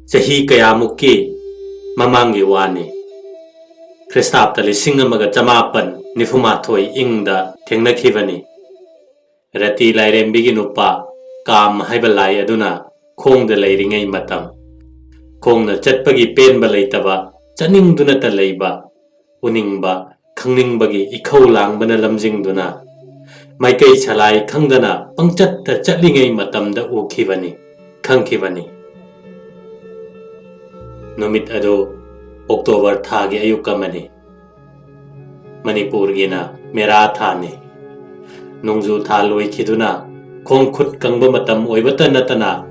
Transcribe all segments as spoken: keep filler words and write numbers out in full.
ꯆꯍꯤ ꯀꯌꯥꯃꯨꯛꯀꯤ ꯃꯃꯥꯡꯒꯤ ꯋꯥꯅꯤ꯫ ꯈ꯭ꯔꯤꯁꯇꯥꯕꯇ ꯂꯤꯁꯤꯡ ꯑꯃꯒ ꯆꯃꯥꯄꯟ ꯅꯤꯐꯨ ꯃꯥꯊꯣꯏ ꯏꯪꯗ ꯊꯦꯡꯅꯈꯤꯕꯅꯤ꯫ ꯔꯇꯤ ꯂꯥꯏꯔꯦꯝꯕꯤꯒꯤ ꯅꯨꯄꯥ ꯀꯥꯝ ꯍꯥꯏꯕ ꯂꯥꯏ ꯑꯗꯨꯅ ꯈꯣꯡꯗ ꯂꯩꯔꯤꯉꯩ ꯃꯇꯝ, ꯈꯣꯡꯅ ꯆꯠꯄꯒꯤ ꯄꯦꯟꯕ ꯂꯩꯇꯕ, ꯆꯠꯅꯤꯡꯗꯨꯅꯇ ꯂꯩꯕ, ꯎꯅꯤꯡꯕ, ꯈꯪꯅꯤꯡꯕꯒꯤ ꯏꯈꯧ ꯂꯥꯡꯕꯅ ꯂꯝꯖꯤꯡꯗꯨꯅ, ꯃꯥꯏꯀꯩ ꯁꯂꯥꯏ ꯈꯪꯗꯅ ꯄꯪꯆꯠꯇ ꯆꯠꯂꯤꯉꯩ ꯃꯇꯝꯗ ꯎꯈꯤꯕꯅꯤ, ꯈꯪꯈꯤꯕꯅꯤ꯫ ꯅꯨꯃꯤꯠ ꯑꯗꯨ ꯑꯣꯛꯇꯣꯕꯔ ꯊꯥꯒꯤ ꯑꯌꯨꯛ ꯑꯃꯅꯤ꯫ ꯃꯅꯤꯄꯨꯔꯒꯤꯅ ꯃꯦꯔꯥ ꯊꯥꯅꯤ꯫ ꯅꯣꯡꯖꯨ ꯊꯥ ꯂꯣꯏꯈꯤꯗꯨꯅ ꯈꯣꯡ ꯈꯨꯠ ꯀꯪꯕ ꯃꯇꯝ ꯑꯣꯏꯕꯇ ꯅꯠꯇꯅ,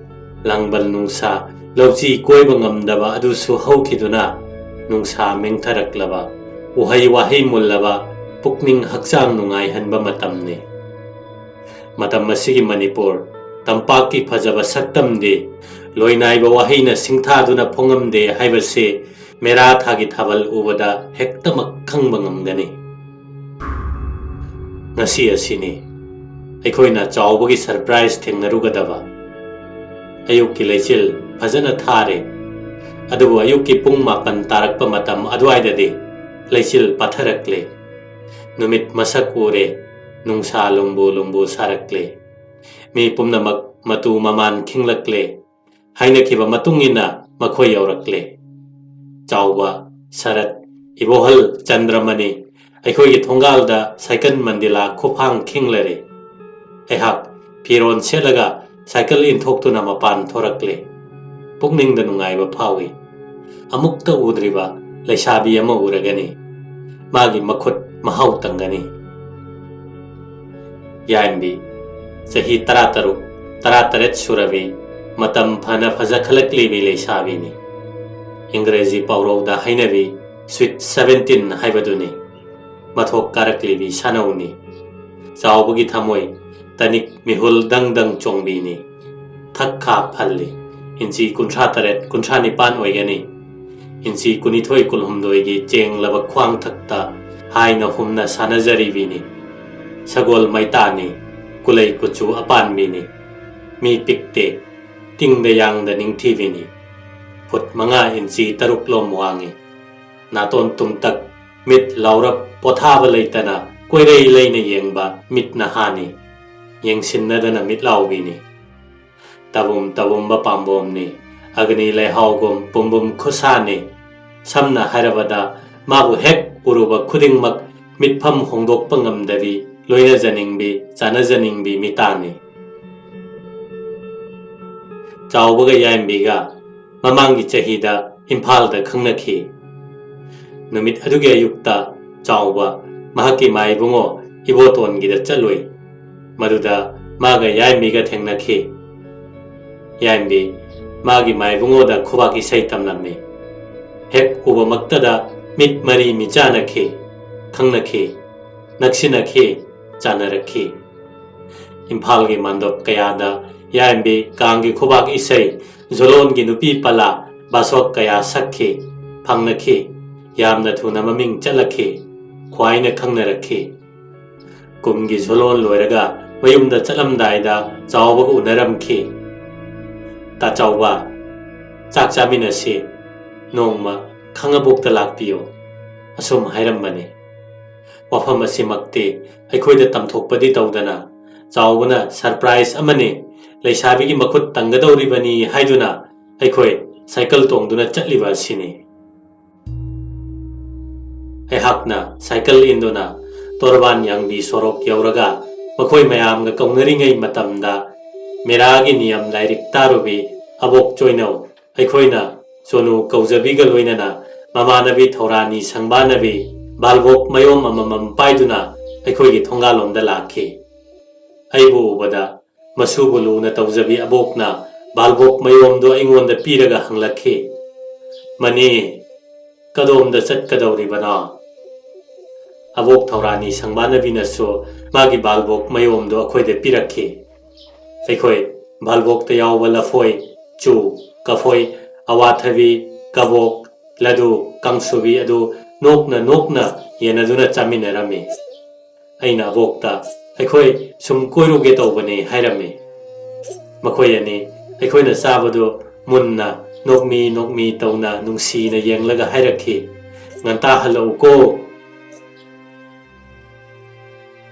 ꯂꯥꯡꯕꯜ ꯅꯨꯡꯁꯥ, ꯂꯧꯆꯤ ꯀꯣꯏꯕ ꯉꯝꯗꯕ ꯑꯗꯨꯁꯨ ꯍꯧꯈꯤꯗꯨꯅ, ꯅꯨꯡꯁꯥ ꯃꯦꯡꯊꯔꯛꯂꯕ, ꯎꯍꯩ ꯋꯥꯍꯩ ꯃꯨꯜꯂꯕ, ꯄꯨꯛꯅꯤꯡ ꯍꯛꯆꯥꯡ ꯅꯨꯡꯉꯥꯏꯍꯟꯕ ꯃꯇꯝꯅꯤ꯫ ꯃꯇꯝ ꯑꯁꯤꯒꯤ ꯃꯅꯤꯄꯨꯔ, ꯇꯝꯄꯥꯛꯀꯤ ꯐꯖꯕ ꯁꯛꯇꯝꯗꯤ ꯂꯣꯏꯅꯥꯏꯕ ꯋꯥꯍꯩꯅ ꯁꯤꯡꯊꯥꯗꯨꯅ ꯐꯣꯡꯉꯝꯗꯦ ꯍꯥꯏꯕꯁꯤ ꯃꯦꯔꯥ ꯊꯥꯒꯤ ꯊꯥꯕꯜ ꯎꯕꯗ ꯍꯦꯛꯇꯃꯛ ꯈꯪꯕ ꯉꯝꯒꯅꯤ꯫ ꯉꯁꯤ ꯑꯁꯤꯅꯤ ꯑꯩꯈꯣꯏꯅ ꯆꯥꯎꯕꯒꯤ ꯁꯔꯄ꯭ꯔꯥꯏꯖ ꯊꯦꯡꯅꯔꯨꯒꯗꯕ꯫ ꯑꯌꯨꯛꯀꯤ ꯂꯩꯆꯤꯜ ꯐꯖꯅ ꯊꯥꯔꯦ, ꯑꯗꯨꯕꯨ ꯑꯌꯨꯛꯀꯤ ꯄꯨꯡ ꯃꯥꯄꯟ ꯇꯥꯔꯛꯄ ꯃꯇꯝ ꯑꯗꯨꯋꯥꯏꯗꯗꯤ ꯂꯩꯆꯤꯜ ꯄꯥꯊꯔꯛꯂꯦ꯫ ꯅꯨꯃꯤꯠ ꯃꯁꯛ ꯎꯔꯦ, ꯅꯨꯡꯁꯥ ꯂꯨꯝꯕꯨ ꯂꯨꯝꯕꯨ ꯁꯥꯔꯛꯂꯦ꯫ ꯃꯤ ꯄꯨꯝꯅꯃꯛ ꯃꯇꯨ ꯃꯃꯥꯟ ꯈꯤꯡꯂꯛꯂꯦ꯫ ꯍꯥꯏꯅꯈꯤꯕ ꯃꯇꯨꯡ ꯏꯟꯅ ꯃꯈꯣꯏ ꯌꯧꯔꯛꯂꯦ꯫ ꯆꯥꯎꯕ, ꯁꯔꯠ, ꯏꯕꯣꯍꯜ, ꯆꯟꯗ꯭ꯔꯃꯅꯤ ꯑꯩꯈꯣꯏꯒꯤ ꯊꯣꯡꯒꯥꯜꯗ ꯁꯥꯏꯀꯜ ꯃꯟꯗꯤꯂꯥ ꯈꯨꯐꯥꯡ ꯈꯤꯡꯂꯔꯦ꯫ ꯑꯩꯍꯥꯛ ꯐꯤꯔꯣꯜ ꯁꯦꯠꯂꯒ ꯁꯥꯏꯀꯜ ꯏꯟꯊꯣꯛꯇꯨꯅ ꯃꯄꯥꯟ ꯊꯣꯔꯛꯂꯦ꯫ ꯄꯨꯛꯅꯤꯡꯗ ꯅꯨꯡꯉꯥꯏꯕ ꯐꯥꯎꯏ꯫ ꯑꯃꯨꯛꯇ ꯎꯗ꯭ꯔꯤꯕ ꯂꯩꯁꯥꯕꯤ ꯑꯃ ꯎꯔꯒꯅꯤ꯫ ꯃꯥꯒꯤ ꯃꯈꯨꯠ ꯃꯍꯥꯎ ꯇꯪꯒꯅꯤ꯫ ꯌꯥꯏꯝꯕꯤ, ꯆꯍꯤ ꯇꯔꯥꯇꯔꯨꯛ, ꯇꯔꯥꯇꯔꯦꯠ ꯁꯨꯔꯕꯤ, ꯃꯇꯝ ꯐꯅ ꯐꯖꯈꯠꯂꯛꯂꯤꯕꯤ ꯂꯩꯁꯥꯕꯤꯅꯤ꯫ ꯏꯪꯒ꯭ꯔꯦꯖꯤ ꯄꯥꯎꯔꯧꯗ ꯍꯥꯏꯅꯕꯤ sweet seventeen ꯍꯥꯏꯕꯗꯨꯅꯤ꯫ ꯃꯊꯣꯛ ꯀꯥꯔꯛꯂꯤꯕꯤ ꯁꯥꯅꯧꯅꯤ꯫ ꯆꯥꯎꯕꯒꯤ ꯊꯃꯣꯏ, ꯇꯅꯤꯛ ꯃꯤꯍꯨꯜ ꯗꯪ ꯗꯪ ꯆꯣꯡꯕꯤꯅꯤ꯫ ꯊꯛ ꯈꯥ ꯐꯜꯂꯤ꯫ ꯏꯟꯆꯤ ꯀꯨꯟꯊ꯭ꯔꯥ ꯇꯔꯦꯠ, ꯀꯨꯟꯊ꯭ꯔꯥ ꯅꯤꯄꯥꯟ ꯑꯣꯏꯒꯅꯤ꯫ ꯏꯟꯆꯤ ꯀꯨꯟꯅꯤꯊꯣꯏ, ꯀꯨꯟꯍꯨꯝꯗꯣꯏꯒꯤ ꯆꯦꯡꯂꯕ ꯈ꯭ꯋꯥꯡꯊꯛꯇ ꯍꯥꯏꯅ ꯍꯨꯝꯅ ꯁꯥꯟꯅꯖꯔꯤꯕꯤꯅꯤ꯫ ꯁꯒꯣꯜ ꯃꯩꯇꯥꯅꯤ, ꯀꯨꯂꯩ ꯀꯨꯆꯨ ꯑꯄꯥꯟꯕꯤꯅꯤ꯫ ꯃꯤ ꯄꯤꯛꯇꯦ, ꯇꯤꯡꯗ ꯌꯥꯡꯗ ꯅꯤꯡꯊꯤꯕꯤꯅꯤ꯫ ꯐꯨꯠ ꯃꯉꯥ ꯏꯟꯆꯤ ꯇꯔꯨꯛ ꯂꯣꯝ ꯋꯥꯡꯉꯤ꯫ ꯅꯥꯇꯣꯟ ꯇꯨꯝꯇꯛ, ꯃꯤꯠ ꯂꯥꯎꯔꯞ, ꯄꯣꯊꯥꯕ ꯂꯩꯇꯅ ꯀꯣꯏꯔꯩ ꯂꯩꯅ ꯌꯦꯡꯕ ꯃꯤꯠ ꯅꯍꯥꯅꯤ꯫ ꯌꯦꯡꯁꯤꯟꯅꯗꯅ ꯃꯤꯠ ꯂꯥꯎꯕꯤꯅꯤ꯫ ꯇꯕꯨꯝ ꯇꯕꯨꯝꯕ ꯄꯥꯝꯕꯣꯝꯅꯤ꯫ ꯑꯒꯅꯤ ꯂꯩꯍꯥꯎꯒꯨꯝ ꯄꯨꯝꯕꯨꯝ ꯈꯨꯁꯥꯅꯤ꯫ ꯁꯝꯅ ꯍꯥꯏꯔꯕꯗ, ꯃꯥꯕꯨ ꯍꯦꯛ ꯎꯔꯨꯕ ꯈꯨꯗꯤꯡꯃꯛ ꯃꯤꯠꯐꯝ ꯍꯣꯡꯗꯣꯛꯄ ꯉꯝꯗꯕꯤ, ꯂꯣꯏꯅꯖꯅꯤꯡꯕꯤ, ꯆꯥꯅꯖꯅꯤꯡꯕꯤ ꯃꯤꯇꯥꯅꯤ꯫ ꯆꯥꯎꯕꯒ ꯌꯥꯏꯝꯕꯤꯒ ꯃꯃꯥꯡꯒꯤ ꯆꯍꯤꯗ ꯏꯝꯐꯥꯜꯗ ꯈꯪꯅꯈꯤ꯫ ꯅꯨꯃꯤꯠ ꯑꯗꯨꯒꯤ ꯑꯌꯨꯛꯇ ꯆꯥꯎꯕ ꯃꯍꯥꯛꯀꯤ ꯃꯥꯏꯕꯨꯡꯉꯣ ꯏꯕꯣꯇꯣꯟꯒꯤꯗ ꯆꯠꯂꯨꯏ꯫ ꯃꯗꯨꯗ ꯃꯥꯒ ꯌꯥꯏꯝꯕꯤꯒ ꯊꯦꯡꯅꯈꯤ꯫ ꯌꯥꯏꯝꯕꯤ ꯃꯥꯒꯤ ꯃꯥꯏꯕꯨꯡꯉꯣꯗ ꯈꯨꯕꯥꯛ ꯏꯁꯩ ꯇꯝꯂꯝꯃꯤ꯫ ꯍꯦꯛ ꯎꯕꯃꯛꯇꯗ ꯃꯤꯠ ꯃꯔꯤ ꯃꯤꯆꯥꯅꯈꯤ, ꯈꯪꯅꯈꯤ, ꯅꯛꯁꯤꯟꯅꯈꯤ, ꯆꯥꯟꯅꯔꯛꯈꯤ꯫ ꯏꯝꯐꯥꯜꯒꯤ ꯃꯥꯟꯗꯣꯞ ꯀꯌꯥꯗ ꯌꯥꯏꯝꯕꯤ ꯀꯥꯡꯒꯤ ꯈꯨꯕꯥꯛ ꯏꯁꯩ, ꯖꯣꯂꯣꯟꯒꯤ ꯅꯨꯄꯤ ꯄꯂꯥ, ꯕꯥꯁꯣꯛ ꯀꯌꯥ ꯁꯛꯈꯤ, ꯐꯪꯅꯈꯤ, ꯌꯥꯝꯅ ꯊꯨꯅ ꯃꯃꯤꯡ ꯆꯠꯂꯛꯈꯤ, ꯈ꯭ꯋꯥꯏꯅ ꯈꯪꯅꯔꯛꯈꯤ꯫ ꯀꯨꯝꯒꯤ ꯖꯣꯂꯣꯟ ꯂꯣꯏꯔꯒ ꯃꯌꯨꯝꯗ ꯆꯠꯂꯝꯗꯥꯏꯗ ꯆꯥꯎꯕꯒ ꯎꯅꯔꯝꯈꯤ꯫ "ꯇꯥ ꯆꯥꯎꯕ, ꯆꯥꯛ ꯆꯥꯃꯤꯟꯅꯁꯤ, ꯅꯣꯡꯃ ꯈꯥꯡꯉꯕꯣꯛꯇ ꯂꯥꯛꯄꯤꯌꯨ," ꯑꯁꯨꯝ ꯍꯥꯏꯔꯝꯕꯅꯤ꯫ ꯋꯥꯐꯝ ꯑꯁꯤꯃꯛꯇꯤ ꯑꯩꯈꯣꯏꯗ ꯇꯝꯊꯣꯛꯄꯗꯤ ꯇꯧꯗꯅ, ꯆꯥꯎꯕꯅ "ꯁꯔꯄ꯭ꯔꯥꯏꯖ ꯑꯃꯅꯤ, ꯂꯩꯁꯥꯕꯤꯒꯤ ꯃꯈꯨꯠ ꯇꯪꯒꯗꯧꯔꯤꯕꯅꯤ" ꯍꯥꯏꯗꯨꯅ ꯑꯩꯈꯣꯏ ꯁꯥꯏꯀꯜ ꯇꯣꯡꯗꯨꯅ ꯆꯠꯂꯤꯕ ꯑꯁꯤꯅꯤ꯫ ꯑꯩꯍꯥꯛꯅ ꯁꯥꯏꯀꯜ ꯏꯟꯗꯨꯅ ꯇꯣꯔꯕꯥꯟ ꯌꯥꯡꯕꯤ ꯁꯣꯔꯣꯛ ꯌꯧꯔꯒ ꯃꯈꯣꯏ ꯃꯌꯥꯝꯒ ꯀꯧꯅꯔꯤꯉꯩ ꯃꯇꯝꯗ, ꯃꯦꯔꯥꯒꯤ ꯅꯤꯌꯝ ꯂꯥꯏꯔꯤꯛ ꯇꯥꯔꯨꯕꯤ ꯑꯕꯣꯛ ꯆꯣꯏꯅꯧ, ꯑꯩꯈꯣꯏꯅ ꯆꯣꯅꯨ ꯀꯧꯖꯕꯤꯒ ꯂꯣꯏꯅꯅ ꯃꯃꯥꯟꯅꯕꯤ ꯊꯧꯔꯥꯅꯤ ꯁꯪꯕꯥꯅꯕꯤ ꯕꯥꯜꯕꯣꯛ ꯃꯌꯣꯝ ꯑꯃꯃꯝ ꯄꯥꯏꯗꯨꯅ ꯑꯩꯈꯣꯏꯒꯤ ꯊꯣꯡꯒꯥꯜꯂꯣꯝꯗ ꯂꯥꯛꯈꯤ꯫ ꯑꯩꯕꯨ ꯎꯕꯗ ꯃꯁꯨꯕꯨ ꯂꯨꯅ ꯇꯧꯖꯕꯤ ꯑꯕꯣꯛꯅ ꯕꯥꯜꯕꯣꯛ ꯃꯌꯣꯝꯗꯨ ꯑꯩꯉꯣꯟꯗ ꯄꯤꯔꯒ ꯍꯪꯂꯛꯈꯤ, "ꯃꯅꯤ, ꯀꯗꯣꯝꯗ ꯆꯠꯀꯗꯧꯔꯤꯕꯅꯣ?" ꯑꯕꯣꯛ ꯊꯧꯔꯥꯅꯤ ꯁꯪꯕꯥꯅꯕꯤꯅꯁꯨ ꯃꯥꯒꯤ ꯕꯥꯜꯕꯣꯛ ꯃꯌꯣꯝꯗꯨ ꯑꯩꯈꯣꯏꯗ ꯄꯤꯔꯛꯈꯤ꯫ ꯑꯩꯈꯣꯏ ꯕꯥꯜꯕꯣꯛꯇ ꯌꯥꯎꯕ ꯂꯐꯣꯏ, ꯆꯨ, ꯀꯐꯣꯏ, ꯑꯋꯥꯊꯕꯤ, ꯀꯕꯣꯛ, ꯂꯗꯨ, ꯀꯥꯡꯁꯨꯕꯤ ꯑꯗꯨ ꯅꯣꯛꯅ ꯅꯣꯛꯅ ꯌꯦꯟꯅꯗꯨꯅ ꯆꯥꯃꯤꯟꯅꯔꯝꯃꯤ꯫ ꯑꯩꯅ ꯑꯕꯣꯛꯇ, "ꯑꯩꯈꯣꯏ ꯁꯨꯝ ꯀꯣꯏꯔꯨꯒꯦ ꯇꯧꯕꯅꯤ" ꯍꯥꯏꯔꯝꯃꯤ꯫ ꯃꯈꯣꯏ ꯑꯅꯤ ꯑꯩꯈꯣꯏꯅ ꯆꯥꯕꯗꯨ ꯃꯨꯟꯅ ꯅꯣꯛꯃꯤ ꯅꯣꯛꯃꯤ ꯇꯧꯅ ꯅꯨꯡꯁꯤꯅ ꯌꯦꯡꯂꯒ ꯍꯥꯏꯔꯛꯈꯤ, "ꯉꯟꯇꯥ ꯍꯜꯂꯛꯎꯀꯣ!"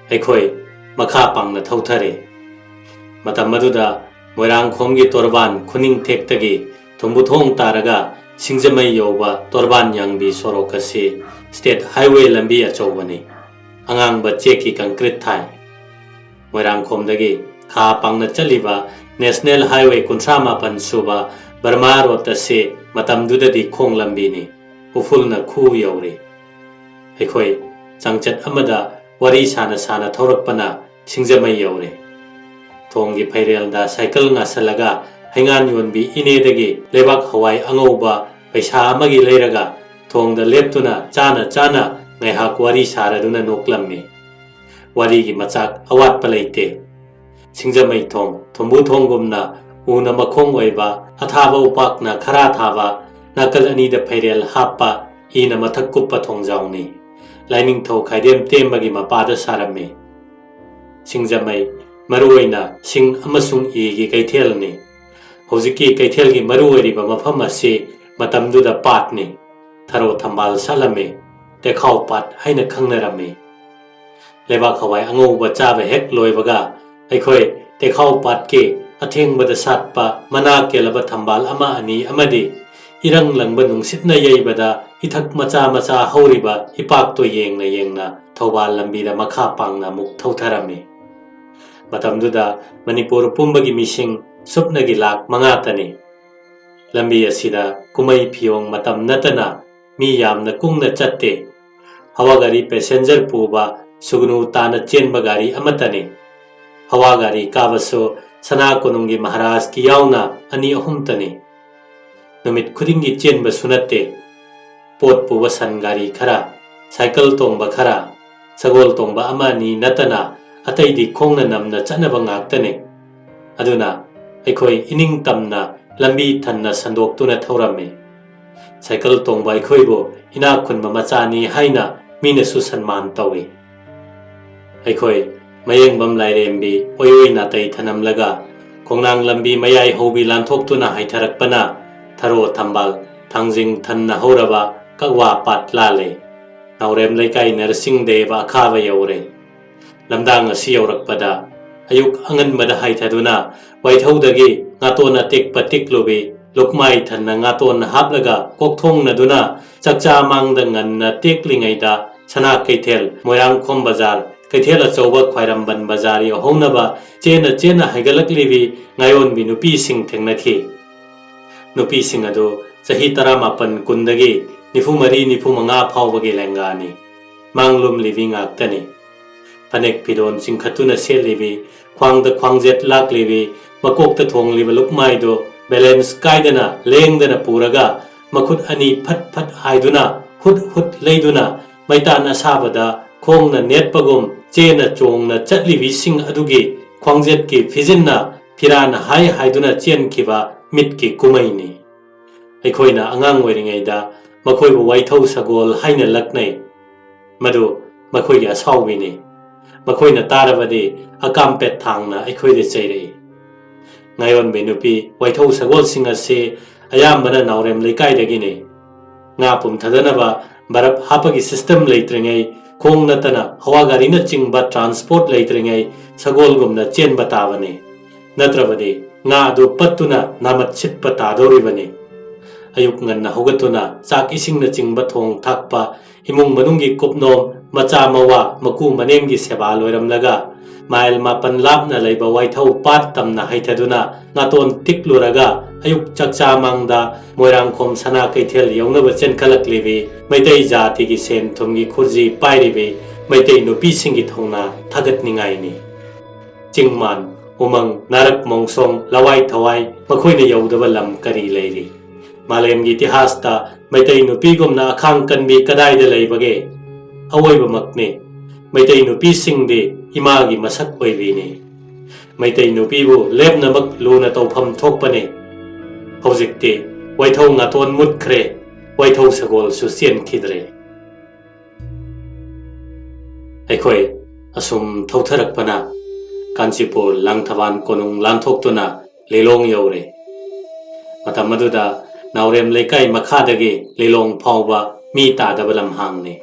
ꯑꯩꯈꯣꯏ ꯃꯈꯥ ꯄꯥꯡꯅ ꯊꯧꯊꯔꯦ꯫ ꯃꯇꯝ ꯑꯗꯨꯗ ꯃꯣꯏꯔꯥꯡꯈꯣꯝꯒꯤ ꯇꯣꯔꯕꯥꯟ ꯈꯨꯅꯤꯡꯊꯦꯛꯇꯒꯤ ꯊꯨꯝꯕꯨꯊꯣꯡ ꯇꯥꯔꯒ ꯁꯤꯡꯖꯃꯩ ꯌꯧꯕ ꯇꯣꯔꯕꯥꯟ ꯌꯥꯡꯕꯤ ꯁꯣꯔꯣꯛ ꯑꯁꯤ ꯁ꯭ꯇꯦꯠ ꯍꯥꯏꯋꯦ ꯂꯝꯕꯤ ꯑꯆꯧꯕꯅꯤ꯫ ꯑꯉꯥꯡꯕ ꯆꯦꯛꯀꯤ ꯀꯪꯀ꯭ꯔꯤꯠ ꯊꯥꯏ꯫ ꯃꯣꯏꯔꯥꯡꯈꯣꯝꯗꯒꯤ ꯈꯥ ꯄꯥꯡꯅ ꯆꯠꯂꯤꯕ ꯅꯦꯁꯅꯦꯜ ꯍꯥꯏꯋꯦ ꯀꯨꯟꯊ꯭ꯔꯥ ꯃꯥꯄꯟ ꯁꯨꯕ ꯕꯔꯃꯥ ꯔꯣꯗ ꯑꯁꯤ ꯃꯇꯝꯗꯨꯗꯗꯤ ꯈꯣꯡ ꯂꯝꯕꯤꯅꯤ꯫ ꯎꯐꯨꯜꯅ ꯈꯨ ꯌꯧꯔꯤ꯫ ꯑꯩꯈꯣꯏ ꯆꯥꯡꯆꯠ ꯑꯃꯗ ꯋꯥꯔꯤ ꯁꯥꯅ ꯁꯥꯅ ꯊꯧꯔꯛꯄꯅ ꯁꯤꯡꯖꯃꯩ ꯌꯧꯔꯦ꯫ ꯊꯣꯡꯒꯤ ꯐꯩꯔꯦꯜꯗ ꯁꯥꯏꯀꯜ ꯉꯥꯁꯜꯂꯒ ꯍꯩꯉꯥꯟ ꯌꯣꯟꯕꯤ ꯏꯅꯦꯗꯒꯤ ꯂꯩꯕꯥꯛ ꯍꯋꯥꯏ ꯑꯉꯧꯕ ꯄꯩꯁꯥ ꯑꯃꯒꯤ ꯂꯩꯔꯒ ꯊꯣꯡꯗ ꯂꯦꯞꯇꯨꯅ ꯆꯥꯅ ꯆꯥꯅ ꯉꯥꯏꯍꯥꯛ ꯋꯥꯔꯤ ꯁꯥꯔꯗꯨꯅ ꯅꯣꯛꯂꯝꯃꯤ꯫ ꯋꯥꯔꯤꯒꯤ ꯃꯆꯥꯛ ꯑꯋꯥꯠꯄ ꯂꯩꯇꯦ꯫ ꯁꯤꯡꯖꯃꯩ ꯊꯣꯡ, ꯊꯨꯝꯕꯨ ꯊꯣꯡꯒꯨꯝꯅ ꯎꯅ ꯃꯈꯣꯡ ꯑꯣꯏꯕ ꯑꯊꯥꯕ ꯎꯄꯥꯛꯅ ꯈꯔꯥ ꯊꯥꯕ, ꯅꯥꯀꯜ ꯑꯅꯤꯗ ꯐꯩꯔꯦꯜ ꯍꯥꯞꯄ, ꯏꯅ ꯃꯊꯛ ꯀꯨꯞꯄ ꯊꯣꯡꯖꯥꯎꯅꯤ꯫ ꯂꯥꯏꯅꯤꯡꯊꯧ ꯈꯥꯏꯗꯦꯝ ꯇꯦꯝꯕꯒꯤ ꯃꯄꯥꯗ ꯁꯥꯔꯝꯃꯤ꯫ ꯁꯤꯡꯖꯃꯩ, ꯃꯔꯨꯑꯣꯏꯅ ꯁꯤꯡ ꯑꯃꯁꯨꯡ ꯏꯒꯤ ꯀꯩꯊꯦꯜꯅꯤ꯫ ꯍꯧꯖꯤꯛꯀꯤ ꯀꯩꯊꯦꯜꯒꯤ ꯃꯔꯨ ꯑꯣꯏꯔꯤꯕ ꯃꯐꯝ ꯑꯁꯤ ꯃꯇꯝꯗꯨꯗ ꯄꯥꯠꯅꯤ꯫ ꯊꯔꯣ ꯊꯝꯕꯥꯜ ꯁꯥꯠꯂꯝꯃꯤ꯫ ꯇꯦꯈꯥꯎ ꯄꯥꯠ ꯍꯥꯏꯅ ꯈꯪꯅꯔꯝꯃꯤ꯫ ꯂꯩꯕꯥꯛ ꯍꯋꯥꯏ ꯑꯉꯧꯕ ꯆꯥꯕ ꯍꯦꯛ ꯂꯣꯏꯕꯒ ꯑꯩꯈꯣꯏ ꯇꯦꯈꯥꯎ ꯄꯥꯠꯀꯤ ꯑꯊꯦꯡꯕꯗ ꯁꯥꯠꯄ ꯃꯅꯥ ꯀꯦꯜꯂꯕ ꯊꯝꯕꯥꯜ ꯑꯃ ꯑꯅꯤ ꯑꯃꯗꯤ ꯏꯔꯪ ꯂꯪꯕ ꯅꯨꯡꯁꯤꯠꯅ ꯌꯩꯕꯗ ꯏꯊꯛ ꯃꯆꯥ ꯃꯆꯥ ꯍꯧꯔꯤꯕ ꯏꯄꯥꯛꯇꯣ ꯌꯦꯡꯅ ꯌꯦꯡꯅ ꯊꯧꯕꯥꯜ ꯂꯝꯕꯤꯗ ꯃꯈꯥ ꯄꯥꯡꯅ ꯑꯃꯨꯛ ꯊꯧꯊꯔꯝꯃꯤ꯫ ꯃꯇꯝꯗꯨꯗ ꯃꯅꯤꯄꯨꯔ ꯄꯨꯝꯕꯒꯤ ꯃꯤꯁꯤꯡ ꯁꯨꯞꯅꯒꯤ ꯂꯥꯈ ꯃꯉꯥꯇꯅꯤ꯫ ꯂꯝꯕꯤ ꯑꯁꯤꯗ ꯀꯨꯝꯍꯩ ꯐꯤꯌꯣꯡ ꯃꯇꯝ ꯅꯠꯇꯅ ꯃꯤ ꯌꯥꯝꯅ ꯀꯨꯡꯅ ꯆꯠꯇꯦ꯫ ꯍꯋꯥ ꯒꯥꯔꯤ ꯄꯦꯁꯦꯟꯖꯔ ꯄꯨꯕ ꯁꯨꯒꯅꯨ ꯇꯥꯅ ꯆꯦꯟꯕ ꯒꯥꯔꯤ ꯑꯃꯠꯇꯅꯤ꯫ ꯍꯋꯥ ꯒꯥꯔꯤ ꯀꯥꯕꯁꯨ ꯁꯅꯥ ꯀꯣꯅꯨꯡꯒꯤ ꯃꯍꯥꯔꯥꯖꯀꯤ ꯌꯥꯎꯅ ꯑꯅꯤ ꯑꯍꯨꯝꯇꯅꯤ꯫ ꯅꯨꯃꯤꯠ ꯈꯨꯗꯤꯡꯒꯤ ꯆꯦꯟꯕꯁꯨ ꯅꯠꯇꯦ꯫ ꯄꯣꯠ ꯄꯨꯕ ꯁꯟ ꯒꯥꯔꯤ ꯈꯔ, ꯁꯥꯏꯀꯜ ꯇꯣꯡꯕ ꯈꯔ, ꯁꯒꯣꯜ ꯇꯣꯡꯕ ꯑꯃ ꯑꯅꯤ ꯅꯠꯇꯅ ꯑꯇꯩꯗꯤ ꯈꯣꯡꯅ ꯅꯝꯅ ꯆꯠꯅꯕ ꯉꯥꯛꯇꯅꯤ꯫ ꯑꯗꯨꯅ ꯑꯩꯈꯣꯏ ꯏꯅꯤꯡ ꯇꯝꯅ ꯂꯝꯕꯤ ꯊꯟꯅ ꯁꯟꯗꯣꯛꯇꯨꯅ ꯊꯧꯔꯝꯃꯤ꯫ ꯁꯥꯏꯀꯜ ꯇꯣꯡꯕ ꯑꯩꯈꯣꯏꯕꯨ ꯏꯅꯥꯛ ꯈꯨꯟꯕ ꯃꯆꯥꯅꯤ ꯍꯥꯏꯅ ꯃꯤꯅꯁꯨ ꯁꯟꯃꯥꯟ ꯇꯧꯏ꯫ ꯑꯩꯈꯣꯏ ꯃꯌꯦꯡꯕꯝ ꯂꯥꯏꯔꯦꯝꯕꯤ ꯑꯣꯏꯔꯣꯏ ꯅꯥꯇꯩ ꯊꯅꯝꯂꯒ ꯈꯣꯡꯅꯥꯡ ꯂꯝꯕꯤ ꯃꯌꯥꯏ ꯍꯧꯕꯤ ꯂꯥꯟꯊꯣꯛꯇꯨꯅ ꯍꯥꯏꯊꯔꯛꯄꯅ ꯊꯔꯣ ꯊꯝꯕꯥꯜ ꯊꯥꯡꯖꯤꯡ ꯊꯟꯅ ꯍꯧꯔꯕ ꯀꯛꯋꯥ ꯄꯥꯠ ꯂꯥꯜꯂꯦ꯫ ꯅꯥꯎꯔꯦꯝ ꯂꯩꯀꯥꯏ ꯅꯔꯁꯤꯡ ꯗꯦꯕ ꯑꯈꯥꯕ ꯌꯧꯔꯦ꯫ ꯂꯝꯗꯥꯡ ꯑꯁꯤ ꯌꯧꯔꯛꯄꯗ ꯑꯌꯨꯛ ꯑꯉꯟꯕꯗ ꯍꯥꯏꯊꯗꯨꯅ ꯋꯥꯏꯊꯧꯗꯒꯤ ꯉꯥꯇꯣꯟ ꯑꯇꯦꯛꯄ ꯇꯤꯛꯂꯨꯕꯤ ꯂꯨꯛꯃꯥꯏ ꯊꯟꯅ ꯉꯥꯇꯣꯟ ꯍꯥꯞꯂꯒ ꯀꯣꯛꯊꯣꯡꯅꯗꯨꯅ ꯆꯥꯛꯆꯥ ꯃꯥꯡꯗ ꯉꯟꯅ ꯇꯦꯛꯂꯤꯉꯩꯗ ꯁꯅꯥ ꯀꯩꯊꯦꯜ, ꯃꯣꯏꯔꯥꯡꯈꯣꯝ ꯕꯖꯥꯔ, ꯀꯩꯊꯦꯜ ꯑꯆꯧꯕ ꯈ꯭ꯋꯥꯏꯔꯝꯕꯟ ꯕꯖꯥꯔ ꯌꯧꯍꯧꯅꯕ ꯆꯦꯟꯅ ꯆꯦꯟꯅ ꯍꯥꯏꯒꯠꯂꯛꯂꯤꯕꯤ ꯉꯥꯌꯣꯟꯕꯤ ꯅꯨꯄꯤꯁꯤꯡ ꯊꯦꯡꯅꯈꯤ꯫ ꯅꯨꯄꯤꯁꯤꯡ ꯑꯗꯨ ꯆꯍꯤ ꯇꯔꯥꯃꯥꯄꯟ ꯀꯨꯟꯗꯒꯤ ꯅꯤꯐꯨ ꯃꯔꯤ ꯅꯤꯐꯨ ꯃꯉꯥ ꯐꯥꯎꯕꯒꯤ ꯂꯦꯡꯒꯥꯅꯤ꯫ ꯃꯥꯡꯂꯨꯝꯂꯤꯕꯤ ꯉꯥꯛꯇꯅꯤ꯫ ꯐꯅꯦꯛ ꯐꯤꯔꯣꯟ ꯆꯤꯡꯈꯠꯇꯨꯅ ꯁꯦꯠꯂꯤꯕꯤ, ꯈ꯭ꯋꯥꯡꯗ ꯈ꯭ꯋꯥꯡꯖꯦꯠ ꯂꯥꯛꯂꯤꯕꯤ, ꯃꯀꯣꯛꯇ ꯊꯣꯡꯂꯤꯕ ꯂꯨꯛꯃꯥꯏꯗꯨ ꯕꯦꯂꯦꯟꯁ ꯀꯥꯏꯗꯅ ꯂꯦꯡꯗꯅ ꯄꯨꯔꯒ ꯃꯈꯨꯠ ꯑꯅꯤ ꯐꯠ ꯐꯠ ꯍꯥꯏꯗꯨꯅ ꯍꯨꯠ ꯍꯨꯠ ꯂꯩꯗꯨꯅ ꯃꯩꯇꯥꯟ ꯑꯁꯥꯕꯗ ꯈꯣꯡꯅ ꯅꯦꯠꯄꯒꯨꯝ ꯆꯦꯅ ꯆꯣꯡꯅ ꯆꯠꯂꯤꯕꯤꯁꯤꯡ ꯑꯗꯨꯒꯤ ꯈ꯭ꯋꯥꯡꯖꯦꯠꯀꯤ ꯐꯤꯖꯤꯟꯅ ꯐꯤꯔꯥꯟ ꯍꯥꯏ ꯍꯥꯏꯗꯨꯅ ꯆꯦꯟꯈꯤꯕ ꯃꯤꯠꯀꯤ ꯀꯨꯝꯍꯩꯅꯤ꯫ ꯑꯩꯈꯣꯏꯅ ꯑꯉꯥꯡ ꯑꯣꯏꯔꯤꯉꯩꯗ ꯃꯈꯣꯏꯕꯨ ꯋꯥꯏꯊꯧ ꯁꯒꯣꯜ ꯍꯥꯏꯅ ꯂꯛꯅꯩ꯫ ꯃꯗꯨ ꯃꯈꯣꯏꯒꯤ ꯑꯁꯥꯎꯕꯤꯅꯤ꯫ ꯃꯈꯣꯏꯅ ꯇꯥꯔꯕꯗꯤ ꯑꯀꯥꯝꯄꯦꯠ ꯊꯥꯡꯅ ꯑꯩꯈꯣꯏꯗ ꯆꯩꯔꯛꯏ꯫ ꯉꯥꯌꯣꯟꯕꯤ ꯅꯨꯄꯤ ꯋꯥꯏꯊꯧ ꯁꯒꯣꯜꯁꯤꯡ ꯑꯁꯤ ꯑꯌꯥꯝꯕꯅ ꯅꯥꯎꯔꯦꯝ ꯂꯩꯀꯥꯏꯗꯒꯤꯅꯤ꯫ ꯉꯥ ꯄꯨꯝꯊꯗꯅꯕ ꯕꯔꯞ ꯍꯥꯞꯄꯒꯤ ꯁꯤꯁꯇꯦꯝ ꯂꯩꯇ꯭ꯔꯤꯉꯩ, ꯈꯣꯡ ꯅꯠꯇꯅ ꯍꯋꯥ ꯒꯥꯔꯤꯅꯆꯤꯡꯕ ꯇ꯭ꯔꯥꯟꯁꯄꯣꯔꯠ ꯂꯩꯇ꯭ꯔꯤꯉꯩ ꯁꯒꯣꯜꯒꯨꯝꯅ ꯆꯦꯟꯕ ꯇꯥꯕꯅꯤ꯫ ꯅꯠꯇ꯭ꯔꯕꯗꯤ ꯉꯥ ꯑꯗꯨ ꯄꯠꯇꯨꯅ ꯅꯥꯃꯠ ꯁꯤꯠꯄ ꯇꯥꯗꯧꯔꯤꯕꯅꯤ꯫ ꯑꯌꯨꯛ ꯉꯟꯅ ꯍꯧꯒꯠꯇꯨꯅ ꯆꯥꯛ ꯏꯁꯤꯡꯅꯆꯤꯡꯕ ꯊꯣꯡ ꯊꯥꯛꯄ, ꯏꯃꯨꯡ ꯃꯅꯨꯡꯒꯤ ꯀꯨꯞꯅꯣꯝ, ꯃꯆꯥ ꯃꯋꯥ, ꯃꯀꯨ ꯃꯅꯦꯝꯒꯤ ꯁꯦꯕꯥ ꯂꯣꯏꯔꯝꯂꯒ ꯃꯥꯏꯜ ꯃꯥꯄꯟ ꯂꯥꯞꯅ ꯂꯩꯕ ꯋꯥꯏꯊꯧ ꯄꯥꯠ ꯇꯝꯅ ꯍꯩꯊꯗꯨꯅ ꯉꯥꯇꯣꯟ ꯇꯤꯛꯂꯨꯔꯒ ꯑꯌꯨꯛ ꯆꯥꯛꯆꯥ ꯃꯥꯡꯗ ꯃꯣꯏꯔꯥꯡꯈꯣꯝ ꯁꯅꯥ ꯀꯩꯊꯦꯜ ꯌꯧꯅꯕ ꯆꯦꯟꯈꯠꯂꯛꯂꯤꯕꯤ ꯃꯩꯇꯩ ꯖꯥꯇꯤꯒꯤ ꯁꯦꯟ ꯊꯨꯝꯒꯤ ꯈꯨꯔꯖꯤ ꯄꯥꯏꯔꯤꯕꯤ ꯃꯩꯇꯩ ꯅꯨꯄꯤꯁꯤꯡꯒꯤ ꯊꯧꯅꯥ ꯊꯥꯒꯠꯅꯤꯡꯉꯥꯏꯅꯤ꯫ ꯆꯤꯡꯃꯥꯟ, ꯎꯃꯪ, ꯅꯥꯔꯛ ꯃꯣꯡꯁꯣꯡ, ꯂꯋꯥꯏ ꯊꯋꯥꯏ ꯃꯈꯣꯏꯅ ꯌꯧꯗꯕ ꯂꯝ ꯀꯔꯤ ꯂꯩꯔꯤ? ꯃꯥꯂꯦꯝꯒꯤ ꯏꯇꯤꯍꯥꯁꯇ ꯃꯩꯇꯩ ꯅꯨꯄꯤꯒꯨꯝꯅ ꯑꯈꯥꯡ ꯀꯟꯕꯤ ꯀꯗꯥꯏꯗ ꯂꯩꯕꯒꯦ? ꯑꯋꯣꯏꯕꯃꯛꯅꯤ꯫ ꯃꯩꯇꯩ ꯅꯨꯄꯤꯁꯤꯡꯗꯤ ꯏꯃꯥꯒꯤ ꯃꯁꯛ ꯑꯣꯏꯕꯤꯅꯤ꯫ ꯃꯩꯇꯩ ꯅꯨꯄꯤꯕꯨ ꯂꯦꯞꯅꯃꯛ ꯂꯨꯅ ꯇꯧꯐꯝ ꯊꯣꯛꯄꯅꯤ꯫ ꯍꯧꯖꯤꯛꯇꯤ ꯋꯥꯏꯊꯧ ꯉꯥꯇꯣꯟ ꯃꯨꯠꯈ꯭ꯔꯦ, ꯋꯥꯏꯊꯧ ꯁꯒꯣꯜꯁꯨ ꯆꯦꯟꯈꯤꯗ꯭ꯔꯦ꯫ ꯑꯩꯈꯣꯏ ꯑꯁꯨꯝ ꯊꯧꯊꯔꯛꯄꯅ ꯀꯥꯟꯆꯤꯄꯨꯔ ꯂꯥꯡꯊꯕꯥꯟ ꯀꯣꯅꯨꯡ ꯂꯥꯟꯊꯣꯛꯇꯨꯅ ꯂꯤꯂꯣꯡ ꯌꯧꯔꯦ꯫ ꯃꯇꯝ ꯑꯗꯨꯗ ꯅꯥꯎꯔꯦꯝ ꯂꯩꯀꯥꯏ ꯃꯈꯥꯗꯒꯤ ꯂꯤꯂꯣꯡ ꯐꯥꯎꯕ ꯃꯤ ꯇꯥꯗꯕ ꯂꯝꯍꯥꯡꯅꯤ꯫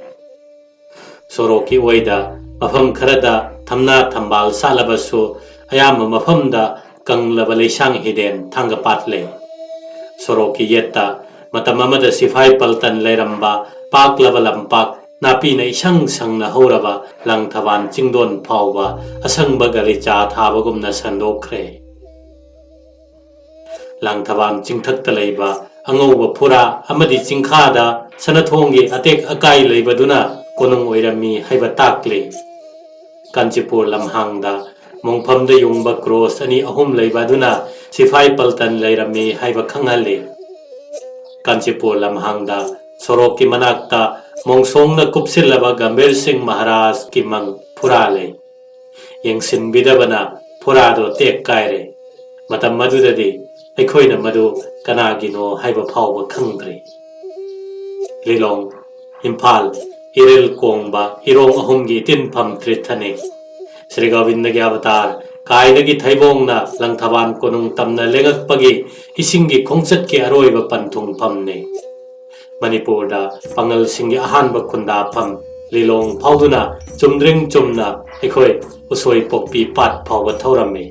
ꯁꯣꯔꯣꯛꯀꯤ ꯑꯣꯏꯗ ꯃꯐꯝ ꯈꯔꯗ ꯊꯝꯅꯥ ꯊꯝꯕꯥꯜ ꯁꯥꯠꯂꯕꯁꯨ, ꯑꯌꯥꯝꯕ ꯃꯐꯝꯗ ꯀꯪꯂꯕ ꯂꯩꯁꯥꯡ ꯍꯤꯗꯦꯟ ꯊꯥꯡꯒ ꯄꯥꯠ ꯂꯩ꯫ ꯁꯣꯔꯣꯛꯀꯤ ꯌꯦꯠꯇ ꯃꯇꯝ ꯑꯃꯗ ꯁꯤꯐꯥꯏ ꯄꯜꯇꯟ ꯂꯩꯔꯝꯕ ꯄꯥꯛꯂꯕ ꯂꯝꯄꯥꯛ, ꯅꯥꯄꯤꯅ ꯏꯁꯪ ꯁꯪꯅ ꯍꯧꯔꯕ ꯂꯪꯊꯕꯥꯜ ꯆꯤꯡꯗꯣꯟ ꯐꯥꯎꯕ ꯑꯁꯪꯕ ꯒꯂꯤꯆꯥ ꯊꯥꯕꯒꯨꯝꯅ ꯁꯟꯗꯣꯛꯈ꯭ꯔꯦ꯫ ꯂꯪꯊꯕꯥꯜ ꯆꯤꯡꯊꯛꯇ ꯂꯩꯕ ꯑꯉꯧꯕ ꯐꯨꯔꯥ ꯑꯃꯗꯤ ꯆꯤꯡꯈꯥꯗ ꯁꯅꯥꯊꯣꯡꯒꯤ ꯑꯇꯦꯛ ꯑꯀꯥꯏ ꯂꯩꯕꯗꯨꯅ ꯀꯣꯅꯨꯡ ꯑꯣꯏꯔꯝꯃꯤ ꯍꯥꯏꯕ ꯇꯥꯛꯂꯤ꯫ ꯀꯥꯟꯆꯤꯄꯨꯔ ꯂꯝꯍꯥꯡꯗ ꯃꯣꯡꯐꯝꯗ ꯌꯨꯡꯕ ꯀ꯭ꯔꯣꯁ ꯑꯅꯤ ꯑꯍꯨꯝ ꯂꯩꯕ ꯑꯗꯨꯅ ꯁꯤꯐꯥꯏ ꯄꯜꯇꯟ ꯂꯩꯔꯝꯃꯤ ꯍꯥꯏꯕ ꯈꯪꯍꯜꯂꯤ꯫ ꯀꯥꯟꯆꯤꯄꯨꯔ ꯂꯝꯍꯥꯡꯗ ꯁꯣꯔꯣꯛꯀꯤ ꯃꯅꯥꯛꯇ ꯃꯣꯡꯁꯣꯡꯅ ꯀꯨꯞꯁꯤꯜꯂꯕ ꯒꯝꯚꯤꯔ ꯁꯤꯡ ꯃꯍꯥꯔꯥꯖꯀꯤ ꯃꯪ ꯐꯨꯔꯥ ꯂꯩ꯫ ꯌꯦꯡꯁꯤꯟꯕꯤꯗꯕꯅ ꯐꯨꯔꯥꯗꯣ ꯇꯦꯛ ꯀꯥꯏꯔꯦ꯫ ꯃꯇꯝ ꯑꯗꯨꯗꯗꯤ ꯑꯩꯈꯣꯏꯅ ꯃꯗꯨ ꯀꯅꯥꯒꯤꯅꯣ ꯍꯥꯏꯕ ꯐꯥꯎꯕ ꯈꯪꯗ꯭ꯔꯤ꯫ ꯂꯤꯂꯣꯡ, ꯏꯝꯐꯥꯜ, ꯏꯔꯤꯜ ꯀꯣꯡꯕ ꯏꯔꯣꯡ ꯑꯍꯨꯝꯒꯤ ꯏꯇꯤꯟꯐꯝ ꯇ꯭ꯔꯤꯊꯅꯤ꯫ ꯁ꯭ꯔꯤ ꯒꯣꯕꯤꯟꯗꯒꯤ ꯑꯕꯇꯥꯔ ꯀꯥꯏꯗꯒꯤ ꯊꯩꯕꯣꯡꯅ ꯂꯪꯊꯕꯥꯜ ꯀꯣꯅꯨꯡ ꯇꯝꯅ ꯂꯦꯡꯉꯛꯄꯒꯤ ꯏꯁꯤꯡꯒꯤ ꯈꯣꯡꯆꯠꯀꯤ ꯑꯔꯣꯏꯕ ꯄꯟꯊꯨꯡꯐꯝꯅꯤ꯫ ꯃꯅꯤꯄꯨꯔꯗ ꯄꯥꯉꯜꯁꯤꯡꯒꯤ ꯑꯍꯥꯟꯕ ꯈꯨꯟꯗꯥꯐꯝ ꯂꯤꯂꯣꯡ ꯐꯥꯎꯗꯨꯅ ꯆꯨꯝꯗ꯭ꯔꯤꯡ ꯆꯨꯝꯅ ꯑꯩꯈꯣꯏ ꯎꯁꯣꯏ ꯄꯣꯛꯄꯤ ꯄꯥꯠ ꯐꯥꯎꯕ ꯊꯧꯔꯝꯃꯤ꯫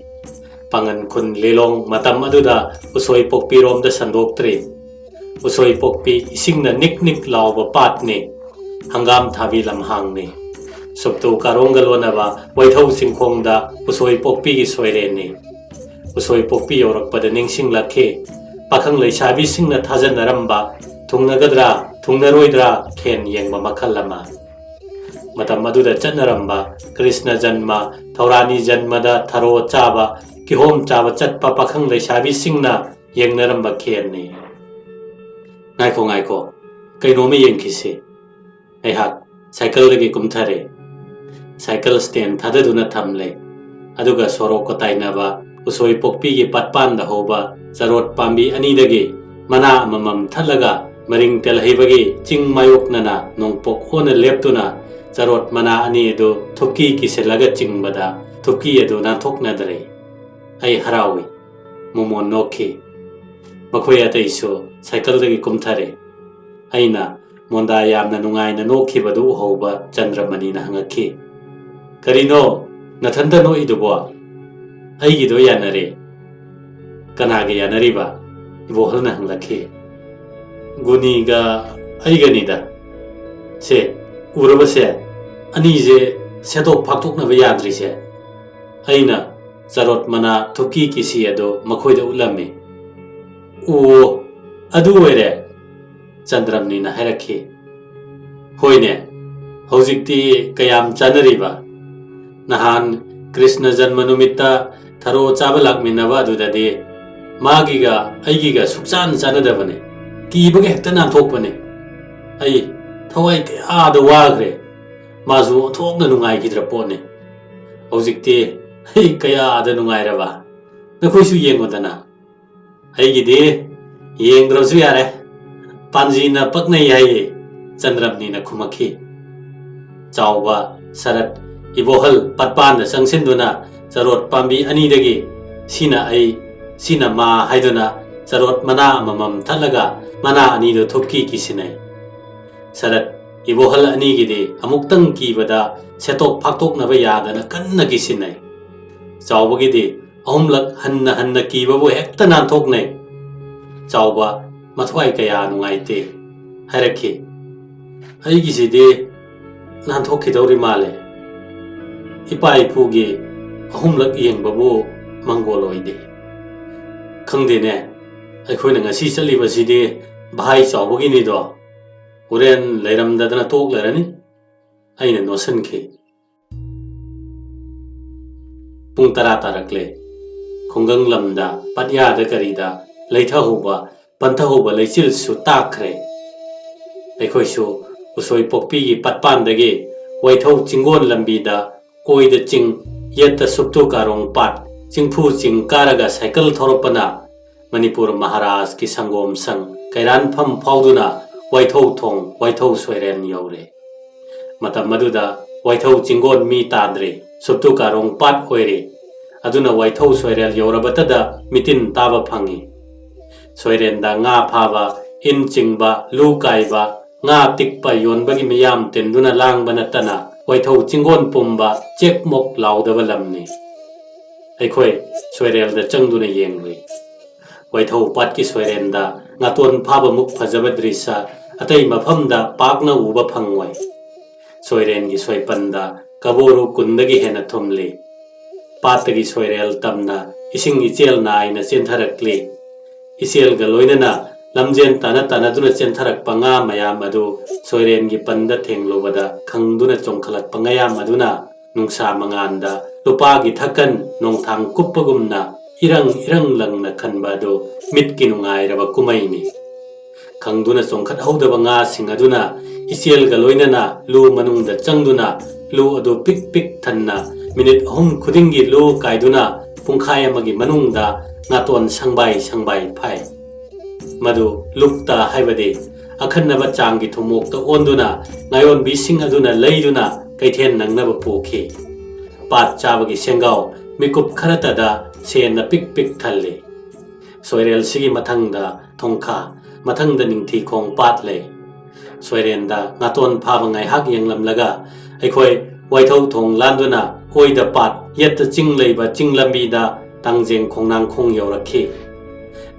ꯄꯥꯉꯟ ꯈꯨꯟ ꯂꯤꯂꯣꯡ ꯃꯇꯝ ꯑꯗꯨꯗ ꯎꯁꯣꯏ ꯄꯣꯛꯄꯤꯔꯣꯝꯗ ꯁꯟꯗꯣꯛꯇ꯭ꯔꯤ꯫ ꯎꯁꯣꯏ ꯄꯣꯛꯄꯤ ꯏꯁꯤꯡꯅ ꯅꯤꯛ ꯅꯤꯛ ꯂꯥꯎꯕ ꯄꯥꯠꯅꯤ꯫ ꯍꯪꯒꯥꯝ ꯊꯥꯕꯤ ꯂꯝꯍꯥꯡꯅꯤ꯫ ꯁꯨꯞꯇꯨ ꯀꯥꯔꯣꯡꯒ ꯂꯣꯟꯅꯕ ꯋꯥꯏꯊꯧ ꯆꯤꯡꯈꯣꯡꯗ ꯎꯁꯣꯏ ꯄꯣꯛꯄꯤꯒꯤ ꯁꯣꯏꯔꯦꯟꯅꯤ꯫ ꯎꯁꯣꯏ ꯄꯣꯛꯄꯤ ꯌꯧꯔꯛꯄꯗ ꯅꯤꯡꯁꯤꯡꯂꯛꯈꯤ꯫ ꯄꯥꯈꯪ ꯂꯩꯁꯥꯕꯤꯁꯤꯡꯅ ꯊꯥꯖꯅꯔꯝꯕ ꯊꯨꯡꯅꯒꯗ꯭ꯔꯥ ꯊꯨꯡꯅꯔꯣꯏꯗ꯭ꯔꯥ ꯈꯦꯟ ꯌꯦꯡꯕ ꯃꯈꯜ ꯑꯃ꯫ ꯃꯇꯝ ꯑꯗꯨꯗ ꯆꯠꯅꯔꯝꯕ ꯀ꯭ꯔꯤꯁꯅ ꯖꯟꯃ, ꯊꯧꯔꯥꯅꯤ ꯖꯟꯃꯗ ꯊꯔꯣ ꯆꯥꯕ, ꯀꯤꯍꯣꯝ ꯆꯥꯕ ꯆꯠꯄ ꯄꯥꯈꯪ ꯂꯩꯁꯥꯕꯤꯁꯤꯡꯅ ꯌꯦꯡꯅꯔꯝꯕ ꯈꯦꯟꯅꯤ꯫ "ꯉꯥꯏꯈꯣ, ꯉꯥꯏꯈꯣ, ꯀꯩꯅꯣꯝꯃ ꯌꯦꯡꯈꯤꯁꯤ꯫" ꯑꯩꯍꯥꯛ ꯁꯥꯏꯀꯜꯗꯒꯤ ꯀꯨꯝꯊꯔꯦ꯫ ꯁꯥꯏꯀꯜ ꯁ꯭ꯇꯦꯟ ꯊꯥꯗꯗꯨꯅ ꯊꯝꯂꯦ꯫ ꯑꯗꯨꯒ ꯁꯣꯔꯣꯛꯀ ꯇꯥꯏꯅꯕ ꯎꯁꯣꯏ ꯄꯣꯛꯄꯤꯒꯤ ꯄꯥꯠꯄꯥꯟꯗ ꯍꯧꯕ ꯆꯔꯣꯠ ꯄꯥꯝꯕꯤ ꯑꯅꯤꯗꯒꯤ ꯃꯅꯥ ꯑꯃꯃꯝ ꯊꯠꯂꯒ ꯃꯔꯤꯡ ꯇꯦꯜꯍꯩꯕꯒꯤ ꯆꯤꯡ ꯃꯥꯌꯣꯛꯅꯅ ꯅꯣꯡꯄꯣꯛ ꯑꯣꯟꯅ ꯂꯦꯞꯇꯨꯅ ꯆꯔꯣꯠ ꯃꯅꯥ ꯑꯅꯤ ꯑꯗꯨ ꯊꯨꯞꯀꯤ ꯀꯤꯁꯤꯜꯂꯒ ꯆꯤꯡꯕꯗ ꯊꯨꯞꯀꯤ ꯑꯗꯨ ꯅꯥꯟꯊꯣꯛꯅꯗ꯭ꯔꯦ꯫ ꯑꯩ ꯍꯔꯥꯎꯏ꯫ ꯃꯣꯃꯣꯟ ꯅꯣꯛꯈꯤ꯫ ꯃꯈꯣꯏ ꯑꯇꯩꯁꯨ ꯁꯥꯏꯀꯜꯗꯒꯤ ꯀꯨꯝꯊꯔꯦ꯫ ꯑꯩꯅ ꯃꯣꯟꯗꯥ ꯌꯥꯝꯅ ꯅꯨꯡꯉꯥꯏꯅ ꯅꯣꯛꯈꯤꯕꯗꯨ ꯎꯍꯧꯕ ꯆꯟꯗ꯭ꯔꯃꯅꯤꯅ ꯍꯪꯉꯛꯈꯤ, "ꯀꯔꯤꯅꯣ ꯅꯊꯟꯇ ꯅꯣꯛꯏꯗꯨꯕꯣ?" "ꯑꯩꯒꯤꯗꯣ ꯌꯥꯅꯔꯦ꯫" "ꯀꯅꯥꯒ ꯌꯥꯅꯔꯤꯕ?" ꯏꯕꯣꯍꯜꯅ ꯍꯪꯂꯛꯈꯤ꯫ "ꯒꯨꯅꯤꯒ ꯑꯩꯒꯅꯤꯗ꯫ ꯁꯦ, ꯎꯔꯕꯁꯦ? ꯑꯅꯤꯁꯦ ꯁꯦꯠꯇꯣꯛ ꯐꯥꯛꯇꯣꯛꯅꯕ ꯌꯥꯗ꯭ꯔꯤꯁꯦ꯫" ꯑꯩꯅ ꯆꯔꯣꯠ ꯃꯅꯥ ꯊꯨꯞꯀꯤ ꯀꯤꯁꯤ ꯑꯗꯨ ꯃꯈꯣꯏꯗ ꯎꯠꯂꯝꯃꯤ꯫ "ꯑꯣ, ꯑꯗꯨ ꯑꯣꯏꯔꯦ?" ꯆꯟꯗ꯭ꯔꯝꯅꯤꯅ ꯍꯥꯏꯔꯛꯈꯤ꯫ "ꯍꯣꯏꯅꯦ, ꯍꯧꯖꯤꯛꯇꯤ ꯀꯌꯥꯝ ꯆꯥꯅꯔꯤꯕ? ꯅꯍꯥꯟ ꯀ꯭ꯔꯤꯁꯅ ꯖꯟꯃ ꯅꯨꯃꯤꯠꯇ ꯊꯔꯣ ꯆꯥꯕ ꯂꯥꯛꯃꯤꯟꯅꯕ ꯑꯗꯨꯗꯗꯤ ꯃꯥꯒꯤꯒ ꯑꯩꯒꯤꯒ ꯁꯨꯛꯆꯥꯟ ꯆꯥꯟꯅꯗꯕꯅꯦ꯫ ꯀꯤꯕꯒ ꯍꯦꯛꯇ ꯅꯥꯟꯊꯣꯛꯄꯅꯦ꯫ ꯑꯩ ꯊꯋꯥꯏ ꯀꯌꯥꯗ ꯋꯥꯈ꯭ꯔꯦ꯫ ꯃꯥꯁꯨ ꯑꯣꯟꯊꯣꯛꯅ ꯅꯨꯡꯉꯥꯏꯈꯤꯗ꯭ꯔ ꯄꯣꯠꯅꯤ꯫ ꯍꯧꯖꯤꯛꯇꯤ ꯑꯩ ꯀꯌꯥꯗ ꯅꯨꯡꯉꯥꯏꯔꯕ꯫ ꯅꯈꯣꯏꯁꯨ ꯌꯦꯡꯉꯨꯗꯅ꯫" "ꯑꯩꯒꯤꯗꯤ ꯌꯦꯡꯗ꯭ꯔꯁꯨ ꯌꯥꯔꯦ, ꯄꯥꯟꯖꯤꯅ ꯄꯛꯅꯩ ꯍꯥꯏꯌꯦ," ꯆꯟꯗ꯭ꯔꯝꯅꯤꯅ ꯈꯨꯝꯃꯛꯈꯤ꯫ ꯆꯥꯎꯕ, ꯁꯔꯠ, ꯏꯕꯣꯍꯜ ꯄꯠꯄꯥꯟꯗ ꯆꯪꯁꯤꯟꯗꯨꯅ ꯆꯔꯣꯠ ꯄꯥꯝꯕꯤ ꯑꯅꯤꯗꯒꯤ ꯁꯤꯅ ꯑꯩ, ꯁꯤꯅ ꯃꯥ ꯍꯥꯏꯗꯨꯅ ꯆꯔꯣꯠ ꯃꯅꯥ ꯑꯃꯃꯝ ꯊꯠꯂꯒ ꯃꯅꯥ ꯑꯅꯤꯗꯨ ꯊꯨꯞꯀꯤ ꯀꯤꯁꯤꯟꯅꯩ꯫ ꯁꯔꯠ, ꯏꯕꯣꯍꯜ ꯑꯅꯤꯒꯤꯗꯤ ꯑꯃꯨꯛꯇꯪ ꯀꯤꯕꯗ ꯁꯦꯠꯇꯣꯛ ꯐꯥꯛꯇꯣꯛꯅꯕ ꯌꯥꯗꯅ ꯀꯟꯅ ꯀꯤꯁꯤꯟꯅꯩ꯫ ꯆꯥꯎꯕꯒꯤꯗꯤ ꯑꯍꯨꯝꯂꯛ ꯍꯟꯅ ꯍꯟꯅ ꯀꯤꯕꯕꯨ ꯍꯦꯛꯇ ꯅꯥꯟꯊꯣꯛꯅꯩ꯫ ꯆꯥꯎꯕ ꯃꯊ꯭ꯋꯥꯏ ꯀꯌꯥ ꯅꯨꯡꯉꯥꯏꯇꯦ ꯍꯥꯏꯔꯛꯈꯤ꯫ "ꯑꯩꯒꯤꯁꯤꯗꯤ ꯅꯥꯟꯊꯣꯛꯈꯤꯗꯧꯔꯤ ꯃꯥꯜꯂꯦ꯫ ꯏꯄꯥ ꯏꯄꯨꯒꯤ ꯑꯍꯨꯝꯂꯛ ꯌꯦꯡꯕꯕꯨ ꯃꯪꯒꯣꯜ ꯑꯣꯏꯗꯦ꯫ ꯈꯪꯗꯦꯅꯦ, ꯑꯩꯈꯣꯏꯅ ꯉꯁꯤ ꯆꯠꯂꯤꯕꯁꯤꯗꯤ ꯚꯥꯏ ꯆꯥꯎꯕꯒꯤꯅꯤꯗꯣ꯫ ꯍꯣꯔꯦꯟ ꯂꯩꯔꯝꯗꯗꯅ ꯇꯣꯛ ꯂꯩꯔꯅꯤ꯫" ꯑꯩꯅ ꯅꯣꯠꯁꯤꯟꯈꯤ꯫ ꯄꯨꯡ ꯇꯔꯥ ꯇꯥꯔꯛꯂꯦ꯫ ꯈꯨꯡꯒꯪ ꯂꯝꯗ, ꯄꯠꯌꯥꯗ ꯀꯔꯤꯗ ꯂꯩꯊꯍꯧꯕ, ꯄꯟꯊꯍꯧꯕ ꯂꯩꯆꯤꯜꯁꯨ ꯇꯥꯛꯈ꯭ꯔꯦ꯫ ꯑꯩꯈꯣꯏꯁꯨ ꯎꯁꯣꯏ ꯄꯣꯛꯄꯤꯒꯤ ꯄꯠꯄꯥꯟꯗꯒꯤ ꯋꯥꯏꯊꯧ ꯆꯤꯡꯒꯣꯟ ꯂꯝꯕꯤꯗ ꯑꯣꯏꯗ ꯆꯤꯡ, ꯌꯦꯠꯇ ꯁꯨꯞꯇꯨ ꯀꯥꯔꯣꯡ ꯄꯥꯠ, ꯆꯤꯡꯐꯨ ꯆꯤꯡ ꯀꯥꯔꯒ ꯁꯥꯏꯀꯜ ꯊꯧꯔꯛꯄꯅ ꯃꯅꯤꯄꯨꯔ ꯃꯍꯥꯔꯥꯖꯀꯤ ꯁꯪꯒꯣꯝ ꯁꯪ ꯀꯩꯔꯥꯟꯐꯝ ꯐꯥꯎꯗꯨꯅ ꯋꯥꯏꯊꯧ ꯊꯣꯡ, ꯋꯥꯏꯊꯧ ꯁꯣꯏꯔꯦꯟ ꯌꯧꯔꯦ꯫ ꯃꯇꯝ ꯑꯗꯨꯗ ꯋꯥꯏꯊꯧ ꯆꯤꯡꯒꯣꯟ ꯃꯤ ꯇꯥꯗ꯭ꯔꯤ, ꯁꯨꯞꯇꯨ ꯀꯥꯔꯣꯡ ꯄꯥꯠ ꯑꯣꯏꯔꯤ꯫ ꯑꯗꯨꯅ ꯋꯥꯏꯊꯧ ꯁꯣꯏꯔꯦꯜ ꯌꯧꯔꯕꯇꯗ ꯃꯤꯇꯤꯟ ꯇꯥꯕ ꯐꯪꯏ꯫ ꯁꯣꯏꯔꯦꯟꯗ ꯉꯥ ꯐꯥꯕ, ꯏꯟ ꯆꯤꯡꯕ, ꯂꯨ ꯀꯥꯏꯕ, ꯉꯥ ꯇꯤꯛꯄ ꯌꯣꯟꯕꯒꯤ ꯃꯤꯌꯥꯝ ꯇꯤꯟꯗꯨꯅ ꯂꯥꯡꯕ ꯅꯠꯇꯅ ꯋꯥꯏꯊꯧ ꯆꯤꯡꯒꯣꯟ ꯄꯨꯝꯕ ꯆꯦꯛꯃꯣꯛ ꯂꯥꯎꯗꯕ ꯂꯝꯅꯤ꯫ ꯑꯩꯈꯣꯏ ꯁꯣꯏꯔꯦꯜꯗ ꯆꯪꯗꯨꯅ ꯌꯦꯡꯂꯨꯏ꯫ ꯋꯥꯏꯊꯧ ꯄꯥꯠꯀꯤ ꯁꯣꯏꯔꯦꯟꯗ ꯉꯥꯇꯣꯟ ꯐꯥꯕꯃꯨꯛ ꯐꯖꯕ ꯗ꯭ꯔꯤꯁ ꯑꯇꯩ ꯃꯐꯝꯗ ꯄꯥꯛꯅ ꯎꯕ ꯐꯪꯉꯣꯏ꯫ ꯁꯣꯏꯔꯦꯟꯒꯤ ꯁꯣꯏꯄꯟꯗ ꯀꯕꯣꯔꯨ ꯀꯨꯟꯗꯒꯤ ꯍꯦꯟꯅ ꯊꯨꯝꯂꯤ꯫ ꯄꯥꯠꯇꯒꯤ ꯁꯣꯏꯔꯦꯜ ꯇꯝꯅ ꯏꯁꯤꯡ ꯏꯆꯦꯜ ꯅꯥꯏꯅ ꯆꯦꯟꯊꯔꯛꯂꯤ꯫ ꯏꯆꯦꯜꯒ ꯂꯣꯏꯅꯅ ꯂꯝꯖꯦꯟ ꯇꯥꯅ ꯇꯥꯅꯗꯨꯅ ꯆꯦꯟꯊꯔꯛꯄ ꯉꯥ ꯃꯌꯥꯝ ꯑꯗꯨ ꯁꯣꯏꯔꯦꯟꯒꯤ ꯄꯟꯗ ꯊꯦꯡꯂꯨꯕꯗ ꯈꯪꯗꯨꯅ ꯆꯣꯡꯈꯠꯂꯛꯄ ꯉꯥꯌꯥꯝ ꯑꯗꯨꯅ ꯅꯨꯡꯁꯥ ꯃꯉꯥꯟꯗ ꯂꯨꯄꯥꯒꯤ ꯊꯥꯀꯟ ꯅꯣꯡꯊꯥꯡ ꯀꯨꯞꯄꯒꯨꯝꯅ ꯏꯔꯪ ꯏꯔꯪ ꯂꯪꯅ ꯈꯟꯕ ꯑꯗꯨ ꯃꯤꯠꯀꯤ ꯅꯨꯡꯉꯥꯏꯔꯕ ꯀꯨꯝꯍꯩꯅꯤ꯫ ꯈꯪꯗꯨꯅ ꯆꯣꯡꯈꯠꯍꯧꯗꯕ ꯉꯥꯁꯤꯡ ꯑꯗꯨꯅ ꯏꯆꯦꯜꯒ ꯂꯣꯏꯅꯅ ꯂꯨ ꯃꯅꯨꯡꯗ ꯆꯪꯗꯨꯅ ꯂꯨ ꯑꯗꯨ ꯄꯤꯛ ꯄꯤꯛ ꯊꯟꯅ ꯃꯤꯅꯤꯠ ꯑꯍꯨꯝ ꯈꯨꯗꯤꯡꯒꯤ ꯂꯨ ꯀꯥꯏꯗꯨꯅ ꯄꯨꯡꯈꯥꯏ ꯑꯃꯒꯤ ꯃꯅꯨꯡꯗ ꯉꯥꯇꯣꯟ ꯁꯪꯕꯥꯏ ꯁꯪꯕꯥꯏ ꯐꯥꯏ꯫ ꯃꯗꯨ ꯂꯨꯛꯇ ꯍꯥꯏꯕꯗꯤ ꯑꯈꯟꯅꯕ ꯆꯥꯡꯒꯤ ꯊꯨꯝꯃꯣꯛꯇ ꯑꯣꯟꯗꯨꯅ ꯉꯥꯌꯣꯟꯕꯤꯁꯤꯡ ꯑꯗꯨꯅ ꯂꯩꯗꯨꯅ ꯀꯩꯊꯦꯜ ꯅꯪꯅꯕ ꯄꯨꯈꯤ꯫ ꯄꯥꯠ ꯆꯥꯕꯒꯤ ꯁꯦꯡꯒꯥꯎ ꯃꯤꯀꯨꯞ ꯈꯔꯇꯗ ꯁꯦꯟꯅ ꯄꯤꯛ ꯄꯤꯛ ꯊꯜꯂꯤ꯫ ꯁꯣꯏꯔꯦꯜꯁꯤꯒꯤ ꯃꯊꯪꯗ ꯊꯣꯡꯈꯥ, ꯃꯊꯪꯗ ꯅꯤꯡꯊꯤꯈꯣꯡ ꯄꯥꯠ ꯂꯩ꯫ ꯁꯣꯏꯔꯦꯟꯗ ꯉꯥꯇꯣꯟ ꯐꯥꯕ ꯉꯥꯏꯍꯥꯛ ꯌꯦꯡꯂꯝꯂꯒ ꯑꯩꯈꯣꯏ ꯋꯥꯏꯊꯧ ꯊꯣꯡ ꯂꯥꯟꯗꯨꯅ ꯑꯣꯏꯗ ꯄꯥꯠ ꯌꯦꯠꯇ ꯆꯤꯡ ꯂꯩꯕ ꯆꯤꯡ ꯂꯝꯕꯤꯗ ꯇꯥꯡꯖꯦꯡ ꯈꯣꯡꯅꯥꯡꯈꯣꯡ ꯌꯧꯔꯛꯈꯤ꯫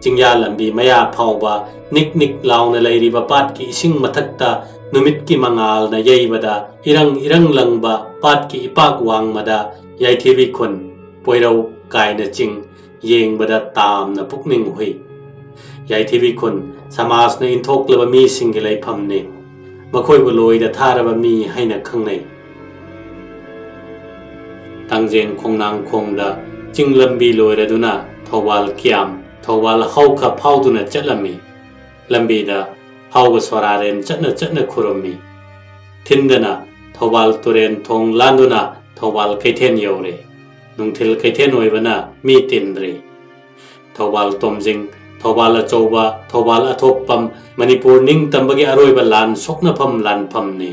ꯆꯤꯡꯌꯥ ꯂꯝꯕꯤ ꯃꯌꯥ ꯐꯥꯎꯕ ꯅꯤꯛ ꯅꯤꯛ ꯂꯥꯎꯅ ꯂꯩꯔꯤꯕ ꯄꯥꯠꯀꯤ ꯏꯁꯤꯡ ꯃꯊꯛꯇ ꯅꯨꯃꯤꯠꯀꯤ ꯃꯉꯥꯜꯅ ꯌꯩꯕꯗ ꯏꯔꯪ ꯏꯔꯪ ꯂꯪꯕ ꯄꯥꯠꯀꯤ ꯏꯄꯥꯛ ꯋꯥꯡꯃꯗ ꯌꯥꯏꯊꯤꯕꯤ ꯈꯨꯟ, ꯄꯣꯏꯔꯧ, ꯀꯥꯏꯅ ꯆꯤꯡ ꯌꯦꯡꯕꯗ ꯇꯥꯝꯅ ꯄꯨꯛꯅꯤꯡ ꯍꯨꯏ꯫ ꯌꯥꯏꯊꯤꯕꯤ ꯈꯨꯟ ꯁꯃꯥꯖꯅ ꯏꯟꯊꯣꯛꯂꯕ ꯃꯤꯁꯤꯡꯒꯤ ꯂꯩꯐꯝꯅꯤ꯫ ꯃꯈꯣꯏꯕꯨ ꯂꯣꯏꯗ ꯊꯥꯔꯕ ꯃꯤ ꯍꯥꯏꯅ ꯈꯪꯅꯩ꯫ ꯇꯥꯡꯖꯦꯡ ꯈꯣꯡꯅꯥꯡꯈꯣꯡꯗ ꯆꯤꯡ ꯂꯝꯕꯤ ꯂꯣꯏꯔꯗꯨꯅ ꯊꯧꯕꯥꯜ ꯀꯤꯌꯥꯝ, ꯊꯧꯕꯥꯜ ꯍꯥꯎꯈ ꯐꯥꯎꯗꯨꯅ ꯆꯠꯂꯝꯃꯤ꯫ ꯂꯝꯕꯤꯗ ꯍꯥꯎꯕ ꯁꯣꯔꯥꯔꯦꯟ ꯆꯠꯅ ꯆꯠꯅ ꯈꯨꯔꯨꯝꯃꯤ꯫ ꯊꯤꯟꯗꯅ ꯊꯧꯕꯥꯜ ꯇꯨꯔꯦꯟ ꯊꯣꯡ ꯂꯥꯟꯗꯨꯅ ꯊꯧꯕꯥꯜ ꯀꯩꯊꯦꯜ ꯌꯧꯔꯦ꯫ ꯅꯨꯡꯊꯤꯜ ꯀꯩꯊꯦꯜ ꯑꯣꯏꯕꯅ ꯃꯤ ꯇꯤꯟꯗ꯭ꯔꯤ꯫ ꯊꯧꯕꯥꯜ ꯇꯣꯝꯖꯤꯡ, ꯊꯧꯕꯥꯜ ꯑꯆꯧꯕ, ꯊꯧꯕꯥꯜ ꯑꯊꯣꯛꯄꯝ, ꯃꯅꯤꯄꯨꯔ ꯅꯤꯡꯇꯝꯕꯒꯤ ꯑꯔꯣꯏꯕ ꯂꯥꯟ ꯁꯣꯛꯅꯐꯝ ꯂꯥꯟꯐꯝꯅꯤ꯫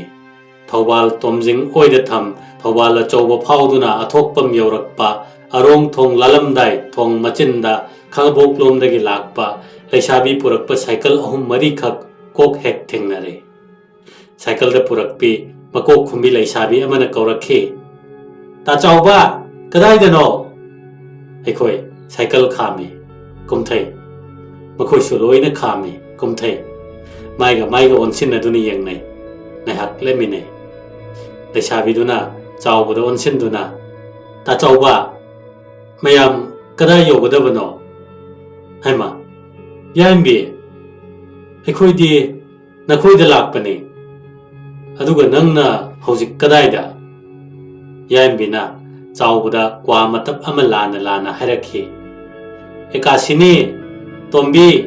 ꯊꯧꯕꯥꯜ ꯇꯣꯝꯖꯤꯡ ꯑꯣꯏꯗ ꯊꯝ, ꯊꯧꯕꯥꯜ ꯑꯆꯧꯕ ꯐꯥꯎꯗꯨꯅ ꯑꯊꯣꯛꯄꯝ ꯌꯧꯔꯛꯄ, ꯑꯔꯣꯡ ꯊꯣꯡ ꯂꯥꯜꯂꯝꯗꯥꯏ ꯊꯣꯡ ꯃꯆꯤꯟꯗ ꯈꯥꯡꯉꯕꯣꯛꯂꯣꯝꯗꯒꯤ ꯂꯥꯛꯄ ꯂꯩꯁꯥꯕꯤ ꯄꯨꯔꯛꯄ ꯁꯥꯏꯀꯜ ꯑꯍꯨꯝ ꯃꯔꯤꯈꯛ ꯀꯣꯛ ꯍꯦꯛ ꯊꯦꯡꯅꯔꯦ꯫ ꯁꯥꯏꯀꯜꯗ ꯄꯨꯔꯛꯄꯤ ꯃꯀꯣꯛ ꯈꯨꯝꯕꯤ ꯂꯩꯁꯥꯕꯤ ꯑꯃꯅ ꯀꯧꯔꯛꯈꯤ, "ꯇꯥ ꯆꯥꯎꯕ, ꯀꯗꯥꯏꯗꯅꯣ?" ꯑꯩꯈꯣꯏ ꯁꯥꯏꯀꯜ ꯈꯥꯝꯃꯤ, ꯀꯨꯝꯊꯩ꯫ ꯃꯈꯣꯏꯁꯨ ꯂꯣꯏꯅ ꯈꯥꯝꯃꯤ, ꯀꯨꯝꯊꯩ꯫ ꯃꯥꯏꯒ ꯃꯥꯏꯒ ꯑꯣꯟꯁꯤꯟꯅꯗꯨꯅ ꯌꯦꯡꯅꯩ꯫ ꯉꯥꯏꯍꯥꯛ ꯂꯦꯞꯃꯤꯟꯅꯩ꯫ ꯂꯩꯁꯥꯕꯤꯗꯨꯅ ꯆꯥꯎꯕꯗ ꯑꯣꯟꯁꯤꯟꯗꯨꯅ, "ꯇꯥ ꯆꯥꯎꯕ, ꯃꯌꯥꯝ ꯀꯗꯥꯏ ꯌꯧꯒꯗꯕꯅꯣ?" "ꯍꯩꯃꯥ, ꯌꯥꯏꯝꯕꯤ, ꯑꯩꯈꯣꯏꯗꯤ ꯅꯈꯣꯏꯗ ꯂꯥꯛꯄꯅꯤ꯫ ꯑꯗꯨꯒ ꯅꯪꯅ ꯍꯧꯖꯤꯛ ꯀꯗꯥꯏꯗ?" ꯌꯥꯏꯝꯕꯤꯅ ꯆꯥꯎꯕꯗ ꯀ꯭ꯋꯥ ꯃꯇꯞ ꯑꯃ ꯂꯥꯟꯅ ꯂꯥꯟꯅ ꯍꯥꯏꯔꯛꯈꯤ꯫ "ꯑꯦꯀꯥꯁꯤꯅꯤ, ꯇꯣꯝꯕꯤ,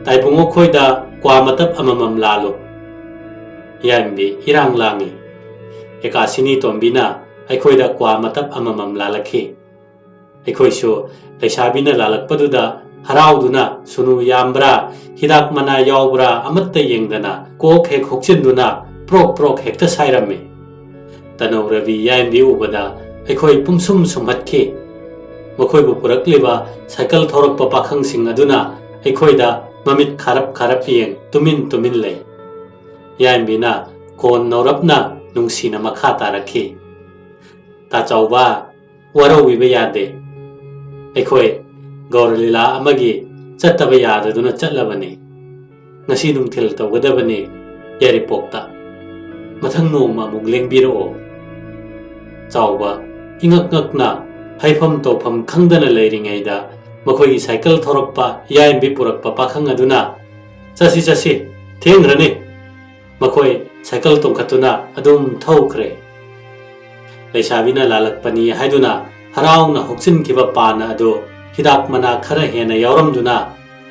ꯇꯥꯏꯕꯨꯡꯉꯣ ꯈꯣꯏꯗ ꯀ꯭ꯋꯥ ꯃꯇꯞ ꯑꯃꯃꯝ ꯂꯥꯜꯂꯨ꯫" ꯌꯥꯏꯝꯕꯤ ꯏꯔꯥꯡ ꯂꯥꯡꯉꯤ꯫ ꯑꯦꯀꯥꯁꯤꯅꯤ ꯇꯣꯝꯕꯤꯅ ꯑꯩꯈꯣꯏꯗ ꯀ꯭ꯋꯥ ꯃꯇꯞ ꯑꯃꯃꯝ ꯂꯥꯜꯂꯛꯈꯤ꯫ ꯑꯩꯈꯣꯏꯁꯨ ꯂꯩꯁꯥꯕꯤꯅ ꯂꯥꯜꯂꯛꯄꯗꯨꯗ ꯍꯔꯥꯎꯗꯨꯅ ꯁꯨꯅꯨ ꯌꯥꯝꯕ꯭ꯔꯥ, ꯍꯤꯗꯥꯛ ꯃꯅꯥ ꯌꯥꯎꯕ꯭ꯔꯥ ꯑꯃꯠꯇ ꯌꯦꯡꯗꯅ ꯀꯣꯛ ꯍꯦꯛ ꯍꯨꯛꯆꯤꯟꯗꯨꯅ ꯄ꯭ꯔꯣꯛ ꯄ꯭ꯔꯣꯛ ꯍꯦꯛꯇ ꯁꯥꯏꯔꯝꯃꯤ꯫ ꯇꯅꯧ ꯔꯕꯤ ꯌꯥꯏꯝꯕꯤ ꯎꯕꯗ ꯑꯩꯈꯣꯏ ꯄꯨꯝꯁꯨꯝ ꯁꯨꯝꯍꯠꯈꯤ꯫ ꯃꯈꯣꯏꯕꯨ ꯄꯨꯔꯛꯂꯤꯕ ꯁꯥꯏꯀꯜ ꯊꯧꯔꯛꯄ ꯄꯥꯈꯪꯁꯤꯡ ꯑꯗꯨꯅ ꯑꯩꯈꯣꯏꯗ ꯃꯃꯤꯠ ꯈꯥꯔꯞ ꯈꯥꯔꯞ ꯌꯦꯡ ꯇꯨꯃꯤꯟ ꯇꯨꯃꯤꯟ ꯂꯩ꯫ ꯌꯥꯏꯝꯕꯤꯅ ꯈꯣꯟ ꯅꯧꯔꯞꯅ ꯅꯨꯡꯁꯤꯅ ꯃꯈꯥ ꯇꯥꯔꯛꯈꯤ, "ꯇꯥ ꯆꯥꯎꯕ, ꯋꯥꯔꯧꯕꯤꯕ ꯌꯥꯗꯦ꯫ ꯑꯩꯈꯣꯏ ꯒꯧꯔ ꯂꯤꯂꯥ ꯑꯃꯒꯤ ꯆꯠꯇꯕ ꯌꯥꯗꯗꯨꯅ ꯆꯠꯂꯕꯅꯤ꯫ ꯉꯁꯤ ꯅꯨꯡꯊꯤꯜ ꯇꯧꯒꯗꯕꯅꯤ ꯌꯥꯏꯔꯤꯄꯣꯛꯇ꯫ ꯃꯊꯪ ꯅꯣꯡꯃ ꯑꯃꯨꯛ ꯂꯦꯡꯕꯤꯔꯛꯑꯣ꯫" ꯆꯥꯎꯕ ꯏꯉꯛ ꯉꯛꯅ ꯍꯥꯏꯐꯝ ꯇꯧꯐꯝ ꯈꯪꯗꯅ ꯂꯩꯔꯤꯉꯩꯗ ꯃꯈꯣꯏꯒꯤ ꯁꯥꯏꯀꯜ ꯊꯧꯔꯛꯄ ꯌꯥꯏꯝꯕꯤ ꯄꯨꯔꯛꯄ ꯄꯥꯈꯪ ꯑꯗꯨꯅ, "ꯆꯠꯁꯤ, ꯆꯠꯁꯤ, ꯊꯦꯡꯈ꯭ꯔꯅꯤ꯫" ꯃꯈꯣꯏ ꯁꯥꯏꯀꯜ ꯇꯣꯡꯈꯠꯇꯨꯅ ꯑꯗꯨꯝ ꯊꯧꯈ꯭ꯔꯦ꯫ ꯂꯩꯁꯥꯕꯤꯅ ꯂꯥꯜꯂꯛꯄꯅꯤ ꯍꯥꯏꯗꯨꯅ ꯍꯔꯥꯎꯅ ꯍꯨꯛꯆꯤꯟꯈꯤꯕ ꯄꯥꯟ ꯑꯗꯨ ꯍꯤꯗꯥꯛ ꯃꯅꯥ ꯈꯔ ꯍꯦꯟꯅ ꯌꯥꯎꯔꯝꯗꯨꯅ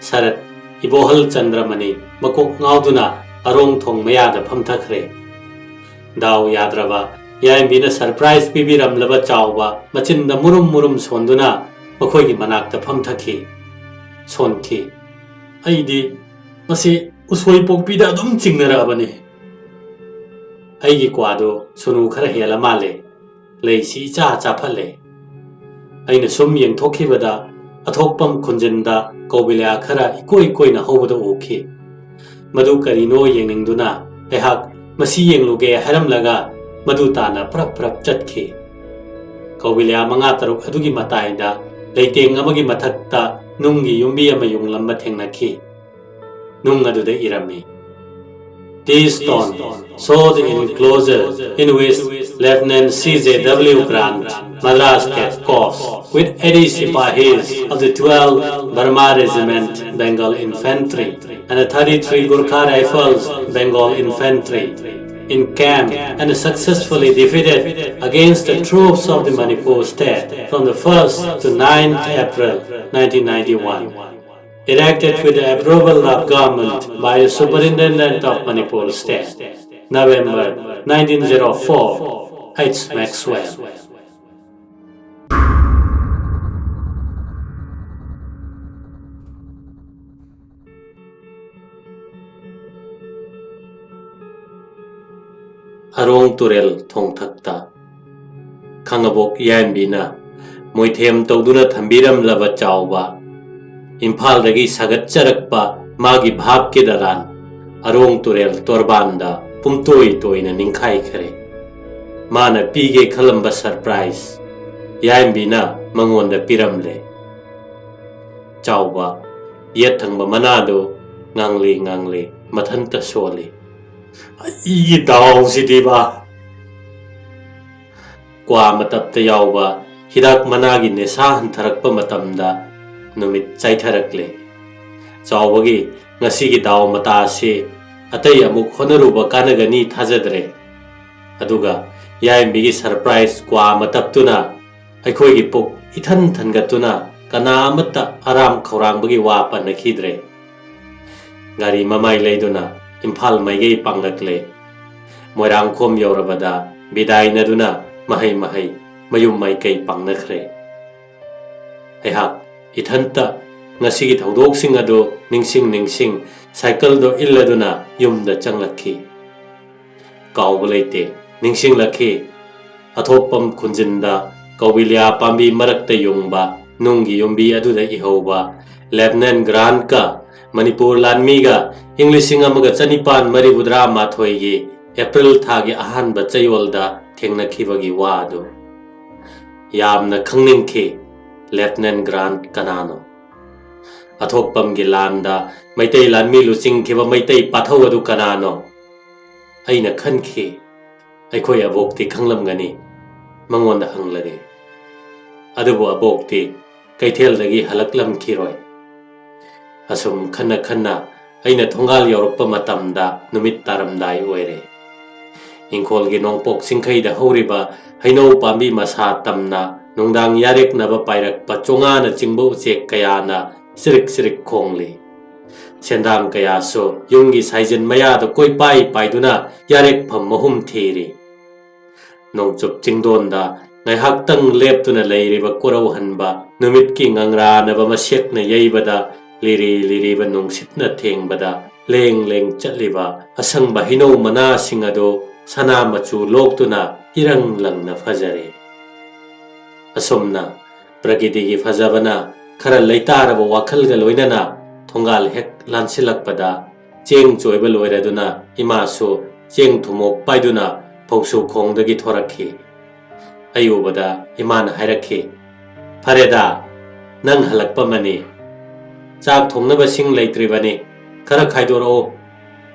ꯁꯔꯠ ꯏꯕꯣꯍꯜ ꯆꯟꯗ꯭ꯔꯃꯅꯤ ꯃꯀꯣꯛ ꯉꯥꯎꯗꯨꯅ ꯑꯔꯣꯡ ꯊꯣꯡ ꯃꯌꯥꯗ ꯐꯝꯊꯈ꯭ꯔꯦ꯫ ꯗꯥꯎ ꯌꯥꯗ꯭ꯔꯕ ꯌꯥꯏꯝꯕꯤꯅ ꯁꯔꯄ꯭ꯔꯥꯏꯖ ꯄꯤꯕꯤꯔꯝꯂꯕ ꯆꯥꯎꯕ ꯃꯆꯤꯟꯗ ꯃꯨꯔꯨꯝ ꯃꯨꯔꯨꯝ ꯁꯣꯟꯗꯨꯅ ꯃꯈꯣꯏꯒꯤ ꯃꯅꯥꯛꯇ ꯐꯝꯊꯈꯤ꯫ ꯁꯣꯟꯈꯤ꯫ ꯑꯩꯗꯤ ꯃꯁꯤ ꯎꯁꯣꯏ ꯄꯣꯛꯄꯤꯗ ꯑꯗꯨꯝ ꯆꯤꯡꯅꯔꯛꯑꯕꯅꯤ꯫ ꯑꯩꯒꯤ ꯀ꯭ꯋꯥꯗꯣ ꯁꯨꯅꯨ ꯈꯔ ꯍꯦꯜꯂ ꯃꯥꯜꯂꯦ꯫ ꯂꯩꯁꯤ ꯏꯆꯥ ꯆꯥꯐꯠꯂꯦ꯫ ꯑꯩꯅ ꯁꯨꯝ ꯌꯦꯡꯊꯣꯛꯈꯤꯕꯗ ꯑꯊꯣꯛꯄꯝ ꯈꯨꯟꯖꯤꯟꯗ ꯀꯧꯕꯤꯂꯥ ꯈꯔ ꯏꯀꯣꯏ ꯀꯣꯏꯅ ꯍꯧꯕꯗ ꯎꯈꯤ꯫ ꯃꯗꯨ ꯀꯔꯤꯅꯣ ꯌꯦꯡꯅꯤꯡꯗꯨꯅ ꯑꯩꯍꯥꯛ ꯃꯁꯤ ꯌꯦꯡꯂꯨꯒꯦ ꯍꯥꯏꯔꯝꯂꯒ ꯃꯗꯨ ꯇꯥꯅ ꯄ꯭ꯔꯞ ꯄ꯭ꯔꯞ ꯆꯠꯈꯤ꯫ ꯀꯧꯕꯤꯂꯥ ꯃꯉꯥ ꯇꯔꯨꯛ ꯑꯗꯨꯒꯤ ꯃꯇꯥꯏꯗ ꯂꯩꯇꯦꯡ ꯑꯃꯒꯤ ꯃꯊꯛꯇ ꯅꯨꯡꯒꯤ ꯌꯨꯝꯕꯤ ꯑꯃ ꯌꯨꯡꯂꯝꯕ ꯊꯦꯡꯅꯈꯤ꯫ ꯅꯨꯡ ꯑꯗꯨꯗ ꯏꯔꯝꯃꯤ, "This stone show the enclosure in which Lieutenant C J W Grant, Madras State Cops, with eighty Sipahis of the twelfth Burma Regiment Bengal Infantry and the thirty-three Gurkha Rifles Bengal Infantry, in camp and successfully defeated against the troops of the Manipur state from the first to ninth April nineteen ninety-one. Erected with the approval of government by the Superintendent of Manipur State, November nineteen zero four, H Maxwell." ꯑꯔꯣꯡ ꯇꯨꯔꯦꯜ ꯊꯣꯡꯊꯛꯇ꯫ ꯈꯥꯉꯕꯣꯛ ꯌꯥꯏꯝꯕꯤꯅ ꯃꯣꯏꯊꯦꯝ ꯇꯧꯗꯨꯅ ꯊꯝꯕꯤꯔꯝꯂꯕ ꯆꯥꯎꯕ, ꯏꯝꯐꯥꯜꯗꯒꯤ ꯁꯥꯒꯠꯆꯔꯛꯄ ꯃꯥꯒꯤ ꯚꯥꯕꯀꯤ ꯗꯂꯥꯟ ꯑꯔꯣꯡ ꯇꯨꯔꯦꯜ ꯇꯣꯔꯕꯥꯟꯗ ꯄꯨꯝꯇꯣꯏ ꯇꯣꯏꯅ ꯅꯤꯡꯈꯥꯏꯈ꯭ꯔꯦ꯫ ꯃꯥꯅ ꯄꯤꯒꯦ ꯈꯜꯂꯝꯕ surprise ꯌꯥꯏꯝꯕꯤꯅ ꯃꯉꯣꯟꯗ ꯄꯤꯔꯝꯂꯦ꯫ ꯆꯥꯎꯕ ꯌꯦꯠ ꯊꯪꯕ ꯃꯅꯥꯗꯨ ꯉꯥꯡꯂꯤ ꯉꯥꯡꯂꯤ ꯃꯊꯟꯇ ꯁꯣꯜꯂꯤ꯫ "ꯑꯩꯒꯤ ꯗꯥꯎꯁꯤꯗꯤꯕ!" ꯀ꯭ꯋꯥ ꯃꯇꯞꯇ ꯌꯥꯎꯕ ꯍꯤꯗꯥꯛ ꯃꯅꯥꯒꯤ ꯅꯦꯁꯥ ꯍꯟꯊꯔꯛꯄ ꯃꯇꯝꯗ ꯅꯨꯃꯤꯠ ꯆꯥꯏꯊꯔꯛꯂꯦ꯫ ꯆꯥꯎꯕꯒꯤ ꯉꯁꯤꯒꯤ ꯗꯥꯎ ꯃꯇꯥꯁꯤ ꯑꯇꯩ ꯑꯃꯨꯛ ꯍꯣꯠꯅꯔꯨꯕ ꯀꯥꯟꯅꯒꯅꯤ ꯊꯥꯖꯗ꯭ꯔꯦ꯫ ꯑꯗꯨꯒ ꯌꯥꯏꯝꯕꯤꯒꯤ ꯁꯔꯄ꯭ꯔꯥꯏꯖ ꯀ꯭ꯋꯥ ꯃꯇꯞꯇꯨꯅ ꯑꯩꯈꯣꯏꯒꯤ ꯄꯨꯛ ꯏꯊꯟ ꯊꯟꯒꯠꯇꯨꯅ ꯀꯅꯥ ꯑꯃꯠꯇ ꯑꯔꯥꯝ ꯈꯧꯔꯥꯡꯕꯒꯤ ꯋꯥ ꯄꯟꯅꯈꯤꯗ꯭ꯔꯦ꯫ ꯒꯥꯔꯤ ꯃꯃꯥꯏ ꯂꯩꯗꯨꯅ ꯏꯝꯐꯥꯜ ꯃꯥꯏꯀꯩ ꯄꯥꯡꯂꯛꯂꯦ꯫ ꯃꯣꯏꯔꯥꯡꯈꯣꯝ ꯌꯧꯔꯕꯗ ꯕꯤꯗꯥꯏꯅꯗꯨꯅ ꯃꯍꯩ ꯃꯍꯩ ꯃꯌꯨꯝ ꯃꯥꯏꯀꯩ ꯄꯥꯡꯅꯈ꯭ꯔꯦ꯫ ꯑꯩꯍꯥꯛ ꯏꯊꯟꯇ ꯉꯁꯤꯒꯤ ꯊꯧꯗꯣꯛꯁꯤꯡ ꯑꯗꯨ ꯅꯤꯡꯁꯤꯡ ꯅꯤꯡꯁꯤꯡ ꯁꯥꯏꯀꯜꯗꯣ ꯏꯜꯂꯗꯨꯅ ꯌꯨꯝꯗ ꯆꯪꯂꯛꯈꯤ꯫ ꯀꯥꯎꯕ ꯂꯩꯇꯦ, ꯅꯤꯡꯁꯤꯡꯂꯛꯈꯤ꯫ ꯑꯊꯣꯛꯄꯝ ꯈꯨꯟꯖꯤꯟꯗ ꯀꯧꯕꯤꯂꯤꯌꯥ ꯄꯥꯝꯕꯤ ꯃꯔꯛꯇ ꯌꯨꯡꯕ ꯅꯨꯡꯒꯤ ꯌꯨꯝꯕꯤ ꯑꯗꯨꯗ ꯏꯍꯧꯕ ꯂꯦꯐꯅꯦꯟ ꯒ꯭ꯔꯥꯟꯠꯀ ꯃꯅꯤꯄꯨꯔ ꯂꯥꯟꯃꯤꯒ ꯏꯪ ꯂꯤꯁꯤꯡ ꯑꯃꯒ ꯆꯅꯤꯄꯥꯟ ꯃꯔꯤꯐꯨꯇꯔꯥ ꯃꯥꯊꯣꯏꯒꯤ ꯑꯦꯄ꯭ꯔꯤꯜ ꯊꯥꯒꯤ ꯑꯍꯥꯟꯕ ꯆꯌꯣꯜꯗ ꯊꯦꯡꯅꯈꯤꯕꯒꯤ ꯋꯥ ꯑꯗꯨ꯫ ꯌꯥꯝꯅ ꯈꯪꯅꯤꯡꯈꯤ, ꯂꯦꯐꯅꯦꯟ ꯒ꯭ꯔꯥꯟꯠ ꯀꯅꯥꯅꯣ? ꯑꯊꯣꯛꯄꯝꯒꯤ ꯂꯥꯟꯗ ꯃꯩꯇꯩ ꯂꯥꯟꯃꯤ ꯂꯨꯆꯤꯡꯈꯤꯕ ꯃꯩꯇꯩ ꯄꯥꯊꯧ ꯑꯗꯨ ꯀꯅꯥꯅꯣ? ꯑꯩꯅ ꯈꯟꯈꯤ, ꯑꯩꯈꯣꯏ ꯑꯕꯣꯛꯇꯤ ꯈꯪꯂꯝꯒꯅꯤ, ꯃꯉꯣꯟꯗ ꯍꯪꯂꯒꯦ꯫ ꯑꯗꯨꯕꯨ ꯑꯕꯣꯛꯇꯤ ꯀꯩꯊꯦꯜꯗꯒꯤ ꯍꯜꯂꯛꯂꯝꯈꯤꯔꯣꯏ꯫ ꯑꯁꯨꯝ ꯈꯟꯅ ꯈꯟꯅ ꯑꯩꯅ ꯊꯣꯡꯒꯥꯜ ꯌꯧꯔꯛꯄ ꯃꯇꯝꯗ ꯅꯨꯃꯤꯠ ꯇꯥꯔꯝꯗꯥꯏ ꯑꯣꯏꯔꯦ꯫ ꯏꯪꯈꯣꯜꯒꯤ ꯅꯣꯡꯄꯣꯛ ꯆꯤꯡꯈꯩꯗ ꯍꯧꯔꯤꯕ ꯍꯩꯅꯧ ꯄꯥꯝꯕꯤ ꯃꯁꯥ ꯇꯝꯅ ꯅꯨꯡꯗꯥꯡ ꯌꯥꯔꯦꯛꯅꯕ ꯄꯥꯏꯔꯛꯄ ꯆꯣꯉꯥꯅ ꯆꯤꯡꯕ ꯎꯆꯦꯛ ꯀꯌꯥꯅ ꯆꯤꯔꯤꯛ ꯆꯤꯔꯤꯛ ꯈꯣꯡꯂꯤ꯫ ꯁꯦꯟꯗꯥꯡ ꯀꯌꯥꯁꯨ ꯌꯨꯝꯒꯤ ꯁꯥꯏꯖꯤꯟ ꯃꯌꯥꯗ ꯀꯣꯏꯄꯥꯏ ꯄꯥꯏꯗꯨꯅ ꯌꯥꯔꯦꯛꯐꯝ ꯃꯍꯨꯝ ꯊꯤꯔꯤ꯫ ꯅꯣꯡꯆꯨꯞ ꯆꯤꯡꯗꯣꯟꯗ ꯉꯥꯏꯍꯥꯛꯇꯪ ꯂꯦꯞꯇꯨꯅ ꯂꯩꯔꯤꯕ ꯀꯣꯔꯧꯍꯟꯕ ꯅꯨꯃꯤꯠꯀꯤ ꯉꯪꯔꯥꯅꯕ ꯃꯁꯦꯛꯅ ꯌꯩꯕꯗ, ꯂꯤꯔꯤ ꯂꯤꯔꯤꯕ ꯅꯨꯡꯁꯤꯠꯅ ꯊꯦꯡꯕꯗ ꯂꯦꯡ ꯂꯦꯡ ꯆꯠꯂꯤꯕ ꯑꯁꯪꯕ ꯍꯩꯅꯧ ꯃꯅꯥꯁꯤꯡ ꯑꯗꯨ ꯁꯅꯥ ꯃꯆꯨ ꯂꯣꯛꯇꯨꯅ ꯏꯔꯪ ꯂꯪꯅ ꯐꯖꯔꯦ꯫ ꯑꯁꯨꯝꯅ ꯄ꯭ꯔꯀꯤꯇꯤꯒꯤ ꯐꯖꯕꯅ ꯈꯔ ꯂꯩꯇꯥꯔꯕ ꯋꯥꯈꯜꯒ ꯂꯣꯏꯅꯅ ꯊꯣꯡꯒꯥꯜ ꯍꯦꯛ ꯂꯥꯟꯁꯤꯜꯂꯛꯄꯗ, ꯆꯦꯡ ꯆꯣꯏꯕ ꯂꯣꯏꯔꯗꯨꯅ ꯏꯃꯥꯁꯨ ꯆꯦꯡ ꯊꯨꯝꯃꯣꯛ ꯄꯥꯏꯗꯨꯅ ꯐꯧꯁꯨ ꯈꯣꯡꯗꯒꯤ ꯊꯣꯔꯛꯈꯤ꯫ ꯑꯩ ꯎꯕꯗ ꯏꯃꯥꯅ ꯍꯥꯏꯔꯛꯈꯤ, "ꯐꯔꯦꯗ, ꯅꯪ ꯍꯜꯂꯛꯄ ꯑꯃꯅꯤ꯫ ꯆꯥꯛ ꯊꯣꯡꯅꯕ ꯁꯤꯡ ꯂꯩꯇ꯭ꯔꯤꯕꯅꯤ, ꯈꯔ ꯈꯥꯏꯗꯣꯔꯛꯑꯣ꯫"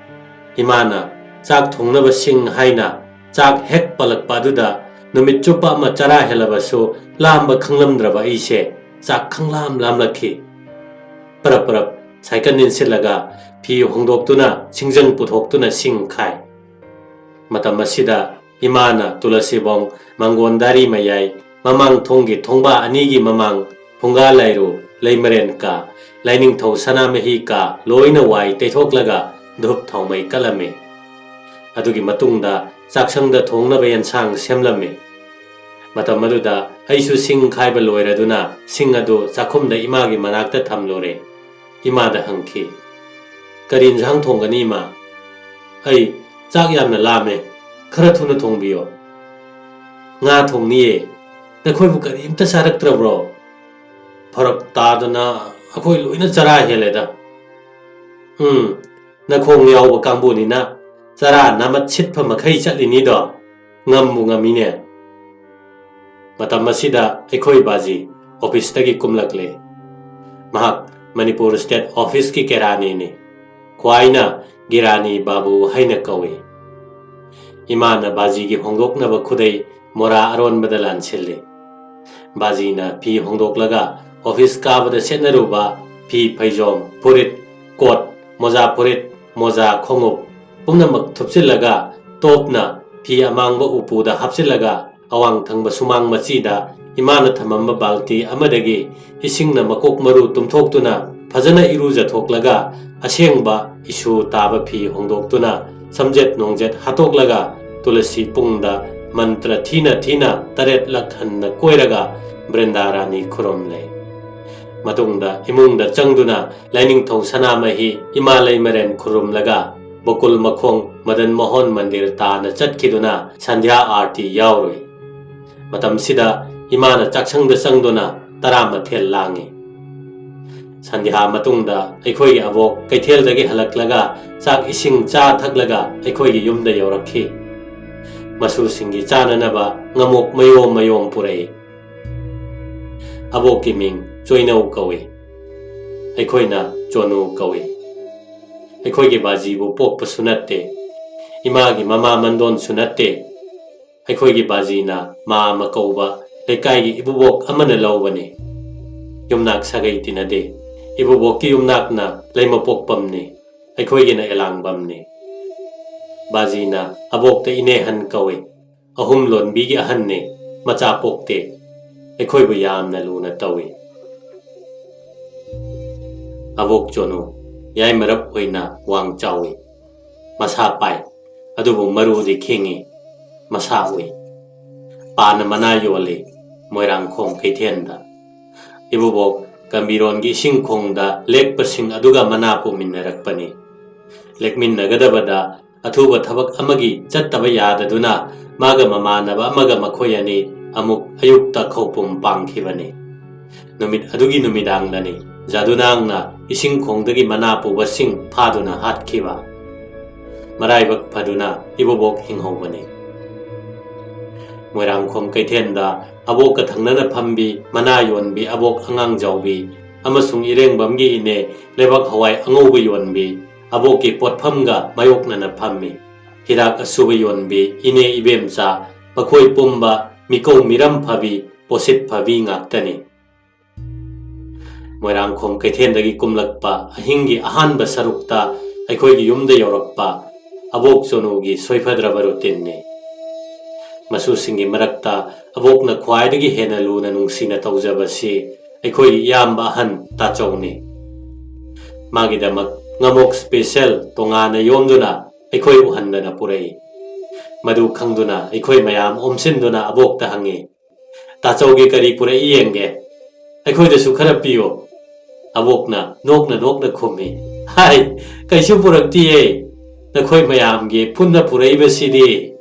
ꯏꯃꯥꯅ ꯆꯥꯛ ꯊꯣꯡꯅꯕ ꯁꯤꯡ ꯍꯥꯏꯅ ꯆꯥꯛ ꯍꯦꯛ ꯄꯜꯂꯛꯄ ꯑꯗꯨꯗ, ꯅꯨꯃꯤꯠ ꯆꯨꯞꯄ ꯑꯃ ꯆꯔꯥ ꯍꯦꯜꯂꯕꯁꯨ ꯂꯥꯝꯕ ꯈꯪꯂꯝꯗ꯭ꯔꯕ ꯑꯩꯁꯦ ꯆꯥꯛ ꯈꯪꯂꯥꯝ ꯂꯥꯝꯂꯛꯈꯤ꯫ ꯄꯔꯞ ꯄꯔꯞ ꯁꯥꯏꯀꯜ ꯏꯟꯁꯤꯜꯂꯒ ꯐꯤ ꯍꯣꯡꯗꯣꯛꯇꯨꯅ ꯁꯤꯡꯖꯪ ꯄꯨꯊꯣꯛꯇꯨꯅ ꯁꯤꯡ ꯈꯥꯏ꯫ ꯃꯇꯝ ꯑꯁꯤꯗ ꯏꯃꯥꯅ ꯇꯨꯂꯁꯤꯕꯣꯡ ꯃꯥꯡꯒꯣꯟꯗꯥꯔꯤ ꯃꯌꯥꯏ ꯃꯃꯥꯡ ꯊꯣꯡꯒꯤ ꯊꯣꯡꯕ ꯑꯅꯤꯒꯤ ꯃꯃꯥꯡ ꯐꯨꯡꯒꯥ ꯂꯥꯏꯔꯨ, ꯂꯩꯃꯔꯦꯟ ꯀꯥ, ꯂꯥꯏꯅꯤꯡꯊꯧ ꯁꯅꯥꯃꯍꯤ ꯀꯥ ꯂꯣꯏꯅ ꯋꯥꯏ ꯇꯩꯊꯣꯛꯂꯒ ꯙꯨꯞ ꯊꯥꯎꯃꯩ ꯀꯠꯂꯝꯃꯤ꯫ ꯑꯗꯨꯒꯤ ꯃꯇꯨꯡꯗ ꯆꯥꯛꯁꯪꯗ ꯊꯣꯡꯅꯕ ꯌꯦꯟꯁꯥꯡ ꯁꯦꯝꯂꯝꯃꯤ꯫ ꯃꯇꯝ ꯑꯗꯨꯗ ꯑꯩꯁꯨ ꯁꯤꯡ ꯈꯥꯏꯕ ꯂꯣꯏꯔꯗꯨꯅ ꯁꯤꯡ ꯑꯗꯨ ꯆꯥꯛꯈꯨꯝꯗ ꯏꯃꯥꯒꯤ ꯃꯅꯥꯛꯇ ꯊꯝꯂꯨꯔꯦ꯫ ꯏꯃꯥꯗ ꯍꯪꯈꯤ, "ꯀꯔꯤ ꯏꯟꯁꯥꯡ ꯊꯣꯡꯒꯅꯤ, ꯏꯃꯥ?" ꯑꯩ, "ꯆꯥꯛ ꯌꯥꯝꯅ ꯂꯥꯝꯃꯦ, ꯈꯔ ꯊꯨꯅ ꯊꯣꯡꯕꯤꯌꯣ꯫" "ꯉꯥ ꯊꯣꯡꯅꯤꯌꯦ꯫ ꯅꯈꯣꯏꯕꯨ ꯀꯔꯤꯝꯇ ꯆꯥꯔꯛꯇ꯭ꯔꯕ꯭ꯔꯣ?" ꯐꯔꯛ ꯇꯥꯗꯅ ꯑꯩꯈꯣꯏ ꯂꯣꯏꯅ ꯆꯔꯥ ꯍꯦꯜꯂꯦꯗ꯫ ꯎꯝ, ꯅꯈꯣꯡ ꯌꯥꯎꯕ ꯀꯥꯡꯕꯨꯅꯤꯅ ꯆꯔꯥ ꯅꯥꯃꯠ ꯁꯤꯠꯄ ꯃꯈꯩ ꯆꯠꯂꯤꯅꯤꯗꯣ꯫ ꯉꯝꯕꯨ ꯉꯝꯃꯤꯅꯦ꯫ ꯃꯇꯝ ꯑꯁꯤꯗ ꯑꯩꯈꯣꯏ ꯕꯥꯖꯤ ꯑꯣꯐꯤꯁꯇꯒꯤ ꯀꯨꯝꯂꯛꯂꯦ꯫ ꯃꯍꯥꯛ ꯃꯅꯤꯄꯨꯔ ꯁ꯭ꯇꯦꯠ ꯑꯣꯐꯤꯁꯀꯤ ꯀꯦꯔꯥꯅꯤꯅꯤ꯫ ꯈ꯭ꯋꯥꯏꯅ ꯒꯤꯔꯥꯅꯤ ꯕꯥꯕꯨ ꯍꯥꯏꯅ ꯀꯧꯏ꯫ ꯏꯃꯥꯅ ꯕꯥꯖꯤꯒꯤ ꯍꯣꯡꯗꯣꯛꯅꯕ ꯈꯨꯗꯩ ꯃꯣꯔꯥ ꯑꯔꯣꯟꯕꯗ ꯂꯥꯟꯁꯤꯜꯂꯤ꯫ ꯕꯥꯖꯤꯅ ꯐꯤ ꯍꯣꯡꯗꯣꯛꯂꯒ ꯑꯣꯐꯤꯁ ꯀꯥꯕꯗ ꯁꯦꯠꯅꯔꯨꯕ ꯐꯤ ꯐꯩꯖꯣꯝ, ꯐꯨꯔꯤꯠ, ꯀꯣꯠ, ꯃꯣꯖꯥ ꯐꯨꯔꯤꯠ, ꯃꯣꯖꯥ ꯈꯣꯡꯎꯞ ꯄꯨꯝꯅꯃꯛ ꯊꯨꯞꯆꯤꯜꯂꯒ ꯇꯣꯞꯅ ꯐꯤ ꯑꯃꯥꯡꯕ ꯎꯄꯨꯗ ꯍꯥꯞꯆꯤꯜꯂꯒ ꯑꯋꯥꯡ ꯊꯪꯕ ꯁꯨꯃꯥꯡ ꯃꯆꯤꯗ ꯏꯃꯥꯅ ꯊꯝꯃꯝꯕ ꯕꯥꯜꯇꯤ ꯑꯃꯗꯒꯤ ꯏꯁꯤꯡꯅ ꯃꯀꯣꯛ ꯃꯔꯨ ꯇꯨꯝꯊꯣꯛꯇꯨꯅ ꯐꯖꯅ ꯏꯔꯨꯖꯊꯣꯛꯂꯒ ꯑꯁꯦꯡꯕ ꯏꯁꯨ ꯇꯥꯕ ꯐꯤ ꯍꯣꯡꯗꯣꯛꯇꯨꯅ ꯁꯝꯖꯦꯠ ꯅꯣꯡꯖꯦꯠ ꯍꯥꯠꯇꯣꯛꯂꯒ ꯇꯨꯂꯁꯤ ꯄꯨꯡꯗ ꯃꯟꯇ꯭ꯔ ꯊꯤꯅ ꯊꯤꯅ ꯇꯔꯦꯠꯂꯛ ꯍꯟꯅ ꯀꯣꯏꯔꯒ ꯕ꯭ꯔꯤꯟꯗꯥ ꯔꯥꯅꯤ ꯈꯨꯔꯨꯝꯂꯦ꯫ ꯃꯇꯨꯡꯗ ꯏꯃꯨꯡꯗ ꯆꯪꯗꯨꯅ ꯂꯥꯏꯅꯤꯡꯊꯧ ꯁꯅꯥꯃꯍꯤ ꯏꯃꯥ ꯂꯩꯃꯔꯦꯟ ꯈꯨꯔꯨꯝꯂꯒ ꯕꯀꯨꯜ ꯃꯈꯣꯡ ꯃꯗꯟ ꯃꯣꯍꯟ ꯃꯟꯗꯤꯔ ꯇꯥꯅ ꯆꯠꯈꯤꯗꯨꯅ ꯁꯟꯙ꯭ꯌꯥ ꯑꯥꯔꯇꯤ ꯌꯥꯎꯔꯨꯏ꯫ ꯃꯇꯝꯁꯤꯗ ꯏꯃꯥꯅ ꯆꯥꯛꯁꯪꯗ ꯆꯪꯗꯨꯅ ꯇꯔꯥ ꯃꯊꯦꯜ ꯂꯥꯡꯉꯤ꯫ ꯁꯟꯙ꯭ꯌꯥ ꯃꯇꯨꯡꯗ ꯑꯩꯈꯣꯏꯒꯤ ꯑꯕꯣꯛ ꯀꯩꯊꯦꯜꯗꯒꯤ ꯍꯜꯂꯛꯂꯒ ꯆꯥꯛ ꯏꯁꯤꯡ ꯆꯥ ꯊꯛꯂꯒ ꯑꯩꯈꯣꯏꯒꯤ ꯌꯨꯝꯗ ꯌꯧꯔꯛꯈꯤ꯫ ꯃꯁꯨꯁꯤꯡꯒꯤ ꯆꯥꯅꯅꯕ ꯉꯃꯣꯛ ꯃꯌꯣꯝ ꯃꯌꯣꯝ ꯄꯨꯔꯛꯏ꯫ ꯑꯕꯣꯛꯀꯤ ꯃꯤꯡ ꯆꯣꯏꯅꯧ ꯀꯧꯏ꯫ ꯑꯩꯈꯣꯏꯅ ꯆꯣꯅꯨ ꯀꯧꯏ꯫ ꯑꯩꯈꯣꯏꯒꯤ ꯕꯥꯖꯤꯕꯨ ꯄꯣꯛꯄꯁꯨ ꯅꯠꯇꯦ, ꯏꯃꯥꯒꯤ ꯃꯃꯥ ꯃꯟꯗꯣꯟꯁꯨ ꯅꯠꯇꯦ꯫ ꯑꯩꯈꯣꯏꯒꯤ ꯕꯥꯖꯤꯅ ꯃꯥ ꯑꯃ ꯀꯧꯕ ꯂꯩꯀꯥꯏꯒꯤ ꯏꯕꯨꯕꯣꯛ ꯑꯃꯅ ꯂꯧꯕꯅꯤ꯫ ꯌꯨꯝꯅꯥꯛ ꯁꯥꯒꯩ ꯇꯤꯟꯅꯗꯦ꯫ ꯏꯕꯨꯕꯣꯛꯀꯤ ꯌꯨꯝꯅꯥꯛꯅ ꯂꯩꯃꯄꯣꯛꯄꯝꯅꯤ, ꯑꯩꯈꯣꯏꯒꯤꯅ ꯑꯦꯂꯥꯡꯕꯝꯅꯤ꯫ ꯕꯥꯖꯤꯅ ꯑꯕꯣꯛꯇ ꯏꯅꯦꯍꯟ ꯀꯧꯏ꯫ ꯑꯍꯨꯝ ꯂꯣꯟꯕꯤꯒꯤ ꯑꯍꯟꯅꯤ, ꯃꯆꯥ ꯄꯣꯛꯇꯦ꯫ ꯑꯩꯈꯣꯏꯕꯨ ꯌꯥꯝꯅ ꯂꯨꯅ ꯇꯧꯏ꯫ ꯑꯕꯣꯛ ꯆꯣꯅꯨ ꯌꯥꯏꯃꯔꯞ ꯑꯣꯏꯅ ꯋꯥꯡ ꯆꯥꯎꯏ꯫ ꯃꯁꯥ ꯄꯥꯏ, ꯑꯗꯨꯕꯨ ꯃꯔꯨꯗꯤ ꯈꯤꯡꯉꯤ꯫ ꯃꯁꯥ ꯎꯏ꯫ ꯄꯥꯅ ꯃꯅꯥ ꯌꯣꯜꯂꯤ ꯃꯣꯏꯔꯥꯡꯈꯣꯡ ꯀꯩꯊꯦꯜꯗ꯫ ꯏꯕꯨꯕꯣꯛ ꯀꯝꯕꯤꯔꯣꯟꯒꯤ ꯏꯁꯤꯡ ꯈꯣꯡꯗ ꯂꯦꯛꯄꯁꯤꯡ ꯑꯗꯨꯒ ꯃꯅꯥ ꯄꯨꯃꯤꯟꯅꯔꯛꯄꯅꯤ꯫ ꯂꯦꯛꯃꯤꯟꯅꯒꯗꯕꯗ ꯑꯊꯨꯕ ꯊꯕꯛ ꯑꯃꯒꯤ ꯆꯠꯇꯕ ꯌꯥꯗꯗꯨꯅ ꯃꯥꯒ ꯃꯃꯥꯟꯅꯕ ꯑꯃꯒ ꯃꯈꯣꯏ ꯑꯅꯤ ꯑꯃꯨꯛ ꯑꯌꯨꯛꯇ ꯈꯧꯄꯨꯝ ꯄꯥꯡꯈꯤꯕꯅꯤ꯫ ꯅꯨꯃꯤꯠ ꯑꯗꯨꯒꯤ ꯅꯨꯃꯤꯗꯥꯡꯗꯅꯤ ꯖꯥꯗꯨꯅꯥꯡꯅ ꯏꯁꯤꯡ ꯈꯣꯡꯗꯒꯤ ꯃꯅꯥ ꯄꯨꯕꯁꯤꯡ ꯐꯥꯗꯨꯅ ꯍꯥꯠꯈꯤꯕ꯫ ꯃꯔꯥꯏꯕꯛ ꯐꯗꯨꯅ ꯏꯕꯣꯕꯣꯛ ꯍꯤꯡꯍꯧꯕꯅꯤ꯫ ꯃꯣꯏꯔꯥꯡꯈꯣꯝ ꯀꯩꯊꯦꯜꯗ ꯑꯕꯣꯛꯀ ꯊꯪꯅꯅ ꯐꯝꯕꯤ, ꯃꯅꯥ ꯌꯣꯟꯕꯤ ꯑꯕꯣꯛ ꯑꯉꯥꯡꯖꯥꯎꯕꯤ ꯑꯃꯁꯨꯡ ꯏꯔꯦꯡꯕꯝꯒꯤ ꯏꯅꯦ ꯂꯩꯕꯥꯛ ꯍꯋꯥꯏ ꯑꯉꯧꯕ ꯌꯣꯟꯕꯤ ꯑꯕꯣꯛꯀꯤ ꯄꯣꯠꯐꯝꯒ ꯃꯥꯌꯣꯛꯅꯅ ꯐꯝꯃꯤ꯫ ꯍꯤꯗꯥꯛ ꯑꯁꯨꯕ ꯌꯣꯟꯕꯤ ꯏꯅꯦ ꯏꯕꯦꯝꯆꯥ, ꯃꯈꯣꯏ ꯄꯨꯝꯕ ꯃꯤꯀꯧ ꯃꯤꯔꯝ ꯐꯕꯤ, ꯄꯣꯠꯁꯤꯠ ꯐꯕꯤ ꯉꯥꯛꯇꯅꯤ꯫ ꯃꯣꯏꯔꯥꯡꯈꯣꯝ ꯀꯩꯊꯦꯜꯗꯒꯤ ꯀꯨꯝꯂꯛꯄ ꯑꯍꯤꯡꯒꯤ ꯑꯍꯥꯟꯕ ꯁꯔꯨꯛꯇ ꯑꯩꯈꯣꯏꯒꯤ ꯌꯨꯝꯗ ꯌꯧꯔꯛꯄ ꯑꯕꯣꯛ ꯆꯣꯅꯨꯒꯤ ꯁꯣꯏꯐꯗ꯭ꯔꯕ ꯔꯨꯇꯤꯟꯅꯤ꯫ ꯃꯆꯨꯁꯤꯡꯒꯤ ꯃꯔꯛꯇ ꯑꯕꯣꯛꯅ ꯈ꯭ꯋꯥꯏꯗꯒꯤ ꯍꯦꯟꯅ ꯂꯨꯅ ꯅꯨꯡꯁꯤꯅ ꯇꯧꯖꯕꯁꯤ ꯑꯩꯈꯣꯏꯒꯤ ꯏꯌꯥꯝꯕ ꯑꯍꯟ ꯇꯥꯆꯧꯅꯤ꯫ ꯃꯥꯒꯤꯗꯃꯛ ꯉꯃꯣꯛ ꯁ꯭ꯄꯦꯁꯦꯜ ꯇꯣꯉꯥꯟꯅ ꯌꯣꯝꯗꯨꯅ ꯑꯩꯈꯣꯏ ꯎꯍꯟꯗꯅ ꯄꯨꯔꯛꯏ꯫ ꯃꯗꯨ ꯈꯪꯗꯨꯅ ꯑꯩꯈꯣꯏ ꯃꯌꯥꯝ ꯑꯣꯝꯁꯤꯟꯗꯨꯅ ꯑꯕꯣꯛꯇ ꯍꯪꯉꯤ, "ꯇꯥꯆꯧꯒꯤ ꯀꯔꯤ ꯄꯨꯔꯛꯏ ꯌꯦꯡꯒꯦ?" "ꯑꯩꯈꯣꯏꯗꯁꯨ ꯈꯔ ꯄꯤꯌꯨ꯫" ꯑꯕꯣꯛꯅ ꯅꯣꯛꯅ ꯅꯣꯛꯅ ꯈꯨꯝꯃꯤ, "ꯍꯥꯏ, ꯀꯩꯁꯨ ꯄꯨꯔꯛꯇꯤꯌꯦ, ꯅꯈꯣꯏ ꯃꯌꯥꯝꯒꯤ ꯄꯨꯟꯅ ꯄꯨꯔꯛꯏꯕꯁꯤꯗꯤ꯫"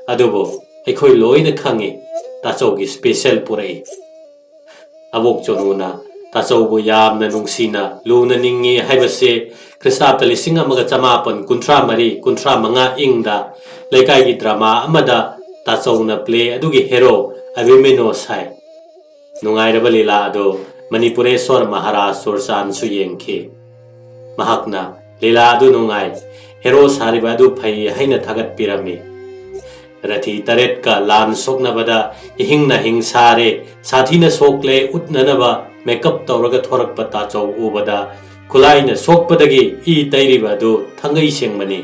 ꯑꯗꯨꯕꯨ ꯑꯩꯈꯣꯏ ꯂꯣꯏꯅ ꯈꯪꯉꯤ, ꯇꯥꯆꯧꯒꯤ ꯁ꯭ꯄꯦꯁꯦꯜ ꯄꯨꯔꯛꯏ꯫ ꯑꯕꯣꯛ ꯆꯣꯅꯨꯅ ꯇꯥꯆꯧꯕꯨ ꯌꯥꯝꯅ ꯅꯨꯡꯁꯤꯅ ꯂꯨꯅ ꯅꯤꯡꯉꯤ ꯍꯥꯏꯕꯁꯦ ꯈ꯭ꯔꯤꯁꯇꯥꯕꯇ ꯂꯤꯁꯤꯡ ꯑꯃꯒ ꯆꯃꯥꯄꯟ ꯀꯨꯟꯊ꯭ꯔꯥ ꯃꯔꯤ ꯀꯨꯟꯊ꯭ꯔꯥ ꯃꯉꯥ ꯏꯪꯗ ꯂꯩꯀꯥꯏꯒꯤ ꯗ꯭ꯔꯃꯥ ꯑꯃꯗ ꯇꯥꯆꯧꯅ ꯄ꯭ꯂꯦ ꯑꯗꯨꯒꯤ ꯍꯦꯔꯣ ꯑꯕꯤꯃꯦꯅꯣ ꯁꯥꯏ꯫ ꯅꯨꯡꯉꯥꯏꯔꯕ ꯂꯤꯂꯥ ꯑꯗꯨ ꯃꯅꯤꯄꯨꯔꯦꯁ꯭ꯋꯔ ꯃꯍꯥꯔꯥꯖ ꯆꯨꯔꯆꯥꯟꯁꯨ ꯌꯦꯡꯈꯤ꯫ ꯃꯍꯥꯛꯅ ꯂꯤꯂꯥ ꯑꯗꯨ ꯅꯨꯡꯉꯥꯏ, ꯍꯦꯔꯣ ꯁꯥꯔꯤꯕ ꯑꯗꯨ ꯐꯩ ꯍꯥꯏꯅ ꯊꯥꯒꯠꯄꯤꯔꯝꯃꯤ꯫ ꯔꯊꯤ ꯇꯔꯦꯠꯀ ꯂꯥꯟ ꯁꯣꯛꯅꯕꯗ ꯏꯍꯤꯡ ꯅꯥꯍꯤꯡ ꯁꯥꯔꯦ, ꯁꯥꯊꯤꯅ ꯁꯣꯛꯂꯦ ꯎꯠꯅꯅꯕ ꯃꯦꯀꯞ ꯇꯧꯔꯒ ꯊꯣꯔꯛꯄ ꯇꯥꯆꯧ ꯎꯕꯗ ꯈꯨꯠꯂꯥꯏꯅ ꯁꯣꯛꯄꯗꯒꯤ ꯏ ꯇꯩꯔꯤꯕ ꯑꯗꯨ ꯊꯥꯡꯒꯩ ꯁꯦꯡꯕꯅꯤ꯫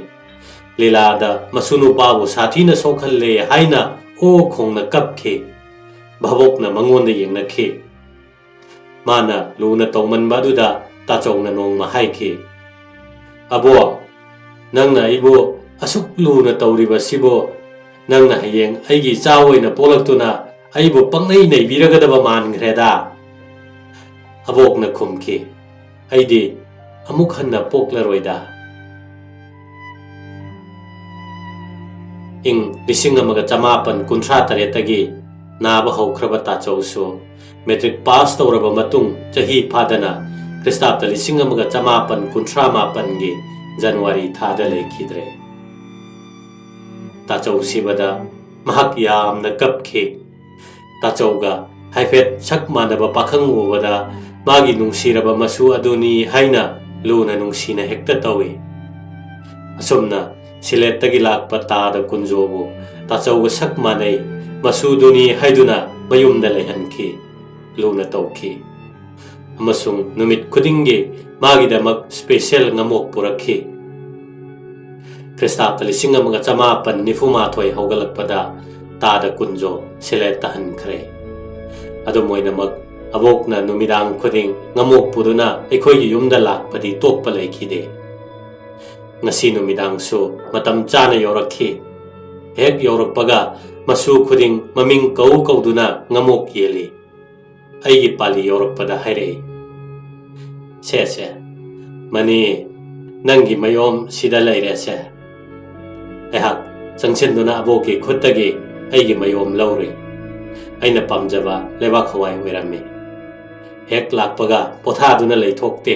ꯂꯤꯂꯥꯗ ꯃꯁꯨ ꯅꯨꯄꯥꯕꯨ ꯁꯥꯊꯤꯅ ꯁꯣꯛꯍꯜꯂꯦ ꯍꯥꯏꯅ ꯑꯣ ꯈꯣꯡꯅ ꯀꯞꯈꯤ꯫ ꯚꯥꯕꯣꯛꯅ ꯃꯉꯣꯟꯗ ꯌꯦꯡꯅꯈꯤ꯫ ꯃꯥꯅ ꯂꯨꯅ ꯇꯧꯃꯟꯕ ꯑꯗꯨꯗ ꯇꯥꯆꯧꯅ ꯅꯣꯡꯃ ꯍꯥꯏꯈꯤ, "ꯑꯕꯣ, ꯅꯪꯅ ꯑꯩꯕꯨ ꯑꯁꯨꯛ ꯂꯨꯅ ꯇꯧꯔꯤꯕꯁꯤꯕꯨ, ꯅꯪꯅ ꯍꯌꯦꯡ ꯑꯩꯒꯤ ꯏꯆꯥ ꯑꯣꯏꯅ ꯄꯣꯛꯂꯛꯇꯨꯅ ꯑꯩꯕꯨ ꯄꯪꯅꯩ ꯅꯩꯕꯤꯔꯒꯗꯕ ꯃꯥꯟꯈ꯭ꯔꯦꯗ?" ꯑꯕꯣꯛꯅ ꯈꯨꯝꯈꯤ, "ꯑꯩꯗꯤ ꯑꯃꯨꯛ ꯍꯟꯅ ꯄꯣꯛꯂꯔꯣꯏꯗ꯫" ꯏꯪ ꯂꯤꯁꯤꯡ ꯑꯃꯒ ꯆꯃꯥꯄꯟ ꯀꯨꯟꯊ꯭ꯔꯥ ꯇꯔꯦꯠꯇꯒꯤ ꯅꯥꯕ ꯍꯧꯈ꯭ꯔꯕ ꯇꯥꯆꯧꯁꯨ ꯃꯦꯇ꯭ꯔꯤꯛ ꯄꯥꯁ ꯇꯧꯔꯕ ꯃꯇꯨꯡ ꯆꯍꯤ ꯐꯥꯗꯅ ꯈ꯭ꯔꯤꯁꯇꯥꯕꯗ ꯂꯤꯁꯤꯡ ꯑꯃꯒ ꯆꯃꯥꯄꯟ ꯀꯨꯟꯊ꯭ꯔꯥ ꯃꯥꯄꯟꯒꯤ ꯖꯅꯋꯥꯔꯤ ꯊꯥꯗ ꯂꯩꯈꯤꯗ꯭ꯔꯦ꯫ ꯇꯥꯆꯧ ꯁꯤꯕꯗ ꯃꯍꯥꯛ ꯌꯥꯝꯅ ꯀꯞꯈꯤ꯫ ꯇꯥꯆꯧꯒ ꯍꯥꯏꯐꯦꯠ ꯁꯛ ꯃꯥꯟꯅꯕ ꯄꯥꯈꯪ ꯎꯕꯗ ꯃꯥꯒꯤ ꯅꯨꯡꯁꯤꯔꯕ ꯃꯁꯨ ꯑꯗꯨꯅꯤ ꯍꯥꯏꯅ ꯂꯨꯅ ꯅꯨꯡꯁꯤꯅ ꯍꯦꯛꯇ ꯇꯧꯏ꯫ ꯑꯁꯨꯝꯅ ꯁꯤꯂꯦꯠꯇꯒꯤ ꯂꯥꯛꯄ ꯇꯥꯗ ꯀꯨꯟꯖꯣꯕꯨ ꯇꯥꯆꯧꯒ ꯁꯛ ꯃꯥꯟꯅꯩ, ꯃꯁꯨꯗꯨꯅꯤ ꯍꯥꯏꯗꯨꯅ ꯃꯌꯨꯝꯗ ꯂꯩꯍꯟꯈꯤ, ꯂꯨꯅ ꯇꯧꯈꯤ꯫ ꯑꯃꯁꯨꯡ ꯅꯨꯃꯤꯠ ꯈꯨꯗꯤꯡꯒꯤ ꯃꯥꯒꯤꯗꯃꯛ ꯁ꯭ꯄꯦꯁꯦꯜ ꯉꯃꯣꯛ ꯄꯨꯔꯛꯈꯤ꯫ ꯈ꯭ꯔꯤꯁꯇꯥꯕꯗ ꯂꯤꯁꯤꯡ ꯑꯃꯒ ꯆꯃꯥꯄꯟ ꯅꯤꯐꯨ ꯃꯥꯊꯣꯏ ꯍꯧꯒꯠꯂꯛꯄꯗ ꯇꯥꯗ ꯀꯨꯟꯖꯣ ꯁꯤꯂꯦꯠꯇ ꯍꯟꯈ꯭ꯔꯦ꯫ ꯑꯗꯨꯝ ꯑꯣꯏꯅꯃꯛ, ꯑꯕꯣꯛꯅ ꯅꯨꯃꯤꯗꯥꯡ ꯈꯨꯗꯤꯡ ꯉꯃꯣꯛ ꯄꯨꯗꯨꯅ ꯑꯩꯈꯣꯏꯒꯤ ꯌꯨꯝꯗ ꯂꯥꯛꯄꯗꯤ ꯇꯣꯛꯄ ꯂꯩꯈꯤꯗꯦ꯫ ꯉꯁꯤ ꯅꯨꯃꯤꯗꯥꯡꯁꯨ ꯃꯇꯝ ꯆꯥꯅ ꯌꯧꯔꯛꯈꯤ꯫ ꯍꯦꯛ ꯌꯧꯔꯛꯄꯒ ꯃꯁꯨ ꯈꯨꯗꯤꯡ ꯃꯃꯤꯡ ꯀꯧ ꯀꯧꯗꯨꯅ ꯉꯃꯣꯛ ꯌꯦꯜꯂꯤ꯫ ꯑꯩꯒꯤ ꯄꯥꯂꯤ ꯌꯧꯔꯛꯄꯗ ꯍꯥꯏꯔꯛꯏ, "ꯁꯦ, ꯁꯦ, ꯃꯅꯤ, ꯅꯪꯒꯤ ꯃꯌꯣꯝ ꯁꯤꯗ ꯂꯩꯔꯦ, ꯁꯦ"꯫ ꯑꯩꯍꯥꯛ ꯆꯪꯁꯤꯟꯗꯨꯅ ꯑꯕꯣꯛꯀꯤ ꯈꯨꯠꯇꯒꯤ ꯑꯩꯒꯤ ꯃꯌꯣꯝ ꯂꯧꯔꯨꯏ꯫ ꯑꯩꯅ ꯄꯥꯝꯖꯕ ꯂꯩꯕꯥꯛ ꯍꯋꯥꯏ ꯑꯣꯏꯔꯝꯃꯤ꯫ ꯍꯦꯛ ꯂꯥꯛꯄꯒ ꯄꯣꯊꯥꯗꯨꯅ ꯂꯩꯊꯣꯛꯇꯦ꯫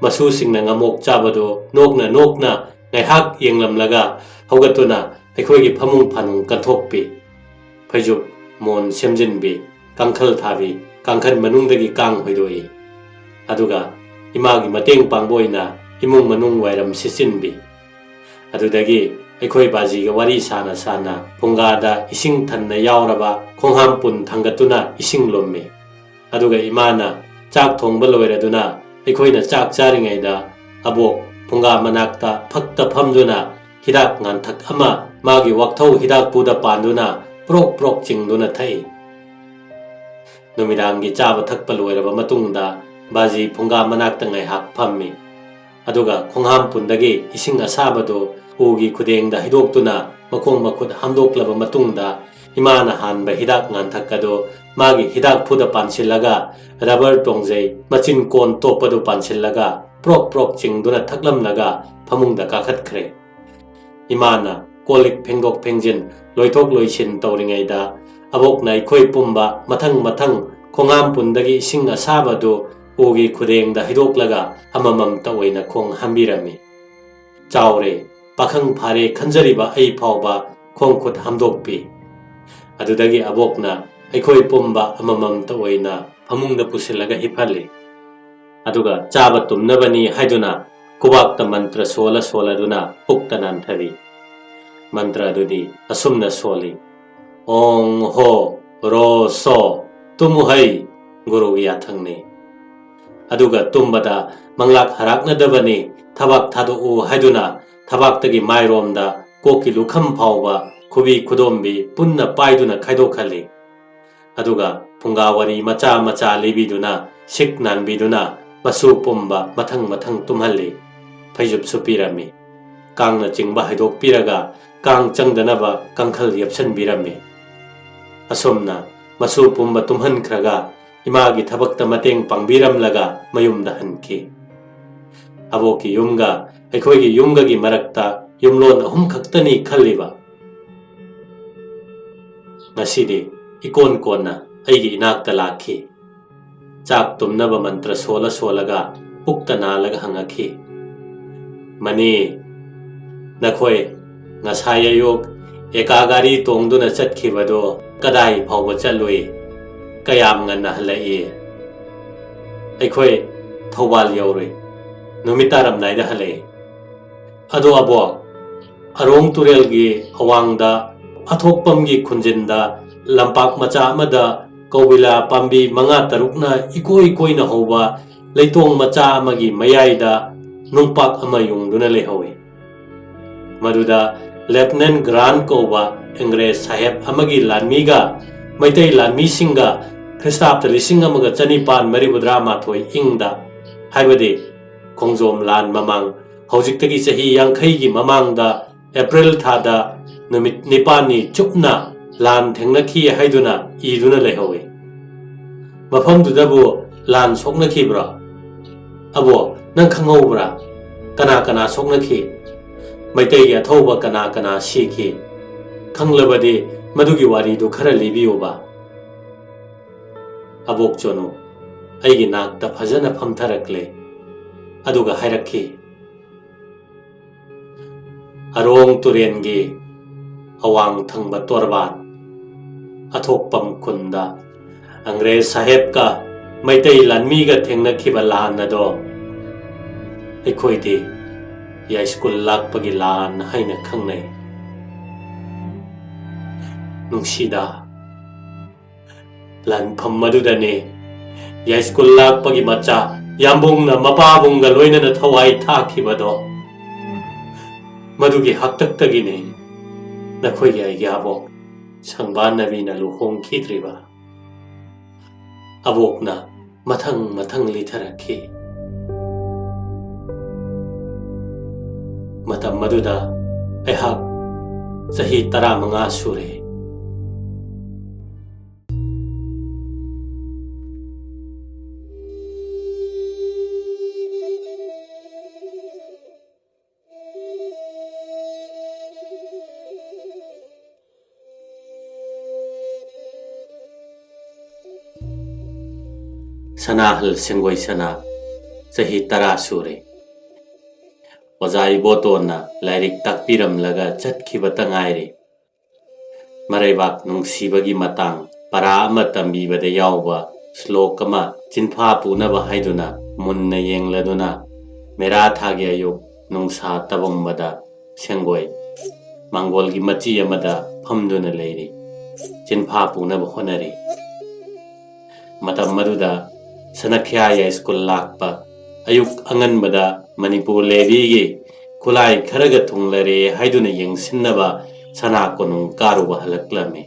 ꯃꯁꯨꯁꯤꯡꯅ ꯉꯃꯣꯛ ꯆꯥꯕꯗꯨ ꯅꯣꯛꯅ ꯅꯣꯛꯅ ꯉꯥꯏꯍꯥꯛ ꯌꯦꯡꯂꯝꯂꯒ ꯍꯧꯒꯠꯇꯨꯅ ꯑꯩꯈꯣꯏꯒꯤ ꯐꯃꯨꯡ ꯐꯥꯅꯨꯡ ꯀꯟꯊꯣꯛꯄꯤ꯫ ꯐꯩꯖꯨꯞ, ꯃꯣꯟ ꯁꯦꯝꯖꯤꯟꯕꯤ, ꯀꯥꯡꯈꯜ ꯊꯥꯕꯤ, ꯀꯥꯡꯈꯜ ꯃꯅꯨꯡꯗꯒꯤ ꯀꯥꯡ ꯍꯣꯏꯗꯣꯛꯏ꯫ ꯑꯗꯨꯒ ꯏꯃꯥꯒꯤ ꯃꯇꯦꯡ ꯄꯥꯡꯕ ꯑꯣꯏꯅ ꯏꯃꯨꯡ ꯃꯅꯨꯡ ꯋꯥꯏꯔꯝ ꯁꯤꯠꯆꯤꯟꯕꯤ꯫ ꯑꯗꯨꯗꯒꯤ ꯑꯩꯈꯣꯏ ꯕꯥꯖꯤꯒ ꯋꯥꯔꯤ ꯁꯥꯅ ꯁꯥꯅ ꯐꯨꯡꯒꯥꯗ ꯏꯁꯤꯡ ꯊꯟꯅ ꯌꯥꯎꯔꯕ ꯈꯣꯡꯍꯥꯝ ꯄꯨꯟ ꯊꯥꯡꯒꯠꯇꯨꯅ ꯏꯁꯤꯡ ꯂꯨꯝꯃꯤ꯫ ꯑꯗꯨꯒ ꯏꯃꯥꯅ ꯆꯥꯛ ꯊꯣꯡꯕ ꯂꯣꯏꯔꯗꯨꯅ ꯑꯩꯈꯣꯏꯅ ꯆꯥꯛ ꯆꯥꯔꯤꯉꯩꯗ ꯑꯕꯣꯛ ꯐꯨꯡꯒꯥ ꯃꯅꯥꯛꯇ ꯐꯛꯇ ꯐꯝꯗꯨꯅ ꯍꯤꯗꯥꯛ ꯉꯥꯟꯊꯛ ꯑꯃ ꯃꯥꯒꯤ ꯋꯥꯛꯊꯧ ꯍꯤꯗꯥꯛꯄꯨꯗ ꯄꯥꯟꯗꯨꯅ ꯄ꯭ꯔꯣꯛ ꯄ꯭ꯔꯣꯛ ꯆꯤꯡꯗꯨꯅ ꯊꯛꯏ꯫ ꯅꯨꯃꯤꯗꯥꯡꯒꯤ ꯆꯥꯕ ꯊꯛꯄ ꯂꯣꯏꯔꯕ ꯃꯇꯨꯡꯗ ꯕꯥꯖꯤ ꯐꯨꯡꯒꯥ ꯃꯅꯥꯛꯇ ꯉꯥꯏꯍꯥꯛ ꯐꯝꯃꯤ꯫ ꯑꯗꯨꯒ ꯈꯣꯡꯍꯥꯝ ꯄꯨꯟꯗꯒꯤ ꯏꯁꯤꯡ ꯑꯁꯥꯕꯗꯨ ꯎꯒꯤ ꯈꯨꯗꯦꯡꯗ ꯍꯩꯗꯣꯛꯇꯨꯅ ꯃꯈꯣꯡ ꯃꯈꯨꯠ ꯍꯥꯝꯗꯣꯛꯂꯕ ꯃꯇꯨꯡꯗ ꯏꯃꯥꯅ ꯍꯥꯟꯕ ꯍꯤꯗꯥꯛ ꯉꯥꯟꯊꯛ ꯑꯗꯨ ꯃꯥꯒꯤ ꯍꯤꯗꯥꯛꯐꯨꯗ ꯄꯥꯟꯁꯤꯜꯂꯒ ꯔꯕꯔ ꯇꯣꯡꯖꯩ ꯃꯆꯤꯟ ꯀꯣꯟ ꯇꯣꯞꯄꯗꯨ ꯄꯥꯟꯁꯤꯜꯂꯒ ꯄ꯭ꯔꯣꯛ ꯄ꯭ꯔꯣꯛ ꯆꯤꯡꯗꯨꯅ ꯊꯛꯂꯝꯂꯒ ꯐꯃꯨꯡꯗ ꯀꯥꯈꯠꯈ꯭ꯔꯦ꯫ ꯏꯃꯥꯅ ꯀꯣꯜ ꯂꯤꯛ ꯐꯦꯡꯗꯣꯛ ꯐꯦꯡꯖꯤꯟ, ꯂꯣꯏꯊꯣꯛ ꯂꯣꯏꯁꯤꯟ ꯇꯧꯔꯤꯉꯩꯗ ꯑꯕꯣꯛꯅ ꯑꯩꯈꯣꯏ ꯄꯨꯝꯕ ꯃꯊꯪ ꯃꯊꯪ ꯈꯣꯡꯍꯥꯝ ꯄꯨꯟꯗꯒꯤ ꯏꯁꯤꯡ ꯑꯁꯥꯕꯗꯨ ꯎꯒꯤ ꯈꯨꯗꯦꯡꯗ ꯍꯩꯗꯣꯛꯂꯒ ꯑꯃꯃꯝꯇ ꯑꯣꯏꯅ ꯈꯣꯡ ꯍꯥꯝꯕꯤꯔꯝꯃꯤ꯫ ꯆꯥꯎꯔꯦ, ꯄꯥꯈꯪ ꯐꯥꯔꯦ ꯈꯟꯖꯔꯤꯕ ꯑꯩ ꯐꯥꯎꯕ ꯈꯣꯡ ꯈꯨꯠ ꯍꯥꯝꯗꯣꯛꯄꯤ꯫ ꯑꯗꯨꯗꯒꯤ ꯑꯕꯣꯛꯅ ꯑꯩꯈꯣꯏ ꯄꯨꯝꯕ ꯑꯃꯃꯝꯇ ꯑꯣꯏꯅ ꯐꯃꯨꯡꯗ ꯄꯨꯁꯤꯜꯂꯒ ꯍꯤꯞꯍꯜꯂꯤ꯫ ꯑꯗꯨꯒ ꯆꯥꯕ ꯇꯨꯝꯅꯕꯅꯤ ꯍꯥꯏꯗꯨꯅ ꯈꯨꯕꯥꯛꯇ ꯃꯟꯇ꯭ꯔ ꯁꯣꯜꯂ ꯁꯣꯜꯂꯗꯨꯅ ꯄꯨꯛꯇ ꯅꯥꯟꯊꯕꯤ꯫ ꯃꯟꯇ꯭ꯔ ꯑꯗꯨꯗꯤ ꯑꯁꯨꯝꯅ ꯁꯣꯜꯂꯤ: "ꯑꯣꯡ ꯍꯣ ꯔꯣ ꯁꯣ, ꯇꯨꯃꯨ ꯍꯩ", ꯒꯨꯔꯨꯒꯤ ꯌꯥꯊꯪꯅꯤ꯫ ꯑꯗꯨꯒ ꯇꯨꯝꯕꯗ ꯃꯪꯂꯥꯛ ꯍꯔꯥꯛꯅꯗꯕꯅꯤ, ꯊꯕꯥꯛ ꯊꯥꯗꯣꯛꯎ ꯍꯥꯏꯗꯨꯅ ꯊꯕꯥꯛꯇꯒꯤ ꯃꯥꯏꯔꯣꯝꯗ ꯀꯣꯛꯀꯤ ꯂꯨꯈꯝ ꯐꯥꯎꯕ ꯈꯨꯕꯤ ꯈꯨꯗꯣꯝꯕꯤ ꯄꯨꯟꯅ ꯄꯥꯏꯗꯨꯅ ꯈꯥꯏꯗꯣꯛꯍꯜꯂꯤ꯫ ꯑꯗꯨꯒ ꯐꯨꯡꯒꯥ ꯋꯥꯔꯤ ꯃꯆꯥ ꯃꯆꯥ ꯂꯤꯕꯤꯗꯨꯅ, ꯁꯤꯛ ꯅꯥꯟꯕꯤꯗꯨꯅ ꯃꯁꯨ ꯄꯨꯝꯕ ꯃꯊꯪ ꯃꯊꯪ ꯇꯨꯝꯍꯜꯂꯤ꯫ ꯐꯩꯖꯨꯞꯁꯨ ꯄꯤꯔꯝꯃꯤ꯫ ꯀꯥꯡꯅ ꯆꯤꯡꯕ ꯍꯥꯏꯗꯣꯛꯄꯤꯔꯒ ꯀꯥꯡ ꯆꯪꯗꯅꯕ ꯀꯥꯡꯈꯜ ꯌꯦꯞꯁꯟꯕꯤꯔꯝꯃꯤ꯫ ꯑꯁꯨꯝꯅ ꯃꯁꯨ ꯄꯨꯝꯕ ꯇꯨꯝꯍꯟꯈ꯭ꯔꯒ ꯏꯃꯥꯒꯤ ꯊꯕꯛꯇ ꯃꯇꯦꯡ ꯄꯥꯡꯕꯤꯔꯝꯂꯒ ꯃꯌꯨꯝꯗ ꯍꯟꯈꯤ꯫ ꯑꯕꯣꯛꯀꯤ ꯌꯨꯝꯒ ꯑꯩꯈꯣꯏꯒꯤ ꯌꯨꯝꯒꯒꯤ ꯃꯔꯛꯇ ꯌꯨꯝꯂꯣꯟ ꯑꯍꯨꯝ ꯈꯛꯇꯅꯤ ꯈꯜꯂꯤꯕ꯫ ꯉꯁꯤꯗꯤ ꯏꯀꯣꯟ ꯀꯣꯟꯅ ꯑꯩꯒꯤ ꯏꯅꯥꯛꯇ ꯂꯥꯛꯈꯤ꯫ ꯆꯥꯛ ꯇꯨꯝꯅꯕ ꯃꯟꯇ꯭ꯔ ꯁꯣꯜꯂ ꯁꯣꯜꯂꯒ ꯄꯨꯛꯇ ꯅꯥꯜꯂꯒ ꯍꯪꯉꯛꯈꯤ, "ꯃꯅꯤ, ꯅꯈꯣꯏ ꯉꯁꯥꯏ ꯑꯌꯨꯛ ꯑꯦꯀꯥ ꯒꯥꯔꯤ ꯇꯣꯡꯗꯨꯅ ꯆꯠꯈꯤꯕꯗꯣ ꯀꯗꯥꯏ ꯐꯥꯎꯕ ꯆꯠꯂꯨꯏ? ꯀꯌꯥꯝ ꯉꯟꯅ ꯍꯜꯂꯛꯏ?" "ꯑꯩꯈꯣꯏ ꯊꯧꯕꯥꯜ ꯌꯧꯔꯨꯏ꯫ ꯅꯨꯃꯤꯠ ꯇꯥꯔꯝꯗꯥꯏꯗ ꯍꯜꯂꯛꯏ꯫ ꯑꯗꯣ ꯑꯕꯣꯛ, ꯑꯔꯣꯡ ꯇꯨꯔꯦꯜꯒꯤ ꯑꯋꯥꯡꯗ ꯑꯊꯣꯛꯄꯝꯒꯤ ꯈꯨꯟꯖꯤꯟꯗ ꯂꯝꯄꯥꯛ ꯃꯆꯥ ꯑꯃꯗ ꯀꯧꯕꯤꯂꯥ ꯄꯥꯝꯕꯤ ꯃꯉꯥ ꯇꯔꯨꯛꯅ ꯏꯀꯣꯏ ꯀꯣꯏꯅ ꯍꯧꯕ ꯂꯩꯇꯣꯡ ꯃꯆꯥ ꯑꯃꯒꯤ ꯃꯌꯥꯏꯗ ꯅꯨꯡꯄꯥꯛ ꯑꯃ ꯌꯨꯡꯗꯨꯅ ꯂꯩꯍꯧꯏ꯫ ꯃꯗꯨꯗ ꯂꯦꯐꯇꯤꯅꯦꯟ ꯒ꯭ꯔꯥꯟ ꯀꯧꯕ ꯑꯪꯒ꯭ꯔꯦꯖ ꯁꯥꯍꯦꯕ ꯑꯃꯒꯤ ꯂꯥꯟꯃꯤꯒ ꯃꯩꯇꯩ ꯂꯥꯟꯃꯤꯁꯤꯡꯒ ꯈ꯭ꯔꯤꯁꯇꯥꯕꯇ ꯂꯤꯁꯤꯡ ꯑꯃꯒ ꯆꯅꯤꯄꯥꯟ ꯃꯔꯤꯐꯨꯇꯔꯥ ꯃꯥꯊꯣꯏ ꯏꯪꯗ, ꯍꯥꯏꯕꯗꯤ ꯈꯣꯡꯖꯣꯝ ꯂꯥꯟ ꯃꯃꯥꯡ, ꯍꯧꯖꯤꯛꯇꯒꯤ ꯆꯍꯤ ꯌꯥꯡꯈꯩꯒꯤ ꯃꯃꯥꯡꯗ ꯑꯦꯄ꯭ꯔꯤꯜ ꯊꯥꯗ ꯅꯨꯃꯤꯠ ꯅꯤꯄꯥꯜꯅꯤ ꯆꯨꯞꯅ ꯂꯥꯟ ꯊꯦꯡꯅꯈꯤ ꯍꯥꯏꯗꯨꯅ ꯏꯗꯨꯅ ꯂꯩꯍꯧꯏ꯫ ꯃꯐꯝꯗꯨꯗꯕꯨ ꯂꯥꯟ ꯁꯣꯛꯅꯈꯤꯕ꯭ꯔꯣ? ꯑꯕꯣ, ꯅꯪ ꯈꯪꯍꯧꯕ꯭ꯔꯥ? ꯀꯅꯥ ꯀꯅꯥ ꯁꯣꯛꯅꯈꯤ? ꯃꯩꯇꯩꯒꯤ ꯑꯊꯧꯕ ꯀꯅꯥ ꯀꯅꯥ ꯁꯤꯈꯤ? ꯈꯪꯂꯕꯗꯤ ꯃꯗꯨꯒꯤ ꯋꯥꯔꯤꯗꯨ ꯈꯔ ꯂꯤꯕꯤꯌꯨꯕ꯫ ꯑꯕꯣꯛ ꯆꯣꯅꯨ ꯑꯩꯒꯤ ꯅꯥꯛꯇ ꯐꯖꯅ ꯐꯝꯊꯔꯛꯂꯦ, ꯑꯗꯨꯒ ꯍꯥꯏꯔꯛꯈꯤ, "ꯑꯔꯣꯡ ꯇꯨꯔꯦꯟꯒꯤ ꯑꯋꯥꯡ ꯊꯪꯕ ꯇꯣꯔꯕꯥꯟ ꯑꯊꯣꯛꯄꯝ ꯈꯨꯟꯗ ꯑꯪꯒ꯭ꯔꯦꯖ ꯁꯥꯍꯦꯕꯀ ꯃꯩꯇꯩ ꯂꯥꯟꯃꯤꯒ ꯊꯦꯡꯅꯈꯤꯕ ꯂꯥꯟ ꯑꯗꯣ ꯑꯩꯈꯣꯏꯗꯤ ꯌꯥꯏꯁ꯭ꯀꯨꯜ ꯂꯥꯛꯄꯒꯤ ꯂꯥꯟ ꯍꯥꯏꯅ ꯈꯪꯅꯩ꯫ ꯅꯨꯡꯁꯤꯗ, ꯂꯥꯟꯐꯝ ꯑꯗꯨꯗꯅꯦ ꯌꯥꯏꯁ꯭ꯀꯨꯜ ꯂꯥꯛꯄꯒꯤ ꯃꯆꯥ ꯌꯥꯝꯕꯨꯡꯅ ꯃꯄꯥꯕꯨꯡꯒ ꯂꯣꯏꯅꯅ ꯊꯋꯥꯏ ꯊꯥꯈꯤꯕꯗꯣ꯫ ꯃꯗꯨꯒꯤ ꯍꯥꯛꯇꯛꯇꯒꯤꯅꯦ ꯅꯈꯣꯏꯒꯤ ꯑꯩꯒꯤ ꯑꯕꯣꯛ ꯁꯪꯕꯥꯟꯅꯕꯤꯅ ꯂꯨꯍꯣꯡꯈꯤꯗ꯭ꯔꯤꯕ꯫" ꯑꯕꯣꯛꯅ ꯃꯊꯪ ꯃꯊꯪ ꯂꯤꯊꯔꯛꯈꯤ꯫ ꯃꯇꯝ ꯑꯗꯨꯗ ꯑꯩꯍꯥꯛ ꯆꯍꯤ ꯇꯔꯥꯃꯉꯥ ꯁꯨꯔꯦ꯫ ꯁꯅꯥꯍꯜ ꯁꯦꯡꯒꯣꯏ ꯁꯅꯥ, ꯆꯍꯤ ꯇꯔꯥ ꯁꯨꯔꯦ꯫ ꯑꯣꯖꯥ ꯏꯕꯣꯇꯣꯟꯅ ꯂꯥꯏꯔꯤꯛ ꯇꯥꯛꯄꯤꯔꯝꯂꯒ ꯆꯠꯈꯤꯕꯇ ꯉꯥꯏꯔꯤ꯫ ꯃꯔꯩꯕꯥꯛ ꯅꯨꯡꯁꯤꯕꯒꯤ ꯃꯇꯥꯡ ꯄꯔꯥ ꯑꯃ ꯇꯝꯕꯤꯕꯗ ꯌꯥꯎꯕ ꯁ꯭ꯂꯣꯛ ꯑꯃ ꯆꯤꯟꯐꯥ ꯄꯨꯅꯕ ꯍꯥꯏꯗꯨꯅ ꯃꯨꯟꯅ ꯌꯦꯡꯂꯗꯨꯅ ꯃꯦꯔꯥ ꯊꯥꯒꯤ ꯑꯌꯨꯛ ꯅꯨꯡꯁꯥ ꯇꯕꯨꯝꯕꯗ ꯁꯦꯡꯒꯣꯏ ꯃꯥꯡꯒꯣꯜꯒꯤ ꯃꯆꯤ ꯑꯃꯗ ꯐꯝꯗꯨꯅ ꯂꯩꯔꯤ꯫ ꯆꯤꯟꯐꯥ ꯄꯨꯅꯕ ꯍꯣꯠꯅꯔꯤ꯫ ꯃꯇꯝ ꯑꯗꯨꯗ ꯁꯅꯈ꯭ꯌꯥ ꯌꯥꯏꯁ꯭ꯀꯨꯜ ꯂꯥꯛꯄ ꯑꯌꯨꯛ ꯑꯉꯟꯕꯗ ꯃꯅꯤꯄꯨꯔ ꯂꯦꯚꯤꯒꯤ ꯈꯨꯠꯂꯥꯏ ꯈꯔꯒ ꯊꯨꯡꯂꯔꯦ ꯍꯥꯏꯗꯨꯅ ꯌꯦꯡꯁꯤꯟꯅꯕ ꯁꯅꯥ ꯀꯣꯅꯨꯡ ꯀꯥꯔꯨꯕ ꯍꯜꯂꯛꯂꯝꯃꯤ꯫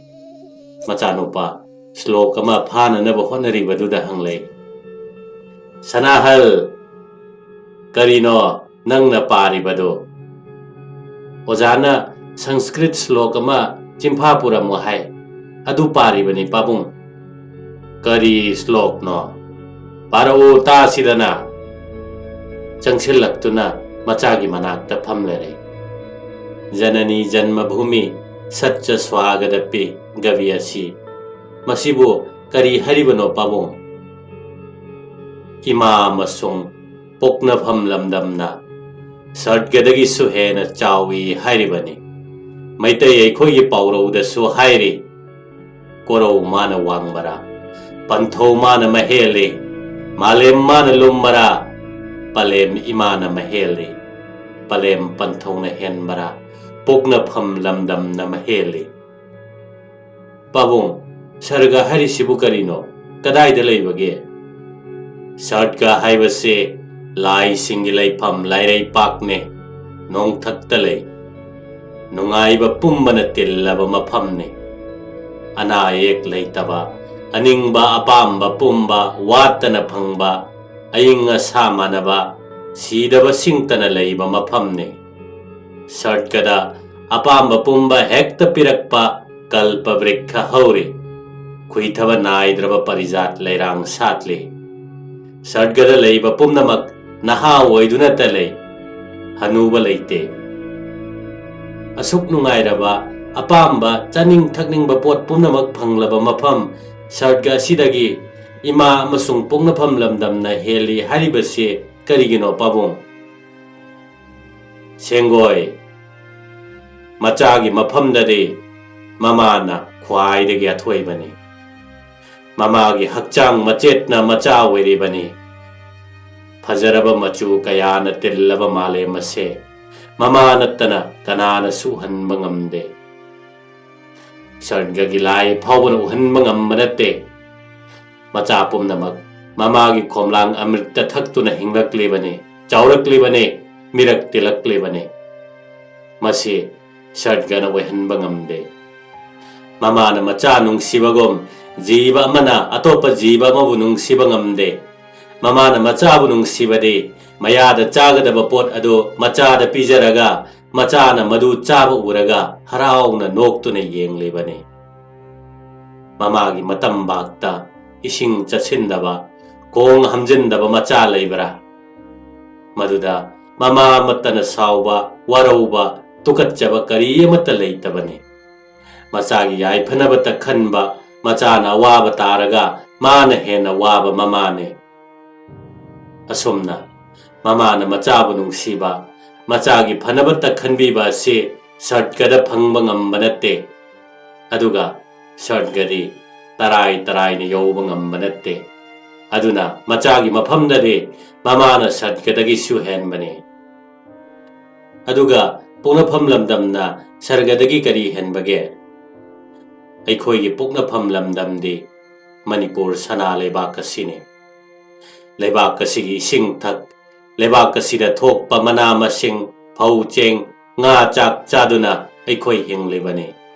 ꯃꯆꯥꯅꯨꯄꯥ ꯁ꯭ꯂꯣꯛ ꯑꯃ ꯐꯥꯅꯅꯕ ꯍꯣꯠꯅꯔꯤꯕꯗꯨꯗ ꯍꯪꯂꯛꯏ, "ꯁꯅꯥꯍꯜ, ꯀꯔꯤꯅꯣ ꯅꯪꯅ ꯄꯥꯔꯤꯕꯗꯨ?" "ꯑꯣꯖꯥꯅ ꯁꯪꯁꯀ꯭ꯔꯤꯠ ꯁ꯭ꯂꯣꯛ ꯑꯃ ꯆꯤꯟꯐꯥ ꯄꯨꯔꯝꯃꯨ ꯍꯥꯏ, ꯑꯗꯨ ꯄꯥꯔꯤꯕꯅꯤ ꯄꯥꯕꯨꯡ꯫" "ꯀꯔꯤ ꯁ꯭ꯂꯣꯛꯅꯣ? ꯄꯥꯔꯛꯎ ꯇꯥꯁꯤꯗꯅ!" ꯆꯪꯁꯤꯜꯂꯛꯇꯨꯅ ꯃꯆꯥꯒꯤ ꯃꯅꯥꯛꯇ ꯐꯝꯂꯔꯦ꯫ "ꯖꯅꯅꯤ ꯖꯟꯃꯚꯨꯃꯤ ꯁꯠꯆ ꯁ꯭ꯋꯥꯒꯗꯄꯤ ꯒꯕꯤ ꯑꯁꯤ꯫ ꯃꯁꯤꯕꯨ ꯀꯔꯤ ꯍꯥꯏꯔꯤꯕꯅꯣ ꯄꯥꯕꯨꯡ? ꯏꯃꯥ ꯑꯃꯁꯨꯡ ꯄꯣꯛꯅꯐꯝ ꯂꯝꯗꯝꯅ ꯁꯔꯠꯒꯗꯒꯤꯁꯨ ꯍꯦꯟꯅ ꯆꯥꯎꯏ ꯍꯥꯏꯔꯤꯕꯅꯤ꯫ ꯃꯩꯇꯩ ꯑꯩꯈꯣꯏꯒꯤ ꯄꯥꯎꯔꯧꯗꯁꯨ ꯍꯥꯏꯔꯤ, "ꯀꯣꯔꯧ ꯃꯥꯅ ꯋꯥꯡꯕꯔꯥ, ꯄꯟꯊꯧ ꯃꯥꯅ ꯃꯍꯦꯜꯂꯤ, ꯃꯥꯂꯦꯝ ꯃꯥꯅ ꯂꯨꯝꯕꯔꯥ, ꯄꯂꯦꯝ ꯏꯃꯥꯅ ꯃꯍꯦꯜꯂꯤ, ꯄꯂꯦꯝ ꯄꯟꯊꯧꯅ ꯍꯦꯟꯕꯔꯥ, ꯄꯣꯛꯅꯐꯝ ꯂꯝꯗꯝꯅ ꯃꯍꯦꯜꯂꯤ"꯫ ꯄꯥꯕꯨꯡ, ꯁꯔꯒ ꯍꯥꯏꯔꯤꯁꯤꯕꯨ ꯀꯔꯤꯅꯣ? ꯀꯗꯥꯏꯗ ꯂꯩꯕꯒꯦ? ꯁꯔꯒ ꯍꯥꯏꯕꯁꯦ ꯂꯥꯏꯁꯤꯡꯒꯤ ꯂꯩꯐꯝ ꯂꯥꯏꯔꯩꯄꯥꯛꯅꯦ, ꯅꯣꯡꯊꯛꯇ ꯂꯩ꯫ ꯅꯨꯡꯉꯥꯏꯕ ꯄꯨꯝꯕꯅ ꯇꯤꯜꯂꯕ ꯃꯐꯝꯅꯤ꯫ ꯑꯅꯥ ꯑꯌꯦꯛ ꯂꯩꯇꯕ, ꯑꯅꯤꯡꯕ ꯑꯄꯥꯝꯕ ꯄꯨꯝꯕ ꯋꯥꯠꯇꯅ ꯐꯪꯕ, ꯑꯏꯪ ꯑꯁꯥ ꯃꯥꯟꯅꯕ, ꯁꯤꯗꯕ ꯁꯤꯡꯇꯅ ꯂꯩꯕ ꯃꯐꯝꯅꯤ꯫ ꯁꯔꯠꯀꯗ ꯑꯄꯥꯝꯕ ꯄꯨꯝꯕ ꯍꯦꯛꯇ ꯄꯤꯔꯛꯄ ꯀꯜꯄ ꯕ꯭ꯔꯤꯛꯈ ꯍꯧꯔꯤ꯫ ꯈꯨꯏꯊꯕ ꯅꯥꯏꯗ꯭ꯔꯕ ꯄꯔꯤꯖꯥꯠ ꯂꯩꯔꯥꯡ ꯁꯥꯠꯂꯤ꯫ ꯁꯔꯠꯀꯗ ꯂꯩꯕ ꯄꯨꯝꯅꯃꯛ ꯅꯍꯥ ꯑꯣꯏꯗꯨꯅꯇ ꯂꯩ꯫ ꯍꯅꯨꯕ ꯂꯩꯇꯦ꯫ ꯑꯁꯨꯛ ꯅꯨꯡꯉꯥꯏꯔꯕ, ꯑꯄꯥꯝꯕ, ꯆꯥꯅꯤꯡ ꯊꯛꯅꯤꯡꯕ ꯄꯣꯠ ꯄꯨꯝꯅꯃꯛ ꯐꯪꯂꯕ ꯃꯐꯝ ꯁꯔꯠꯀ ꯑꯁꯤꯗꯒꯤ ꯏꯃꯥ ꯑꯃꯁꯨꯡ ꯄꯣꯛꯅꯐꯝ ꯂꯝꯗꯝꯅ ꯍꯦꯜꯂꯤ ꯍꯥꯏꯔꯤꯕꯁꯤ ꯀꯔꯤꯒꯤꯅꯣ ꯄꯥꯕꯨꯡ? ꯁꯦꯡꯒꯣꯏ, ꯃꯆꯥꯒꯤ ꯃꯐꯝꯗꯗꯤ ꯃꯃꯥꯅ ꯈ꯭ꯋꯥꯏꯗꯒꯤ ꯑꯊꯣꯏꯕꯅꯤ꯫ ꯃꯃꯥꯒꯤ ꯍꯛꯆꯥꯡ ꯃꯆꯦꯠꯅ ꯃꯆꯥ ꯑꯣꯏꯔꯤꯕꯅꯤ꯫ ꯐꯖꯔꯕ ꯃꯆꯨ ꯀꯌꯥꯅ ꯇꯤꯜꯂꯕ ꯃꯥꯂꯦꯝ ꯑꯁꯦ ꯃꯃꯥ ꯅꯠꯇꯅ ꯀꯅꯥꯅꯁꯨ ꯎꯍꯟꯕ ꯉꯝꯗꯦ꯫ ꯁꯔꯒꯒꯤ ꯂꯥꯏ ꯐꯥꯎꯕꯅ ꯎꯍꯟꯕ ꯉꯝꯕ ꯅꯠꯇꯦ꯫ ꯃꯆꯥ ꯄꯨꯝꯅꯃꯛ ꯃꯃꯥꯒꯤ ꯈꯣꯝꯂꯥꯡ ꯑꯃ꯭ꯔꯤꯠꯇ ꯊꯛꯇꯨꯅ ꯍꯤꯡꯂꯛꯂꯤꯕꯅꯤ, ꯆꯥꯎꯔꯛꯂꯤꯕꯅꯤ, ꯃꯤꯔꯛ ꯇꯤꯜꯂꯛꯂꯤꯕꯅꯤ꯫ ꯃꯁꯤ ꯁꯔꯒꯅ ꯑꯣꯏꯍꯟꯕ ꯉꯝꯗꯦ꯫ ꯃꯃꯥꯅ ꯃꯆꯥ ꯅꯨꯡꯁꯤꯕꯒꯨꯝ ꯖꯤꯕ ꯑꯃꯅ ꯑꯇꯣꯞꯄ ꯖꯤꯕ ꯑꯃꯕꯨ ꯅꯨꯡꯁꯤꯕ ꯉꯝꯗꯦ꯫ ꯃꯃꯥꯅ ꯃꯆꯥꯕꯨ ꯅꯨꯡꯁꯤꯕꯗꯤ ꯃꯌꯥꯗ ꯆꯥꯒꯗꯕ ꯄꯣꯠ ꯑꯗꯨ ꯃꯆꯥꯗ ꯄꯤꯖꯔꯒ, ꯃꯆꯥꯅ ꯃꯗꯨ ꯆꯥꯕ ꯎꯔꯒ ꯍꯔꯥꯎꯅ ꯅꯣꯛꯇꯨꯅ ꯌꯦꯡꯂꯤꯕꯅꯤ꯫ ꯃꯃꯥꯒꯤ ꯃꯇꯝꯕꯥꯛꯇ ꯏꯁꯤꯡ ꯆꯠꯁꯤꯟꯗꯕ, ꯈꯣꯡ ꯍꯥꯝꯖꯤꯟꯗꯕ ꯃꯆꯥ ꯂꯩꯕ꯭ꯔꯥ? ꯃꯗꯨꯗ ꯃꯃꯥ ꯑꯃꯠꯇꯅ ꯁꯥꯎꯕ, ꯋꯥꯔꯧꯕ, ꯇꯨꯀꯠꯆꯕ ꯀꯔꯤ ꯑꯃꯠꯇ ꯂꯩꯇꯕꯅꯤ꯫ ꯃꯆꯥꯒꯤ ꯌꯥꯏꯐꯅꯕꯇ ꯈꯟꯕ ꯃꯆꯥꯅ ꯑꯋꯥꯕ ꯇꯥꯔꯒ ꯃꯥꯅ ꯍꯦꯟꯅ ꯋꯥꯕ ꯃꯃꯥꯅꯤ꯫ ꯑꯁꯨꯝꯅ ꯃꯃꯥꯅ ꯃꯆꯥꯕꯨ ꯅꯨꯡꯁꯤꯕ, ꯃꯆꯥꯒꯤ ꯐꯅꯕꯇ ꯈꯟꯕꯤꯕ ꯑꯁꯤ ꯁꯔꯠꯒꯗ ꯐꯪꯕ ꯉꯝꯕ ꯅꯠꯇꯦ꯫ ꯑꯗꯨꯒ ꯁꯔꯠꯒꯗꯤ ꯇꯔꯥꯏ ꯇꯔꯥꯏꯅ ꯌꯧꯕ ꯉꯝꯕ ꯅꯠꯇꯦ꯫ ꯑꯗꯨꯅ ꯃꯆꯥꯒꯤ ꯃꯐꯝꯗꯗꯤ ꯃꯃꯥꯅ ꯁꯔꯠꯒꯗꯒꯤꯁꯨ ꯍꯦꯟꯕꯅꯤ꯫ ꯑꯗꯨꯒ ꯄꯣꯛꯅꯐꯝ ꯂꯝꯗꯝꯅ ꯁꯔꯒꯗꯒꯤ ꯀꯔꯤ ꯍꯦꯟꯕꯒꯦ? ꯑꯩꯈꯣꯏꯒꯤ ꯄꯣꯛꯅꯐꯝ ꯂꯝꯗꯝꯗꯤ ꯃꯅꯤꯄꯨꯔ ꯁꯅꯥ ꯂꯩꯕꯥꯛ ꯑꯁꯤꯅꯤ꯫ ꯂꯩꯕꯥꯛ ꯑꯁꯤꯒꯤ ꯏꯁꯤꯡ ꯊꯛ, ꯂꯩꯕꯥꯛ ꯑꯁꯤꯗ ꯊꯣꯛꯄ ꯃꯅꯥ ꯃꯁꯤꯡ, ꯐꯧ ꯆꯦꯡ, ꯉꯥ ꯆꯥꯛ ꯆꯥꯗꯨꯅ ꯑꯩꯈꯣꯏ ꯍꯤꯡꯂꯤꯕꯅꯤ꯫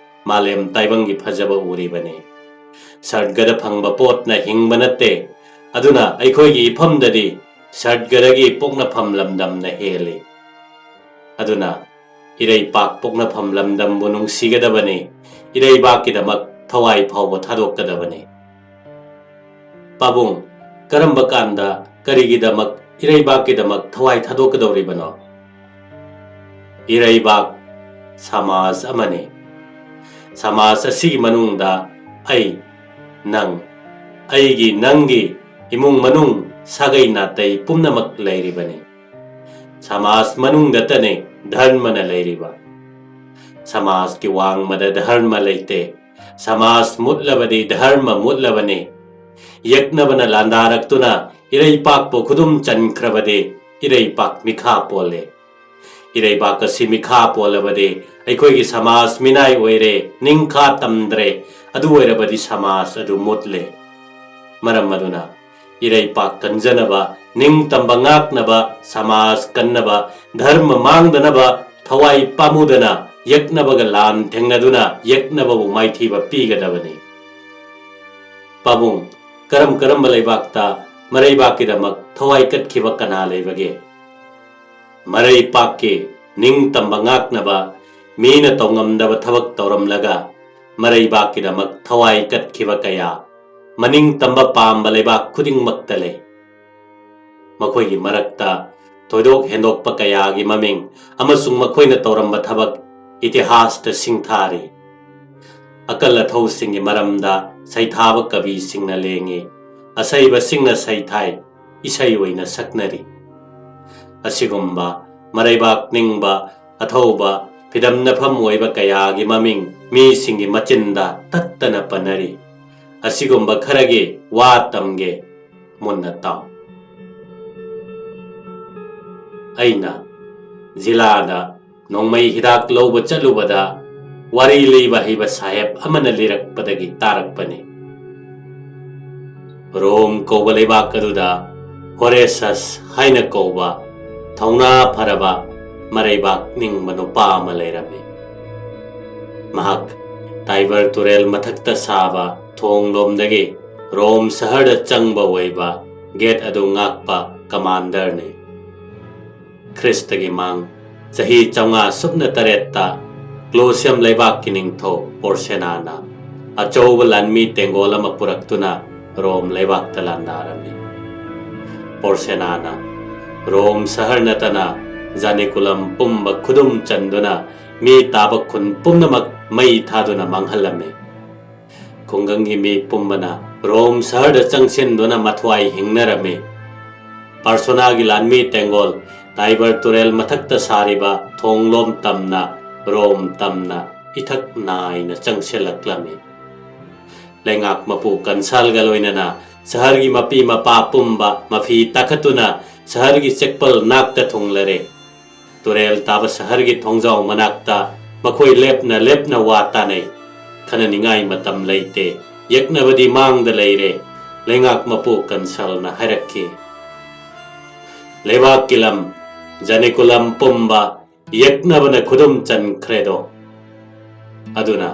ꯃꯥꯂꯦꯝ ꯇꯥꯏꯕꯪꯒꯤ ꯐꯖꯕ ꯎꯔꯤꯕꯅꯤ꯫ ꯁꯔꯒꯗ ꯐꯪꯕ ꯄꯣꯠꯅ ꯍꯤꯡꯕ ꯅꯠꯇꯦ꯫ ꯑꯗꯨꯅ ꯑꯩꯈꯣꯏꯒꯤ ꯏꯐꯝꯗꯗꯤ ꯁꯔꯒꯗꯒꯤ ꯄꯣꯛꯅꯐꯝ ꯂꯝꯗꯝꯅ ꯍꯦꯜꯂꯤ꯫ ꯑꯗꯨꯅ ꯏꯔꯩꯄꯥꯛ ꯄꯣꯛꯅꯐꯝ ꯂꯝꯗꯝꯕꯨ ꯅꯨꯡꯁꯤꯒꯗꯕꯅꯤ꯫ ꯏꯔꯩꯕꯥꯛꯀꯤꯗꯃꯛ ꯊꯋꯥꯏ ꯐꯥꯎꯕ ꯊꯥꯗꯣꯛꯀꯗꯕꯅꯤ꯫ ꯄꯥꯕꯨꯡ, ꯀꯔꯝꯕ ꯀꯥꯟꯗ ꯀꯔꯤꯒꯤꯗꯃꯛ ꯏꯔꯩꯕꯥꯛꯀꯤꯗꯃꯛ ꯊꯋꯥꯏ ꯊꯥꯗꯣꯛꯀꯗꯧꯔꯤꯕꯅꯣ? ꯏꯔꯩꯕꯥꯛ ꯁꯃꯥꯖ ꯑꯃꯅꯤ꯫ ꯁꯃꯥꯖ ꯑꯁꯤꯒꯤ ꯃꯅꯨꯡꯗ ꯑꯩ, ꯅꯪ, ꯑꯩꯒꯤ, ꯅꯪꯒꯤ ꯏꯃꯨꯡ ꯃꯅꯨꯡ, ꯁꯥꯒꯩ ꯅꯥꯇꯩ ꯄꯨꯝꯅꯃꯛ ꯂꯩꯔꯤꯕꯅꯤ꯫ ꯁꯃꯥꯖ ꯃꯅꯨꯡꯗꯇꯅꯤ ꯙꯔꯃꯅ ꯂꯩꯔꯤꯕ꯫ ꯁꯃꯥꯖꯀꯤ ꯋꯥꯡꯃꯗ ꯙꯔꯃ ꯂꯩꯇꯦ꯫ ꯁꯃꯥꯖ ꯃꯨꯠꯂꯕꯗꯤ ꯙꯔꯃ ꯃꯨꯠꯂꯕꯅꯤ꯫ ꯌꯦꯛꯅꯕꯅ ꯂꯥꯟꯗꯥꯔꯛꯇꯨꯅ ꯏꯔꯩꯄꯥꯛꯄꯨ ꯈꯨꯗꯨꯝ ꯆꯟꯈ꯭ꯔꯕꯗꯤ ꯏꯔꯩꯄꯥꯛ ꯃꯤꯈꯥ ꯄꯣꯜꯂꯦ꯫ ꯏꯔꯩꯕꯥꯛ ꯑꯁꯤ ꯃꯤꯈꯥ ꯄꯣꯜꯂꯕꯗꯤ ꯑꯩꯈꯣꯏꯒꯤ ꯁꯃꯥꯖ ꯃꯤꯅꯥꯏ ꯑꯣꯏꯔꯦ, ꯅꯤꯡꯈꯥ ꯇꯝꯗ꯭ꯔꯦ꯫ ꯑꯗꯨ ꯑꯣꯏꯔꯕꯗꯤ ꯁꯃꯥꯖ ꯑꯗꯨ ꯃꯨꯠꯂꯦ꯫ ꯃꯔꯝ ꯑꯗꯨꯅ ꯏꯔꯩꯄꯥꯛ ꯀꯟꯖꯅꯕ, ꯅꯤꯡꯇꯝꯕ ꯉꯥꯛꯅꯕ, ꯁꯃꯥꯖ ꯀꯟꯅꯕ, ꯙꯔꯃ ꯃꯥꯡꯗꯅꯕ ꯊꯋꯥꯏ ꯄꯥꯝꯃꯨꯗꯅ ꯌꯦꯛꯅꯕꯒ ꯂꯥꯟ ꯊꯦꯡꯅꯗꯨꯅ ꯌꯦꯛꯅꯕꯕꯨ ꯃꯥꯏꯊꯤꯕ ꯄꯤꯒꯗꯕꯅꯤ꯫ ꯄꯥꯕꯨꯡ, ꯀꯔꯝ ꯀꯔꯝꯕ ꯂꯩꯕꯥꯛꯇ ꯃꯔꯩꯕꯥꯛꯀꯤꯗꯃꯛ ꯊꯋꯥꯏ ꯀꯠꯈꯤꯕ ꯀꯅꯥ ꯂꯩꯕꯒꯦ? ꯃꯔꯩꯄꯥꯛꯀꯤ ꯅꯤꯡꯇꯝꯕ ꯉꯥꯛꯅꯕ ꯃꯤꯅ ꯇꯧꯉꯝꯗꯕ ꯊꯕꯛ ꯇꯧꯔꯝꯂꯒ ꯃꯔꯩꯕꯥꯛꯀꯤꯗꯃꯛ ꯊꯋꯥꯏ ꯀꯠꯈꯤꯕ ꯀꯌꯥ ꯃꯅꯤꯡ ꯇꯝꯕ ꯄꯥꯝꯕ ꯂꯩꯕꯥꯛ ꯈꯨꯗꯤꯡꯃꯛꯇ ꯂꯩ꯫ ꯃꯈꯣꯏꯒꯤ ꯃꯔꯛꯇ ꯊꯣꯏꯗꯣꯛ ꯍꯦꯟꯗꯣꯛꯄ ꯀꯌꯥꯒꯤ ꯃꯃꯤꯡ ꯑꯃꯁꯨꯡ ꯃꯈꯣꯏꯅ ꯇꯧꯔꯝꯕ ꯊꯕꯛ ꯏꯇꯤꯍꯥꯁꯇ ꯁꯤꯡꯊꯥꯔꯤ꯫ ꯑꯀꯜ ꯑꯊꯧꯁꯤꯡꯒꯤ ꯃꯔꯝꯗ ꯁꯩꯊꯥꯕ ꯀꯕꯤꯁꯤꯡꯅ ꯂꯦꯡꯉꯤ, ꯑꯁꯩꯕꯁꯤꯡꯅ ꯁꯩꯊꯥꯏ, ꯏꯁꯩ ꯑꯣꯏꯅ ꯁꯛꯅꯔꯤ꯫ ꯑꯁꯤꯒꯨꯝꯕ ꯃꯔꯩꯕꯥꯛ ꯅꯤꯡꯕ, ꯑꯊꯧꯕ, ꯐꯤꯗꯝꯅꯐꯝ ꯑꯣꯏꯕ ꯀꯌꯥꯒꯤ ꯃꯃꯤꯡ ꯃꯤꯁꯤꯡꯒꯤ ꯃꯆꯤꯟꯗ ꯇꯠꯇꯅ ꯄꯟꯅꯔꯤ꯫ ꯑꯁꯤꯒꯨꯝꯕ ꯈꯔꯒꯤ ꯋꯥ ꯇꯝꯒꯦ, ꯃꯨꯟꯅ ꯇꯥꯎ꯫ ꯑꯩꯅ ꯖꯤꯂꯥꯗ ꯅꯣꯡꯃꯩ ꯍꯤꯗꯥꯛ ꯂꯧꯕ ꯆꯠꯂꯨꯕꯗ ꯋꯥꯔꯤ ꯂꯤꯕ ꯍꯩꯕ ꯁꯥꯍꯦꯕ ꯑꯃꯅ ꯂꯤꯔꯛꯄꯗꯒꯤ ꯇꯥꯔꯛꯄꯅꯤ꯫ ꯔꯣꯝ ꯀꯧꯕ ꯂꯩꯕꯥꯛ ꯑꯗꯨꯗ ꯍꯣꯔꯦꯁꯁ ꯍꯥꯏꯅ ꯀꯧꯕ ꯊꯧꯅꯥ ꯐꯔꯕ ꯃꯔꯩꯕꯥꯛ ꯅꯤꯡꯕ ꯅꯨꯄꯥ ꯑꯃ ꯂꯩꯔꯝꯃꯤ꯫ ꯃꯍꯥꯛ ꯇꯥꯏꯕꯔ ꯇꯨꯔꯦꯜ ꯃꯊꯛꯇ ꯁꯥꯕ ꯊꯣꯡ ꯂꯣꯝꯗꯒꯤ ꯔꯣꯝ ꯁꯍꯔꯗ ꯆꯪꯕ ꯑꯣꯏꯕ ꯒꯦꯠ ꯑꯗꯨ ꯉꯥꯛꯄ ꯀꯃꯥꯟꯗꯔꯅꯤ꯫ ꯈ꯭ꯔꯤꯁꯇꯒꯤ ꯃꯥꯡ ꯆꯍꯤ ꯆꯥꯝꯃꯉꯥ ꯁꯨꯞꯅ ꯇꯔꯦꯠꯇ ꯀ꯭ꯂꯣꯁꯤꯌꯝ ꯂꯩꯕꯥꯛꯀꯤ ꯅꯤꯡꯊꯧ ꯄꯣꯔꯁꯦꯅꯥꯅ ꯑꯆꯧꯕ ꯂꯥꯟꯃꯤ ꯇꯦꯡꯒꯣꯜ ꯑꯃ ꯄꯨꯔꯛꯇꯨꯅ ꯔꯣꯝ ꯂꯩꯕꯥꯛꯇ ꯂꯥꯟꯗꯥꯔꯝꯃꯤ꯫ ꯄꯣꯔꯁꯦꯅꯥꯅ ꯔꯣꯝ ꯁꯍꯔ ꯅꯠꯇꯅ ꯖꯥꯅꯤꯀꯨꯂꯝ ꯄꯨꯝꯕ ꯈꯨꯗꯨꯝ ꯆꯟꯗꯨꯅ ꯃꯤ ꯇꯥꯕ ꯈꯨꯟ ꯄꯨꯝꯅꯃꯛ ꯃꯩ ꯊꯥꯗꯨꯅ ꯃꯥꯡꯍꯜꯂꯝꯃꯤ꯫ ꯈꯨꯡꯒꯪꯒꯤ ꯃꯤ ꯄꯨꯝꯕꯅ ꯔꯣꯝ ꯁꯍꯔꯗ ꯆꯪꯁꯤꯟꯗꯨꯅ ꯃꯊ꯭ꯋꯥꯏ ꯍꯤꯡꯅꯔꯝꯃꯤ꯫ ꯄꯥꯔꯁꯣꯅꯥꯒꯤ ꯂꯥꯟꯃꯤ ꯇꯦꯡꯒꯣꯜ ꯇꯥꯏꯕꯔ ꯇꯨꯔꯦꯜ ꯃꯊꯛꯇ ꯁꯥꯔꯤꯕ ꯊꯣꯡꯂꯣꯝ ꯇꯝꯅ ꯔꯣꯝ ꯇꯝꯅ ꯏꯊꯛ ꯅꯥꯏꯅ ꯆꯪꯁꯤꯜꯂꯛꯂꯝꯃꯤ꯫ ꯂꯩꯉꯥꯛ ꯃꯄꯨ ꯀꯟꯁꯥꯜꯒ ꯂꯣꯏꯅꯅ ꯁꯍꯔꯒꯤ ꯃꯄꯤ ꯃꯄꯥ ꯄꯨꯝꯕ ꯃꯐꯤ ꯇꯥꯈꯠꯇꯨꯅ ꯁꯍꯔꯒꯤ ꯆꯦꯛꯄꯜ ꯅꯥꯛꯇ ꯊꯨꯡꯂꯔꯦ꯫ ꯇꯨꯔꯦꯜ ꯇꯥꯕ ꯁꯍꯔꯒꯤ ꯊꯣꯡꯖꯥꯎ ꯃꯅꯥꯛꯇ ꯃꯈꯣꯏ ꯂꯦꯞꯅ ꯂꯦꯞꯅ ꯋꯥ ꯇꯥꯅꯩ꯫ ꯈꯟꯅꯅꯤꯡꯉꯥꯏ ꯃꯇꯝ ꯂꯩꯇꯦ꯫ ꯌꯦꯛꯅꯕꯗꯤ ꯃꯥꯡꯗ ꯂꯩꯔꯦ꯫ ꯂꯩꯉꯥꯛ ꯃꯄꯨ ꯀꯟꯁꯜꯅ ꯍꯥꯏꯔꯛꯈꯤ, "ꯂꯩꯕꯥꯛꯀꯤ ꯂꯝ, ꯖꯅꯤꯀꯨꯂꯝ ꯄꯨꯝꯕ ꯌꯦꯛꯅꯕꯅ ꯈꯨꯗꯨꯝ ꯆꯟꯈ꯭ꯔꯦꯗꯣ꯫ ꯑꯗꯨꯅ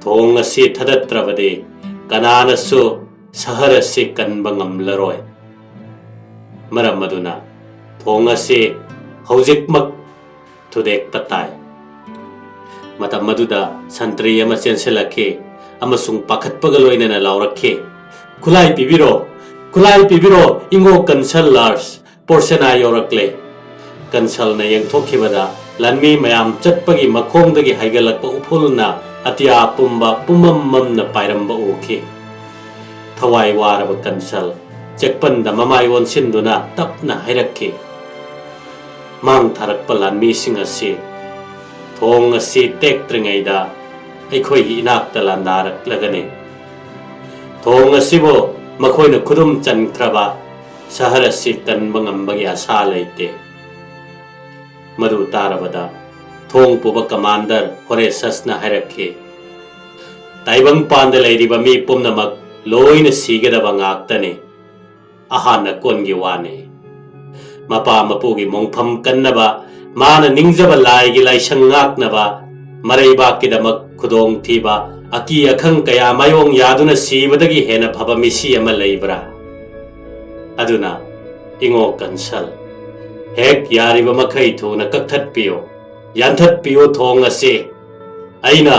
ꯊꯣꯡ ꯑꯁꯤ ꯊꯥꯗꯠꯇ꯭ꯔꯕꯗꯤ ꯀꯅꯥꯅꯁꯨ ꯁꯍꯔ ꯑꯁꯤ ꯀꯟꯕ ꯉꯝꯂꯔꯣꯏ꯫ ꯃꯔꯝ ꯑꯗꯨꯅ ꯊꯣꯡ ꯑꯁꯤ ꯍꯧꯖꯤꯛꯃꯛ ꯊꯨꯗꯦꯛꯄ ꯇꯥꯏ꯫" ꯃꯇꯝ ꯑꯗꯨꯗ ꯁꯟꯇ꯭ꯔꯤ ꯑꯃ ꯆꯦꯟꯁꯤꯜꯂꯛꯈꯤ ꯑꯃꯁꯨꯡ ꯄꯥꯈꯠꯄꯒ ꯂꯣꯏꯅꯅ ꯂꯥꯎꯔꯛꯈꯤ, "ꯈꯨꯠꯂꯥꯏ ꯄꯤꯕꯤꯔꯣ! ꯈꯨꯠꯂꯥꯏ ꯄꯤꯕꯤꯔꯣ! ꯏꯉꯣ ꯀꯟꯁꯜ ꯂꯥꯔꯁ, ꯄꯣꯔꯁꯦꯅꯥ ꯌꯧꯔꯛꯂꯦ!" ꯀꯟꯁꯜꯅ ꯌꯦꯡꯊꯣꯛꯈꯤꯕꯗ ꯂꯥꯟꯃꯤ ꯃꯌꯥꯝ ꯆꯠꯄꯒꯤ ꯃꯈꯣꯡꯗꯒꯤ ꯍꯥꯏꯒꯠꯂꯛꯄ ꯎꯐꯨꯜꯅ ꯑꯇꯤꯌꯥ ꯄꯨꯝꯕ ꯄꯨꯝꯃꯝ ꯃꯝꯅ ꯄꯥꯏꯔꯝꯕ ꯎꯈꯤ꯫ ꯊꯋꯥꯏ ꯋꯥꯔꯕ ꯀꯟꯁꯜ ꯆꯦꯛꯄꯟꯗ ꯃꯃꯥꯏ ꯑꯣꯟꯁꯤꯟꯗꯨꯅ ꯇꯞꯅ ꯍꯥꯏꯔꯛꯈꯤ, "ꯃꯥꯡ ꯊꯥꯔꯛꯄ ꯂꯥꯟꯃꯤꯁꯤꯡ ꯑꯁꯤ ꯊꯣꯡ ꯑꯁꯤ ꯇꯦꯛꯇ꯭ꯔꯤꯉꯩꯗ ꯑꯩꯈꯣꯏꯒꯤ ꯏꯅꯥꯛꯇ ꯂꯥꯟꯗꯥꯔꯛꯂꯒꯅꯤ꯫ ꯊꯣꯡ ꯑꯁꯤꯕꯨ ꯃꯈꯣꯏꯅ ꯈꯨꯗꯨꯝ ꯆꯟꯈ꯭ꯔꯕ ꯁꯍꯔ ꯑꯁꯤ ꯀꯟꯕ ꯉꯝꯕꯒꯤ ꯑꯁꯥ ꯂꯩꯇꯦ"꯫ ꯃꯗꯨ ꯇꯥꯔꯕꯗ ꯊꯣꯡ ꯄꯨꯕ ꯀꯃꯥꯟꯗꯔ ꯍꯣꯔꯦꯁꯁꯅ ꯍꯥꯏꯔꯛꯈꯤ, "ꯇꯥꯏꯕꯪꯄꯥꯟꯗ ꯂꯩꯔꯤꯕ ꯃꯤ ꯄꯨꯝꯅꯃꯛ ꯂꯣꯏꯅ ꯁꯤꯒꯗꯕ ꯉꯥꯛꯇꯅꯤ꯫ ꯑꯍꯥꯟꯅ ꯀꯣꯟꯒꯤ ꯋꯥꯅꯤ꯫ ꯃꯄꯥ ꯃꯄꯨꯒꯤ ꯃꯣꯡꯐꯝ ꯀꯟꯅꯕ, ꯃꯥꯅ ꯅꯤꯡꯖꯕ ꯂꯥꯏꯒꯤ ꯂꯥꯏꯁꯪ ꯉꯥꯛꯅꯕ, ꯃꯔꯩꯕꯥꯛꯀꯤꯗꯃꯛ ꯈꯨꯗꯣꯡꯊꯤꯕ, ꯑꯀꯤ ꯑꯈꯪ ꯀꯌꯥ ꯃꯥꯌꯣꯡ ꯌꯥꯗꯨꯅ ꯁꯤꯕꯗꯒꯤ ꯍꯦꯟꯅ ꯐꯕ ꯃꯤꯁꯤ ꯑꯃ ꯂꯩꯕ꯭ꯔꯥ? ꯑꯗꯨꯅ ꯏꯉꯣ ꯀꯟꯁꯜ, ꯍꯦꯛ ꯌꯥꯔꯤꯕ ꯃꯈꯩ ꯊꯨꯅ ꯀꯛꯊꯠꯄꯤꯌꯨ, ꯌꯥꯟꯊꯠꯄꯤꯌꯨ ꯊꯣꯡ ꯑꯁꯤ꯫ ꯑꯩꯅ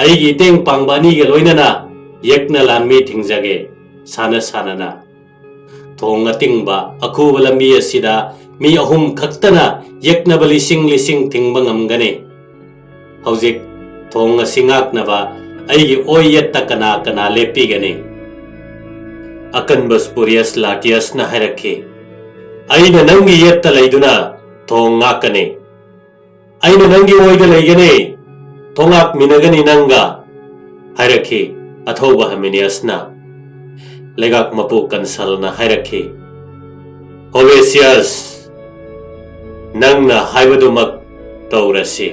ꯑꯩꯒꯤ ꯏꯇꯦꯡ ꯄꯥꯡꯕ ꯑꯅꯤꯒ ꯂꯣꯏꯅꯅ ꯌꯦꯛꯅ ꯂꯥꯟꯃꯤ ꯊꯤꯡꯖꯒꯦ"꯫ ꯁꯥꯟꯅ ꯁꯥꯟꯅꯅ ꯊꯣꯡ ꯑꯇꯤꯡꯕ ꯑꯈꯨꯕ ꯂꯝꯕꯤ ꯑꯁꯤꯗ ꯃꯤ ꯑꯍꯨꯝ ꯈꯛꯇꯅ ꯌꯦꯛꯅꯕ ꯂꯤꯁꯤꯡ ꯂꯤꯁꯤꯡ ꯊꯤꯡꯕ ꯉꯝꯒꯅꯤ꯫ ꯍꯧꯖꯤꯛ ꯊꯣꯡ ꯑꯁꯤ ꯉꯥꯛꯅꯕ ꯑꯩꯒꯤ ꯑꯣꯏ ꯌꯦꯠꯇ ꯀꯅꯥ ꯀꯅꯥ ꯂꯦꯞꯄꯤꯒꯅꯤ? ꯑꯀꯟꯕ ꯁ꯭ꯄꯨꯔꯤꯌꯁ ꯂꯥꯇꯤꯌꯁꯅ ꯍꯥꯏꯔꯛꯈꯤ, "ꯑꯩꯅ ꯅꯪꯒꯤ ꯌꯦꯠꯇ ꯂꯩꯗꯨꯅ ꯊꯣꯡ ꯉꯥꯛꯀꯅꯤ꯫ ꯑꯩꯅ ꯅꯪꯒꯤ ꯑꯣꯏꯗ ꯂꯩꯒꯅꯤ, ꯊꯣꯡ ꯉꯥꯛꯃꯤꯟꯅꯒꯅꯤ ꯅꯪꯒ", ꯍꯥꯏꯔꯛꯈꯤ ꯑꯊꯧꯕ ꯍꯃꯤꯅꯤꯌꯁꯅ꯫ ꯂꯩꯉꯥꯛ ꯃꯄꯨ ꯀꯟꯁꯜꯅ ꯍꯥꯏꯔꯛꯈꯤ, "ꯍꯣꯕꯦꯁꯤꯌꯁ, ꯅꯪꯅ ꯍꯥꯏꯕꯗꯨꯃꯛ ꯇꯧꯔꯁꯤ"꯫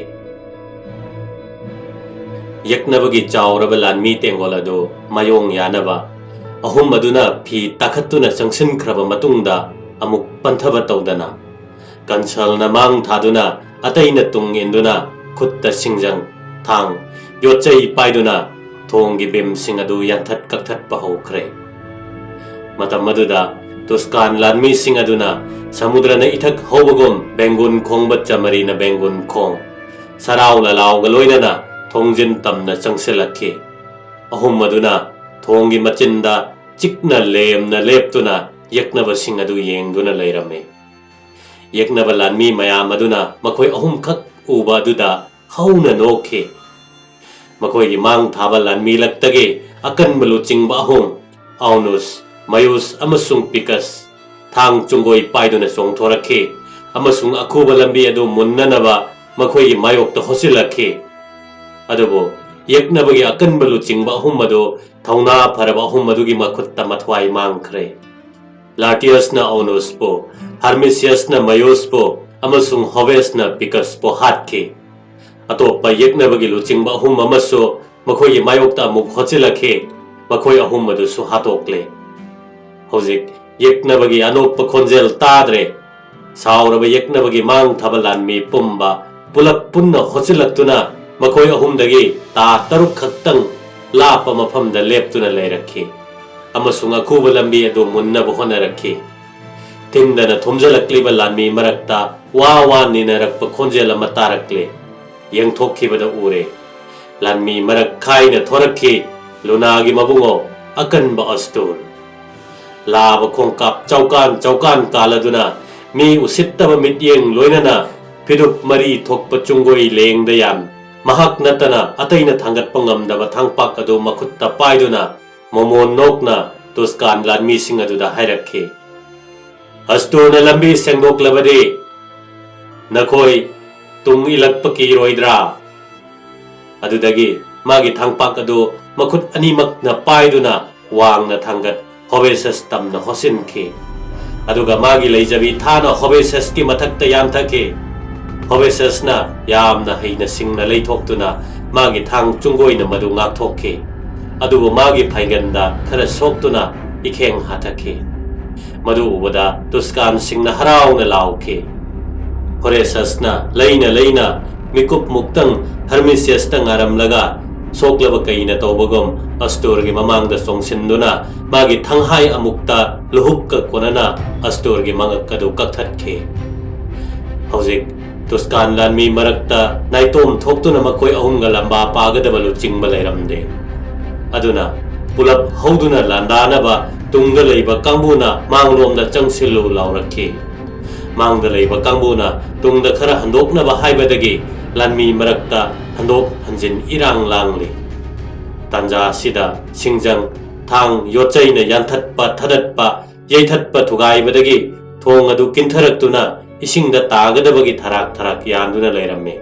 ꯌꯦꯛꯅꯕꯒꯤ ꯆꯥꯎꯔꯕ ꯂꯥꯟꯃꯤ ꯇꯦꯡꯒꯣꯜ ꯑꯗꯨ ꯃꯥꯌꯣꯡ ꯌꯥꯅꯕ ꯑꯍꯨꯝ ꯑꯗꯨꯅ ꯐꯤ ꯇꯥꯈꯠꯇꯨꯅ ꯆꯪꯁꯤꯟꯈ꯭ꯔꯕ ꯃꯇꯨꯡꯗ ꯑꯃꯨꯛ ꯄꯟꯊꯕ ꯇꯧꯗꯅ ꯀꯟꯁꯜꯅ ꯃꯥꯡ ꯊꯥꯗꯨꯅ ꯑꯇꯩꯅ ꯇꯨꯡ ꯏꯟꯗꯨꯅ ꯈꯨꯠꯇ ꯁꯤꯡꯖꯪ, ꯊꯥꯡ, ꯌꯣꯠꯆꯩ ꯄꯥꯏꯗꯨꯅ ꯊꯣꯡꯒꯤ ꯕꯤꯝꯁꯤꯡ ꯑꯗꯨ ꯌꯥꯟꯊꯠ ꯀꯛꯊꯠꯄ ꯍꯧꯈ꯭ꯔꯦ꯫ ꯃꯇꯝ ꯑꯗꯨꯗ ꯇꯨꯁꯀꯥꯟ ꯂꯥꯟꯃꯤꯁꯤꯡ ꯑꯗꯨꯅ ꯁꯃꯨꯗ꯭ꯔꯅ ꯏꯊꯛ ꯍꯧꯕꯒꯨꯝ ꯕꯦꯡꯒꯨꯟ ꯈꯣꯡꯕ ꯆꯃꯔꯤꯅ ꯕꯦꯡꯒꯨꯟ ꯈꯣꯡ, ꯁꯔꯥꯎ ꯂꯂꯥꯎꯒ ꯂꯣꯏꯅꯅ ꯊꯣꯡꯖꯤꯟ ꯇꯝꯅ ꯆꯪꯁꯤꯜꯂꯛꯈꯤ꯫ ꯑꯍꯨꯝ ꯑꯗꯨꯅ ꯊꯣꯡꯒꯤ ꯃꯆꯤꯟꯗ ꯆꯤꯛꯅ ꯂꯦꯝꯅ ꯂꯦꯞꯇꯨꯅ ꯌꯦꯛꯅꯕꯁꯤꯡ ꯑꯗꯨ ꯌꯦꯡꯗꯨꯅ ꯂꯩꯔꯝꯃꯤ꯫ ꯌꯦꯛꯅꯕ ꯂꯥꯟꯃꯤ ꯃꯌꯥꯝ ꯑꯗꯨꯅ ꯃꯈꯣꯏ ꯑꯍꯨꯝꯈꯛ ꯎꯕ ꯑꯗꯨꯗ ꯍꯧꯅ ꯅꯣꯛꯈꯤ꯫ ꯃꯈꯣꯏꯒꯤ ꯃꯥꯡ ꯊꯥꯕ ꯂꯥꯟꯃꯤ ꯂꯛꯇꯒꯤ ꯑꯀꯟꯕ ꯂꯨꯆꯤꯡꯕ ꯑꯍꯨꯝ, ꯑꯥꯎꯅꯨꯁ, ꯃꯌꯨꯁ ꯑꯃꯁꯨꯡ ꯄꯤꯀꯁ, ꯊꯥꯡ ꯆꯨꯡꯒꯣꯏ ꯄꯥꯏꯗꯨꯅ ꯆꯣꯡꯊꯣꯔꯛꯈꯤ ꯑꯃꯁꯨꯡ ꯑꯈꯨꯕ ꯂꯝꯕꯤ ꯑꯗꯨ ꯃꯨꯟꯅꯅꯕ ꯃꯈꯣꯏꯒꯤ ꯃꯥꯌꯣꯛꯇ ꯍꯣꯆꯤꯜꯂꯛꯈꯤ꯫ ꯑꯗꯨꯕꯨ ꯌꯦꯛꯅꯕꯒꯤ ꯑꯀꯟꯕ ꯂꯨꯆꯤꯡꯕ ꯑꯍꯨꯝ ꯑꯗꯨ ꯊꯧꯅꯥ ꯐꯔꯕ ꯑꯍꯨꯝ ꯑꯗꯨꯒꯤ ꯃꯈꯨꯠꯇ ꯃꯊ꯭ꯋꯥꯏ ꯃꯥꯡꯈ꯭ꯔꯦ꯫ ꯂꯥꯔꯇꯤꯌꯁꯅ ꯑꯣꯅꯨꯁꯄꯨ, ꯍꯥꯔꯃꯤꯁꯤꯌꯁꯅ ꯃꯌꯨꯁꯄꯨ ꯑꯃꯁꯨꯡ ꯍꯣꯕꯦꯁꯅ ꯄꯤꯀꯁꯄꯨ ꯍꯥꯠꯈꯤ꯫ ꯑꯇꯣꯞꯄ ꯌꯦꯛꯅꯕꯒꯤ ꯂꯨꯆꯤꯡꯕ ꯑꯍꯨꯝ ꯑꯃꯁꯨ ꯃꯈꯣꯏꯒꯤ ꯃꯥꯌꯣꯛꯇ ꯑꯃꯨꯛ ꯍꯣꯆꯤꯜꯂꯛꯈꯤ꯫ ꯃꯈꯣꯏ ꯑꯍꯨꯝ ꯑꯗꯨꯁꯨ ꯍꯥꯠꯇꯣꯛꯂꯦ꯫ ꯍꯧꯖꯤꯛ ꯌꯦꯛꯅꯕꯒꯤ ꯑꯅꯣꯛꯄ ꯈꯣꯟꯖꯦꯜ ꯇꯥꯗ꯭ꯔꯦ꯫ ꯁꯥꯎꯔꯕ ꯌꯦꯛꯅꯕꯒꯤ ꯃꯥꯡ ꯊꯥꯕ ꯂꯥꯟꯃꯤ ꯄꯨꯝꯕ ꯄꯨꯂꯞ ꯄꯨꯟꯅ ꯍꯣꯆꯤꯜꯂꯛꯇꯨꯅ ꯃꯈꯣꯏ ꯑꯍꯨꯝꯗꯒꯤ ꯇꯥ ꯇꯔꯨꯛ ꯈꯛꯇꯪ ꯂꯥꯞꯄ ꯃꯐꯝꯗ ꯂꯦꯞꯇꯨꯅ ꯂꯩꯔꯛꯈꯤ ꯑꯃꯁꯨꯡ ꯑꯈꯨꯕ ꯂꯝꯕꯤ ꯑꯗꯨ ꯃꯨꯟꯅꯕ ꯍꯣꯠꯅꯔꯛꯈꯤ꯫ ꯊꯤꯟꯗꯅ ꯊꯨꯝꯖꯤꯜꯂꯛꯂꯤꯕ ꯂꯥꯟꯃꯤ ꯃꯔꯛꯇ ꯋꯥ ꯋꯥ ꯅꯤꯅꯔꯛꯄ ꯈꯣꯟꯖꯦꯜ ꯑꯃ ꯇꯥꯔꯛꯂꯦ꯫ ꯌꯦꯡꯊꯣꯛꯈꯤꯕꯗ ꯎꯔꯦ, ꯂꯥꯟꯃꯤ ꯃꯔꯛ ꯈꯥꯏꯅ ꯊꯣꯔꯛꯈꯤ ꯂꯨꯅꯥꯒꯤ ꯃꯕꯨꯡꯉꯣ ꯑꯀꯟꯕ ꯑꯁꯇꯨꯔ꯫ ꯂꯥꯕ ꯈꯣꯡꯀꯥꯞ ꯆꯧꯀꯥꯟ ꯆꯧꯀꯥꯟ ꯀꯥꯜꯂꯗꯨꯅ ꯃꯤ ꯎꯁꯤꯠꯇꯕ ꯃꯤꯠꯌꯦꯡ ꯂꯣꯏꯅꯅ ꯐꯤꯗꯨꯞ ꯃꯔꯤ ꯊꯣꯛꯄ ꯆꯨꯡꯒꯣꯏ ꯂꯦꯡꯗ ꯌꯥꯟ ꯃꯍꯥꯛ ꯅꯠꯇꯅ ꯑꯇꯩꯅ ꯊꯥꯡꯒꯠꯄ ꯉꯝꯗꯕ ꯊꯥꯡꯄꯥꯛ ꯑꯗꯨ ꯃꯈꯨꯠꯇ ꯄꯥꯏꯗꯨꯅ ꯃꯣꯃꯣꯟ ꯅꯣꯛꯅ ꯇꯨꯁꯀꯥꯟ ꯂꯥꯟꯃꯤꯁꯤꯡ ꯑꯗꯨꯗ ꯍꯥꯏꯔꯛꯈꯤ, "ꯑꯁꯇꯨꯔꯅ ꯂꯝꯕꯤ ꯁꯦꯡꯗꯣꯛꯂꯕꯗꯤ ꯅꯈꯣꯏ ꯇꯨꯡ ꯏꯜꯂꯛꯄ ꯀꯤꯔꯣꯏꯗ꯭ꯔꯥ?" ꯑꯗꯨꯗꯒꯤ ꯃꯥꯒꯤ ꯊꯥꯡꯄꯥꯛ ꯑꯗꯨ ꯃꯈꯨꯠ ꯑꯅꯤꯃꯛꯅ ꯄꯥꯏꯗꯨꯅ ꯋꯥꯡꯅ ꯊꯥꯡꯒꯠ ꯍꯣꯕꯦꯁꯁ ꯇꯝꯅ ꯍꯣꯠꯆꯤꯟꯈꯤ꯫ ꯑꯗꯨꯒ ꯃꯥꯒꯤ ꯂꯩꯖꯕꯤ ꯊꯥꯅ ꯍꯣꯕꯦꯁꯁꯀꯤ ꯃꯊꯛꯇ ꯌꯥꯟꯊꯈꯤ꯫ ꯍꯣꯕꯦꯁꯁꯅ ꯌꯥꯝꯅ ꯍꯩꯅ ꯁꯤꯡꯅ ꯂꯩꯊꯣꯛꯇꯨꯅ ꯃꯥꯒꯤ ꯊꯥꯡ ꯆꯨꯡꯒꯣꯏꯅ ꯃꯗꯨ ꯉꯥꯛꯊꯣꯛꯈꯤ꯫ ꯑꯗꯨꯕꯨ ꯃꯥꯒꯤ ꯐꯥꯏꯒꯟꯗ ꯈꯔ ꯁꯣꯛꯇꯨꯅ ꯏꯈꯦꯡ ꯍꯥꯊꯈꯤ꯫ ꯃꯗꯨ ꯎꯕꯗ ꯇꯨꯁꯀꯥꯟꯁꯤꯡꯅ ꯍꯔꯥꯎꯅ ꯂꯥꯎꯈꯤ꯫ ꯍꯣꯔꯦꯁꯁꯅ ꯂꯩꯅ ꯂꯩꯅ ꯃꯤꯀꯨꯞ ꯃꯨꯛꯇꯪ ꯍꯔꯃꯤꯁꯤꯌꯁꯇ ꯉꯥꯔꯝꯂꯒ ꯁꯣꯛꯂꯕ ꯀꯩꯅ ꯇꯧꯕꯒꯨꯝ ꯑꯁꯇꯨꯔꯒꯤ ꯃꯃꯥꯡꯗ ꯆꯣꯡꯁꯤꯟꯗꯨꯅ ꯃꯥꯒꯤ ꯊꯪꯍꯥꯏ ꯑꯃꯨꯛꯇ ꯂꯨꯍꯨꯞꯀ ꯀꯣꯟꯅꯅ ꯑꯁꯇꯨꯔꯒꯤ ꯃꯉꯛ ꯑꯗꯨ ꯀꯛꯊꯠꯈꯤ꯫ ꯍꯧꯖꯤꯛ ꯇꯨꯁꯀꯥꯟ ꯂꯥꯟꯃꯤ ꯃꯔꯛꯇ ꯅꯥꯏꯇꯣꯝ ꯊꯣꯛꯇꯨꯅ ꯃꯈꯣꯏ ꯑꯍꯨꯝꯒ ꯂꯝꯕꯥ ꯄꯥꯒꯗꯕ ꯂꯨꯆꯤꯡꯕ ꯂꯩꯔꯝꯗꯦ꯫ ꯑꯗꯨꯅ ꯄꯨꯂꯞ ꯍꯧꯗꯨꯅ ꯂꯥꯟꯗꯥꯅꯕ ꯇꯨꯡꯗ ꯂꯩꯕ ꯀꯥꯡꯕꯨꯅ ꯃꯥꯡꯂꯣꯝꯗ ꯆꯪꯁꯤꯜꯂꯨ ꯂꯥꯎꯔꯛꯈꯤ꯫ ꯃꯥꯡꯗ ꯂꯩꯕ ꯀꯥꯡꯕꯨꯅ ꯇꯨꯡꯗ ꯈꯔ ꯍꯟꯗꯣꯛꯅꯕ ꯍꯥꯏꯕꯗꯒꯤ ꯂꯥꯟꯃꯤ ꯃꯔꯛꯇ ꯍꯟꯗꯣꯛ ꯍꯟꯖꯤꯟ ꯏꯔꯥꯡ ꯂꯥꯡꯂꯤ꯫ ꯇꯥꯟꯖꯥ ꯑꯁꯤꯗ ꯁꯤꯡꯖꯪ, ꯊꯥꯡ, ꯌꯣꯠꯆꯩꯅ ꯌꯥꯟꯊꯠꯄ, ꯊꯗꯠꯄ, ꯌꯩꯊꯠꯄ ꯊꯨꯒꯥꯏꯕꯗꯒꯤ ꯊꯣꯡ ꯑꯗꯨ ꯀꯤꯟꯊꯔꯛꯇꯨꯅ ꯏꯁꯤꯡꯗ ꯇꯥꯒꯗꯕꯒꯤ ꯊꯔꯥꯛ ꯊꯔꯥꯛ ꯌꯥꯟꯗꯨꯅ ꯂꯩꯔꯝꯃꯤ꯫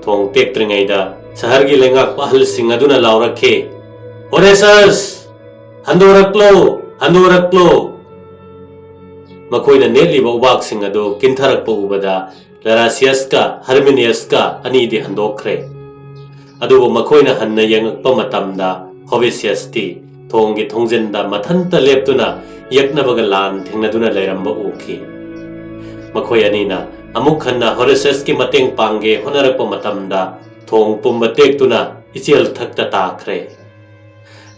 ꯊꯣꯡ ꯇꯦꯛꯇ꯭ꯔꯤꯉꯩꯗ ꯁꯍꯔꯒꯤ ꯂꯩꯉꯥꯛꯄ ꯑꯍꯜꯁꯤꯡ ꯑꯗꯨꯅ ꯂꯥꯎꯔꯛꯈꯤ, "ꯍꯣꯔꯦꯁꯁ! ꯍꯟꯗꯣꯔꯛꯂꯣ! ꯍꯟꯗꯣꯔꯛꯂꯣ!" ꯃꯈꯣꯏꯅ ꯅꯦꯠꯂꯤꯕ ꯎꯕꯥꯛꯁꯤꯡ ꯑꯗꯨ ꯀꯤꯟꯊꯔꯛꯄ ꯎꯕꯗ ꯂꯔꯥꯁꯤꯌꯁꯀ ꯍꯔꯃꯤꯅꯤꯌꯁꯀ ꯑꯅꯤꯗꯤ ꯍꯟꯗꯣꯛꯈ꯭ꯔꯦ꯫ ꯑꯗꯨꯕꯨ ꯃꯈꯣꯏꯅ ꯍꯟꯅ ꯌꯦꯡꯉꯛꯄ ꯃꯇꯝꯗ ꯍꯣꯕꯤꯁꯤꯌꯁꯇꯤ ꯊꯣꯡꯒꯤ ꯊꯣꯡꯖꯤꯟꯗ ꯃꯊꯟꯇ ꯂꯦꯞꯇꯨꯅ ꯌꯦꯛꯅꯕꯒ ꯂꯥꯟ ꯊꯦꯡꯅꯗꯨꯅ ꯂꯩꯔꯝꯕ ꯎꯈꯤ꯫ ꯃꯈꯣꯏ ꯑꯅꯤꯅ ꯑꯃꯨꯛ ꯍꯟꯅ ꯍꯣꯔꯦꯁꯁꯀꯤ ꯃꯇꯦꯡ ꯄꯥꯡꯒꯦ ꯍꯣꯠꯅꯔꯛꯄ ꯃꯇꯝꯗ ꯊꯣꯡ ꯄꯨꯝꯕ ꯇꯦꯛꯇꯨꯅ ꯏꯆꯦꯜ ꯊꯛꯇ ꯇꯥꯈ꯭ꯔꯦ꯫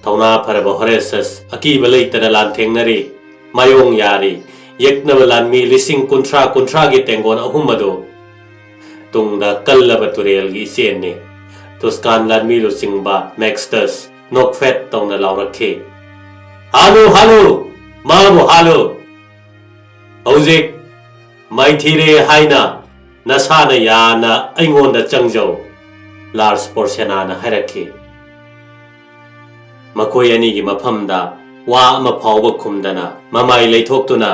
ꯊꯧꯅꯥ ꯐꯔꯕ ꯍꯣꯔꯦꯁꯁ ꯑꯀꯤꯕ ꯂꯩꯇꯅ ꯂꯥꯟꯊꯦꯡꯅꯔꯤ꯫ ꯃꯥꯌꯣꯡ ꯌꯥꯔꯤ꯫ ꯌꯦꯛꯅꯕ ꯂꯥꯟꯃꯤ ꯂꯤꯁꯤꯡ ꯀꯨꯟꯊ꯭ꯔꯥ ꯀꯨꯟꯊ꯭ꯔꯥꯒꯤ ꯇꯦꯡꯒꯣꯟ ꯑꯍꯨꯝ ꯑꯗꯨ ꯇꯨꯡꯗ ꯀꯜꯂꯕ ꯇꯨꯔꯦꯜꯒꯤ ꯏꯆꯦꯜꯅꯤ꯫ ꯇꯨꯁꯀꯥꯟ ꯂꯥꯟꯃꯤ ꯂꯨꯆꯤꯡꯕ ꯃꯦꯛꯁꯇꯁ ꯅꯣꯛꯐꯦꯠ ꯇꯧꯅ ꯂꯥꯎꯔꯛꯈꯤ, "ꯍꯥꯜꯂꯨ, ꯍꯥꯜꯂꯨ! ꯃꯥꯕꯨ ꯍꯥꯜꯂꯨ! ꯍꯧꯖꯤꯛ ꯃꯥꯏꯊꯤꯔꯦ ꯍꯥꯏꯅ ꯅꯁꯥꯅ ꯌꯥꯅ ꯑꯩꯉꯣꯟꯗ ꯆꯪꯖꯧ," ꯂꯥꯔꯁ ꯄꯣꯔꯁꯦꯅꯥꯅ ꯍꯥꯏꯔꯛꯈꯤ꯫ ꯃꯈꯣꯏ ꯑꯅꯤꯒꯤ ꯃꯐꯝꯗ ꯋꯥ ꯑꯃ ꯐꯥꯎꯕ ꯈꯨꯝꯗꯅ ꯃꯃꯥꯏ ꯂꯩꯊꯣꯛꯇꯨꯅ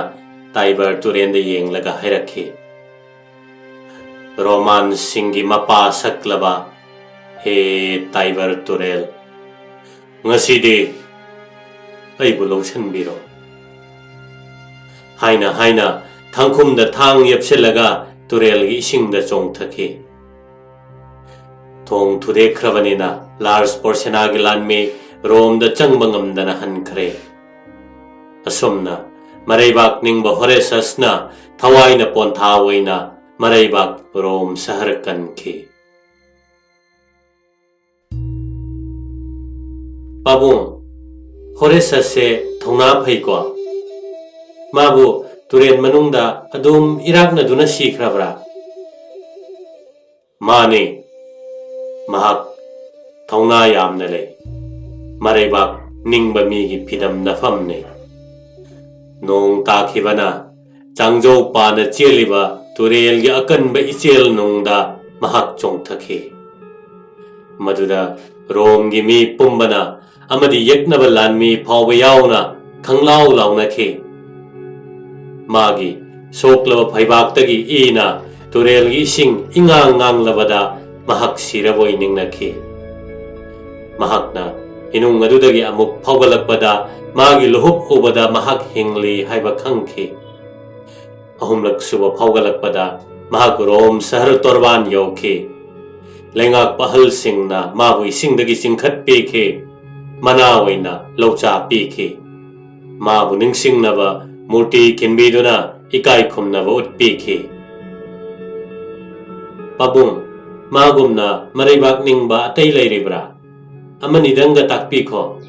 ꯇꯥꯏꯕꯔ ꯇꯨꯔꯦꯟꯗ ꯌꯦꯡꯂꯒ ꯍꯥꯏꯔꯛꯈꯤ, "ꯔꯣꯃꯥꯟꯁꯤꯡꯒꯤ ꯃꯄꯥ ꯁꯛꯂꯕ ꯍꯦ ꯇꯥꯏꯕꯔ ꯇꯨꯔꯦꯜ, ꯉꯁꯤꯗꯤ ꯑꯩꯕꯨ ꯂꯧꯁꯤꯟꯕꯤꯔꯣ," ꯍꯥꯏꯅ ꯍꯥꯏꯅ ꯊꯥꯡꯈꯨꯝꯗ ꯊꯥꯡ ꯌꯦꯞꯁꯤꯜꯂꯒ ꯇꯨꯔꯦꯜꯒꯤ ꯏꯁꯤꯡꯗ ꯆꯣꯡꯊꯈꯤ꯫ ꯊꯣꯡ ꯊꯨꯗꯦꯛꯈ꯭ꯔꯕꯅꯤꯅ ꯂꯥꯔꯁ ꯄꯣꯔꯁꯦꯅꯥꯒꯤ ꯂꯥꯟꯃꯤ ꯔꯣꯝꯗ ꯆꯪꯕ ꯉꯝꯗꯅ ꯍꯟꯈ꯭ꯔꯦ꯫ ꯑꯁꯨꯝꯅ ꯃꯔꯩꯕꯥꯛ ꯅꯤꯡꯕ ꯍꯣꯔꯦꯁꯁꯅ ꯊꯋꯥꯏꯅ ꯄꯣꯟꯊꯥ ꯑꯣꯏꯅ ꯃꯔꯩꯕꯥꯛ ꯔꯣꯝ ꯁꯍꯔ ꯀꯟꯈꯤ꯫ ꯄꯥꯕꯨꯡ, ꯍꯣꯔꯦꯁꯁꯦ ꯊꯧꯅꯥ ꯐꯩꯀꯣ? ꯃꯥꯕꯨ ꯇꯨꯔꯦꯟ ꯃꯅꯨꯡꯗ ꯑꯗꯨꯝ ꯏꯔꯥꯛꯅꯗꯨꯅ ꯁꯤꯈ꯭ꯔꯕ꯭ꯔꯥ? ꯃꯥꯅꯤ, ꯃꯍꯥꯛ ꯊꯧꯅꯥ ꯌꯥꯝꯅ ꯂꯩ꯫ ꯃꯔꯩꯕꯥꯛ ꯅꯤꯡꯕ ꯃꯤꯒꯤ ꯐꯤꯗꯝ ꯅꯐꯝꯅꯤ꯫ ꯅꯣꯡ ꯇꯥꯈꯤꯕꯅ ꯆꯥꯡꯖꯧ ꯄꯥꯅ ꯆꯦꯜꯂꯤꯕ ꯇꯨꯔꯦꯜꯒꯤ ꯑꯀꯟꯕ ꯏꯆꯦꯜ ꯅꯨꯡꯗ ꯃꯍꯥꯛ ꯆꯣꯡꯊꯈꯤ꯫ ꯃꯗꯨꯗ ꯔꯣꯝꯒꯤ ꯃꯤ ꯄꯨꯝꯕꯅ ꯑꯃꯗꯤ ꯌꯦꯛꯅꯕ ꯂꯥꯟꯃꯤ ꯐꯥꯎꯕ ꯌꯥꯎꯅ ꯈꯪꯂꯥꯎ ꯂꯥꯎꯅꯈꯤ꯫ ꯃꯥꯒꯤ ꯁꯣꯛꯂꯕ ꯐꯩꯕꯥꯛꯇꯒꯤ ꯏꯅ ꯇꯨꯔꯦꯜꯒꯤ ꯏꯁꯤꯡ ꯏꯉꯥꯡ ꯉꯥꯡꯂꯕꯗ ꯃꯍꯥꯛ ꯁꯤꯔꯕꯣꯏ ꯅꯤꯡꯅꯈꯤ꯫ ꯃꯍꯥꯛꯅ ꯏꯅꯨꯡ ꯑꯗꯨꯗꯒꯤ ꯑꯃꯨꯛ ꯐꯥꯎꯒꯠꯂꯛꯄꯗ ꯃꯥꯒꯤ ꯂꯨꯍꯨꯞ ꯎꯕꯗ ꯃꯍꯥꯛ ꯍꯤꯡꯂꯤ ꯍꯥꯏꯕ ꯈꯪꯈꯤ꯫ ꯑꯍꯨꯝꯂꯛ ꯁꯨꯕ ꯐꯥꯎꯒꯠꯂꯛꯄꯗ ꯃꯍꯥꯛ ꯔꯣꯝ ꯁꯍꯔ ꯇꯣꯔꯕꯥꯟ ꯌꯧꯈꯤ꯫ ꯂꯩꯉꯥꯛꯄ ꯑꯍꯜꯁꯤꯡꯅ ꯃꯥꯕꯨ ꯏꯁꯤꯡꯗꯒꯤ ꯆꯤꯡꯈꯠꯄꯤꯈꯤ꯫ ꯃꯅꯥ ꯑꯣꯏꯅ ꯂꯧꯆꯥ ꯄꯤꯈꯤ꯫ ꯃꯥꯕꯨ ꯅꯤꯡꯁꯤꯡꯅꯕ ꯃꯨꯔꯇꯤ ꯈꯤꯟꯕꯤꯗꯨꯅ ꯏꯀꯥꯏ ꯈꯨꯝꯅꯕ ꯎꯠꯄꯤꯈꯤ꯫ ꯄꯥꯕꯨꯡ, ꯃꯥꯒꯨꯝꯅ ꯃꯔꯩꯕꯥꯛ ꯅꯤꯡꯕ ꯑꯇꯩ ꯂꯩꯔꯤꯕ꯭ꯔꯥ? ꯑꯃꯅꯤꯗꯪꯒ ꯇꯥꯛꯄꯤꯈꯣ꯫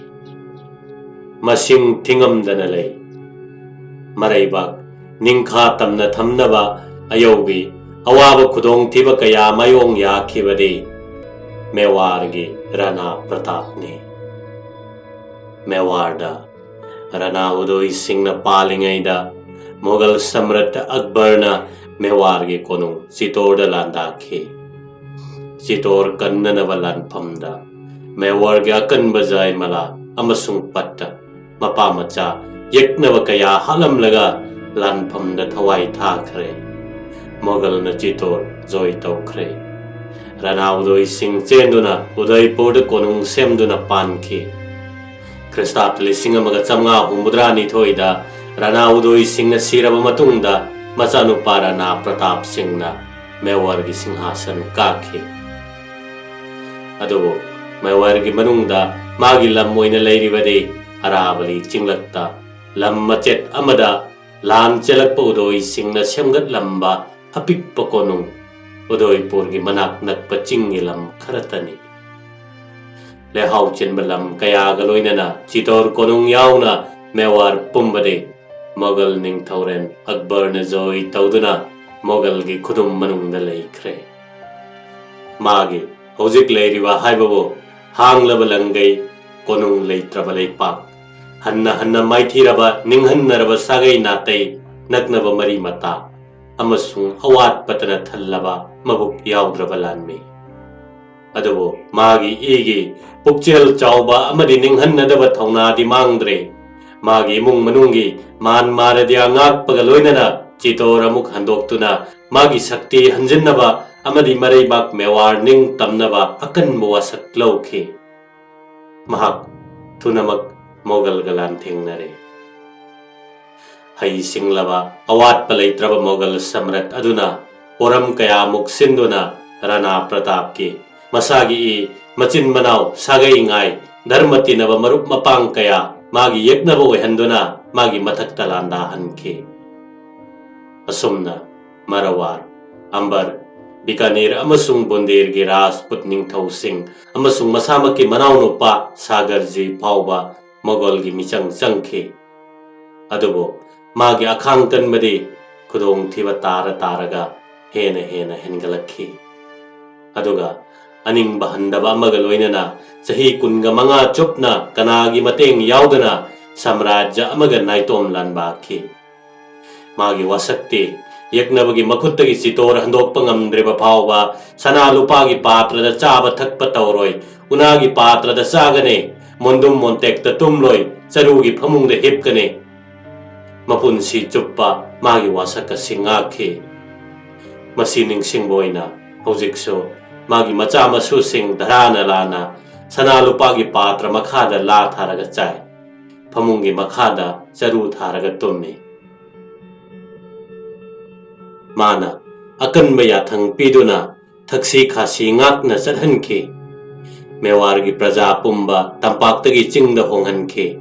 ꯃꯁꯤꯡ ꯊꯤꯉꯝꯗꯅ ꯂꯩ꯫ ꯃꯔꯩꯕꯥꯛ ꯅꯤꯡꯈꯥ ꯇꯝꯅ ꯊꯝꯅꯕ ꯑꯌꯧꯕꯤ ꯑꯋꯥꯕ ꯈꯨꯗꯣꯡꯊꯤꯕ ꯀꯌꯥ ꯃꯥꯌꯣꯡ ꯌꯥꯈꯤꯕꯗꯤ ꯃꯦꯋꯥꯔꯒꯤ ꯔꯥꯅꯥ ꯄ꯭ꯔꯇꯥꯞꯅꯤ꯫ ꯃꯦꯋꯥꯔꯗ ꯔꯥꯅꯥ ꯎꯗꯣꯏ ꯁꯤꯡꯅ ꯄꯥꯜꯂꯤꯉꯩꯗ ꯃꯨꯒꯜ ꯁꯝꯔꯠ ꯑꯛꯕꯔꯅ ꯃꯦꯋꯥꯔꯒꯤ ꯀꯣꯅꯨꯡ ꯆꯤꯇꯣꯔꯗ ꯂꯥꯟꯗꯥꯈꯤ꯫ ꯆꯤꯇꯣꯔ ꯀꯟꯅꯅꯕ ꯂꯥꯟꯐꯝꯗ ꯃꯦꯋꯥꯔꯒꯤ ꯑꯀꯟꯕ ꯖꯥꯏꯃꯂꯥ ꯑꯃꯁꯨꯡ ꯄꯠꯇ ꯃꯄꯥ ꯃꯆꯥ ꯌꯦꯛꯅꯕ ꯀꯌꯥ ꯍꯥꯠꯂꯝꯂꯒ ꯂꯥꯟꯐꯝꯗ ꯊꯋꯥꯏ ꯊꯥꯈ꯭ꯔꯦ꯫ ꯃꯣꯒꯜꯅ ꯆꯤꯇꯣꯔ ꯖꯣꯏ ꯇꯧꯈ꯭ꯔꯦ꯫ ꯔꯥꯅꯥ ꯎꯗꯣꯏꯁꯤꯡ ꯆꯦꯟꯗꯨꯅ ꯎꯗꯣꯏꯄꯨꯔꯗ ꯀꯣꯅꯨꯡ ꯁꯦꯝꯗꯨꯅ ꯄꯥꯟꯈꯤ꯫ ꯈ꯭ꯔꯤꯁꯇꯥꯕꯗ ꯂꯤꯁꯤꯡ ꯑꯃꯒ ꯆꯥꯝꯃꯉꯥ ꯍꯨꯝꯐꯨꯇꯔꯥꯅꯤꯊꯣꯏꯗ ꯔꯥꯅꯥ ꯎꯗꯣꯏꯁꯤꯡꯅ ꯁꯤꯔꯕ ꯃꯇꯨꯡꯗ ꯃꯆꯥꯅꯨꯄꯥ ꯔꯥꯅꯥ ꯄ꯭ꯔꯇꯥꯞ ꯁꯤꯡꯅ ꯃꯦꯋꯥꯔꯒꯤ ꯁꯤꯡꯍꯥꯁꯟ ꯀꯥꯈꯤ꯫ ꯑꯗꯨꯕꯨ ꯃꯦꯋꯥꯔꯒꯤ ꯃꯅꯨꯡꯗ ꯃꯥꯒꯤ ꯂꯝ ꯑꯣꯏꯅ ꯂꯩꯔꯤꯕꯗꯤ ꯑꯔꯥꯕꯂꯤ ꯆꯤꯡꯂꯛꯇ ꯂꯝ ꯃꯆꯦꯠ ꯑꯃꯗ ꯂꯥꯟ ꯆꯦꯜꯂꯛꯄ ꯎꯗꯣꯏꯁꯤꯡꯅ ꯁꯦꯝꯒꯠꯂꯝꯕ ꯑꯄꯤꯛꯄ ꯀꯣꯅꯨꯡ ꯎꯗꯣꯏꯄꯨꯔꯒꯤ ꯃꯅꯥꯛ ꯅꯛꯄ ꯆꯤꯡꯒꯤ ꯂꯝ ꯈꯔꯇꯅꯤ꯫ ꯂꯩꯍꯥꯎ ꯆꯦꯟꯕ ꯂꯝ ꯀꯌꯥꯒ ꯂꯣꯏꯅꯅ ꯆꯤꯇꯣꯔ ꯀꯣꯅꯨꯡ ꯌꯥꯎꯅ ꯃꯦꯋꯥꯔ ꯄꯨꯝꯕꯗꯤ ꯃꯣꯒꯜ ꯅꯤꯡꯊꯧꯔꯦꯜ ꯑꯛꯕꯔꯅ ꯖꯣꯏ ꯇꯧꯗꯨꯅ ꯃꯣꯒꯜꯒꯤ ꯈꯨꯗꯨꯝ ꯃꯅꯨꯡꯗ ꯂꯩꯈ꯭ꯔꯦ꯫ ꯃꯥꯒꯤ ꯍꯧꯖꯤꯛ ꯂꯩꯔꯤꯕ ꯍꯥꯏꯕꯕꯨ ꯍꯥꯡꯂꯕ ꯂꯪꯒꯩ, ꯀꯣꯅꯨꯡ ꯂꯩꯇ꯭ꯔꯕ ꯂꯩꯄꯥꯛ, ꯍꯟꯅ ꯍꯟꯅ ꯃꯥꯏꯊꯤꯔꯕ ꯅꯤꯡꯍꯟꯅꯔꯕ ꯁꯥꯒꯩ ꯅꯥꯇꯩ, ꯅꯛꯅꯕ ꯃꯔꯤ ꯃꯇꯥ ꯑꯃꯁꯨꯡ ꯑꯋꯥꯠꯄꯇꯅ ꯊꯜꯂꯕ ꯃꯕꯨꯛ ꯌꯥꯎꯗ꯭ꯔꯕ ꯂꯥꯟꯃꯤ꯫ ꯑꯗꯨꯕꯨ ꯃꯥꯒꯤ ꯏꯒꯤ ꯄꯨꯛꯆꯦꯜ ꯆꯥꯎꯕ ꯑꯃꯗꯤ ꯅꯤꯡꯍꯟꯅꯗꯕ ꯊꯧꯅꯥꯗꯤ ꯃꯥꯡꯗ꯭ꯔꯦ꯫ ꯃꯥꯒꯤ ꯏꯃꯨꯡ ꯃꯅꯨꯡꯒꯤ ꯃꯥꯟ ꯃꯥꯔꯗꯤꯌꯥ ꯉꯥꯛꯄꯒ ꯂꯣꯏꯅꯅ ꯆꯤꯇꯣꯔ ꯑꯃꯨꯛ ꯍꯟꯗꯣꯛꯇꯨꯅ ꯃꯥꯒꯤ ꯁꯛꯇꯤ ꯍꯟꯖꯤꯟꯅꯕ ꯑꯃꯗꯤ ꯃꯔꯩꯕꯥꯛ ꯃꯦꯋꯥꯔ ꯅꯤꯡ ꯇꯝꯅꯕ ꯑꯀꯟꯕ ꯋꯥꯁꯛ ꯂꯧꯈꯤ꯫ ꯃꯍꯥꯛ ꯊꯨꯅꯃꯛ ꯃꯣꯒꯜꯒ ꯂꯥꯟꯊꯦꯡꯅꯔꯦ꯫ ꯍꯩ ꯁꯤꯡꯂꯕ ꯑꯋꯥꯠꯄ ꯂꯩꯇ꯭ꯔꯕ ꯃꯣꯒꯜ ꯁꯝꯔꯠ ꯑꯗꯨꯅ ꯄꯣꯔꯝ ꯀꯌꯥꯃꯨꯛ ꯁꯤꯟꯗꯨꯅ ꯔꯥꯅꯥ ꯄ꯭ꯔꯇꯥꯞꯀꯤ ꯃꯁꯥꯒꯤ ꯏ, ꯃꯆꯤꯟ ꯃꯅꯥꯎ, ꯁꯥꯒꯩ ꯉꯥꯏ, ꯙꯔꯃ ꯇꯤꯟꯅꯕ ꯃꯔꯨꯞ ꯃꯄꯥꯡ ꯀꯌꯥ ꯃꯥꯒꯤ ꯌꯦꯛꯅꯕ ꯑꯣꯏꯍꯟꯗꯨꯅ ꯃꯥꯒꯤ ꯃꯊꯛꯇ ꯂꯥꯟꯗꯥꯍꯟꯈꯤ꯫ ꯑꯁꯨꯝꯅ ꯃꯔꯋꯥꯔ, ꯑꯝꯕꯔ, ꯕꯤꯀꯥꯅꯤꯔ ꯑꯃꯁꯨꯡ ꯕꯨꯟꯗꯦꯔꯒꯤ ꯔꯥꯖꯄꯨꯠ ꯅꯤꯡꯊꯧꯁꯤꯡ ꯑꯃꯁꯨꯡ ꯃꯁꯥꯃꯛꯀꯤ ꯃꯅꯥꯎꯅꯨꯄꯥ ꯁꯥꯒꯔꯖꯤ ꯐꯥꯎꯕ ꯃꯣꯒꯣꯜꯒꯤ ꯃꯤꯆꯪ ꯆꯪꯈꯤ꯫ ꯑꯗꯨꯕꯨ ꯃꯥꯒꯤ ꯑꯈꯥꯡ ꯀꯟꯕꯗꯤ ꯈꯨꯗꯣꯡꯊꯤꯕ ꯇꯥꯔ ꯇꯥꯔꯒ ꯍꯦꯟꯅ ꯍꯦꯟꯅ ꯍꯦꯟꯒꯠꯂꯛꯈꯤ꯫ ꯑꯗꯨꯒ ꯑꯅꯤꯡꯕ ꯍꯟꯗꯕ ꯑꯃꯒ ꯂꯣꯏꯅꯅ ꯆꯍꯤ ꯀꯨꯟꯒ ꯃꯉꯥ ꯆꯨꯞꯅ ꯀꯅꯥꯒꯤ ꯃꯇꯦꯡ ꯌꯥꯎꯗꯅ ꯁꯥꯝꯔꯥꯖ꯭ꯌ ꯑꯃꯒ ꯅꯥꯏꯇꯣꯝ ꯂꯥꯟꯕꯥꯛꯈꯤ꯫ ꯃꯥꯒꯤ ꯋꯥꯁꯛꯇꯤ ꯌꯦꯛꯅꯕꯒꯤ ꯃꯈꯨꯠꯇꯒꯤ ꯆꯤꯇꯣꯔ ꯍꯟꯗꯣꯛꯄ ꯉꯝꯗ꯭ꯔꯤꯕ ꯐꯥꯎꯕ ꯁꯅꯥ ꯂꯨꯄꯥꯒꯤ ꯄꯥꯇ꯭ꯔꯗ ꯆꯥꯕ ꯊꯛꯄ ꯇꯧꯔꯣꯏ, ꯎꯅꯥꯒꯤ ꯄꯥꯇ꯭ꯔꯗ ꯆꯥꯒꯅꯤ, ꯃꯣꯟꯗꯨꯝ ꯃꯣꯟꯇꯦꯛꯇ ꯇꯨꯝꯂꯣꯏ, ꯆꯔꯨꯒꯤ ꯐꯃꯨꯡꯗ ꯍꯤꯞꯀꯅꯤ꯫ ꯃꯄꯨꯟꯁꯤ ꯆꯨꯞꯄ ꯃꯥꯒꯤ ꯋꯥꯁꯛ ꯑꯁꯤ ꯉꯥꯛꯈꯤ꯫ ꯃꯁꯤ ꯅꯤꯡꯁꯤꯡꯕ ꯑꯣꯏꯅ ꯍꯧꯖꯤꯛꯁꯨ ꯃꯥꯒꯤ ꯃꯆꯥ ꯃꯁꯨꯁꯤꯡ ꯙꯔꯥꯅ ꯂꯥꯟꯅ ꯁꯅꯥ ꯂꯨꯄꯥꯒꯤ ꯄꯥꯇ꯭ꯔ ꯃꯈꯥꯗ ꯂꯥ ꯊꯥꯔꯒ ꯆꯥꯏ, ꯐꯃꯨꯡꯒꯤ ꯃꯈꯥꯗ ꯆꯔꯨ ꯊꯥꯔꯒ ꯇꯨꯝꯃꯤ꯫ ꯃꯥꯅ ꯑꯀꯟꯕ ꯌꯥꯊꯪ ꯄꯤꯗꯨꯅ ꯊꯛꯁꯤ ꯈꯥꯁꯤ ꯉꯥꯛꯅ ꯆꯠꯍꯟꯈꯤ꯫ ꯃꯦꯋꯥꯔꯒꯤ ꯄ꯭ꯔꯖꯥ ꯄꯨꯝꯕ ꯇꯝꯄꯥꯛꯇꯒꯤ ꯆꯤꯡꯗ ꯍꯣꯡꯍꯟꯈꯤ꯫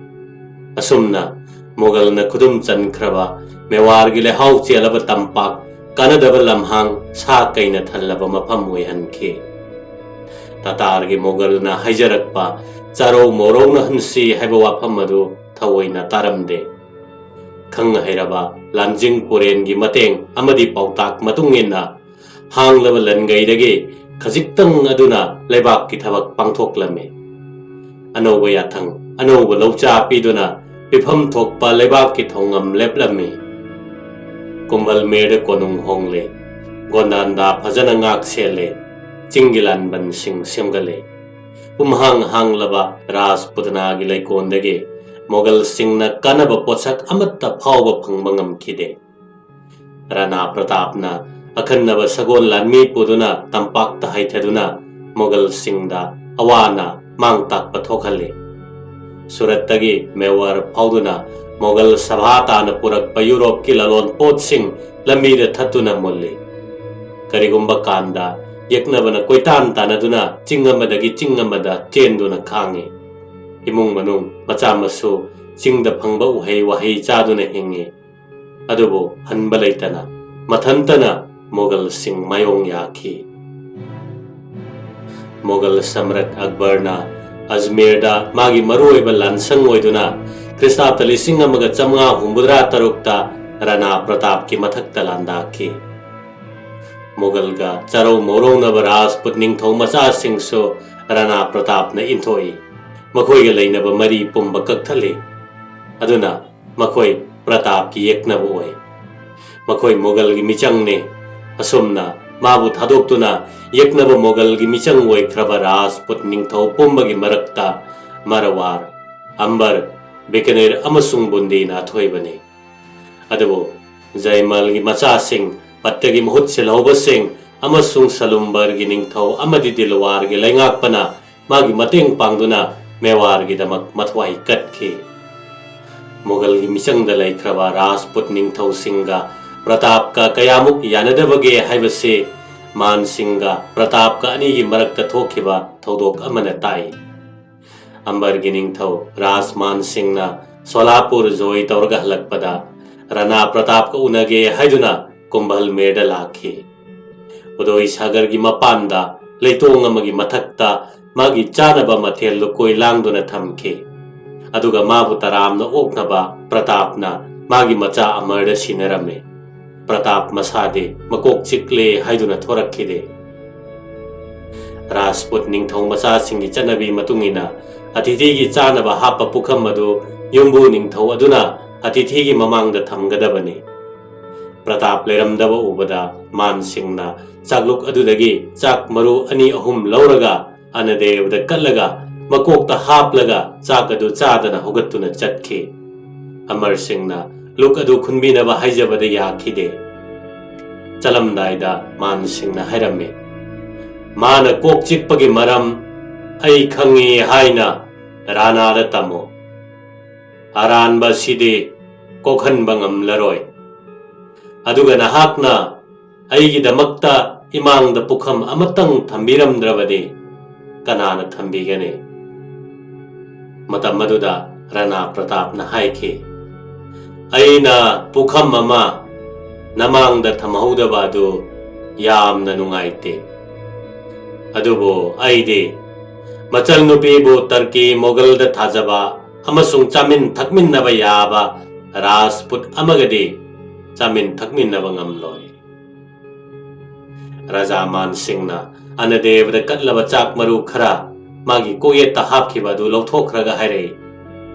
ꯑꯁꯨꯝꯅ ꯃꯣꯒꯜꯅ ꯈꯨꯗꯨꯝ ꯆꯟꯈ꯭ꯔꯕ ꯃꯦꯋꯥꯔꯒꯤ ꯂꯩꯍꯥꯎ ꯆꯦꯜꯂꯕ ꯇꯝꯄꯥꯛ, ꯀꯥꯟꯅꯗꯕ ꯂꯝꯍꯥꯡ, ꯁꯥ ꯀꯩꯅ ꯊꯜꯂꯕ ꯃꯐꯝ ꯑꯣꯏꯍꯟꯈꯤ꯫ ꯇꯥꯇꯥꯔꯒꯤ ꯃꯣꯒꯜꯅ ꯍꯥꯏꯖꯔꯛꯄ "ꯆꯥꯔꯧ ꯃꯣꯔꯧꯅ ꯍꯟꯁꯤ" ꯍꯥꯏꯕ ꯋꯥꯐꯝ ꯑꯗꯨ ꯊꯑꯣꯏꯅ ꯇꯥꯔꯝꯗꯦ꯫ ꯈꯪ ꯍꯩꯔꯕ ꯂꯥꯟꯖꯤꯡ ꯄꯨꯔꯦꯟꯒꯤ ꯃꯇꯦꯡ ꯑꯃꯗꯤ ꯄꯥꯎꯇꯥꯛ ꯃꯇꯨꯡ ꯏꯟꯅ ꯍꯥꯡꯂꯕ ꯂꯟꯒꯩꯗꯒꯤ ꯈꯖꯤꯛꯇꯪ ꯑꯗꯨꯅ ꯂꯩꯕꯥꯛꯀꯤ ꯊꯕꯛ ꯄꯥꯡꯊꯣꯛꯂꯝꯃꯤ꯫ ꯑꯅꯧꯕ ꯌꯥꯊꯪ, ꯑꯅꯧꯕ ꯂꯧꯆꯥ ꯄꯤꯗꯨꯅ ꯄꯤꯐꯝ ꯊꯣꯛꯄ ꯂꯩꯕꯥꯛꯀꯤ ꯊꯧꯉꯝ ꯂꯦꯞꯂꯝꯃꯤ꯫ ꯀꯨꯝꯚꯜꯃꯤꯔꯗ ꯀꯣꯅꯨꯡ ꯍꯣꯡꯂꯦ꯫ ꯒꯣꯟꯗꯥꯟꯗ ꯐꯖꯅ ꯉꯥꯛ ꯁꯦꯜꯂꯦ꯫ ꯆꯤꯡꯒꯤ ꯂꯥꯟꯕꯟꯁꯤꯡ ꯁꯦꯝꯒꯠꯂꯤ꯫ ꯄꯨꯝꯍꯥꯡ ꯍꯥꯡꯂꯕ ꯔꯥꯖꯄꯨꯇꯅꯥꯒꯤ ꯂꯩꯀꯣꯜꯗꯒꯤ ꯃꯣꯒꯜꯁꯤꯡꯅ ꯀꯥꯟꯅꯕ ꯄꯣꯠꯁꯛ ꯑꯃꯠꯇ ꯐꯥꯎꯕ ꯐꯪꯕ ꯉꯝꯈꯤꯗꯦ꯫ ꯔꯥꯅꯥ ꯄ꯭ꯔꯇꯥꯞꯅ ꯑꯈꯟꯅꯕ ꯁꯒꯣꯜ ꯂꯥꯟꯃꯤ ꯄꯨꯗꯨꯅ ꯇꯝꯄꯥꯛꯇ ꯍꯥꯏꯊꯗꯨꯅ ꯃꯣꯒꯜꯁꯤꯡꯗ ꯑꯋꯥ ꯑꯅꯥ ꯃꯥꯡ ꯇꯥꯛꯄ ꯊꯣꯛꯍꯜꯂꯤ꯫ ꯁꯨꯔꯠꯇꯒꯤ ꯃꯦꯋꯥꯔ ꯐꯥꯎꯗꯨꯅ ꯃꯣꯒꯜ ꯁꯚꯥ ꯇꯥꯅ ꯄꯨꯔꯛꯄ ꯌꯨꯔꯣꯞꯀꯤ ꯂꯂꯣꯟ ꯄꯣꯠꯁꯤꯡ ꯂꯝꯕꯤꯗ ꯊꯠꯇꯨꯅ ꯃꯨꯜꯂꯤ꯫ ꯀꯔꯤꯒꯨꯝꯕ ꯀꯥꯟꯗ ꯌꯦꯛꯅꯕꯅ ꯀꯣꯏꯇꯥꯟ ꯇꯥꯟꯅꯗꯨꯅ ꯆꯤꯡ ꯑꯃꯗꯒꯤ ꯆꯤꯡ ꯑꯃꯗ ꯆꯦꯟꯗꯨꯅ ꯈꯥꯡꯉꯤ꯫ ꯏꯃꯨꯡ ꯃꯅꯨꯡ ꯃꯆꯥ ꯃꯁꯨ ꯆꯤꯡꯗ ꯐꯪꯕ ꯎꯍꯩ ꯋꯥꯍꯩ ꯆꯥꯗꯨꯅ ꯍꯤꯡꯉꯤ꯫ ꯑꯗꯨꯕꯨ ꯍꯟꯕ ꯂꯩꯇꯅ ꯃꯊꯟꯇꯅ ꯃꯣꯒꯜꯁꯤꯡ ꯃꯥꯌꯣꯡ ꯌꯥꯈꯤ꯫ ꯃꯣꯒꯜ ꯁꯝꯔꯥꯠ ꯑꯛꯕꯔꯅ ꯑꯖꯃꯤꯔꯗ ꯃꯥꯒꯤ ꯃꯔꯨꯑꯣꯏꯕ ꯂꯥꯟꯁꯪ ꯑꯣꯏꯗꯨꯅ ꯈ꯭ꯔꯤꯁꯇꯥꯕꯇ ꯂꯤꯁꯤꯡ ꯑꯃꯒ ꯆꯥꯃꯉꯥ ꯍꯨꯝꯐꯨꯇꯔꯥ ꯇꯔꯨꯛꯇ ꯔꯥꯅꯥ ꯄ꯭ꯔꯇꯥꯞꯀꯤ ꯃꯊꯛꯇ ꯂꯥꯟꯗꯥꯈꯤ꯫ ꯃꯣꯒꯜꯒ ꯆꯥꯔꯧ ꯃꯧꯔꯧꯅꯕ ꯔꯥꯖꯄꯨꯠ ꯅꯤꯡꯊꯧ ꯃꯆꯥꯁꯤꯡꯁꯨ ꯔꯥꯅꯥ ꯄ꯭ꯔꯇꯥꯞꯅ ꯏꯟꯊꯣꯛꯏ꯫ ꯃꯈꯣꯏꯒ ꯂꯩꯅꯕ ꯃꯔꯤ ꯄꯨꯝꯕ ꯀꯛꯊꯠꯂꯤ꯫ ꯑꯗꯨꯅ ꯃꯈꯣꯏ ꯄ꯭ꯔꯇꯥꯞꯀꯤ ꯌꯦꯛꯅꯕ ꯑꯣꯏ꯫ ꯃꯈꯣꯏ ꯃꯣꯒꯜꯒꯤ ꯃꯤꯆꯪꯅꯤ꯫ ꯑꯁꯨꯝꯅ ꯃꯥꯕꯨ ꯊꯥꯗꯣꯛꯇꯨꯅ ꯌꯦꯛꯅꯕ ꯃꯣꯒꯜꯒꯤ ꯃꯤꯆꯪ ꯑꯣꯏꯈ꯭ꯔꯕ ꯔꯥꯖꯄꯨꯠ ꯅꯤꯡꯊꯧ ꯄꯨꯝꯕꯒꯤ ꯃꯔꯛꯇ ꯃꯔꯋꯥꯔ, ꯑꯝꯕꯔ, ꯕꯤꯀꯅꯤꯔ ꯑꯃꯁꯨꯡ ꯕꯨꯟꯗꯤꯅ ꯑꯊꯣꯏꯕꯅꯤ꯫ ꯑꯗꯨꯕꯨ ꯖꯥꯏꯃꯜꯒꯤ ꯃꯆꯥꯁꯤꯡ, ꯄꯠꯇꯒꯤ ꯃꯍꯨꯠ ꯁꯤꯜꯍꯧꯕꯁꯤꯡ ꯑꯃꯁꯨꯡ ꯁꯂꯨꯝꯕꯔꯒꯤ ꯅꯤꯡꯊꯧ ꯑꯃꯗꯤ ꯗꯤꯜꯋꯥꯔꯒꯤ ꯂꯩꯉꯥꯛꯄꯅ ꯃꯥꯒꯤ ꯃꯇꯦꯡ ꯄꯥꯡꯗꯨꯅ ꯃꯦꯋꯥꯔꯒꯤꯗꯃꯛ ꯃꯊ꯭ꯋꯥꯏ ꯀꯠꯈꯤ꯫ ꯃꯣꯒꯜꯒꯤ ꯃꯤꯆꯪꯗ ꯂꯩꯈ꯭ꯔꯕ ꯔꯥꯖꯄꯨꯠ ꯅꯤꯡꯊꯧꯁꯤꯡꯒ ꯄ꯭ꯔꯇꯥꯞꯀ ꯀꯌꯥꯃꯨꯛ ꯌꯥꯅꯗꯕꯒꯦ ꯍꯥꯏꯕꯁꯤ ꯃꯥꯟꯁꯤꯡꯒ ꯄ꯭ꯔꯇꯥꯞꯀ ꯑꯅꯤꯒꯤ ꯃꯔꯛꯇ ꯊꯣꯛꯈꯤꯕ ꯊꯧꯗꯣꯛ ꯑꯃꯅ ꯇꯥꯛꯏ꯫ ꯑꯝꯕꯔꯒꯤ ꯅꯤꯡꯊꯧ ꯔꯥꯖꯃꯥꯟ ꯁꯤꯡꯅ ꯁꯣꯂꯥꯄꯨꯔ ꯖꯣꯏ ꯇꯧꯔꯒ ꯍꯜꯂꯛꯄꯗ ꯔꯥꯅꯥ ꯄ꯭ꯔꯇꯥꯞꯀ ꯎꯅꯒꯦ ꯍꯥꯏꯗꯨꯅ ꯀꯨꯝꯚꯜ ꯃꯦꯔꯗ ꯂꯥꯛꯈꯤ꯫ ꯎꯗꯣꯏ ꯁꯥꯒꯔꯒꯤ ꯃꯄꯥꯟꯗ ꯂꯩꯇꯣꯡ ꯑꯃꯒꯤ ꯃꯊꯛꯇ ꯃꯥꯒꯤ ꯆꯥꯅꯕ ꯃꯊꯦꯜ ꯂꯨꯀꯣꯏ ꯂꯥꯡꯗꯨꯅ ꯊꯝꯈꯤ꯫ ꯑꯗꯨꯒ ꯃꯥꯕꯨ ꯇꯔꯥꯝꯅ ꯑꯣꯛꯅꯕ ꯄ꯭ꯔꯇꯥꯞꯅ ꯃꯥꯒꯤ ꯃꯆꯥ ꯑꯃꯔꯗ ꯁꯤꯟꯅꯔꯝꯃꯤ꯫ ꯄ꯭ꯔꯇꯥꯞ ꯃꯁꯥꯗꯤ ꯃꯀꯣꯛ ꯆꯤꯛꯂꯦ ꯍꯥꯏꯗꯨꯅ ꯊꯣꯔꯛꯈꯤꯗꯦ꯫ ꯔꯥꯖꯄꯨꯠ ꯅꯤꯡꯊꯧ ꯃꯆꯥꯁꯤꯡꯒꯤ ꯆꯠꯅꯕꯤ ꯃꯇꯨꯡ ꯏꯟꯅ ꯑꯇꯤꯊꯤꯒꯤ ꯆꯥꯅꯕ ꯍꯥꯞꯄ ꯄꯨꯈꯝ ꯑꯗꯨ ꯌꯨꯝꯕꯨ ꯅꯤꯡꯊꯧ ꯑꯗꯨꯅ ꯑꯇꯤꯊꯤꯒꯤ ꯃꯃꯥꯡꯗ ꯊꯝꯒꯗꯕꯅꯤ꯫ ꯄ꯭ꯔꯇꯥꯞ ꯂꯩꯔꯝꯗꯕ ꯎꯕꯗ ꯃꯥꯟ ꯁꯤꯡꯅ ꯆꯥꯛꯂꯨꯛ ꯑꯗꯨꯗꯒꯤ ꯆꯥꯛ ꯃꯔꯨ ꯑꯅꯤ ꯑꯍꯨꯝ ꯂꯧꯔꯒ ꯑꯅꯗꯦꯕꯗ ꯀꯠꯂꯒ ꯃꯀꯣꯛꯇ ꯍꯥꯞꯂꯒ ꯆꯥꯛ ꯑꯗꯨ ꯆꯥꯗꯅ ꯍꯧꯒꯠꯇꯨꯅ ꯆꯠꯈꯤ꯫ ꯑꯃꯔ ꯁꯤꯡꯅ ꯂꯨꯛ ꯑꯗꯨ ꯈꯨꯟꯕꯤꯅꯕ ꯍꯥꯏꯖꯕꯗ ꯌꯥꯈꯤꯗꯦ꯫ ꯆꯠꯂꯝꯗꯥꯏꯗ ꯃꯥꯟ ꯁꯤꯡꯅ ꯍꯥꯏꯔꯝꯃꯤ, "ꯃꯥꯅ ꯀꯣꯛ ꯆꯤꯛꯄꯒꯤ ꯃꯔꯝ ꯑꯩ ꯈꯪꯉꯤ ꯍꯥꯏꯅ ꯔꯥꯅꯥꯗ ꯇꯝꯃꯨ꯫ ꯑꯔꯥꯟꯕ ꯑꯁꯤꯗꯤ ꯀꯣꯛꯍꯟꯕ ꯉꯝꯂꯔꯣꯏ꯫ ꯑꯗꯨꯒ ꯅꯍꯥꯛꯅ ꯑꯩꯒꯤꯗꯃꯛꯇ ꯏꯃꯥꯡꯗ ꯄꯨꯈꯝ ꯑꯃꯇꯪ ꯊꯝꯕꯤꯔꯝꯗ꯭ꯔꯕꯗꯤ ꯀꯅꯥꯅ ꯊꯝꯕꯤꯒꯅꯤ?" ꯃꯇꯝ ꯑꯗꯨꯗ ꯔꯥꯅꯥ ꯄ꯭ꯔꯇꯥꯞꯅ ꯍꯥꯏꯈꯤ, "ꯑꯩꯅ ꯄꯨꯈꯝ ꯑꯃ ꯅꯃꯥꯡꯗ ꯊꯝꯍꯧꯗꯕ ꯑꯗꯨ ꯌꯥꯝꯅ ꯅꯨꯡꯉꯥꯏꯇꯦ꯫ ꯑꯗꯨꯕꯨ ꯑꯩꯗꯤ ꯃꯆꯜꯅꯨꯄꯤꯕꯨ ꯇꯔꯀꯤ ꯃꯣꯒꯜꯗ ꯊꯥꯖꯕ ꯑꯃꯁꯨꯡ ꯆꯥꯃꯤꯟ ꯊꯛꯃꯤꯟꯅꯕ ꯌꯥꯕ ꯔꯥꯖꯄꯨꯠ ꯑꯃꯒꯗꯤ ꯆꯥꯃꯤꯟ ꯊꯛꯃꯤꯟꯅꯕ ꯉꯝꯂꯣꯏ꯫" ꯔꯥꯖꯥ ꯃꯥꯟ ꯁꯤꯡꯅ ꯑꯅꯗꯦꯕꯗ ꯀꯠꯂꯕ ꯆꯥꯛ ꯃꯔꯨ ꯈꯔ ꯃꯥꯒꯤ ꯀꯣꯛꯌꯦꯠꯇ ꯍꯥꯞꯈꯤꯕ ꯑꯗꯨ ꯂꯧꯊꯣꯛꯈ꯭ꯔꯒ ꯍꯥꯏꯔꯛꯏ,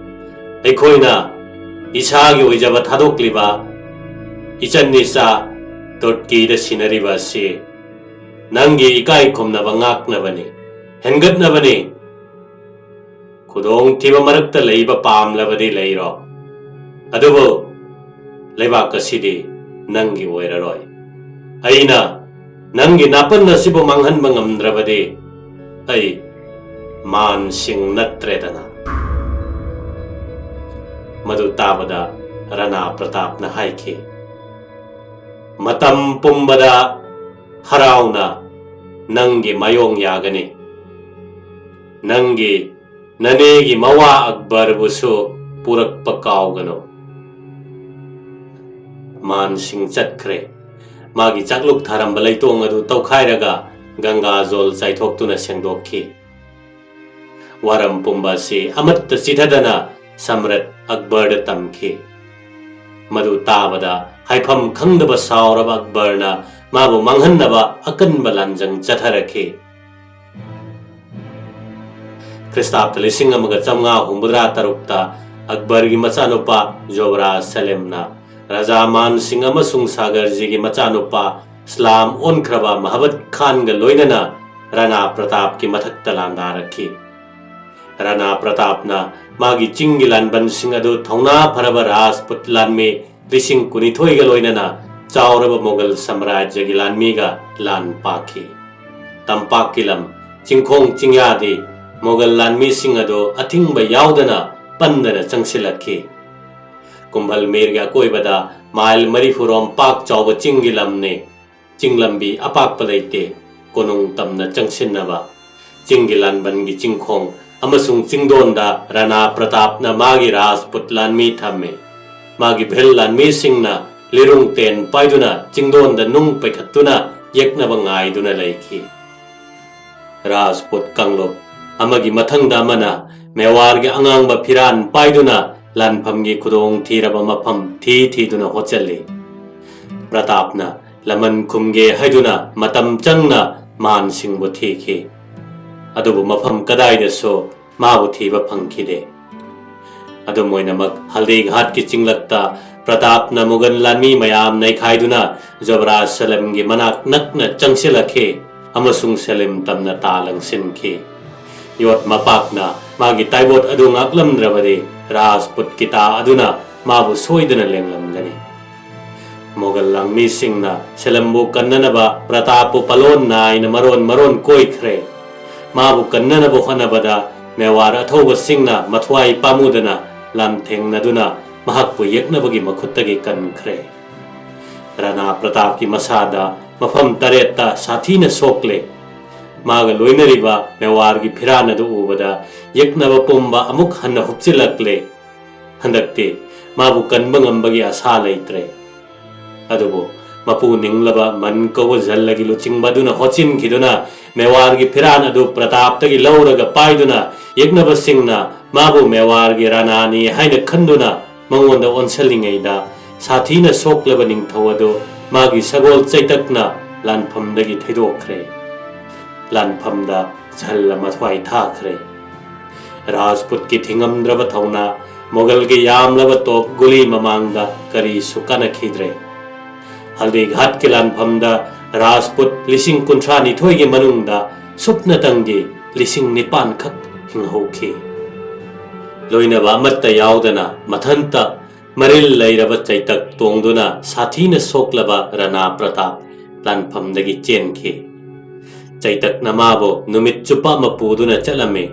"ꯑꯩꯈꯣꯏꯅ ꯏꯁꯥꯒꯤ ꯑꯣꯏꯖꯕ ꯊꯥꯗꯣꯛꯂꯤꯕ ꯏꯆꯟ ꯏꯆꯥ ꯇꯨꯔꯀꯤꯗ ꯁꯤꯟꯅꯔꯤꯕ ꯑꯁꯤ ꯅꯪꯒꯤ ꯏꯀꯥꯏ ꯈꯨꯝꯅꯕ ꯉꯥꯛꯅꯕꯅꯤ, ꯍꯦꯟꯒꯠꯅꯕꯅꯤ꯫ ꯈꯨꯗꯣꯡꯊꯤꯕ ꯃꯔꯛꯇ ꯂꯩꯕ ꯄꯥꯝꯂꯕꯗꯤ ꯂꯩꯔꯣ, ꯑꯗꯨꯕꯨ ꯂꯩꯕꯥꯛ ꯑꯁꯤꯗꯤ ꯅꯪꯒꯤ ꯑꯣꯏꯔꯔꯣꯏ꯫ ꯑꯩꯅ ꯅꯪꯒꯤ ꯅꯥꯄꯟ ꯑꯁꯤꯕꯨ ꯃꯥꯡꯍꯟꯕ ꯉꯝꯗ꯭ꯔꯕꯗꯤ ꯑꯩ ꯃꯥꯟ ꯁꯤꯡ ꯅꯠꯇ꯭ꯔꯦꯗꯅ꯫" ꯃꯗꯨ ꯇꯥꯕꯗ ꯔꯥꯅꯥ ꯄ꯭ꯔꯇꯥꯞꯅ ꯍꯥꯏꯈꯤ, "ꯃꯇꯝ ꯄꯨꯝꯕꯗ ꯍꯔꯥꯎꯅ ꯅꯪꯒꯤ ꯃꯥꯌꯣꯡ ꯌꯥꯒꯅꯤ꯫ ꯅꯪꯒꯤ ꯅꯅꯦꯒꯤ ꯃꯋꯥ ꯑꯛꯕꯔꯕꯨꯁꯨ ꯄꯨꯔꯛꯄ ꯀꯥꯎꯒꯅꯨ꯫" ꯃꯥꯟ ꯁꯤꯡ ꯆꯠꯈ꯭ꯔꯦ꯫ ꯃꯥꯒꯤ ꯆꯥꯛꯂꯨꯛ ꯊꯥꯔꯝꯕ ꯂꯩꯇꯣꯡ ꯑꯗꯨ ꯇꯧꯈꯥꯏꯔꯒ ꯒꯪꯒꯥ ꯖꯣꯜ ꯆꯥꯏꯊꯣꯛꯇꯨꯅ ꯁꯦꯡꯗꯣꯛꯈꯤ꯫ ꯋꯥꯔꯝ ꯄꯨꯝꯕ ꯑꯁꯤ ꯑꯃꯠꯇ ꯆꯤꯊꯗꯅ ꯁꯝꯔꯠ ꯑꯛꯕꯔꯗ ꯇꯝꯈꯤ꯫ ꯃꯗꯨ ꯇꯥꯕꯗ ꯍꯥꯏꯐꯝ ꯈꯪꯗꯕ ꯁꯥꯎꯔꯕ ꯑꯛꯕꯔꯅ ꯃꯥꯕꯨ ꯃꯥꯡꯍꯟꯅꯕ ꯑꯀꯟꯕ ꯂꯥꯟꯖꯪ ꯆꯠꯊꯔꯛꯈꯤ꯫ ꯈ꯭ꯔꯤꯁꯇꯥꯕꯇ ꯂꯤꯁꯤꯡ ꯑꯃꯒ ꯆꯥꯝꯃꯉꯥ ꯍꯨꯝꯐꯨꯇꯔꯥ ꯇꯔꯨꯛꯇ ꯑꯛꯕꯔꯒꯤ ꯃꯆꯥꯅꯨꯄꯥ ꯖꯣꯕꯔꯥꯖ ꯁꯂꯦꯝꯅ ꯔꯥꯖꯥ ꯃꯥꯟ ꯁꯤꯡ ꯑꯃꯁꯨꯡ ꯁꯥꯒꯔꯖꯤꯒꯤ ꯃꯆꯥꯅꯨꯄꯥ ꯁ꯭ꯂꯥꯝ ꯑꯣꯟꯈ꯭ꯔꯕ ꯃꯍꯕꯠ ꯈꯥꯟꯒ ꯂꯣꯏꯅꯅ ꯔꯥꯅꯥ ꯄ꯭ꯔꯇꯥꯞꯀꯤ ꯃꯊꯛꯇ ꯂꯥꯟꯗꯥꯔꯛꯈꯤ꯫ ꯔꯥꯅꯥ ꯄ꯭ꯔꯇꯥꯞꯅ ꯃꯥꯒꯤ ꯆꯤꯡꯒꯤ ꯂꯥꯟꯕꯟꯁꯤꯡ ꯑꯗꯨ ꯊꯧꯅꯥ ꯐꯔꯕ ꯔꯥꯖꯄꯨꯠ ꯂꯥꯟꯃꯤ ꯂꯤꯁꯤꯡ ꯀꯨꯟꯅꯤꯊꯣꯏꯒ ꯂꯣꯏꯅꯅ ꯆꯥꯎꯔꯕ ꯃꯣꯒꯜ ꯁꯥꯝꯔꯥꯖ꯭ꯌꯒꯤ ꯂꯥꯟꯃꯤꯒ ꯂꯥꯟ ꯄꯥꯛꯈꯤ꯫ ꯇꯝꯄꯥꯛꯀꯤ ꯂꯝ, ꯆꯤꯡꯈꯣꯡ ꯆꯤꯡꯌꯥꯗꯤ ꯃꯣꯒꯜ ꯂꯥꯟꯃꯤꯁꯤꯡ ꯑꯗꯨ ꯑꯊꯤꯡꯕ ꯌꯥꯎꯗꯅ ꯄꯟꯗꯅ ꯆꯪꯁꯤꯜꯂꯛꯈꯤ꯫ ꯀꯨꯝꯚꯜ ꯃꯤꯔꯒꯤ ꯑꯀꯣꯏꯕꯗ ꯃꯥꯏꯜ ꯃꯔꯤꯐꯨ ꯔꯣꯝ ꯄꯥꯛ ꯆꯥꯎꯕ ꯆꯤꯡꯒꯤ ꯂꯝꯅꯤ꯫ ꯆꯤꯡ ꯂꯝꯕꯤ ꯑꯄꯥꯛꯄ ꯂꯩꯇꯦ꯫ ꯀꯣꯅꯨꯡ ꯇꯝꯅ ꯆꯪꯁꯤꯟꯅꯕ ꯆꯤꯡꯒꯤ ꯂꯥꯟꯕꯟꯒꯤ ꯆꯤꯡꯈꯣꯡ ꯑꯃꯁꯨꯡ ꯆꯤꯡꯗꯣꯟꯗ ꯔꯥꯅꯥ ꯄ꯭ꯔꯇꯥꯞꯅ ꯃꯥꯒꯤ ꯔꯥꯖꯄꯨꯠ ꯂꯥꯟꯃꯤ ꯊꯝꯃꯤ꯫ ꯃꯥꯒꯤ ꯚꯤꯜ ꯂꯥꯟꯃꯤꯁꯤꯡꯅ ꯂꯤꯔꯨꯡ ꯇꯦꯟ ꯄꯥꯏꯗꯨꯅ ꯆꯤꯡꯗꯣꯟꯗ ꯅꯨꯡ ꯄꯩꯈꯠꯇꯨꯅ ꯌꯦꯛꯅꯕ ꯉꯥꯏꯗꯨꯅ ꯂꯩꯈꯤ꯫ ꯔꯥꯖꯄꯨꯠ ꯀꯥꯡꯂꯨꯞ ꯑꯃꯒꯤ ꯃꯊꯪꯗ ꯑꯃꯅ ꯃꯦꯋꯥꯔꯒꯤ ꯑꯉꯥꯡꯕ ꯐꯤꯔꯥꯟ ꯄꯥꯏꯗꯨꯅ ꯂꯥꯟꯐꯝꯒꯤ ꯈꯨꯗꯣꯡ ꯊꯤꯔꯕ ꯃꯐꯝ ꯊꯤ ꯊꯤꯗꯨꯅ ꯍꯣꯠꯆꯜꯂꯤ꯫ ꯄ꯭ꯔꯇꯥꯞꯅ ꯂꯃꯟ ꯈꯨꯝꯒꯦ ꯍꯥꯏꯗꯨꯅ ꯃꯇꯝ ꯆꯪꯅ ꯃꯥꯟꯁꯤꯡꯕꯨ ꯊꯤꯈꯤ꯫ ꯑꯗꯨꯕꯨ ꯃꯐꯝ ꯀꯗꯥꯏꯗꯁꯨ ꯃꯥꯕꯨ ꯊꯤꯕ ꯐꯪꯈꯤꯗꯦ꯫ ꯑꯗꯨꯝ ꯑꯣꯏꯅꯃꯛ, ꯍꯜꯗꯤꯘꯥꯠꯀꯤ ꯆꯤꯡꯂꯛꯇ ꯄ꯭ꯔꯇꯥꯞꯅ ꯃꯨꯒꯜ ꯂꯥꯟꯃꯤ ꯃꯌꯥꯝ ꯅꯩꯈꯥꯏꯗꯨꯅ ꯖꯣꯕꯔꯥꯖ ꯁꯂꯝꯒꯤ ꯃꯅꯥꯛ ꯅꯛꯅ ꯆꯪꯁꯤꯜꯂꯛꯈꯤ ꯑꯃꯁꯨꯡ ꯁꯂꯤꯝ ꯇꯝꯅ ꯇꯥ ꯂꯪꯁꯤꯟꯈꯤ꯫ ꯌꯣꯠ ꯃꯄꯥꯛꯅ ꯃꯥꯒꯤ ꯇꯥꯏꯕꯣꯠ ꯑꯗꯨ ꯉꯥꯛꯂꯝꯗ꯭ꯔꯕꯗꯤ, ꯔꯥꯖꯄꯨꯠꯀꯤ ꯇꯥ ꯑꯗꯨꯅ ꯃꯥꯕꯨ ꯁꯣꯏꯗꯅ ꯂꯦꯡꯂꯝꯒꯅꯤ꯫ ꯃꯣꯒꯜ ꯂꯥꯟꯃꯤꯁꯤꯡꯅ ꯁꯦꯂꯝꯕꯨ ꯀꯟꯅꯅꯕ ꯄ꯭ꯔꯇꯥꯞꯄꯨ ꯄꯂꯣꯟ ꯅꯥꯏꯅ ꯃꯔꯣꯟ ꯃꯔꯣꯟ ꯀꯣꯏꯈ꯭ꯔꯦ꯫ ꯃꯥꯕꯨ ꯀꯟꯅꯅꯕ ꯍꯣꯠꯅꯕꯗ ꯃꯦꯋꯥꯔ ꯑꯊꯧꯕꯁꯤꯡꯅ ꯃꯊ꯭ꯋꯥꯏ ꯄꯥꯝꯃꯨꯗꯅ ꯂꯥꯟꯊꯦꯡꯅꯗꯨꯅ ꯃꯍꯥꯛꯄꯨ ꯌꯦꯛꯅꯕꯒꯤ ꯃꯈꯨꯠꯇꯒꯤ ꯀꯟꯈ꯭ꯔꯦ꯫ ꯔꯥꯅꯥ ꯄ꯭ꯔꯇꯥꯞꯀꯤ ꯃꯁꯥꯗ ꯃꯐꯝ ꯇꯔꯦꯠꯇ ꯁꯥꯊꯤꯅ ꯁꯣꯛꯂꯦ꯫ ꯃꯥꯒ ꯂꯣꯏꯅꯔꯤꯕ ꯃꯦꯋꯥꯔꯒꯤ ꯐꯤꯔꯥꯟ ꯑꯗꯨ ꯎꯕꯗ ꯌꯦꯛꯅꯕ ꯄꯨꯝꯕ ꯑꯃꯨꯛ ꯍꯟꯅ ꯍꯨꯞꯆꯤꯜꯂꯛꯂꯦ꯫ ꯍꯟꯗꯛꯇꯤ ꯃꯥꯕꯨ ꯀꯟꯕ ꯉꯝꯕꯒꯤ ꯑꯁꯥ ꯂꯩꯇ꯭ꯔꯦ꯫ ꯑꯗꯨꯕꯨ ꯃꯄꯨ ꯅꯤꯡꯂꯕ ꯃꯟ ꯀꯧꯕ ꯖꯜꯂꯒꯤ ꯂꯨꯆꯤꯡꯕ ꯑꯗꯨꯅ ꯍꯣꯠꯆꯤꯟꯈꯤꯗꯨꯅ ꯃꯦꯋꯥꯔꯒꯤ ꯐꯤꯔꯥꯟ ꯑꯗꯨ ꯄ꯭ꯔꯇꯥꯞꯇꯒꯤ ꯂꯧꯔꯒ ꯄꯥꯏꯗꯨꯅ ꯌꯦꯛꯅꯕꯁꯤꯡꯅ ꯃꯥꯕꯨ ꯃꯦꯋꯥꯔꯒꯤ ꯔꯥꯅꯥꯅꯤ ꯍꯥꯏꯅ ꯈꯟꯗꯨꯅ ꯃꯉꯣꯟꯗ ꯑꯣꯟꯁꯤꯜꯂꯤꯉꯩꯗ ꯁꯥꯊꯤꯅ ꯁꯣꯛꯂꯕ ꯅꯤꯡꯊꯧ ꯑꯗꯨ ꯃꯥꯒꯤ ꯁꯒꯣꯜ ꯆꯩꯇꯛꯅ ꯂꯥꯟꯐꯝꯗꯒꯤ ꯊꯩꯗꯣꯛꯈ꯭ꯔꯦ꯫ ꯂꯥꯟꯐꯝꯗ ꯖꯜꯂ ꯃꯊ꯭ꯋꯥꯏ ꯊꯥꯈ꯭ꯔꯦ꯫ ꯔꯥꯖꯄꯨꯠꯀꯤ ꯊꯤꯡꯉꯝꯗ꯭ꯔꯕ ꯊꯧꯅꯥ ꯃꯣꯒꯜꯒꯤ ꯌꯥꯝꯂꯕ ꯇꯣꯞ ꯒꯨꯂꯤ ꯃꯃꯥꯡꯗ ꯀꯔꯤꯁꯨ ꯀꯥꯟꯅꯈꯤꯗ꯭ꯔꯦ꯫ ꯍꯜꯗꯤꯘꯥꯠꯀꯤ ꯂꯥꯟꯐꯝꯗ ꯔꯥꯖꯄꯨꯠ ꯂꯤꯁꯤꯡ ꯀꯨꯟꯊ꯭ꯔꯥ ꯅꯤꯊꯣꯏꯒꯤ ꯃꯅꯨꯡꯗ ꯁꯨꯞꯅꯇꯪꯒꯤ ꯂꯤꯁꯤꯡ ꯅꯤꯄꯥꯟ ꯈꯛ ꯍꯤꯡꯍꯧꯈꯤ꯫ ꯂꯣꯏꯅꯕ ꯑꯃꯠꯇ ꯌꯥꯎꯗꯅ ꯃꯊꯟꯇ ꯃꯔꯤꯜ ꯂꯩꯔꯕ ꯆꯩꯇꯛ ꯇꯣꯡꯗꯨꯅ ꯁꯥꯊꯤꯅ ꯁꯣꯛꯂꯕ ꯔꯥꯅꯥ ꯄ꯭ꯔꯇꯥꯞ ꯂꯥꯟꯐꯝꯗꯒꯤ ꯆꯦꯟꯈꯤ꯫ ꯆꯩꯇꯛꯅ ꯃꯥꯕꯨ ꯅꯨꯃꯤꯠ ꯆꯨꯞꯄ ꯑꯃ ꯄꯨꯗꯨꯅ ꯆꯠꯂꯝꯃꯤ꯫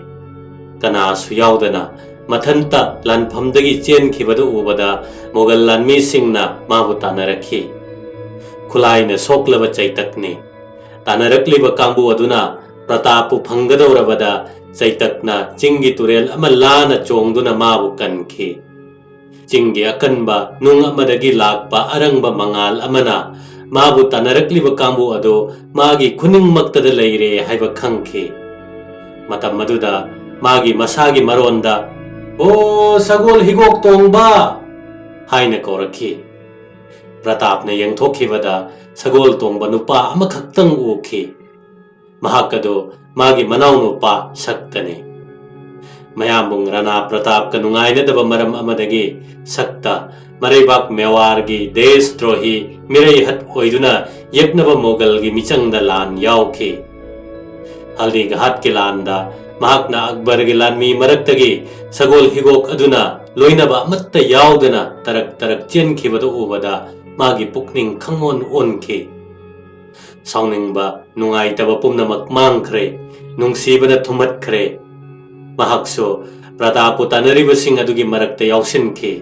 ꯀꯅꯥꯁꯨ ꯌꯥꯎꯗꯅ ꯃꯊꯟꯇ ꯂꯥꯟꯐꯝꯗꯒꯤ ꯆꯦꯟꯈꯤꯕꯗꯨ ꯎꯕꯗ ꯃꯣꯒꯜ ꯂꯥꯟꯃꯤꯁꯤꯡꯅ ꯃꯥꯕꯨ ꯇꯥꯟꯅꯔꯛꯈꯤ꯫ ꯈꯨꯠꯂꯥꯏꯅ ꯁꯣꯛꯂꯕ ꯆꯩꯇꯛꯅꯤ꯫ ꯇꯥꯟꯅꯔꯛꯂꯤꯕ ꯀꯥꯡꯕꯨ ꯑꯗꯨꯅ ꯄ꯭ꯔꯇꯥꯞꯄꯨ ꯐꯪꯒꯗꯧꯔꯕꯗ ꯆꯩꯇꯛꯅ ꯆꯤꯡꯒꯤ ꯇꯨꯔꯦꯜ ꯑꯃ ꯂꯥꯅ ꯆꯣꯡꯗꯨꯅ ꯃꯥꯕꯨ ꯀꯟꯈꯤ꯫ ꯆꯤꯡꯒꯤ ꯑꯀꯟꯕ ꯅꯨꯡ ꯑꯃꯗꯒꯤ ꯂꯥꯛꯄ ꯑꯔꯪꯕ ꯃꯉꯥꯜ ꯑꯃꯅ ꯃꯥꯕꯨ ꯇꯥꯟꯅꯔꯛꯂꯤꯕ ꯀꯥꯡꯕꯨ ꯑꯗꯨ ꯃꯥꯒꯤ ꯈꯨꯅꯤꯡꯃꯛꯇꯗ ꯂꯩꯔꯦ ꯍꯥꯏꯕ ꯈꯪꯈꯤ꯫ ꯃꯇꯝ ꯑꯗꯨꯗ ꯃꯥꯒꯤ ꯃꯁꯥꯒꯤ ꯃꯔꯣꯟꯗ, "ꯑꯣ, ꯁꯒꯣꯜ ꯍꯤꯒꯣꯛ ꯇꯣꯡꯕ!" ꯍꯥꯏꯅ ꯀꯧꯔꯛꯈꯤ꯫ ꯄ꯭ꯔꯇꯥꯞꯅ ꯌꯦꯡꯊꯣꯛꯈꯤꯕꯗ ꯁꯒꯣꯜ ꯇꯣꯡꯕ ꯅꯨꯄꯥ ꯑꯃꯈꯛꯇꯪ ꯎꯈꯤ꯫ ꯃꯍꯥꯛ ꯑꯗꯨ ꯃꯥꯒꯤ ꯃꯅꯥꯎꯅꯨꯄꯥ ꯁꯛꯇꯅꯤ꯫ ꯃꯌꯥꯝꯕꯨꯡ ꯔꯥꯅꯥ ꯄ꯭ꯔꯇꯥꯞꯀ ꯅꯨꯡꯉꯥꯏꯅꯗꯕ ꯃꯔꯝ ꯑꯃꯗꯒꯤ ꯁꯛꯇ ꯃꯔꯩꯕꯥꯛ ꯃꯦꯋꯥꯔꯒꯤ ꯗꯦꯁꯗ꯭ꯔꯣꯍꯤ ꯃꯤꯔꯩꯍꯠ ꯑꯣꯏꯗꯨꯅ ꯌꯦꯛꯅꯕ ꯃꯣꯒꯜꯒꯤ ꯃꯤꯆꯪꯗ ꯂꯥꯟ ꯌꯥꯎꯈꯤ꯫ ꯍꯜꯗꯤꯘꯥꯠꯀꯤ ꯂꯥꯟꯗ ꯃꯍꯥꯛꯅ ꯑꯛꯕꯔꯒꯤ ꯂꯥꯟꯃꯤ ꯃꯔꯛꯇꯒꯤ ꯁꯒꯣꯜ ꯍꯤꯒꯣꯛ ꯑꯗꯨꯅ ꯂꯣꯏꯅꯕ ꯑꯃꯠꯇ ꯌꯥꯎꯗꯅ ꯇꯔꯛ ꯇꯔꯛ ꯆꯦꯟꯈꯤꯕꯗꯨ ꯎꯕꯗ ꯃꯥꯒꯤ ꯄꯨꯛꯅꯤꯡ ꯈꯪꯑꯣꯟ ꯑꯣꯟꯈꯤ꯫ ꯁꯥꯎꯅꯤꯡꯕ, ꯅꯨꯡꯉꯥꯏꯇꯕ ꯄꯨꯝꯅꯃꯛ ꯃꯥꯡꯈ꯭ꯔꯦ꯫ ꯅꯨꯡꯁꯤꯕꯅ ꯊꯨꯝꯍꯠꯈ꯭ꯔꯦ꯫ ꯃꯍꯥꯛꯁꯨ ꯄ꯭ꯔꯇꯥꯞꯄꯨ ꯇꯥꯟꯅꯔꯤꯕꯁꯤꯡ ꯑꯗꯨꯒꯤ ꯃꯔꯛꯇ ꯌꯥꯎꯁꯤꯟꯈꯤ꯫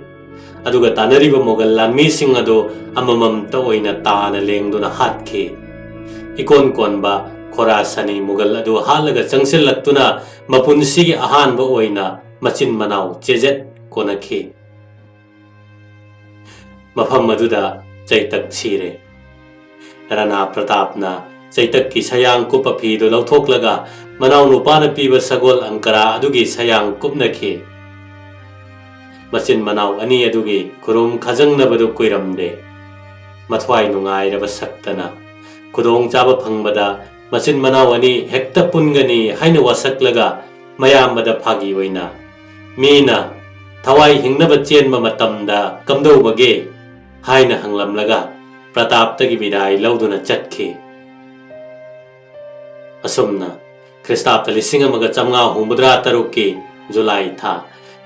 ꯑꯗꯨꯒ ꯇꯥꯟꯅꯔꯤꯕ ꯃꯣꯒꯜ ꯂꯥꯟꯃꯤꯁꯤꯡ ꯑꯗꯨ ꯑꯃꯃꯝꯇ ꯑꯣꯏꯅ ꯇꯥꯅ ꯂꯦꯡꯗꯨꯅ ꯍꯥꯠꯈꯤ꯫ ꯏꯀꯣꯟ ꯀꯣꯟꯕ ꯈꯣꯔꯥꯁꯥꯅꯤ ꯃꯨꯒꯜ ꯑꯗꯨ ꯍꯥꯠꯂꯒ ꯆꯪꯁꯤꯜꯂꯛꯇꯨꯅ ꯃꯄꯨꯟꯁꯤꯒꯤ ꯑꯍꯥꯟꯕ ꯑꯣꯏꯅ ꯃꯆꯤꯟ ꯃꯅꯥꯎ ꯆꯦꯖꯦꯠ ꯀꯣꯟꯅꯈꯤ꯫ ꯃꯐꯝ ꯑꯗꯨꯗ ꯆꯩꯇꯛ ꯁꯤꯔꯦ꯫ ꯔꯥꯅꯥ ꯄ꯭ꯔꯇꯥꯞꯅ ꯆꯩꯇꯛꯀꯤ ꯁꯌꯥꯡ ꯀꯨꯞꯄ ꯐꯤꯗꯨ ꯂꯧꯊꯣꯛꯂꯒ ꯃꯅꯥꯎꯅꯨꯄꯥꯅ ꯄꯤꯕ ꯁꯒꯣꯜ ꯑꯪꯀꯔꯥ ꯑꯗꯨꯒꯤ ꯁꯌꯥꯡ ꯀꯨꯞꯅꯈꯤ꯫ ꯃꯆꯤꯟ ꯃꯅꯥꯎ ꯑꯅꯤ ꯑꯗꯨꯒꯤ ꯈꯨꯔꯨꯝ ꯈꯥꯖꯪꯅꯕꯗꯨ ꯀꯨꯏꯔꯝꯗꯦ꯫ ꯃꯊ꯭ꯋꯥꯏ ꯅꯨꯡꯉꯥꯏꯔꯕ ꯁꯛꯇꯅ ꯈꯨꯗꯣꯡꯆꯥꯕ ꯐꯪꯕꯗ ꯃꯆꯤꯟ ꯃꯅꯥꯎ ꯑꯅꯤ ꯍꯦꯛꯇ ꯄꯨꯟꯒꯅꯤ ꯍꯥꯏꯅ ꯋꯥꯁꯛꯂꯒ ꯃꯌꯥꯝꯕꯗ ꯐꯥꯒꯤ ꯑꯣꯏꯅ, "ꯃꯤꯅ ꯊꯋꯥꯏ ꯍꯤꯡꯅꯕ ꯆꯦꯟꯕ ꯃꯇꯝꯗ ꯀꯝꯗꯧꯕꯒꯦ ꯍꯥꯏꯅ ꯍꯪꯂꯝꯂꯒ ꯄ꯭ꯔꯇꯥꯞꯇꯒꯤ ꯕꯤꯗꯥꯏ ꯂꯧꯗꯨꯅ ꯆꯠꯈꯤ꯫ ꯑꯁꯨꯝꯅ ꯈ꯭ꯔꯤꯁꯇꯥꯕꯇ ꯂꯤꯁꯤꯡ ꯑꯃꯒ ꯆꯥꯝꯃꯉꯥ ꯍꯨꯝꯐꯨꯇꯔꯥ ꯇꯔꯨꯛꯀꯤ ꯖꯨꯂꯥꯏ ꯊꯥ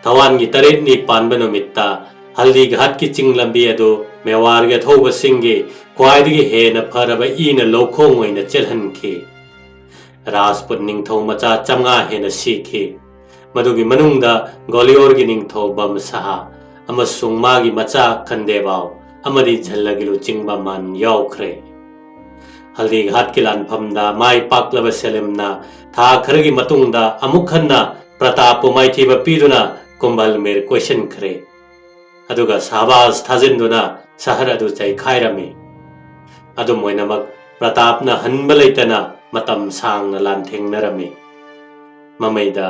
ꯊꯋꯥꯟꯒꯤ ꯇꯔꯦꯠꯅꯤ ꯄꯥꯟꯕ ꯅꯨꯃꯤꯠꯇ ꯍꯜꯗꯤꯘꯥꯠꯀꯤ ꯆꯤꯡ ꯂꯝꯕꯤ ꯑꯗꯨ ꯃꯦꯋꯥꯔꯒꯤ ꯑꯊꯧꯕꯁꯤꯡꯒꯤ ꯈ꯭ꯋꯥꯏꯗꯒꯤ ꯍꯦꯟꯅ ꯐꯔꯕ ꯏꯅ ꯂꯧꯈꯣꯡ ꯑꯣꯏꯅ ꯆꯦꯜꯍꯟꯈꯤ꯫ ꯔꯥꯖꯄꯨꯠ ꯅꯤꯡꯊꯧ ꯃꯆꯥ ꯆꯥꯝꯃꯉꯥ ꯍꯦꯟꯅ ꯁꯤꯈꯤ꯫ ꯃꯗꯨꯒꯤ ꯃꯅꯨꯡꯗ ꯒ꯭ꯋꯥꯂꯤꯌꯣꯔꯒꯤ ꯅꯤꯡꯊꯧ ꯕꯝ ꯁꯍꯥ ꯑꯃꯁꯨꯡ ꯃꯥꯒꯤ ꯃꯆꯥ ꯈꯟꯗꯦꯕꯥꯎ ꯑꯃꯗꯤ ꯖꯜꯂꯒꯤ ꯂꯨꯆꯤꯡꯕ ꯃꯥꯟ ꯌꯥꯎꯈ꯭ꯔꯦ꯫ ꯍꯜꯗꯤꯘꯥꯠꯀꯤ ꯂꯥꯟꯐꯝꯗ ꯃꯥꯏ ꯄꯥꯛꯂꯕ ꯁꯦꯂꯤꯝꯅ ꯊꯥ ꯈꯔꯒꯤ ꯃꯇꯨꯡꯗ ꯑꯃꯨꯛ ꯍꯟꯅ ꯄ꯭ꯔꯇꯥꯞꯄꯨ ꯃꯥꯏꯊꯤꯕ ꯄꯤꯗꯨꯅ ꯀꯨꯝꯚꯜꯃꯤꯔ ꯀꯣꯏꯁꯤꯟꯈ꯭ꯔꯦ꯫ ꯑꯗꯨꯒ ꯁꯥꯕꯥꯁ ꯊꯥꯖꯤꯟꯗꯨꯅ ꯁꯍꯔ ꯑꯗꯨ ꯆꯩꯈꯥꯏꯔꯝꯃꯤ꯫ ꯑꯗꯨꯝ ꯑꯣꯏꯅꯃꯛ, ꯄ꯭ꯔꯇꯥꯞꯅ ꯍꯟꯕ ꯂꯩꯇꯅ ꯃꯇꯝ ꯁꯥꯡꯅ ꯂꯥꯟꯊꯦꯡꯅꯔꯝꯃꯤ꯫ ꯃꯃꯩꯗ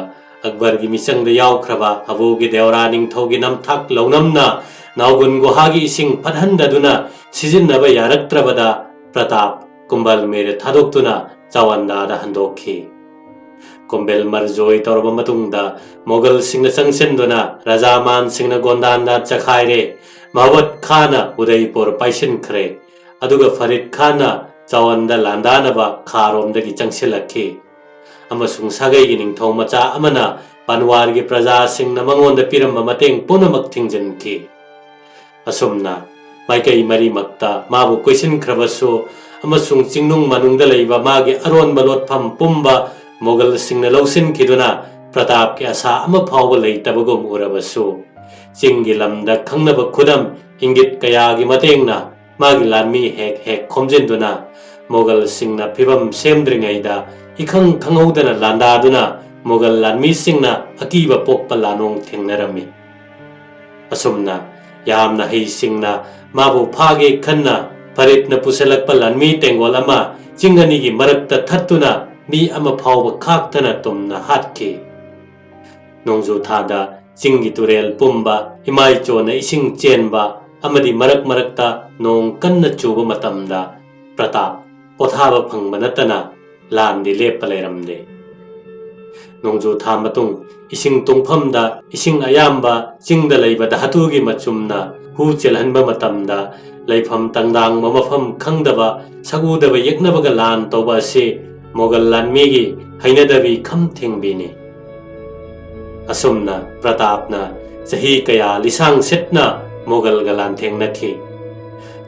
ꯑꯛꯕꯔꯒꯤ ꯃꯤꯆꯪꯗ ꯌꯥꯎꯈ꯭ꯔꯕ ꯍꯕꯨꯒꯤ ꯗꯦꯋꯔꯥ ꯅꯤꯡꯊꯧꯒꯤ ꯅꯝꯊꯥꯛ ꯂꯧꯅꯝꯅ ꯅꯥꯎꯒꯨꯟ ꯒꯨꯍꯥꯒꯤ ꯏꯁꯤꯡ ꯐꯠꯍꯟꯗꯗꯨꯅ ꯁꯤꯖꯤꯟꯅꯕ ꯌꯥꯔꯛꯇ꯭ꯔꯕꯗ ꯄ꯭ꯔꯇꯥꯞ ꯀꯨꯝꯚꯜꯃꯤꯔ ꯊꯥꯗꯣꯛꯇꯨꯅ ꯆꯋꯟꯗꯥꯗ ꯍꯟꯗꯣꯛꯈꯤ꯫ ꯀꯨꯝꯚꯜꯃꯤꯔ ꯖꯣꯏ ꯇꯧꯔꯕ ꯃꯇꯨꯡꯗ ꯃꯣꯒꯜꯁꯤꯡꯅ ꯆꯪꯁꯤꯟꯗꯨꯅ ꯔꯖꯥꯃꯥꯟꯁꯤꯡꯅ ꯒꯣꯟꯗꯥꯟꯗ ꯆꯈꯥꯏꯔꯦ꯫ ꯃꯍꯕꯠ ꯈꯥꯟꯅ ꯎꯗꯩꯄꯨꯔ ꯄꯥꯏꯁꯤꯟꯈ꯭ꯔꯦ꯫ ꯑꯗꯨꯒ ꯐꯔꯤꯗ ꯈꯥꯟꯅ ꯆꯋꯟꯗ ꯂꯥꯟꯗꯥꯅꯕ ꯈꯥꯔꯣꯝꯗꯒꯤ ꯆꯪꯁꯤꯜꯂꯛꯈꯤ꯫ ꯑꯃꯁꯨꯡ ꯁꯥꯒꯩꯒꯤ ꯅꯤꯡꯊꯧ ꯃꯆꯥ ꯑꯃꯅ ꯄꯟꯋꯥꯔꯒꯤ ꯄ꯭ꯔꯖꯥꯁꯤꯡꯅ ꯃꯉꯣꯟꯗ ꯄꯤꯔꯝꯕ ꯃꯇꯦꯡ ꯄꯨꯝꯅꯃꯛ ꯊꯤꯡꯖꯤꯟꯈꯤ꯫ ꯑꯁꯨꯝꯅ ꯃꯥꯏꯀꯩ ꯃꯔꯤꯃꯛꯇ ꯃꯥꯕꯨ ꯀꯣꯏꯁꯤꯟꯈ꯭ꯔꯕꯁꯨ ꯑꯃꯁꯨꯡ ꯆꯤꯡꯅꯨꯡ ꯃꯅꯨꯡꯗ ꯂꯩꯕ ꯃꯥꯒꯤ ꯑꯔꯣꯟꯕ ꯂꯣꯠꯐꯝ ꯄꯨꯝꯕ ꯃꯣꯒꯜꯁꯤꯡꯅ ꯂꯧꯁꯤꯟꯈꯤꯗꯨꯅ ꯄ꯭ꯔꯇꯥꯞꯀꯤ ꯑꯁꯥ ꯑꯃ ꯐꯥꯎꯕ ꯂꯩꯇꯕꯒꯨꯝ ꯎꯔꯕꯁꯨ, ꯆꯤꯡꯒꯤ ꯂꯝꯗ ꯈꯪꯅꯕ ꯈꯨꯗꯝ ꯏꯪꯒꯤꯠ ꯀꯌꯥꯒꯤ ꯃꯇꯦꯡꯅ ꯃꯥꯒꯤ ꯂꯥꯟꯃꯤ ꯍꯦꯛ ꯍꯦꯛ ꯈꯣꯝꯖꯤꯟꯗꯨꯅ ꯃꯣꯒꯜꯁꯤꯡꯅ ꯐꯤꯚꯝ ꯁꯦꯝꯗ꯭ꯔꯤꯉꯩꯗ ꯏꯈꯪ ꯈꯪꯍꯧꯗꯅ ꯂꯥꯟꯗꯥꯗꯨꯅ ꯃꯣꯒꯜ ꯂꯥꯟꯃꯤꯁꯤꯡꯅ ꯑꯀꯤꯕ ꯄꯣꯛꯄ ꯂꯥꯟꯑꯣꯡ ꯊꯦꯡꯅꯔꯝꯃꯤ꯫ ꯑꯁꯨꯝꯅ ꯌꯥꯝꯅ ꯍꯩꯁꯤꯡꯅ ꯃꯥꯕꯨ ꯐꯥꯒꯦ ꯈꯟꯅ ꯐꯔꯤꯗꯅ ꯄꯨꯁꯤꯜꯂꯛꯄ ꯂꯥꯟꯃꯤ ꯇꯦꯡꯒꯣꯜ ꯑꯃ ꯆꯤꯡ ꯑꯅꯤꯒꯤ ꯃꯔꯛꯇ ꯊꯠꯇꯨꯅ ꯃꯤ ꯑꯃ ꯐꯥꯎꯕ ꯈꯥꯛꯇꯅ ꯇꯨꯝꯅ ꯍꯥꯠꯈꯤ꯫ ꯅꯣꯡꯖꯨ ꯊꯥꯗ ꯆꯤꯡꯒꯤ ꯇꯨꯔꯦꯜ ꯄꯨꯝꯕ ꯏꯃꯥꯏꯆꯣꯟꯅ ꯏꯁꯤꯡ ꯆꯦꯟꯕ ꯑꯃꯗꯤ ꯃꯔꯛ ꯃꯔꯛꯇ ꯅꯣꯡ ꯀꯟꯅ ꯆꯨꯕ ꯃꯇꯝꯗ ꯄ꯭ꯔꯇꯥꯞ ꯄꯣꯊꯥꯕ ꯐꯪꯕ ꯅꯠꯇꯅ ꯂꯥꯟꯗꯤ ꯂꯦꯞꯄ ꯂꯩꯔꯝꯗꯦ꯫ ꯅꯣꯡꯖꯨ ꯊꯥ ꯃꯇꯨꯡ ꯏꯁꯤꯡ ꯇꯨꯡꯐꯝꯗ ꯏꯁꯤꯡ ꯑꯌꯥꯝꯕ ꯆꯤꯡꯗ ꯂꯩꯕ ꯙꯥꯇꯨꯒꯤ ꯃꯆꯨꯝꯅ ꯍꯨ ꯆꯦꯜꯍꯟꯕ ꯃꯇꯝꯗ ꯂꯩꯐꯝ ꯇꯪꯗꯥꯡꯕ ꯃꯐꯝ ꯈꯪꯗꯕ ꯁꯛꯎꯗꯕ ꯌꯦꯛꯅꯕꯒ ꯂꯥꯟ ꯇꯧꯕ ꯑꯁꯤ ꯃꯣꯒꯜ ꯂꯥꯟꯃꯤꯒꯤ ꯍꯩꯅꯗꯕꯤ ꯈꯝ ꯊꯦꯡꯕꯤꯅꯤ꯫ ꯑꯁꯨꯝꯅ ꯄ꯭ꯔꯇꯥꯞꯅ ꯆꯍꯤ ꯀꯌꯥ ꯂꯤꯁꯥꯡ ꯁꯤꯠꯅ ꯃꯣꯒꯜꯒ ꯂꯥꯟꯊꯦꯡꯅꯈꯤ꯫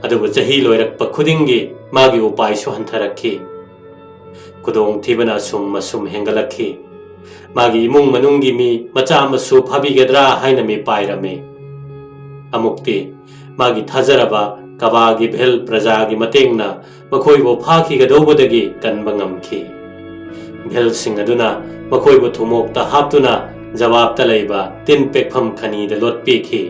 ꯑꯗꯨꯕꯨ ꯆꯍꯤ ꯂꯣꯏꯔꯛꯄ ꯈꯨꯗꯤꯡꯒꯤ ꯃꯥꯒꯤ ꯎꯄꯥꯏꯁꯨ ꯍꯟꯊꯔꯛꯈꯤ꯫ ꯈꯨꯗꯣꯡꯊꯤꯕꯅ ꯑꯁꯨꯝ ꯑꯁꯨꯝ ꯍꯦꯟꯒꯠꯂꯛꯈꯤ꯫ ꯃꯥꯒꯤ ꯏꯃꯨꯡ ꯃꯅꯨꯡꯒꯤ ꯃꯤ ꯃꯆꯥ ꯃꯁꯨ ꯐꯥꯕꯤꯒꯗ꯭ꯔꯥ ꯍꯥꯏꯅ ꯃꯤꯄꯥꯏꯔꯝꯃꯤ꯫ ꯑꯃꯨꯛꯇꯤ ꯃꯥꯒꯤ ꯊꯥꯖꯔꯕ ꯀꯕꯥꯒꯤ ꯚꯦꯜ ꯄ꯭ꯔꯖꯥꯒꯤ ꯃꯇꯦꯡꯅ ꯃꯈꯣꯏꯕꯨ ꯐꯥꯈꯤꯒꯗꯧꯕꯗꯒꯤ ꯀꯟꯕ ꯉꯝꯈꯤ꯫ ꯚꯦꯜꯁꯤꯡ ꯑꯗꯨꯅ ꯃꯈꯣꯏꯕꯨ ꯊꯨꯃꯣꯛꯇ ꯍꯥꯞꯇꯨꯅ ꯖꯋꯥꯕꯇ ꯂꯩꯕ ꯇꯤꯟ ꯄꯦꯛꯐꯝ ꯈꯅꯤꯗ ꯂꯣꯠꯄꯤꯈꯤ꯫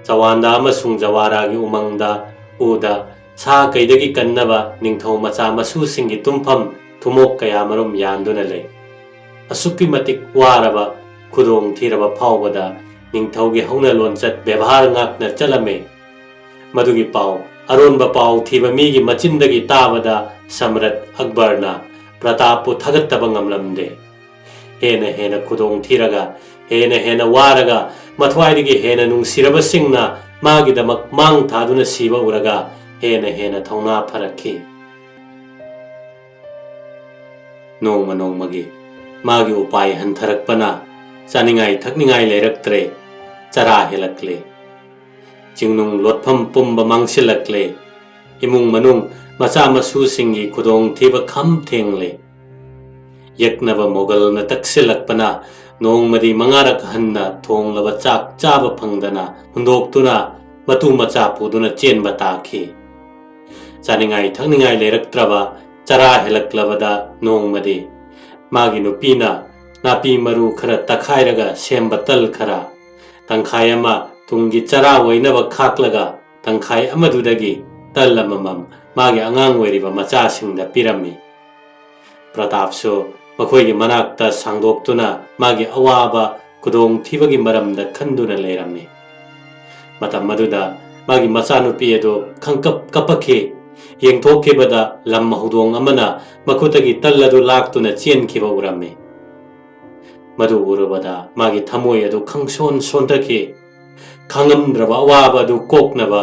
ꯆꯋꯥꯟꯗꯥ ꯑꯃꯁꯨꯡ ꯖꯋꯥꯔꯥꯒꯤ ꯎꯃꯪꯗ ꯎꯗ ꯁꯥ ꯀꯩꯗꯒꯤ ꯀꯟꯅꯕ ꯅꯤꯡꯊꯧ ꯃꯆꯥ ꯃꯁꯨꯁꯤꯡꯒꯤ ꯇꯨꯝꯐꯝ ꯊꯨꯃꯣꯛ ꯀꯌꯥ ꯃꯔꯨꯝ ꯌꯥꯟꯗꯨꯅ ꯂꯩ꯫ ꯑꯁꯨꯛꯀꯤ ꯃꯇꯤꯛ ꯋꯥꯔꯕ, ꯈꯨꯗꯣꯡ ꯊꯤꯔꯕ ꯐꯥꯎꯕꯗ ꯅꯤꯡꯊꯧꯒꯤ ꯍꯧꯅ ꯂꯣꯟꯆꯠ ꯕꯦꯕꯥꯔ ꯉꯥꯛꯅ ꯆꯠꯂꯝꯃꯤ꯫ ꯃꯗꯨꯒꯤ ꯄꯥꯎ ꯑꯔꯣꯟꯕ ꯄꯥꯎ ꯊꯤꯕ ꯃꯤꯒꯤ ꯃꯆꯤꯟꯗꯒꯤ ꯇꯥꯕꯗ ꯁꯝꯔꯠ ꯑꯛꯕꯔꯅ ꯄ꯭ꯔꯇꯥꯞꯄꯨ ꯊꯥꯒꯠꯇꯕ ꯉꯝꯂꯝꯗꯦ꯫ ꯍꯦꯟꯅ ꯍꯦꯟꯅ ꯈꯨꯗꯣꯡ ꯊꯤꯔꯒ, ꯍꯦꯟꯅ ꯍꯦꯟꯅ ꯋꯥꯔꯒ, ꯃꯊ꯭ꯋꯥꯏꯗꯒꯤ ꯍꯦꯟꯅ ꯅꯨꯡꯁꯤꯔꯕꯁꯤꯡꯅ ꯃꯥꯒꯤꯗꯃꯛ ꯃꯥꯡ ꯊꯥꯗꯨꯅ ꯁꯤꯕ ꯎꯔꯒ ꯍꯦꯟꯅ ꯍꯦꯟꯅ ꯊꯧꯅꯥ ꯐꯔꯛꯈꯤ꯫ ꯅꯣꯡꯃ ꯅꯣꯡꯃꯒꯤ ꯃꯥꯒꯤ ꯎꯄꯥꯏ ꯍꯟꯊꯔꯛꯄꯅ ꯆꯥꯅꯤꯡꯉꯥꯏ ꯊꯛꯅꯤꯡꯉꯥꯏ ꯂꯩꯔꯛꯇ꯭ꯔꯦ, ꯆꯔꯥ ꯍꯦꯜꯂꯛꯂꯦ꯫ ꯆꯤꯡꯅꯨꯡ ꯂꯣꯠꯐꯝ ꯄꯨꯝꯕ ꯃꯥꯡꯁꯤꯜꯂꯛꯂꯦ꯫ ꯏꯃꯨꯡ ꯃꯅꯨꯡ, ꯃꯆꯥ ꯃꯁꯨꯁꯤꯡꯒꯤ ꯈꯨꯗꯣꯡꯊꯤꯕ ꯈꯝ ꯊꯦꯡꯂꯦ꯫ ꯌꯦꯛꯅꯕ ꯃꯣꯒꯜꯅ ꯇꯛꯁꯤꯜꯂꯛꯄꯅ ꯅꯣꯡꯃꯗꯤ ꯃꯉꯥꯔꯛ ꯍꯟꯅ ꯊꯣꯡꯂꯕ ꯆꯥꯛ ꯆꯥꯕ ꯐꯪꯗꯅ ꯍꯨꯟꯗꯣꯛꯇꯨꯅ ꯃꯇꯨ ꯃꯆꯥ ꯄꯨꯗꯨꯅ ꯆꯦꯟꯕ ꯇꯥꯈꯤ꯫ ꯆꯥꯅꯤꯡꯉꯥꯏ ꯊꯛꯅꯤꯡꯉꯥꯏ ꯂꯩꯔꯛꯇ꯭ꯔꯕ, ꯆꯔꯥ ꯍꯦꯜꯂꯛꯂꯕꯗ ꯅꯣꯡꯃꯗꯤ ꯃꯥꯒꯤ ꯅꯨꯄꯤꯅ ꯅꯥꯄꯤ ꯃꯔꯨ ꯈꯔ ꯇꯛꯈꯥꯏꯔꯒ ꯁꯦꯝꯕ ꯇꯜ ꯈꯔ, ꯇꯪꯈꯥꯏ ꯑꯃ ꯇꯨꯡꯒꯤ ꯆꯔꯥ ꯑꯣꯏꯅꯕ ꯈꯥꯛꯂꯒ ꯇꯪꯈꯥꯏ ꯑꯃꯗꯨꯗꯒꯤ ꯇꯜ ꯑꯃꯃꯝ ꯃꯥꯒꯤ ꯑꯉꯥꯡ ꯑꯣꯏꯔꯤꯕ ꯃꯆꯥꯁꯤꯡꯗ ꯄꯤꯔꯝꯃꯤ꯫ ꯄ꯭ꯔꯇꯥꯞꯁꯨ ꯃꯈꯣꯏꯒꯤ ꯃꯅꯥꯛꯇ ꯁꯥꯡꯗꯣꯛꯇꯨꯅ ꯃꯥꯒꯤ ꯑꯋꯥꯕ ꯈꯨꯗꯣꯡꯊꯤꯕꯒꯤ ꯃꯔꯝꯗ ꯈꯟꯗꯨꯅ ꯂꯩꯔꯝꯃꯤ꯫ ꯃꯇꯝ ꯑꯗꯨꯗ ꯃꯥꯒꯤ ꯃꯆꯥꯅꯨꯄꯤ ꯑꯗꯨ ꯈꯪꯀꯞ ꯀꯞꯄꯛꯈꯤ꯫ ꯌꯦꯡꯊꯣꯛꯈꯤꯕꯗ ꯂꯝ ꯍꯧꯗꯣꯡ ꯑꯃꯅ ꯃꯈꯨꯠꯇꯒꯤ ꯇꯜ ꯑꯗꯨ ꯂꯥꯛꯇꯨꯅ ꯆꯦꯟꯈꯤꯕ ꯎꯔꯝꯃꯤ꯫ ꯃꯗꯨ ꯎꯔꯨꯕꯗ ꯃꯥꯒꯤ ꯊꯃꯣꯏ ꯑꯗꯨ ꯈꯪꯁꯣꯟ ꯁꯣꯟꯊꯈꯤ꯫ ꯈꯥꯡꯉꯝꯗ꯭ꯔꯕ ꯑꯋꯥꯕ ꯑꯗꯨ ꯀꯣꯛꯅꯕ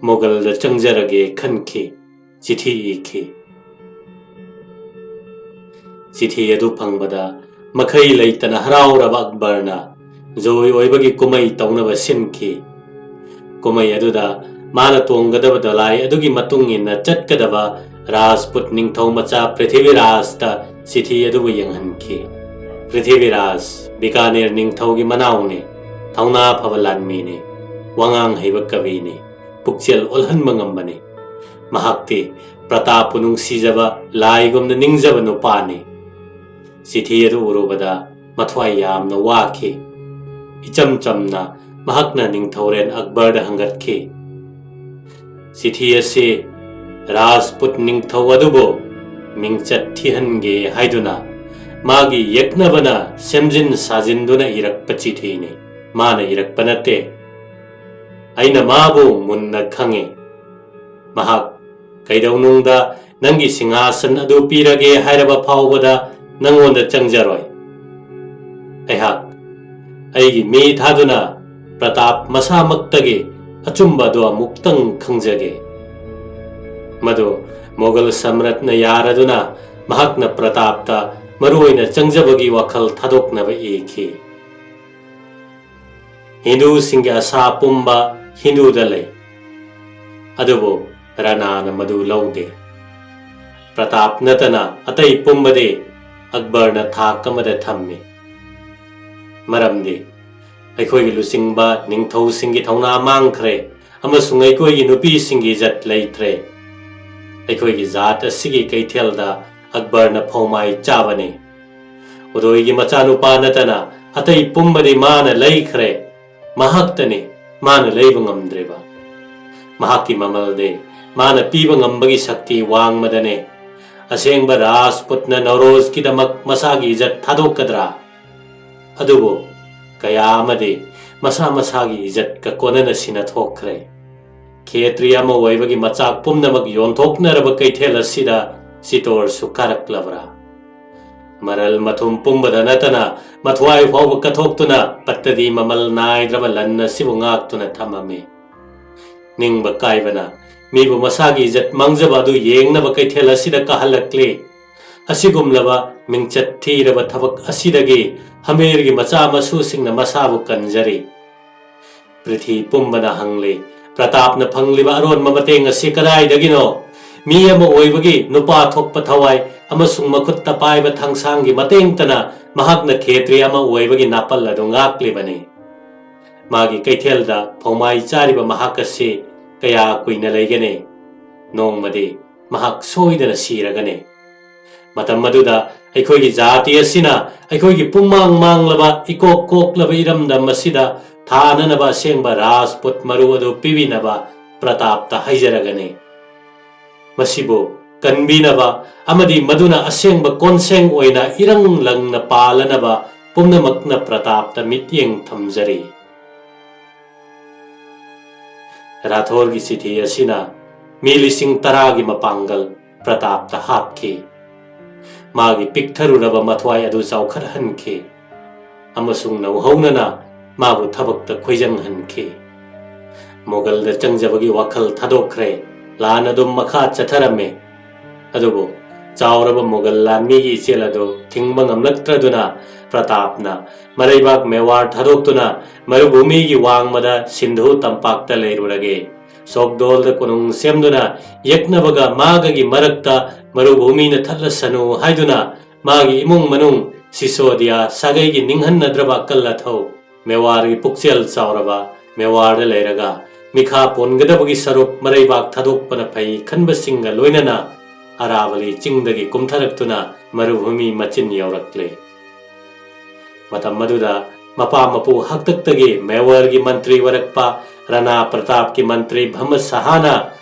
ꯃꯣꯒꯜꯗ ꯆꯪꯖꯔꯒꯦ ꯈꯟꯈꯤ꯫ ꯆꯤꯊꯤ ꯏꯈꯤ꯫ ꯆꯤꯊꯤ ꯑꯗꯨ ꯐꯪꯕꯗ ꯃꯈꯩ ꯂꯩꯇꯅ ꯍꯔꯥꯎꯔꯕ ꯑꯛꯕꯔꯅ ꯖꯣꯏ ꯑꯣꯏꯕꯒꯤ ꯀꯨꯝꯍꯩ ꯇꯧꯅꯕ ꯁꯤꯟꯈꯤ꯫ ꯀꯨꯝꯍꯩ ꯑꯗꯨꯗ ꯃꯥꯅ ꯇꯣꯡꯒꯗꯕ ꯗꯣꯂꯥꯏ ꯑꯗꯨꯒꯤ ꯃꯇꯨꯡ ꯏꯟꯅ ꯆꯠꯀꯗꯕ ꯔꯥꯖꯄꯨꯠ ꯅꯤꯡꯊꯧ ꯃꯆꯥ ꯄ꯭ꯔꯤꯊꯤꯕꯤꯔꯥꯖꯇ ꯆꯤꯊꯤ ꯑꯗꯨꯕꯨ ꯌꯦꯡꯍꯟꯈꯤ꯫ ꯄ꯭ꯔꯤꯊꯤꯕꯤꯔꯥꯖ ꯕꯤꯀꯥꯅꯦꯔ ꯅꯤꯡꯊꯧꯒꯤ ꯃꯅꯥꯎꯅꯤ, ꯊꯧꯅꯥ ꯐꯕ ꯂꯥꯟꯃꯤꯅꯤ, ꯋꯥꯉꯥꯡ ꯍꯩꯕ ꯀꯕꯤꯅꯤ, ꯄꯨꯛꯆꯦꯜ ꯑꯣꯜꯍꯟꯕ ꯉꯝꯕꯅꯤ꯫ ꯃꯍꯥꯛꯇꯤ ꯄ꯭ꯔꯇꯥꯞꯄꯨ ꯅꯨꯡꯁꯤꯖꯕ ꯂꯥꯏꯒꯨꯝꯅ ꯅꯤꯡꯖꯕ ꯅꯨꯄꯥꯅꯤ꯫ ꯆꯤꯊꯤ ꯑꯗꯨ ꯎꯔꯨꯕꯗ ꯃꯊ꯭ꯋꯥꯏ ꯌꯥꯝꯅ ꯋꯥꯈꯤ꯫ ꯏꯆꯝ ꯆꯝꯅ ꯃꯍꯥꯛꯅ ꯅꯤꯡꯊꯧꯔꯦꯟ ꯑꯛꯕꯔꯗ ꯍꯪꯒꯠꯈꯤ, "ꯆꯤꯊꯤ ꯑꯁꯤ ꯔꯥꯖꯄꯨꯠ ꯅꯤꯡꯊꯧ ꯑꯗꯨꯕꯨ ꯃꯤꯡꯆꯠ ꯊꯤꯍꯟꯒꯦ ꯍꯥꯏꯗꯨꯅ ꯃꯥꯒꯤ ꯌꯦꯛꯅꯕꯅ ꯁꯦꯝꯖꯤꯟ ꯁꯥꯖꯤꯟꯗꯨꯅ ꯏꯔꯛꯄ ꯆꯤꯊꯤꯅꯤ꯫ ꯃꯥꯅ ꯏꯔꯛꯄ ꯅꯠꯇꯦ꯫ ꯑꯩꯅ ꯃꯥꯕꯨ ꯃꯨꯟꯅ ꯈꯪꯏ꯫ ꯃꯍꯥꯛ ꯀꯩꯗꯧꯅꯨꯡꯗ ꯅꯪꯒꯤ ꯁꯤꯡꯍꯥꯁꯟ ꯑꯗꯨ ꯄꯤꯔꯒꯦ ꯍꯥꯏꯔꯕ ꯐꯥꯎꯕꯗ ꯅꯪꯉꯣꯟꯗ ꯆꯪꯖꯔꯣꯏ꯫ ꯑꯩꯍꯥꯛ ꯑꯩꯒꯤ ꯃꯤ ꯊꯥꯗꯨꯅ ꯄ꯭ꯔꯇꯥꯞ ꯃꯁꯥꯃꯛꯇꯒꯤ ꯑꯆꯨꯝꯕ ꯑꯗꯨ ꯑꯃꯨꯛꯇꯪ ꯈꯪꯖꯒꯦ꯫" ꯃꯗꯨ ꯃꯣꯒꯜ ꯁꯝꯔꯠꯅ ꯌꯥꯔꯗꯨꯅ ꯃꯍꯥꯛꯅ ꯄ꯭ꯔꯇꯥꯞꯇ ꯃꯔꯨꯑꯣꯏꯅ ꯆꯪꯖꯕꯒꯤ ꯋꯥꯈꯜ ꯊꯥꯗꯣꯛꯅꯕ ꯏꯈꯤ꯫ ꯍꯤꯟꯗꯨꯁꯤꯡꯒꯤ ꯑꯁꯥ ꯄꯨꯝꯕ ꯍꯤꯟꯗꯨꯗ ꯂꯩ, ꯑꯗꯨꯕꯨ ꯔꯥꯅꯥꯅ ꯃꯗꯨ ꯂꯧꯗꯦ꯫ ꯄ꯭ꯔꯇꯥꯞ ꯅꯠꯇꯅ ꯑꯇꯩ ꯄꯨꯝꯕꯗꯤ ꯑꯛꯕꯔꯅ ꯊꯥꯛ ꯑꯃꯗ ꯊꯝꯃꯤ꯫ ꯃꯔꯝꯗꯤ ꯑꯩꯈꯣꯏꯒꯤ ꯂꯨꯆꯤꯡꯕ ꯅꯤꯡꯊꯧꯁꯤꯡꯒꯤ ꯊꯧꯅꯥ ꯃꯥꯡꯈ꯭ꯔꯦ ꯑꯃꯁꯨꯡ ꯑꯩꯈꯣꯏꯒꯤ ꯅꯨꯄꯤꯁꯤꯡꯒꯤ ꯏꯖꯠ ꯂꯩꯇ꯭ꯔꯦ꯫ ꯑꯩꯈꯣꯏꯒꯤ ꯖꯥꯠ ꯑꯁꯤꯒꯤ ꯀꯩꯊꯦꯜꯗ ꯑꯛꯕꯔꯅ ꯐꯧꯃꯥꯏ ꯆꯥꯕꯅꯤ꯫ ꯎꯗꯣꯏꯒꯤ ꯃꯆꯥꯅꯨꯄꯥ ꯅꯠꯇꯅ ꯑꯇꯩ ꯄꯨꯝꯕꯗꯤ ꯃꯥꯅ ꯂꯩꯈ꯭ꯔꯦ꯫ ꯃꯍꯥꯛꯇꯅꯤ ꯃꯥꯅ ꯂꯩꯕ ꯉꯝꯗ꯭ꯔꯤꯕ꯫ ꯃꯍꯥꯛꯀꯤ ꯃꯃꯜꯗꯤ ꯃꯥꯅ ꯄꯤꯕ ꯉꯝꯕꯒꯤ ꯁꯛꯇꯤ ꯋꯥꯡꯃꯗꯅꯦ꯫ ꯑꯁꯦꯡꯕ ꯔꯥꯖꯄꯨꯠꯅ ꯅꯧꯔꯣꯖꯀꯤꯗꯃꯛ ꯃꯁꯥꯒꯤ ꯏꯖꯠ ꯊꯥꯗꯣꯛꯀꯗ꯭ꯔꯥ? ꯑꯗꯨꯕꯨ ꯀꯌꯥ ꯑꯃꯗꯤ ꯃꯁꯥ ꯃꯁꯥꯒꯤ ꯏꯖꯠꯀ ꯀꯣꯟꯅꯅ ꯁꯤꯅ ꯊꯣꯛꯈ꯭ꯔꯦ꯫ ꯈꯦꯇ꯭ꯔꯤ ꯑꯃ ꯑꯣꯏꯕꯒꯤ ꯃꯆꯥꯛ ꯄꯨꯝꯅꯃꯛ ꯌꯣꯟꯊꯣꯛꯅꯔꯕ ꯀꯩꯊꯦꯜ ꯑꯁꯤꯗ ꯆꯤꯇꯣꯔꯁꯨ ꯀꯥꯔꯛꯂꯕ꯭ꯔꯥ? ꯃꯔꯜ ꯃꯊꯨꯝ ꯄꯨꯝꯕꯗ ꯅꯠꯇꯅ ꯃꯊ꯭ꯋꯥꯏ ꯐꯥꯎꯕ ꯀꯠꯊꯣꯛꯇꯨꯅ ꯄꯠꯇꯗꯤ ꯃꯃꯜ ꯅꯥꯏꯗ꯭ꯔꯕ ꯂꯟ ꯑꯁꯤꯕꯨ ꯉꯥꯛꯇꯨꯅ ꯊꯝꯃꯝꯃꯤ꯫ ꯅꯤꯡꯕ ꯀꯥꯏꯕꯅ ꯃꯤꯕꯨ ꯃꯁꯥꯒꯤ ꯏꯖꯠ ꯃꯥꯡꯖꯕ ꯑꯗꯨ ꯌꯦꯡꯅꯕ ꯀꯩꯊꯦꯜ ꯑꯁꯤꯗ ꯀꯥꯍꯜꯂꯛꯂꯤ꯫ ꯑꯁꯤꯒꯨꯝꯂꯕ ꯃꯤꯡꯆꯠ ꯊꯤꯔꯕ ꯊꯕꯛ ꯑꯁꯤꯗꯒꯤ ꯍꯃꯤꯔꯒꯤ ꯃꯆꯥ ꯃꯁꯨꯁꯤꯡꯅ ꯃꯁꯥꯕꯨ ꯀꯟꯖꯔꯤ꯫ ꯄ꯭ꯔꯤꯊꯤ ꯄꯨꯝꯕꯅ ꯍꯪꯂꯤ, "ꯄ꯭ꯔꯇꯥꯞꯅ ꯐꯪꯂꯤꯕ ꯑꯔꯣꯟꯕ ꯃꯇꯦꯡ ꯑꯁꯤ ꯀꯗꯥꯏꯗꯒꯤꯅꯣ?" ꯃꯤ ꯑꯃ ꯑꯣꯏꯕꯒꯤ ꯅꯨꯄꯥ ꯊꯣꯛꯄ ꯊꯋꯥꯏ ꯑꯃꯁꯨꯡ ꯃꯈꯨꯠꯇ ꯄꯥꯏꯕ ꯊꯥꯡꯁꯥꯡꯒꯤ ꯃꯇꯦꯡꯇꯅ ꯃꯍꯥꯛꯅ ꯈꯦꯇ꯭ꯔꯤ ꯑꯃ ꯑꯣꯏꯕꯒꯤ ꯅꯥꯄꯜ ꯑꯗꯨ ꯉꯥꯛꯂꯤꯕꯅꯤ꯫ ꯃꯥꯒꯤ ꯀꯩꯊꯦꯜꯗ ꯐꯧꯃꯥꯏ ꯆꯥꯔꯤꯕ ꯃꯍꯥꯛ ꯑꯁꯤ ꯀꯌꯥ ꯀꯨꯏꯅ ꯂꯩꯒꯅꯤ? ꯅꯣꯡꯃꯗꯤ ꯃꯍꯥꯛ ꯁꯣꯏꯗꯅ ꯁꯤꯔꯒꯅꯤ꯫ ꯃꯇꯝ ꯑꯗꯨꯗ ꯑꯩꯈꯣꯏꯒꯤ ꯖꯥꯇꯤ ꯑꯁꯤꯅ ꯑꯩꯈꯣꯏꯒꯤ ꯄꯨꯝꯃꯥꯡ ꯃꯥꯡꯂꯕ, ꯏꯀꯣꯛ ꯀꯣꯛꯂꯕ ꯏꯔꯝꯗꯝ ꯑꯁꯤꯗ ꯊꯥꯅꯅꯕ ꯑꯁꯦꯡꯕ ꯔꯥꯖꯄꯨꯠ ꯃꯔꯨ ꯑꯗꯨ ꯄꯤꯕꯤꯅꯕ ꯄ꯭ꯔꯇꯥꯞꯇ ꯍꯥꯏꯖꯔꯒꯅꯤ꯫ ꯃꯁꯤꯕꯨ ꯀꯟꯕꯤꯅꯕ ꯑꯃꯗꯤ ꯃꯗꯨꯅ ꯑꯁꯦꯡꯕ ꯀꯣꯟꯁꯦꯡ ꯑꯣꯏꯅ ꯏꯔꯪ ꯂꯪꯅ ꯄꯥꯜꯂꯅꯕ ꯄꯨꯝꯅꯃꯛꯅ ꯄ꯭ꯔꯇꯥꯞꯇ ꯃꯤꯠꯌꯦꯡ ꯊꯝꯖꯔꯤ꯫ ꯔꯥꯊꯣꯔꯒꯤ ꯆꯤꯊꯤ ꯑꯁꯤꯅ ꯃꯤ ꯂꯤꯁꯤꯡ ꯇꯔꯥꯒꯤ ꯃꯄꯥꯡꯒꯜ ꯄ꯭ꯔꯇꯥꯞꯇ ꯍꯥꯞꯈꯤ꯫ ꯃꯥꯒꯤ ꯄꯤꯛꯊꯔꯨꯔꯕ ꯃꯊ꯭ꯋꯥꯏ ꯑꯗꯨ ꯆꯥꯎꯈꯠꯍꯟꯈꯤ ꯑꯃꯁꯨꯡ ꯅꯧꯍꯧꯅꯅ ꯃꯥꯕꯨ ꯊꯕꯛꯇ ꯈꯣꯏꯖꯪꯍꯟꯈꯤ꯫ ꯃꯣꯒꯜꯗ ꯆꯪꯖꯕꯒꯤ ꯋꯥꯈꯜ ꯊꯥꯗꯣꯛꯈ꯭ꯔꯦ꯫ ꯂꯥꯟ ꯑꯗꯨꯝ ꯃꯈꯥ ꯆꯠꯊꯔꯝꯃꯤ꯫ ꯑꯗꯨꯕꯨ ꯆꯥꯎꯔꯕ ꯃꯣꯒꯜ ꯂꯥꯟꯃꯤꯒꯤ ꯏꯆꯦꯜ ꯑꯗꯨ ꯊꯤꯡꯕ ꯉꯝꯂꯛꯇ꯭ꯔꯗꯨꯅ ꯄ꯭ꯔꯇꯥꯞꯅ ꯃꯔꯩꯕꯥꯛ ꯃꯦꯋꯥꯔ ꯊꯥꯗꯣꯛꯇꯨꯅ ꯃꯔꯨꯚꯨꯃꯤꯒꯤ ꯋꯥꯡꯃꯗ ꯁꯤꯟꯙꯨ ꯇꯝꯄꯥꯛꯇ ꯂꯩꯔꯨꯔꯒꯦ꯫ ꯁꯣꯛꯗꯣꯜꯗ ꯀꯣꯅꯨꯡ ꯁꯦꯝꯗꯨꯅ ꯌꯦꯛꯅꯕꯒ ꯃꯥꯒꯒꯤ ꯃꯔꯛꯇ ꯃꯔꯨꯚꯨꯃꯤꯅ ꯊꯠꯂꯁꯅꯨ ꯍꯥꯏꯗꯨꯅ ꯃꯥꯒꯤ ꯏꯃꯨꯡ ꯃꯅꯨꯡ, ꯁꯤꯁꯣꯗꯤꯌꯥ ꯁꯥꯒꯩꯒꯤ ꯅꯤꯡꯍꯟꯅꯗ꯭ꯔꯕ ꯑꯀꯜ ꯑꯊꯧ, ꯃꯦꯋꯥꯔꯒꯤ ꯄꯨꯛꯆꯦꯜ ꯆꯥꯎꯔꯕ ꯃꯦꯋꯥꯔꯗ ꯂꯩꯔꯒ ꯃꯤꯈꯥ ꯄꯣꯟꯒꯗꯕꯒꯤ ꯁꯔꯨꯛ ꯃꯔꯩꯕꯥꯛ ꯊꯥꯗꯣꯛꯄꯅ ꯐꯩ ꯈꯟꯕꯁꯤꯡꯒ ꯂꯣꯏꯅꯅ ꯑꯔꯥꯕꯂꯤ ꯆꯤꯡꯗꯒꯤ ꯀꯨꯝꯊꯔꯛꯇꯨꯅ ꯃꯔꯨꯚꯨꯃꯤ ꯃꯆꯤꯟ ꯌꯧꯔꯛꯂꯦ꯫ ꯃꯇꯝ ꯑꯗꯨꯗ ꯃꯄꯥ ꯃꯄꯨ ꯍꯥꯛꯇꯛꯇꯒꯤ ꯃꯦꯋꯔꯒꯤ ꯃꯟꯇ꯭ꯔꯤ ꯑꯣꯏꯔꯛꯄ ꯔꯥꯅꯥ ꯄ꯭ꯔꯇꯥꯞꯀꯤ ꯃꯟꯇ꯭ꯔꯤ ꯚꯝꯃ ꯁꯍꯥꯅ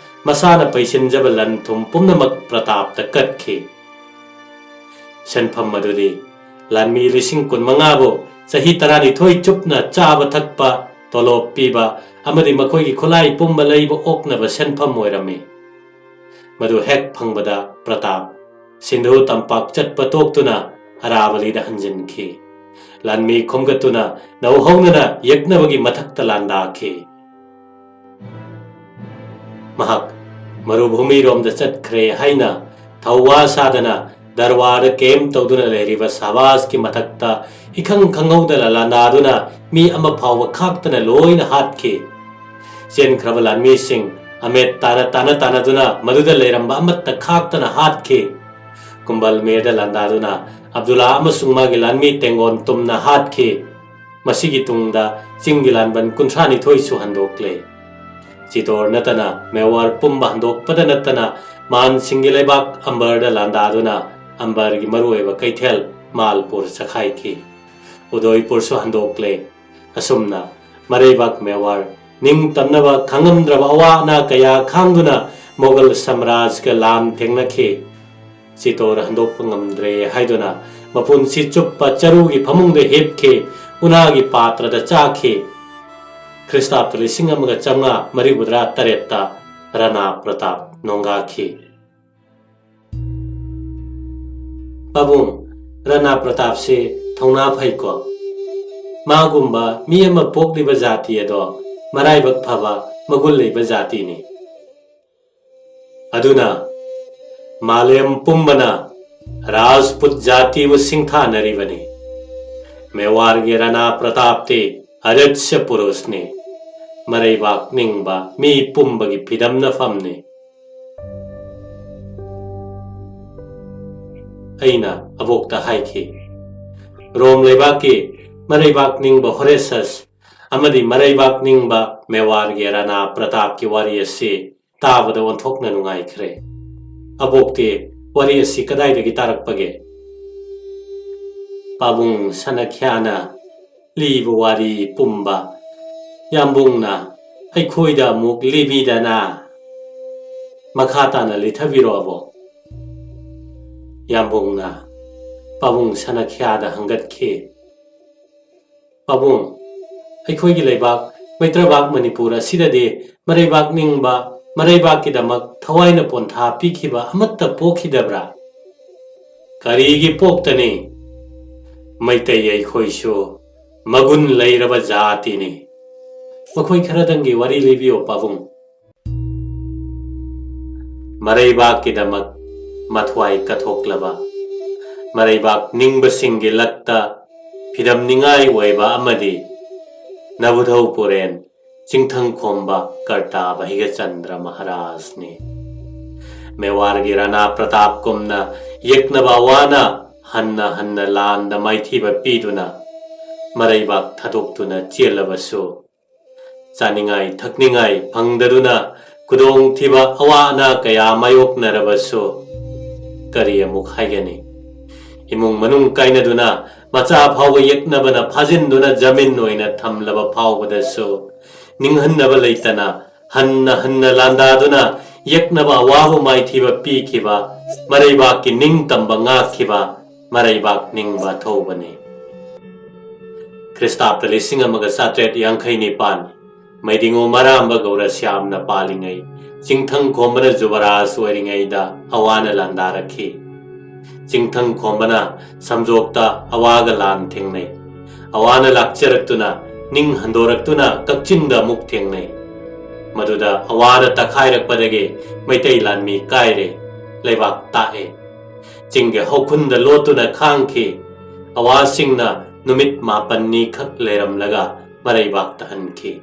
ꯃꯁꯥꯅ ꯄꯩꯁꯤꯟꯖꯕ ꯂꯟ ꯊꯨꯝ ꯄꯨꯝꯅꯃꯛ ꯄ꯭ꯔꯇꯥꯞꯇ ꯀꯠꯈꯤ꯫ ꯁꯦꯟꯐꯝ ꯑꯗꯨꯗꯤ ꯂꯥꯟꯃꯤ ꯂꯤꯁꯤꯡ ꯀꯨꯟꯃꯉꯥꯕꯨ ꯆꯍꯤ ꯇꯔꯥꯅꯤꯊꯣꯏ ꯆꯨꯞꯅ ꯆꯥꯕ ꯊꯛꯄ, ꯇꯣꯂꯣꯞ ꯄꯤꯕ ꯑꯃꯗꯤ ꯃꯈꯣꯏꯒꯤ ꯈꯨꯠꯂꯥꯏ ꯄꯨꯝꯕ ꯂꯩꯕ ꯑꯣꯛꯅꯕ ꯁꯦꯟꯐꯝ ꯑꯣꯏꯔꯝꯃꯤ꯫ ꯃꯗꯨ ꯍꯦꯛ ꯐꯪꯕꯗ ꯄ꯭ꯔꯇꯥꯞ ꯁꯤꯟꯙꯨ ꯇꯝꯄꯥꯛ ꯆꯠꯄ ꯇꯣꯛꯇꯨꯅ ꯑꯔꯥꯕꯂꯤꯗ ꯍꯟꯖꯤꯟꯈꯤ꯫ ꯂꯥꯟꯃꯤ ꯈꯣꯝꯒꯠꯇꯨꯅ ꯅꯧꯍꯧꯅꯅ ꯌꯦꯛꯅꯕꯒꯤ ꯃꯊꯛꯇ ꯂꯥꯟꯗꯥꯈꯤ꯫ ꯃꯍꯥꯛ ꯃꯔꯨꯚꯨꯃꯤꯔꯣꯝꯗ ꯆꯠꯈ꯭ꯔꯦ ꯍꯥꯏꯅ ꯊꯧꯋꯥ ꯁꯥꯗꯅ ꯗꯔꯋꯥꯔꯗ ꯀꯦꯝ ꯇꯧꯗꯨꯅ ꯂꯩꯔꯤꯕ ꯁꯥꯕꯥꯁꯀꯤ ꯃꯊꯛꯇ ꯏꯈꯪ ꯈꯪꯍꯧꯗꯅ ꯂꯥꯟꯗꯥꯗꯨꯅ ꯃꯤ ꯑꯃ ꯐꯥꯎꯕ ꯈꯥꯛꯇꯅ ꯂꯣꯏꯅ ꯍꯥꯠꯈꯤ꯫ ꯆꯦꯟꯈ꯭ꯔꯕ ꯂꯥꯟꯃꯤꯁꯤꯡ ꯑꯃꯦꯠ ꯇꯥꯅ ꯇꯥꯅ ꯇꯥꯅꯗꯨꯅ ꯃꯗꯨꯗ ꯂꯩꯔꯝꯕ ꯑꯃꯠꯇ ꯈꯥꯛꯇꯅ ꯍꯥꯠꯈꯤ꯫ ꯀꯨꯝꯕꯜ ꯃꯤꯔꯗ ꯂꯥꯟꯗꯥꯗꯨꯅ ꯑꯕꯗꯨꯜꯂꯥ ꯑꯃꯁꯨꯡ ꯃꯥꯒꯤ ꯂꯥꯟꯃꯤ ꯇꯦꯡꯒꯣꯟ ꯇꯨꯝꯅ ꯍꯥꯠꯈꯤ꯫ ꯃꯁꯤꯒꯤ ꯇꯨꯡꯗ ꯆꯤꯡꯒꯤ ꯂꯥꯟꯕꯟ ꯀꯨꯟꯊ꯭ꯔꯥ ꯅꯤꯊꯣꯏꯁꯨ ꯍꯟꯗꯣꯛꯂꯦ꯫ ꯆꯤꯇꯣꯔ ꯅꯠꯇꯅ ꯃꯦꯋꯥꯔ ꯄꯨꯝꯕ ꯍꯟꯗꯣꯛꯄꯗ ꯅꯠꯇꯅ ꯃꯥꯟꯁꯤꯡꯒꯤ ꯂꯩꯕꯥꯛ ꯑꯝꯕꯔꯗ ꯂꯥꯟꯗꯥꯗꯨꯅ ꯑꯝꯕꯔꯒꯤ ꯃꯔꯨꯑꯣꯏꯕ ꯀꯩꯊꯦꯜ ꯃꯥꯜꯄꯨꯔ ꯆꯈꯥꯏꯈꯤ꯫ ꯎꯗꯣꯏꯄꯨꯔꯁꯨ ꯍꯟꯗꯣꯛꯂꯦ꯫ ꯑꯁꯨꯝꯅ ꯃꯔꯩꯕꯥꯛ ꯃꯦꯋꯥꯔ ꯅꯤꯡꯇꯝꯅꯕ ꯈꯪꯉꯝꯗ꯭ꯔꯕ ꯑꯋꯥ ꯑꯅꯥ ꯀꯌꯥ ꯈꯥꯡꯗꯨꯅ ꯃꯣꯒꯜ ꯁꯝꯔꯥꯖꯒ ꯂꯥꯟ ꯊꯦꯡꯅꯈꯤ꯫ ꯆꯤꯇꯣꯔ ꯍꯟꯗꯣꯛꯄ ꯉꯝꯗ꯭ꯔꯦ ꯍꯥꯏꯗꯨꯅ ꯃꯄꯨꯟꯁꯤ ꯆꯨꯞꯄ ꯆꯔꯨꯒꯤ ꯐꯃꯨꯡꯗ ꯍꯤꯞꯈꯤ, ꯎꯅꯥꯒꯤ ꯄꯥꯇ꯭ꯔꯗ ꯆꯥꯈꯤ꯫ ꯈ꯭ꯔꯤꯁꯇꯥꯕꯇ ꯂꯤꯁꯤꯡ ꯑꯃꯒ ꯆꯥꯝꯃꯉꯥ ꯃꯔꯤꯐꯨꯇꯔꯥ ꯇꯔꯦꯠꯇ ꯔꯥꯅꯥ ꯄ꯭ꯔꯇꯥꯞ ꯅꯣꯡꯒꯥꯈꯤ꯫ ꯄꯥꯕꯨꯡ, ꯔꯥꯅꯥ ꯄ꯭ꯔꯇꯥꯞꯁꯦ ꯊꯧꯅꯥ ꯐꯩꯀꯣ꯫ ꯃꯥꯒꯨꯝꯕ ꯃꯤ ꯑꯃ ꯄꯣꯛꯂꯤꯕ ꯖꯥꯇꯤ ꯑꯗꯣ ꯃꯔꯥꯏꯕꯛ ꯐꯕ, ꯃꯒꯨꯟ ꯂꯩꯕ ꯖꯥꯇꯤꯅꯤ꯫ ꯑꯗꯨꯅ ꯃꯥꯂꯦꯝ ꯄꯨꯝꯕꯅ ꯔꯥꯖꯄꯨꯠ ꯖꯥꯇꯤꯕꯨ ꯁꯤꯡꯊꯥꯅꯔꯤꯕꯅꯤ꯫ ꯃꯦꯋꯥꯔꯒꯤ ꯔꯥꯅꯥ ꯄ꯭ꯔꯇꯥꯞꯇꯤ ꯑꯔꯠꯁ ꯄꯨꯔꯨꯁꯅꯤ꯫ ꯃꯔꯩꯕꯥꯛ ꯅꯤꯡꯕ ꯃꯤ ꯄꯨꯝꯕꯒꯤ ꯐꯤꯗꯝꯅꯐꯝꯅꯤ꯫ ꯑꯩꯅ ꯑꯕꯣꯛꯇ ꯍꯥꯏꯈꯤ, "ꯔꯣꯝ ꯂꯩꯕꯥꯛꯀꯤ ꯃꯔꯩꯕꯥꯛ ꯅꯤꯡꯕ ꯍꯣꯔꯦꯁꯁ ꯑꯃꯗꯤ ꯃꯔꯩꯕꯥꯛ ꯅꯤꯡꯕ ꯃꯦꯋꯥꯔꯒꯤ ꯔꯥꯅꯥ ꯄ꯭ꯔꯇꯥꯞꯀꯤ ꯋꯥꯔꯤ ꯑꯁꯤ ꯇꯥꯕꯗ ꯑꯣꯟꯊꯣꯛꯅ ꯅꯨꯡꯉꯥꯏꯈ꯭ꯔꯦ꯫ ꯑꯕꯣꯛꯇꯤ ꯋꯥꯔꯤ ꯑꯁꯤ ꯀꯗꯥꯏꯗꯒꯤ ꯇꯥꯔꯛꯄꯒꯦ?" ꯄꯥꯕꯨꯡ ꯁꯅꯈ꯭ꯌꯥꯅ ꯂꯤꯕ ꯋꯥꯔꯤ ꯄꯨꯝꯕ ꯌꯥꯝꯕꯨꯡꯅ ꯑꯩꯈꯣꯏꯗ ꯑꯃꯨꯛ ꯂꯤꯕꯤꯗꯅ꯫ ꯃꯈꯥ ꯇꯥꯅ ꯂꯤꯊꯕꯤꯔꯣ ꯑꯕꯣꯛ꯫ ꯌꯥꯝꯕꯨꯡꯅ ꯄꯥꯕꯨꯡ ꯁꯅꯈ꯭ꯌꯥꯗ ꯍꯪꯒꯠꯈꯤ꯫ ꯄꯥꯕꯨꯡ, ꯑꯩꯈꯣꯏꯒꯤ ꯂꯩꯕꯥꯛ ꯃꯩꯇ꯭ꯔꯕꯥꯛ ꯃꯅꯤꯄꯨꯔ ꯑꯁꯤꯗꯗꯤ ꯃꯔꯩꯕꯥꯛ ꯅꯤꯡꯕ, ꯃꯔꯩꯕꯥꯛꯀꯤꯗꯃꯛ ꯊꯋꯥꯏꯅ ꯄꯣꯟꯊꯥ ꯄꯤꯈꯤꯕ ꯑꯃꯠꯇ ꯄꯣꯛꯈꯤꯗꯕ꯭ꯔꯥ? ꯀꯔꯤꯒꯤ ꯄꯣꯛꯇꯅꯤ? ꯃꯩꯇꯩ ꯑꯩꯈꯣꯏꯁꯨ ꯃꯒꯨꯟ ꯂꯩꯔꯕ ꯖꯥꯇꯤꯅꯤ꯫ ꯃꯈꯣꯏ ꯈꯔꯗꯪꯒꯤ ꯋꯥꯔꯤ ꯂꯤꯕꯤꯌꯣ ꯄꯥꯕꯨꯡ꯫ ꯃꯔꯩꯕꯥꯛꯀꯤꯗꯃꯛ ꯃꯊ꯭ꯋꯥꯏ ꯀꯠꯊꯣꯛꯂꯕ, ꯃꯔꯩꯕꯥꯛ ꯅꯤꯡꯕꯁꯤꯡꯒꯤ ꯂꯛꯇ ꯐꯤꯗꯝꯅꯤꯡꯉꯥꯏ ꯑꯣꯏꯕ ꯑꯃꯗꯤ ꯅꯕꯨꯙꯧ ꯄꯨꯔꯦꯟ ꯆꯤꯡꯊꯪ ꯈꯣꯝꯕ ꯀꯔꯇꯥ ꯚꯩꯒꯆꯟꯗ꯭ꯔ ꯃꯍꯥꯔꯥꯖꯅꯤ꯫ ꯃꯦꯋꯥꯔꯒꯤ ꯔꯥꯅꯥ ꯄ꯭ꯔꯇꯥꯞ ꯀꯨꯝꯅ ꯌꯦꯛꯅꯕ ꯑꯋꯥꯅ ꯍꯟꯅ ꯍꯟꯅ ꯂꯥꯟꯗ ꯃꯥꯏꯊꯤꯕ ꯄꯤꯗꯨꯅ ꯃꯔꯩꯕꯥꯛ ꯊꯥꯗꯣꯛꯇꯨꯅ ꯆꯦꯜꯂꯕꯁꯨ, ꯆꯥꯅꯤꯡꯉꯥꯏ ꯊꯛꯅꯤꯡꯉꯥꯏ ꯐꯪꯗꯗꯨꯅ ꯈꯨꯗꯣꯡꯊꯤꯕ ꯑꯋꯥ ꯑꯅꯥ ꯀꯌꯥ ꯃꯥꯌꯣꯛꯅꯔꯕꯁꯨ ꯀꯔꯤ ꯑꯃꯨꯛ ꯍꯥꯏꯒꯅꯤ? ꯏꯃꯨꯡ ꯃꯅꯨꯡ ꯀꯥꯏꯅꯗꯨꯅ ꯃꯆꯥ ꯐꯥꯎꯕ ꯌꯦꯛꯅꯕꯅ ꯐꯥꯖꯤꯟꯗꯨꯅ ꯖꯃꯤꯟ ꯑꯣꯏꯅ ꯊꯝꯂꯕ ꯐꯥꯎꯕꯗꯁꯨ ꯅꯤꯡꯍꯟꯅꯕ ꯂꯩꯇꯅ ꯍꯟꯅ ꯍꯟꯅ ꯂꯥꯟꯗꯥꯗꯨꯅ ꯌꯦꯛꯅꯕ ꯑꯋꯥꯕ ꯃꯥꯏꯊꯤꯕ ꯄꯤꯈꯤꯕ, ꯃꯔꯩꯕꯥꯛꯀꯤ ꯅꯤꯡꯇꯝꯕ ꯉꯥꯛꯈꯤꯕ ꯃꯔꯩꯕꯥꯛ ꯅꯤꯡꯕ ꯊꯧꯕꯅꯤ꯫ ꯈ꯭ꯔꯤꯁꯇꯥꯕꯇ ꯂꯤꯁꯤꯡ ꯑꯃꯒ ꯆꯥꯇ꯭ꯔꯦꯠ ꯌꯥꯡꯈꯩ ꯅꯤꯄꯥꯟ, ꯃꯩꯗꯤꯉꯨ ꯃꯔꯥꯝꯕ ꯒꯧꯔ ꯁ꯭ꯌꯥꯝꯅ ꯄꯥꯜꯂꯤꯉꯩ, ꯆꯤꯡꯊꯪ ꯈꯣꯝꯕꯅ ꯖꯨꯕꯔꯥꯖ ꯑꯣꯏꯔꯤꯉꯩꯗ ꯑꯋꯥꯅ ꯂꯥꯟꯗꯥꯔꯛꯈꯤ꯫ ꯆꯤꯡꯊꯪ ꯈꯣꯝꯕꯅ ꯁꯝꯖꯣꯛꯇ ꯑꯋꯥꯒ ꯂꯥꯟ ꯊꯦꯡꯅꯩ꯫ ꯑꯋꯥꯅ ꯂꯥꯛꯆꯔꯛꯇꯨꯅ, ꯅꯤꯡ ꯍꯟꯗꯣꯔꯛꯇꯨꯅ ꯀꯛꯆꯤꯡꯗ ꯑꯃꯨꯛ ꯊꯦꯡꯅꯩ꯫ ꯃꯗꯨꯗ ꯑꯋꯥꯅ ꯇꯛꯈꯥꯏꯔꯛꯄꯗꯒꯤ ꯃꯩꯇꯩ ꯂꯥꯟꯃꯤ ꯀꯥꯏꯔꯦ, ꯂꯩꯕꯥꯛ ꯇꯥꯛꯑꯦ꯫ ꯆꯤꯡꯒꯤ ꯍꯧꯈꯨꯟꯗ ꯂꯣꯠꯇꯨꯅ ꯈꯥꯡꯈꯤ꯫ ꯑꯋꯥꯁꯤꯡꯅ ꯅꯨꯃꯤꯠ ꯃꯥꯄꯟꯅꯤ ꯈꯛ ꯂꯩꯔꯝꯂꯒ ꯃꯔꯩꯕꯥꯛꯇ ꯍꯟꯈꯤ꯫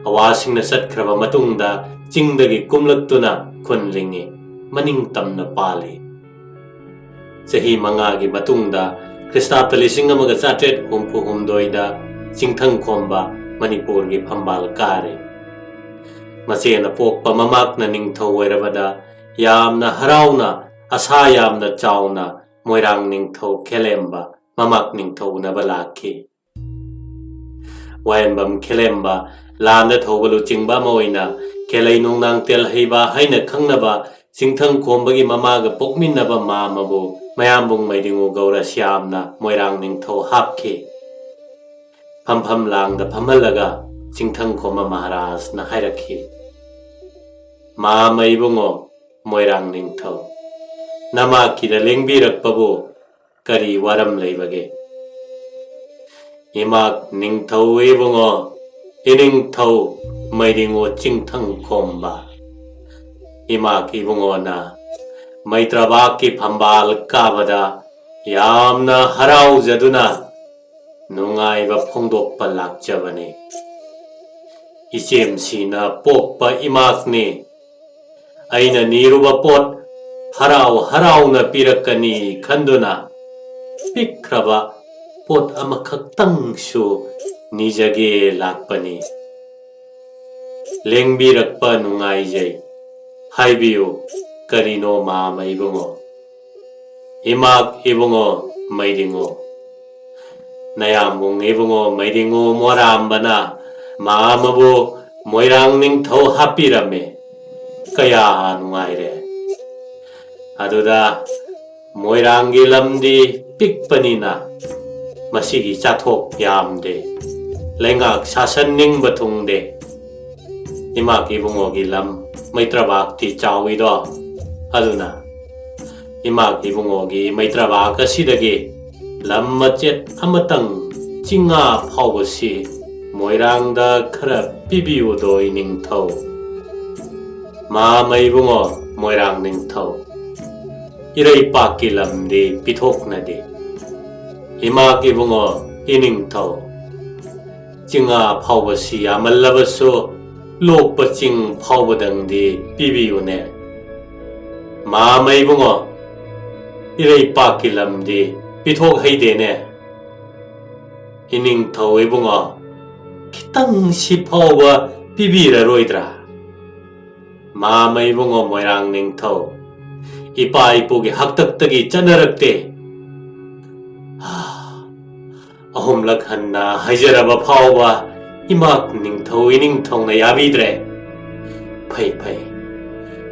ꯑꯋꯥꯁꯤꯡꯅ ꯆꯠꯈ꯭ꯔꯕ ꯃꯇꯨꯡꯗ ꯆꯤꯡꯗꯒꯤ ꯀꯨꯝꯂꯛꯇꯨꯅ ꯈꯨꯟ ꯂꯤꯡꯉꯤ, ꯃꯅꯤꯡ ꯇꯝꯅ ꯄꯥꯜꯂꯤ꯫ ꯆꯍꯤ ꯃꯉꯥꯒꯤ ꯃꯇꯨꯡꯗ, ꯈ꯭ꯔꯤꯁꯇꯥꯕꯇ ꯂꯤꯁꯤꯡ ꯑꯃꯒ ꯆꯥꯇ꯭ꯔꯦꯠ ꯍꯨꯝꯐꯨ ꯍꯨꯝꯗꯣꯏꯗ, ꯆꯤꯡꯊꯪ ꯈꯣꯝꯕ ꯃꯅꯤꯄꯨꯔꯒꯤ ꯐꯝꯕꯥꯜ ꯀꯥꯔꯦ꯫ ꯃꯆꯦꯅ ꯄꯣꯛꯄ ꯃꯃꯥꯛꯅ ꯅꯤꯡꯊꯧ ꯑꯣꯏꯔꯕꯗ ꯌꯥꯝꯅ ꯍꯔꯥꯎꯅ, ꯑꯁꯥ ꯌꯥꯝꯅ ꯆꯥꯎꯅ ꯃꯣꯏꯔꯥꯡ ꯅꯤꯡꯊꯧ ꯈꯦꯂꯦꯝꯕ ꯃꯃꯥꯛ ꯅꯤꯡꯊꯧ ꯎꯅꯕ ꯂꯥꯛꯈꯤ꯫ ꯋꯥꯌꯦꯟꯕꯝ ꯈꯦꯂꯦꯝꯕ, ꯂꯥꯟꯗ ꯊꯧꯕ ꯂꯨꯆꯤꯡꯕ ꯑꯃ ꯑꯣꯏꯅ ꯈꯦꯂꯩ ꯅꯣꯡꯅꯥꯡ ꯇꯦꯜꯍꯩꯕ ꯍꯥꯏꯅ ꯈꯪꯅꯕ ꯆꯤꯡꯊꯪ ꯈꯣꯝꯕꯒꯤ ꯃꯃꯥꯒ ꯄꯣꯛꯃꯤꯟꯅꯕ ꯃꯥꯃꯕꯨ ꯃꯌꯥꯝꯕꯨꯡ ꯃꯩꯗꯤꯉꯨ ꯒꯧꯔ ꯁ꯭ꯌꯥꯝꯅ ꯃꯣꯏꯔꯥꯡ ꯅꯤꯡꯊꯧ ꯍꯥꯞꯈꯤ꯫ ꯐꯝꯐꯝ ꯂꯥꯡꯗ ꯐꯝꯍꯜꯂꯒ ꯆꯤꯡꯊꯪ ꯈꯣꯝꯕ ꯃꯍꯥꯔꯥꯖꯅ ꯍꯥꯏꯔꯛꯈꯤ, "ꯃꯥꯃ ꯏꯕꯨꯡꯉꯣ, ꯃꯣꯏꯔꯥꯡ ꯅꯤꯡꯊꯧ, ꯅꯃꯥꯀꯤꯗ ꯂꯦꯡꯕꯤꯔꯛꯄꯕꯨ ꯀꯔꯤ ꯋꯥꯔꯝ ꯂꯩꯕꯒꯦ? ꯏꯃꯥꯛ ꯅꯤꯡꯊꯧ ꯏꯕꯨꯡꯉꯣ, ꯏꯅꯤꯡꯊꯧ ꯃꯩꯗꯤꯡꯉꯨ ꯆꯤꯡꯊꯪ ꯈꯣꯝꯕ꯫ ꯏꯃꯥꯛ ꯏꯕꯨꯡꯉꯣꯅ ꯃꯩꯇ꯭ꯔꯕꯥꯛꯀꯤ ꯐꯝꯕꯥꯜ ꯀꯥꯕꯗ ꯌꯥꯝꯅ ꯍꯔꯥꯎꯖꯗꯨꯅ ꯅꯨꯡꯉꯥꯏꯕ ꯐꯣꯡꯗꯣꯛꯄ ꯂꯥꯛꯆꯕꯅꯤ꯫ ꯏꯆꯦꯝꯁꯤꯅ ꯄꯣꯛꯄ ꯏꯃꯥꯛꯅꯤ꯫ ꯑꯩꯅ ꯅꯤꯔꯨꯕ ꯄꯣꯠ ꯍꯔꯥꯎ ꯍꯔꯥꯎꯅ ꯄꯤꯔꯛꯀꯅꯤ ꯈꯟꯗꯨꯅ ꯄꯤꯛꯈ꯭ꯔꯕ ꯄꯣꯠ ꯑꯃꯈꯛꯇꯪꯁꯨ ꯅꯤꯖꯒꯦ ꯂꯥꯛꯄꯅꯤ꯫ ꯂꯦꯡꯕꯤꯔꯛꯄ ꯅꯨꯡꯉꯥꯏꯖꯩ꯫ ꯍꯥꯏꯕꯤꯌꯨ, ꯀꯔꯤꯅꯣ ꯃꯥꯃ ꯏꯕꯨꯡꯉꯣ? ꯏꯃꯥꯛ ꯏꯕꯨꯡꯉꯣ ꯃꯩꯗꯤꯡꯉꯨ, ꯅꯌꯥꯝꯕꯨꯡ ꯏꯕꯨꯡꯉꯣ ꯃꯩꯗꯤꯡꯉꯨ ꯃꯣꯔꯥꯝꯕꯅ ꯃꯥꯃꯕꯨ ꯃꯣꯏꯔꯥꯡ ꯅꯤꯡꯊꯧ ꯍꯥꯞꯄꯤꯔꯝꯃꯦ꯫ ꯀꯌꯥ ꯅꯨꯡꯉꯥꯏꯔꯦ꯫ ꯑꯗꯨꯗ ꯃꯣꯏꯔꯥꯡꯒꯤ ꯂꯝꯗꯤ ꯄꯤꯛꯄꯅꯤꯅ ꯃꯁꯤꯒꯤ ꯆꯥꯊꯣꯛ ꯌꯥꯝꯗꯦ꯫ ꯂꯩꯉꯥꯛ ꯁꯥꯁꯟ ꯅꯤꯡꯕ ꯊꯨꯡꯗꯦ꯫ ꯏꯃꯥꯛ ꯏꯕꯨꯡꯉꯣꯒꯤ ꯂꯝ ꯃꯩꯇ꯭ꯔꯕꯥꯛꯇꯤ ꯆꯥꯎꯏꯗꯣ꯫ ꯑꯗꯨꯅ ꯏꯃꯥꯛ ꯏꯕꯨꯡꯉꯣꯒꯤ ꯃꯩꯇ꯭ꯔꯕꯥꯛ ꯑꯁꯤꯗꯒꯤ ꯂꯝ ꯃꯆꯦꯠ ꯑꯃꯇꯪ ꯆꯤꯡꯉꯥ ꯐꯥꯎꯕꯁꯤ ꯃꯣꯏꯔꯥꯡꯗ ꯈꯔ ꯄꯤꯕꯤꯌꯨꯗꯣ ꯏꯅꯤꯡꯊꯧ꯫ ꯃꯥꯃ ꯏꯕꯨꯡꯉꯣ ꯃꯣꯏꯔꯥꯡ ꯅꯤꯡꯊꯧ, ꯏꯔꯩꯄꯥꯛꯀꯤ ꯂꯝꯗꯤ ꯄꯤꯊꯣꯛꯅꯗꯦ꯫ ꯏꯃꯥꯛ ꯏꯕꯨꯡꯉꯣ ꯏꯅꯤꯡꯊꯧ, ꯆꯤꯡꯉꯥ ꯐꯥꯎꯕꯁꯤ ꯌꯥꯝꯃꯜꯂꯕꯁꯨ ꯂꯣꯛꯄ ꯆꯤꯡ ꯐꯥꯎꯕꯗꯪꯗꯤ ꯄꯤꯕꯤꯌꯨꯅꯦ꯫ ꯃꯥꯃ ꯏꯕꯨꯡꯉꯣ, ꯏꯔꯩꯄꯥꯛꯀꯤ ꯂꯝꯗꯤ ꯄꯤꯊꯣꯛ ꯍꯩꯗꯦꯅꯦ꯫ ꯏꯅꯤꯡꯊꯧ ꯏꯕꯨꯡꯉꯣ, ꯈꯤꯇꯪ ꯁꯤ ꯐꯥꯎꯕ ꯄꯤꯕꯤꯔꯔꯣꯏꯗ꯭ꯔꯥ? ꯃꯥꯃ ꯏꯕꯨꯡꯉꯣ ꯃꯣꯏꯔꯥꯡ ꯅꯤꯡꯊꯧ, ꯏꯄꯥ ꯏꯄꯨꯒꯤ ꯍꯥꯛꯇꯛꯇꯒꯤ ꯆꯠꯅꯔꯛꯇꯦ꯫ ꯑꯍꯨꯝꯂꯛ ꯍꯟꯅ ꯍꯥꯏꯖꯔꯕ ꯐꯥꯎꯕ ꯏꯃꯥꯛ ꯅꯤꯡꯊꯧ ꯏꯅꯤꯡꯊꯧꯅ ꯌꯥꯕꯤꯗ꯭ꯔꯦ꯫ ꯐꯩ ꯐꯩ꯫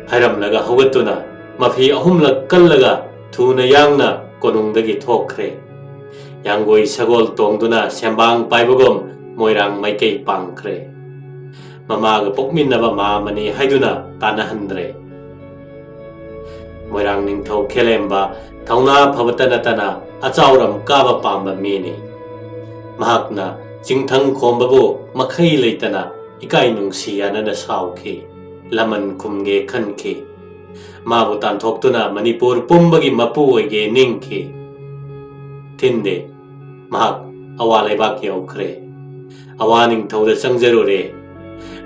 ꯍꯥꯏꯔꯝꯂꯒ ꯍꯧꯒꯠꯇꯨꯅ ꯃꯐꯤ ꯑꯍꯨꯝꯂꯛ ꯀꯜꯂꯒ ꯊꯨꯅ ꯌꯥꯡꯅ ꯀꯣꯅꯨꯡꯗꯒꯤ ꯊꯣꯛꯈ꯭ꯔꯦ꯫ ꯌꯥꯡꯒꯣꯏ ꯁꯒꯣꯜ ꯇꯣꯡꯗꯨꯅ ꯁꯦꯝꯕꯥꯡ ꯄꯥꯏꯕꯒꯨꯝ ꯃꯣꯏꯔꯥꯡ ꯃꯥꯏꯀꯩ ꯄꯥꯡꯈ꯭ꯔꯦ꯫ ꯃꯃꯥꯒ ꯄꯣꯛꯃꯤꯟꯅꯕ ꯃꯥꯃꯅꯤ ꯍꯥꯏꯗꯨꯅ ꯇꯥꯟꯅꯍꯟꯗ꯭ꯔꯦ꯫ ꯃꯣꯏꯔꯥꯡ ꯅꯤꯡꯊꯧ ꯈꯦꯂꯦꯝꯕ ꯊꯧꯅꯥ ꯐꯕꯇ ꯅꯠꯇꯅ ꯑꯆꯥꯎꯔꯝ ꯀꯥꯕ ꯄꯥꯝꯕ ꯃꯤꯅꯤ꯫ ꯃꯍꯥꯛꯅ ꯆꯤꯡꯊꯪ ꯈꯣꯝꯕꯕꯨ ꯃꯈꯩ ꯂꯩꯇꯅ ꯏꯀꯥꯏ ꯅꯨꯡꯁꯤ ꯌꯥꯅꯅ ꯁꯥꯎꯈꯤ꯫ ꯂꯃꯟ ꯈꯨꯝꯒꯦ ꯈꯟꯈꯤ꯫ ꯃꯥꯕꯨ ꯇꯥꯟꯊꯣꯛꯇꯨꯅ ꯃꯅꯤꯄꯨꯔ ꯄꯨꯝꯕꯒꯤ ꯃꯄꯨ ꯑꯣꯏꯒꯦ ꯅꯤꯡꯈꯤ꯫ ꯊꯤꯟꯗꯦ꯫ ꯃꯍꯥꯛ ꯑꯋꯥ ꯂꯩꯕꯥꯛ ꯌꯧꯈ꯭ꯔꯦ꯫ ꯑꯋꯥ ꯅꯤꯡꯊꯧꯗ ꯆꯪꯖꯔꯨꯔꯦ꯫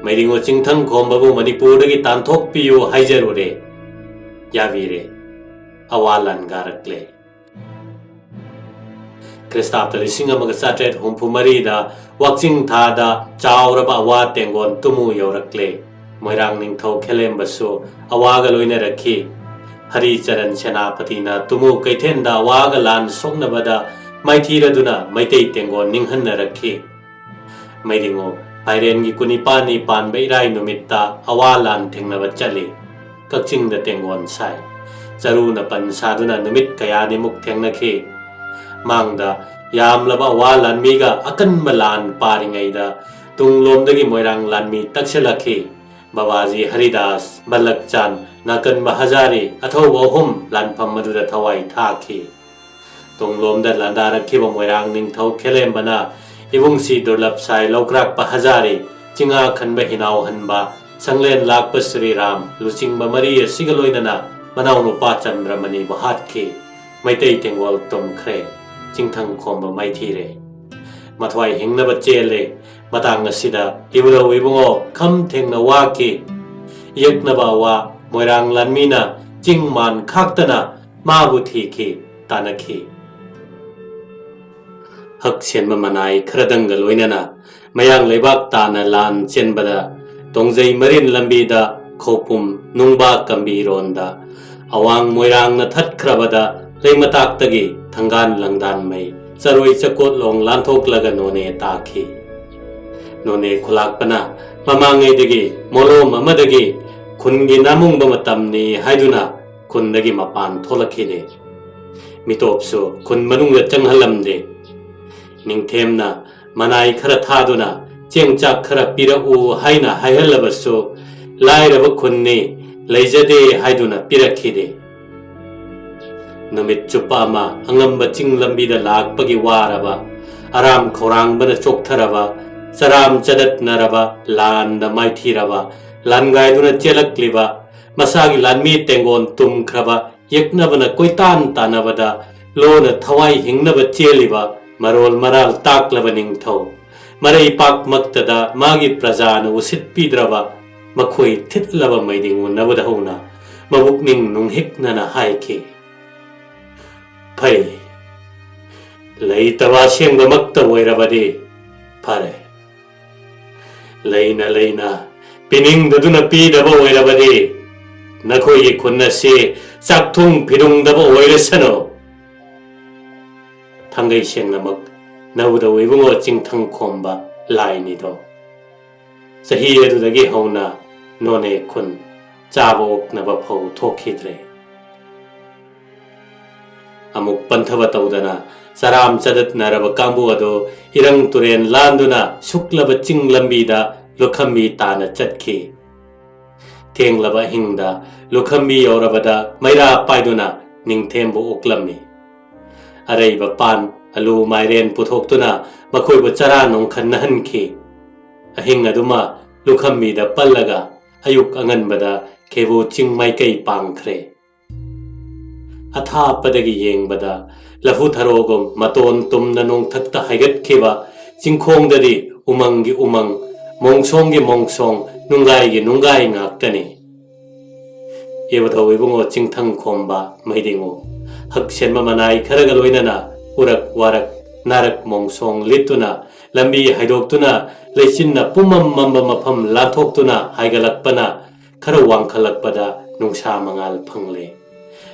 ꯃꯩꯔꯤꯉꯣ ꯆꯤꯡꯊꯪ ꯈꯣꯝꯕꯕꯨ ꯃꯅꯤꯄꯨꯔꯗꯒꯤ ꯇꯥꯟꯊꯣꯛꯄꯤꯌꯨ ꯍꯥꯏꯖꯔꯨꯔꯦ꯫ ꯌꯥꯕꯤꯔꯦ꯫ ꯑꯋꯥ ꯂꯥꯟꯒꯥꯔꯛꯂꯦ꯫ ꯈ꯭ꯔꯤꯁꯇꯥꯕꯗ ꯂꯤꯁꯤꯡ ꯑꯃꯒ ꯆꯥꯇ꯭ꯔꯦꯠ ꯍꯨꯝꯐꯨ ꯃꯔꯤꯗ ꯋꯥꯛꯆꯤꯡ ꯊꯥꯗ ꯆꯥꯎꯔꯕ ꯑꯋꯥ ꯇꯦꯡꯒꯣꯟ ꯇꯨꯃꯨ ꯌꯧꯔꯛꯂꯦ꯫ ꯃꯣꯏꯔꯥꯡ ꯅꯤꯡꯊꯧ ꯈꯦꯂꯦꯝꯕꯁꯨ ꯑꯋꯥꯒ ꯂꯣꯏꯅꯔꯛꯈꯤ꯫ ꯍꯔꯤꯆꯔꯟ ꯁꯦꯅꯥꯄꯇꯤꯅ ꯇꯨꯃꯨ ꯀꯩꯊꯦꯜꯗ ꯑꯋꯥꯒ ꯂꯥꯟ ꯁꯣꯛꯅꯕꯗ ꯃꯥꯏꯊꯤꯔꯗꯨꯅ ꯃꯩꯇꯩ ꯇꯦꯡꯒꯣꯟ ꯅꯤꯡꯍꯟꯅꯔꯛꯈꯤ꯫ ꯃꯩꯔꯤꯉꯣ ꯐꯥꯏꯔꯦꯟꯒꯤ ꯀꯨꯟꯅꯤꯄꯥꯟꯅꯤ ꯄꯥꯟꯕ ꯏꯔꯥꯏ ꯅꯨꯃꯤꯠꯇ ꯑꯋꯥ ꯂꯥꯟ ꯊꯦꯡꯅꯕ ꯆꯠꯂꯤ꯫ ꯀꯛꯆꯤꯡꯗ ꯇꯦꯡꯒꯣꯟ ꯁꯥꯏ꯫ ꯆꯔꯨꯅ ꯄꯟ ꯁꯥꯗꯨꯅ ꯅꯨꯃꯤꯠ ꯀꯌꯥꯅꯤꯃꯨꯛ ꯊꯦꯡꯅꯈꯤ꯫ ꯃꯥꯡꯗ ꯌꯥꯝꯂꯕ ꯑꯋꯥ ꯂꯥꯟꯃꯤꯒ ꯑꯀꯟꯕ ꯂꯥꯟ ꯄꯥꯔꯤꯉꯩꯗ ꯇꯨꯡꯂꯣꯝꯗꯒꯤ ꯃꯣꯏꯔꯥꯡ ꯂꯥꯟꯃꯤ ꯇꯛꯁꯤꯜꯂꯛꯈꯤ꯫ ꯕꯕꯥꯖꯤ ꯍꯔꯤꯗꯥꯁ, ꯕꯂꯛꯆꯥꯟ, ꯅꯥꯀꯟꯕ ꯍꯖꯥꯔꯤ, ꯑꯊꯧꯕ ꯑꯍꯨꯝ ꯂꯥꯟꯐꯝ ꯑꯗꯨꯗ ꯊꯋꯥꯏ ꯊꯥꯈꯤ꯫ ꯇꯨꯡꯂꯣꯝꯗ ꯂꯥꯟꯗꯥꯔꯛꯈꯤꯕ ꯃꯣꯏꯔꯥꯡ ꯅꯤꯡꯊꯧ ꯈꯦꯂꯦꯝꯕꯅ ꯏꯕꯨꯡꯁꯤ ꯗꯨꯔꯂꯚ ꯁꯥꯏ, ꯂꯧꯀ꯭ꯔꯥꯛꯄ ꯍꯖꯥꯔꯤ, ꯆꯤꯡꯉꯥ ꯈꯟꯕ ꯍꯤꯅꯥꯎꯍꯟꯕ, ꯁꯪꯂꯦꯟ ꯂꯥꯛꯄ ꯁ꯭ꯔꯤꯔꯥꯝ ꯂꯨꯆꯤꯡꯕ ꯃꯔꯤ ꯑꯁꯤꯒ ꯂꯣꯏꯅꯅ ꯃꯅꯥꯎꯅꯨꯄꯥ ꯆꯟꯗ꯭ꯔꯃꯅꯤꯕꯨ ꯍꯥꯠꯈꯤ꯫ ꯃꯩꯇꯩ ꯇꯦꯡꯒꯣꯜ ꯇꯨꯝꯈ꯭ꯔꯦ꯫ ꯆꯤꯡꯊꯪ ꯈꯣꯝꯕ ꯃꯥꯏꯊꯤꯔꯦ꯫ ꯃꯊ꯭ꯋꯥꯏ ꯍꯤꯡꯅꯕ ꯆꯦꯜꯂꯦ꯫ ꯃꯇꯥꯡ ꯑꯁꯤꯗ ꯏꯕꯨꯙꯧ ꯏꯕꯨꯡꯉꯣ ꯈꯝ ꯊꯦꯡꯅ ꯋꯥꯈꯤ꯫ ꯌꯦꯛꯅꯕ ꯑꯋꯥ ꯃꯣꯏꯔꯥꯡ ꯂꯥꯟꯃꯤꯅ ꯆꯤꯡ ꯃꯥꯟ ꯈꯥꯛꯇꯅ ꯃꯥꯕꯨ ꯊꯤꯈꯤ, ꯇꯥꯟꯅꯈꯤ꯫ ꯍꯛ ꯁꯦꯟꯕ ꯃꯅꯥꯏ ꯈꯔꯗꯪꯒ ꯂꯣꯏꯅꯅ ꯃꯌꯥꯡ ꯂꯩꯕꯥꯛ ꯇꯥꯟꯅ ꯂꯥꯟ ꯆꯦꯟꯕꯗ ꯇꯣꯡꯖꯩ ꯃꯔꯤꯟ ꯂꯝꯕꯤꯗ ꯈꯧꯄꯨꯝ ꯅꯨꯡꯕꯥ ꯀꯝꯕꯤꯔꯣꯟꯗ ꯑꯋꯥꯡ ꯃꯣꯏꯔꯥꯡꯅ ꯊꯠꯈ꯭ꯔꯕꯗ ꯂꯩꯃꯇꯥꯛꯇꯒꯤ ꯊꯪꯒꯥꯟ ꯂꯪꯗꯥꯟꯃꯩ ꯆꯔꯣꯏ ꯆꯀꯣꯠꯂꯣꯡ ꯂꯥꯟꯊꯣꯛꯂꯒ ꯅꯣꯅꯦ ꯇꯥꯈꯤ꯫ ꯅꯣꯅꯦ ꯈꯨꯂꯥꯛꯄꯅ ꯃꯃꯥꯡꯉꯩꯗꯒꯤ ꯃꯣꯂꯣꯝ ꯑꯃꯗꯒꯤ ꯈꯨꯟꯒꯤ ꯅꯥꯃꯨꯡꯕ ꯃꯇꯝꯅꯤ ꯍꯥꯏꯗꯨꯅ ꯈꯨꯟꯗꯒꯤ ꯃꯄꯥꯟ ꯊꯣꯛꯂꯛꯈꯤꯗꯦ꯫ ꯃꯤꯇꯣꯞꯁꯨ ꯈꯨꯟ ꯃꯅꯨꯡꯗ ꯆꯪꯍꯜꯂꯝꯗꯦ꯫ ꯅꯤꯡꯊꯦꯝꯅ ꯃꯅꯥꯏ ꯈꯔ ꯊꯥꯗꯨꯅ ꯆꯦꯡ ꯆꯥꯛ ꯈꯔ ꯄꯤꯔꯛꯎ ꯍꯥꯏꯅ ꯍꯥꯏꯍꯜꯂꯕꯁꯨ ꯂꯥꯏꯔꯕ ꯈꯨꯟꯅꯤ, ꯂꯩꯖꯗꯦ ꯍꯥꯏꯗꯨꯅ ꯄꯤꯔꯛꯈꯤꯗꯦ꯫ ꯅꯨꯃꯤꯠ ꯆꯨꯞꯄ ꯑꯃ ꯑꯉꯝꯕ ꯆꯤꯡ ꯂꯝꯕꯤꯗ ꯂꯥꯛꯄꯒꯤ ꯋꯥꯔꯕ ꯑꯔꯥꯝ ꯈꯧꯔꯥꯡꯕꯅ ꯆꯣꯛꯊꯔꯕ, ꯆꯔꯥꯝ ꯆꯗꯠꯅꯔꯕ, ꯂꯥꯟꯗ ꯃꯥꯏꯊꯤꯔꯕ, ꯂꯥꯟꯒꯥꯏꯗꯨꯅ ꯆꯦꯜꯂꯛꯂꯤꯕ, ꯃꯁꯥꯒꯤ ꯂꯥꯟꯃꯤ ꯇꯦꯡꯒꯣꯟ ꯇꯨꯝꯈ꯭ꯔꯕ, ꯌꯦꯛꯅꯕꯅ ꯀꯣꯏꯇꯥꯟ ꯇꯥꯟꯅꯕꯗ ꯂꯣꯟꯅ ꯊꯋꯥꯏ ꯍꯤꯡꯅꯕ ꯆꯦꯜꯂꯤꯕ ꯃꯔꯣꯜ ꯃꯔꯥꯜ ꯇꯥꯛꯂꯕ ꯅꯤꯡꯊꯧ, ꯃꯔꯩ ꯄꯥꯛꯃꯛꯇꯗ ꯃꯥꯒꯤ ꯄ꯭ꯔꯖꯥꯅ ꯎꯁꯤꯠꯄꯤꯗ꯭ꯔꯕ ꯃꯈꯣꯏ ꯊꯤꯠꯂꯕ ꯃꯩꯗꯤꯡ ꯎꯅꯕꯗ ꯍꯧꯅ ꯃꯕꯨꯛꯅꯤꯡ ꯅꯨꯡꯍꯤꯛꯅꯅ ꯍꯥꯏꯈꯤ, "ꯐꯩ, ꯂꯩꯇꯕ ꯑꯁꯦꯡꯕꯃꯛꯇ ꯑꯣꯏꯔꯕꯗꯤ ꯐꯔꯦ꯫ ꯂꯩꯅ ꯂꯩꯅ ꯄꯤꯅꯤꯡꯗꯗꯨꯅ ꯄꯤꯗꯕ ꯑꯣꯏꯔꯕꯗꯤ ꯅꯈꯣꯏꯒꯤ ꯈꯨꯟ ꯑꯁꯤ ꯆꯥꯛꯊꯨꯡ ꯐꯤꯗꯨꯡꯗꯕ ꯑꯣꯏꯔꯁꯅꯨ꯫ ꯊꯥꯡꯒꯩ ꯁꯦꯡꯅꯃꯛ ꯅꯧꯗꯧ ꯏꯕꯨꯡꯉꯣ ꯆꯤꯡꯊꯪ ꯈꯣꯝꯕ ꯂꯥꯏꯅꯤꯗꯣ꯫ ꯆꯍꯤ ꯑꯗꯨꯗꯒꯤ ꯍꯧꯅ ꯅꯣꯅꯦ ꯈꯨꯟ ꯆꯥꯕ ꯑꯣꯛꯅꯕ ꯐꯧ ꯊꯣꯛꯈꯤꯗ꯭ꯔꯦ"꯫ ꯑꯃꯨꯛ ꯄꯟꯊꯕ ꯇꯧꯗꯅ ꯆꯔꯥꯝ ꯆꯗꯠꯅꯔꯕ ꯀꯥꯡꯕꯨ ꯑꯗꯨ ꯏꯔꯪ ꯇꯨꯔꯦꯟ ꯂꯥꯟꯗꯨꯅ ꯁꯨꯛꯂꯕ ꯆꯤꯡ ꯂꯝꯕꯤꯗ ꯂꯨꯈꯝꯕꯤ ꯇꯥꯅ ꯆꯠꯈꯤ꯫ ꯊꯦꯡꯂꯕ ꯑꯍꯤꯡꯗ ꯂꯨꯈꯝꯕꯤ ꯌꯧꯔꯕꯗ ꯃꯩꯔꯥ ꯄꯥꯏꯗꯨꯅ ꯅꯤꯡꯊꯦꯝꯕꯨ ꯑꯣꯛꯂꯝꯃꯤ꯫ ꯑꯔꯩꯕ ꯄꯥꯟ, ꯑꯂꯨ, ꯃꯥꯏꯔꯦꯟ ꯄꯨꯊꯣꯛꯇꯨꯅ ꯃꯈꯣꯏꯕꯨ ꯆꯔꯥ ꯅꯣꯡꯈꯟꯅꯍꯟꯈꯤ꯫ ꯑꯍꯤꯡ ꯑꯗꯨꯃ ꯂꯨꯈꯝꯕꯤꯗ ꯄꯜꯂꯒ ꯑꯌꯨꯛ ꯑꯉꯟꯕꯗ ꯈꯦꯕꯨ ꯆꯤꯡ ꯃꯥꯏꯀꯩ ꯄꯥꯡꯈ꯭ꯔꯦ꯫ ꯑꯊꯥꯞꯄꯗꯒꯤ ꯌꯦꯡꯕꯗ ꯂꯐꯨ ꯊꯔꯣꯒꯨꯝ ꯃꯇꯣꯟ ꯇꯨꯝꯅ ꯅꯣꯡꯊꯛꯇ ꯍꯥꯏꯒꯠꯈꯤꯕ ꯆꯤꯡꯈꯣꯡꯗꯗꯤ ꯎꯃꯪꯒꯤ ꯎꯃꯪ, ꯃꯣꯡꯁꯣꯡꯒꯤ ꯃꯣꯡꯁꯣꯡ, ꯅꯨꯡꯒꯥꯏꯒꯤ ꯅꯨꯡꯒꯥꯏ ꯉꯥꯛꯇꯅꯤ꯫ ꯏꯕꯨꯙꯧ ꯏꯕꯨꯡꯉꯣ ꯆꯤꯡꯊꯪ ꯈꯣꯝꯕ ꯃꯩꯗꯤꯡꯉꯨ, ꯍꯛꯁꯦꯟꯕ ꯃꯅꯥꯏ ꯈꯔꯒ ꯂꯣꯏꯅꯅ ꯎꯔꯛ ꯋꯥꯔꯛ, ꯅꯥꯔꯛ ꯃꯣꯡꯁꯣꯡ ꯂꯤꯠꯇꯨꯅ, ꯂꯝꯕꯤ ꯍꯥꯏꯗꯣꯛꯇꯨꯅ, ꯂꯩꯆꯤꯟꯅ ꯄꯨꯝꯃꯝ ꯃꯝꯕ ꯃꯐꯝ ꯂꯥꯟꯊꯣꯛꯇꯨꯅ ꯍꯥꯏꯒꯠꯂꯛꯄꯅ ꯈꯔ ꯋꯥꯡꯈꯠꯂꯛꯄꯗ ꯅꯨꯡꯁꯥ ꯃꯉꯥꯜ ꯐꯪꯂꯦ꯫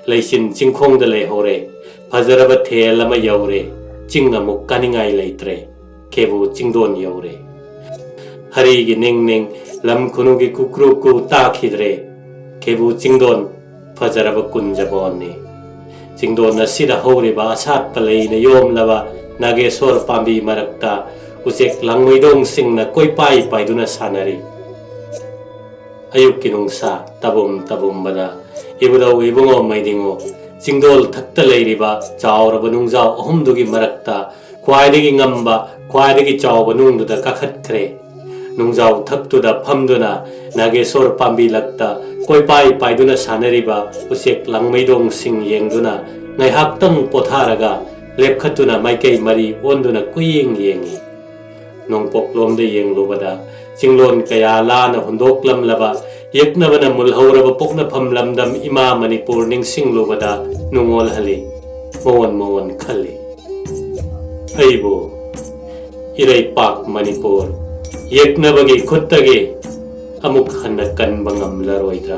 ꯂꯩꯆꯤꯟ ꯆꯤꯡꯈꯣꯡꯗ ꯂꯩꯍꯧꯔꯦ꯫ ꯐꯖꯔꯕ ꯊꯦꯜ ꯑꯃ ꯌꯧꯔꯦ꯫ ꯆꯤꯡ ꯑꯃꯨꯛ ꯀꯥꯅꯤꯡꯉꯥꯏ ꯂꯩꯇ꯭ꯔꯦ꯫ ꯈꯦꯕꯨ ꯆꯤꯡꯗꯣꯟ ꯌꯧꯔꯦ꯫ ꯍꯔꯤꯒꯤ ꯅꯤꯡ ꯅꯤꯡ, ꯂꯝ ꯈꯨꯅꯨꯒꯤ ꯀꯨꯀ꯭ꯔꯨ ꯀꯨ ꯇꯥꯈꯤꯗ꯭ꯔꯦ꯫ ꯈꯦꯕꯨ ꯆꯤꯡꯗꯣꯟ ꯐꯖꯔꯕ ꯀꯨꯟꯖꯕꯣꯟꯅꯤ꯫ ꯆꯤꯡꯗꯣꯟ ꯑꯁꯤꯗ ꯍꯧꯔꯤꯕ ꯑꯁꯥꯠꯄ ꯂꯩꯅ ꯌꯣꯝꯂꯕ ꯅꯥꯒꯦꯁꯣꯔ ꯄꯥꯝꯕꯤ ꯃꯔꯛꯇ ꯎꯆꯦꯛ ꯂꯥꯡꯃꯩꯗꯣꯡꯁꯤꯡꯅ ꯀꯣꯏꯄꯥꯏ ꯄꯥꯏꯗꯨꯅ ꯁꯥꯟꯅꯔꯤ꯫ ꯑꯌꯨꯛꯀꯤ ꯅꯨꯡꯁꯥ ꯇꯕꯨꯝ ꯇꯕꯨꯝꯕꯗ ꯏꯕꯨꯙꯧ ꯏꯕꯨꯡꯉꯣ ꯃꯩꯗꯤꯡꯉꯨ ꯆꯤꯡꯗꯣꯜ ꯊꯛꯇ ꯂꯩꯔꯤꯕ ꯆꯥꯎꯔꯕ ꯅꯨꯡꯖꯥꯎ ꯑꯍꯨꯝꯗꯨꯒꯤ ꯃꯔꯛꯇ ꯈ꯭ꯋꯥꯏꯗꯒꯤ ꯉꯝꯕ, ꯈ꯭ꯋꯥꯏꯗꯒꯤ ꯆꯥꯎꯕ ꯅꯨꯡꯗꯨꯗ ꯀꯥꯈꯠꯈ꯭ꯔꯦ꯫ ꯅꯨꯡꯖꯥꯎ ꯊꯛꯇꯨꯗ ꯐꯝꯗꯨꯅ ꯅꯥꯒꯦꯁꯣꯔ ꯄꯥꯝꯕꯤ ꯂꯛꯇ ꯀꯣꯏꯄꯥꯏ ꯄꯥꯏꯗꯨꯅ ꯁꯥꯟꯅꯔꯤꯕ ꯎꯆꯦꯛ ꯂꯥꯡꯃꯩꯗꯣꯡꯁꯤꯡ ꯌꯦꯡꯗꯨꯅ ꯉꯥꯏꯍꯥꯛꯇꯪ ꯄꯣꯊꯥꯔꯒ ꯂꯦꯞꯈꯠꯇꯨꯅ ꯃꯥꯏꯀꯩ ꯃꯔꯤ ꯑꯣꯟꯗꯨꯅ ꯀꯨꯌꯦꯡ ꯌꯦꯡꯉꯤ꯫ ꯅꯣꯡꯄꯣꯛꯂꯣꯝꯗ ꯌꯦꯡꯂꯨꯕꯗ ꯆꯤꯡꯂꯣꯟ ꯀꯌꯥ ꯂꯥꯅ ꯍꯨꯟꯗꯣꯛꯂꯝꯂꯕ ꯌꯦꯛꯅꯕꯅ ꯃꯨꯜꯍꯧꯔꯕ ꯄꯣꯛꯅꯐꯝ ꯂꯝꯗꯝ ꯏꯃꯥ ꯃꯅꯤꯄꯨꯔ ꯅꯤꯡꯁꯤꯡꯂꯨꯕꯗ ꯅꯨꯡꯉꯣꯜꯍꯜꯂꯤ, ꯃꯑꯣꯟ ꯃꯑꯣꯟ ꯈꯜꯂꯤ꯫ ꯑꯩꯕꯨ ꯏꯔꯩꯄꯥꯛ ꯃꯅꯤꯄꯨꯔ ꯌꯦꯛꯅꯕꯒꯤ ꯈꯨꯠꯇꯒꯤ ꯑꯃꯨꯛ ꯍꯟꯅ ꯀꯟꯕ ꯉꯝꯂꯔꯣꯏꯗ꯭ꯔꯥ?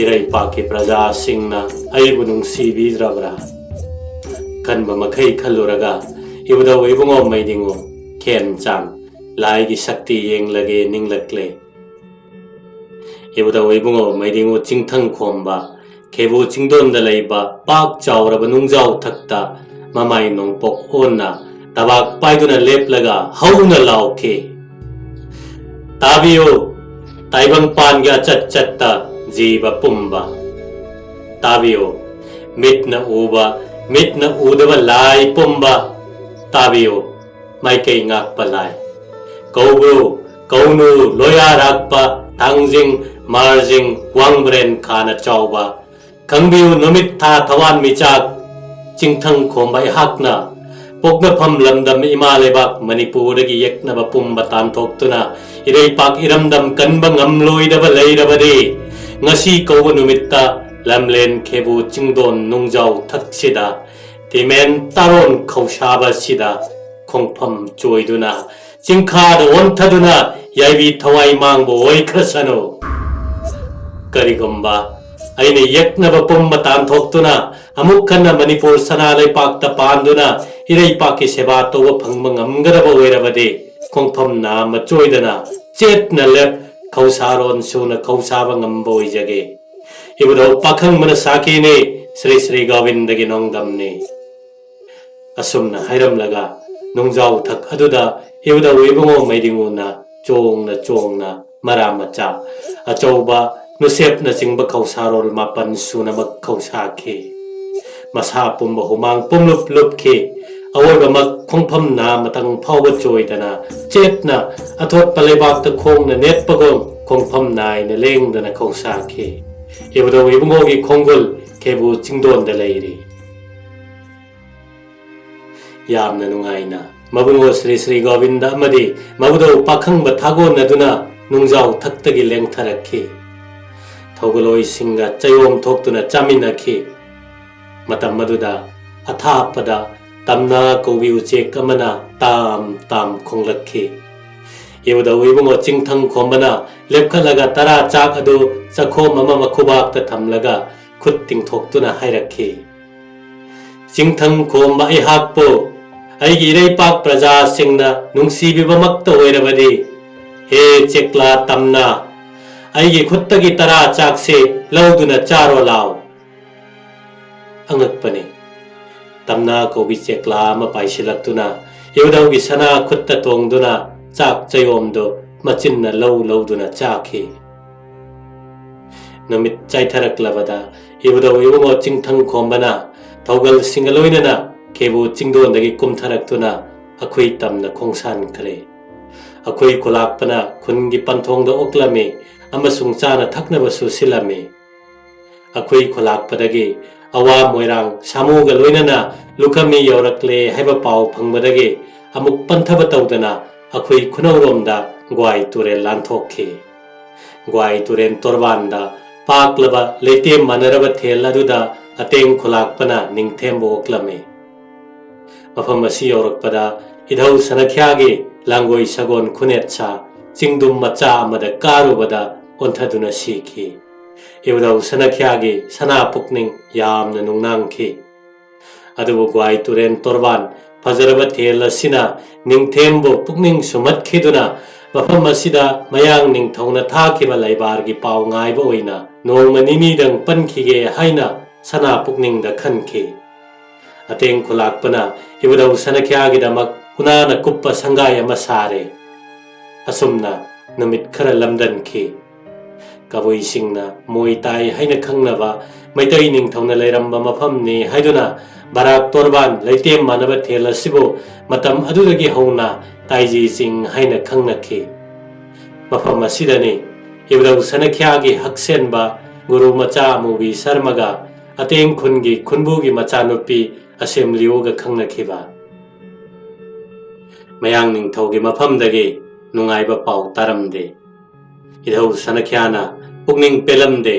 ꯏꯔꯩꯄꯥꯛꯀꯤ ꯄ꯭ꯔꯖꯥꯁꯤꯡꯅ ꯑꯩꯕꯨ ꯅꯨꯡꯁꯤꯕꯤꯗ꯭ꯔꯕ꯭ꯔꯥ? ꯈꯟꯕ ꯃꯈꯩ ꯈꯜꯂꯨꯔꯒ ꯏꯕꯨꯙꯧ ꯏꯕꯨꯡꯉꯣ ꯃꯩꯗꯤꯡꯉꯨ ꯈꯦꯝꯆꯥꯟ ꯂꯥꯏꯒꯤ ꯁꯛꯇꯤ ꯌꯦꯡꯂꯒꯦ ꯅꯤꯡꯂꯛꯂꯦ꯫ ꯏꯕꯨꯙꯧ ꯏꯕꯨꯡꯉꯣ ꯃꯩꯗꯤꯡꯉꯨ ꯆꯤꯡꯊꯪ ꯈꯣꯝꯕ ꯈꯦꯕꯨ ꯆꯤꯡꯗꯣꯟꯗ ꯂꯩꯕ ꯄꯥꯛ ꯆꯥꯎꯔꯕ ꯅꯨꯡꯖꯥꯎ ꯊꯛꯇ ꯃꯃꯥꯏ ꯅꯣꯡꯄꯣꯛ ꯑꯣꯟꯅ ꯇꯕꯥꯛ ꯄꯥꯏꯗꯨꯅ ꯂꯦꯞꯂꯒ ꯍꯧꯅ ꯂꯥꯎꯈꯤ, "ꯇꯥꯕꯤꯌꯨ, ꯇꯥꯏꯕꯪꯄꯥꯟꯒꯤ ꯑꯆꯠ ꯆꯠꯇ ꯖꯤꯕ ꯄꯨꯝꯕ꯫ ꯇꯥꯕꯤꯌꯨ, ꯃꯤꯠꯅ ꯎꯕ, ꯃꯤꯠꯅ ꯎꯗꯕ ꯂꯥꯏ ꯄꯨꯝꯕ꯫ ꯇꯥꯕꯤꯌꯨ, ꯃꯥꯏꯀꯩ ꯉꯥꯛꯄ ꯂꯥꯏ꯫ ꯀꯧꯕ꯭ꯔꯨ, ꯀꯧꯅꯨ, ꯂꯣꯌꯥꯔꯥꯛꯄ, ꯊꯥꯡꯖꯤꯡ, ꯃꯥꯔꯖꯤꯡ, ꯋꯥꯡꯕ꯭ꯔꯦꯟ ꯈꯥꯅ ꯆꯥꯎꯕ, ꯈꯪꯕꯤꯌꯨ, ꯅꯨꯃꯤꯠ ꯊꯥ ꯊꯋꯥꯟ ꯃꯤꯆꯥꯛ ꯆꯤꯡꯊꯪ ꯈꯣꯝꯕ ꯑꯩꯍꯥꯛꯅ ꯄꯣꯛꯅꯐꯝ ꯂꯝꯗꯝ ꯏꯃꯥ ꯂꯩꯕꯥꯛ ꯃꯅꯤꯄꯨꯔꯗꯒꯤ ꯌꯦꯛꯅꯕ ꯄꯨꯝꯕ ꯇꯥꯟꯊꯣꯛꯇꯨꯅ ꯏꯔꯩꯄꯥꯛ ꯏꯔꯝꯗꯝ ꯀꯟꯕ ꯉꯝꯂꯣꯏꯗꯕ ꯂꯩꯔꯕꯗꯤ ꯉꯁꯤ ꯀꯧꯕ ꯅꯨꯃꯤꯠꯇ ꯂꯝꯂꯦꯟ ꯈꯦꯕꯨ ꯆꯤꯡꯗꯣꯟ ꯅꯨꯡꯖꯥꯎ ꯊꯛꯁꯤꯗ ꯇꯤꯃꯦꯟ ꯇꯥꯔꯣꯟ ꯈꯧꯁꯥꯕꯁꯤꯗ ꯈꯣꯡꯐꯝ ꯆꯣꯏꯗꯨꯅ ꯆꯤꯡꯈꯥꯗ ꯑꯣꯟꯊꯗꯨꯅ ꯌꯥꯏꯕꯤ ꯊꯋꯥꯏ ꯃꯥꯡꯕ ꯑꯣꯏꯈ꯭ꯔꯁꯅꯨ꯫ ꯀꯔꯤꯒꯨꯝꯕ ꯑꯩꯅ ꯌꯦꯛꯅꯕ ꯄꯨꯝꯕ ꯇꯥꯟꯊꯣꯛꯇꯨꯅ ꯑꯃꯨꯛ ꯍꯟꯅ ꯃꯅꯤꯄꯨꯔ ꯁꯅꯥ ꯂꯩꯄꯥꯛꯇ ꯄꯥꯟꯗꯨꯅ ꯏꯔꯩꯄꯥꯛꯀꯤ ꯁꯦꯕꯥ ꯇꯧꯕ ꯐꯪꯕ ꯉꯝꯒꯗꯕ ꯑꯣꯏꯔꯕꯗꯤ ꯈꯣꯡꯐꯝ ꯅꯥꯝꯃ ꯆꯣꯏꯗꯅ ꯆꯦꯠꯅ ꯂꯦꯞ ꯈꯧꯁꯥꯔꯣꯟ ꯁꯨꯅ ꯈꯧꯁꯥꯕ ꯉꯝꯕ ꯑꯣꯏꯖꯒꯦ꯫ ꯏꯕꯨꯙꯧ ꯄꯥꯈꯪꯕꯅ ꯁꯥꯈꯤꯅꯤ, ꯁ꯭ꯔꯤ ꯁ꯭ꯔꯤ ꯒꯣꯕꯤꯟꯗꯒꯤ ꯅꯣꯡꯗꯝꯅꯤ꯫ ꯑꯁꯨꯝꯅ ꯍꯥꯏꯔꯝꯂꯒ ꯅꯨꯡꯖꯥꯎ ꯊꯛ ꯑꯗꯨꯗ ꯏꯕꯨꯙꯧ ꯏꯕꯨꯡꯉꯣ ꯃꯩꯗꯤꯡꯉꯨꯅ ꯆꯣꯡꯅ ꯆꯣꯡꯅ ꯃꯔꯥ ꯃꯆꯥ ꯑꯆꯧꯕ ꯅꯨꯁꯦꯞꯅꯆꯤꯡꯕ ꯈꯧꯁꯥꯔꯣꯜ ꯃꯥꯄꯟ ꯁꯨꯅꯃꯛ ꯈꯧꯁꯥꯈꯤ꯫ ꯃꯁꯥ ꯄꯨꯝꯕ ꯍꯨꯃꯥꯡ ꯄꯨꯝꯂꯨꯞ ꯂꯨꯞꯈꯤ꯫ ꯑꯋꯣꯏꯕꯃꯛ ꯈꯣꯡꯐꯝ ꯅꯥ ꯃꯇꯪ ꯐꯥꯎꯕ ꯆꯣꯏꯗꯅ ꯆꯦꯠꯅ ꯑꯊꯣꯠꯄ ꯂꯩꯕꯥꯛꯇ ꯈꯣꯡꯅ ꯅꯦꯠꯄꯒꯨꯝ ꯈꯣꯡꯐꯝ ꯅꯥꯏꯅ ꯂꯦꯡꯗꯅ ꯈꯧꯁꯥꯈꯤ꯫ ꯏꯕꯨꯙꯧ ꯏꯕꯨꯡꯉꯣꯒꯤ ꯈꯣꯡꯒꯨꯜ ꯈꯦꯕꯨ ꯆꯤꯡꯗꯣꯟꯗ ꯂꯩꯔꯤ꯫ ꯌꯥꯝꯅ ꯅꯨꯡꯉꯥꯏꯅ ꯃꯕꯨꯡꯉꯣ ꯁ꯭ꯔꯤ ꯁ꯭ꯔꯤ ꯒꯣꯕꯤꯟꯗ ꯑꯃꯗꯤ ꯃꯕꯨꯙꯧ ꯄꯥꯈꯪꯕ ꯊꯥꯒꯣꯟꯅꯗꯨꯅ ꯅꯨꯡꯖꯥꯎ ꯊꯛꯇꯒꯤ ꯂꯦꯡꯊꯔꯛꯈꯤ꯫ ꯊꯧꯒꯜꯂꯣꯏꯁꯤꯡꯒ ꯆꯌꯣꯝ ꯊꯣꯛꯇꯨꯅ ꯆꯥꯃꯤꯟꯅꯈꯤ꯫ ꯃꯇꯝ ꯑꯗꯨꯗ ꯑꯊꯥꯞꯄꯗ ꯇꯝꯅ ꯀꯧꯕꯤ ꯎꯆꯦꯛ ꯑꯃꯅ ꯇꯥꯝ ꯇꯥꯝ ꯈꯣꯡꯂꯛꯈꯤ꯫ ꯏꯕꯨꯙꯧ ꯏꯕꯨꯡꯉꯣ ꯆꯤꯡꯊꯪ ꯈꯣꯝꯕꯅ ꯂꯦꯞꯈꯠꯂꯒ ꯇꯔꯥ ꯆꯥꯛ ꯑꯗꯨ ꯆꯈꯣꯝ ꯑꯃ ꯃꯈꯨꯕꯥꯛꯇ ꯊꯝꯂꯒ ꯈꯨꯠ ꯇꯤꯡꯊꯣꯛꯇꯨꯅ ꯍꯥꯏꯔꯛꯈꯤ, "ꯆꯤꯡꯊꯪ ꯈꯣꯝꯕ ꯑꯩꯍꯥꯛꯄꯨ ꯑꯩꯒꯤ ꯏꯔꯩꯄꯥꯛ ꯄ꯭ꯔꯖꯥꯁꯤꯡꯅ ꯅꯨꯡꯁꯤꯕꯤꯕꯃꯛꯇ ꯑꯣꯏꯔꯕꯗꯤ, ꯍꯦ ꯆꯦꯛꯂꯥ ꯇꯝꯅ, ꯑꯩꯒꯤ ꯈꯨꯠꯇꯒꯤ ꯇꯔꯥ ꯆꯥꯛꯁꯦ ꯂꯧꯗꯨꯅ ꯆꯥꯔꯣ ꯂꯥꯎ"꯫ ꯑꯉꯛꯄꯅꯤ꯫ ꯇꯝꯅ ꯀꯧꯕꯤ ꯆꯦꯛꯂꯥ ꯑꯃ ꯄꯥꯏꯁꯤꯜꯂꯛꯇꯨꯅ ꯏꯕꯨꯙꯧꯒꯤ ꯁꯅꯥ ꯈꯨꯠꯇ ꯇꯣꯡꯗꯨꯅ ꯆꯥꯛ ꯆꯌꯣꯝꯗꯨ ꯃꯆꯤꯟꯅ ꯂꯧ ꯂꯧꯗꯨꯅ ꯆꯥꯈꯤ꯫ ꯅꯨꯃꯤꯠ ꯆꯥꯏꯊꯔꯛꯂꯕꯗ ꯏꯕꯨꯙꯧ ꯏꯕꯨꯡꯉꯣ ꯆꯤꯡꯊꯪ ꯈꯣꯝꯕꯅ ꯊꯧꯒꯜꯁꯤꯡꯒ ꯂꯣꯏꯅꯅ ꯈꯦꯕꯨ ꯆꯤꯡꯗꯣꯟꯗꯒꯤ ꯀꯨꯝꯊꯔꯛꯇꯨꯅ ꯑꯩꯈꯣꯏ ꯇꯝꯅ ꯈꯣꯡꯁꯥꯟꯈ꯭ꯔꯦ꯫ ꯑꯩꯈꯣꯏ ꯈꯨꯂꯥꯛꯄꯅ ꯈꯨꯟꯒꯤ ꯄꯟꯊꯣꯡꯗ ꯑꯣꯛꯂꯝꯃꯤ ꯑꯃꯁꯨꯡ ꯆꯥꯅ ꯊꯛꯅꯕꯁꯨ ꯁꯤꯜꯂꯝꯃꯤ꯫ ꯑꯩꯈꯣꯏ ꯈꯨꯂꯥꯛꯄꯗꯒꯤ ꯑꯋꯥ ꯃꯣꯏꯔꯥꯡ ꯁꯥꯃꯨꯒ ꯂꯣꯏꯅꯅ ꯂꯨꯈꯃꯤ ꯌꯧꯔꯛꯂꯦ ꯍꯥꯏꯕ ꯄꯥꯎ ꯐꯪꯕꯗꯒꯤ ꯑꯃꯨꯛ ꯄꯟꯊꯕ ꯇꯧꯗꯅ ꯑꯩꯈꯣꯏ ꯈꯨꯅꯧꯔꯣꯝꯗ ꯒ꯭ꯋꯥꯏ ꯇꯨꯔꯦꯜ ꯂꯥꯟꯊꯣꯛꯈꯤ꯫ ꯒ꯭ꯋꯥꯏ ꯇꯨꯔꯦꯜ ꯇꯣꯔꯕꯥꯟꯗ ꯄꯥꯛꯂꯕ ꯂꯩꯇꯦꯝ ꯃꯥꯟꯅꯔꯕ ꯊꯦꯜ ꯑꯗꯨꯗ ꯑꯇꯦꯡ ꯈꯨꯂꯥꯛꯄꯅ ꯅꯤꯡꯊꯦꯝꯕ ꯑꯣꯛꯂꯝꯃꯤ꯫ ꯃꯐꯝ ꯑꯁꯤ ꯌꯧꯔꯛꯄꯗ ꯏꯙꯧ ꯁꯅꯈ꯭ꯌꯥꯒꯤ ꯂꯥꯡꯒꯣꯏ ꯁꯒꯣꯜ ꯈꯨꯅꯦꯠꯁꯥ ꯆꯤꯡꯗꯨꯝ ꯃꯆꯥ ꯑꯃꯗ ꯀꯥꯔꯨꯕꯗ ꯑꯣꯟꯊꯗꯨꯅ ꯁꯤꯈꯤ꯫ ꯏꯕꯨꯙꯧ ꯁꯅꯈ꯭ꯌꯥꯒꯤ ꯁꯅꯥ ꯄꯨꯛꯅꯤꯡ ꯌꯥꯝꯅ ꯅꯨꯡꯅꯥꯡꯈꯤ꯫ ꯑꯗꯨꯕꯨ ꯒ꯭ꯋꯥꯏ ꯇꯨꯔꯦꯜ ꯇꯣꯔꯕꯥꯟ ꯐꯖꯔꯕ ꯊꯦꯜ ꯑꯁꯤꯅ ꯅꯤꯡꯊꯦꯝꯕꯨ ꯄꯨꯛꯅꯤꯡ ꯁꯨꯝꯍꯠꯈꯤꯗꯨꯅ ꯃꯐꯝ ꯑꯁꯤꯗ ꯃꯌꯥꯡ ꯅꯤꯡꯊꯧꯅ ꯊꯥꯈꯤꯕ ꯂꯩꯕꯥꯔꯒꯤ ꯄꯥꯎ ꯉꯥꯏꯕ ꯑꯣꯏꯅ ꯅꯣꯡꯃ ꯅꯤꯅꯤꯗꯪ ꯄꯟꯈꯤꯒꯦ ꯍꯥꯏꯅ ꯁꯅꯥ ꯄꯨꯛꯅꯤꯡꯗ ꯈꯟꯈꯤ꯫ ꯑꯇꯦꯡ ꯈꯨꯂꯥꯛꯄꯅ ꯏꯕꯨꯙꯧ ꯁꯅꯈ꯭ꯌꯥꯒꯤꯗꯃꯛ ꯎꯅꯥꯅ ꯀꯨꯞꯄ ꯁꯪꯒꯥꯏ ꯑꯃ ꯁꯥꯔꯦ꯫ ꯑꯁꯨꯝꯅ ꯅꯨꯃꯤꯠ ꯈꯔ ꯂꯝꯗꯟꯈꯤ꯫ ꯀꯕꯨꯏꯁꯤꯡꯅ ꯃꯣꯏ ꯇꯥꯏ ꯍꯥꯏꯅ ꯈꯪꯅꯕ ꯃꯩꯇꯩ ꯅꯤꯡꯊꯧꯅ ꯂꯩꯔꯝꯕ ꯃꯐꯝꯅꯤ ꯍꯥꯏꯗꯨꯅ ꯕꯔꯥꯛ ꯇꯣꯔꯕꯥꯟ ꯂꯩꯇꯦꯝ ꯃꯥꯟꯅꯕ ꯊꯦꯜ ꯑꯁꯤꯕꯨ ꯃꯇꯝ ꯑꯗꯨꯗꯒꯤ ꯍꯧꯅ ꯇꯥꯏꯖꯤ ꯆꯤꯡ ꯍꯥꯏꯅ ꯈꯪꯅꯈꯤ꯫ ꯃꯐꯝ ꯑꯁꯤꯗꯅꯤ ꯏꯕꯨꯙꯧ ꯁꯅꯈ꯭ꯌꯥꯒꯤ ꯍꯛꯁꯦꯟꯕ ꯒꯨꯔꯨ ꯃꯆꯥ ꯑꯃꯨꯕꯤ ꯁꯔꯃꯒ ꯑꯇꯦꯡ ꯈꯨꯟꯒꯤ ꯈꯨꯟꯕꯨꯒꯤ ꯃꯆꯥꯅꯨꯄꯤ ꯑꯁꯦꯝꯂꯤꯌꯨꯒ ꯈꯪꯅꯈꯤꯕ꯫ ꯃꯌꯥꯡ ꯅꯤꯡꯊꯧꯒꯤ ꯃꯐꯝꯗꯒꯤ ꯅꯨꯡꯉꯥꯏꯕ ꯄꯥꯎ ꯇꯥꯔꯝꯗꯦ꯫ ꯏꯙꯧ ꯁꯅꯈ꯭ꯌꯥꯅ ꯄꯨꯛꯅꯤꯡ ꯄꯦꯜꯂꯝꯗꯦ꯫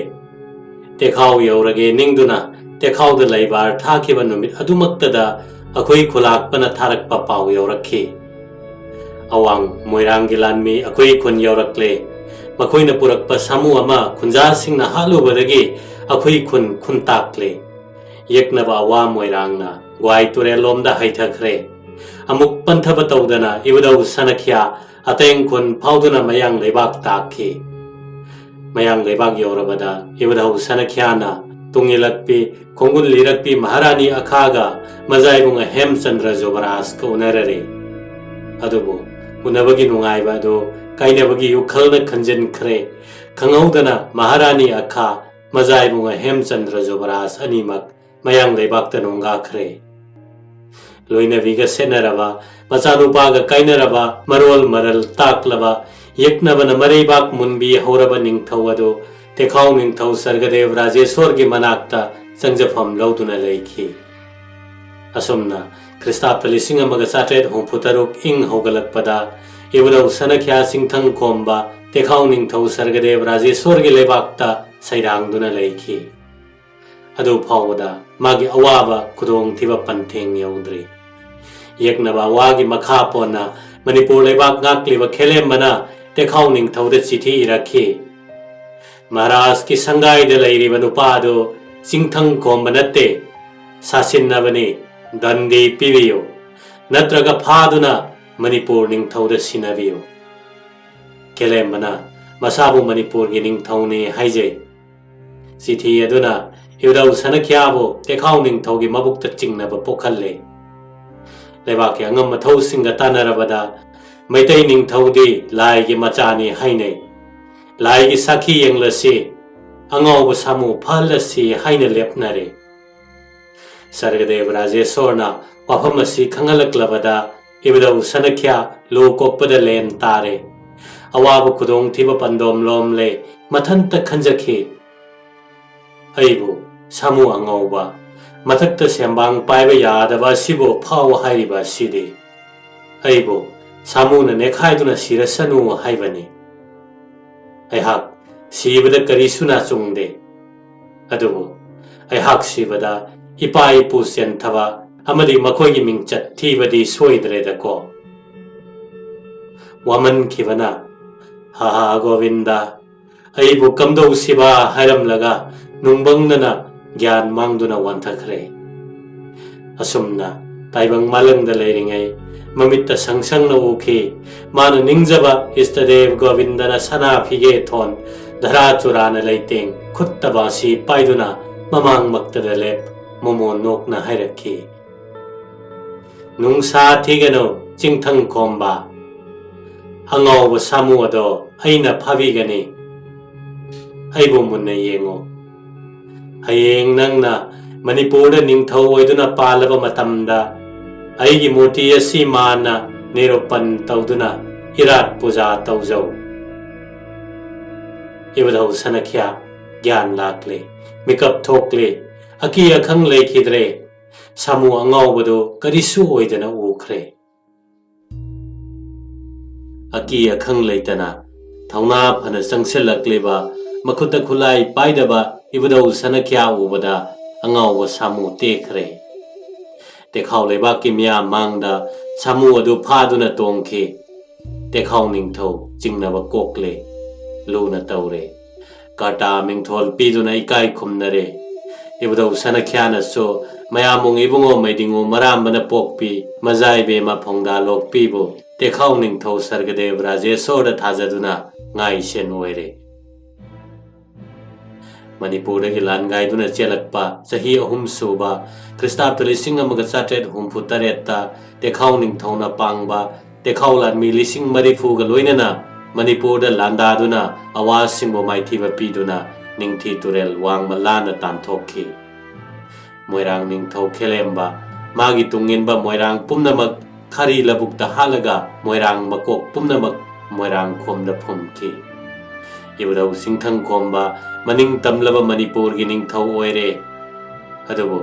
ꯇꯦꯈꯥꯎ ꯌꯧꯔꯒꯦ ꯅꯤꯡꯗꯨꯅ ꯇꯦꯈꯥꯎꯗ ꯂꯩꯕꯥꯔ ꯊꯥꯈꯤꯕ ꯅꯨꯃꯤꯠ ꯑꯗꯨꯃꯛꯇꯗ ꯑꯩꯈꯣꯏ ꯈꯨꯂꯥꯛꯄꯅ ꯊꯥꯔꯛꯄ ꯄꯥꯎ ꯌꯧꯔꯛꯈꯤ꯫ ꯑꯋꯥꯡ ꯃꯣꯏꯔꯥꯡꯒꯤ ꯂꯥꯟꯃꯤ ꯑꯩꯈꯣꯏ ꯈꯨꯟ ꯌꯧꯔꯛꯂꯦ꯫ ꯃꯈꯣꯏꯅ ꯄꯨꯔꯛꯄ ꯁꯥꯃꯨ ꯑꯃ ꯈꯨꯟꯖꯥꯁꯤꯡꯅ ꯍꯥꯠꯂꯨꯕꯗꯒꯤ ꯑꯩꯈꯣꯏ ꯈꯨꯟ ꯈꯨꯟꯇꯥꯛꯂꯦ꯫ ꯌꯦꯛꯅꯕ ꯑꯋꯥ ꯃꯣꯏꯔꯥꯡꯅ ꯒ꯭ꯋꯥꯏ ꯇꯨꯔꯦꯜꯂꯣꯝꯗ ꯍꯩꯊꯈ꯭ꯔꯦ꯫ ꯑꯃꯨꯛ ꯄꯟꯊꯕ ꯇꯧꯗꯅ ꯏꯕꯨꯙꯧ ꯁꯅꯈ꯭ꯌꯥ ꯑꯇꯦꯡ ꯈꯨꯟ ꯐꯥꯎꯗꯨꯅ ꯃꯌꯥꯡ ꯂꯩꯕꯥꯛ ꯇꯥꯛꯈꯤ꯫ ꯃꯌꯥꯡ ꯂꯩꯕꯥꯛ ꯌꯧꯔꯕꯗ ꯏꯕꯨꯙꯧ ꯁꯅꯈ꯭ꯌꯥꯅ ꯇꯨꯡ ꯏꯜꯂꯛꯄꯤ ꯈꯣꯡꯒꯨꯜ ꯂꯤꯔꯛꯄꯤ ꯃꯍꯥꯔꯥꯅꯤ ꯑꯈꯥꯒ ꯃꯖꯥꯏꯕꯨꯡ ꯍꯦꯝꯆꯟꯗ꯭ꯔ ꯖꯨꯕꯔꯥꯖꯀ ꯎꯅꯔꯔꯦ꯫ ꯑꯗꯨꯕꯨ ꯎꯅꯕꯒꯤ ꯅꯨꯡꯉꯥꯏꯕ ꯑꯗꯨ ꯀꯥꯏꯅꯕꯒꯤ ꯏꯈꯨꯜꯅ ꯈꯟꯖꯤꯟꯈ꯭ꯔꯦ꯫ ꯈꯪꯍꯧꯗꯅ ꯃꯍꯥꯔꯥꯅꯤ ꯑꯈꯥ ꯃꯖꯥꯏꯕꯨꯡ ꯍꯦꯝꯆꯟꯗ꯭ꯔ ꯖꯨꯕꯔꯥꯖ ꯑꯅꯤꯃꯛ ꯃꯌꯥꯡ ꯂꯩꯕꯥꯛꯇ ꯅꯣꯡꯒꯥꯈ꯭ꯔꯦ꯫ ꯂꯣꯏꯅꯕꯤꯒ ꯁꯦꯠꯅꯔꯕ, ꯃꯆꯥꯅꯨꯄꯥꯒ ꯀꯥꯏꯅꯔꯕ, ꯃꯔꯣꯜ ꯃꯔꯜ ꯇꯥꯛꯂꯕ, ꯌꯦꯛꯅꯕꯅ ꯃꯔꯩꯕꯥꯛ ꯃꯨꯟꯕꯤ ꯍꯧꯔꯕ ꯅꯤꯡꯊꯧ ꯑꯗꯨ ꯇꯦꯈꯥꯎ ꯅꯤꯡꯊꯧ ꯁꯔꯒꯗꯦꯕ ꯔꯥꯖꯦꯁꯣꯔꯒꯤ ꯃꯅꯥꯛꯇ ꯆꯪꯖꯐꯝ ꯂꯧꯗꯨꯅ ꯂꯩꯈꯤ꯫ ꯑꯁꯨꯝꯅ ꯈ꯭ꯔꯤꯁꯇꯥꯕꯗ ꯂꯤꯁꯤꯡ ꯑꯃꯒ ꯆꯥꯇ꯭ꯔꯦꯠ ꯍꯨꯝꯐꯨ ꯇꯔꯨꯛ ꯏꯪ ꯍꯧꯒꯠꯂꯛꯄꯗ ꯏꯕꯨꯙꯧ ꯁꯅꯈ꯭ꯌꯥ ꯆꯤꯡꯊꯪ ꯈꯣꯝꯕ ꯇꯦꯈꯥꯎ ꯅꯤꯡꯊꯧ ꯁꯔꯒꯗꯦꯕ ꯔꯥꯖꯦꯁꯣꯔꯒꯤ ꯂꯩꯕꯥꯛꯇ ꯁꯩꯗꯥꯡꯗꯨꯅ ꯂꯩꯈꯤ꯫ ꯑꯗꯨ ꯐꯥꯎꯕꯗ ꯃꯥꯒꯤ ꯑꯋꯥꯕ ꯈꯨꯗꯣꯡꯊꯤꯕ ꯄꯟꯊꯦꯡ ꯌꯧꯗ꯭ꯔꯤ꯫ ꯌꯦꯛꯅꯕ ꯑꯋꯥꯒꯤ ꯃꯈꯥ ꯄꯣꯟꯅ ꯃꯅꯤꯄꯨꯔ ꯂꯩꯕꯥꯛ ꯉꯥꯛꯂꯤꯕ ꯈꯦꯂꯦꯝꯕꯅ ꯇꯦꯈꯥꯎ ꯅꯤꯡꯊꯧꯗ ꯆꯤꯊꯤ ꯏꯔꯛꯈꯤ꯫ ꯃꯍꯥꯔꯥꯖꯀꯤ ꯁꯪꯒꯥꯏꯗ ꯂꯩꯔꯤꯕ ꯅꯨꯄꯥ ꯑꯗꯨ ꯆꯤꯡꯊꯪ ꯈꯣꯝꯕ ꯅꯠꯇꯦ, ꯁꯥꯁꯤꯟꯅꯕꯅꯤ, ꯗꯟꯗꯤ ꯄꯤꯕꯤꯌꯨ, ꯅꯠꯇ꯭ꯔꯒ ꯐꯥꯗꯨꯅ ꯃꯅꯤꯄꯨꯔ ꯅꯤꯡꯊꯧꯗ ꯁꯤꯟꯅꯕꯤꯌꯨ꯫ ꯈꯦꯂꯦꯝꯕꯅ ꯃꯁꯥꯕꯨ ꯃꯅꯤꯄꯨꯔꯒꯤ ꯅꯤꯡꯊꯧꯅꯤ ꯍꯥꯏꯖꯩ꯫ ꯆꯤꯊꯤ ꯑꯗꯨꯅ ꯏꯕꯨꯙꯧ ꯁꯅꯈ꯭ꯌꯥꯕꯨ ꯇꯦꯈꯥꯎ ꯅꯤꯡꯊꯧꯒꯤ ꯃꯕꯨꯛꯇ ꯆꯤꯡꯅꯕ ꯄꯣꯛꯍꯜꯂꯦ꯫ ꯂꯩꯕꯥꯛꯀꯤ ꯑꯉꯝ ꯑꯊꯧꯁꯤꯡꯒ ꯇꯥꯟꯅꯔꯕꯗ ꯃꯩꯇꯩ ꯅꯤꯡꯊꯧꯗꯤ ꯂꯥꯏꯒꯤ ꯃꯆꯥꯅꯤ ꯍꯥꯏꯅꯩ꯫ ꯂꯥꯏꯒꯤ ꯁꯥꯈꯤ ꯌꯦꯡꯂꯁꯤ, ꯑꯉꯥꯎꯕ ꯁꯥꯃꯨ ꯐꯍꯜꯂꯁꯤ ꯍꯥꯏꯅ ꯂꯦꯞꯅꯔꯦ꯫ ꯁꯔꯒꯗꯦꯕ ꯔꯥꯖꯦꯁꯣꯔꯅ ꯋꯥꯐꯝ ꯑꯁꯤ ꯈꯪꯍꯜꯂꯛꯂꯕꯗ ꯏꯕꯨꯙꯧ ꯁꯅꯈ꯭ꯌꯥ ꯂꯨ ꯀꯣꯛꯄꯗ ꯂꯦꯟ ꯇꯥꯔꯦ꯫ ꯑꯋꯥꯕ ꯈꯨꯗꯣꯡꯊꯤꯕ ꯄꯟꯗꯣꯝ ꯂꯣꯝꯂꯦ꯫ ꯃꯊꯟꯇ ꯈꯟꯖꯈꯤ, "ꯑꯩꯕꯨ ꯁꯥꯃꯨ ꯑꯉꯧꯕ, ꯃꯊꯛꯇ ꯁꯦꯝꯕꯥꯡ ꯄꯥꯏꯕ ꯌꯥꯗꯕ ꯑꯁꯤꯕꯨ ꯐꯥꯎ ꯍꯥꯏꯔꯤꯕ ꯑꯁꯤꯗꯤ? ꯑꯩꯕꯨ ꯁꯥꯃꯨꯅ ꯅꯦꯈꯥꯏꯗꯨꯅ ꯁꯤꯔꯁꯅꯨ ꯍꯥꯏꯕꯅꯤ꯫ ꯑꯩꯍꯥꯛ ꯁꯤꯕꯗ ꯀꯔꯤꯁꯨ ꯅꯥꯆꯨꯡꯗꯦ꯫ ꯑꯗꯨꯕꯨ ꯑꯩꯍꯥꯛ ꯁꯤꯕꯗ ꯏꯄꯥ ꯏꯄꯨ ꯆꯦꯟꯊꯕ ꯑꯃꯗꯤ ꯃꯈꯣꯏꯒꯤ ꯃꯤꯡꯆꯠ ꯊꯤꯕꯗꯤ ꯁꯣꯏꯗ꯭ꯔꯦꯗꯀꯣ?" ꯋꯥꯃꯟꯈꯤꯕꯅ, "ꯍꯥ ꯍꯥ ꯒꯣꯕꯤꯟꯗ, ꯑꯩꯕꯨ ꯀꯝꯗꯧꯁꯤꯕ?" ꯍꯥꯏꯔꯝꯂꯒ ꯅꯨꯡꯕꯪꯅꯅ ꯒ꯭ꯌꯥꯟ ꯃꯥꯡꯗꯨꯅ ꯋꯥꯟꯊꯈ꯭ꯔꯦ꯫ ꯑꯁꯨꯝꯅ ꯇꯥꯏꯕꯪ ꯃꯥꯂꯪꯗ ꯂꯩꯔꯤꯉꯩ ꯃꯃꯤꯠꯇ ꯁꯪ ꯁꯪꯅ ꯎꯈꯤ꯫ ꯃꯥꯅ ꯅꯤꯡꯖꯕ ꯏꯁꯇꯗꯦꯕ ꯒꯣꯕꯤꯟꯗꯅ ꯁꯅꯥ ꯐꯤꯒꯦ ꯊꯣꯟ, ꯙꯔꯥ ꯆꯨꯔꯥꯅ ꯂꯩꯇꯦꯡ ꯈꯨꯠꯇꯕ ꯑꯁꯤ ꯄꯥꯏꯗꯨꯅ ꯃꯃꯥꯡꯃꯛꯇꯗ ꯂꯦꯞ, ꯃꯣꯃꯣꯟ ꯅꯣꯛꯅ ꯍꯥꯏꯔꯛꯈꯤ, "ꯅꯨꯡꯁꯥ ꯊꯤꯒꯅꯨ, ꯆꯤꯡꯊꯪ ꯈꯣꯝꯕ꯫ ꯑꯉꯥꯎꯕ ꯁꯥꯃꯨ ꯑꯗꯣ ꯑꯩꯅ ꯐꯥꯕꯤꯒꯅꯤ꯫ ꯑꯩꯕꯨ ꯃꯨꯟꯅ ꯌꯦꯡꯉꯨ꯫ ꯍꯌꯦꯡ ꯅꯪꯅ ꯃꯅꯤꯄꯨꯔꯗ ꯅꯤꯡꯊꯧ ꯑꯣꯏꯗꯨꯅ ꯄꯥꯜꯂꯕ ꯃꯇꯝꯗ ꯑꯩꯒꯤ ꯃꯨꯔꯇꯤ ꯑꯁꯤ ꯃꯥꯅ ꯅꯤꯔꯨꯄꯟ ꯇꯧꯗꯨꯅ ꯏꯔꯥꯠ ꯄꯨꯖꯥ ꯇꯧꯖꯧ꯫" ꯏꯕꯨꯙꯧ ꯁꯅꯈ꯭ꯌꯥ ꯒ꯭ꯌꯥꯟ ꯂꯥꯛꯂꯦ, ꯃꯤꯀꯞ ꯊꯣꯛꯂꯦ, ꯑꯀꯤ ꯑꯈꯪ ꯂꯩꯈꯤꯗ꯭ꯔꯦ꯫ ꯁꯥꯃꯨ ꯑꯉꯥꯎꯕꯗꯨ ꯀꯔꯤꯁꯨ ꯑꯣꯏꯗꯅ ꯎꯈ꯭ꯔꯦ꯫ ꯑꯀꯤ ꯑꯈꯪ ꯂꯩꯇꯅ ꯊꯧꯅꯥ ꯐꯅ ꯆꯪꯁꯤꯜꯂꯛꯂꯤꯕ, ꯃꯈꯨꯠꯇ ꯈꯨꯠꯂꯥꯏ ꯄꯥꯏꯗꯕ ꯏꯕꯨꯙꯧ ꯁꯅꯈ꯭ꯌꯥ ꯎꯕꯗ ꯑꯉꯥꯎꯕ ꯁꯥꯃꯨ ꯇꯦꯛꯈ꯭ꯔꯦ꯫ ꯇꯦꯈꯥꯎ ꯂꯩꯕꯥꯛꯀꯤ ꯃꯤꯌꯥꯝ ꯃꯥꯡꯗ ꯁꯥꯃꯨ ꯑꯗꯨ ꯐꯥꯗꯨꯅ ꯇꯣꯡꯈꯤ꯫ ꯇꯦꯈꯥꯎ ꯅꯤꯡꯊꯧ ꯆꯤꯡꯅꯕ ꯀꯣꯛꯂꯦ, ꯂꯨꯅ ꯇꯧꯔꯦ꯫ ꯀꯥꯔꯇꯥ ꯃꯤꯡꯊꯣꯜ ꯄꯤꯗꯨꯅ ꯏꯀꯥꯏ ꯈꯨꯝꯅꯔꯦ꯫ ꯏꯕꯨꯙꯧ ꯁꯅꯈ꯭ꯌꯥꯅꯁꯨ, "ꯃꯌꯥꯝꯕꯨꯡ ꯏꯕꯨꯡꯉꯣ ꯃꯩꯗꯤꯡꯉꯨ ꯃꯔꯥꯝꯕꯅ ꯄꯣꯛꯄꯤ, ꯃꯖꯥ ꯏꯕꯦꯝꯃ ꯐꯣꯡꯗꯥ ꯂꯣꯛꯄꯤꯕꯨ ꯇꯦꯈꯥꯎ ꯅꯤꯡꯊꯧ ꯁꯔꯒꯗꯦꯕ ꯔꯥꯖꯦꯁꯣꯔꯗ ꯊꯥꯖꯗꯨꯅ ꯉꯥꯏꯁꯦꯟ ꯑꯣꯏꯔꯦ꯫" ꯃꯅꯤꯄꯨꯔꯗꯒꯤ ꯂꯥꯟꯒꯥꯏꯗꯨꯅ ꯆꯦꯜꯂꯛꯄ ꯆꯍꯤ ꯑꯍꯨꯝ ꯁꯨꯕ ꯈ꯭ꯔꯤꯁꯇꯥꯕꯗ ꯂꯤꯁꯤꯡ ꯑꯃꯒ ꯆꯥꯇ꯭ꯔꯦꯠ ꯍꯨꯝꯐꯨ ꯇꯔꯦꯠꯇ ꯇꯦꯈꯥꯎ ꯅꯤꯡꯊꯧꯅ ꯄꯥꯡꯕ ꯇꯦꯈꯥꯎ ꯂꯥꯟꯃꯤ ꯂꯤꯁꯤꯡ ꯃꯔꯤꯐꯨꯒ ꯂꯣꯏꯅꯅ ꯃꯅꯤꯄꯨꯔꯗ ꯂꯥꯟꯗꯥꯗꯨꯅ ꯑꯋꯥꯁꯤꯡꯕꯨ ꯃꯥꯏꯊꯤꯕ ꯄꯤꯗꯨꯅ ꯅꯤꯡꯊꯤ ꯇꯨꯔꯦꯜ ꯋꯥꯡꯃ ꯂꯥꯟꯅ ꯇꯥꯟꯊꯣꯛꯈꯤ꯫ ꯃꯣꯏꯔꯥꯡ ꯅꯤꯡꯊꯧ ꯈꯦꯂꯦꯝꯕ, ꯃꯥꯒꯤ ꯇꯨꯡꯏꯟꯕ ꯃꯣꯏꯔꯥꯡ ꯄꯨꯝꯅꯃꯛ ꯈꯥꯔꯤ ꯂꯧꯕꯨꯛꯇ ꯍꯥꯠꯂꯒ ꯃꯣꯏꯔꯥꯡ ꯃꯀꯣꯛ ꯄꯨꯝꯅꯃꯛ ꯃꯣꯏꯔꯥꯡ ꯈꯣꯝꯗ ꯐꯨꯝꯈꯤ꯫ ꯏꯕꯨꯙꯧ ꯆꯤꯡꯊꯪꯈꯣꯝꯕ ꯃꯅꯤꯡ ꯇꯝꯂꯕ ꯃꯅꯤꯄꯨꯔꯒꯤ ꯅꯤꯡꯊꯧ ꯑꯣꯏꯔꯦ꯫ ꯑꯗꯨꯕꯨ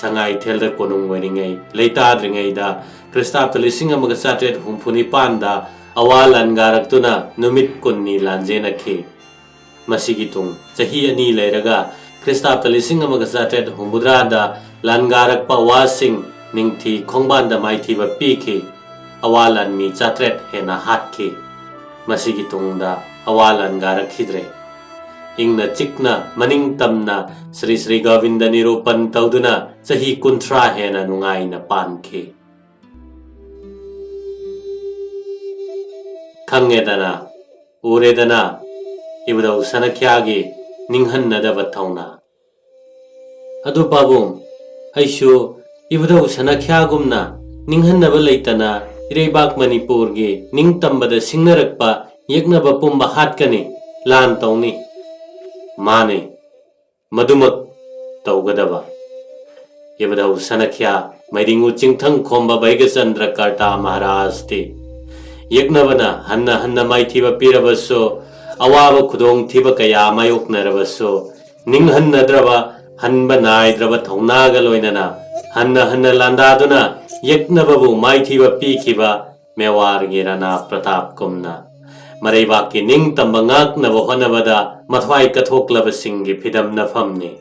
ꯁꯉꯥꯏꯊꯦꯜꯗ ꯀꯣꯅꯨꯡ ꯑꯣꯏꯔꯤꯉꯩ ꯂꯩꯇꯥꯗ꯭ꯔꯤꯉꯩꯗ ꯈ꯭ꯔꯤꯁꯇꯥꯕꯗ ꯂꯤꯁꯤꯡ ꯑꯃꯒ ꯆꯥꯇ꯭ꯔꯦꯠ ꯍꯨꯝꯐꯨ ꯅꯤꯄꯥꯟꯗ ꯑꯋꯥ ꯂꯥꯟꯒꯥꯔꯛꯇꯨꯅ ꯅꯨꯃꯤꯠ ꯀꯨꯟꯅꯤ ꯂꯥꯟꯖꯦꯟꯅꯈꯤ꯫ ꯃꯁꯤꯒꯤ ꯇꯨꯡ ꯆꯍꯤ ꯑꯅꯤ ꯂꯩꯔꯒ ꯈ꯭ꯔꯤꯁꯇꯥꯕꯗ ꯂꯤꯁꯤꯡ ꯑꯃꯒ ꯆꯥꯇ꯭ꯔꯦꯠ ꯍꯨꯝꯐꯨꯇꯔꯥꯗ ꯂꯥꯟꯒꯥꯔꯛꯄ ꯑꯋꯥꯁꯤꯡ ꯅꯤꯡꯊꯤ ꯈꯣꯡꯕꯥꯟꯗ ꯃꯥꯏꯊꯤꯕ ꯄꯤꯈꯤ꯫ ꯑꯋꯥ ꯂꯥꯟꯃꯤ ꯆꯥꯇ꯭ꯔꯦꯠ ꯍꯦꯟꯅ ꯍꯥꯠꯈꯤ꯫ ꯃꯁꯤꯒꯤ ꯇꯨꯡꯗ ꯑꯋꯥ ꯂꯥꯟꯒꯥꯔꯛꯈꯤꯗ꯭ꯔꯦ꯫ ꯏꯪꯅ ꯆꯤꯛꯅ ꯃꯅꯤꯡ ꯇꯝꯅ ꯁ꯭ꯔꯤ ꯁ꯭ꯔꯤ ꯒꯣꯕꯤꯟꯗ ꯅꯤꯔꯨꯄꯟ ꯇꯧꯗꯨꯅ ꯆꯍꯤ ꯀꯨꯟꯊ꯭ꯔꯥ ꯍꯦꯟꯅ ꯅꯨꯡꯉꯥꯏꯅ ꯄꯥꯟꯈꯤ꯫ ꯈꯪꯉꯦꯗꯅ, ꯎꯔꯦꯗꯅ, ꯏꯕꯨꯙꯧ ꯁꯅꯈ꯭ꯌꯥꯒꯤ ꯅꯤꯡꯍꯟꯅꯗꯕ ꯊꯧꯅꯥ꯫ ꯑꯗꯨ ꯄꯥꯕꯨꯡ, ꯑꯩꯁꯨ ꯏꯕꯨꯙꯧ ꯁꯅꯈ꯭ꯌꯥꯒꯨꯝꯅ ꯅꯤꯡꯍꯟꯅꯕ ꯂꯩꯇꯅ ꯏꯔꯩꯕꯥꯛ ꯃꯅꯤꯄꯨꯔꯒꯤ ꯅꯤꯡꯇꯝꯕꯗ ꯁꯤꯡꯅꯔꯛꯄ ꯌꯦꯛꯅꯕ ꯄꯨꯝꯕ ꯍꯥꯠꯀꯅꯤ, ꯂꯥꯟ ꯇꯧꯅꯤ꯫ ꯃꯥꯅꯤ, ꯃꯗꯨꯃꯛ ꯇꯧꯒꯗꯕ꯫ ꯏꯕꯨꯙꯧ ꯁꯅꯈ꯭ꯌꯥ ꯃꯩꯔꯤꯡꯉꯨ ꯆꯤꯡꯊꯪ ꯈꯣꯝꯕ ꯕꯩꯒꯆꯟꯗ꯭ꯔ ꯀꯔꯇꯥ ꯃꯍꯥꯔꯥꯖꯇꯤ ꯌꯦꯛꯅꯕꯅ ꯍꯟꯅ ꯍꯟꯅ ꯃꯥꯏꯊꯤꯕ ꯄꯤꯔꯕꯁꯨ, ꯑꯋꯥꯕ ꯈꯨꯗꯣꯡꯊꯤꯕ ꯀꯌꯥ ꯃꯥꯌꯣꯛꯅꯔꯕꯁꯨ, ꯅꯤꯡꯍꯟꯅꯗ꯭ꯔꯕ, ꯍꯟꯕ ꯅꯥꯏꯗ꯭ꯔꯕ ꯊꯧꯅꯥꯒ ꯂꯣꯏꯅꯅ ꯍꯟꯅ ꯍꯟꯅ ꯂꯥꯟꯗꯥꯗꯨꯅ ꯌꯦꯛꯅꯕꯕꯨ ꯃꯥꯏꯊꯤꯕ ꯄꯤꯈꯤꯕ ꯃꯦꯋꯥꯔꯒꯤ ꯔꯥꯅꯥ ꯄ꯭ꯔꯇꯥꯞ ꯀꯨꯝꯅ ꯃꯔꯩꯕꯥꯛꯀꯤ ꯅꯤꯡꯇꯝꯕ ꯉꯥꯛꯅꯕ ꯍꯣꯠꯅꯕꯗ ꯃꯊ꯭ꯋꯥꯏ ꯀꯠꯊꯣꯛꯂꯕꯁꯤꯡꯒꯤ ꯐꯤꯗꯝ ꯅꯐꯝꯅꯤ꯫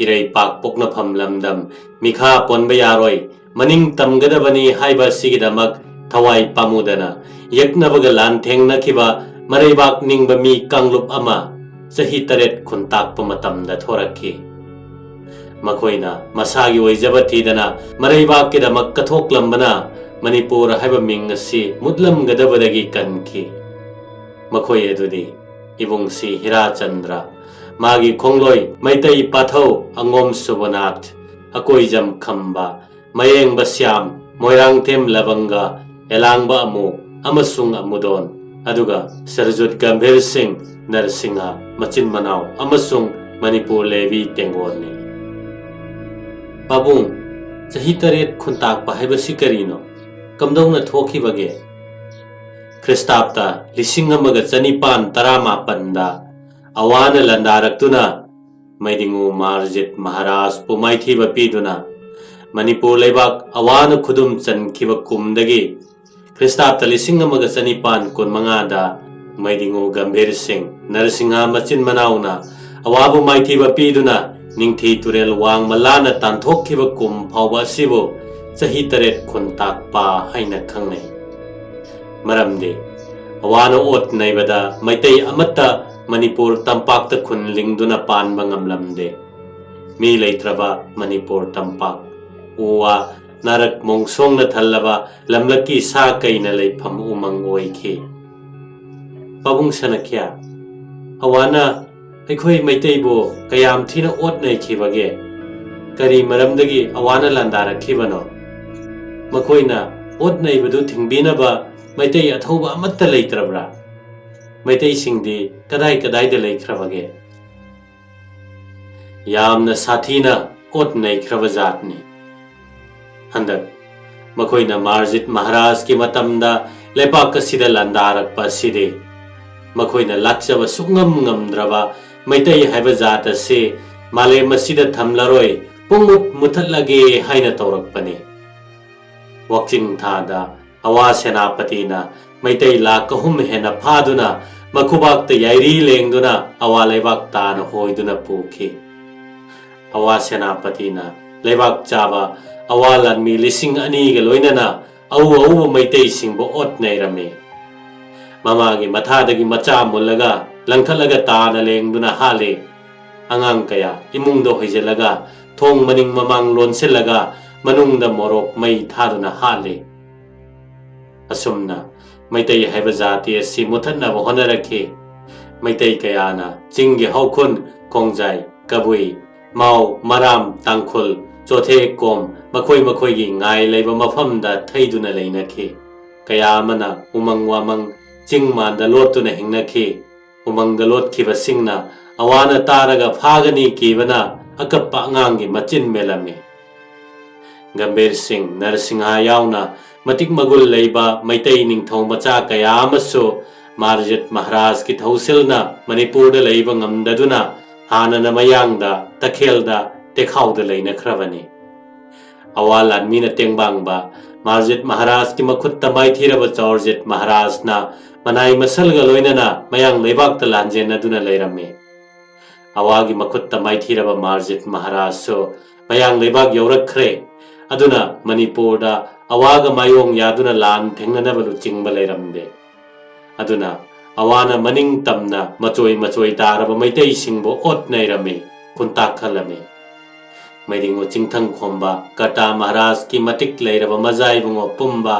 ꯏꯔꯩꯄꯥꯛ ꯄꯣꯛꯅꯐꯝ ꯂꯝꯗꯝ ꯃꯤꯈꯥ ꯄꯣꯟꯕ ꯌꯥꯔꯣꯏ, ꯃꯅꯤꯡ ꯇꯝꯒꯗꯕꯅꯤ ꯍꯥꯏꯕ ꯑꯁꯤꯒꯤꯗꯃꯛ ꯊꯋꯥꯏ ꯄꯥꯝꯃꯨꯗꯅ ꯌꯦꯛꯅꯕꯒ ꯂꯥꯟꯊꯦꯡꯅꯈꯤꯕ ꯃꯔꯩꯕꯥꯛ ꯅꯤꯡꯕ ꯃꯤ ꯀꯥꯡꯂꯨꯞ ꯑꯃ ꯆꯍꯤ ꯇꯔꯦꯠ ꯈꯨꯟꯇꯥꯛꯄ ꯃꯇꯝꯗ ꯊꯣꯔꯛꯈꯤ꯫ ꯃꯈꯣꯏꯅ ꯃꯁꯥꯒꯤ ꯑꯣꯏꯖꯕ ꯊꯤꯗꯅ ꯃꯔꯩꯕꯥꯛꯀꯤꯗꯃꯛ ꯀꯠꯊꯣꯛꯂꯝꯕꯅ ꯃꯅꯤꯄꯨꯔ ꯍꯥꯏꯕ ꯃꯤꯡ ꯑꯁꯤ ꯃꯨꯠꯂꯝꯒꯗꯕꯗꯒꯤ ꯀꯟꯈꯤ꯫ ꯃꯈꯣꯏ ꯑꯗꯨꯗꯤ ꯏꯕꯨꯡꯁꯤ ꯍꯤꯔꯥꯆꯟꯗ꯭ꯔ, ꯃꯥꯒꯤ ꯈꯣꯡꯂꯣꯏ ꯃꯩꯇꯩ ꯄꯥꯊꯧ ꯑꯉꯣꯝ ꯁꯨꯕꯅꯥꯊ, ꯑꯀꯣꯏꯖꯝ ꯈꯝꯕ, ꯃꯌꯦꯡꯕ ꯁ꯭ꯌꯥꯝ, ꯃꯣꯏꯔꯥꯡꯊꯦꯝ ꯂꯕꯪꯒ, ꯑꯦꯂꯥꯡꯕ ꯑꯃꯨ ꯑꯃꯁꯨꯡ ꯑꯃꯨꯗꯣꯟ꯫ ꯑꯗꯨꯒ ꯁꯔꯖꯨꯠ ꯒꯝꯚꯤꯔ ꯁꯤꯡ ꯅꯔꯁꯤꯡꯍ ꯃꯆꯤꯟ ꯃꯅꯥꯎ ꯑꯃꯁꯨꯡ ꯃꯅꯤꯄꯨꯔ ꯂꯦꯕꯤ ꯇꯦꯡꯒꯣꯜꯅꯤ꯫ ꯄꯥꯕꯨꯡ, ꯆꯍꯤ ꯇꯔꯦꯠ ꯈꯨꯟꯇꯥꯛꯄ ꯍꯥꯏꯕꯁꯤ ꯀꯔꯤꯅꯣ? ꯀꯝꯗꯧꯅ ꯊꯣꯛꯈꯤꯕꯒꯦ? ꯈ꯭ꯔꯤꯁꯇꯥꯕꯇ ꯂꯤꯁꯤꯡ ꯑꯃꯒ ꯆꯅꯤꯄꯥꯟ ꯇꯔꯥꯃꯥꯄꯟꯗ ꯑꯋꯥꯅ ꯂꯥꯟꯗꯥꯔꯛꯇꯨꯅ ꯃꯩꯗꯤꯉꯨ ꯃꯥꯔꯖꯤꯠ ꯃꯍꯥꯔꯥꯖꯄꯨ ꯃꯥꯏꯊꯤꯕ ꯄꯤꯗꯨꯅ ꯃꯅꯤꯄꯨꯔ ꯂꯩꯕꯥꯛ ꯑꯋꯥꯅ ꯈꯨꯗꯨꯝ ꯆꯟꯈꯤꯕ ꯀꯨꯝꯗꯒꯤ ꯈ꯭ꯔꯤꯁꯇꯥꯕꯇ ꯂꯤꯁꯤꯡ ꯑꯃꯒ ꯆꯅꯤꯄꯥꯟ ꯀꯨꯟꯃꯉꯥꯗ ꯃꯩꯗꯤꯉꯨ ꯒꯝꯚꯤꯔ ꯁꯤꯡ ꯅꯔꯁꯤꯡꯍ ꯃꯆꯤꯟ ꯃꯅꯥꯎꯅ ꯑꯋꯥꯕꯨ ꯃꯥꯏꯊꯤꯕ ꯄꯤꯗꯨꯅ ꯅꯤꯡꯊꯤ ꯇꯨꯔꯦꯜ ꯋꯥꯡꯃ ꯂꯥꯟꯅ ꯇꯥꯟꯊꯣꯛꯈꯤꯕ ꯀꯨꯝ ꯐꯥꯎꯕ ꯑꯁꯤꯕꯨ ꯆꯍꯤ ꯇꯔꯦꯠ ꯈꯨꯟꯇꯥꯛꯄ ꯍꯥꯏꯅ ꯈꯪꯅꯩ꯫ ꯃꯔꯝꯗꯤ ꯑꯋꯥꯅ ꯑꯣꯠ ꯅꯩꯕꯗ ꯃꯩꯇꯩ ꯑꯃꯠꯇ ꯃꯅꯤꯄꯨꯔ ꯇꯝꯄꯥꯛꯇ ꯈꯨꯟ ꯂꯤꯡꯗꯨꯅ ꯄꯥꯟꯕ ꯉꯝꯂꯝꯗꯦ꯫ ꯃꯤ ꯂꯩꯇ꯭ꯔꯕ ꯃꯅꯤꯄꯨꯔ ꯇꯝꯄꯥꯛ, ꯎ ꯋꯥ, ꯅꯥꯔꯛ ꯃꯣꯡꯁꯣꯡꯅ ꯊꯜꯂꯕ ꯂꯝꯂꯛꯀꯤ ꯁꯥ ꯀꯩꯅ ꯂꯩꯐꯝ ꯎꯃꯪ ꯑꯣꯏꯈꯤ꯫ ꯄꯥꯕꯨꯡ ꯁꯅꯈ꯭ꯌꯥ, ꯑꯋꯥꯅ ꯑꯩꯈꯣꯏ ꯃꯩꯇꯩꯕꯨ ꯀꯌꯥꯝ ꯊꯤꯅ ꯑꯣꯠ ꯅꯩꯈꯤꯕꯒꯦ? ꯀꯔꯤ ꯃꯔꯝꯗꯒꯤ ꯑꯋꯥꯅ ꯂꯥꯟꯗꯥꯔꯛꯈꯤꯕꯅꯣ? ꯃꯈꯣꯏꯅ ꯑꯣꯠ ꯅꯩꯕꯗꯨ ꯊꯤꯡꯕꯤꯅꯕ ꯃꯩꯇꯩ ꯑꯊꯧꯕ ꯑꯃꯠꯇ ꯂꯩꯇ꯭ꯔꯕ꯭ꯔꯥ? ꯃꯩꯇꯩꯁꯤꯡꯗꯤ ꯀꯗꯥꯏ ꯀꯗꯥꯏꯗ ꯂꯩꯈ꯭ꯔꯕꯒꯦ? ꯌꯥꯝꯅ ꯁꯥꯊꯤꯅ ꯑꯣꯠ ꯅꯩꯈ꯭ꯔꯕ ꯖꯥꯠꯅꯤ꯫ ꯍꯟꯗꯛ ꯃꯈꯣꯏꯅ ꯃꯥꯔꯖꯤꯠ ꯃꯍꯥꯔꯥꯖꯀꯤ ꯃꯇꯝꯗ ꯂꯩꯄꯥꯛ ꯑꯁꯤꯗ ꯂꯥꯟꯗꯥꯔꯛꯄ ꯑꯁꯤꯗꯤ ꯃꯈꯣꯏꯅ ꯂꯥꯛꯆꯕ ꯁꯨꯛꯉꯝ ꯉꯝꯗ꯭ꯔꯕ ꯃꯩꯇꯩ ꯍꯥꯏꯕ ꯖꯥꯠ ꯑꯁꯤ ꯃꯥꯂꯦꯝ ꯑꯁꯤꯗ ꯊꯝꯂꯔꯣꯏ, ꯄꯨꯡꯃꯨꯠ ꯃꯨꯊꯠꯂꯒꯦ ꯍꯥꯏꯅ ꯇꯧꯔꯛꯄꯅꯤ꯫ ꯋꯥꯛꯆꯤꯡ ꯊꯥꯗ ꯑꯋꯥ ꯁꯦꯅꯥꯄꯇꯤꯅ ꯃꯩꯇꯩ ꯂꯥꯈ ꯑꯍꯨꯝ ꯍꯦꯟꯅ ꯐꯥꯗꯨꯅ ꯃꯈꯨꯕꯥꯛꯇ ꯌꯥꯏꯔꯤ ꯂꯦꯡꯗꯨꯅ ꯑꯋꯥ ꯂꯩꯕꯥꯛ ꯇꯥꯅ ꯍꯣꯏꯗꯨꯅ ꯄꯨꯈꯤ꯫ ꯑꯋꯥ ꯁꯦꯅꯥꯄꯇꯤꯅ ꯂꯩꯕꯥꯛ ꯆꯥꯕ ꯑꯋꯥ ꯂꯥꯟꯃꯤ ꯂꯤꯁꯤꯡ ꯑꯅꯤꯒ ꯂꯣꯏꯅꯅ ꯑꯎ ꯑꯎꯕ ꯃꯩꯇꯩꯁꯤꯡꯕꯨ ꯑꯣꯠ ꯅꯩꯔꯝꯃꯤ꯫ ꯃꯃꯥꯒꯤ ꯃꯊꯥꯗꯒꯤ ꯃꯆꯥ ꯃꯨꯜꯂꯒ ꯂꯪꯈꯠꯂꯒ ꯇꯥꯅ ꯂꯦꯡꯗꯨꯅ ꯍꯥꯠꯂꯤ꯫ ꯑꯉꯥꯡ ꯀꯌꯥ ꯏꯃꯨꯡꯗ ꯍꯣꯏꯖꯤꯜꯂꯒ ꯊꯣꯡ ꯃꯅꯤꯡ ꯃꯃꯥꯡ ꯂꯣꯟꯁꯤꯜꯂꯒ ꯃꯅꯨꯡꯗ ꯃꯣꯔꯣꯛ ꯃꯩ ꯊꯥꯗꯨꯅ ꯍꯥꯠꯂꯤ꯫ ꯑꯁꯨꯝꯅ ꯃꯩꯇꯩ ꯍꯥꯏꯕ ꯖꯥꯇꯤ ꯑꯁꯤ ꯃꯨꯊꯠꯅꯕ ꯍꯣꯠꯅꯔꯛꯈꯤ꯫ ꯃꯩꯇꯩ ꯀꯌꯥꯅ ꯆꯤꯡꯒꯤ ꯍꯧꯈꯨꯟ, ꯀꯣꯡꯖꯥꯏ, ꯀꯕꯨꯏ, ꯃꯥꯎ, ꯃꯔꯥꯝ, ꯇꯥꯡꯈꯨꯜ, ꯆꯣꯊꯦ, ꯀꯣꯝ ꯃꯈꯣꯏ ꯃꯈꯣꯏꯒꯤ ꯉꯥꯏ ꯂꯩꯕ ꯃꯐꯝꯗ ꯊꯩꯗꯨꯅ ꯂꯩꯅꯈꯤ꯫ ꯀꯌꯥ ꯑꯃꯅ ꯎꯃꯪ ꯋꯥꯃꯪ, ꯆꯤꯡ ꯃꯥꯟꯗ ꯂꯣꯠꯇꯨꯅ ꯍꯤꯡꯅꯈꯤ꯫ ꯎꯃꯪꯗ ꯂꯣꯠꯈꯤꯕꯁꯤꯡꯅ ꯑꯋꯥꯅ ꯇꯥꯔꯒ ꯐꯥꯒꯅꯤ ꯀꯤꯕꯅ ꯑꯀꯞꯄ ꯑꯉꯥꯡꯒꯤ ꯃꯆꯤꯟ ꯃꯦꯜꯂꯝꯃꯤ꯫ ꯒꯝꯚꯤꯔ ꯁꯤꯡ, ꯅꯔꯁꯤꯡꯍ ꯌꯥꯎꯅ ꯃꯇꯤꯛ ꯃꯒꯨꯟ ꯂꯩꯕ ꯃꯩꯇꯩ ꯅꯤꯡꯊꯧ ꯃꯆꯥ ꯀꯌꯥ ꯑꯃꯁꯨ ꯃꯥꯔꯖꯤꯠ ꯃꯍꯥꯔꯥꯖꯀꯤ ꯊꯧꯁꯤꯜꯅ ꯃꯅꯤꯄꯨꯔꯗ ꯂꯩꯕ ꯉꯝꯗꯗꯨꯅ ꯍꯥꯟꯅꯅ ꯃꯌꯥꯡꯗ, ꯇꯈꯦꯜꯗ, ꯇꯦꯈꯥꯎꯗ ꯂꯩꯅꯈ꯭ꯔꯕꯅꯤ꯫ ꯑꯋꯥ ꯂꯥꯟꯃꯤꯅ ꯇꯦꯡꯕꯥꯡꯕ ꯃꯥꯔꯖꯤꯠ ꯃꯍꯥꯔꯥꯖꯀꯤ ꯃꯈꯨꯠꯇ ꯃꯥꯏꯊꯤꯔꯕ ꯆꯥꯎꯔꯖꯤꯠ ꯃꯍꯥꯔꯥꯖꯅ ꯃꯅꯥꯏ ꯃꯁꯜꯒ ꯂꯣꯏꯅꯅ ꯃꯌꯥꯡ ꯂꯩꯕꯥꯛꯇ ꯂꯥꯟꯖꯦꯟꯅꯗꯨꯅ ꯂꯩꯔꯝꯃꯤ꯫ ꯑꯋꯥꯒꯤ ꯃꯈꯨꯠꯇ ꯃꯥꯏꯊꯤꯔꯕ ꯃꯥꯔꯖꯤꯠ ꯃꯍꯥꯔꯥꯖꯁꯨ ꯃꯌꯥꯡ ꯂꯩꯕꯥꯛ ꯌꯧꯔꯛꯈ꯭ꯔꯦ꯫ ꯑꯗꯨꯅ ꯃꯅꯤꯄꯨꯔꯗ ꯑꯋꯥꯒ ꯃꯥꯌꯣꯡ ꯌꯥꯗꯨꯅ ꯂꯥꯟ ꯊꯦꯡꯅꯅꯕ ꯂꯨꯆꯤꯡꯕ ꯂꯩꯔꯝꯗꯦ꯫ ꯑꯗꯨꯅ ꯑꯋꯥꯅ ꯃꯅꯤꯡ ꯇꯝꯅ ꯃꯆꯣꯏ ꯃꯆꯣꯏ ꯇꯥꯔꯕ ꯃꯩꯇꯩꯁꯤꯡꯕꯨ ꯑꯣꯠ ꯅꯩꯔꯝꯃꯤ, ꯈꯨꯟꯇꯥꯛꯍꯜꯂꯝꯃꯤ꯫ ꯃꯩꯔꯤꯉꯨ ꯆꯤꯡꯊꯪ ꯈꯣꯝꯕ ꯀꯔꯇꯥ ꯃꯍꯥꯔꯥꯖꯀꯤ ꯃꯇꯤꯛ ꯂꯩꯔꯕ ꯃꯖꯥ ꯏꯕꯨꯡꯉꯣ ꯄꯨꯝꯕ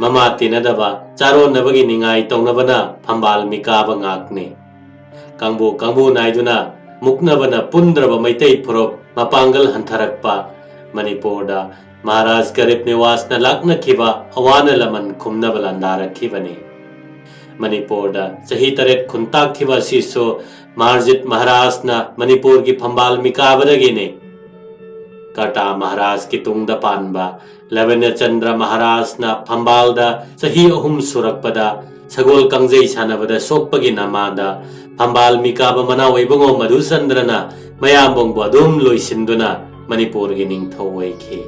ꯃꯃꯥ ꯇꯤꯟꯅꯗꯕ ꯆꯥꯔꯣꯟꯅꯕꯒꯤ ꯅꯤꯡꯉꯥꯏ ꯇꯧꯅꯕꯅ ꯐꯝꯕꯥꯜ ꯃꯤꯀꯥꯕ ꯉꯥꯛꯅꯤ꯫ ꯀꯥꯡꯕꯨ ꯀꯥꯡꯕꯨ ꯅꯥꯏꯗꯨꯅ ꯃꯨꯛꯅꯕꯅ ꯄꯨꯟꯗ꯭ꯔꯕ ꯃꯩꯇꯩ ꯐꯨꯔꯨꯞ ꯃꯄꯥꯡꯒꯜ ꯍꯟꯊꯔꯛꯄ, ꯃꯅꯤꯄꯨꯔꯗ ꯃꯍꯥꯔꯥꯖ ꯒꯔꯤꯕ ꯅꯤꯋꯥꯁꯅ ꯂꯥꯛꯅꯈꯤꯕ ꯑꯋꯥꯅ ꯂꯃꯟ ꯈꯨꯝꯅꯕ ꯂꯥꯟꯗꯥꯔꯛꯈꯤꯕꯅꯤ꯫ ꯃꯅꯤꯄꯨꯔꯗ ꯆꯍꯤ ꯇꯔꯦꯠ ꯈꯨꯟꯇꯥꯛꯈꯤꯕ ꯑꯁꯤꯁꯨ ꯃꯥꯔꯖꯤꯠ ꯃꯍꯥꯔꯥꯖꯅ ꯃꯅꯤꯄꯨꯔꯒꯤ ꯐꯝꯕꯥꯜ ꯃꯤꯀꯥꯕꯗꯒꯤꯅꯤ꯫ ꯀꯔꯇꯥ ꯃꯍꯥꯔꯥꯖꯀꯤ ꯇꯨꯡꯗ ꯄꯥꯟꯕ ꯂꯕꯅꯆꯟꯗ꯭ꯔ ꯃꯍꯥꯔꯥꯖꯅ ꯐꯝꯕꯥꯜꯗ ꯆꯍꯤ ꯑꯍꯨꯝ ꯁꯨꯔꯛꯄꯗ ꯁꯒꯣꯜ ꯀꯥꯡꯖꯩ ꯁꯥꯟꯅꯕꯗ ꯁꯣꯛꯄꯒꯤ ꯅꯃꯥꯗ ꯐꯝꯕꯥꯜ ꯃꯤꯀꯥꯕ ꯃꯅꯥꯎ ꯏꯕꯨꯡꯉꯣ ꯃꯙꯨꯆꯟꯗ꯭ꯔꯅ ꯃꯌꯥꯝꯕꯨꯡꯕꯨ ꯑꯗꯨꯝ ꯂꯣꯏꯁꯤꯟꯗꯨꯅ ꯃꯅꯤꯄꯨꯔꯒꯤ ꯅꯤꯡꯊꯧ ꯑꯣꯏꯈꯤ꯫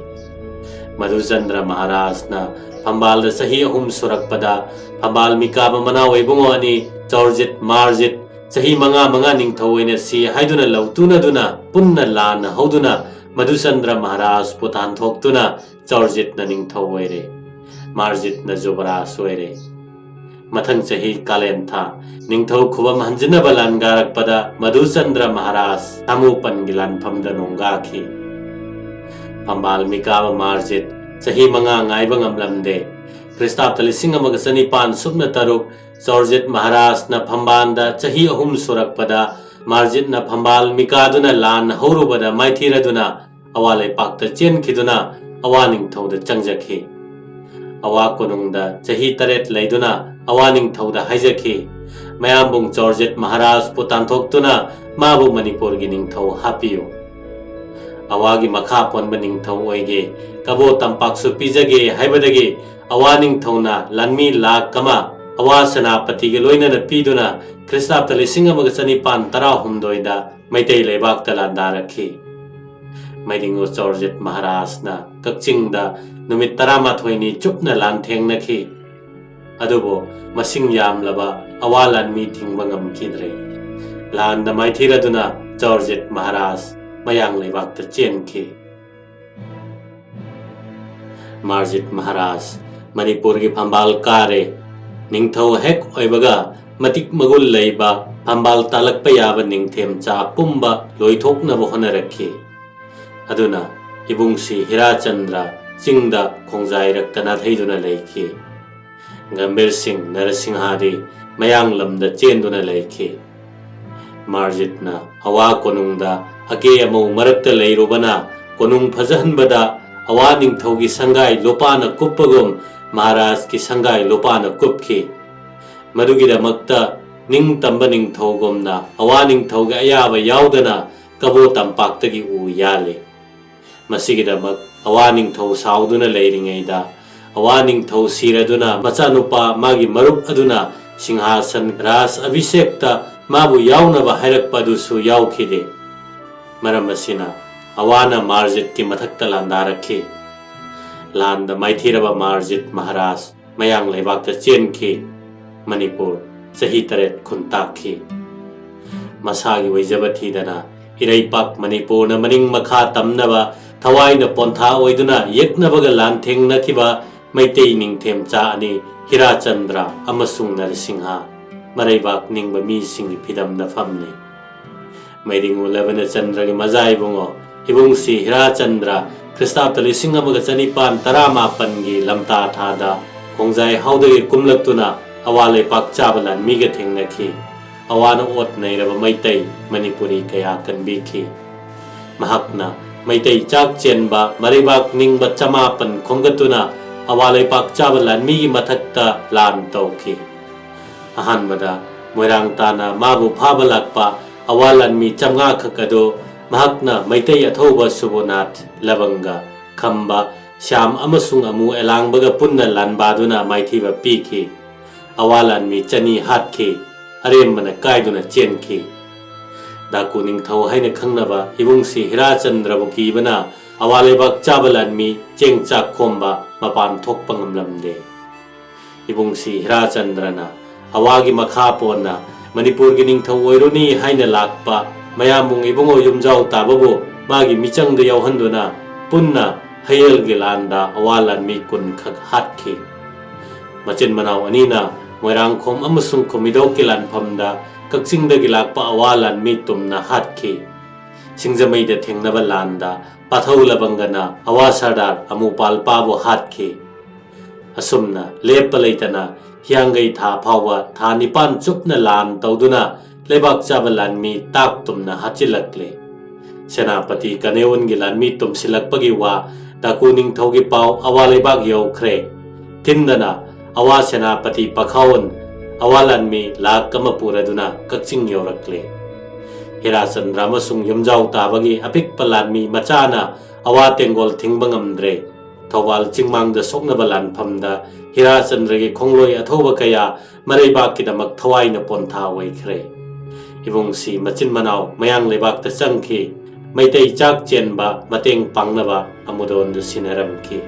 ꯃꯙꯨꯆꯟꯗ꯭ꯔ ꯃꯍꯥꯔꯥꯖꯅ ꯐꯝꯕꯥꯜꯗ ꯆꯍꯤ ꯑꯍꯨꯝ ꯁꯨꯔꯛꯄꯗ ꯐꯝꯕꯥꯜ ꯃꯤꯀꯥꯕ ꯃꯅꯥꯎ ꯏꯕꯨꯡꯉꯣ ꯑꯅꯤ ꯆꯥꯎꯔꯖꯤꯠ ꯃꯥꯔꯖꯤꯠ ꯆꯍꯤ ꯃꯉꯥ ꯃꯉꯥ ꯅꯤꯡꯊꯧ ꯑꯣꯏꯅ ꯁꯤ ꯍꯥꯏꯗꯨꯅ ꯂꯧꯇꯨꯅꯗꯨꯅ ꯄꯨꯟꯅ ꯂꯥꯟꯅ ꯍꯧꯗꯨꯅ ꯃꯙꯨꯆꯟꯗ꯭ꯔ ꯃꯍꯥꯔꯥꯖꯄꯨ ꯇꯥꯟꯊꯣꯛꯇꯨꯅ ꯆꯥꯎꯔꯖꯤꯠꯅ ꯅꯤꯡꯊꯧ ꯑꯣꯏꯔꯦ꯫ ꯃꯥꯔꯖꯤꯠꯅ ꯖꯨꯕꯔꯥꯖ ꯑꯣꯏꯔꯦ꯫ ꯃꯊꯪ ꯆꯍꯤ ꯀꯥꯂꯦꯟ ꯊꯥ ꯅꯤꯡꯊꯧ ꯈꯨꯕꯝ ꯍꯟꯖꯤꯟꯅꯕ ꯂꯥꯟꯒꯥꯔꯛꯄꯗ ꯃꯙꯨꯆꯟꯗ꯭ꯔ ꯃꯍꯥꯔꯥꯖ ꯊꯥꯃꯨꯄꯟꯒꯤ ꯂꯥꯟꯐꯝꯗ ꯅꯣꯡꯒꯥꯈꯤ꯫ ꯐꯝꯕꯥꯜ ꯃꯤꯀꯥꯕ ꯃꯥꯔꯖꯤꯠ ꯆꯍꯤ ꯃꯉꯥ ꯉꯥꯏꯕ ꯉꯝꯂꯝꯗꯦ꯫ ꯈ꯭ꯔꯤꯁꯇꯥꯕꯇ ꯂꯤꯁꯤꯡ ꯑꯃꯒ ꯆꯅꯤꯄꯥꯟ ꯁꯨꯞꯅ ꯇꯔꯨꯛ ꯆꯥꯎꯔꯖꯤꯠ ꯃꯍꯥꯔꯥꯖꯅ ꯐꯝꯕꯥꯜꯗ ꯆꯍꯤ ꯑꯍꯨꯝ ꯁꯨꯔꯛꯄꯗ ꯃꯥꯔꯖꯤꯠꯅ ꯐꯝꯕꯥꯜ ꯃꯤꯀꯥꯗꯨꯅ ꯂꯥꯟ ꯍꯧꯔꯨꯕꯗ ꯃꯥꯏꯊꯤꯔꯗꯨꯅ ꯑꯋꯥ ꯂꯩꯄꯥꯛꯇ ꯆꯦꯟꯈꯤꯗꯨꯅ ꯑꯋꯥ ꯅꯤꯡꯊꯧꯗ ꯆꯪꯖꯈꯤ꯫ ꯑꯋꯥ ꯀꯣꯅꯨꯡꯗ ꯆꯍꯤ ꯇꯔꯦꯠ ꯂꯩꯗꯨꯅ ꯑꯋꯥ ꯅꯤꯡꯊꯧꯗ ꯍꯥꯏꯖꯈꯤ, "ꯃꯌꯥꯝꯕꯨꯡ ꯖꯣꯔꯖꯦꯠ ꯃꯍꯥꯔꯥꯖꯄꯨ ꯇꯥꯟꯊꯣꯛꯇꯨꯅ ꯃꯥꯕꯨ ꯃꯅꯤꯄꯨꯔꯒꯤ ꯅꯤꯡꯊꯧ ꯍꯥꯞꯄꯤꯌꯨ꯫ ꯑꯋꯥꯒꯤ ꯃꯈꯥ ꯄꯣꯟꯕ ꯅꯤꯡꯊꯧ ꯑꯣꯏꯒꯦ, ꯀꯕꯣ ꯇꯝꯄꯥꯛꯁꯨ ꯄꯤꯖꯒꯦ" ꯍꯥꯏꯕꯗꯒꯤ ꯑꯋꯥ ꯅꯤꯡꯊꯧꯅ ꯂꯥꯟꯃꯤ ꯂꯥꯈ ꯑꯃ ꯑꯋꯥ ꯁꯦꯅꯥꯄꯇꯤꯒ ꯂꯣꯏꯅꯅ ꯄꯤꯗꯨꯅ ꯈ꯭ꯔꯤꯁꯇꯥꯕꯇ ꯂꯤꯁꯤꯡ ꯑꯃꯒ ꯆꯅꯤꯄꯥꯟ ꯇꯔꯥꯍꯨꯝꯗꯣꯏꯗ ꯃꯩꯇꯩ ꯂꯩꯕꯥꯛꯇ ꯂꯥꯟꯗꯥꯔꯛꯈꯤ꯫ ꯃꯩꯗꯤꯡꯉꯨ ꯖꯣꯔꯖꯦꯠ ꯃꯍꯥꯔꯥꯖꯅ ꯀꯛꯆꯤꯡꯗ ꯅꯨꯃꯤꯠ ꯇꯔꯥꯃꯥꯊꯣꯏꯅꯤ ꯆꯨꯞꯅ ꯂꯥꯟꯊꯦꯡꯅꯈꯤ꯫ ꯑꯗꯨꯕꯨ ꯃꯁꯤꯡ ꯌꯥꯝꯂꯕ ꯑꯋꯥ ꯂꯥꯟꯃꯤ ꯊꯤꯡꯕ ꯉꯝꯈꯤꯗ꯭ꯔꯦ꯫ ꯂꯥꯟꯗ ꯃꯥꯏꯊꯤꯔꯗꯨꯅ ꯖꯣꯔꯖꯦꯠ ꯃꯍꯥꯔꯥꯖ ꯃꯌꯥꯡ ꯂꯩꯕꯥꯛꯇ ꯆꯦꯟꯈꯤ꯫ ꯃꯥꯔꯖꯤꯠ ꯃꯍꯥꯔꯥꯖ ꯃꯅꯤꯄꯨꯔꯒꯤ ꯐꯝꯕꯥꯜ ꯀꯥꯔꯦ꯫ ꯅꯤꯡꯊꯧ ꯍꯦꯛ ꯑꯣꯏꯕꯒ ꯃꯇꯤꯛ ꯃꯒꯨꯟ ꯂꯩꯕ ꯐꯝꯕꯥꯜ ꯇꯥꯜꯂꯛꯄ ꯌꯥꯕ ꯅꯤꯡꯊꯦꯝꯆꯥ ꯄꯨꯝꯕ ꯂꯣꯏꯊꯣꯛꯅꯕ ꯍꯣꯠꯅꯔꯛꯈꯤ꯫ ꯑꯗꯨꯅ ꯏꯕꯨꯡꯁꯤ ꯍꯤꯔꯥꯆꯟꯗ꯭ꯔ ꯆꯤꯡꯗ ꯈꯣꯡꯖꯥꯏꯔꯛꯇ ꯅꯥꯊꯩꯗꯨꯅ ꯂꯩꯈꯤ꯫ ꯒꯝꯚꯤꯔ ꯁꯤꯡ ꯅꯔꯁꯤꯡꯍꯥꯗꯤ ꯃꯌꯥꯡ ꯂꯝꯗ ꯆꯦꯟꯗꯨꯅ ꯂꯩꯈꯤ꯫ ꯃꯥꯔꯖꯤꯠꯅ ꯑꯋꯥ ꯀꯣꯅꯨꯡꯗ ꯑꯀꯦ ꯑꯃꯧ ꯃꯔꯛꯇ ꯂꯩꯔꯨꯕꯅ ꯀꯣꯅꯨꯡ ꯐꯖꯍꯟꯕꯗ ꯑꯋꯥ ꯅꯤꯡꯊꯧꯒꯤ ꯁꯪꯒꯥꯏ ꯂꯨꯄꯥꯅ ꯀꯨꯞꯄꯒꯨꯝ ꯃꯍꯥꯔꯥꯖꯀꯤ ꯁꯪꯒꯥꯏ ꯂꯨꯄꯥꯅ ꯀꯨꯞꯈꯤ꯫ ꯃꯗꯨꯒꯤꯗꯃꯛꯇ ꯅꯤꯡꯇꯝꯕ ꯅꯤꯡꯊꯧꯒꯨꯝꯅ ꯑꯋꯥ ꯅꯤꯡꯊꯧꯒꯤ ꯑꯌꯥꯕ ꯌꯥꯎꯗꯅ ꯀꯕꯣ ꯇꯝꯄꯥꯛꯇꯒꯤ ꯎ ꯌꯥꯜꯂꯤ꯫ ꯃꯁꯤꯒꯤꯗꯃꯛ ꯑꯋꯥ ꯅꯤꯡꯊꯧ ꯁꯥꯎꯗꯨꯅ ꯂꯩꯔꯤꯉꯩꯗ, ꯑꯋꯥ ꯅꯤꯡꯊꯧ ꯁꯤꯔꯗꯨꯅ ꯃꯆꯥꯅꯨꯄꯥ ꯃꯥꯒꯤ ꯃꯔꯨꯞ ꯑꯗꯨꯅ ꯁꯤꯡꯍꯥꯁꯟ ꯔꯥꯖ ꯑꯚꯤꯁꯦꯛꯇ ꯃꯥꯕꯨ ꯌꯥꯎꯅꯕ ꯍꯥꯏꯔꯛꯄ ꯑꯗꯨꯁꯨ ꯌꯥꯎꯈꯤꯗꯦ꯫ ꯃꯔꯝ ꯑꯁꯤꯅ ꯑꯋꯥꯅ ꯃꯥꯔꯖꯤꯠꯀꯤ ꯃꯊꯛꯇ ꯂꯥꯟꯗꯥꯔꯛꯈꯤ꯫ ꯂꯥꯟꯗ ꯃꯥꯏꯊꯤꯔꯕ ꯃꯥꯔꯖꯤꯠ ꯃꯍꯥꯔꯥꯖ ꯃꯌꯥꯡ ꯂꯩꯕꯥꯛꯇ ꯆꯦꯟꯈꯤ꯫ ꯃꯅꯤꯄꯨꯔ ꯆꯍꯤ ꯇꯔꯦꯠ ꯈꯨꯟꯇꯥꯛꯈꯤ꯫ ꯃꯁꯥꯒꯤ ꯑꯣꯏꯖꯕ ꯊꯤꯗꯅ ꯏꯔꯩꯄꯥꯛ ꯃꯅꯤꯄꯨꯔꯅ ꯃꯅꯤꯡ ꯃꯈꯥ ꯇꯝꯅꯕ ꯊꯋꯥꯏꯅ ꯄꯣꯟꯊꯥ ꯑꯣꯏꯗꯨꯅ ꯌꯦꯛꯅꯕꯒ ꯂꯥꯟꯊꯦꯡꯅꯈꯤꯕ ꯃꯩꯇꯩ ꯅꯤꯡꯊꯦꯝꯆꯥ ꯑꯅꯤ ꯍꯤꯔꯥꯆꯟꯗ꯭ꯔ ꯑꯃꯁꯨꯡ ꯅꯔꯁꯤꯡꯍ ꯃꯔꯩꯕꯥꯛ ꯅꯤꯡꯕ ꯃꯤꯁꯤꯡꯒꯤ ꯐꯤꯗꯝꯗ ꯐꯝꯂꯤ꯫ ꯃꯩꯗꯤꯡꯉꯨ ꯂꯕꯅꯆꯟꯗ꯭ꯔꯒꯤ ꯃꯖꯥ ꯏꯕꯨꯡꯉꯣ ꯏꯕꯨꯡꯁꯤ ꯍꯤꯔꯥꯆꯟꯗ꯭ꯔ ꯈ꯭ꯔꯤꯁꯇꯥꯕꯇ ꯂꯤꯁꯤꯡ ꯑꯃꯒ ꯆꯅꯤꯄꯥꯟ ꯇꯔꯥꯃꯥꯄꯟꯒꯤ ꯂꯝꯇꯥ ꯊꯥꯗ ꯈꯣꯡꯖꯥꯏ ꯍꯥꯎꯗꯒꯤ ꯀꯨꯝꯂꯛꯇꯨꯅ ꯑꯋꯥ ꯂꯩꯄꯥꯛ ꯆꯥꯕ ꯂꯥꯟꯃꯤꯒ ꯊꯦꯡꯅꯈꯤ꯫ ꯑꯋꯥꯅ ꯑꯣꯠ ꯅꯩꯔꯕ ꯃꯩꯇꯩ ꯃꯅꯤꯄꯨꯔꯤ ꯀꯌꯥ ꯀꯟꯕꯤꯈꯤ꯫ ꯃꯍꯥꯛꯅ ꯃꯩꯇꯩ ꯆꯥꯛ ꯆꯦꯟꯕ ꯃꯔꯩꯕꯥꯛ ꯅꯤꯡꯕ ꯆꯃꯥꯄꯟ ꯈꯣꯝꯒꯠꯇꯨꯅ ꯑꯋꯥ ꯂꯩꯄꯥꯛ ꯆꯥꯕ ꯂꯥꯟꯃꯤꯒꯤ ꯃꯊꯛꯇ ꯂꯥꯟ ꯇꯧꯈꯤ꯫ ꯑꯍꯥꯟꯕꯗ ꯃꯣꯏꯔꯥꯡ ꯇꯥꯅ ꯃꯥꯕꯨ ꯐꯥꯕ ꯂꯥꯛꯄ ꯑꯋꯥ ꯂꯥꯟꯃꯤ ꯆꯥꯝꯃꯉꯥ ꯈꯛ ꯑꯗꯨ ꯃꯍꯥꯛꯅ ꯃꯩꯇꯩ ꯑꯊꯧꯕ ꯁꯨꯕꯣꯅꯥꯊ, ꯂꯕꯪꯒ, ꯈꯝꯕ, ꯁ꯭ꯌꯥꯝ ꯑꯃꯁꯨꯡ ꯑꯃꯨ ꯑꯦꯂꯥꯡꯕꯒ ꯄꯨꯟꯅ ꯂꯥꯟꯕꯥꯗꯨꯅ ꯃꯥꯏꯊꯤꯕ ꯄꯤꯈꯤ꯫ ꯑꯋꯥ ꯂꯥꯟꯃꯤ ꯆꯅꯤ ꯍꯥꯠꯈꯤ, ꯑꯔꯦꯝꯕꯅ ꯀꯥꯏꯗꯨꯅ ꯆꯦꯟꯈꯤ꯫ ꯗꯥꯀꯨ ꯅꯤꯡꯊꯧ ꯍꯥꯏꯅ ꯈꯪꯅꯕ ꯏꯕꯨꯡꯁꯤ ꯍꯤꯔꯥꯆꯟꯗ꯭ꯔꯕꯨ ꯀꯤꯕꯅ ꯑꯋꯥ ꯂꯩꯕꯥꯛ ꯆꯥꯕ ꯂꯥꯟꯃꯤ ꯆꯦꯡ ꯆꯥꯛ ꯈꯣꯝꯕ ꯃꯄꯥꯟ ꯊꯣꯛꯄ ꯉꯝꯂꯝꯗꯦ꯫ ꯏꯕꯨꯡꯁꯤ ꯍꯤꯔꯥꯆꯟꯗ꯭ꯔꯅ ꯑꯋꯥꯒꯤ ꯃꯈꯥ ꯄꯣꯟꯅ ꯃꯅꯤꯄꯨꯔꯒꯤ ꯅꯤꯡꯊꯧ ꯑꯣꯏꯔꯨꯅꯤ ꯍꯥꯏꯅ ꯂꯥꯛꯄ ꯃꯌꯥꯝꯕꯨꯡ ꯏꯕꯨꯡꯉꯣ ꯌꯨꯝꯖꯥꯎ ꯇꯥꯕꯕꯨ ꯃꯥꯒꯤ ꯃꯤꯆꯪꯗ ꯌꯥꯎꯍꯟꯗꯨꯅ ꯄꯨꯟꯅ ꯍꯌꯦꯜꯒꯤ ꯂꯥꯟꯗ ꯑꯋꯥ ꯂꯥꯟꯃꯤ ꯀꯨꯟ ꯈꯛ ꯍꯥꯠꯈꯤ꯫ ꯃꯆꯤꯟ ꯃꯅꯥꯎ ꯑꯅꯤꯅ ꯃꯣꯏꯔꯥꯡꯈꯣꯝ ꯑꯃꯁꯨꯡ ꯈꯨꯃꯤꯗꯧꯀꯤ ꯂꯥꯟꯐꯝꯗ ꯀꯛꯆꯤꯡꯗꯒꯤ ꯂꯥꯛꯄ ꯑꯋꯥ ꯂꯥꯟꯃꯤ ꯇꯨꯝꯅ ꯍꯥꯠꯈꯤ꯫ ꯁꯤꯡꯖꯃꯩꯗ ꯊꯦꯡꯅꯕ ꯂꯥꯟꯗ ꯄꯥꯊꯧ ꯂꯕꯪꯒꯅ ꯑꯋꯥ ꯁꯔꯗꯥꯔ ꯑꯃꯨꯄꯥꯜꯄꯥꯕꯨ ꯍꯥꯠꯈꯤ꯫ ꯑꯁꯨꯝꯅ ꯂꯦꯞꯄ ꯂꯩꯇꯅ ꯍꯤꯌꯥꯡꯒꯩ ꯊꯥ ꯐꯥꯎꯕ ꯊꯥ ꯅꯤꯄꯥꯟ ꯆꯨꯞꯅ ꯂꯥꯟ ꯇꯧꯗꯨꯅ ꯂꯩꯕꯥꯛ ꯆꯥꯕ ꯂꯥꯟꯃꯤ ꯇꯥꯛ ꯇꯨꯝꯅ ꯍꯥꯠꯆꯤꯜꯂꯛꯂꯦ꯫ ꯁꯦꯅꯥꯄꯇꯤ ꯀꯅꯦꯋꯟꯒꯤ ꯂꯥꯟꯃꯤ ꯇꯨꯝꯁꯤꯜꯂꯛꯄꯒꯤ ꯋꯥ ꯗꯥꯀꯨ ꯅꯤꯡꯊꯧꯒꯤ ꯄꯥꯎ ꯑꯋꯥ ꯂꯩꯕꯥꯛ ꯌꯧꯈ꯭ꯔꯦ꯫ ꯊꯤꯟꯗꯅ ꯑꯋꯥ ꯁꯦꯅꯥꯄꯇꯤ ꯄꯈꯥꯋꯟ ꯑꯋꯥ ꯂꯥꯟꯃꯤ ꯂꯥꯛ ꯑꯃ ꯄꯨꯔꯗꯨꯅ ꯀꯛꯆꯤꯡ ꯌꯧꯔꯛꯂꯦ꯫ ꯍꯤꯔꯥꯆꯟꯗ꯭ꯔ ꯑꯃꯁꯨꯡ ꯌꯨꯝꯖꯥꯎ ꯇꯥꯕꯒꯤ ꯑꯄꯤꯛꯄ ꯂꯥꯟꯃꯤ ꯃꯆꯥꯅ ꯑꯋꯥ ꯇꯦꯡꯒꯣꯜ ꯊꯤꯡꯕ ꯉꯝꯗ꯭ꯔꯦ꯫ ꯊꯧꯕꯥꯜ ꯆꯤꯡꯃꯥꯡꯗ ꯁꯣꯛꯅꯕ ꯂꯥꯟꯐꯝꯗ ꯍꯤꯔꯥꯆꯟꯗ꯭ꯔꯒꯤ ꯈꯣꯡꯂꯣꯏ ꯑꯊꯧꯕ ꯀꯌꯥ ꯃꯔꯩꯕꯥꯛꯀꯤꯗꯃꯛ ꯊꯋꯥꯏꯅ ꯄꯣꯟꯊꯥ ꯑꯣꯏꯈ꯭ꯔꯦ꯫ ꯏꯕꯨꯡꯁꯤ ꯃꯆꯤꯟ ꯃꯅꯥꯎ ꯃꯌꯥꯡ ꯂꯩꯕꯥꯛꯇ ꯆꯪꯈꯤ꯫ ꯃꯩꯇꯩ ꯆꯥꯛ ꯆꯦꯟꯕ ꯃꯇꯦꯡ ꯄꯥꯡꯅꯕ ꯑꯃꯨꯗꯣꯟꯗꯨ ꯁꯤꯟꯅꯔꯝꯈꯤ꯫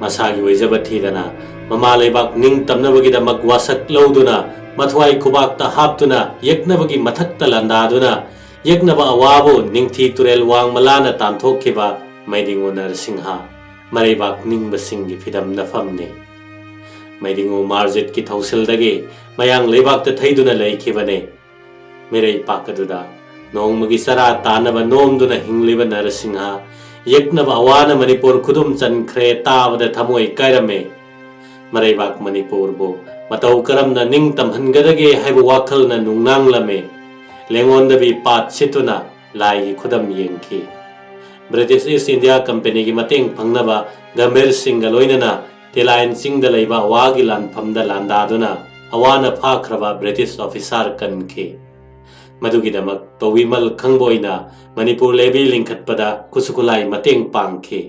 ꯃꯁꯥꯒꯤ ꯑꯣꯏꯖꯕ ꯊꯤꯗꯅ ꯃꯃꯥ ꯂꯩꯕꯥꯛ ꯅꯤꯡꯇꯝꯅꯕꯒꯤꯗꯃꯛ ꯋꯥꯁꯛ ꯂꯧꯗꯨꯅ ꯃꯊ꯭ꯋꯥꯏ ꯈꯨꯕꯥꯛꯇ ꯍꯥꯞꯇꯨꯅ ꯌꯦꯛꯅꯕꯒꯤ ꯃꯊꯛꯇ ꯂꯥꯟꯗꯥꯗꯨꯅ ꯌꯦꯛꯅꯕ ꯑꯋꯥꯕꯨ ꯅꯤꯡꯊꯤ ꯇꯨꯔꯦꯜ ꯋꯥꯡꯃꯂꯥꯅ ꯇꯥꯟꯊꯣꯛꯈꯤꯕ ꯃꯩꯗꯤꯡꯉꯨ ꯅꯔꯁꯤꯡꯍ ꯃꯔꯩꯕꯥꯛ ꯅꯤꯡꯕꯁꯤꯡꯒꯤ ꯐꯤꯗꯝ ꯅꯐꯝꯅꯤ꯫ ꯃꯩꯗꯤꯡꯉꯨ ꯃꯥꯔꯖꯤꯠꯀꯤ ꯊꯧꯁꯤꯜꯗꯒꯤ ꯃꯌꯥꯡ ꯂꯩꯕꯥꯛꯇ ꯊꯩꯗꯨꯅ ꯂꯩꯈꯤꯕꯅꯤ꯫ ꯃꯤꯔꯩ ꯄꯥꯛ ꯑꯗꯨꯗ ꯅꯣꯡꯃꯒꯤ ꯆꯔꯥ ꯇꯥꯅꯕ ꯅꯣꯝꯗꯨꯅ ꯍꯤꯡꯂꯤꯕ ꯅꯔꯁꯤꯡꯍ ꯌꯦꯛꯅꯕ ꯑꯋꯥꯅ ꯃꯅꯤꯄꯨꯔ ꯈꯨꯗꯨꯝ ꯆꯟꯈ꯭ꯔꯦ ꯇꯥꯕꯗ ꯊꯃꯣꯏ ꯀꯥꯏꯔꯝꯃꯤ꯫ ꯃꯔꯩꯕꯥꯛ ꯃꯅꯤꯄꯨꯔꯕꯨ ꯃꯇꯧ ꯀꯔꯝꯅ ꯅꯤꯡ ꯇꯝꯍꯟꯒꯗꯒꯦ ꯍꯥꯏꯕ ꯋꯥꯈꯜꯅ ꯅꯨꯡꯅꯥꯡꯂꯝꯃꯤ꯫ ꯂꯦꯡꯉꯣꯟꯗꯕꯤ ꯄꯥꯠ ꯁꯤꯠꯇꯨꯅ ꯂꯥꯏꯒꯤ ꯈꯨꯗꯝ ꯌꯦꯡꯈꯤ꯫ ꯕ꯭ꯔꯤꯇꯤꯁ ꯏꯁ ꯏꯟꯗꯤꯌꯥ ꯀꯝꯄꯦꯅꯤꯒꯤ ꯃꯇꯦꯡ ꯐꯪꯅꯕ ꯒꯝꯚꯤꯔ ꯁꯤꯡꯒ ꯂꯣꯏꯅꯅ ꯇꯤꯂꯥꯏꯟ ꯆꯤꯡꯗ ꯂꯩꯕ ꯑꯋꯥꯒꯤ ꯂꯥꯟꯐꯝꯗ ꯂꯥꯟꯗꯥꯗꯨꯅ ꯑꯋꯥꯅ ꯐꯥꯈ꯭ꯔꯕ ꯕ꯭ꯔꯤꯇꯤꯁ ꯑꯣꯐꯤꯁꯥꯔ ꯀꯟꯈꯤ꯫ ꯃꯗꯨꯒꯤꯗꯃꯛ ꯇꯣꯋꯤꯃꯜ ꯈꯪꯕꯣꯏꯅ ꯃꯅꯤꯄꯨꯔ ꯂꯦꯚꯤ ꯂꯤꯡꯈꯠꯄꯗ ꯈꯨꯠꯁꯨ ꯈꯨꯠꯂꯥꯏ ꯃꯇꯦꯡ ꯄꯥꯡꯈꯤ꯫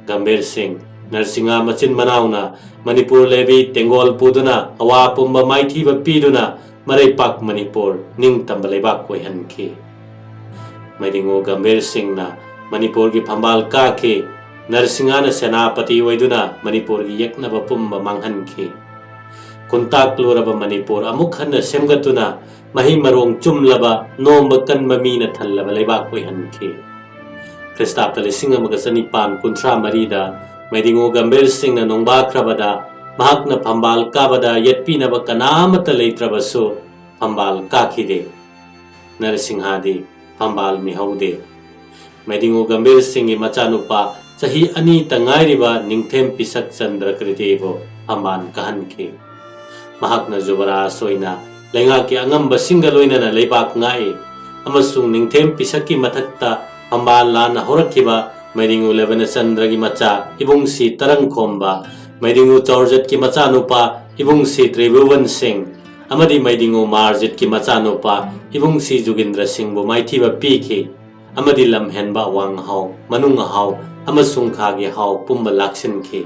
ꯒꯝꯚꯤꯔ ꯁꯤꯡ, ꯅꯔꯁꯤꯡꯍꯥ ꯃꯆꯤꯟ ꯃꯅꯥꯎꯅ ꯃꯅꯤꯄꯨꯔ ꯂꯦꯚꯤ ꯇꯦꯡꯒꯣꯜ ꯄꯨꯗꯨꯅ ꯑꯋꯥ ꯄꯨꯝꯕ ꯃꯥꯏꯊꯤꯕ ꯄꯤꯗꯨꯅ ꯃꯔꯩꯄꯥꯛ ꯃꯅꯤꯄꯨꯔ ꯅꯤꯡꯇꯝꯕ ꯂꯩꯕꯥꯛ ꯑꯣꯏꯍꯟꯈꯤ꯫ ꯃꯩꯗꯤꯡꯉꯨ ꯒꯝꯚꯤꯔ ꯁꯤꯡꯅ ꯃꯅꯤꯄꯨꯔꯒꯤ ꯐꯝꯕꯥꯜ ꯀꯥꯈꯤ꯫ ꯅꯔꯁꯤꯡꯍꯥꯅ ꯁꯦꯅꯥꯄꯇꯤ ꯑꯣꯏꯗꯨꯅ ꯃꯅꯤꯄꯨꯔꯒꯤ ꯌꯦꯛꯅꯕ ꯄꯨꯝꯕ ꯃꯥꯡꯍꯟꯈꯤ꯫ ꯈꯨꯟꯇꯥꯛꯂꯨꯔꯕ ꯃꯅꯤꯄꯨꯔ ꯑꯃꯨꯛ ꯍꯟꯅ ꯁꯦꯝꯒꯠꯇꯨꯅ ꯃꯍꯩ ꯃꯔꯣꯡ ꯆꯨꯝꯂꯕ, ꯅꯣꯝꯕ ꯀꯟꯕ ꯃꯤꯅ ꯊꯜꯂꯕ ꯂꯩꯕꯥꯛ ꯑꯣꯏꯍꯟꯈꯤ꯫ ꯈ꯭ꯔꯤꯁꯇꯥꯕꯇ ꯂꯤꯁꯤꯡ ꯑꯃꯒ ꯆꯅꯤꯄꯥꯟ ꯀꯨꯟꯊ꯭ꯔꯥ ꯃꯔꯤꯗ ꯃꯩꯗꯤꯡꯉꯨ ꯒꯝꯚꯤꯔ ꯁꯤꯡꯅ ꯅꯣꯡꯕꯥꯈ꯭ꯔꯕꯗ ꯃꯍꯥꯛꯅ ꯐꯝꯕꯥꯜ ꯀꯥꯕꯗ ꯌꯦꯠꯄꯤꯅꯕ ꯀꯅꯥꯃꯠꯇ ꯂꯩꯇ꯭ꯔꯕꯁꯨ ꯐꯝꯕꯥꯜ ꯀꯥꯈꯤꯗꯦ꯫ ꯅꯔꯁꯤꯡꯍꯥꯗꯤ ꯐꯝꯕꯥꯜ ꯃꯤꯍꯧꯗꯦ꯫ ꯃꯩꯗꯤꯡꯉꯨ ꯒꯝꯚꯤꯔ ꯁꯤꯡꯒꯤ ꯃꯆꯥꯅꯨꯄꯥ ꯆꯍꯤ ꯑꯅꯤꯇ ꯉꯥꯏꯔꯤꯕ ꯅꯤꯡꯊꯦꯝ ꯄꯤꯁꯛ ꯆꯟꯗ꯭ꯔꯀ꯭ꯔꯤꯇꯤꯕꯨ ꯐꯝꯕꯥꯜ ꯀꯥꯍꯟꯈꯤ꯫ ꯃꯍꯥꯛꯅ ꯖꯨꯕꯔꯥꯖ ꯑꯣꯏꯅ ꯂꯩꯉꯥꯛꯀꯤ ꯑꯉꯝꯕꯁꯤꯡꯒ ꯂꯣꯏꯅꯅ ꯂꯩꯕꯥꯛ ꯉꯥꯛꯏ ꯑꯃꯁꯨꯡ ꯅꯤꯡꯊꯦꯝ ꯄꯤꯁꯛꯀꯤ ꯃꯊꯛꯇ ꯐꯝꯕꯥꯜ ꯂꯥꯟꯅ ꯍꯧꯔꯛꯈꯤꯕ ꯃꯩꯗꯤꯡꯉꯨ ꯂꯕꯅꯆꯟꯗ꯭ꯔꯒꯤ ꯃꯆꯥ ꯏꯕꯨꯡꯁꯤ ꯇꯔꯪꯈꯣꯝꯕ, ꯃꯩꯗꯤꯡꯉꯨ ꯆꯧꯔꯖꯠꯀꯤ ꯃꯆꯥꯅꯨꯄꯥ ꯏꯕꯨꯡꯁꯤ ꯇ꯭ꯔꯤꯚꯨꯕꯟ ꯁꯤꯡ ꯑꯃꯗꯤ ꯃꯩꯗꯤꯡꯉꯨ ꯃꯥꯔꯖꯤꯠꯀꯤ ꯃꯆꯥꯅꯨꯄꯥ ꯏꯕꯨꯡꯁꯤ ꯖꯨꯒꯤꯟꯗ꯭ꯔ ꯁꯤꯡꯕꯨ ꯃꯥꯏꯊꯤꯕ ꯄꯤꯈꯤ ꯑꯃꯗꯤ ꯂꯝꯍꯦꯟꯕ ꯑꯋꯥꯡ ꯍꯥꯎ, ꯃꯅꯨꯡ ꯍꯥꯎ ꯑꯃꯁꯨꯡ ꯈꯥꯒꯤ ꯍꯥꯎ ꯄꯨꯝꯕ ꯂꯥꯛꯁꯤꯟꯈꯤ꯫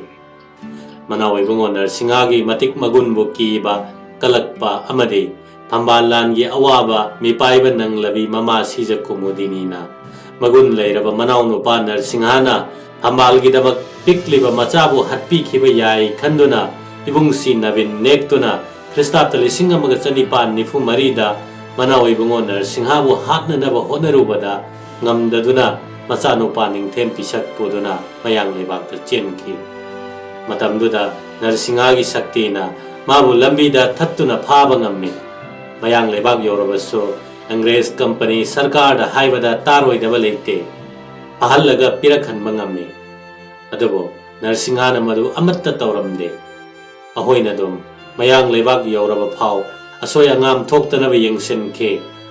ꯃꯅꯥꯎ ꯏꯕꯨꯡꯉꯣ ꯅꯔꯁꯤꯡꯍꯥꯒꯤ ꯃꯇꯤꯛ ꯃꯒꯨꯟꯕꯨ ꯀꯤꯕ, ꯀꯂꯛꯄ ꯑꯃꯗꯤ ꯐꯝꯕꯥꯜ ꯂꯥꯟꯒꯤ ꯑꯋꯥꯕ ꯃꯤꯄꯥꯏꯕ ꯅꯪꯂꯕꯤ ꯃꯃꯥ ꯁꯤꯖ ꯀꯨꯃꯨꯗꯤꯅꯤꯅ ꯃꯒꯨꯟ ꯂꯩꯔꯕ ꯃꯅꯥꯎꯅꯨꯄꯥ ꯅꯔꯁꯤꯡꯍꯥꯅ ꯐꯝꯕꯥꯜꯒꯤꯗꯃꯛ ꯄꯤꯛꯂꯤꯕ ꯃꯆꯥꯕꯨ ꯍꯥꯠꯄꯤꯈꯤꯕ ꯌꯥꯏ ꯈꯟꯗꯨꯅ ꯏꯕꯨꯡꯁꯤ ꯅꯕꯤꯟ ꯅꯦꯛꯇꯨꯅ ꯈ꯭ꯔꯤꯁꯇꯥꯕꯇ ꯂꯤꯁꯤꯡ ꯑꯃꯒ ꯆꯅꯤꯄꯥꯟ ꯅꯤꯐꯨ ꯃꯔꯤꯗ ꯃꯅꯥꯎ ꯏꯕꯨꯡꯉꯣ ꯅꯔꯁꯤꯡꯍꯥꯕꯨ ꯍꯥꯠꯅꯅꯕ ꯍꯣꯠꯅꯔꯨꯕꯗ ꯉꯝꯗꯗꯨꯅ ꯃꯆꯥꯅꯨꯄꯥ ꯅꯤꯡꯊꯦꯝ ꯄꯤꯁꯛ ꯄꯨꯗꯨꯅ ꯃꯌꯥꯡ ꯂꯩꯕꯥꯛꯇ ꯆꯦꯟꯈꯤ꯫ ꯃꯇꯝꯗꯨꯗ ꯅꯔꯁꯤꯡꯍꯥꯒꯤ ꯁꯛꯇꯤꯅ ꯃꯥꯕꯨ ꯂꯝꯕꯤꯗ ꯊꯠꯇꯨꯅ ꯐꯥꯕ ꯉꯝꯃꯤ꯫ ꯃꯌꯥꯡ ꯂꯩꯕꯥꯛ ꯌꯧꯔꯕꯁꯨ ꯑꯪꯒ꯭ꯔꯦꯖ ꯀꯝꯄꯅꯤ ꯁꯔꯀꯥꯔꯗ ꯍꯥꯏꯕꯗ ꯇꯥꯔꯣꯏꯗꯕ ꯂꯩꯇꯦ꯫ ꯐꯥꯍꯜꯂꯒ ꯄꯤꯔꯛꯍꯟꯕ ꯉꯝꯃꯤ꯫ ꯑꯗꯨꯕꯨ ꯅꯔꯁꯤꯡꯍꯥꯅ ꯃꯗꯨ ꯑꯃꯠꯇ ꯇꯧꯔꯝꯗꯦ꯫ ꯑꯩꯈꯣꯏꯅ ꯑꯗꯨꯝ ꯃꯌꯥꯡ ꯂꯩꯕꯥꯛ ꯌꯧꯔꯕ ꯐꯥꯎ ꯑꯁꯣꯏ ꯑꯉꯥꯝ ꯊꯣꯛꯇꯅꯕ ꯌꯦꯡꯁꯤꯟꯈꯤ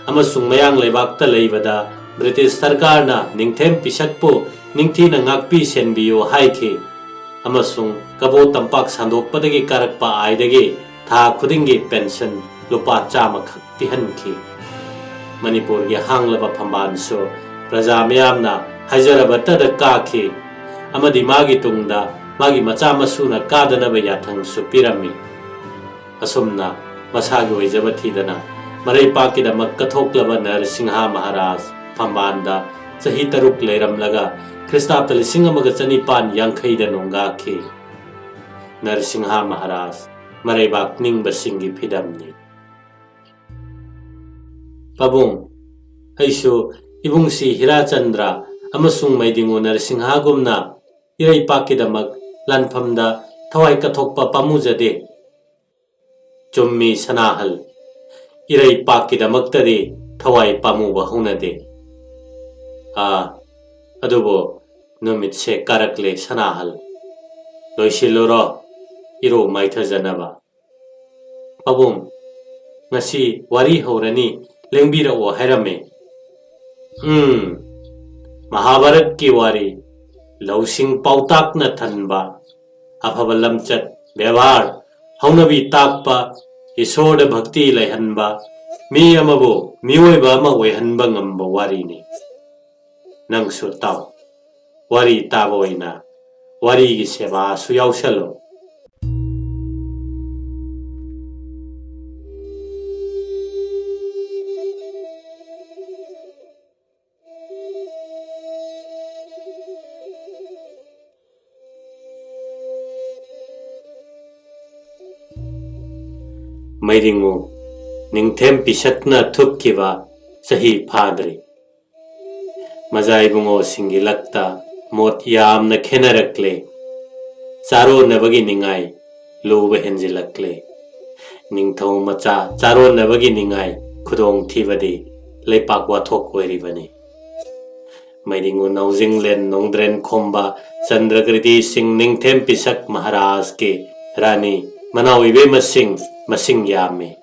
ꯑꯃꯁꯨꯡ ꯃꯌꯥꯡ ꯂꯩꯕꯥꯛꯇ ꯂꯩꯕꯗ ꯕ꯭ꯔꯤꯇꯤꯁ ꯁꯔꯀꯥꯔꯅ ꯅꯤꯡꯊꯦꯝ ꯄꯤꯁꯛꯄꯨ ꯅꯤꯡꯊꯤꯅ ꯉꯥꯛꯄꯤ ꯁꯦꯟꯕꯤꯌꯨ ꯍꯥꯏꯈꯤ ꯑꯃꯁꯨꯡ ꯀꯕꯣ ꯇꯝꯄꯥꯛ ꯁꯟꯗꯣꯛꯄꯗꯒꯤ ꯀꯥꯔꯛꯄ ꯑꯥꯏꯗꯒꯤ ꯊꯥ ꯈꯨꯗꯤꯡꯒꯤ ꯄꯦꯟꯁꯟ ꯂꯨꯄꯥ ꯆꯥꯝꯃꯈꯛ ꯄꯤꯍꯟꯈꯤ꯫ ꯃꯅꯤꯄꯨꯔꯒꯤ ꯍꯥꯡꯂꯕ ꯐꯝꯕꯥꯜꯁꯨ ꯄ꯭ꯔꯖꯥ ꯃꯤꯌꯥꯝꯅ ꯍꯥꯏꯖꯔꯕꯇꯗ ꯀꯥꯈꯤ ꯑꯃꯗꯤ ꯃꯥꯒꯤ ꯇꯨꯡꯗ ꯃꯥꯒꯤ ꯃꯆꯥ ꯃꯁꯨꯅ ꯀꯥꯗꯅꯕ ꯌꯥꯊꯪꯁꯨ ꯄꯤꯔꯝꯃꯤ꯫ ꯑꯁꯨꯝꯅ ꯃꯁꯥꯒꯤ ꯑꯣꯏꯖꯕ ꯊꯤꯗꯅ ꯃꯔꯩꯄꯥꯛꯀꯤꯗꯃꯛ ꯀꯠꯊꯣꯛꯂꯕ ꯅꯔꯁꯤꯡꯍ ꯃꯍꯥꯔꯥꯖ ꯐꯝꯕꯥꯜꯗ ꯆꯍꯤ ꯇꯔꯨꯛ ꯂꯩꯔꯝꯂꯒ ꯈ꯭ꯔꯤꯁꯇꯥꯕꯗ ꯂꯤꯁꯤꯡ ꯑꯃꯒ ꯆꯅꯤꯄꯥꯟ ꯌꯥꯡꯈꯩꯗ ꯅꯣꯡꯒꯥꯈꯤ꯫ ꯅꯔꯁꯤꯡꯍ ꯃꯍꯥꯔꯥꯖ ꯃꯔꯩꯕꯥꯛ ꯅꯤꯡꯕꯁꯤꯡꯒꯤ ꯐꯤꯗꯝꯅꯤ꯫ ꯄꯥꯕꯨꯡ, ꯑꯩꯁꯨ ꯏꯕꯨꯡꯁꯤ ꯍꯤꯔꯥꯆꯟꯗ꯭ꯔ ꯑꯃꯁꯨꯡ ꯃꯩꯗꯤꯡꯉꯨ ꯅꯔꯁꯤꯡꯍꯒꯨꯝꯅ ꯏꯔꯩꯄꯥꯛꯀꯤꯗꯃꯛ ꯂꯥꯟꯐꯝꯗ ꯊꯋꯥꯏ ꯀꯠꯊꯣꯛꯄ ꯄꯥꯝꯃꯨꯖꯗꯦ꯫ ꯆꯨꯝꯃꯤ ꯁꯅꯥꯍꯜ, ꯏꯔꯩꯄꯥꯛꯀꯤꯗꯃꯛꯇꯗꯤ ꯊꯋꯥꯏ ꯄꯥꯝꯃꯨꯕ ꯍꯧꯅꯗꯦ꯫ ꯑꯥ, ꯑꯗꯨꯕꯨ ꯅꯨꯃꯤꯠꯁꯦ ꯀꯥꯔꯛꯂꯦ ꯁꯅꯥꯍꯜ꯫ ꯂꯣꯏꯁꯤꯜꯂꯨꯔꯣ, ꯏꯔꯨ ꯃꯥꯏꯊꯖꯅꯕ꯫ ꯄꯥꯕꯨꯡ, ꯉꯁꯤ ꯋꯥꯔꯤ ꯍꯧꯔꯅꯤ, ꯂꯦꯡꯕꯤꯔꯛꯑꯣ ꯍꯥꯏꯔꯝꯃꯦ꯫ ꯎꯝ, ꯃꯍꯥꯚꯥꯔꯠꯀꯤ ꯋꯥꯔꯤ, ꯂꯧꯁꯤꯡ ꯄꯥꯎꯇꯥꯛꯅ ꯊꯟꯕ, ꯑꯐꯕ ꯂꯝꯆꯠ, ꯕꯦꯕꯥꯔ, ꯍꯧꯅꯕꯤ ꯇꯥꯛꯄ, ꯏꯁꯣꯔꯗ ꯚꯛꯇꯤ ꯂꯩꯍꯟꯕ, ꯃꯤ ꯑꯃꯕꯨ ꯃꯤꯑꯣꯏꯕ ꯑꯃ ꯑꯣꯏꯍꯟꯕ ꯉꯝꯕ ꯋꯥꯔꯤꯅꯤ꯫ ꯅꯪꯁꯨ ꯇꯥꯎ꯫ ꯋꯥꯔꯤ ꯇꯥꯕ ꯑꯣꯏꯅ ꯋꯥꯔꯤꯒꯤ ꯁꯦꯕꯥꯁꯨ ꯌꯥꯎꯁꯜꯂꯨ꯫ ꯃꯩꯔꯤꯉꯨ, ꯅꯤꯡꯊꯦꯝ ꯄꯤꯁꯛꯅ ꯊꯨꯞꯈꯤꯕ ꯆꯍꯤ ꯐꯥꯗ꯭ꯔꯤ꯫ ꯃꯖꯥ ꯏꯕꯨꯡꯉꯣꯁꯤꯡꯒꯤ ꯂꯛꯇ ꯃꯣꯠ ꯌꯥꯝꯅ ꯈꯦꯅꯔꯛꯂꯦ꯫ ꯆꯥꯔꯣꯟꯅꯕꯒꯤ ꯅꯤꯡꯉꯥꯏ ꯂꯨꯕ ꯍꯦꯟꯖꯤꯜꯂꯛꯂꯦ꯫ ꯅꯤꯡꯊꯧ ꯃꯆꯥ ꯆꯥꯔꯣꯟꯅꯕꯒꯤ ꯅꯤꯡꯉꯥꯏ ꯈꯨꯗꯣꯡꯊꯤꯕꯗꯤ ꯂꯩꯄꯥꯛ ꯋꯥꯊꯣꯛ ꯑꯣꯏꯔꯤꯕꯅꯤ꯫ ꯃꯩꯔꯤꯉꯨ ꯅꯧꯖꯤꯡꯂꯦꯟ ꯅꯣꯡꯗ꯭ꯔꯦꯟ ꯈꯣꯝꯕ ꯆꯟꯗ꯭ꯔꯀ꯭ꯔꯤꯇꯤ ꯁꯤꯡ ꯅꯤꯡꯊꯦꯝ ꯄꯤꯁꯛ ꯃꯍꯥꯔꯥꯖꯀꯤ ꯔꯥꯅꯤ ꯃꯅꯥꯎ ꯏꯕꯦꯝꯃꯁꯤꯡ ꯃꯁꯤꯡ ꯌꯥꯝꯃꯤ꯫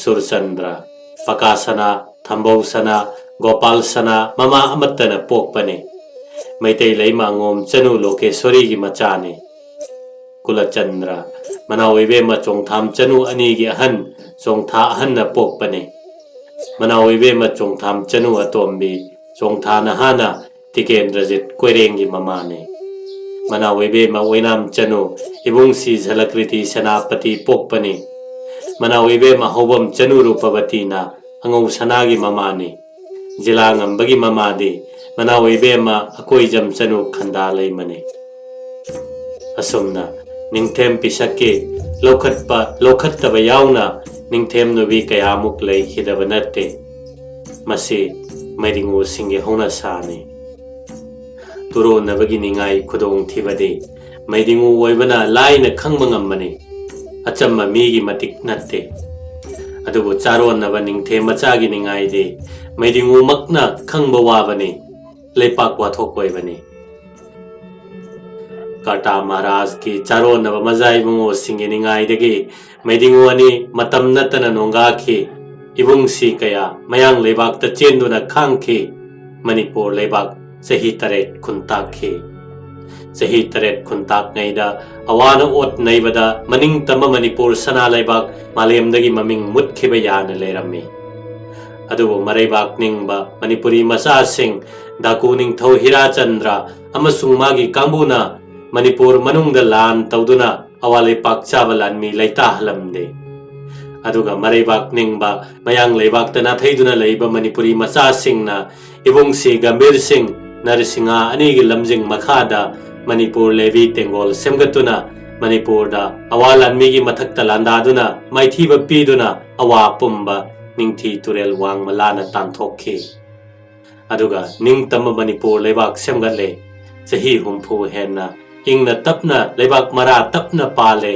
ꯁꯨꯔꯆꯟꯗ꯭ꯔ, ꯄꯀꯥꯁꯅꯥ, ꯊꯝꯕꯧꯁꯅꯥ, ꯒꯣꯄꯥꯜ ꯁꯅꯥ ꯃꯃꯥ ꯑꯃꯠꯇꯅ ꯄꯣꯛꯄꯅꯤ꯫ ꯃꯩꯇꯩ ꯂꯩꯃ ꯑꯉꯣꯝ ꯆꯅꯨ ꯂꯣꯀꯦꯁ꯭ꯋꯔꯤꯒꯤ ꯃꯆꯥꯅꯤ꯫ ꯀꯨꯂꯆꯟꯗ꯭ꯔ, ꯃꯅꯥꯎ ꯏꯕꯦꯝꯃ ꯆꯣꯡꯊꯥꯝ ꯆꯅꯨ ꯑꯅꯤꯒꯤ ꯑꯍꯟ ꯆꯣꯡꯊꯥ ꯑꯍꯟꯅ ꯄꯣꯛꯄꯅꯤ꯫ ꯃꯅꯥꯎ ꯏꯕꯦꯝꯃ ꯆꯣꯡꯊꯥꯝ ꯆꯅꯨ ꯑꯇꯣꯝꯕꯤ, ꯆꯣꯡꯊꯥ ꯅꯍꯥꯅ ꯇꯤꯀꯦꯟꯗ꯭ꯔꯖꯤꯠ ꯀꯣꯏꯔꯦꯡꯒꯤ ꯃꯃꯥꯅꯤ꯫ ꯃꯅꯥꯎ ꯏꯕꯦꯝꯃ ꯑꯣꯏꯅꯥꯝ ꯆꯅꯨ ꯏꯕꯨꯡꯁꯤ ꯖꯂꯀ꯭ꯔꯤꯇꯤ ꯁꯦꯅꯥꯄꯇꯤ ꯄꯣꯛꯄꯅꯤ꯫ ꯃꯅꯥꯎ ꯏꯕꯦꯝꯃ ꯍꯧꯕꯝ ꯆꯅꯨ ꯔꯨꯄꯕꯇꯤꯅ ꯑꯉꯧ ꯁꯅꯥꯒꯤ ꯃꯃꯥꯅꯤ꯫ ꯖꯤꯂꯥ ꯉꯝꯕꯒꯤ ꯃꯃꯥꯗꯤ ꯃꯅꯥꯎ ꯏꯕꯦꯝꯃ ꯑꯀꯣꯏꯖꯝ ꯆꯅꯨ ꯈꯟꯗꯥ ꯂꯩꯃꯅꯤ꯫ ꯑꯁꯨꯝꯅ ꯅꯤꯡꯊꯦꯝ ꯄꯤꯁꯛꯀꯤ ꯂꯧꯈꯠꯄ ꯂꯧꯈꯠꯇꯕ ꯌꯥꯎꯅ ꯅꯤꯡꯊꯦꯝ ꯅꯨꯄꯤ ꯀꯌꯥꯃꯨꯛ ꯂꯩꯈꯤꯗꯕ ꯅꯠꯇꯦ꯫ ꯃꯁꯤ ꯃꯩꯗꯤꯡꯉꯨꯁꯤꯡꯒꯤ ꯍꯧꯅꯁꯥꯅꯤ꯫ ꯇꯨꯔꯣꯟꯅꯕꯒꯤ ꯅꯤꯡꯉꯥꯏ ꯈꯨꯗꯣꯡꯊꯤꯕꯗꯤ ꯃꯩꯗꯤꯡꯉꯨ ꯑꯣꯏꯕꯅ ꯂꯥꯏꯅ ꯈꯪꯕ ꯉꯝꯕꯅꯤ꯫ ꯑꯆꯝꯕ ꯃꯤꯒꯤ ꯃꯇꯤꯛ ꯅꯠꯇꯦ꯫ ꯑꯗꯨꯕꯨ ꯆꯥꯔꯣꯟꯅꯕ ꯅꯤꯡꯊꯦꯝ ꯃꯆꯥꯒꯤ ꯅꯤꯡꯉꯥꯏꯗꯤ ꯃꯩꯗꯤꯡꯉꯨꯃꯛꯅ ꯈꯪꯕ ꯋꯥꯕꯅꯤ꯫ ꯂꯩꯄꯥꯛ ꯋꯥꯊꯣꯛ ꯑꯣꯏꯕꯅꯤ꯫ ꯀꯔꯇꯥ ꯃꯍꯥꯔꯥꯖꯀꯤ ꯆꯥꯔꯣꯟꯅꯕ ꯃꯖꯥ ꯏꯕꯨꯡꯉꯣꯁꯤꯡꯒꯤ ꯅꯤꯡꯉꯥꯏꯗꯒꯤ ꯃꯩꯗꯤꯡꯉꯨ ꯑꯅꯤ ꯃꯇꯝ ꯅꯠꯇꯅ ꯅꯣꯡꯒꯥꯈꯤ꯫ ꯏꯕꯨꯡꯁꯤ ꯀꯌꯥ ꯃꯌꯥꯡ ꯂꯩꯕꯥꯛꯇ ꯆꯦꯟꯗꯨꯅ ꯈꯥꯡꯈꯤ꯫ ꯃꯅꯤꯄꯨꯔ ꯂꯩꯕꯥꯛ ꯆꯍꯤ ꯇꯔꯦꯠ ꯈꯨꯟꯇꯥꯛꯈꯤ꯫ ꯆꯍꯤ ꯇꯔꯦꯠ ꯈꯨꯟꯇꯥꯛꯉꯩꯗ ꯑꯋꯥꯅ ꯑꯣꯠ ꯅꯩꯕꯗ ꯃꯅꯤꯡ ꯇꯝꯕ ꯃꯅꯤꯄꯨꯔ ꯁꯅꯥ ꯂꯩꯕꯥꯛ ꯃꯥꯂꯦꯝꯗꯒꯤ ꯃꯃꯤꯡ ꯃꯨꯠꯈꯤꯕ ꯌꯥꯅ ꯂꯩꯔꯝꯃꯤ꯫ ꯑꯗꯨꯕꯨ ꯃꯔꯩꯕꯥꯛ ꯅꯤꯡꯕ ꯃꯅꯤꯄꯨꯔꯤ ꯃꯆꯥꯁꯤꯡ ꯗꯥꯀꯨ ꯅꯤꯡꯊꯧ ꯍꯤꯔꯥꯆꯟꯗ꯭ꯔ ꯑꯃꯁꯨꯡ ꯃꯥꯒꯤ ꯀꯥꯡꯕꯨꯅ ꯃꯅꯤꯄꯨꯔ ꯃꯅꯨꯡꯗ ꯂꯥꯟ ꯇꯧꯗꯨꯅ ꯑꯋꯥ ꯂꯩꯄꯥꯛ ꯆꯥꯕ ꯂꯥꯟꯃꯤ ꯂꯩꯇꯥꯍꯜꯂꯝꯗꯦ꯫ ꯑꯗꯨꯒ ꯃꯔꯩꯕꯥꯛ ꯅꯤꯡꯕ ꯃꯌꯥꯡ ꯂꯩꯕꯥꯛꯇ ꯅꯥꯊꯩꯗꯨꯅ ꯂꯩꯕ ꯃꯅꯤꯄꯨꯔꯤ ꯃꯆꯥꯁꯤꯡꯅ ꯏꯕꯨꯡꯁꯤ ꯒꯝꯚꯤꯔ ꯁꯤꯡ, ꯅꯔꯁꯤꯡꯍ ꯑꯅꯤꯒꯤ ꯂꯝꯖꯤꯡ ꯃꯈꯥꯗ ꯃꯅꯤꯄꯨꯔ ꯂꯦꯚꯤ ꯇꯦꯡꯒꯣꯜ ꯁꯦꯝꯒꯠꯇꯨꯅ ꯃꯅꯤꯄꯨꯔꯗ ꯑꯋꯥ ꯂꯥꯟꯃꯤꯒꯤ ꯃꯊꯛꯇ ꯂꯥꯟꯗꯥꯗꯨꯅ ꯃꯥꯏꯊꯤꯕ ꯄꯤꯗꯨꯅ ꯑꯋꯥ ꯄꯨꯝꯕ ꯅꯤꯡꯊꯤ ꯇꯨꯔꯦꯜ ꯋꯥꯡꯃ ꯂꯥꯟꯅ ꯇꯥꯟꯊꯣꯛꯈꯤ꯫ ꯑꯗꯨꯒ ꯅꯤꯡꯇꯝꯕ ꯃꯅꯤꯄꯨꯔ ꯂꯩꯕꯥꯛ ꯁꯦꯝꯒꯠꯂꯦ꯫ ꯆꯍꯤ ꯍꯨꯝꯐꯨ ꯍꯦꯟꯅ ꯏꯪꯅ ꯇꯞꯅ ꯂꯩꯕꯥꯛ ꯃꯔꯥ ꯇꯞꯅ ꯄꯥꯜꯂꯦ꯫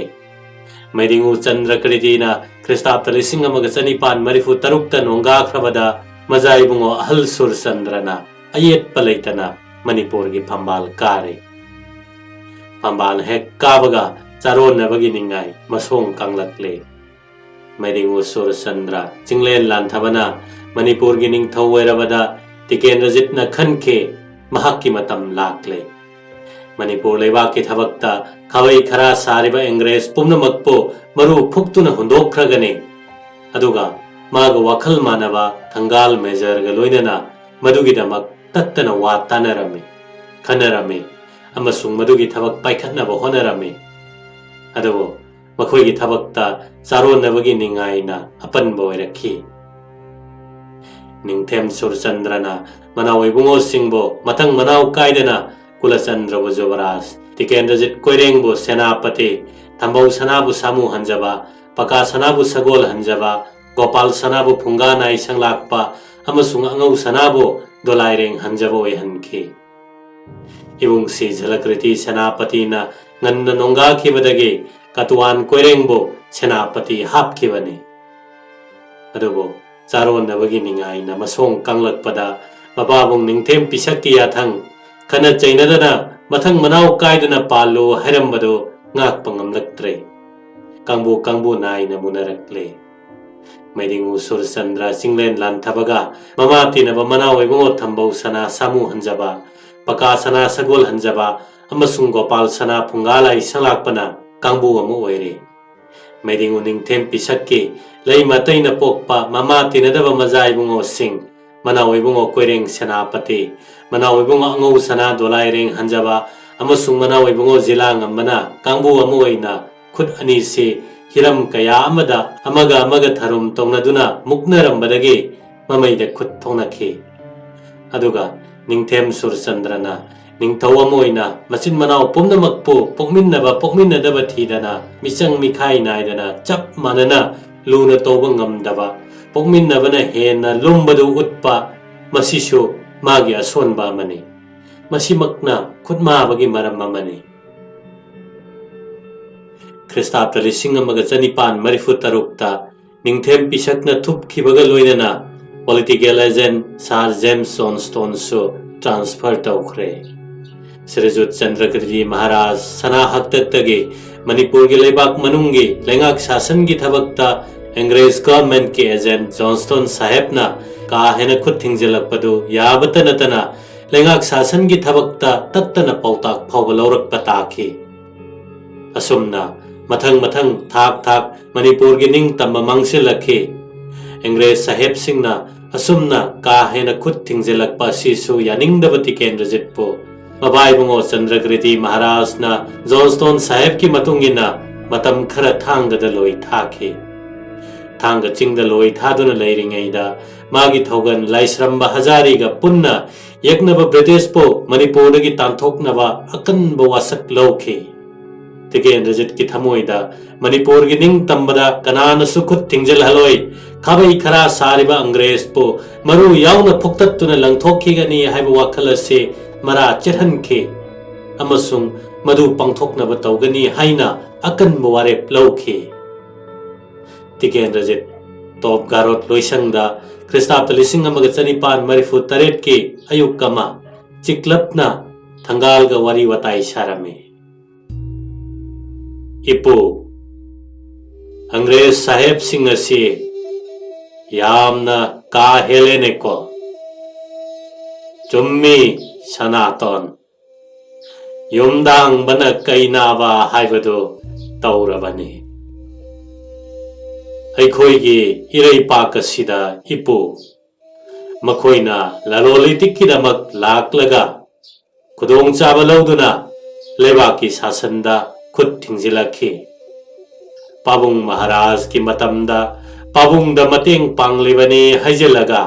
ꯃꯩꯗꯤꯡꯉꯨ ꯆꯟꯗ꯭ꯔ ꯀ꯭ꯔꯤꯇꯤꯅ ꯈ꯭ꯔꯤꯁꯇꯥꯕꯇ ꯂꯤꯁꯤꯡ ꯑꯃꯒ ꯆꯅꯤꯄꯥꯟ ꯃꯔꯤꯐꯨ ꯇꯔꯨꯛꯇ ꯅꯣꯡꯒꯥꯈ꯭ꯔꯕꯗ ꯃꯖꯥ ꯏꯕꯨꯡꯉꯣ ꯑꯍꯜ ꯁꯨꯔꯆꯟꯗ꯭ꯔꯅ ꯑꯌꯦꯠꯄ ꯂꯩꯇꯅ ꯃꯅꯤꯄꯨꯔꯒꯤ ꯐꯝꯕꯥꯜ ꯀꯥꯔꯦ꯫ ꯐꯝꯕꯥꯜ ꯍꯦꯛ ꯀꯥꯕꯒ ꯆꯥꯔꯣꯟꯅꯕꯒꯤ ꯅꯤꯡꯉꯥꯏ ꯃꯁꯣꯡ ꯀꯪꯂꯛꯂꯦ꯫ ꯃꯩꯗꯤꯡꯉꯨ ꯁꯨꯔꯆꯟꯗ꯭ꯔ ꯆꯤꯡꯂꯦꯟ ꯂꯥꯟꯊꯕꯅ ꯃꯅꯤꯄꯨꯔꯒꯤ ꯅꯤꯡꯊꯧ ꯑꯣꯏꯔꯕꯗ ꯇꯤꯀꯦꯟꯗ꯭ꯔꯖꯤꯠꯅ ꯈꯟꯈꯤ, ꯃꯍꯥꯛꯀꯤ ꯃꯇꯝ ꯂꯥꯛꯂꯦ꯫ ꯃꯅꯤꯄꯨꯔ ꯂꯩꯕꯥꯛꯀꯤ ꯊꯕꯛꯇ ꯈꯥꯕꯩ ꯈꯔꯥ ꯁꯥꯔꯤꯕ ꯏꯪꯒ꯭ꯔꯦꯖ ꯄꯨꯝꯅꯃꯛꯄꯨ ꯃꯔꯨ ꯐꯨꯛꯇꯨꯅ ꯍꯨꯟꯗꯣꯛꯈ꯭ꯔꯒꯅꯤ꯫ ꯑꯗꯨꯒ ꯃꯥꯒ ꯋꯥꯈꯜ ꯃꯥꯟꯅꯕ ꯊꯪꯒꯥꯜ ꯃꯦꯖꯔꯒ ꯂꯣꯏꯅꯅ ꯃꯗꯨꯒꯤꯗꯃꯛ ꯇꯠꯇꯅ ꯋꯥ ꯇꯥꯅꯔꯝꯃꯤ, ꯈꯟꯅꯔꯝꯃꯤ ꯑꯃꯁꯨꯡ ꯃꯗꯨꯒꯤ ꯊꯕꯛ ꯄꯥꯏꯈꯠꯅꯕ ꯍꯣꯠꯅꯔꯝꯃꯤ꯫ ꯑꯗꯨꯕꯨ ꯃꯈꯣꯏꯒꯤ ꯊꯕꯛꯇ ꯆꯥꯔꯣꯟꯅꯕꯒꯤ ꯅꯤꯡꯉꯥꯏꯅ ꯑꯄꯟꯕ ꯑꯣꯏꯔꯛꯈꯤ꯫ ꯅꯤꯡꯊꯦꯝ ꯁꯨꯔꯆꯟꯗ꯭ꯔꯅ ꯃꯅꯥꯎ ꯏꯕꯨꯡꯉꯣꯁꯤꯡꯕꯨ ꯃꯊꯪ ꯃꯅꯥꯎ ꯀꯥꯏꯗꯅ ꯀꯨꯂꯆꯟꯗ꯭ꯔꯕꯨ ꯖꯨꯕꯔꯥꯖ, ꯇꯤꯀꯦꯟꯗ꯭ꯔꯖꯤꯠ ꯀꯣꯏꯔꯦꯡꯕꯨ ꯁꯦꯅꯥꯄꯇꯤ, ꯊꯝꯕꯧ ꯁꯅꯥꯕꯨ ꯁꯥꯃꯨ ꯍꯟꯖꯕ, ꯄꯀꯥ ꯁꯅꯥꯕꯨ ꯁꯒꯣꯜ ꯍꯟꯖꯕ, ꯒꯣꯄꯥꯜ ꯁꯅꯥꯕꯨ ꯐꯨꯡꯒꯥ ꯅꯥꯏ ꯁꯪꯂꯥꯛꯄ ꯑꯃꯁꯨꯡ ꯑꯉꯧ ꯁꯅꯥꯕꯨ ꯗꯣꯂꯥꯏꯔꯦꯡ ꯍꯟꯖꯕ ꯑꯣꯏꯍꯟꯈꯤ꯫ ꯏꯕꯨꯡꯁꯤ ꯖꯂꯀ꯭ꯔꯤꯇꯤ ꯁꯦꯅꯥꯄꯇꯤꯅ ꯉꯟꯅ ꯅꯣꯡꯒꯥꯈꯤꯕꯗꯒꯤ ꯀꯇꯨꯋꯥꯟ ꯀꯣꯏꯔꯦꯡꯕꯨ ꯁꯦꯅꯥꯄꯇꯤ ꯍꯥꯞꯈꯤꯕꯅꯤ꯫ ꯑꯗꯨꯕꯨ ꯆꯥꯔꯣꯟꯅꯕꯒꯤ ꯅꯤꯡꯉꯥꯏꯅ ꯃꯁꯣꯡ ꯀꯪꯂꯛꯄꯗ ꯃꯄꯥꯕꯨꯡ ꯅꯤꯡꯊꯦꯝ ꯄꯤꯁꯛꯀꯤ ꯌꯥꯊꯪ, ꯈꯠꯅ ꯆꯩꯅꯗꯅ ꯃꯊꯪ ꯃꯅꯥꯎ ꯀꯥꯏꯗꯅ ꯄꯥꯜꯂꯨ ꯍꯥꯏꯔꯝꯕꯗꯨ ꯉꯥꯛꯄ ꯉꯝꯂꯛꯇ꯭ꯔꯦ꯫ ꯀꯥꯡꯕꯨ ꯀꯥꯡꯕꯨ ꯅꯥꯏꯅ ꯃꯨꯅꯔꯛꯂꯦ꯫ ꯃꯩꯗꯤꯡꯉꯨ ꯁꯨꯔꯆꯟꯗ꯭ꯔ ꯆꯤꯡꯂꯦꯟ ꯂꯥꯟꯊꯕꯒ ꯃꯃꯥ ꯇꯤꯟꯅꯕ ꯃꯅꯥꯎ ꯏꯕꯨꯡꯉꯣ ꯊꯝꯕꯧ ꯁꯅꯥ ꯁꯥꯃꯨ ꯍꯟꯖꯕ, ꯄꯀꯥ ꯁꯅꯥ ꯁꯒꯣꯜ ꯍꯟꯖꯕ ꯑꯃꯁꯨꯡ ꯒꯣꯄꯥꯜ ꯁꯅꯥ ꯐꯨꯡꯒꯥ ꯂꯥꯏ ꯁꯪꯂꯥꯛꯄꯅ ꯀꯥꯡꯕꯨ ꯑꯃ ꯑꯣꯏꯔꯦ꯫ ꯃꯩꯗꯤꯡꯉꯨ ꯅꯤꯡꯊꯦꯝ ꯄꯤꯁꯛꯀꯤ ꯂꯩꯃ ꯑꯇꯩꯅ ꯄꯣꯛꯄ ꯃꯃꯥ ꯇꯤꯟꯅꯗꯕ ꯃꯖꯥ ꯏꯕꯨꯡꯉꯣꯁꯤꯡ, ꯃꯅꯥꯎ ꯏꯕꯨꯡꯉꯣ ꯀꯣꯏꯔꯦꯡ ꯁꯦꯅꯥꯄꯇꯤ, ꯃꯅꯥꯎ ꯏꯕꯨꯡꯉꯣ ꯑꯉꯧ ꯁꯅꯥ ꯗꯣꯂꯥꯏꯔꯦꯡ ꯍꯟꯖꯕ ꯑꯃꯁꯨꯡ ꯃꯅꯥꯎ ꯏꯕꯨꯡꯉꯣ ꯖꯤꯂꯥ ꯉꯝꯕꯅ ꯀꯥꯡꯕꯨ ꯑꯃ ꯑꯣꯏꯅ ꯈꯨꯠ ꯑꯅꯤꯁꯤ ꯍꯤꯔꯝ ꯀꯌꯥ ꯑꯃꯗ ꯑꯃꯒ ꯑꯃꯒ ꯊꯔꯨꯝ ꯇꯧꯅꯗꯨꯅ ꯃꯨꯛꯅꯔꯝꯕꯗꯒꯤ ꯃꯃꯩꯗ ꯈꯨꯠ ꯊꯣꯛꯅꯈꯤ꯫ ꯑꯗꯨꯒ ꯅꯤꯡꯊꯦꯝ ꯁꯨꯔꯆꯟꯗ꯭ꯔꯅ ꯅꯤꯡꯊꯧ ꯑꯃ ꯑꯣꯏꯅ ꯃꯆꯤꯟ ꯃꯅꯥꯎ ꯄꯨꯝꯅꯃꯛꯄꯨ ꯄꯣꯛꯃꯤꯟꯅꯕ ꯄꯣꯛꯃꯤꯟꯅꯗꯕ ꯊꯤꯗꯅ, ꯃꯤꯆꯪ ꯃꯤꯈꯥꯏ ꯅꯥꯏꯗꯅ ꯆꯞ ꯃꯥꯟꯅꯅ ꯂꯨꯅ ꯇꯧꯕ ꯉꯝꯗꯕ, ꯄꯣꯛꯃꯤꯟꯅꯕꯅ ꯍꯦꯟꯅ ꯂꯨꯝꯕꯗꯨ ꯎꯠꯄ, ꯃꯁꯤꯁꯨ ꯃꯥꯒꯤ ꯑꯁꯣꯟꯕ ꯑꯃꯅꯤ꯫ ꯃꯁꯤꯃꯛꯅ ꯈꯨꯠꯃꯥꯕꯒꯤ ꯃꯔꯝ ꯑꯃꯅꯤ꯫ ꯈ꯭ꯔꯤꯁꯇꯥꯕꯗ ꯂꯤꯁꯤꯡ ꯑꯃꯒ ꯆꯅꯤꯄꯥꯟ ꯃꯔꯤꯐꯨ ꯇꯔꯨꯛꯇ ꯅꯤꯡꯊꯦꯝ ꯄꯤꯁꯛꯅ ꯊꯨꯞꯈꯤꯕꯒ ꯂꯣꯏꯅꯅ political agent Sir James Johnstoneꯁꯨ transfer ꯇꯧꯈ꯭ꯔꯦ꯫ ꯁ꯭ꯔꯤꯖꯨꯠ ꯆꯟꯗ꯭ꯔꯀꯤꯔꯇꯤ ꯃꯍꯥꯔꯥꯖ ꯁꯅꯥ ꯍꯥꯛꯇꯛꯇꯒꯤ ꯃꯅꯤꯄꯨꯔꯒꯤ ꯂꯩꯕꯥꯛ ꯃꯅꯨꯡꯒꯤ ꯂꯩꯉꯥꯛ ꯁꯥꯁꯟꯒꯤ ꯊꯕꯛꯇ ꯑꯪꯒ꯭ꯔꯦꯖ ꯒꯚꯔꯟꯃꯦꯟꯠꯀꯤ ꯑꯦꯖꯦꯟꯠ ꯖꯣꯟꯁꯇꯣꯟ ꯁꯥꯍꯦꯕꯅ ꯀꯥ ꯍꯦꯟꯅ ꯈꯨꯠ ꯊꯤꯡꯖꯤꯜꯂꯛꯄꯗꯨ ꯌꯥꯕꯇ ꯅꯠꯇꯅ ꯂꯩꯉꯥꯛ ꯁꯥꯁꯟꯒꯤ ꯊꯕꯛꯇ ꯇꯠꯇꯅ ꯄꯥꯎꯇꯥꯛ ꯐꯥꯎꯕ ꯂꯧꯔꯛꯄ ꯇꯥꯈꯤ꯫ ꯑꯁꯨꯝꯅ ꯃꯊꯪ ꯃꯊꯪ ꯊꯥꯛ ꯊꯥꯛ ꯃꯅꯤꯄꯨꯔꯒꯤ ꯅꯤꯡꯇꯝꯕ ꯃꯥꯡꯁꯤꯜꯂꯛꯈꯤ꯫ ꯑꯪꯒ꯭ꯔꯦꯖ ꯁꯥꯍꯦꯕꯁꯤꯡꯅ ꯑꯁꯨꯝꯅ ꯀꯥ ꯍꯦꯟꯅ ꯈꯨꯠ ꯊꯤꯡꯖꯤꯜꯂꯛꯄ ꯑꯁꯤꯁꯨ ꯌꯥꯅꯤꯡꯗꯕ ꯇꯤꯀꯦꯟꯗ꯭ꯔꯖꯤꯠꯄꯨ ꯃꯕꯥꯏꯕꯨꯡꯉꯣ ꯆꯟꯗ꯭ꯔꯒ꯭ꯔꯤꯗꯤ ꯃꯍꯥꯔꯥꯖꯅ ꯖꯣꯟꯁꯇꯣꯟ ꯁꯥꯍꯦꯕꯀꯤ ꯃꯇꯨꯡ ꯏꯟꯅ ꯃꯇꯝ ꯈꯔ ꯊꯥꯡꯒꯗ ꯂꯣꯏ ꯊꯥꯈꯤ꯫ ꯊꯥꯡꯒ ꯆꯤꯡꯗ ꯂꯣꯏ ꯊꯥꯗꯨꯅ ꯂꯩꯔꯤꯉꯩꯗ ꯃꯥꯒꯤ ꯊꯧꯒꯟ ꯂꯥꯏꯁ꯭ꯔꯝꯕ ꯍꯖꯥꯔꯤꯒ ꯄꯨꯟꯅ ꯌꯦꯛꯅꯕ ꯕ꯭ꯔꯤꯇꯤꯁꯄꯨ ꯃꯅꯤꯄꯨꯔꯗꯒꯤ ꯇꯥꯟꯊꯣꯛꯅꯕ ꯑꯀꯟꯕ ꯋꯥꯁꯛ ꯂꯧꯈꯤ꯫ ꯇꯤꯀꯦꯟꯗ꯭ꯔꯖꯤꯠꯀꯤ ꯊꯃꯣꯏꯗ ꯃꯅꯤꯄꯨꯔꯒꯤ ꯅꯤꯡꯇꯝꯕꯗ ꯀꯅꯥꯅꯁꯨ ꯈꯨꯠ ꯊꯤꯡꯖꯤꯜꯍꯜꯂꯣꯏ, ꯈꯥꯕꯩ ꯈꯔꯥ ꯁꯥꯔꯤꯕ ꯑꯪꯒ꯭ꯔꯦꯖꯄꯨ ꯃꯔꯨ ꯌꯥꯎꯅ ꯐꯨꯛꯇꯠꯇꯨꯅ ꯂꯪꯊꯣꯛꯈꯤꯒꯅꯤ ꯍꯥꯏꯕ ꯋꯥꯈꯜ ꯑꯁꯤ ꯃꯔꯥ ꯆꯦꯠꯍꯟꯈꯤ ꯑꯃꯁꯨꯡ ꯃꯗꯨ ꯄꯥꯡꯊꯣꯛꯅꯕ ꯇꯧꯒꯅꯤ ꯍꯥꯏꯅ ꯑꯀꯟꯕ ꯋꯥꯔꯦꯞ ꯂꯧꯈꯤ꯫ ꯇꯤꯀꯦꯟꯗ꯭ꯔꯖꯤꯠ ꯇꯣꯞ ꯒꯥꯔꯣꯠ ꯂꯣꯏꯁꯪꯗ ꯈ꯭ꯔꯤꯁꯇꯥꯕꯗ ꯂꯤꯁꯤꯡ ꯑꯃꯒ ꯆꯅꯤꯄꯥꯟ ꯃꯔꯤꯐꯨ ꯇꯔꯦꯠꯀꯤ ꯑꯌꯨꯛ ꯑꯃ ꯆꯤꯛꯂꯞꯅ ꯊꯪꯒꯥꯜꯒ ꯋꯥꯔꯤ ꯋꯥꯇꯥꯏ ꯁꯥꯔꯝꯃꯤ꯫ "ꯏꯄꯨ, ꯑꯪꯒ꯭ꯔꯦꯖ ꯁꯥꯍꯦꯕꯁꯤꯡ ꯑꯁꯤ ꯌꯥꯝꯅ ꯀꯥ ꯍꯦꯜꯂꯦꯅꯦꯀꯣ꯫" "ꯆꯨꯝꯃꯤ, ꯁꯅꯥꯇꯣꯟ꯫ ꯌꯨꯝꯗꯥꯡꯕꯅ ꯀꯩꯅꯥꯕ ꯍꯥꯏꯕꯗꯨ ꯇꯧꯔꯕꯅꯤ꯫ ꯑꯩꯈꯣꯏꯒꯤ ꯏꯔꯩꯄꯥꯛ ꯑꯁꯤꯗ, ꯏꯄꯨ, ꯃꯈꯣꯏꯅ ꯂꯂꯣꯟ ꯏꯇꯤꯛꯀꯤꯗꯃꯛ ꯂꯥꯛꯂꯒ ꯈꯨꯗꯣꯡꯆꯥꯕ ꯂꯧꯗꯨꯅ ꯂꯩꯕꯥꯛꯀꯤ ꯁꯥꯁꯟꯗ ꯈꯨꯠ ꯊꯤꯡꯖꯤꯜꯂꯛꯈꯤ꯫ ꯄꯥꯕꯨꯡ ꯃꯍꯥꯔꯥꯖꯀꯤ ꯃꯇꯝꯗ ꯄꯥꯕꯨꯡꯗ ꯃꯇꯦꯡ ꯄꯥꯡꯂꯤꯕꯅꯤ ꯍꯥꯏꯖꯤꯜꯂꯒ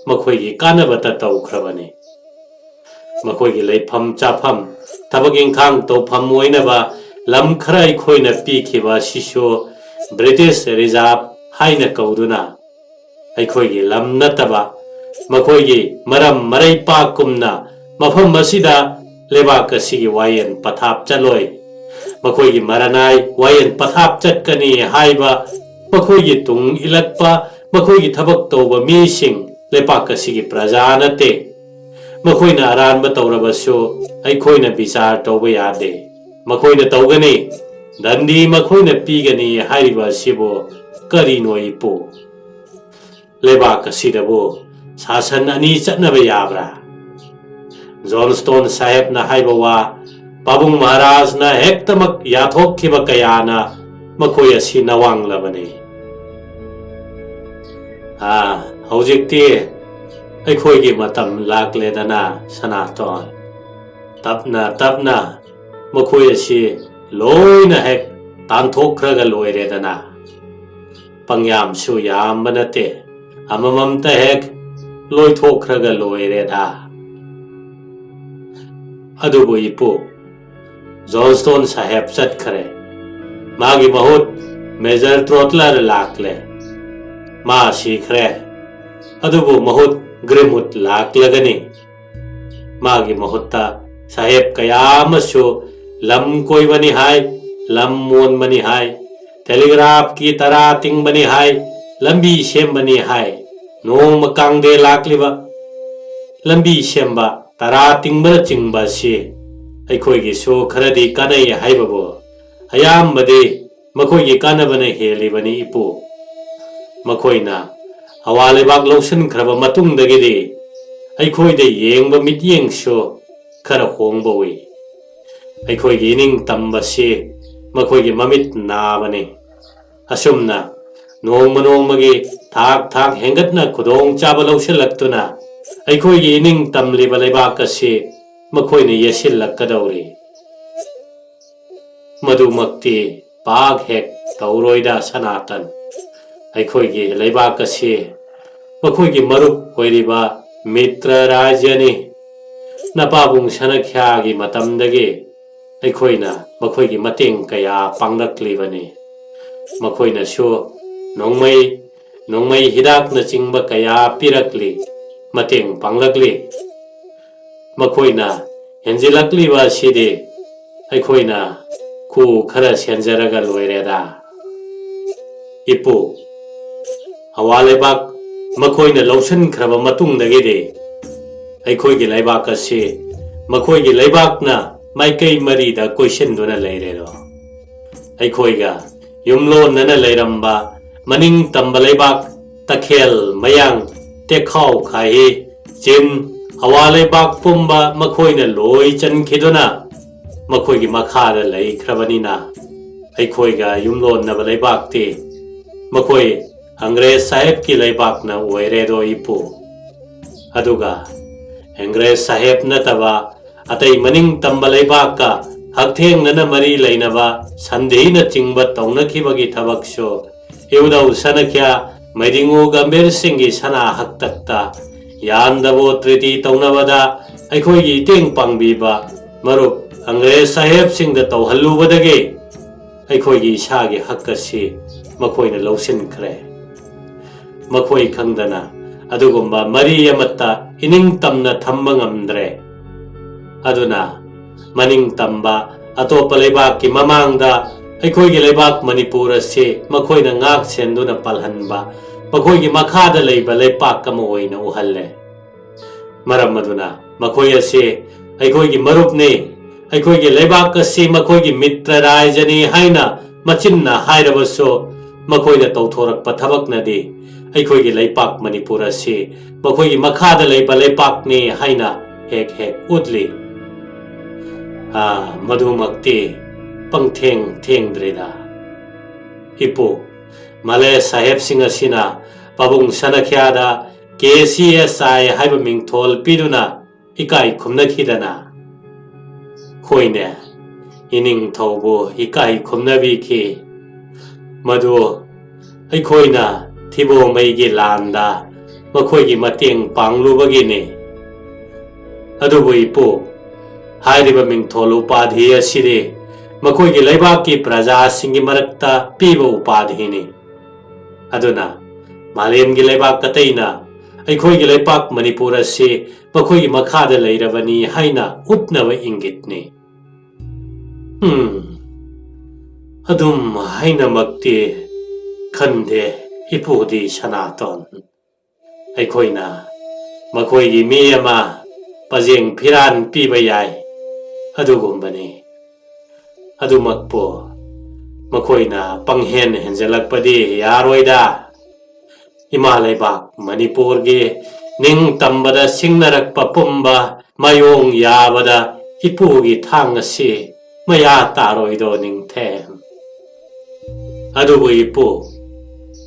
ꯃꯈꯣꯏꯒꯤ ꯀꯥꯟꯅꯕꯇ ꯇꯧꯈ꯭ꯔꯕꯅꯤ꯫ ꯃꯈꯣꯏꯒꯤ ꯂꯩꯐꯝ ꯆꯥꯐꯝ, ꯊꯕꯛ ꯏꯪꯈꯥꯡ ꯇꯧꯐꯝ ꯑꯣꯏꯅꯕ ꯂꯝ ꯈꯔ ꯑꯩꯈꯣꯏꯅ ꯄꯤꯈꯤꯕ ꯑꯁꯤꯁꯨ ꯕ꯭ꯔꯤꯇꯤꯁ ꯔꯤꯖꯥꯔꯚ ꯍꯥꯏꯅ ꯀꯧꯗꯨꯅ ꯑꯩꯈꯣꯏꯒꯤ ꯂꯝ ꯅꯠꯇꯕ ꯃꯈꯣꯏꯒꯤ ꯃꯔꯝ ꯃꯔꯩꯄꯥꯛꯀꯨꯝꯅ ꯃꯐꯝ ꯑꯁꯤꯗ ꯂꯩꯕꯥꯛ ꯑꯁꯤꯒꯤ ꯋꯥꯌꯦꯜ ꯄꯊꯥꯞ ꯆꯠꯂꯣꯏ꯫ ꯃꯈꯣꯏꯒꯤ ꯃꯔꯅꯥꯏ ꯋꯥꯌꯦꯜ ꯄꯊꯥꯞ ꯆꯠꯀꯅꯤ ꯍꯥꯏꯕ ꯃꯈꯣꯏꯒꯤ ꯇꯨꯡ ꯏꯜꯂꯛꯄ ꯃꯈꯣꯏꯒꯤ ꯊꯕꯛ ꯇꯧꯕ ꯃꯤꯁꯤꯡ ꯂꯩꯄꯥꯛ ꯑꯁꯤꯒꯤ ꯄ꯭ꯔꯖꯥ ꯅꯠꯇꯦ꯫ ꯃꯈꯣꯏꯅ ꯑꯔꯥꯟꯕ ꯇꯧꯔꯕꯁꯨ ꯑꯩꯈꯣꯏꯅ ꯕꯤꯆꯥꯔ ꯇꯧꯕ ꯌꯥꯗꯦ꯫ ꯃꯈꯣꯏꯅ ꯇꯧꯒꯅꯤ, ꯗꯟꯗꯤ ꯃꯈꯣꯏꯅ ꯄꯤꯒꯅꯤ ꯍꯥꯏꯔꯤꯕ ꯑꯁꯤꯕꯨ ꯀꯔꯤꯅꯣ ꯏꯄꯨ? ꯂꯩꯕꯥꯛ ꯑꯁꯤꯗꯕꯨ ꯁꯥꯁꯟ ꯑꯅꯤ ꯆꯠꯅꯕ ꯌꯥꯕ꯭ꯔꯥ? ꯖꯣꯟꯁꯇꯣꯟ ꯁꯥꯍꯦꯕꯅ ꯍꯥꯏꯕ ꯋꯥ ꯄꯥꯕꯨꯡ ꯃꯍꯥꯔꯥꯖꯅ ꯍꯦꯛꯇꯃꯛ ꯌꯥꯊꯣꯛꯈꯤꯕ ꯀꯌꯥꯅ ꯃꯈꯣꯏ ꯑꯁꯤ ꯅꯋꯥꯡꯂꯕꯅꯤ꯫ ꯑꯥ, ꯍꯧꯖꯤꯛꯇꯤ ꯑꯩꯈꯣꯏꯒꯤ ꯃꯇꯝ ꯂꯥꯛꯂꯦꯗꯅ, ꯁꯅꯥꯇꯣꯟ꯫ ꯇꯞꯅ ꯇꯞꯅ ꯃꯈꯣꯏ ꯑꯁꯤ ꯂꯣꯏꯅ ꯍꯦꯛ ꯇꯥꯟꯊꯣꯛꯈ꯭ꯔꯒ ꯂꯣꯏꯔꯦꯗꯅ꯫ ꯄꯪꯌꯥꯝꯁꯨ ꯌꯥꯝꯕ ꯅꯠꯇꯦ, ꯑꯃꯃꯝꯇ ꯍꯦꯛ ꯂꯣꯏꯊꯣꯛꯈ꯭ꯔꯒ ꯂꯣꯏꯔꯦꯗ꯫ ꯑꯗꯨꯕꯨ ꯏꯄꯨ, ꯖꯣꯟꯁꯇꯣꯟ ꯁꯥꯍꯦꯕ ꯆꯠꯈ꯭ꯔꯦ꯫ ꯃꯥꯒꯤ ꯃꯍꯨꯠ ꯃꯦꯖꯔ ꯇ꯭ꯔꯣꯠꯂꯔ ꯂꯥꯛꯂꯦ꯫ ꯃꯥ ꯁꯤꯈ꯭ꯔꯦ꯫ ꯑꯗꯨꯕꯨ ꯃꯍꯨꯠ ꯒ꯭ꯔꯤꯝꯎꯗ ꯂꯥꯛꯂꯒꯅꯤ꯫ ꯃꯥꯒꯤ ꯃꯍꯨꯠꯇ ꯁꯥꯍꯦꯕ ꯀꯌꯥ ꯑꯃꯁꯨ ꯂꯝ ꯀꯣꯏꯕꯅꯤ ꯍꯥꯏ, ꯂꯝ ꯃꯣꯟꯕꯅꯤ ꯍꯥꯏ, ꯇꯦꯂꯤꯒ꯭ꯔꯥꯐꯀꯤ ꯇꯔꯥ ꯇꯤꯡꯕꯅꯤ ꯍꯥꯏ, ꯂꯝꯕꯤ ꯁꯦꯝꯕꯅꯤ ꯍꯥꯏ꯫ ꯅꯣꯡꯃ ꯀꯥꯡꯗꯦ ꯂꯥꯛꯂꯤꯕ ꯂꯝꯕꯤ ꯁꯦꯝꯕ, ꯇꯔꯥ ꯇꯤꯡꯕꯅꯆꯤꯡꯕ ꯑꯁꯤ ꯑꯩꯈꯣꯏꯒꯤꯁꯨ ꯈꯔꯗꯤ ꯀꯥꯟꯅꯩ ꯍꯥꯏꯕꯕꯨ ꯑꯌꯥꯝꯕꯗꯤ ꯃꯈꯣꯏꯒꯤ ꯀꯥꯟꯅꯕꯅ ꯍꯦꯜꯂꯤꯕꯅꯤ ꯏꯄꯨ꯫ ꯃꯈꯣꯏꯅ ꯑꯋꯥ ꯂꯩꯕꯥꯛ ꯂꯧꯁꯤꯟꯈ꯭ꯔꯕ ꯃꯇꯨꯡꯗꯒꯤꯗꯤ ꯑꯩꯈꯣꯏꯗ ꯌꯦꯡꯕ ꯃꯤꯠꯌꯦꯡꯁꯨ ꯈꯔ ꯍꯣꯡꯕ ꯎꯏ꯫ ꯑꯩꯈꯣꯏꯒꯤ ꯏꯅꯤꯡ ꯇꯝꯕꯁꯤ ꯃꯈꯣꯏꯒꯤ ꯃꯃꯤꯠ ꯅꯥꯕꯅꯤ꯫ ꯑꯁꯨꯝꯅ ꯅꯣꯡꯃ ꯅꯣꯡꯃꯒꯤ ꯊꯥꯛ ꯊꯥꯛ ꯍꯦꯟꯒꯠꯅ ꯈꯨꯗꯣꯡꯆꯥꯕ ꯂꯧꯁꯤꯜꯂꯛꯇꯨꯅ ꯑꯩꯈꯣꯏꯒꯤ ꯏꯅꯤꯡ ꯇꯝꯂꯤꯕ ꯂꯩꯕꯥꯛ ꯑꯁꯤ ꯃꯈꯣꯏꯅ ꯌꯦꯁꯤꯜꯂꯛꯀꯗꯧꯔꯤ꯫ ꯃꯗꯨꯃꯛꯇꯤ ꯄꯥꯛ ꯍꯦꯛ ꯇꯧꯔꯣꯏꯗ ꯁꯅꯥꯇꯟ꯫ ꯑꯩꯈꯣꯏꯒꯤ ꯂꯩꯕꯥꯛ ꯑꯁꯤ ꯃꯈꯣꯏꯒꯤ ꯃꯔꯨꯞ ꯑꯣꯏꯔꯤꯕ ꯃꯤꯇ꯭ꯔ ꯔꯥꯖ꯭ꯌꯅꯤ꯫ ꯅꯄꯥꯕꯨꯡ ꯁꯅꯈ꯭ꯌꯥꯒꯤ ꯃꯇꯝꯗꯒꯤ ꯑꯩꯈꯣꯏꯅ ꯃꯈꯣꯏꯒꯤ ꯃꯇꯦꯡ ꯀꯌꯥ ꯄꯥꯡꯂꯛꯂꯤꯕꯅꯤ꯫ ꯃꯈꯣꯏꯅꯁꯨ ꯅꯣꯡꯃꯩ, ꯅꯣꯡꯃꯩ ꯍꯤꯗꯥꯛꯅꯆꯤꯡꯕ ꯀꯌꯥ ꯄꯤꯔꯛꯂꯤ, ꯃꯇꯦꯡ ꯄꯥꯡꯂꯛꯂꯤ꯫ ꯃꯈꯣꯏꯅ ꯍꯦꯟꯖꯤꯜꯂꯛꯂꯤꯕ ꯑꯁꯤꯗꯤ ꯑꯩꯈꯣꯏꯅ ꯈꯨ ꯈꯔ ꯁꯦꯟꯖꯔꯒ ꯂꯣꯏꯔꯦꯗ꯫ ꯏꯄꯨ, ꯑꯋꯥ ꯂꯩꯕꯥꯛ ꯃꯈꯣꯏꯅ ꯂꯧꯁꯤꯟꯈ꯭ꯔꯕ ꯃꯇꯨꯡꯗꯒꯤꯗꯤ ꯑꯩꯈꯣꯏꯒꯤ ꯂꯩꯕꯥꯛ ꯑꯁꯤ ꯃꯈꯣꯏꯒꯤ ꯂꯩꯕꯥꯛꯅ ꯃꯥꯏꯀꯩ ꯃꯔꯤꯗ ꯀꯣꯏꯁꯤꯟꯗꯨꯅ ꯂꯩꯔꯦꯗꯣ꯫ ꯑꯩꯈꯣꯏꯒ ꯌꯨꯝꯂꯣꯟꯅꯅ ꯂꯩꯔꯝꯕ ꯃꯅꯤꯡ ꯇꯝꯕ ꯂꯩꯕꯥꯛ ꯇꯈꯦꯜ, ꯃꯌꯥꯡ, ꯇꯦꯈꯥꯎ, ꯈꯥꯍꯤ, ꯆꯤꯟ, ꯑꯋꯥ ꯂꯩꯕꯥꯛ ꯄꯨꯝꯕ ꯃꯈꯣꯏꯅ ꯂꯣꯏ ꯆꯟꯈꯤꯗꯨꯅ ꯃꯈꯣꯏꯒꯤ ꯃꯈꯥꯗ ꯂꯩꯈ꯭ꯔꯕꯅꯤꯅ, ꯑꯩꯈꯣꯏꯒ ꯌꯨꯝꯂꯣꯟꯅꯕ ꯂꯩꯕꯥꯛꯇꯤ ꯃꯈꯣꯏ ꯑꯪꯒ꯭ꯔꯦꯖ ꯁꯥꯍꯦꯕꯀꯤ ꯂꯩꯕꯥꯛꯅ ꯑꯣꯏꯔꯦꯗꯣ ꯏꯄꯨ꯫ ꯑꯗꯨꯒ ꯑꯪꯒ꯭ꯔꯦꯖ ꯁꯥꯍꯦꯕ ꯅꯠꯇꯕ ꯑꯇꯩ ꯃꯅꯤꯡ ꯇꯝꯕ ꯂꯩꯕꯥꯛꯀ ꯍꯛꯊꯦꯡꯅꯅ ꯃꯔꯤ ꯂꯩꯅꯕ ꯁꯟꯙꯤꯅꯆꯤꯡꯕ ꯇꯧꯅꯈꯤꯕꯒꯤ ꯊꯕꯛꯁꯨ ꯏꯕꯨꯙꯧ ꯁꯅꯈ꯭ꯌꯥ ꯃꯩꯗꯤꯡꯉꯨ ꯒꯝꯚꯤꯔ ꯁꯤꯡꯒꯤ ꯁꯅꯥ ꯍꯛꯇꯛꯇ ꯌꯥꯟꯗꯕꯣ ꯇ꯭ꯔꯤꯇꯤ ꯇꯧꯅꯕꯗ ꯑꯩꯈꯣꯏꯒꯤ ꯏꯇꯦꯡ ꯄꯥꯡꯕꯤꯕ ꯃꯔꯨꯞ ꯑꯪꯒ꯭ꯔꯦꯖ ꯁꯥꯍꯦꯕꯁꯤꯡꯗ ꯇꯧꯍꯜꯂꯨꯕꯗꯒꯤ ꯑꯩꯈꯣꯏꯒꯤ ꯏꯁꯥꯒꯤ ꯍꯛ ꯑꯁꯤ ꯃꯈꯣꯏꯅ ꯂꯧꯁꯤꯟꯈ꯭ꯔꯦ꯫ ꯃꯈꯣꯏ ꯈꯪꯗꯅ ꯑꯗꯨꯒꯨꯝꯕ ꯃꯔꯤ ꯑꯃꯠꯇ ꯏꯅꯤꯡ ꯇꯝꯅ ꯊꯝꯕ ꯉꯝꯗ꯭ꯔꯦ꯫ ꯑꯗꯨꯅ ꯃꯅꯤꯡ ꯇꯝꯕ ꯑꯇꯣꯞꯄ ꯂꯩꯕꯥꯛꯀꯤ ꯃꯃꯥꯡꯗ ꯑꯩꯈꯣꯏꯒꯤ ꯂꯩꯕꯥꯛ ꯃꯅꯤꯄꯨꯔ ꯑꯁꯤ ꯃꯈꯣꯏꯅ ꯉꯥꯛ ꯁꯦꯟꯗꯨꯅ ꯄꯥꯜꯍꯟꯕ, ꯃꯈꯣꯏꯒꯤ ꯃꯈꯥꯗ ꯂꯩꯕ ꯂꯩꯄꯥꯛ ꯑꯃ ꯑꯣꯏꯅ ꯎꯍꯜꯂꯦ꯫ ꯃꯔꯝ ꯑꯗꯨꯅ ꯃꯈꯣꯏ ꯑꯁꯤ ꯑꯩꯈꯣꯏꯒꯤ ꯃꯔꯨꯞꯅꯤ, ꯑꯩꯈꯣꯏꯒꯤ ꯂꯩꯕꯥꯛ ꯑꯁꯤ ꯃꯈꯣꯏꯒꯤ ꯃꯤꯇ꯭ꯔ ꯔꯥꯏꯖꯅꯤ ꯍꯥꯏꯅ ꯃꯆꯤꯟꯅ ꯍꯥꯏꯔꯕꯁꯨ, ꯃꯈꯣꯏꯅ ꯇꯧꯊꯣꯔꯛꯄ ꯊꯕꯛꯅꯗꯤ ꯑꯩꯈꯣꯏꯒꯤ ꯂꯩꯄꯥꯛ ꯃꯅꯤꯄꯨꯔ ꯑꯁꯤ ꯃꯈꯣꯏꯒꯤ ꯃꯈꯥꯗ ꯂꯩꯕ ꯂꯩꯄꯥꯛꯅꯤ ꯍꯥꯏꯅ ꯍꯦꯛ ꯍꯦꯛ ꯎꯠꯂꯤ꯫ ꯑꯥ, ꯃꯗꯨꯃꯛꯇꯤ ꯄꯪꯊꯦꯡ ꯊꯦꯡꯗ꯭ꯔꯤꯗ꯫ ꯏꯄꯨ, ꯃꯂꯦ ꯁꯥꯍꯦꯕꯁꯤꯡ ꯑꯁꯤꯅ ꯄꯥꯕꯨꯡ ꯁꯅꯈ꯭ꯌꯥꯗ ꯀꯦ ꯁꯤ ꯑꯦꯁ ꯑꯥꯏ ꯍꯥꯏꯕ ꯃꯤꯡꯊꯣꯜ ꯄꯤꯗꯨꯅ ꯏꯀꯥꯏ ꯈꯨꯝꯅꯈꯤꯗꯅ, ꯍꯣꯏꯅꯦ, ꯏꯅꯤꯡꯊꯧꯕꯨ ꯏꯀꯥꯏ ꯈꯨꯝꯅꯕꯤꯈꯤ꯫ ꯃꯗꯨ ꯑꯩꯈꯣꯏꯅ ꯊꯤꯕꯣꯡꯃꯩꯒꯤ ꯂꯥꯟꯗ ꯃꯈꯣꯏꯒꯤ ꯃꯇꯦꯡ ꯄꯥꯡꯂꯨꯕꯒꯤꯅꯤ꯫ ꯑꯗꯨꯕꯨ ꯏꯄꯨ, ꯍꯥꯏꯔꯤꯕ ꯃꯤꯡꯊꯣꯜ ꯎꯄꯥꯙꯤ ꯑꯁꯤꯗꯤ ꯃꯈꯣꯏꯒꯤ ꯂꯩꯕꯥꯛꯀꯤ ꯄ꯭ꯔꯖꯥꯁꯤꯡꯒꯤ ꯃꯔꯛꯇ ꯄꯤꯕ ꯎꯄꯥꯙꯤꯅꯤ꯫ ꯑꯗꯨꯅ ꯃꯥꯂꯦꯝꯒꯤ ꯂꯩꯕꯥꯛ ꯑꯇꯩꯅ ꯑꯩꯈꯣꯏꯒꯤ ꯂꯩꯄꯥꯛ ꯃꯅꯤꯄꯨꯔ ꯑꯁꯤ ꯃꯈꯣꯏꯒꯤ ꯃꯈꯥꯗ ꯂꯩꯔꯕꯅꯤ ꯍꯥꯏꯅ ꯎꯠꯅꯕ ꯏꯪꯒꯤꯠꯅꯤ꯫ ꯎꯝ, ꯑꯗꯨꯝ ꯍꯥꯏꯅꯃꯛꯇꯤ ꯈꯟꯗꯦ, ꯏꯄꯨꯗꯤ ꯁꯅꯥꯇꯣꯟ꯫ ꯑꯩꯈꯣꯏꯅ ꯃꯈꯣꯏꯒꯤ ꯃꯤ ꯑꯃ ꯄꯖꯦꯡ ꯐꯤꯔꯥꯟ ꯄꯤꯕ ꯌꯥꯏ, ꯑꯗꯨꯒꯨꯝꯕꯅꯤ꯫ ꯑꯗꯨꯃꯛꯄꯨ ꯃꯈꯣꯏꯅ ꯄꯪꯍꯦꯟ ꯍꯦꯟꯖꯜꯂꯛꯄꯗꯤ ꯌꯥꯔꯣꯏꯗ꯫ ꯏꯃꯥ ꯂꯩꯕꯥꯛ ꯃꯅꯤꯄꯨꯔꯒꯤ ꯅꯤꯡꯇꯝꯕꯗ ꯁꯤꯡꯅꯔꯛꯄ ꯄꯨꯝꯕ ꯃꯥꯌꯣꯡ ꯌꯥꯕꯗ ꯏꯄꯨꯒꯤ ꯊꯥꯡ ꯑꯁꯤ ꯃꯌꯥ ꯇꯥꯔꯣꯏꯗꯣ ꯅꯤꯡꯊꯦꯝ꯫ ꯑꯗꯨꯕꯨ ꯏꯄꯨ,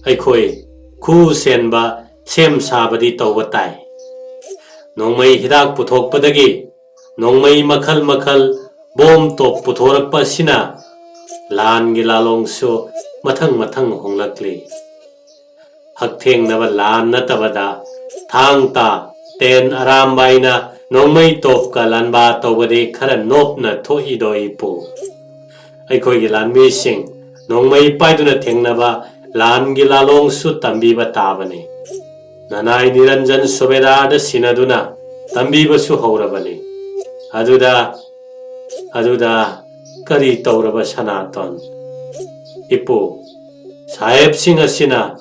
ꯑꯩꯈꯣꯏ ꯈꯨ ꯁꯦꯟꯕ ꯁꯦꯝ ꯁꯥꯕꯗꯤ ꯇꯧꯕ ꯇꯥꯏ꯫ ꯅꯣꯡꯃꯩ ꯍꯤꯗꯥꯛ ꯄꯨꯊꯣꯛꯄꯗꯒꯤ ꯅꯣꯡꯃꯩ ꯃꯈꯜ ꯃꯈꯜ ꯕꯣꯝ ꯇꯣꯞ ꯄꯨꯊꯣꯔꯛꯄ ꯑꯁꯤꯅ ꯂꯥꯟꯒꯤ ꯂꯥꯂꯣꯡꯁꯨ ꯃꯊꯪ ꯃꯊꯪ ꯍꯣꯡꯂꯛꯂꯤ꯫ ꯍꯛꯊꯦꯡꯅꯕ ꯂꯥꯟ ꯅꯠꯇꯕꯗ ꯊꯥꯡ ꯇꯥ ꯇꯦꯟ ꯑꯔꯥꯝꯕꯥꯏꯅ ꯅꯣꯡꯃꯩ ꯇꯣꯞꯀ ꯂꯥꯟꯕꯥ ꯇꯧꯕꯗꯤ ꯈꯔ ꯅꯣꯞꯅ ꯊꯣꯛꯏꯗꯣ ꯏꯄꯨ꯫ ꯑꯩꯈꯣꯏꯒꯤ ꯂꯥꯟꯃꯤꯁꯤꯡ ꯅꯣꯡꯃꯩ ꯄꯥꯏꯗꯨꯅ ꯊꯦꯡꯅꯕ ꯂꯥꯟꯒꯤ ꯂꯥꯂꯣꯡꯁꯨ ꯇꯝꯕꯤꯕ ꯇꯥꯕꯅꯤ꯫ ꯅꯅꯥꯏ ꯅꯤꯔꯟꯖꯟ ꯁꯨꯕꯦꯗꯥꯔꯗ ꯁꯤꯟꯅꯗꯨꯅ ꯇꯝꯕꯤꯕꯁꯨ ꯍꯧꯔꯕꯅꯤ꯫ ꯑꯗꯨꯗ, ꯑꯗꯨꯗ ꯀꯔꯤ ꯇꯧꯔꯕ ꯁꯅꯥꯇꯣꯟ? ꯏꯄꯨ, ꯁꯥꯍꯦꯕꯁꯤꯡ ꯑꯁꯤꯅ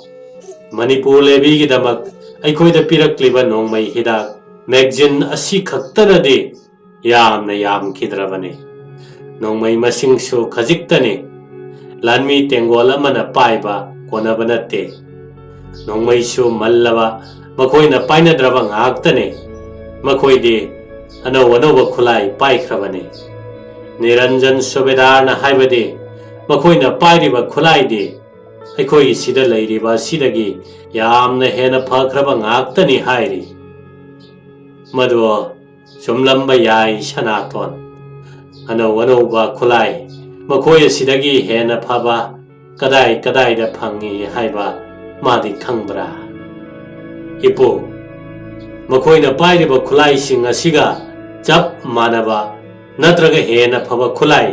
ꯃꯅꯤꯄꯨꯔ ꯂꯦꯚꯤꯒꯤꯗꯃꯛ ꯑꯩꯈꯣꯏꯗ ꯄꯤꯔꯛꯂꯤꯕ ꯅꯣꯡꯃꯩ ꯍꯤꯗꯥꯛ ꯃꯦꯒꯖꯤꯟ ꯑꯁꯤ ꯈꯛꯇꯅꯗꯤ ꯌꯥꯝꯅ ꯌꯥꯝꯈꯤꯗ꯭ꯔꯕꯅꯤ꯫ ꯅꯣꯡꯃꯩ ꯃꯁꯤꯡꯁꯨ ꯈꯖꯤꯛꯇꯅꯤ꯫ ꯂꯥꯟꯃꯤ ꯇꯦꯡꯒꯣꯜ ꯑꯃꯅ ꯄꯥꯏꯕ ꯀꯣꯟꯅꯕ ꯅꯠꯇꯦ꯫ ꯅꯣꯡꯃꯩꯁꯨ ꯃꯜꯂꯕ, ꯃꯈꯣꯏꯅ ꯄꯥꯏꯅꯗ꯭ꯔꯕ ꯉꯥꯛꯇꯅꯤ꯫ ꯃꯈꯣꯏꯗꯤ ꯑꯅꯧ ꯑꯅꯧꯕ ꯈꯨꯠꯂꯥꯏ ꯄꯥꯏꯈ꯭ꯔꯕꯅꯤ꯫ ꯅꯤꯔꯟꯖꯟ ꯁꯨꯕꯦꯗꯥꯔꯅ ꯍꯥꯏꯕꯗꯤ ꯃꯈꯣꯏꯅ ꯄꯥꯏꯔꯤꯕ ꯈꯨꯠꯂꯥꯏꯗꯤ ꯑꯩꯈꯣꯏꯒꯤ ꯁꯤꯗ ꯂꯩꯔꯤꯕ ꯑꯁꯤꯗꯒꯤ ꯌꯥꯝꯅ ꯍꯦꯟꯅ ꯐꯈ꯭ꯔꯕ ꯉꯥꯛꯇꯅꯤ ꯍꯥꯏꯔꯤ꯫ ꯃꯗꯨ ꯆꯨꯝꯂꯝꯕ ꯌꯥꯏ, ꯁꯅꯥꯇꯣꯟ꯫ ꯑꯅꯧ ꯑꯅꯧꯕ ꯈꯨꯠꯂꯥꯏ ꯃꯈꯣꯏ ꯑꯁꯤꯗꯒꯤ ꯍꯦꯟꯅ ꯐꯕ ꯀꯗꯥꯏ ꯀꯗꯥꯏꯗ ꯐꯪꯏ ꯍꯥꯏꯕ ꯃꯥꯗꯤ ꯈꯪꯕ꯭ꯔꯥ? ꯏꯄꯨ, ꯃꯈꯣꯏꯅ ꯄꯥꯏꯔꯤꯕ ꯈꯨꯠꯂꯥꯏꯁꯤꯡ ꯑꯁꯤꯒ ꯆꯞ ꯃꯥꯟꯅꯕ ꯅꯠꯇ꯭ꯔꯒ ꯍꯦꯟꯅ ꯐꯕ ꯈꯨꯠꯂꯥꯏ,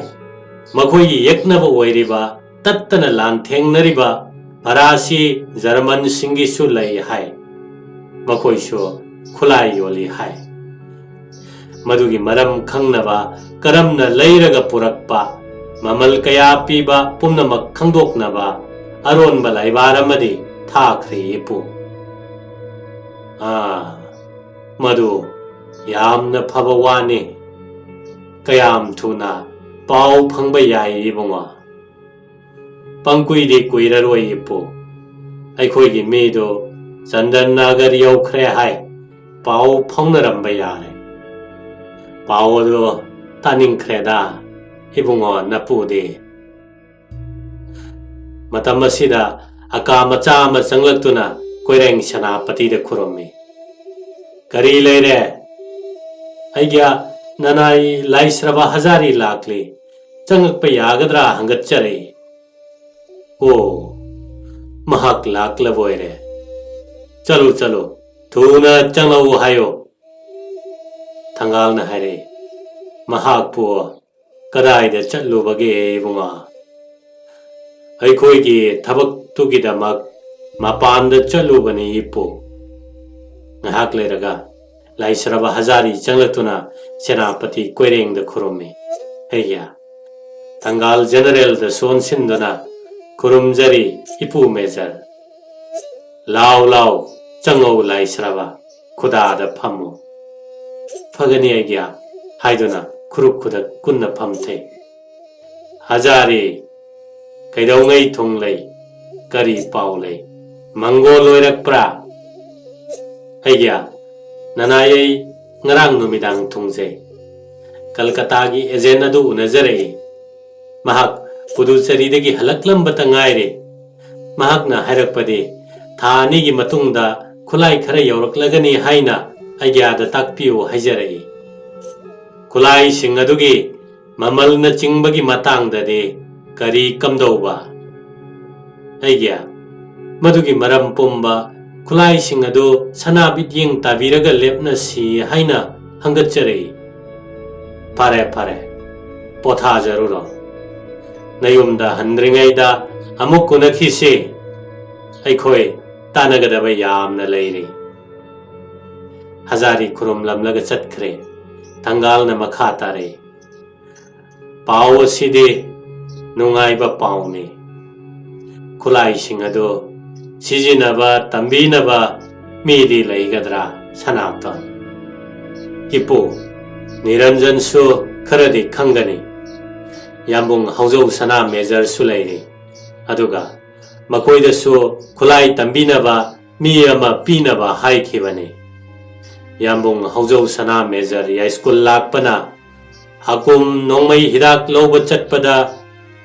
ꯃꯈꯣꯏꯒꯤ ꯌꯦꯛꯅꯕ ꯑꯣꯏꯔꯤꯕ, ꯇꯠꯇꯅ ꯂꯥꯟꯊꯦꯡꯅꯔꯤꯕ ꯐꯔꯥꯁꯤ ꯖꯔꯃꯟꯁꯤꯡꯒꯤꯁꯨ ꯂꯩ ꯍꯥꯏ꯫ ꯃꯈꯣꯏꯁꯨ ꯈꯨꯠꯂꯥꯏ ꯌꯣꯜꯂꯤ ꯍꯥꯏ꯫ ꯃꯗꯨꯒꯤ ꯃꯔꯝ ꯈꯪꯅꯕ, ꯀꯔꯝꯅ ꯂꯩꯔꯒ ꯄꯨꯔꯛꯄ, ꯃꯃꯜ ꯀꯌꯥ ꯄꯤꯕ ꯄꯨꯝꯅꯃꯛ ꯈꯪꯗꯣꯛꯅꯕ ꯑꯔꯣꯟꯕ ꯂꯥꯏꯕꯥꯔ ꯑꯃꯗꯤ ꯊꯥꯈ꯭ꯔꯦ ꯏꯄꯨ꯫ ꯑꯥ, ꯃꯗꯨ ꯌꯥꯝꯅ ꯐꯕ ꯋꯥꯅꯤ꯫ ꯀꯌꯥꯝ ꯊꯨꯅ ꯄꯥꯎ ꯐꯪꯕ ꯌꯥꯏ ꯏꯕꯨꯡꯉꯣ? ꯄꯪꯀꯨꯏꯗꯤ ꯀꯨꯏꯔꯔꯣꯏ ꯏꯄꯨ꯫ ꯑꯩꯈꯣꯏꯒꯤ ꯃꯤꯗꯨ ꯆꯟꯗꯟ ꯅꯥꯒꯔ ꯌꯧꯈ꯭ꯔꯦ ꯍꯥꯏ꯫ ꯄꯥꯎ ꯐꯥꯎꯅꯔꯝꯕ ꯌꯥꯔꯦ꯫ ꯄꯥꯎ ꯑꯗꯨ ꯇꯥꯅꯤꯡꯈ꯭ꯔꯦꯗ, ꯏꯕꯨꯡꯉꯣ ꯅꯄꯨꯗꯤ꯫ ꯃꯇꯝ ꯑꯁꯤꯗ ꯑꯀꯥ ꯃꯆꯥ ꯑꯃ ꯆꯪꯂꯛꯇꯨꯅ ꯀꯣꯏꯔꯦꯡ ꯁꯦꯅꯥꯄꯇꯤꯗ ꯈꯨꯔꯨꯝꯃꯤ꯫ "ꯀꯔꯤ ꯂꯩꯔꯦ?" "ꯑꯩꯒꯤ ꯅꯅꯥꯏ ꯂꯥꯏꯁ꯭ꯔꯕ ꯍꯖꯥꯔꯤ ꯂꯥꯛꯂꯤ, ꯆꯪꯂꯛꯄ ꯌꯥꯒꯗ꯭ꯔꯥ ꯍꯪꯒꯠꯆꯔꯛꯏ꯫" "ꯑꯣ, ꯃꯍꯥꯛ ꯂꯥꯛꯂꯕ ꯑꯣꯏꯔꯦ꯫ ꯆꯠꯂꯨ, ꯆꯠꯂꯨ, ꯊꯨꯅ ꯆꯪꯂꯛꯎ ꯍꯥꯏꯌꯨ꯫" ꯊꯪꯒꯥꯜꯅ ꯍꯥꯏꯔꯛꯏ꯫ "ꯃꯍꯥꯛꯄꯨ ꯀꯗꯥꯏꯗ ꯆꯠꯂꯨꯕꯒꯦ ꯏꯕꯨꯡꯉꯣ?" "ꯑꯩꯈꯣꯏꯒꯤ ꯊꯕꯛꯇꯨꯒꯤꯗꯃꯛ ꯃꯄꯥꯟꯗ ꯆꯠꯂꯨꯕꯅꯤ ꯏꯄꯨ꯫" ꯉꯥꯏꯍꯥꯛ ꯂꯩꯔꯒ ꯂꯥꯏꯁ꯭ꯔꯕ ꯍꯖꯥꯔꯤ ꯆꯪꯂꯛꯇꯨꯅ ꯁꯦꯅꯥꯄꯇꯤ ꯀꯣꯏꯔꯦꯡꯗ ꯈꯨꯔꯨꯝꯃꯤ꯫ "ꯑꯩꯒꯤ ꯊꯪꯒꯥꯜ ꯖꯦꯅꯔꯦꯜꯗ ꯁꯣꯟꯁꯤꯟꯗꯨꯅ ꯈꯨꯔꯨꯝꯖꯔꯤ ꯏꯄꯨ ꯃꯦꯖꯔ꯫ ꯂꯥꯎ ꯂꯥꯎ, ꯆꯪꯉꯧ ꯂꯥꯏꯁ꯭ꯔꯕ, ꯈꯨꯗꯥꯗ ꯐꯝꯃꯨ꯫" "ꯐꯒꯅꯤ ꯑꯩꯒꯤ" ꯍꯥꯏꯗꯨꯅ ꯈꯨꯔꯨꯞ ꯈꯨꯗꯛ ꯀꯨꯟꯅ ꯐꯝꯊꯩ꯫ "ꯍꯖꯥꯔꯤ, ꯀꯩꯗꯧꯉꯩ ꯊꯨꯡꯂꯩ? ꯀꯔꯤ ꯄꯥꯎ ꯂꯩ? ꯃꯪꯒꯣꯜ ꯑꯣꯏꯔꯛꯄ꯭ꯔꯥ?" "ꯑꯩꯒꯤ ꯅꯅꯥꯏ, ꯑꯩ ꯉꯔꯥꯡ ꯅꯨꯃꯤꯗꯥꯡ ꯊꯨꯡꯖꯩ꯫ ꯀꯜꯀꯇꯥꯒꯤ ꯑꯦꯖꯦꯟ ꯑꯗꯨ ꯎꯅꯖꯔꯛꯏ꯫ ꯃꯍꯥꯛ ꯄꯨꯗꯨꯆꯦꯔꯤꯗꯒꯤ ꯍꯜꯂꯛꯂꯝꯕꯇ ꯉꯥꯏꯔꯤ꯫ ꯃꯍꯥꯛꯅ ꯍꯥꯏꯔꯛꯄꯗꯤ ꯊꯥ ꯑꯅꯤꯒꯤ ꯃꯇꯨꯡꯗ ꯈꯨꯠꯂꯥꯏ ꯈꯔ ꯌꯧꯔꯛꯂꯒꯅꯤ ꯍꯥꯏꯅ ꯑꯩꯒ꯭ꯌꯥꯗ ꯇꯥꯛꯄꯤꯌꯨ ꯍꯥꯏꯖꯔꯛꯏ꯫ ꯈꯨꯠꯂꯥꯏꯁꯤꯡ ꯑꯗꯨꯒꯤ ꯃꯃꯜꯅꯆꯤꯡꯕꯒꯤ ꯃꯇꯥꯡꯗꯗꯤ ꯀꯔꯤ ꯀꯝꯗꯧꯕ?" "ꯑꯩꯒꯤ ꯃꯗꯨꯒꯤ ꯃꯔꯝ ꯄꯨꯝꯕ ꯈꯨꯠꯂꯥꯏꯁꯤꯡ ꯑꯗꯨ ꯁꯅꯥ ꯃꯤꯠꯌꯦꯡ ꯇꯥꯕꯤꯔꯒ ꯂꯦꯞꯅꯁꯤ ꯍꯥꯏꯅ ꯍꯪꯒꯠꯆꯔꯛꯏ꯫" "ꯐꯔꯦ, ꯐꯔꯦ, ꯄꯣꯊꯥꯖꯔꯨꯔꯣ꯫ ꯅꯌꯨꯝꯗ ꯍꯟꯗ꯭ꯔꯤꯉꯩꯗ ꯑꯃꯨꯛ ꯎꯅꯈꯤꯁꯤ꯫ ꯑꯩꯈꯣꯏ ꯇꯥꯟꯅꯒꯗꯕ ꯌꯥꯝꯅ ꯂꯩꯔꯤ꯫" ꯍꯖꯥꯔꯤ ꯈꯨꯔꯨꯝꯂꯝꯂꯒ ꯆꯠꯈ꯭ꯔꯦ꯫ ꯊꯪꯒꯥꯜꯅ ꯃꯈꯥ ꯇꯥꯔꯛꯏ꯫ "ꯄꯥꯎ ꯑꯁꯤꯗꯤ ꯅꯨꯡꯉꯥꯏꯕ ꯄꯥꯎꯅꯤ꯫ ꯈꯨꯠꯂꯥꯏꯁꯤꯡ ꯑꯗꯨ ꯁꯤꯖꯤꯟꯅꯕ ꯇꯝꯕꯤꯅꯕ ꯃꯤꯗꯤ ꯂꯩꯒꯗ꯭ꯔꯥ, ꯁꯅꯥꯇꯣꯟ?" "ꯏꯄꯨ, ꯅꯤꯔꯟꯖꯟꯁꯨ ꯈꯔꯗꯤ ꯈꯪꯒꯅꯤ꯫ ꯌꯥꯝꯕꯨꯡ ꯍꯧꯖꯧ ꯁꯅꯥ ꯃꯦꯖꯔꯁꯨ ꯂꯩꯔꯤ꯫ ꯑꯗꯨꯒ ꯃꯈꯣꯏꯗꯁꯨ ꯈꯨꯠꯂꯥꯏ ꯇꯝꯕꯤꯅꯕ ꯃꯤ ꯑꯃ ꯄꯤꯅꯕ ꯍꯥꯏꯈꯤꯕꯅꯤ꯫ ꯌꯥꯝꯕꯨꯡ ꯍꯧꯖꯧ ꯁꯅꯥ ꯃꯦꯖꯔ ꯌꯥꯏꯁ꯭ꯀꯨꯜ ꯂꯥꯛꯄꯅ ꯍꯀꯨꯝ ꯅꯣꯡꯃꯩ ꯍꯤꯗꯥꯛ ꯂꯧꯕ ꯆꯠꯄꯗ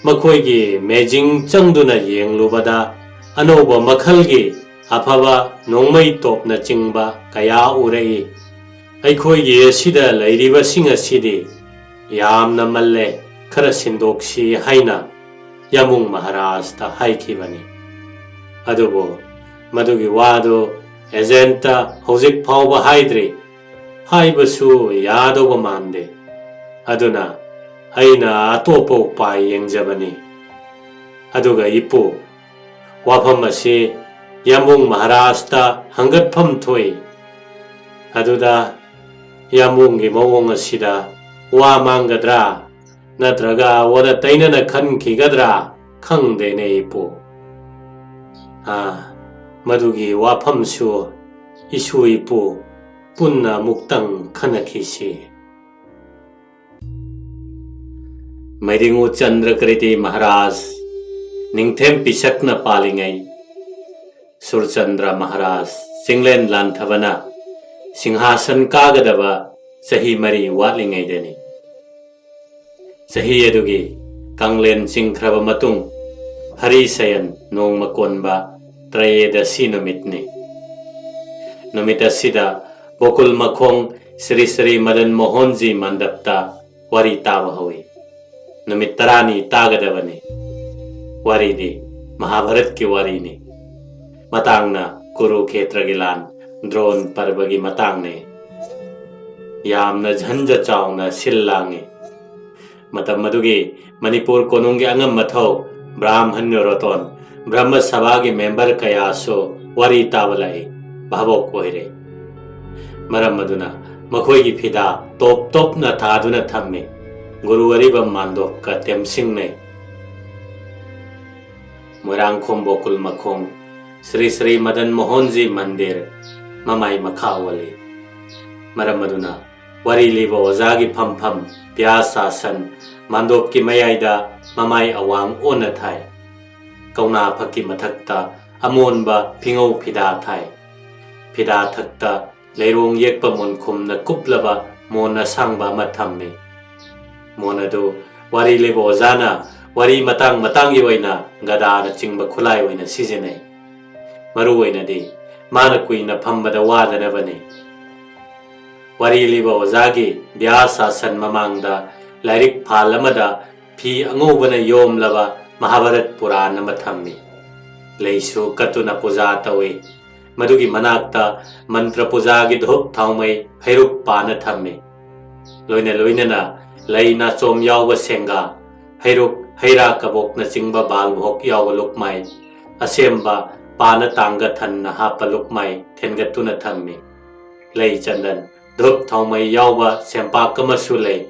ꯃꯈꯣꯏꯒꯤ ꯃꯦꯖꯤꯡ ꯆꯪꯗꯨꯅ ꯌꯦꯡꯂꯨꯕꯗ ꯑꯅꯧꯕ ꯃꯈꯜꯒꯤ ꯑꯐꯕ ꯅꯣꯡꯃꯩ ꯇꯣꯞꯅꯆꯤꯡꯕ ꯀꯌꯥ ꯎꯔꯛꯏ꯫ ꯑꯩꯈꯣꯏꯒꯤ ꯑꯁꯤꯗ ꯂꯩꯔꯤꯕꯁꯤꯡ ꯑꯁꯤꯗꯤ ꯌꯥꯝꯅ ꯃꯜꯂꯦ, ꯈꯔ ꯁꯤꯟꯗꯣꯛꯁꯤ ꯍꯥꯏꯅ ꯌꯥꯝꯕꯨꯡ ꯃꯍꯥꯔꯥꯖꯇ ꯍꯥꯏꯈꯤꯕꯅꯤ꯫ ꯑꯗꯨꯕꯨ ꯃꯗꯨꯒꯤ ꯋꯥꯗꯨ ꯑꯦꯖꯦꯟꯠꯇ ꯍꯧꯖꯤꯛ ꯐꯥꯎꯕ ꯍꯥꯏꯗ꯭ꯔꯤ꯫ ꯍꯥꯏꯕꯁꯨ ꯌꯥꯗꯧꯕ ꯃꯥꯟꯗꯦ꯫ ꯑꯗꯨꯅ ꯑꯩꯅ ꯑꯇꯣꯞꯄ ꯎꯄꯥꯏ ꯌꯦꯡꯖꯕꯅꯤ꯫ ꯑꯗꯨꯒ ꯏꯄꯨ, ꯋꯥꯐꯝ ꯑꯁꯤ ꯌꯥꯝꯕꯨꯡ ꯃꯍꯥꯔꯥꯖꯇ ꯍꯪꯒꯠꯐꯝ ꯊꯣꯛꯏ꯫ ꯑꯗꯨꯗ ꯌꯥꯝꯕꯨꯡꯒꯤ ꯃꯑꯣꯡ ꯑꯁꯤꯗ ꯋꯥ ꯃꯥꯡꯒꯗ꯭ꯔꯥ ꯅꯠꯇ꯭ꯔꯒ ꯑꯣꯟꯅ ꯇꯩꯅꯅ ꯈꯟꯈꯤꯒꯗ꯭ꯔꯥ ꯈꯪꯗꯦꯅꯦ ꯏꯄꯨ꯫ ꯑꯥ, ꯃꯗꯨꯒꯤ ꯋꯥꯐꯝꯁꯨ ꯏꯁꯨ ꯏꯄꯨ ꯄꯨꯟꯅ ꯑꯃꯨꯛꯇꯪ ꯈꯟꯅꯈꯤꯁꯤ꯫ ꯃꯩꯔꯤꯉꯨ ꯆꯟꯗ꯭ꯔ ꯀ꯭ꯔꯤꯇꯤ ꯃꯍꯥꯔꯥꯖ ꯅꯤꯡꯊꯦꯝ ꯄꯤꯁꯛꯅ ꯄꯥꯜꯂꯤꯉꯩ, ꯁꯨꯔꯆꯟꯗ꯭ꯔ ꯃꯍꯥꯔꯥꯖ ꯆꯤꯡꯂꯦꯟ ꯂꯥꯟꯊꯕꯅ ꯁꯤꯡꯍꯥꯁꯟ ꯀꯥꯒꯗꯕ ꯆꯍꯤ ꯃꯔꯤ ꯋꯥꯠꯂꯤꯉꯩꯗꯅꯤ꯫ ꯆꯍꯤ ꯑꯗꯨꯒꯤ ꯀꯥꯡꯂꯦꯟ ꯆꯤꯡꯈ꯭ꯔꯕ ꯃꯇꯨꯡ, ꯍꯔꯤꯁꯌꯟ ꯅꯣꯡꯃ ꯀꯣꯟꯕ ꯇ꯭ꯔꯌꯦꯗꯁꯤ ꯅꯨꯃꯤꯠꯅꯤ꯫ ꯅꯨꯃꯤꯠ ꯑꯁꯤꯗ ꯒꯣꯀꯨꯜ ꯃꯈꯣꯡ ꯁ꯭ꯔꯤ ꯁ꯭ꯔꯤ ꯃꯗꯟ ꯃꯣꯍꯟꯖꯤ ꯃꯟꯗꯞꯇ ꯋꯥꯔꯤ ꯇꯥꯕ ꯍꯧꯏ꯫ ꯅꯨꯃꯤꯠ ꯇꯔꯥꯅꯤ ꯇꯥꯒꯗꯕꯅꯤ꯫ ꯋꯥꯔꯤꯗꯤ ꯃꯍꯥꯚꯥꯔꯠꯀꯤ ꯋꯥꯔꯤꯅꯤ꯫ ꯃꯇꯥꯡꯅ ꯀꯨꯔꯨꯈꯦꯇ꯭ꯔꯒꯤ ꯂꯥꯟ, ꯗ꯭ꯔꯣꯟ ꯄꯔꯕꯒꯤ ꯃꯇꯥꯡꯅꯤ꯫ ꯌꯥꯝꯅ ꯖꯟꯖ ꯆꯥꯎꯅ ꯁꯤꯜ ꯂꯥꯡꯏ꯫ ꯃꯇꯝ ꯑꯗꯨꯒꯤ ꯃꯅꯤꯄꯨꯔ ꯀꯣꯅꯨꯡꯒꯤ ꯑꯉꯝ ꯑꯊꯧ ꯕ꯭ꯔꯥꯍꯃꯟꯌ ꯔꯇꯣꯟ, ꯕ꯭ꯔꯍꯃ ꯁꯚꯥꯒꯤ ꯃꯦꯝꯕꯔ ꯀꯌꯥꯁꯨ ꯋꯥꯔꯤ ꯇꯥꯕ ꯂꯥꯛꯏ, ꯚꯥꯕꯣꯛ ꯑꯣꯏꯔꯦ꯫ ꯃꯔꯝ ꯑꯗꯨꯅ ꯃꯈꯣꯏꯒꯤ ꯐꯤꯗꯥ ꯇꯣꯞ ꯇꯣꯞꯅ ꯊꯥꯗꯨꯅ ꯊꯝꯃꯤ꯫ ꯒꯨꯔꯨ ꯑꯔꯤꯕꯝ ꯃꯥꯟꯗꯣꯞꯀ ꯇꯦꯝꯁꯤꯡꯅꯩ꯫ ꯃꯣꯏꯔꯥꯡꯈꯣꯝ ꯒꯣꯀꯨꯜ ꯃꯈꯣꯡ ꯁ꯭ꯔꯤ ꯁ꯭ꯔꯤ ꯃꯗꯟ ꯃꯣꯍꯟꯖꯤ ꯃꯟꯗꯤꯔ ꯃꯃꯥꯏ ꯃꯈꯥ ꯑꯣꯜꯂꯤ꯫ ꯃꯔꯝ ꯑꯗꯨꯅ ꯋꯥꯔꯤ ꯂꯤꯕ ꯑꯣꯖꯥꯒꯤ ꯐꯝꯐꯝ ꯕ꯭ꯌꯥꯁ ꯑꯥꯁꯟ ꯃꯥꯟꯗꯣꯞꯀꯤ ꯃꯌꯥꯏꯗ ꯃꯃꯥꯏ ꯑꯋꯥꯡ ꯑꯣꯟꯅ ꯊꯥꯏ꯫ ꯀꯧꯅꯥ ꯐꯛꯀꯤ ꯃꯊꯛꯇ ꯑꯃꯣꯟꯕ ꯐꯤꯉꯧ ꯐꯤꯗꯥ ꯊꯥꯏ꯫ ꯐꯤꯗꯥ ꯊꯛꯇ ꯂꯩꯔꯣꯡ ꯌꯦꯛꯄ ꯃꯣꯟꯈꯨꯝꯅ ꯀꯨꯞꯂꯕ ꯃꯣꯟ ꯑꯁꯥꯡꯕ ꯑꯃ ꯊꯝꯃꯤ꯫ ꯃꯣꯟ ꯑꯗꯨ ꯋꯥꯔꯤ ꯂꯤꯕ ꯑꯣꯖꯥꯅ ꯋꯥꯔꯤ ꯃꯇꯥꯡ ꯃꯇꯥꯡꯒꯤ ꯑꯣꯏꯅ ꯒꯗꯥꯅꯆꯤꯡꯕ ꯈꯨꯠꯂꯥꯏ ꯑꯣꯏꯅ ꯁꯤꯖꯤꯟꯅꯩ꯫ ꯃꯔꯨ ꯑꯣꯏꯅꯗꯤ ꯃꯥꯅ ꯀꯨꯏꯅ ꯐꯝꯕꯗ ꯋꯥꯗꯅꯕꯅꯤ꯫ ꯋꯥꯔꯤ ꯂꯤꯕ ꯑꯣꯖꯥꯒꯤ ꯕ꯭ꯌꯥꯁ ꯑꯥꯁꯟ ꯃꯃꯥꯡꯗ ꯂꯥꯏꯔꯤꯛ ꯐꯥꯜ ꯑꯃꯗ ꯐꯤ ꯑꯉꯧꯕꯅ ꯌꯣꯝꯂꯕ ꯃꯍꯥꯚꯥꯔꯠ ꯄꯨꯔꯥꯟ ꯑꯃ ꯊꯝꯃꯤ꯫ ꯂꯩꯁꯨ ꯀꯠꯇꯨꯅ ꯄꯨꯖꯥ ꯇꯧꯏ꯫ ꯃꯗꯨꯒꯤ ꯃꯅꯥꯛꯇ ꯃꯟꯇ꯭ꯔ ꯄꯨꯖꯥꯒꯤ ꯙꯨꯞ ꯊꯥꯎꯃꯩ ꯍꯩꯔꯨꯛ ꯄꯥꯅ ꯊꯝꯃꯤ꯫ ꯂꯣꯏꯅ ꯂꯣꯏꯅꯅ ꯂꯩ ꯅꯥꯆꯣꯝ ꯌꯥꯎꯕ ꯁꯦꯡꯒꯥ, ꯍꯩꯔꯨꯛ, ꯍꯩꯔꯥ ꯀꯕꯣꯛꯅꯆꯤꯡꯕ ꯕꯥꯜ ꯚꯣꯛ ꯌꯥꯎꯕ ꯂꯨꯛꯃꯥꯏ, ꯑꯁꯦꯝꯕ ꯄꯥꯅ ꯇꯥꯡꯒ ꯊꯟꯅ ꯍꯥꯞꯄ ꯂꯨꯛꯃꯥꯏ ꯊꯦꯟꯒꯠꯇꯨꯅ ꯊꯝꯃꯤ꯫ ꯂꯩ ꯆꯟꯗꯟ, ꯙꯨꯞ ꯊꯥꯎꯃꯩ ꯌꯥꯎꯕ ꯁꯦꯝꯄꯥꯛ ꯑꯃꯁꯨ ꯂꯩ꯫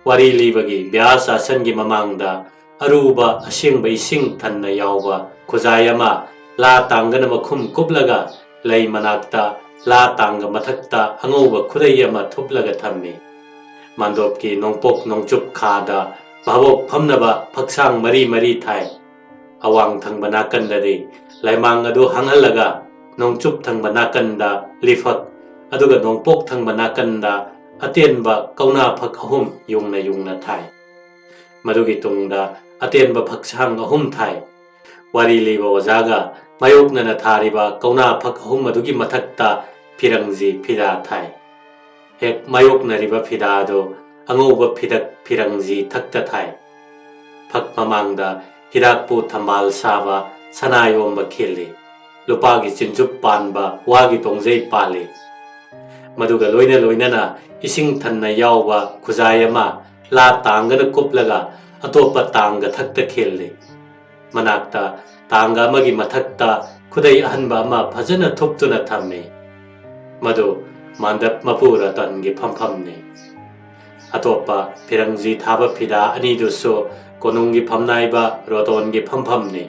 ꯋꯥꯔꯤ ꯂꯤꯕꯒꯤ ꯕ꯭ꯌꯥꯁ ꯑꯥꯁꯟꯒꯤ ꯃꯃꯥꯡꯗ ꯑꯔꯨꯕ ꯑꯁꯦꯡꯕ ꯏꯁꯤꯡ ꯊꯟꯅ ꯌꯥꯎꯕ ꯈꯨꯖꯥꯏ ꯑꯃ ꯂꯥ ꯇꯥꯡꯒꯅ ꯃꯈꯨꯝ ꯀꯨꯞꯂꯒ ꯂꯩ ꯃꯅꯥꯛꯇ ꯂꯥ ꯇꯥꯡꯒ ꯃꯊꯛꯇ ꯑꯉꯧꯕ ꯈꯨꯗꯩ ꯑꯃ ꯊꯨꯞꯂꯒ ꯊꯝꯃꯤ꯫ ꯃꯥꯟꯗꯣꯞꯀꯤ ꯅꯣꯡꯄꯣꯛ ꯅꯣꯡꯆꯨꯞ ꯈꯥꯗ ꯚꯥꯕꯣꯛ ꯐꯝꯅꯕ ꯐꯛꯁꯥꯡ ꯃꯔꯤ ꯃꯔꯤ ꯊꯥꯏ꯫ ꯑꯋꯥꯡ ꯊꯪꯕ ꯅꯥꯀꯟꯗꯗꯤ ꯂꯩꯃꯥꯡ ꯑꯗꯨ ꯍꯥꯡꯍꯜꯂꯒ ꯅꯣꯡꯆꯨꯞ ꯊꯪꯕ ꯅꯥꯀꯟꯗ ꯂꯤꯐꯛ, ꯑꯗꯨꯒ ꯅꯣꯡꯄꯣꯛ ꯊꯪꯕ ꯅꯥꯀꯟꯗ ꯑꯇꯦꯟꯕ ꯀꯧꯅꯥ ꯐꯛ ꯑꯍꯨꯝ ꯌꯨꯡꯅ ꯌꯨꯡꯅ ꯊꯥꯏ꯫ ꯃꯗꯨꯒꯤ ꯇꯨꯡꯗ ꯑꯇꯦꯟꯕ ꯐꯛꯁꯥꯡ ꯑꯍꯨꯝ ꯊꯥꯏ꯫ ꯋꯥꯔꯤ ꯂꯤꯕ ꯑꯣꯖꯥꯒ ꯃꯥꯌꯣꯛꯅꯅ ꯊꯥꯔꯤꯕ ꯀꯧꯅꯥ ꯐꯛ ꯑꯍꯨꯝ ꯑꯗꯨꯒꯤ ꯃꯊꯛꯇ ꯐꯤꯔꯪꯖꯤ ꯐꯤꯗꯥ ꯊꯥꯏ꯫ ꯍꯦꯛ ꯃꯥꯌꯣꯛꯅꯔꯤꯕ ꯐꯤꯗꯥ ꯑꯗꯨ ꯑꯉꯧꯕ ꯐꯤꯗꯛ ꯐꯤꯔꯪꯖꯤ ꯊꯛꯇ ꯊꯥꯏ꯫ ꯐꯛ ꯃꯃꯥꯡꯗ ꯍꯤꯗꯥꯛꯄꯨ ꯊꯝꯕꯥꯜ ꯁꯥꯕ ꯁꯅꯥ ꯌꯣꯝꯕ ꯈꯤꯜꯂꯤ꯫ ꯂꯨꯄꯥꯒꯤ ꯆꯤꯟꯆꯨꯞ ꯄꯥꯟꯕ ꯋꯥꯒꯤ ꯇꯣꯡꯖꯩ ꯄꯥꯜꯂꯤ꯫ ꯃꯗꯨꯒ ꯂꯣꯏꯅ ꯂꯣꯏꯅꯅ ꯏꯁꯤꯡ ꯊꯟꯅ ꯌꯥꯎꯕ ꯈꯨꯖꯥꯏ ꯑꯃ ꯂꯥ ꯇꯥꯡꯒꯅ ꯀꯨꯞꯂꯒ ꯑꯇꯣꯞꯄ ꯇꯥꯡꯒ ꯊꯛꯇ ꯈꯤꯜꯂꯤ꯫ ꯃꯅꯥꯛꯇ ꯇꯥꯡꯒ ꯑꯃꯒꯤ ꯃꯊꯛꯇ ꯈꯨꯗꯩ ꯑꯍꯟꯕ ꯑꯃ ꯐꯖꯅ ꯊꯨꯞꯇꯨꯅ ꯊꯝꯃꯤ꯫ ꯃꯗꯨ ꯃꯥꯟꯗꯞ ꯃꯄꯨ ꯔꯇꯟꯒꯤ ꯐꯝꯐꯝꯅꯤ꯫ ꯑꯇꯣꯞꯄ ꯐꯤꯔꯪꯖꯤ ꯊꯥꯕ ꯐꯤꯗꯥ ꯑꯅꯤꯗꯨꯁꯨ ꯀꯣꯅꯨꯡꯒꯤ ꯐꯝꯅꯥꯏꯕ ꯔꯣꯇꯣꯟꯒꯤ ꯐꯝꯐꯝꯅꯤ꯫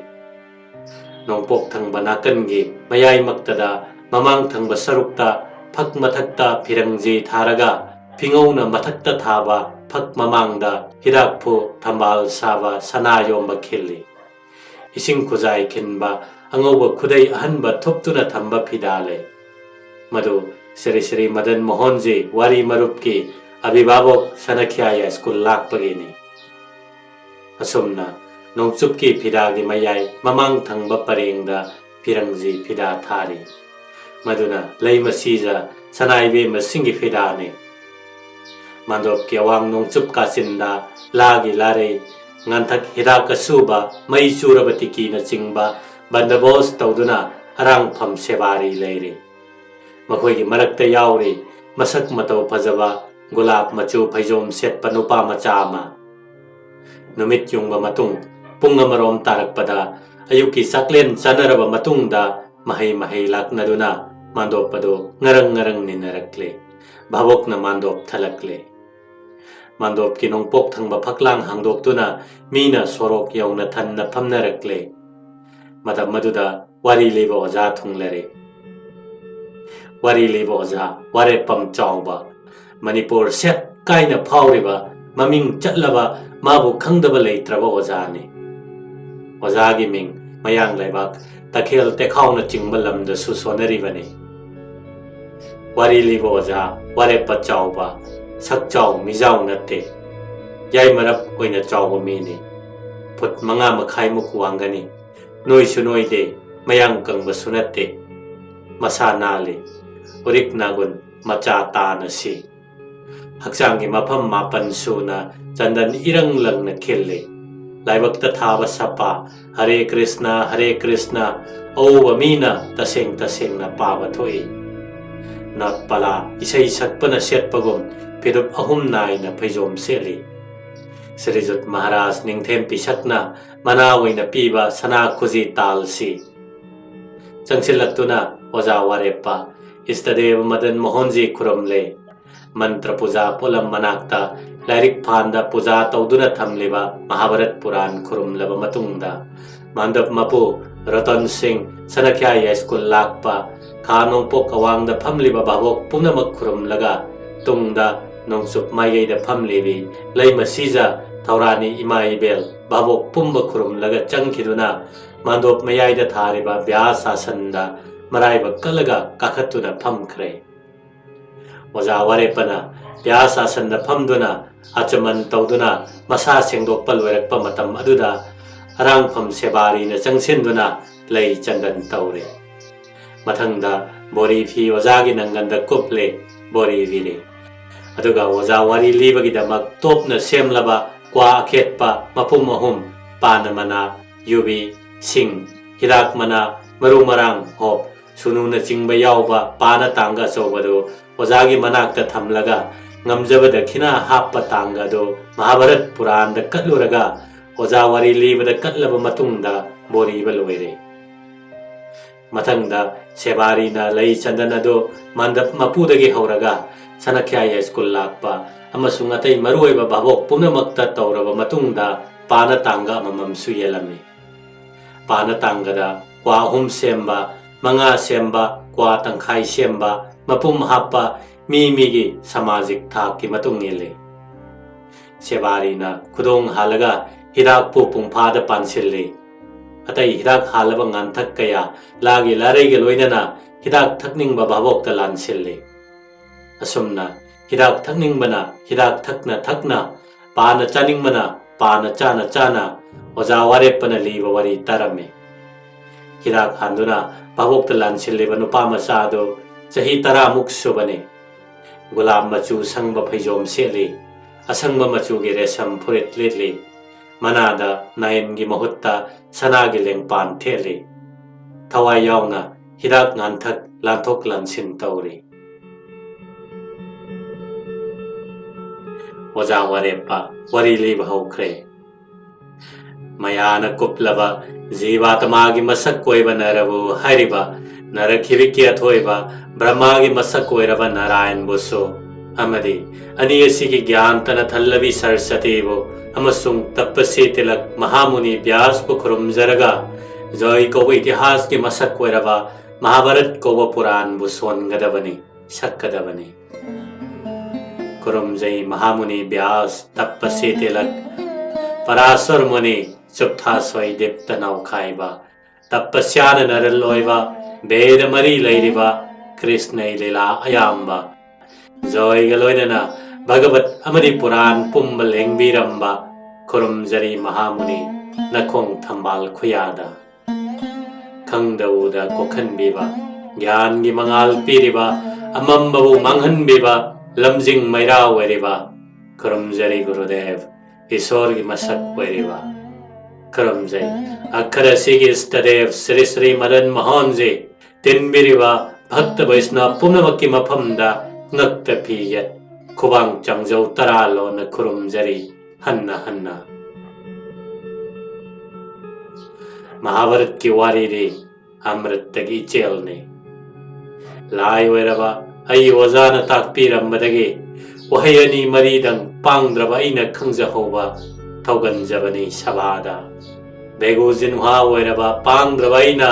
ꯅꯣꯡꯄꯣꯛ ꯊꯪꯕ ꯅꯥꯀꯟꯒꯤ ꯃꯌꯥꯏꯃꯛꯇꯗ ꯃꯃꯥꯡ ꯊꯪꯕ ꯁꯔꯨꯛꯇ ꯐꯛ ꯃꯊꯛꯇ ꯐꯤꯔꯪꯖꯤ ꯊꯥꯔꯒ ꯐꯤꯉꯧꯅ ꯃꯊꯛꯇ ꯊꯥꯕ ꯐꯛ ꯃꯃꯥꯡꯗ ꯍꯤꯗꯥꯛꯐꯨ ꯊꯝꯕꯥꯜ ꯁꯥꯕ ꯁꯅꯥ ꯌꯣꯝꯕ ꯈꯤꯜꯂꯤ꯫ ꯏꯁꯤꯡ ꯈꯨꯖꯥꯏ ꯈꯤꯟꯕ, ꯑꯉꯧꯕ ꯈꯨꯗꯩ ꯑꯍꯟꯕ ꯊꯨꯞꯇꯨꯅ ꯊꯝꯕ ꯐꯤꯗꯥ ꯂꯩ꯫ ꯃꯗꯨ ꯁ꯭ꯔꯤ ꯁ꯭ꯔꯤ ꯃꯗꯟ ꯃꯣꯍꯟꯖꯤ ꯋꯥꯔꯤ ꯃꯔꯨꯞꯀꯤ ꯑꯚꯤꯚꯥꯕꯣꯛ ꯁꯅꯈ꯭ꯌꯥꯌ ꯁ꯭ꯀꯨꯜ ꯂꯥꯛꯄꯒꯤꯅꯤ꯫ ꯑꯁꯨꯝꯅ ꯅꯣꯡꯆꯨꯞꯀꯤ ꯐꯤꯗꯥꯒꯤ ꯃꯌꯥꯏ ꯃꯃꯥꯡ ꯊꯪꯕ ꯄꯔꯦꯡꯗ ꯐꯤꯔꯪꯖꯤ ꯐꯤꯗꯥ ꯊꯥꯔꯤ꯫ ꯃꯗꯨꯅ ꯂꯩꯃ ꯁꯤꯖ ꯁꯅꯥ ꯏꯕꯦꯝꯃꯁꯤꯡꯒꯤ ꯐꯤꯗꯥꯅꯤ꯫ ꯃꯥꯟꯗꯣꯞꯀꯤ ꯑꯋꯥꯡ ꯅꯣꯡꯆꯨꯞ ꯀꯥꯆꯤꯟꯗ ꯂꯥꯒꯤ ꯂꯥꯔꯩ, ꯉꯥꯟꯊꯛ ꯍꯤꯗꯥꯛ ꯑꯁꯨꯕ, ꯃꯩ ꯆꯨꯔꯕ ꯇꯤꯀꯤꯅꯆꯤꯡꯕ ꯕꯟꯗꯣꯕꯁ ꯇꯧꯗꯨꯅ ꯑꯔꯥꯡꯐꯝ ꯁꯦꯕꯥꯔꯤ ꯂꯩꯔꯤ꯫ ꯃꯈꯣꯏꯒꯤ ꯃꯔꯛꯇ ꯌꯥꯎꯔꯤ ꯃꯁꯛ ꯃꯇꯧ ꯐꯖꯕ ꯒꯨꯂꯥꯞ ꯃꯆꯨ ꯐꯩꯖꯣꯝ ꯁꯦꯠꯄ ꯅꯨꯄꯥ ꯃꯆꯥ ꯑꯃ꯫ ꯅꯨꯃꯤꯠ ꯌꯨꯡꯕ ꯃꯇꯨꯡ ꯄꯨꯡ ꯑꯃꯔꯣꯝ ꯇꯥꯔꯛꯄꯗ ꯑꯌꯨꯛꯀꯤ ꯆꯥꯛꯂꯦꯟ ꯆꯥꯅꯔꯕ ꯃꯇꯨꯡꯗ ꯃꯍꯩ ꯃꯍꯩ ꯂꯥꯛꯅꯗꯨꯅ ꯃꯥꯟꯗꯣꯞ ꯑꯗꯨ ꯉꯔꯪ ꯉꯔꯪ ꯅꯤꯟꯅꯔꯛꯂꯦ꯫ ꯚꯥꯕꯣꯛꯅ ꯃꯥꯟꯗꯣꯞ ꯊꯜꯂꯛꯂꯦ꯫ ꯃꯥꯟꯗꯣꯞꯀꯤ ꯅꯣꯡꯄꯣꯛ ꯊꯪꯕ ꯐꯛꯂꯥꯡ ꯍꯥꯡꯗꯣꯛꯇꯨꯅ ꯃꯤꯅ ꯁꯣꯔꯣꯛ ꯌꯧꯅ ꯊꯟꯅ ꯐꯝꯅꯔꯛꯂꯦ꯫ ꯃꯇꯝ ꯑꯗꯨꯗ ꯋꯥꯔꯤ ꯂꯤꯕ ꯑꯣꯖꯥ ꯊꯨꯡꯂꯔꯦ꯫ ꯋꯥꯔꯤ ꯂꯤꯕ ꯑꯣꯖꯥ ꯋꯥꯔꯦꯞꯄꯝ ꯆꯥꯎꯕ, ꯃꯅꯤꯄꯨꯔ ꯁꯦꯠ ꯀꯥꯏꯅ ꯐꯥꯎꯔꯤꯕ, ꯃꯃꯤꯡ ꯆꯠꯂꯕ, ꯃꯥꯕꯨ ꯈꯪꯗꯕ ꯂꯩꯇ꯭ꯔꯕ ꯑꯣꯖꯥꯅꯤ꯫ ꯑꯣꯖꯥꯒꯤ ꯃꯤꯡ ꯃꯌꯥꯡ ꯂꯩꯕꯥꯛ, ꯇꯈꯦꯜ, ꯇꯦꯈꯥꯎꯅꯆꯤꯡꯕ ꯂꯝꯗꯁꯨ ꯁꯣꯟꯅꯔꯤꯕꯅꯤ꯫ ꯋꯥꯔꯤ ꯂꯤꯕ ꯑꯣꯖꯥ ꯋꯥꯔꯦꯞꯄ ꯆꯥꯎꯕ, ꯁꯛ ꯆꯥꯎ ꯃꯤꯖꯥꯎ ꯅꯠꯇꯦ, ꯌꯥꯏꯃꯔꯞ ꯑꯣꯏꯅ ꯆꯥꯎꯕ ꯃꯤꯅꯤ꯫ ꯐꯨꯠ ꯃꯉꯥ ꯃꯈꯥꯏꯃꯨꯛ ꯋꯥꯡꯒꯅꯤ꯫ ꯅꯣꯏꯁꯨ ꯅꯣꯏꯗꯦ, ꯃꯌꯥꯡ ꯀꯪꯕꯁꯨ ꯅꯠꯇꯦ꯫ ꯃꯁꯥ ꯅꯥꯜꯂꯤ꯫ ꯎꯔꯤꯛ ꯅꯥꯒꯨꯟ ꯃꯆꯥ ꯇꯥꯅ ꯁꯤ꯫ ꯍꯛꯆꯥꯡꯒꯤ ꯃꯐꯝ ꯃꯥꯄꯟ ꯁꯨꯅ ꯆꯟꯗꯟ ꯏꯔꯪ ꯂꯪꯅ ꯈꯤꯜꯂꯤ꯫ ꯂꯥꯏꯕꯛꯇ ꯊꯥꯕ ꯁꯥꯄꯥ, "ꯍꯔꯦ ꯀ꯭ꯔꯤꯁꯅ, ꯍꯔꯦ ꯀ꯭ꯔꯤꯁꯅ" ꯑꯎꯕ ꯃꯤꯅ ꯇꯁꯦꯡ ꯇꯁꯦꯡꯅ ꯄꯥꯕ ꯊꯣꯛꯏ꯫ ꯅꯥꯠꯄꯂꯥ ꯏꯁꯩ ꯁꯛꯄꯅ ꯁꯦꯠꯄꯒꯨꯝ ꯐꯤꯔꯨꯞ ꯑꯍꯨꯝ ꯅꯥꯏꯅ ꯐꯩꯖꯣꯝ ꯁꯦꯠꯂꯤ꯫ ꯁ꯭ꯔꯤꯖꯨꯠ ꯃꯍꯥꯔꯥꯖ ꯅꯤꯡꯊꯦꯝ ꯄꯤꯁꯛꯅ ꯃꯅꯥ ꯑꯣꯏꯅ ꯄꯤꯕ ꯁꯅꯥ ꯈꯨꯖꯤ ꯇꯥꯜꯁꯤ꯫ ꯆꯪꯁꯤꯜꯂꯛꯇꯨꯅ ꯑꯣꯖꯥ ꯋꯥꯔꯦꯞꯄ ꯏꯁꯇꯗꯦꯕ ꯃꯗꯟ ꯃꯣꯍꯟꯖꯤ ꯈꯨꯔꯨꯝꯂꯦ꯫ ꯃꯟꯇ꯭ꯔ ꯄꯨꯖꯥ ꯄꯣꯠꯂꯝ ꯃꯅꯥꯛꯇ ꯂꯥꯏꯔꯤꯛ ꯐꯥꯟꯗ ꯄꯨꯖꯥ ꯇꯧꯗꯨꯅ ꯊꯝꯂꯤꯕ ꯃꯍꯥꯚꯥꯔꯠ ꯄꯨꯔꯥꯟ ꯈꯨꯔꯨꯝꯂꯕ ꯃꯇꯨꯡꯗ, ꯃꯥꯟꯗꯞ ꯃꯄꯨ ꯔꯇꯟ ꯁꯤꯡ ꯁꯅꯈ꯭ꯌꯥ ꯌꯥꯏꯁ꯭ꯀꯨꯜ ꯂꯥꯛꯄ ꯈꯥ ꯅꯣꯡꯄꯣꯛ ꯑꯋꯥꯡꯗ ꯐꯝꯂꯤꯕ ꯚꯥꯕꯣꯛ ꯄꯨꯝꯅꯃꯛ ꯈꯨꯔꯨꯝꯂꯒ, ꯇꯨꯡꯗ ꯅꯣꯡꯆꯨꯞ ꯃꯥꯏꯀꯩꯗ ꯐꯝꯂꯤꯕꯤ ꯂꯩꯃ ꯁꯤꯖ ꯊꯧꯔꯥꯅꯤ ꯏꯃꯥ ꯏꯕꯦꯜ ꯚꯥꯕꯣꯛ ꯄꯨꯝꯕ ꯈꯨꯔꯨꯝꯂꯒ ꯆꯪꯈꯤꯗꯨꯅ ꯃꯥꯟꯗꯣꯞ ꯃꯌꯥꯏꯗ ꯊꯥꯔꯤꯕ ꯕ꯭ꯌꯥꯁ ꯑꯥꯁꯟꯗ ꯃꯔꯥꯏꯕꯛ ꯀꯠꯂꯒ ꯀꯥꯈꯠꯇꯨꯅ ꯐꯝꯈ꯭ꯔꯦ꯫ ꯑꯣꯖꯥ ꯋꯥꯔꯦꯞꯄꯅ ꯕ꯭ꯌꯥꯁ ꯑꯥꯁꯟꯗ ꯐꯝꯗꯨꯅ ꯑꯆꯃꯟ ꯇꯧꯗꯨꯅ ꯃꯁꯥ ꯁꯦꯡꯗꯣꯛꯄ ꯂꯣꯏꯔꯛꯄ ꯃꯇꯝ ꯑꯗꯨꯗ ꯑꯔꯥꯡꯐꯝ ꯁꯦꯕꯥꯔꯤꯅ ꯆꯪꯁꯤꯟꯗꯨꯅ ꯂꯩ ꯆꯟꯗꯟ ꯇꯧꯔꯦ꯫ ꯃꯊꯪꯗ ꯕꯣꯔꯤ ꯐꯤ ꯑꯣꯖꯥꯒꯤ ꯅꯪꯒꯟꯗ ꯀꯨꯞꯂꯦ, ꯕꯣꯔꯤ ꯄꯤꯔꯦ꯫ ꯑꯗꯨꯒ ꯑꯣꯖꯥ ꯋꯥꯔꯤ ꯂꯤꯕꯒꯤꯗꯃꯛ ꯇꯣꯞꯅ ꯁꯦꯝꯂꯕ ꯀ꯭ꯋꯥ ꯑꯈꯦꯠꯄ ꯃꯄꯨꯝ ꯑꯍꯨꯝ, ꯄꯥꯟ ꯃꯅꯥ, ꯌꯨꯕꯤ, ꯁꯤꯡ, ꯍꯤꯗꯥꯛ ꯃꯅꯥ, ꯃꯔꯨ ꯃꯔꯥꯡ, ꯍꯣꯞ, ꯁꯨꯅꯨꯅꯆꯤꯡꯕ ꯌꯥꯎꯕ ꯄꯥꯅ ꯇꯥꯡꯒ ꯑꯆꯧꯕꯗꯨ ꯑꯣꯖꯥꯒꯤ ꯃꯅꯥꯛꯇ ꯊꯝꯂꯒ ꯉꯝꯖꯕ ꯗꯈꯤꯅꯥ ꯍꯥꯞꯄ ꯇꯥꯡꯒ ꯑꯗꯨ ꯃꯍꯥꯚꯥꯔꯠ ꯄꯨꯔꯥꯟꯗ ꯀꯠꯂꯨꯔꯒ ꯑꯣꯖꯥ ꯋꯥꯔꯤ ꯂꯤꯕꯗ ꯀꯠꯂꯕ ꯃꯇꯨꯡꯗ ꯕꯣꯔꯤꯕ ꯂꯣꯏꯔꯦ꯫ ꯃꯊꯪꯗ ꯁꯦꯕꯥꯔꯤꯅ ꯂꯩ ꯆꯟꯗꯟ ꯑꯗꯨ ꯃꯟꯗꯞ ꯃꯄꯨꯗꯒꯤ ꯍꯧꯔꯒ ꯁꯅꯈ꯭ꯌꯥ ꯌꯥꯏꯁ꯭ꯀꯨꯜ ꯂꯥꯛꯄ ꯑꯃꯁꯨꯡ ꯑꯇꯩ ꯃꯔꯨꯑꯣꯏꯕ ꯚꯥꯕꯣꯛ ꯄꯨꯝꯅꯃꯛꯇ ꯇꯧꯔꯕ ꯃꯇꯨꯡꯗ ꯄꯥꯅ ꯇꯥꯡꯒ ꯑꯃꯃꯝꯁꯨ ꯌꯦꯜꯂꯝꯃꯤ꯫ ꯄꯥꯅ ꯇꯥꯡꯒꯗ ꯀ꯭ꯋꯥ ꯑꯍꯨꯝ ꯁꯦꯝꯕ, ꯃꯉꯥ ꯁꯦꯝꯕ, ꯀ꯭ꯋꯥ ꯇꯪꯈꯥꯏ ꯁꯦꯝꯕ, ꯃꯄꯨꯝ ꯍꯥꯞꯄ ꯃꯤ ꯃꯤꯒꯤ ꯁꯃꯥꯖꯤꯛ ꯊꯥꯛꯀꯤ ꯃꯇꯨꯡ ꯏꯜꯂꯤ꯫ ꯁꯦꯕꯥꯔꯤꯅ ꯈꯨꯗꯣꯡ ꯍꯥꯜꯂꯒ ꯍꯤꯗꯥꯛꯄꯨ ꯄꯨꯡꯐꯥꯗ ꯄꯥꯟꯁꯤꯜꯂꯤ꯫ ꯑꯇꯩ ꯍꯤꯗꯥꯛ ꯍꯥꯜꯂꯕ ꯉꯥꯟꯊꯛ ꯀꯌꯥ ꯂꯥꯒꯤ ꯂꯥꯔꯩꯒ ꯂꯣꯏꯅꯅ ꯍꯤꯗꯥꯛ ꯊꯛꯅꯤꯡꯕ ꯚꯥꯕꯣꯛꯇ ꯂꯥꯟꯁꯤꯜꯂꯤ꯫ ꯑꯁꯨꯝꯅ ꯍꯤꯗꯥꯛ ꯊꯛꯅꯤꯡꯕꯅ ꯍꯤꯗꯥꯛ ꯊꯛꯅ ꯊꯛꯅ, ꯄꯥꯅ ꯆꯥꯅꯤꯡꯕꯅ ꯄꯥꯅ ꯆꯥꯅ ꯆꯥꯅ ꯑꯣꯖꯥ ꯋꯥꯔꯦꯞꯄꯅ ꯂꯤꯕ ꯋꯥꯔꯤ ꯇꯥꯔꯝꯃꯤ꯫ ꯍꯤꯗꯥꯛ ꯍꯥꯟꯗꯨꯅ ꯚꯥꯕꯣꯛꯇ ꯂꯥꯟꯁꯤꯜꯂꯤꯕ ꯅꯨꯄꯥ ꯃꯆꯥ ꯑꯗꯨ ꯆꯍꯤ ꯇꯔꯥꯃꯨꯛ ꯁꯨꯕꯅꯤ꯫ ꯒꯨꯂꯥꯞ ꯃꯆꯨ ꯁꯪꯕ ꯐꯩꯖꯣꯝ ꯁꯦꯠꯂꯤ꯫ ꯑꯁꯪꯕ ꯃꯆꯨꯒꯤ ꯔꯦꯁꯝ ꯐꯨꯔꯤꯠ ꯂꯤꯠꯂꯤ꯫ ꯃꯅꯥꯗ ꯅꯥꯏꯟꯒꯤ ꯃꯍꯨꯠꯇ ꯁꯅꯥꯒꯤ ꯂꯦꯡꯄꯥꯟ ꯊꯦꯠꯂꯤ꯫ ꯊꯋꯥꯏ ꯌꯥꯎꯅ ꯍꯤꯗꯥꯛ ꯉꯥꯟꯊꯛ ꯂꯥꯟꯊꯣꯛ ꯂꯥꯟꯁꯤꯟ ꯇꯧꯔꯤ꯫ ꯑꯣꯖꯥ ꯋꯥꯔꯦꯞꯄ ꯋꯥꯔꯤ ꯂꯤꯕ ꯍꯧꯈ꯭ꯔꯦ꯫ ꯃꯌꯥꯅ ꯀꯨꯞꯂꯕ ꯖꯤꯕꯥꯇꯃꯥꯒꯤ ꯃꯁꯛ ꯑꯣꯏꯕ ꯅꯔꯕꯨ ꯍꯥꯏꯔꯤꯕ ꯅꯔꯈꯤꯕꯤꯛꯀꯤ ꯑꯊꯣꯏꯕ ꯕ꯭ꯔꯍꯃꯥꯒꯤ ꯃꯁꯛ ꯑꯣꯏꯔꯕ ꯅꯥꯔꯥꯌꯟꯕꯨꯁꯨ ꯑꯃꯗꯤ ꯑꯅꯤ ꯑꯁꯤꯒꯤ ꯒ꯭ꯌꯥꯟꯇꯅ ꯊꯜꯂꯕꯤ ꯁꯔꯁꯇꯤꯕꯨ ꯑꯃꯁꯨꯡ ꯇꯞꯄꯁꯤ ꯇꯤꯂꯛ ꯃꯍꯥꯃꯨꯅꯤ ꯕ꯭ꯌꯥꯁꯄꯨ ꯈꯨꯔꯨꯝꯖꯔꯒ ꯖꯣꯏ ꯀꯧꯕ ꯏꯇꯤꯍꯥꯁꯀꯤ ꯃꯁꯛ ꯑꯣꯏꯔꯕ ꯃꯍꯥꯚꯥꯔꯠ ꯀꯧꯕ ꯄꯨꯔꯥꯟꯕꯨ ꯁꯣꯟꯒꯗꯕꯅꯤ, ꯁꯛꯀꯗꯕꯅꯤ꯫ ꯈꯨꯔꯨꯝꯖꯩ ꯃꯍꯥꯃꯨꯅꯤ ꯕ꯭ꯌꯥꯁ, ꯇꯞꯄꯁꯤ ꯇꯤꯂꯛ, ꯄꯔꯥꯁꯨꯔ ꯃꯨꯅꯤ, ꯆꯨꯞꯊꯥ ꯁꯣꯏꯗꯤꯞꯇ ꯅꯧꯈꯥꯏꯕ, ꯇꯞꯄꯁ꯭ꯌꯥꯅ ꯅꯔꯜ ꯑꯣꯏꯕ, ꯚꯦꯗ ꯃꯔꯤ ꯂꯩꯔꯤꯕ, ꯀ꯭ꯔꯤꯁꯅꯒꯤ ꯂꯤꯂꯥ ꯑꯌꯥꯝꯕ, ꯖꯣꯏꯒ ꯂꯣꯏꯅꯅ ꯚꯒꯕꯠ ꯑꯃꯗꯤ ꯄꯨꯔꯥꯟ ꯄꯨꯝꯕ ꯂꯦꯡꯕꯤꯔꯝꯕ, ꯈꯨꯔꯨꯝꯖꯔꯤ ꯃꯍꯥꯃꯨꯅꯤ ꯅꯈꯣꯡ ꯊꯝꯕꯥꯜ ꯈꯨꯌꯥꯗ꯫ ꯈꯪꯗ ꯎꯗ ꯀꯣꯛꯍꯟꯕꯤꯕ, ꯒ꯭ꯌꯥꯟꯒꯤ ꯃꯉꯥꯜ ꯄꯤꯔꯤꯕ, ꯑꯃꯝꯕꯕꯨ ꯃꯥꯡꯍꯟꯕꯤꯕ, ꯂꯝꯖꯤꯡ ꯃꯩꯔꯥ ꯑꯣꯏꯔꯤꯕ, ꯈꯨꯔꯨꯝꯖꯔꯤ ꯒꯨꯔꯨꯗꯦꯕ, ꯏꯁꯣꯔꯒꯤ ꯃꯁꯛ ꯑꯣꯏꯔꯤꯕ꯫ ꯈꯨꯔꯨꯝꯖꯩ ꯑꯛꯈꯔ ꯑꯁꯤꯒꯤ ꯏꯁꯇꯗꯦꯕ ꯁ꯭ꯔꯤ ꯁ꯭ꯔꯤ ꯃꯗꯟ ꯃꯣꯍꯟꯖꯤ, ꯇꯤꯟꯕꯤꯔꯤꯕ ꯚꯛꯇ ꯕꯩꯁꯅꯕ ꯄꯨꯝꯅꯃꯛꯀꯤ ꯃꯐꯝꯗ ꯉꯛꯇ ꯐꯤ ꯌꯦꯠ, ꯈꯨꯕꯥꯡ ꯆꯥꯡꯖꯧ ꯇꯔꯥ ꯂꯣꯟꯅ ꯈꯨꯔꯨꯝꯖꯔꯤ ꯍꯟꯅ ꯍꯟꯅ꯫ ꯃꯍꯥꯚꯥꯔꯠꯀꯤ ꯋꯥꯔꯤꯗꯤ ꯑꯃ꯭ꯔꯤꯠꯇꯒꯤ ꯏꯆꯦꯜꯅꯤ꯫ ꯂꯥꯏ ꯑꯣꯏꯔꯕ ꯑꯩ ꯑꯣꯖꯥꯅ ꯇꯥꯛꯄꯤꯔꯝꯕꯗꯒꯤ ꯋꯥꯍꯩ ꯑꯅꯤ ꯃꯔꯤꯗꯪ ꯄꯥꯡꯗ꯭ꯔꯕ ꯑꯩꯅ ꯈꯪꯖꯍꯧꯕ ꯊꯧꯒꯟꯖꯕꯅꯤ ꯁꯚꯥꯗ꯫ ꯕꯦꯒꯨ ꯖꯤꯟꯍ꯭ꯋꯥ ꯑꯣꯏꯔꯕ ꯄꯥꯡꯗ꯭ꯔꯕ ꯑꯩꯅ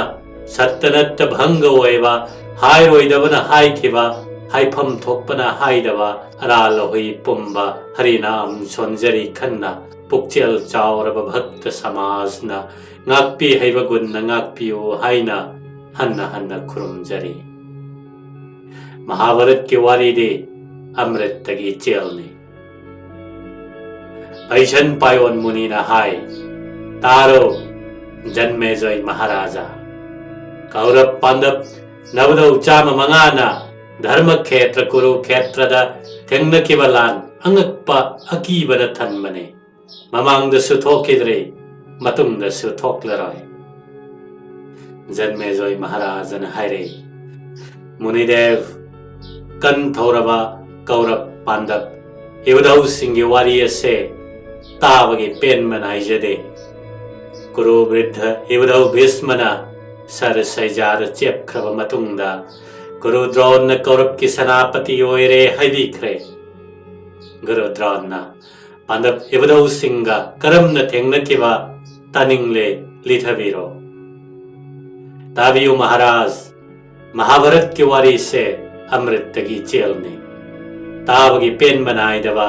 ꯁꯠꯇ ꯅꯠꯇ ꯚꯪꯒ ꯑꯣꯏꯕ, ꯍꯥꯏꯔꯣꯏꯗꯕꯅ ꯍꯥꯏꯈꯤꯕ, ꯍꯥꯏꯐꯝ ꯊꯣꯛꯄꯅ ꯍꯥꯏꯗꯕ, ꯑꯔꯥ ꯂꯧꯍꯩ ꯄꯨꯝꯕ ꯍꯔꯤꯅꯥꯝ ꯁꯣꯟꯖꯔꯤ ꯈꯟꯅ ꯄꯨꯛꯆꯦꯜ ꯆꯥꯎꯔꯕ ꯚꯛꯇ ꯁꯃꯥꯖꯅ ꯉꯥꯛꯄꯤ ꯍꯩꯕ ꯒꯨꯟꯅ ꯉꯥꯛꯄꯤꯌꯨ ꯍꯥꯏꯅ ꯍꯟꯅ ꯍꯟꯅ ꯈꯨꯔꯨꯝꯖꯔꯤ꯫ ꯃꯍꯥꯚꯥꯔꯠꯀꯤ ꯋꯥꯔꯤꯗꯤ ꯑꯃ꯭ꯔꯤꯠꯇꯒꯤ ꯏꯆꯦꯜꯅꯤ꯫ ꯄꯩꯁꯟ ꯄꯥꯌꯣꯟ ꯃꯨꯅꯤꯅ ꯍꯥꯏ, "ꯇꯥꯔꯣ, ꯖꯟꯃꯦꯖꯣꯏ ꯃꯍꯥꯔꯥꯖꯥ, ꯀꯧꯔꯕ ꯄꯥꯟꯗꯕ ꯅꯕꯗꯧ ꯆꯥꯝꯃ ꯃꯉꯥꯅ ꯙꯔꯃ ꯈꯦꯇ꯭ꯔ ꯀꯨꯔꯨ ꯈꯦꯇ꯭ꯔꯗ ꯊꯦꯡꯅꯈꯤꯕ ꯂꯥꯟ ꯑꯉꯛꯄ ꯑꯀꯤꯕꯅ ꯊꯟꯕꯅꯤ꯫ ꯃꯃꯥꯡꯗꯁꯨ ꯊꯣꯛꯈꯤꯗ꯭ꯔꯤ, ꯃꯇꯨꯡꯗꯁꯨ ꯊꯣꯛꯂꯔꯣꯏ꯫" ꯖꯟꯃꯦꯖꯣꯏ ꯃꯍꯥꯔꯥꯖꯅ ꯍꯥꯏꯔꯛꯏ, "ꯃꯨꯅꯤꯗꯦꯕ, ꯀꯟ ꯊꯧꯔꯕ ꯀꯧꯔꯕ ꯄꯥꯟꯗꯕ ꯏꯕꯨꯙꯧꯁꯤꯡꯒꯤ ꯋꯥꯔꯤ ꯑꯁꯦ ꯇꯥꯕꯒꯤ ꯄꯦꯟꯕ ꯅꯥꯏꯖꯗꯦ꯫ ꯀꯨꯔꯨ ꯕ꯭ꯔꯤꯗꯙ ꯏꯕꯨꯙꯧ ꯚꯤꯁꯃꯅ ꯁꯔ ꯁꯩꯖꯥꯗ ꯆꯦꯞꯈ꯭ꯔꯕ ꯃꯇꯨꯡꯗ ꯀꯨꯔꯨ ꯗ꯭ꯔꯣꯟꯅ ꯀꯧꯔꯕꯀꯤ ꯁꯦꯅꯥꯄꯇꯤ ꯑꯣꯏꯔꯦ ꯍꯥꯏꯕꯤꯈ꯭ꯔꯦ꯫ ꯒꯨꯔꯨ ꯗ꯭ꯔꯣꯟꯅ ꯄꯥꯟꯗꯕ ꯏꯕꯨꯙꯧꯁꯤꯡꯒ ꯀꯔꯝꯅ ꯊꯦꯡꯅꯈꯤꯕ ꯇꯥꯅꯤꯡꯂꯦ, ꯂꯤꯊꯕꯤꯔꯣ꯫" ꯇꯥꯕꯤꯌꯨ ꯃꯍꯥꯔꯥꯖ, ꯃꯍꯥꯚꯥꯔꯠꯀꯤ ꯋꯥꯔꯤꯁꯦ ꯑꯃ꯭ꯔꯤꯠꯇꯒꯤ ꯏꯆꯦꯜꯅꯤ꯫ ꯇꯥꯕꯒꯤ ꯄꯦꯟꯕ ꯅꯥꯏꯗꯕ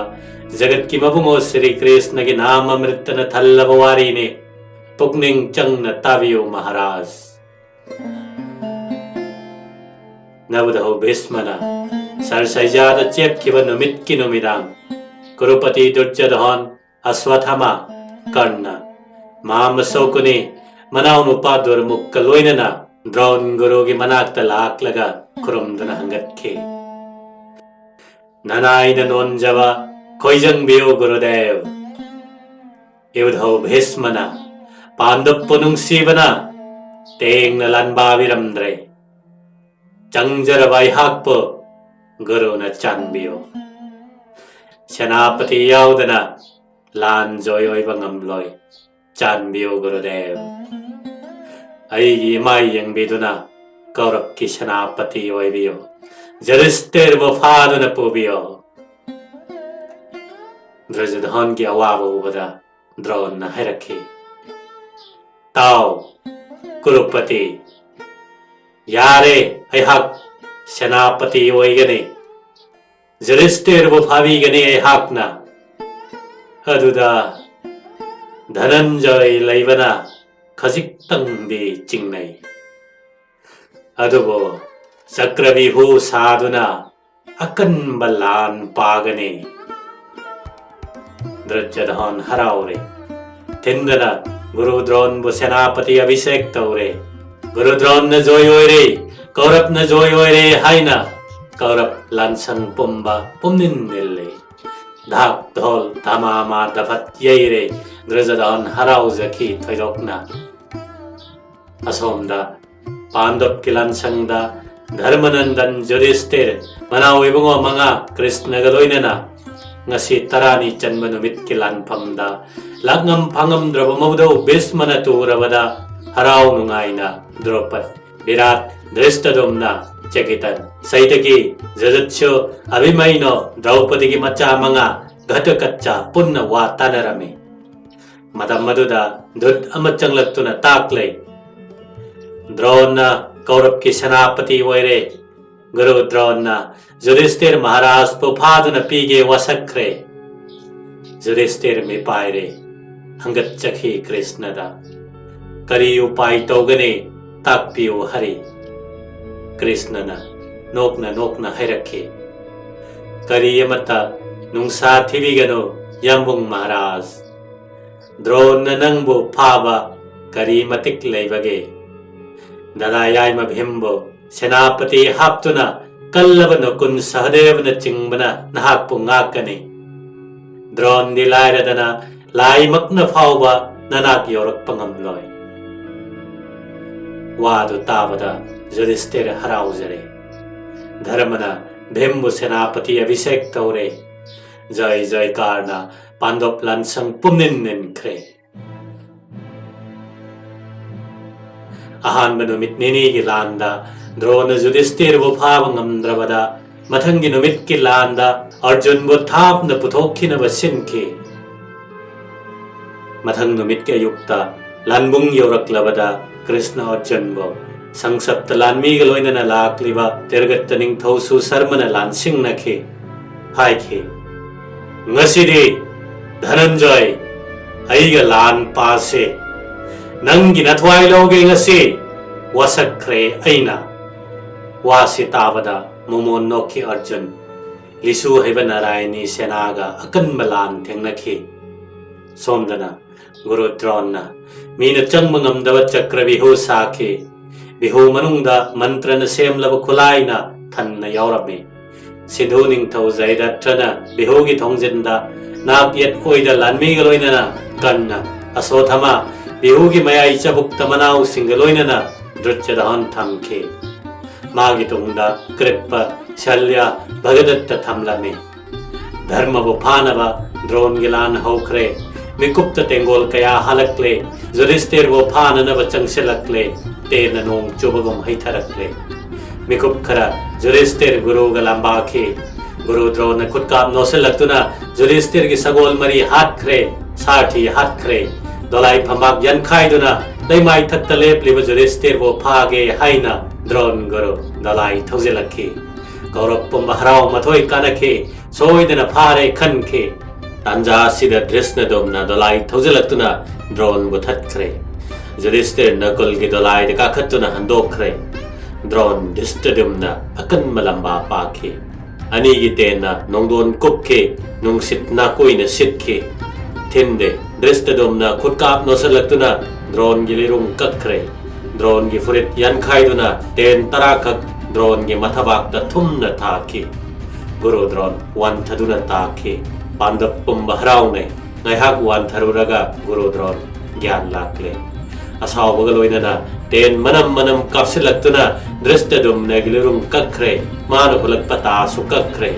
ꯖꯒꯠꯀꯤ ꯃꯕꯨꯡꯉꯣ ꯁ꯭ꯔꯤ ꯀ꯭ꯔꯤꯁꯅꯒꯤ ꯅꯥꯝ ꯑꯃ꯭ꯔꯤꯠꯇꯅ ꯊꯜꯂꯕ ꯋꯥꯔꯤꯅꯤ꯫ ꯄꯨꯛꯅꯤꯡ ꯆꯪꯅ ꯇꯥꯕꯤꯌꯨ ꯃꯍꯥꯔꯥꯖ꯫ ꯅꯕꯙꯧ ꯚꯤꯁꯃꯅ ꯁꯔꯁꯩꯖꯥꯗ ꯆꯦꯞꯈꯤꯕ ꯅꯨꯃꯤꯠꯀꯤ ꯅꯨꯃꯤꯗꯥꯡ, ꯀꯨꯔꯨꯄꯇꯤ ꯗꯨꯔꯖꯙꯣꯟ, ꯑꯁ꯭ꯋꯠꯊꯥꯃꯥ, ꯀꯔꯅ, ꯃꯍꯥꯃꯁꯣꯀꯨꯅꯤ, ꯃꯅꯥꯎꯅꯨꯄꯥ ꯗꯨꯔꯃꯨꯛꯀ ꯂꯣꯏꯅꯅ ꯗ꯭ꯔꯣꯟ ꯒꯨꯔꯨꯒꯤ ꯃꯅꯥꯛꯇ ꯂꯥꯛꯂꯒ ꯈꯨꯔꯨꯝꯗꯨꯅ ꯍꯪꯒꯠꯈꯤ, "ꯅꯅꯥꯏꯅ ꯅꯣꯟꯖꯕ ꯈꯣꯏꯖꯪꯕꯤꯌꯨ ꯒꯨꯔꯨꯗꯦꯕ꯫ ꯏꯕꯨꯙꯧ ꯚꯤꯁꯃꯅ ꯄꯥꯟꯗꯨꯞꯄꯨ ꯅꯨꯡꯁꯤꯕꯅ ꯇꯦꯡꯅ ꯂꯥꯟꯕꯥꯕꯤꯔꯝꯗ꯭ꯔꯦ꯫ ꯆꯪꯖꯔꯕ ꯑꯩꯍꯥꯛꯄꯨ ꯒꯨꯔꯨꯅ ꯆꯥꯟꯕꯤꯌꯨ꯫ ꯁꯦꯅꯥꯄꯇꯤ ꯌꯥꯎꯗꯅ ꯂꯥꯟ ꯖꯣꯏ ꯑꯣꯏꯕ ꯉꯝꯂꯣꯏ꯫ ꯆꯥꯟꯕꯤꯌꯨ ꯒꯨꯔꯨꯗꯦꯕ꯫ ꯑꯩꯒꯤ ꯏꯃꯥꯏ ꯌꯦꯡꯕꯤꯗꯨꯅ ꯀꯧꯔꯞꯀꯤ ꯁꯦꯅꯥꯄꯇꯤ ꯑꯣꯏꯕꯤꯌꯨ꯫ ꯖꯨꯗꯤꯁꯇꯤꯔꯕꯨ ꯐꯥꯗꯨꯅ ꯄꯨꯕꯤꯌꯨ꯫" ꯗ꯭ꯔꯖꯙꯣꯟꯒꯤ ꯑꯋꯥꯕ ꯎꯕꯗ ꯗ꯭ꯔꯣꯟꯅ ꯍꯥꯏꯔꯛꯈꯤ, "ꯇꯥꯎ, ꯀꯨꯔꯨꯄꯇꯤ, ꯌꯥꯔꯦ, ꯑꯩꯍꯥꯛ ꯁꯦꯅꯥꯄꯇꯤ ꯑꯣꯏꯒꯅꯤ꯫ ꯖꯨꯗꯤꯁꯇꯤꯔꯕꯨ ꯐꯥꯕꯤꯒꯅꯤ ꯑꯩꯍꯥꯛꯅ꯫ ꯑꯗꯨꯗ ꯙꯅꯟꯖꯣꯏ ꯂꯩꯕꯅ ꯈꯖꯤꯛꯇꯪꯗꯤ ꯆꯤꯡꯅꯩ꯫ ꯑꯗꯨꯕꯨ ꯆꯀ꯭ꯔꯕꯤꯍꯨ ꯁꯥꯗꯨꯅ ꯑꯀꯟꯕ ꯂꯥꯟ ꯄꯥꯒꯅꯤ꯫" ꯗ꯭ꯔꯖꯙꯣꯟ ꯍꯔꯥꯎꯔꯦ꯫ ꯊꯤꯟꯗꯅ ꯒꯨꯔꯨ ꯗ꯭ꯔꯣꯟꯕꯨ ꯁꯦꯅꯥꯄꯇꯤ ꯑꯚꯤꯁꯦꯛ ꯇꯧꯔꯦ꯫ ꯒꯨꯔꯨ ꯗ꯭ꯔꯣꯟꯅ ꯖꯣꯏ ꯑꯣꯏꯔꯦ, ꯀꯧꯔꯞꯅ ꯖꯣꯏ ꯑꯣꯏꯔꯦ ꯍꯥꯏꯅ ꯀꯧꯔꯞ ꯂꯥꯟꯁꯪ ꯄꯨꯝꯕ ꯄꯨꯝꯅꯤꯟ ꯅꯤꯜꯂꯦ꯫ ꯙꯥꯛ ꯙꯣꯜ ꯙꯃꯥꯃꯥ ꯗꯐꯠ ꯌꯩꯔꯦ꯫ ꯗ꯭ꯔꯖꯙꯣꯟ ꯍꯔꯥꯎꯖꯈꯤ ꯊꯣꯏꯗꯣꯛꯅ꯫ ꯑꯁꯣꯝꯗ ꯄꯥꯟꯗꯕꯀꯤ ꯂꯥꯟꯁꯪꯗ ꯙꯔꯃꯅꯟꯗꯟ, ꯖꯨꯗꯤꯁꯇꯤꯔ, ꯃꯅꯥꯎ ꯏꯕꯨꯡꯉꯣ ꯃꯉꯥ, ꯀ꯭ꯔꯤꯁꯅꯒ ꯂꯣꯏꯅꯅ ꯉꯁꯤ ꯇꯔꯥꯅꯤ ꯆꯟꯕ ꯅꯨꯃꯤꯠꯀꯤ ꯂꯥꯟꯐꯝꯗ ꯂꯥꯛꯉꯝ ꯐꯥꯉꯝꯗ꯭ꯔꯕ ꯃꯧꯗꯧ ꯚꯤꯁꯃꯅ ꯇꯨꯔꯕꯗ ꯍꯔꯥꯎ ꯅꯨꯡꯉꯥꯏꯅ ꯗ꯭ꯔꯣꯄꯗ, ꯚꯤꯔꯥꯠ, ꯙ꯭ꯔꯤꯁꯇꯗꯨꯝꯅ, ꯆꯦꯀꯤꯇꯟ, ꯁꯩꯇꯀꯤ, ꯖꯨꯖꯨꯠꯁꯨ, ꯑꯚꯤꯃꯩꯅꯣ, ꯗ꯭ꯔꯧꯄꯗꯤꯒꯤ ꯃꯆꯥ ꯃꯉꯥ, ꯘꯇꯣꯀꯆ ꯄꯨꯟꯅ ꯋꯥ ꯇꯥꯅꯔꯝꯃꯤ꯫ ꯃꯇꯝ ꯑꯗꯨꯗ ꯙꯨꯠ ꯑꯃ ꯆꯪꯂꯛꯇꯨꯅ ꯇꯥꯛꯂꯦ, "ꯗ꯭ꯔꯣꯟꯅ ꯀꯧꯔꯞꯀꯤ ꯁꯦꯅꯥꯄꯇꯤ ꯑꯣꯏꯔꯦ꯫ ꯒꯨꯔꯨ ꯗ꯭ꯔꯣꯟꯅ ꯌꯨꯙꯤꯁꯊꯤꯔ ꯃꯍꯥꯔꯥꯖꯄꯨ ꯐꯥꯗꯨꯅ ꯄꯤꯒꯦ ꯋꯥꯁꯛꯈ꯭ꯔꯦ꯫ ꯌꯨꯙꯤꯁꯊꯤꯔ ꯃꯤꯄꯥꯏꯔꯦ꯫ ꯍꯪꯒꯠꯆꯈꯤ ꯀ꯭ꯔꯤꯁꯅꯗ꯫ "ꯀꯔꯤ ꯎꯄꯥꯏ ꯇꯧꯒꯅꯤ? ꯇꯥꯛꯄꯤꯌꯨ ꯍꯔꯤ꯫" ꯀ꯭ꯔꯤꯁꯅꯅ ꯅꯣꯛꯅ ꯅꯣꯛꯅ ꯍꯥꯏꯔꯛꯈꯤ, "ꯀꯔꯤ ꯑꯃꯠꯇ ꯅꯨꯡꯁꯥ ꯊꯤꯕꯤꯒꯅꯨ ꯌꯥꯝꯕꯨꯡ ꯃꯍꯥꯔꯥꯖ꯫ ꯗ꯭ꯔꯣꯟꯅ ꯅꯪꯕꯨ ꯐꯥꯕ ꯀꯔꯤ ꯃꯇꯤꯛ ꯂꯩꯕꯒꯦ? ꯗꯂꯥ ꯌꯥꯏꯃ ꯚꯤꯝꯕꯨ ꯁꯦꯅꯥꯄꯇꯤ ꯍꯥꯞꯇꯨꯅ ꯀꯜꯂꯕ ꯅꯀꯨꯟ ꯁꯍꯗꯦꯕꯅ ꯆꯤꯡꯕꯅ ꯅꯍꯥꯛꯄꯨ ꯉꯥꯛꯀꯅꯤ꯫ ꯗ꯭ꯔꯣꯟꯗꯤ ꯂꯥꯏꯔꯗꯅ ꯂꯥꯏꯃꯛꯅ ꯐꯥꯎꯕ ꯅꯅꯥꯛ ꯌꯧꯔꯛꯄ ꯉꯝꯂꯣꯏ꯫" ꯋꯥꯗꯨ ꯇꯥꯕꯗ ꯌꯨꯙꯤꯁꯊꯤꯔ ꯍꯔꯥꯎꯖꯔꯦ꯫ ꯙꯔꯃꯅ ꯚꯤꯝꯕꯨ ꯁꯦꯅꯥꯄꯇꯤ ꯑꯚꯤꯁꯦꯛ ꯇꯧꯔꯦ꯫ ꯖꯩ ꯖꯩꯀꯥꯔꯅ ꯄꯥꯟꯗꯣꯞ ꯂꯥꯟꯁꯪ ꯄꯨꯝꯅꯤꯟ ꯅꯤꯟꯈ꯭ꯔꯦ꯫ ꯑꯍꯥꯟꯕ ꯅꯨꯃꯤꯠ ꯅꯤꯅꯤꯒꯤ ꯂꯥꯟꯗ ꯗ꯭ꯔꯣꯅ ꯌꯨꯙꯤꯁꯊꯤꯔꯕꯨ ꯐꯥꯕ ꯉꯝꯗ꯭ꯔꯕꯗ, ꯃꯊꯪꯒꯤ ꯅꯨꯃꯤꯠꯀꯤ ꯂꯥꯟꯗ ꯑꯔꯖꯨꯟꯕꯨ ꯊꯥꯞꯅ ꯄꯨꯊꯣꯛꯈꯤꯅꯕ ꯁꯤꯟꯈꯤ꯫ ꯃꯊꯪ ꯅꯨꯃꯤꯠꯀꯤ ꯑꯌꯨꯛꯇ ꯂꯥꯟꯕꯨꯡ ꯌꯧꯔꯛꯂꯕꯗ, ꯀ꯭ꯔꯤꯁꯅ ꯑꯔꯖꯨꯟꯕꯨ ꯁꯪꯁꯞꯇ ꯂꯥꯟꯃꯤꯒ ꯂꯣꯏꯅꯅ ꯂꯥꯛꯂꯤꯕ ꯇꯤꯔꯒꯠꯇ ꯅꯤꯡꯊꯧ ꯁꯨꯁꯔꯃꯅ ꯂꯥꯟꯁꯤꯡꯅꯈꯤ꯫ ꯍꯥꯏꯈꯤ, "ꯉꯁꯤꯗꯤ ꯙꯅꯟꯖꯣꯏ, ꯑꯩꯒ ꯂꯥꯟ ꯄꯥꯁꯤ꯫ ꯅꯪꯒꯤ ꯅꯊ꯭ꯋꯥꯏ ꯂꯧꯒꯦ ꯉꯁꯤ꯫ ꯋꯥꯁꯛꯈ꯭ꯔꯦ ꯑꯩꯅ꯫" ꯋꯥꯁꯤ ꯇꯥꯕꯗ ꯃꯣꯃꯣꯟ ꯅꯣꯛꯈꯤ ꯑꯔꯖꯨꯟ꯫ ꯂꯤꯁꯨ ꯍꯩꯕ ꯅꯥꯔꯥꯌꯅꯤ ꯁꯦꯅꯥꯒ ꯑꯀꯟꯕ ꯂꯥꯟ ꯊꯦꯡꯅꯈꯤ꯫ ꯁꯣꯝꯗꯅ ꯒꯨꯔꯨ ꯗ꯭ꯔꯣꯟꯅ ꯃꯤꯅ ꯆꯪꯕ ꯉꯝꯗꯕ ꯆꯀ꯭ꯔ ꯕꯤꯍꯨ ꯁꯥꯈꯤ꯫ ꯕꯤꯍꯨ ꯃꯅꯨꯡꯗ ꯃꯟꯇ꯭ꯔꯅ ꯁꯦꯝꯂꯕ ꯈꯨꯠꯂꯥꯏꯅ ꯊꯟꯅ ꯌꯥꯎꯔꯝꯃꯤ꯫ ꯁꯤꯟꯙꯨ ꯅꯤꯡꯊꯧ ꯖꯌꯗꯠꯇ꯭ꯔꯅ ꯕꯤꯍꯨꯒꯤ ꯊꯣꯡꯖꯤꯟꯗ ꯅꯥꯛ ꯌꯦꯠ ꯑꯣꯏꯗ ꯂꯥꯟꯃꯤꯒ ꯂꯣꯏꯅꯅ ꯀꯟꯅ ꯑꯁꯣꯊꯃ ꯕꯤꯍꯨꯒꯤ ꯃꯌꯥꯏ ꯆꯕꯨꯛꯇ ꯃꯅꯥꯎꯁꯤꯡꯒ ꯂꯣꯏꯅꯅ ꯗ꯭ꯔꯨꯠꯌꯗꯍꯟ ꯊꯝꯈꯤ꯫ ꯃꯥꯒꯤ ꯇꯨꯡꯗ ꯀ꯭ꯔꯤꯞꯄ, ꯁꯜꯌ, ꯚꯒꯗꯠꯇ ꯊꯝꯂꯝꯃꯤ꯫ ꯙꯔꯃꯕꯨ ꯐꯥꯅꯕ ꯗ꯭ꯔꯣꯟꯒꯤ ꯂꯥꯟ ꯍꯧꯈ꯭ꯔꯦ꯫ ꯃꯤꯀꯨꯞꯇ ꯇꯦꯡꯒꯣꯜ ꯀꯌꯥ ꯍꯜꯂꯛꯂꯦ꯫ ꯌꯨꯙꯤꯁꯊꯤꯔꯕꯨ ꯐꯥꯅꯅꯕ ꯆꯪꯁꯤꯜꯂꯛꯂꯦ꯫ ꯇꯦꯟꯅ ꯅꯣꯡ ꯆꯨꯕꯒꯨꯝ ꯍꯩꯊꯔꯛꯂꯦ꯫ ꯃꯤꯀꯨꯞ ꯈꯔ ꯌꯨꯙꯤꯁꯊꯤꯔ ꯒꯨꯔꯨꯒ ꯂꯥꯝꯕꯥꯈꯤ꯫ ꯒꯨꯔꯨ ꯗ꯭ꯔꯣꯟꯅ ꯈꯨꯠꯀꯥꯞ ꯅꯣꯠꯁꯤꯜꯂꯛꯇꯨꯅ ꯌꯨꯙꯤꯁꯊꯤꯔꯒꯤ ꯁꯒꯣꯜ ꯃꯔꯤ ꯍꯥꯠꯈ꯭ꯔꯦ꯫ ꯁꯥꯔꯊꯤ ꯍꯥꯠꯈ꯭ꯔꯦ꯫ ꯗꯣꯂꯥꯏ ꯐꯝꯕꯥꯛ ꯌꯥꯟꯈꯥꯏꯗꯨꯅ ꯂꯩꯃꯥꯏꯊꯛꯇ ꯂꯦꯞꯂꯤꯕ ꯌꯨꯙꯤꯁꯊꯤꯔꯕꯨ ꯐꯥꯒꯦ ꯍꯥꯏꯅ ꯗ꯭ꯔꯣꯟ ꯒꯨꯔꯨ ꯗꯣꯂꯥꯏ ꯊꯧꯖꯤꯜꯂꯛꯈꯤ꯫ ꯀꯧꯔꯕ ꯄꯨꯝꯕ ꯍꯔꯥꯎ ꯃꯊꯣꯏ ꯀꯥꯅꯈꯤ꯫ ꯁꯣꯏꯗꯅ ꯐꯥꯔꯦ ꯈꯟꯈꯤ꯫ ꯇꯥꯟꯖꯥ ꯑꯁꯤꯗ ꯗ꯭ꯔꯤꯁꯅꯗꯨꯝꯅ ꯗꯣꯂꯥꯏ ꯊꯧꯖꯤꯜꯂꯛꯇꯨꯅ ꯗ꯭ꯔꯣꯟꯕꯨ ꯊꯠꯈ꯭ꯔꯦ꯫ ꯌꯨꯙꯤꯁꯇꯤꯔ ꯅꯀꯨꯜꯒꯤ ꯗꯣꯂꯥꯏꯗ ꯀꯥꯈꯠꯇꯨꯅ ꯍꯟꯗꯣꯛꯈ꯭ꯔꯦ꯫ ꯗ꯭ꯔꯣꯟ ꯗ꯭ꯔꯤꯁꯇꯗꯨꯝꯅ ꯑꯀꯟꯕ ꯂꯝꯕꯥ ꯄꯥꯛꯈꯤ꯫ ꯑꯅꯤꯒꯤ ꯇꯦꯟꯅ ꯅꯣꯡꯗꯣꯟ ꯀꯨꯞꯈꯤ, ꯅꯨꯡꯁꯤꯠ ꯅꯥꯀꯣꯏꯅ ꯁꯤꯠꯈꯤ꯫ ꯊꯤꯟꯗꯦ, ꯗ꯭ꯔꯤꯁꯇꯗꯨꯝꯅ ꯈꯨꯠꯀꯥꯞ ꯅꯣꯠꯁꯤꯜꯂꯛꯇꯨꯅ ꯗ꯭ꯔꯣꯟꯒꯤ ꯂꯩꯔꯨꯡ ꯀꯛꯈ꯭ꯔꯦ꯫ ꯗ꯭ꯔꯣꯟꯒꯤ ꯐꯨꯔꯤꯠ ꯌꯥꯟꯈꯥꯏꯗꯨꯅ ꯇꯦꯟ ꯇꯔꯥꯈꯛ ꯗ꯭ꯔꯣꯟꯒꯤ ꯃꯊꯕꯥꯛꯇ ꯊꯨꯝꯅ ꯊꯥꯈꯤ꯫ ꯒꯨꯔꯨ ꯗ꯭ꯔꯣꯟ ꯋꯥꯟꯊꯗꯨꯅ ꯇꯥꯈꯤ꯫ ꯄꯥꯟꯗꯕ ꯄꯨꯝꯕ ꯍꯔꯥꯎꯅꯩ꯫ ꯉꯥꯏꯍꯥꯛ ꯋꯥꯟꯊꯔꯨꯔꯒ ꯒꯨꯔꯨ ꯗ꯭ꯔꯣꯟ ꯒ꯭ꯌꯥꯟ ꯂꯥꯛꯂꯦ꯫ ꯑꯁꯥꯎꯕꯒ ꯂꯣꯏꯅꯅ ꯇꯦꯟ ꯃꯅꯝ ꯃꯅꯝ ꯀꯥꯞꯁꯤꯜꯂꯛꯇꯨꯅ ꯗ꯭ꯔꯤꯁꯇꯗꯨꯝꯅꯒꯤ ꯂꯩꯔꯨꯡ ꯀꯛꯈ꯭ꯔꯦ꯫ ꯃꯥꯅ ꯍꯨꯜꯂꯛꯄ ꯇꯥꯁꯨ ꯀꯛꯈ꯭ꯔꯦ꯫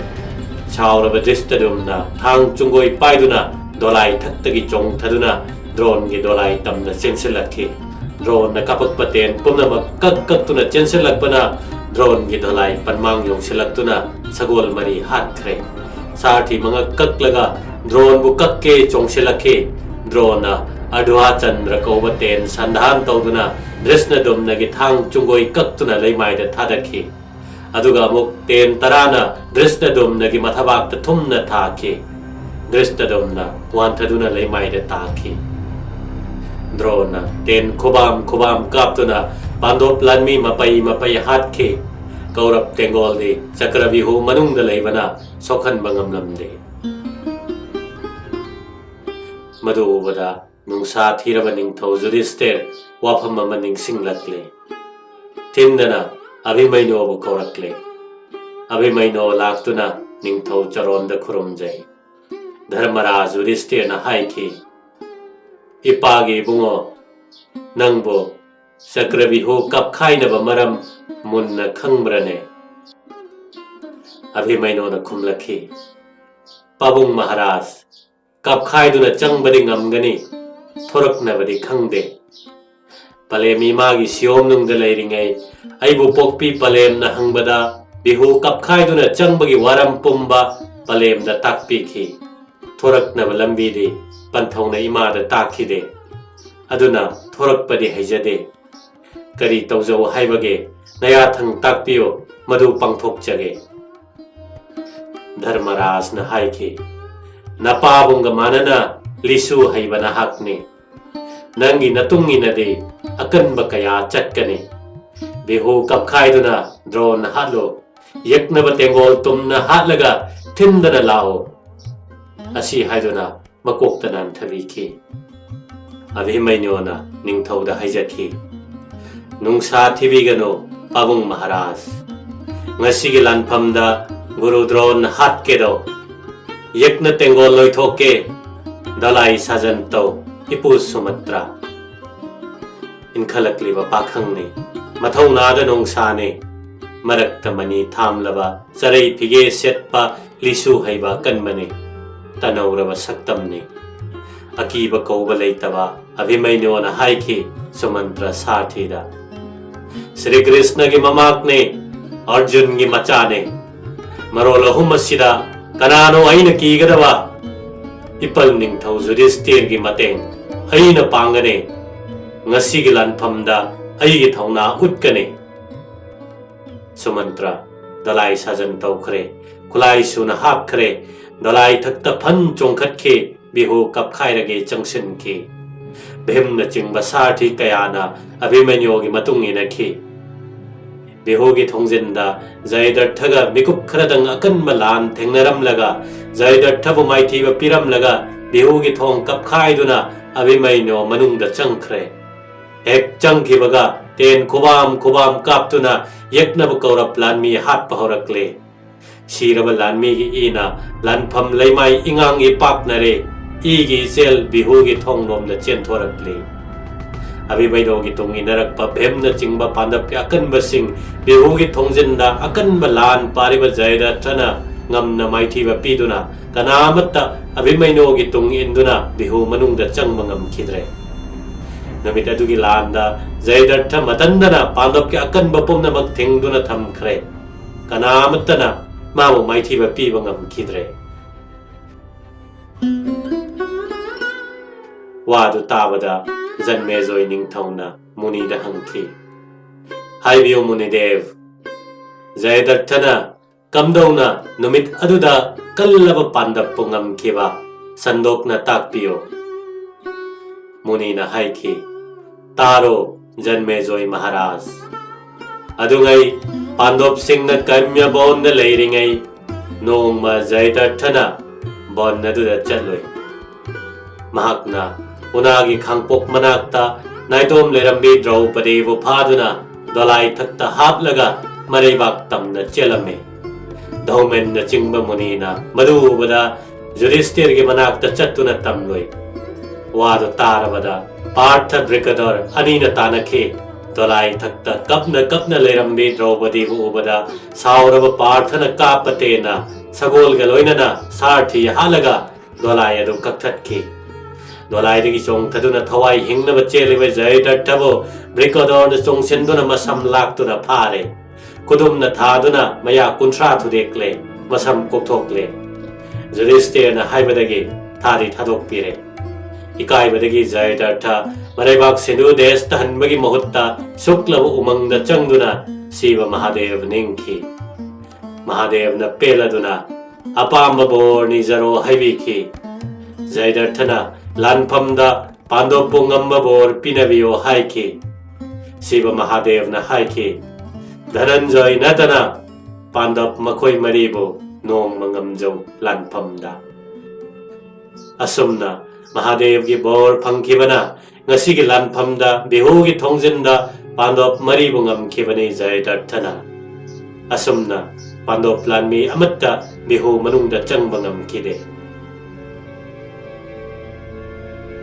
ꯁꯥꯎꯔꯕ ꯗ꯭ꯔꯤꯁꯇꯗꯨꯝꯅ ꯊꯥꯡ ꯆꯨꯡꯒꯣꯏ ꯄꯥꯏꯗꯨꯅ ꯗꯣꯂꯥꯏ ꯊꯛꯇꯒꯤ ꯆꯣꯡꯊꯗꯨꯅ ꯗ꯭ꯔꯣꯟꯒꯤ ꯗꯣꯂꯥꯏ ꯇꯝꯅ ꯆꯦꯟꯁꯤꯜꯂꯛꯈꯤ꯫ ꯗ꯭ꯔꯣꯟꯅ ꯀꯥꯞꯄꯛꯄ ꯇꯦꯟ ꯄꯨꯝꯅꯃꯛ ꯀꯛ ꯀꯛꯇꯨꯅ ꯆꯦꯟꯁꯤꯜꯂꯛꯄꯅ ꯗ꯭ꯔꯣꯟꯒꯤ ꯗꯣꯂꯥꯏ ꯄꯟꯃꯥꯡ ꯌꯧꯁꯤꯜꯂꯛꯇꯨꯅ ꯁꯒꯣꯜ ꯃꯔꯤ ꯍꯥꯠꯈ꯭ꯔꯦ꯫ ꯁꯥꯔꯊꯤ ꯃꯉꯛ ꯀꯛꯂꯒ ꯗ꯭ꯔꯣꯟꯕꯨ ꯀꯛꯀꯦ ꯆꯣꯡꯁꯤꯜꯂꯛꯈꯤ꯫ ꯗ꯭ꯔꯣꯟꯅ ꯑꯔꯙ꯭ꯋꯥꯆꯟꯗ꯭ꯔ ꯀꯧꯕ ꯇꯦꯟ ꯁꯟꯗꯥꯟ ꯇꯧꯗꯨꯅ ꯗ꯭ꯔꯤꯁꯅꯗꯨꯝꯅꯒꯤ ꯊꯥꯡ ꯆꯨꯡꯒꯣꯏ ꯀꯛꯇꯨꯅ ꯂꯩꯃꯥꯏꯗ ꯊꯥꯗꯈꯤ꯫ ꯑꯗꯨꯒ ꯑꯃꯨꯛ ꯇꯦꯟ ꯇꯔꯥꯅ ꯗ꯭ꯔꯤꯁꯇꯗꯨꯝꯅꯒꯤ ꯃꯊꯕꯥꯛꯇ ꯊꯨꯝꯅ ꯊꯥꯈꯤ꯫ ꯗ꯭ꯔꯤꯁꯇꯗꯨꯝꯅ ꯋꯥꯟꯊꯗꯨꯅ ꯂꯩꯃꯥꯏꯗ ꯇꯥꯈꯤ꯫ ꯗ꯭ꯔꯣꯟꯅ ꯇꯦꯟ ꯈꯨꯕꯥꯝ ꯈꯨꯕꯥꯝ ꯀꯥꯞꯇꯨꯅ ꯄꯥꯟꯗꯣꯞ ꯂꯥꯟꯃꯤ ꯃꯄꯩ ꯃꯄꯩ ꯍꯥꯠꯈꯤ꯫ ꯀꯧꯔꯕ ꯇꯦꯡꯒꯣꯜꯗꯤ ꯆꯀ꯭ꯔꯕꯤꯍꯨ ꯃꯅꯨꯡꯗ ꯂꯩꯕꯅ ꯁꯣꯛꯍꯟꯕ ꯉꯝꯂꯝꯗꯦ꯫ ꯃꯗꯨ ꯎꯕꯗ ꯅꯨꯡꯁꯥ ꯊꯤꯔꯕ ꯅꯤꯡꯊꯧ ꯌꯨꯙꯤꯁꯇꯤꯔ ꯋꯥꯐꯝ ꯑꯃ ꯅꯤꯡꯁꯤꯡꯂꯛꯂꯦ꯫ ꯊꯤꯟꯗꯅ ꯑꯚꯤꯃꯩꯅꯣꯕꯨ ꯀꯧꯔꯛꯂꯦ꯫ ꯑꯚꯤꯃꯩꯅꯣ ꯂꯥꯛꯇꯨꯅ ꯅꯤꯡꯊꯧ ꯆꯔꯣꯟꯗ ꯈꯨꯔꯨꯝꯖꯩ꯫ ꯙꯔꯃꯔꯥꯖ ꯌꯨꯙꯤꯁꯇꯤꯔꯅ ꯍꯥꯏꯈꯤ, "ꯏꯄꯥꯒꯤ ꯏꯕꯨꯡꯉꯣ, ꯅꯪꯕꯨ ꯆꯀ꯭ꯔꯕꯤꯍꯨ ꯀꯞꯈꯥꯏꯅꯕ ꯃꯔꯝ ꯃꯨꯟꯅ ꯈꯪꯕ꯭ꯔꯅꯦ?" ꯑꯚꯤꯃꯩꯅꯣꯅ ꯈꯨꯝꯂꯛꯈꯤ, "ꯄꯥꯕꯨꯡ ꯃꯍꯥꯔꯥꯖ, ꯀꯥꯞꯈꯥꯏꯗꯨꯅ ꯆꯪꯕꯗꯤ ꯉꯝꯒꯅꯤ, ꯊꯣꯔꯛꯅꯕꯗꯤ ꯈꯪꯗꯦ꯫ ꯄꯂꯦꯝ ꯏꯃꯥꯒꯤ ꯁꯤꯌꯣꯝꯅꯨꯡꯗ ꯂꯩꯔꯤꯉꯩ ꯑꯩꯕꯨ ꯄꯣꯛꯄꯤ ꯄꯂꯦꯝꯅ ꯍꯪꯕꯗ ꯕꯤꯍꯨ ꯀꯥꯞꯈꯥꯏꯗꯨꯅ ꯆꯪꯕꯒꯤ ꯋꯥꯔꯝ ꯄꯨꯝꯕ ꯄꯂꯦꯝꯗ ꯇꯥꯛꯄꯤꯈꯤ꯫ ꯊꯣꯔꯛꯅꯕ ꯂꯝꯕꯤꯗꯤ ꯄꯟꯊꯧꯅ ꯏꯃꯥꯗ ꯇꯥꯛꯈꯤꯗꯦ꯫ ꯑꯗꯨꯅ ꯊꯣꯔꯛꯄꯗꯤ ꯍꯩꯖꯗꯦ꯫ ꯀꯔꯤ ꯇꯧꯖꯧ ꯍꯥꯏꯕꯒꯦ? ꯅꯌꯥꯊꯪ ꯇꯥꯛꯄꯤꯌꯨ꯫ ꯃꯗꯨ ꯄꯥꯡꯊꯣꯛꯆꯒꯦ꯫ ꯙꯔꯃꯔꯥꯖꯅ ꯍꯥꯏꯈꯤ, "ꯅꯄꯥꯕꯨꯡꯒ ꯃꯥꯟꯅꯅ ꯂꯤꯁꯨ ꯍꯩꯕ ꯅꯍꯥꯛꯅꯤ꯫ ꯅꯪꯒꯤ ꯅꯇꯨꯡ ꯏꯟꯅꯗꯤ ꯑꯀꯟꯕ ꯀꯌꯥ ꯆꯠꯀꯅꯤ꯫ ꯕꯤꯍꯨ ꯀꯞꯈꯥꯏꯗꯨꯅ ꯗ꯭ꯔꯣꯟ ꯍꯥꯠꯂꯨ꯫ ꯌꯦꯛꯅꯕ ꯇꯦꯡꯒꯣꯜ ꯇꯨꯝꯅ ꯍꯥꯠꯂꯒ ꯊꯤꯟꯗꯅ ꯂꯥꯛꯎ"꯫ ꯑꯁꯤ ꯍꯥꯏꯗꯨꯅ ꯃꯀꯣꯛꯇ ꯅꯥꯟꯊꯕꯤꯈꯤ꯫ ꯑꯚꯤꯃꯩꯅ꯭ꯌꯨꯅ ꯅꯤꯡꯊꯧꯗ ꯍꯥꯏꯖꯈꯤ, "ꯅꯨꯡꯁꯥ ꯊꯤꯕꯤꯒꯅꯨ, ꯄꯥꯕꯨꯡ ꯃꯍꯥꯔꯥꯖ꯫ ꯉꯁꯤꯒꯤ ꯂꯥꯟꯐꯝꯗ ꯒꯨꯔꯨ ꯗ꯭ꯔꯣꯟ ꯍꯥꯠꯀꯦꯗꯧ꯫ ꯌꯦꯛꯅ ꯇꯦꯡꯒꯣꯜ ꯂꯣꯏꯊꯣꯛꯀꯦ꯫ ꯗꯂꯥꯏ ꯁꯥꯖꯟ ꯇꯧ, ꯏꯄꯨ ꯁꯨꯃꯟꯇ꯭ꯔ"꯫ ꯏꯟꯈꯠꯂꯛꯂꯤꯕ ꯄꯥꯈꯪꯅꯤ, ꯃꯊꯧꯅꯥꯗ ꯅꯣꯡꯁꯥꯅꯤ, ꯃꯔꯛꯇ ꯃꯅꯤ ꯊꯥꯝꯂꯕ, ꯆꯔꯩ ꯐꯤꯒꯦ ꯁꯦꯠꯄ, ꯂꯤꯁꯨ ꯍꯩꯕ ꯑꯀꯟꯕꯅꯤ, ꯇꯅꯧꯔꯕ ꯁꯛꯇꯝꯅꯤ꯫ ꯑꯀꯤꯕ ꯀꯧꯕ ꯂꯩꯇꯕ ꯑꯚꯤꯃꯩꯅ꯭ꯌꯨꯅ ꯍꯥꯏꯈꯤ ꯁꯨꯃꯟꯇ꯭ꯔ ꯁꯥꯔꯊꯤꯗ, "ꯁ꯭ꯔꯤ ꯀ꯭ꯔꯤꯁꯅꯒꯤ ꯃꯃꯥꯛꯅꯤ, ꯑꯔꯖꯨꯟꯒꯤ ꯃꯆꯥꯅꯤ꯫ ꯃꯔꯣꯜ ꯑꯍꯨꯝ ꯑꯁꯤꯗ ꯀꯅꯥꯅꯣ ꯑꯩꯅ ꯀꯤꯒꯗꯕ? ꯏꯄꯜ ꯅꯤꯡꯊꯧ ꯖꯨꯙꯤꯁꯇꯤꯔꯒꯤ ꯃꯇꯦꯡ ꯑꯩꯅ ꯄꯥꯡꯒꯅꯤ꯫ ꯉꯁꯤꯒꯤ ꯂꯥꯟꯐꯝꯗ ꯑꯩꯒꯤ ꯊꯧꯅꯥ ꯎꯠꯀꯅꯤ"꯫ ꯁꯨꯃꯟꯇ꯭ꯔ ꯗꯂꯥꯏ ꯁꯥꯖꯟ ꯇꯧꯈ꯭ꯔꯦ, ꯈꯨꯠꯂꯥꯏ ꯁꯨꯅ ꯍꯥꯞꯈ꯭ꯔꯦ, ꯗꯂꯥꯏ ꯊꯛꯇ ꯐꯟ ꯆꯣꯡꯈꯠꯈꯤ, ꯕꯤꯍꯨ ꯀꯞꯈꯥꯏꯔꯒꯦ ꯆꯪꯁꯤꯟꯈꯤ꯫ ꯚꯤꯝꯅꯆꯤꯡꯕ ꯁꯥꯔꯊꯤ ꯀꯌꯥꯅ ꯑꯚꯤꯃꯟꯌꯨꯒꯤ ꯃꯇꯨꯡ ꯏꯟꯅꯈꯤ꯫ ꯕꯤꯍꯨꯒꯤ ꯊꯣꯡꯖꯤꯟꯗ ꯖꯌꯗ꯭ꯔꯊꯒ ꯃꯤꯀꯨꯞ ꯈꯔꯗꯪ ꯑꯀꯟꯕ ꯂꯥꯟ ꯊꯦꯡꯅꯔꯝꯂꯒ, ꯖꯌꯗ꯭ꯔꯊꯕꯨ ꯃꯥꯏꯊꯤꯕ ꯄꯤꯔꯝꯂꯒ, ꯕꯤꯍꯨꯒꯤ ꯊꯣꯡ ꯀꯞꯈꯥꯏꯗꯨꯅ ꯑꯚꯤꯃꯟꯌꯨ ꯃꯅꯨꯡꯗ ꯆꯪꯈ꯭ꯔꯦ꯫ ꯍꯦꯛ ꯆꯪꯈꯤꯕꯒ ꯇꯦꯟ ꯈꯨꯕꯥꯝ ꯈꯨꯕꯥꯝ ꯀꯥꯞꯇꯨꯅ ꯌꯦꯛꯅꯕ ꯀꯧꯔꯞ ꯂꯥꯟꯃꯤ ꯍꯥꯠꯄ ꯍꯧꯔꯛꯂꯦ꯫ ꯁꯤꯔꯕ ꯂꯥꯟꯃꯤꯒꯤ ꯏꯅ ꯂꯥꯟꯐꯝ ꯂꯩꯃꯥꯏ ꯏꯉꯥꯡ ꯏꯄꯥꯛꯅꯔꯦ꯫ ꯏꯒꯤ ꯏꯆꯦꯜ ꯕꯤꯍꯨꯒꯤ ꯊꯣꯡꯂꯣꯝꯗ ꯆꯦꯟꯊꯣꯔꯛꯂꯤ꯫ ꯑꯚꯤꯃꯩꯅꯣꯒꯤ ꯇꯨꯡ ꯏꯟꯅꯔꯛꯄ ꯚꯤꯝꯅꯆꯤꯡꯕ ꯄꯥꯟꯗꯞꯀꯤ ꯑꯀꯟꯕꯁꯤꯡ ꯕꯤꯍꯨꯒꯤ ꯊꯣꯡꯖꯤꯟꯗ ꯑꯀꯟꯕ ꯂꯥꯟ ꯄꯥꯔꯤꯕ ꯖꯌꯗ꯭ꯔꯊꯅ ꯉꯝꯅ ꯃꯥꯏꯊꯤꯕ ꯄꯤꯗꯨꯅ ꯀꯅꯥ ꯑꯃꯠꯇ ꯑꯚꯤꯃꯩꯅꯣꯒꯤ ꯇꯨꯡ ꯏꯟꯗꯨꯅ ꯕꯤꯍꯨ ꯃꯅꯨꯡꯗ ꯆꯪꯕ ꯉꯝꯈꯤꯗ꯭ꯔꯦ꯫ ꯅꯨꯃꯤꯠ ꯑꯗꯨꯒꯤ ꯂꯥꯟꯗ ꯖꯌꯗ꯭ꯔꯊ ꯃꯊꯟꯗꯅ ꯄꯥꯟꯗꯞꯀꯤ ꯑꯀꯟꯕ ꯄꯨꯝꯅꯃꯛ ꯊꯤꯡꯗꯨꯅ ꯊꯝꯈ꯭ꯔꯦ꯫ ꯀꯅꯥ ꯑꯃꯠꯇꯅ ꯃꯥꯕꯨ ꯃꯥꯏꯊꯤꯕ ꯄꯤꯕ ꯉꯝꯈꯤꯗ꯭ꯔꯦ꯫ ꯋꯥꯗꯨ ꯇꯥꯕꯗ ꯖꯟꯃꯦꯖꯣꯏ ꯅꯤꯡꯊꯧꯅ ꯃꯨꯅꯤꯗ ꯍꯪꯈꯤ, "ꯍꯥꯏꯕꯤꯌꯨ ꯃꯨꯅꯤꯗꯦꯕ, ꯖꯌꯗ꯭ꯔꯊꯅ ꯀꯝꯗꯧꯅ ꯅꯨꯃꯤꯠ ꯑꯗꯨꯗ ꯀꯜꯂꯕ ꯄꯥꯟꯗꯞꯄꯨ ꯉꯝꯈꯤꯕ ꯁꯟꯗꯣꯛꯅ ꯇꯥꯛꯄꯤꯌꯨ꯫ ꯃꯨꯅꯤꯅ ꯍꯥꯏꯈꯤ, "ꯇꯥꯔꯣ, ꯖꯟꯃꯦꯖꯣꯏ ꯃꯍꯥꯔꯥꯖ꯫ ꯑꯗꯨꯉꯩ ꯄꯥꯟꯗꯣꯞꯁꯤꯡꯅ ꯀꯩꯝꯌ ꯕꯣꯟꯗ ꯂꯩꯔꯤꯉꯩ ꯅꯣꯡꯃ ꯖꯌꯗ꯭ꯔꯊꯅ ꯕꯣꯟ ꯑꯗꯨꯗ ꯆꯠꯂꯨꯏ꯫ ꯃꯍꯥꯛꯅ ꯎꯅꯥꯒꯤ ꯈꯥꯡꯄꯣꯛ ꯃꯅꯥꯛꯇ ꯅꯥꯏꯇꯣꯝ ꯂꯩꯔꯝꯕꯤ ꯗ꯭ꯔꯧꯄꯗꯤꯕꯨ ꯐꯥꯗꯨꯅ ꯗꯣꯂꯥꯏ ꯊꯛꯇ ꯍꯥꯞꯂꯒ ꯃꯔꯩꯕꯥꯛ ꯇꯝꯅ ꯆꯦꯜꯂꯝꯃꯤ꯫ ꯙꯧꯃꯦꯟꯅꯆꯤꯡꯕ ꯃꯨꯅꯤꯅ ꯃꯗꯨ ꯎꯕꯗ ꯌꯨꯙꯤꯁꯇꯤꯔꯒꯤ ꯃꯅꯥꯛꯇ ꯆꯠꯇꯨꯅ ꯇꯝꯂꯨꯏ꯫ ꯋꯥꯗꯨ ꯇꯥꯔꯕꯗ ꯄꯥꯔꯊ ꯕ꯭ꯔꯤꯀꯗꯣꯔ ꯑꯅꯤꯅ ꯇꯥꯅꯈꯤ꯫ ꯗꯣꯂꯥꯏ ꯊꯛꯇ ꯀꯞꯅ ꯀꯞꯅ ꯂꯩꯔꯝꯕꯤ ꯗ꯭ꯔꯧꯄꯗꯤꯕꯨ ꯎꯕꯗ ꯁꯥꯎꯔꯕ ꯄꯥꯔꯊꯅ ꯀꯥꯞꯄꯇꯦꯅ ꯁꯒꯣꯜꯒ ꯂꯣꯏꯅꯅ ꯁꯥꯔꯊꯤ ꯍꯥꯠꯂꯒ ꯗꯣꯂꯥꯏ ꯑꯗꯨ ꯀꯛꯊꯠꯈꯤ꯫ ꯗꯣꯂꯥꯏꯗꯒꯤ ꯆꯣꯡꯊꯗꯨꯅ ꯊꯋꯥꯏ ꯍꯤꯡꯅꯕ ꯆꯦꯜꯂꯤꯕ ꯖꯌꯗ꯭ꯔꯊꯕꯨ ꯕ꯭ꯔꯤꯀꯗꯣꯔꯅ ꯆꯣꯡꯁꯤꯟꯗꯨꯅ ꯃꯁꯝ ꯂꯥꯛꯇꯨꯅ ꯐꯥꯔꯦ꯫ ꯈꯨꯗꯨꯝꯅ ꯊꯥꯗꯨꯅ ꯃꯌꯥ ꯀꯨꯟꯊ꯭ꯔꯥ ꯊꯨꯗꯦꯛꯂꯦ, ꯃꯁꯝ ꯀꯣꯛꯊꯣꯛꯂꯦ꯫ ꯌꯨꯙꯤꯁꯇꯤꯔꯅ ꯍꯥꯏꯕꯗꯒꯤ ꯊꯥꯗꯤ ꯊꯥꯗꯣꯛꯄꯤꯔꯦ꯫ ꯏꯀꯥꯏꯕꯗꯒꯤ ꯖꯌꯗ꯭ꯔꯊ ꯃꯔꯩꯕꯥꯛ ꯁꯤꯟꯗꯨ ꯗꯦꯁꯇ ꯍꯟꯕꯒꯤ ꯃꯍꯨꯠꯇ ꯁꯨꯛꯂꯕ ꯎꯃꯪꯗ ꯆꯪꯗꯨꯅ ꯁꯤꯕ ꯃꯍꯥꯗꯦꯕ ꯅꯤꯡꯈꯤ꯫ ꯃꯍꯥꯗꯦꯕꯅ ꯄꯦꯜꯂꯗꯨꯅ "ꯑꯄꯥꯝꯕ ꯕꯣꯔ ꯅꯤꯖꯔꯣ" ꯍꯥꯏꯕꯤꯈꯤ꯫ ꯖꯌꯗ꯭ꯔꯊꯅ ꯂꯥꯟꯐꯝꯗ ꯄꯥꯟꯗꯣꯞꯄꯨ ꯉꯝꯕ ꯕꯣꯔ ꯄꯤꯅꯕꯤꯌꯣ ꯍꯥꯏꯈꯤ꯫ ꯁꯤꯕ ꯃꯍꯥꯗꯦꯕꯅ ꯍꯥꯏꯈꯤ, "ꯙꯅꯟꯖꯣꯏ ꯅꯠꯇꯅ ꯄꯥꯟꯗꯣꯞ ꯃꯈꯣꯏ ꯃꯔꯤꯕꯨ ꯅꯣꯡꯃ ꯉꯝꯖꯧ ꯂꯥꯟꯐꯝꯗ"꯫ ꯑꯁꯨꯝꯅ ꯃꯍꯥꯗꯦꯕꯒꯤ ꯕꯣꯔ ꯐꯪꯈꯤꯕꯅ ꯉꯁꯤꯒꯤ ꯂꯥꯟꯐꯝꯗ ꯕꯤꯍꯨꯒꯤ ꯊꯣꯡꯖꯤꯟꯗ ꯄꯥꯟꯗꯣꯞ ꯃꯔꯤꯕꯨ ꯉꯝꯈꯤꯕꯅꯤ ꯖꯌꯗ꯭ꯔꯊꯅ꯫ ꯑꯁꯨꯝꯅ ꯄꯥꯟꯗꯣꯞ ꯂꯥꯟꯃꯤ ꯑꯃꯠꯇ ꯕꯤꯍꯨ ꯃꯅꯨꯡꯗ ꯆꯪꯕ ꯉꯝꯈꯤꯗꯦ꯫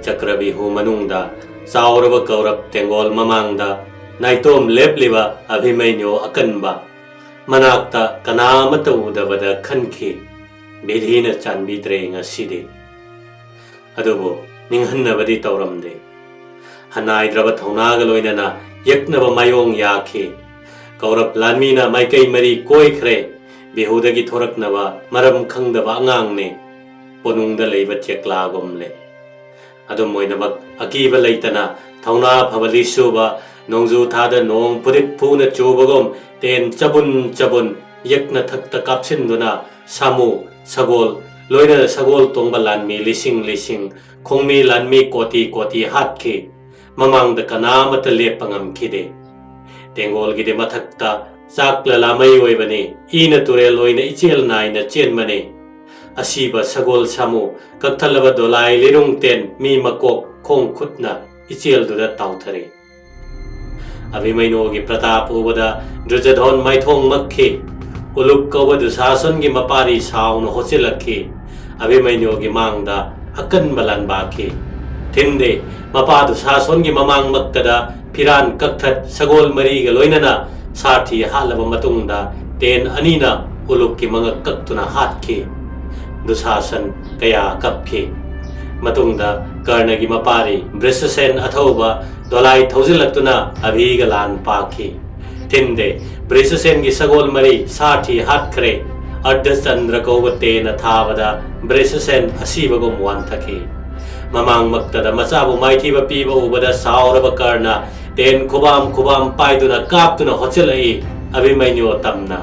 ꯆꯀ꯭ꯔꯕꯤꯍꯨ ꯃꯅꯨꯡꯗ ꯆꯥꯎꯔꯕ ꯀꯧꯔꯕ ꯇꯦꯡꯒꯣꯜ ꯃꯃꯥꯡꯗ ꯅꯥꯏꯇꯣꯝ ꯂꯦꯞꯂꯤꯕ ꯑꯚꯤꯃꯩꯅ꯭ꯌꯨ ꯑꯀꯟꯕ ꯃꯅꯥꯛꯇ ꯀꯅꯥ ꯑꯃꯠꯇ ꯎꯗꯕꯗ ꯈꯟꯈꯤ, "ꯕꯤꯙꯤꯅ ꯆꯥꯟꯕꯤꯗ꯭ꯔꯦ ꯉꯁꯤꯗꯤ"꯫ ꯑꯗꯨꯕꯨ ꯅꯤꯡꯍꯟꯅꯕꯗꯤ ꯇꯧꯔꯝꯗꯦ꯫ ꯍꯟꯅꯥꯏꯗ꯭ꯔꯕ ꯊꯧꯅꯥꯒ ꯂꯣꯏꯅꯅ ꯌꯦꯛꯅꯕ ꯃꯥꯏꯑꯣꯡ ꯌꯥꯈꯤ꯫ ꯀꯧꯔꯕ ꯂꯥꯟꯃꯤꯅ ꯃꯥꯏꯀꯩ ꯃꯔꯤ ꯀꯣꯏꯈ꯭ꯔꯦ꯫ ꯕꯤꯍꯨꯗꯒꯤ ꯊꯣꯔꯛꯅꯕ ꯃꯔꯝ ꯈꯪꯗꯕ ꯑꯉꯥꯡꯅꯤ꯫ ꯀꯣꯅꯨꯡꯗ ꯂꯩꯕ ꯆꯦꯛꯂꯥꯒꯨꯝꯂꯦ꯫ ꯑꯗꯨꯝ ꯑꯣꯏꯅꯃꯛ, ꯑꯀꯤꯕ ꯂꯩꯇꯅ ꯊꯧꯅꯥ ꯐꯕ ꯂꯤꯁꯨꯕ ꯅꯣꯡꯖꯨ ꯊꯥꯗ ꯅꯣꯡ ꯐꯨꯗꯤꯠ ꯐꯨꯅ ꯆꯨꯕꯒꯨꯝ ꯇꯦꯟ ꯆꯕꯨꯟ ꯆꯕꯨꯟ ꯌꯦꯛꯅ ꯊꯛꯇ ꯀꯥꯞꯁꯤꯟꯗꯨꯅ ꯁꯥꯃꯨ, ꯁꯒꯣꯜ, ꯂꯣꯏꯅꯅ ꯁꯒꯣꯜ ꯇꯣꯡꯕ ꯂꯥꯟꯃꯤ ꯂꯤꯁꯤꯡ ꯂꯤꯁꯤꯡ, ꯈꯣꯡꯃꯤ ꯂꯥꯟꯃꯤ ꯀꯣꯇꯤ ꯀꯣꯇꯤ ꯍꯥꯠꯈꯤ꯫ ꯃꯃꯥꯡꯗ ꯀꯅꯥꯃꯠꯇ ꯂꯦꯞꯄ ꯉꯝꯈꯤꯗꯦ꯫ ꯇꯦꯡꯒꯣꯜꯒꯤꯗꯤ ꯃꯊꯛꯇ ꯆꯥꯛꯂ ꯂꯥꯃꯩ ꯑꯣꯏꯕꯅꯤ, ꯏꯅ ꯇꯨꯔꯦꯜ ꯑꯣꯏꯅ ꯏꯆꯦꯜ ꯅꯥꯏꯅ ꯆꯦꯟꯕꯅꯤ꯫ ꯑꯁꯤꯕ ꯁꯒꯣꯜ ꯁꯥꯃꯨ, ꯀꯛꯊꯠꯂꯕ ꯗꯣꯂꯥꯏ ꯂꯤꯔꯨꯡ ꯇꯦꯟ ꯃꯤ ꯃꯀꯣꯛ ꯈꯣꯡ ꯈꯨꯠꯅ ꯏꯆꯦꯜꯗꯨꯗ ꯇꯥꯎꯊꯔꯦ꯫ ꯑꯚꯤꯃꯩꯅꯣꯒꯤ ꯄ꯭ꯔꯇꯥꯞ ꯎꯕꯗ ꯗꯨꯔꯖꯣꯙꯣꯟ ꯃꯥꯏꯊꯣꯡ ꯃꯛꯈꯤ꯫ ꯎꯂꯨꯛ ꯀꯧꯕ ꯗꯨꯁꯥꯁꯟꯒꯤ ꯃꯄꯥꯔꯤ ꯁꯥꯎꯅ ꯍꯣꯆꯤꯜꯂꯛꯈꯤ꯫ ꯑꯚꯤꯃꯩꯅꯣꯒꯤ ꯃꯥꯡꯗ ꯑꯀꯟꯕ ꯂꯥꯟꯕꯥꯈꯤ꯫ ꯊꯤꯟꯗꯦ, ꯃꯄꯥ ꯗꯨꯁꯥꯁꯟꯒꯤ ꯃꯃꯥꯡꯃꯛꯇꯗ ꯐꯤꯔꯥꯟ ꯀꯛꯊꯠ ꯁꯒꯣꯜ ꯃꯔꯤꯒ ꯂꯣꯏꯅꯅ ꯁꯥꯔꯊꯤ ꯍꯥꯠꯂꯕ ꯃꯇꯨꯡꯗ ꯇꯦꯟ ꯑꯅꯤꯅ ꯎꯂꯨꯛꯀꯤ ꯃꯉꯛ ꯀꯛꯇꯨꯅ ꯍꯥꯠꯈꯤ꯫ ꯗꯨꯁꯥꯁꯟ ꯀꯌꯥ ꯀꯞꯈꯤ꯫ ꯃꯇꯨꯡꯗ ꯀꯔꯅꯒꯤ ꯃꯄꯥꯔꯤ ꯕ꯭ꯔꯤꯁꯁꯦꯟ ꯑꯊꯧꯕ ꯗꯣꯂꯥꯏ ꯊꯧꯖꯤꯜꯂꯛꯇꯨꯅ ꯑꯚꯤꯒ ꯂꯥꯟ ꯄꯥꯛꯈꯤ꯫ ꯊꯤꯟꯗꯦ, ꯕ꯭ꯔꯤꯁꯁꯦꯟꯒꯤ ꯁꯒꯣꯜ ꯃꯔꯤ ꯁꯥꯔꯊꯤ ꯍꯥꯠꯈ꯭ꯔꯦ꯫ ꯑꯔꯙꯆꯟꯗ꯭ꯔ ꯀꯧꯕ ꯇꯦꯟꯅ ꯊꯥꯕꯗ ꯕ꯭ꯔꯤꯁꯁꯦꯟ ꯑꯁꯤꯕꯒꯨꯝ ꯋꯥꯟꯊꯈꯤ꯫ ꯃꯃꯥꯡꯃꯛꯇꯗ ꯃꯆꯥꯕꯨ ꯃꯥꯏꯊꯤꯕ ꯄꯤꯕ ꯎꯕꯗ ꯁꯥꯎꯔꯕ ꯀꯔꯅ ꯇꯦꯟ ꯈꯨꯕꯥꯝ ꯈꯨꯕꯥꯝ ꯄꯥꯏꯗꯨꯅ ꯀꯥꯞꯇꯨꯅ ꯍꯣꯠꯆꯤꯜꯂꯛꯏ꯫ ꯑꯚꯤꯃꯩꯅ꯭ꯌꯨ ꯇꯝꯅ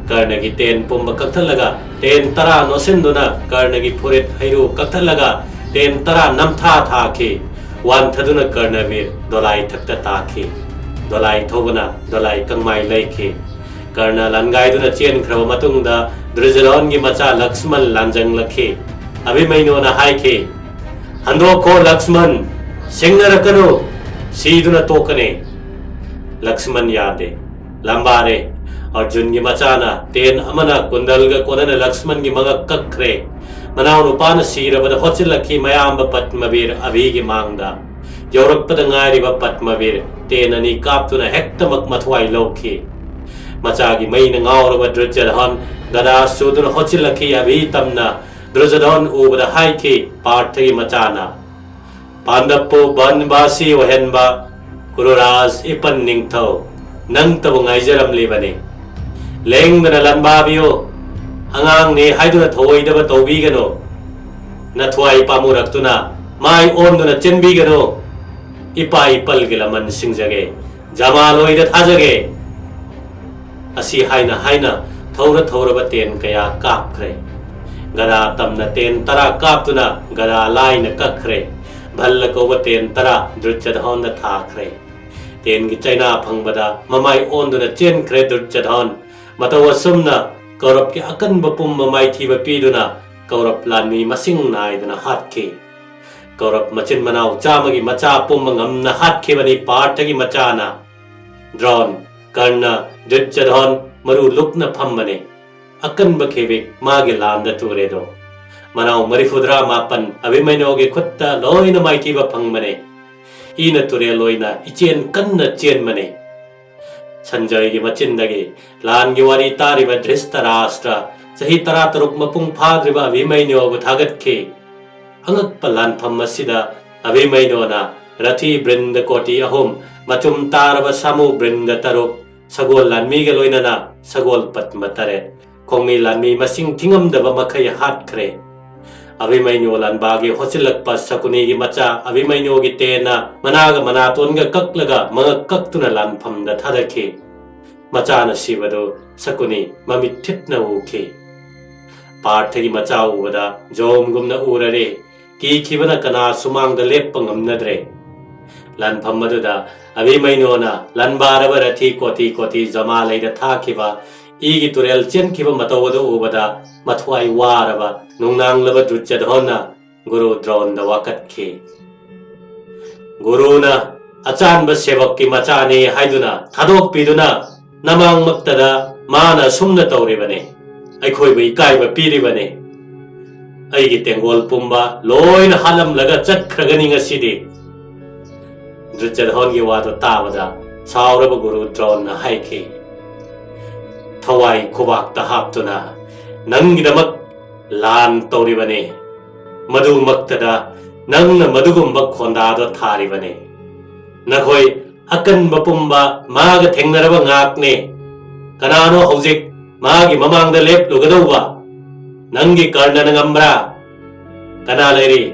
ꯀꯔꯅꯒꯤ ꯇꯦꯟ ꯄꯨꯝꯕ ꯀꯛꯊꯠꯂꯒ ꯇꯦꯟ ꯇꯔꯥ ꯅꯣꯠꯁꯤꯟꯗꯨꯅ ꯀꯔꯅꯒꯤ ꯐꯨꯔꯤꯠ ꯍꯩꯔꯨ ꯀꯛꯊꯠꯂꯒ ꯇꯦꯟ ꯇꯔꯥ ꯅꯝꯊꯥ ꯊꯥꯈꯤ꯫ ꯋꯥꯟꯊꯗꯨꯅ ꯀꯔꯅꯕꯤꯔ ꯗꯣꯂꯥꯏ ꯊꯛꯇ ꯇꯥꯈꯤ꯫ ꯗꯣꯂꯥꯏ ꯊꯧꯕꯅ ꯗꯣꯂꯥꯏ ꯀꯪꯃꯥꯏ ꯂꯩꯈꯤ꯫ ꯀꯔꯅ ꯂꯥꯟꯒꯥꯏꯗꯨꯅ ꯆꯦꯟꯈ꯭ꯔꯕ ꯃꯇꯨꯡꯗ ꯗ꯭ꯔꯤꯖꯂꯣꯟꯒꯤ ꯃꯆꯥ ꯂꯛꯁꯃꯟ ꯂꯥꯟꯖꯪꯂꯛꯈꯤ꯫ ꯑꯚꯤꯃꯩꯅꯣꯅ ꯍꯥꯏꯈꯤ, "ꯍꯟꯗꯣꯛꯈꯣ ꯂꯛꯁꯃꯟ, ꯁꯤꯡꯅꯔꯛꯀꯅꯨ, ꯁꯤꯗꯨꯅ ꯇꯣꯛꯀꯅꯤ꯫" ꯂꯛꯁꯃꯟ ꯌꯥꯗꯦ꯫ ꯂꯝꯕꯥꯔꯦ꯫ ꯑꯔꯖꯨꯟꯒꯤ ꯃꯆꯥꯅ ꯇꯦꯟ ꯑꯃꯅ ꯀꯨꯟꯗꯜꯒ ꯀꯣꯟꯅꯅ ꯂꯛꯁꯃꯟꯒꯤ ꯃꯉꯛ ꯀꯛꯈ꯭ꯔꯦ꯫ ꯃꯅꯥꯎꯅꯨꯄꯥꯅ ꯁꯤꯔꯕꯗ ꯍꯣꯠꯆꯤꯜꯂꯛꯈꯤ ꯃꯌꯥꯝꯕ ꯄꯗꯃꯕꯤꯔ ꯑꯚꯤꯒꯤ ꯃꯥꯡꯗ꯫ ꯌꯧꯔꯛꯄꯗ ꯉꯥꯏꯔꯤꯕ ꯄꯗꯃꯕꯤꯔ ꯇꯦꯟ ꯑꯅꯤ ꯀꯥꯞꯇꯨꯅ ꯍꯦꯛꯇꯃꯛ ꯃꯊ꯭ꯋꯥꯏ ꯂꯧꯈꯤ꯫ ꯃꯆꯥꯒꯤ ꯃꯩꯅ ꯉꯥꯎꯔꯕ ꯗ꯭ꯔꯤꯖꯣꯙꯣꯟ ꯒꯗꯥ ꯁꯨꯗꯨꯅ ꯍꯣꯠꯆꯤꯜꯂꯛꯈꯤ꯫ ꯑꯚꯤ ꯇꯝꯅ ꯗ꯭ꯔꯤꯖꯣꯙꯣꯟ ꯎꯕꯗ ꯍꯥꯏꯈꯤ, ꯄꯥꯔꯊꯒꯤ ꯃꯆꯥꯅ, "ꯄꯥꯟꯗꯕꯄꯨ ꯕꯟꯕꯥꯁꯤ ꯑꯣꯏꯍꯟꯕ ꯀꯨꯔꯨꯔꯥꯖ ꯏꯄꯟ ꯅꯤꯡꯊꯧ, ꯅꯪꯇꯕꯨ ꯉꯥꯏꯖꯔꯝꯂꯤꯕꯅꯤ꯫ ꯂꯦꯡꯗꯅ ꯂꯥꯟꯕꯥꯕꯤꯌꯨ꯫ ꯑꯉꯥꯡꯅꯤ ꯍꯥꯏꯗꯨꯅ ꯊꯧꯑꯣꯏꯗꯕ ꯇꯧꯕꯤꯒꯅꯨ꯫ ꯅꯊ꯭ꯋꯥꯏ ꯄꯥꯝꯃꯨꯔꯛꯇꯨꯅ ꯃꯥꯏ ꯑꯣꯟꯗꯨꯅ ꯆꯦꯟꯕꯤꯒꯅꯨ꯫ ꯏꯄꯥ ꯏꯄꯜꯒꯤ ꯂꯃꯟ ꯁꯤꯡꯖꯒꯦ, ꯖꯃꯥꯂꯣꯏꯗ ꯊꯥꯖꯒꯦ꯫ ꯑꯁꯤ ꯍꯥꯏꯅ ꯍꯥꯏꯅ ꯊꯧꯔ ꯊꯧꯔꯕ ꯇꯦꯟ ꯀꯌꯥ ꯀꯥꯞꯈ꯭ꯔꯦ꯫ ꯒꯗꯥ ꯇꯝꯅ ꯇꯦꯟ ꯇꯔꯥ ꯀꯥꯞꯇꯨꯅ ꯒꯗꯥ ꯂꯥꯏꯅ ꯀꯛꯈ꯭ꯔꯦ꯫ ꯚꯜꯂ ꯀꯧꯕ ꯇꯦꯟ ꯇꯔꯥ ꯗꯨꯔꯖꯙꯣꯟꯗ ꯊꯥꯈ꯭ꯔꯦ꯫ ꯇꯦꯟꯒꯤ ꯆꯩꯅꯥ ꯐꯪꯕꯗ ꯃꯃꯥꯏ ꯑꯣꯟꯗꯨꯅ ꯆꯦꯟꯈ꯭ꯔꯦ ꯗꯨꯔꯖꯙꯣꯟ꯫ ꯃꯇꯧ ꯑꯁꯨꯝꯅ ꯀꯧꯔꯞꯀꯤ ꯑꯀꯟꯕ ꯄꯨꯝꯕ ꯃꯥꯏꯊꯤꯕ ꯄꯤꯗꯨꯅ ꯀꯧꯔꯞ ꯂꯥꯟꯃꯤ ꯃꯁꯤꯡ ꯅꯥꯏꯗꯅ ꯍꯥꯠꯈꯤ꯫ ꯀꯧꯔꯞ ꯃꯆꯤꯟ ꯃꯅꯥꯎ ꯆꯥꯝꯃꯒꯤ ꯃꯆꯥ ꯄꯨꯝꯕ ꯉꯝꯅ ꯍꯥꯠꯈꯤꯕꯅꯤ ꯄꯥꯔꯊꯒꯤ ꯃꯆꯥꯅ꯫ ꯗ꯭ꯔꯣꯟ, ꯀꯔꯅ, ꯗꯨꯔꯖꯙꯣꯟ ꯃꯔꯨ ꯂꯨꯛꯅ ꯐꯝꯕꯅꯤ꯫ ꯑꯀꯟꯕ ꯈꯦꯕꯤꯛ ꯃꯥꯒꯤ ꯂꯥꯟꯗ ꯇꯨꯔꯦꯗꯣ꯫ ꯃꯅꯥꯎ ꯃꯔꯤꯐꯨꯇꯔꯥ ꯃꯥꯄꯟ ꯑꯚꯤꯃꯩꯅꯣꯒꯤ ꯈꯨꯠꯇ ꯂꯣꯏꯅ ꯃꯥꯏꯊꯤꯕ ꯐꯪꯕꯅꯤ꯫ ꯏꯅ ꯇꯨꯔꯦꯜ ꯑꯣꯏꯅ ꯏꯆꯦꯟ ꯀꯟꯅ ꯆꯦꯟꯕꯅꯤ꯫ ꯁꯟꯖꯌꯒꯤ ꯃꯆꯤꯟꯗꯒꯤ ꯂꯥꯟꯒꯤ ꯋꯥꯔꯤ ꯇꯥꯔꯤꯕ ꯙ꯭ꯔꯤꯁꯇꯔꯥꯁꯇ꯭ꯔ, ꯆꯍꯤ ꯇꯔꯥꯇꯔꯨꯛ ꯃꯄꯨꯡ ꯐꯥꯗ꯭ꯔꯤꯕ ꯑꯚꯤꯃꯩꯅꯣꯕꯨ ꯊꯥꯒꯠꯈꯤ꯫ ꯑꯉꯛꯄ ꯂꯥꯟꯐꯝ ꯑꯁꯤꯗ ꯑꯚꯤꯃꯩꯅꯣꯅ ꯔꯊꯤ ꯕ꯭ꯔꯤꯟꯗ ꯀꯣꯇꯤ ꯑꯍꯨꯝ, ꯃꯆꯨꯝ ꯇꯥꯔꯕ ꯁꯥꯃꯨ ꯕ꯭ꯔꯤꯟꯗ ꯇꯔꯨꯛ, ꯁꯒꯣꯜ ꯂꯥꯟꯃꯤꯒ ꯂꯣꯏꯅꯅ ꯁꯒꯣꯜ ꯄꯠꯃ ꯇꯔꯦꯠ, ꯈꯣꯡꯃꯤ ꯂꯥꯟꯃꯤ ꯃꯁꯤꯡ ꯊꯤꯉꯝꯗꯕ ꯃꯈꯩ ꯍꯥꯠꯈ꯭ꯔꯦ꯫ ꯑꯚꯤꯃꯩꯅꯣ ꯂꯥꯟꯕꯥꯒꯤ ꯍꯣꯠꯆꯤꯜꯂꯛꯄ ꯁꯀꯨꯅꯤꯒꯤ ꯃꯆꯥ ꯑꯚꯤꯃꯩꯅꯣꯒꯤ ꯇꯦꯟꯅ ꯃꯅꯥꯒ ꯃꯅꯥꯇꯣꯟꯒ ꯀꯛꯂꯒ ꯃꯉꯛ ꯀꯛꯇꯨꯅ ꯂꯥꯟꯐꯝꯗ ꯊꯥꯗꯈꯤ꯫ ꯃꯆꯥꯅ ꯁꯤꯕꯗꯨ ꯁꯀꯨꯅꯤ ꯃꯃꯤꯠ ꯊꯤꯠꯅ ꯎꯈꯤ꯫ ꯄꯥꯔꯊꯒꯤ ꯃꯆꯥ ꯎꯕꯗ ꯖꯣꯝꯒꯨꯝꯅ ꯎꯔꯔꯦ꯫ ꯀꯤꯈꯤꯕꯅ ꯀꯅꯥ ꯁꯨꯃꯥꯡꯗ ꯂꯦꯞꯄ ꯉꯝꯅꯗ꯭ꯔꯦ꯫ ꯂꯥꯟꯐꯝ ꯑꯗꯨꯗ ꯑꯚꯤꯃꯩꯅꯣꯅ ꯂꯥꯟꯕꯥꯔꯕ ꯔꯊꯤ ꯀꯣꯇꯤ ꯀꯣꯇꯤ ꯖꯃꯥꯂꯩꯗ ꯊꯥꯈꯤꯕ ꯏꯒꯤ ꯇꯨꯔꯦꯜ ꯆꯦꯟꯈꯤꯕ ꯃꯇꯧ ꯑꯗꯨ ꯎꯕꯗ ꯃꯊ꯭ꯋꯥꯏ ꯋꯥꯔꯕ ꯅꯨꯡꯅꯥꯡꯂꯕ ꯗꯨꯔꯖꯙꯣꯟꯅ ꯒꯨꯔꯨ ꯗ꯭ꯔꯣꯟꯗ ꯋꯥꯀꯠꯈꯤ꯫ ꯒꯨꯔꯨꯅ ꯑꯆꯥꯟꯕ ꯁꯦꯕꯛꯀꯤ ꯃꯆꯥꯅꯤ ꯍꯥꯏꯗꯨꯅ ꯊꯥꯗꯣꯛꯄꯤꯗꯨꯅ ꯅꯃꯥꯡꯃꯛꯇꯗ ꯃꯥꯅ ꯑꯁꯨꯝꯅ ꯇꯧꯔꯤꯕꯅꯤ꯫ ꯑꯩꯈꯣꯏꯕꯨ ꯏꯀꯥꯏꯕ ꯄꯤꯔꯤꯕꯅꯤ꯫ ꯑꯩꯒꯤ ꯇꯦꯡꯒꯣꯜ ꯄꯨꯝꯕ ꯂꯣꯏꯅ ꯍꯥꯠꯂꯝꯂꯒ ꯆꯠꯈ꯭ꯔꯒꯅꯤ ꯉꯁꯤꯗꯤ꯫ ꯗꯨꯔꯖꯙꯣꯟꯒꯤ ꯋꯥꯗꯨ ꯇꯥꯕꯗ ꯁꯥꯎꯔꯕ ꯒꯨꯔꯨ ꯗ꯭ꯔꯣꯟꯅ ꯍꯥꯏꯈꯤ, ꯊꯋꯥꯏ ꯈꯨꯕꯥꯛꯇ ꯍꯥꯞꯇꯨꯅ ꯅꯪꯒꯤꯗꯃꯛ ꯂꯥꯟ ꯇꯧꯔꯤꯕꯅꯤ꯫ ꯃꯗꯨꯃꯛꯇꯗ ꯅꯪꯅ ꯃꯗꯨꯒꯨꯝꯕ ꯈꯣꯟꯗꯥꯗꯣ ꯊꯥꯔꯤꯕꯅꯤ꯫ ꯅꯈꯣꯏ ꯑꯀꯟꯕ ꯄꯨꯝꯕ ꯃꯥꯒ ꯊꯦꯡꯅꯔꯕ ꯉꯥꯛꯅꯤ꯫ ꯀꯅꯥꯅꯣ ꯍꯧꯖꯤꯛ ꯃꯥꯒꯤ ꯃꯃꯥꯡꯗ ꯂꯦꯞꯂꯨꯒꯗꯧꯕ? ꯅꯪꯒꯤ ꯀꯔꯅꯅ ꯉꯝꯕ꯭ꯔꯥ? ꯀꯅꯥ ꯂꯩꯔꯤ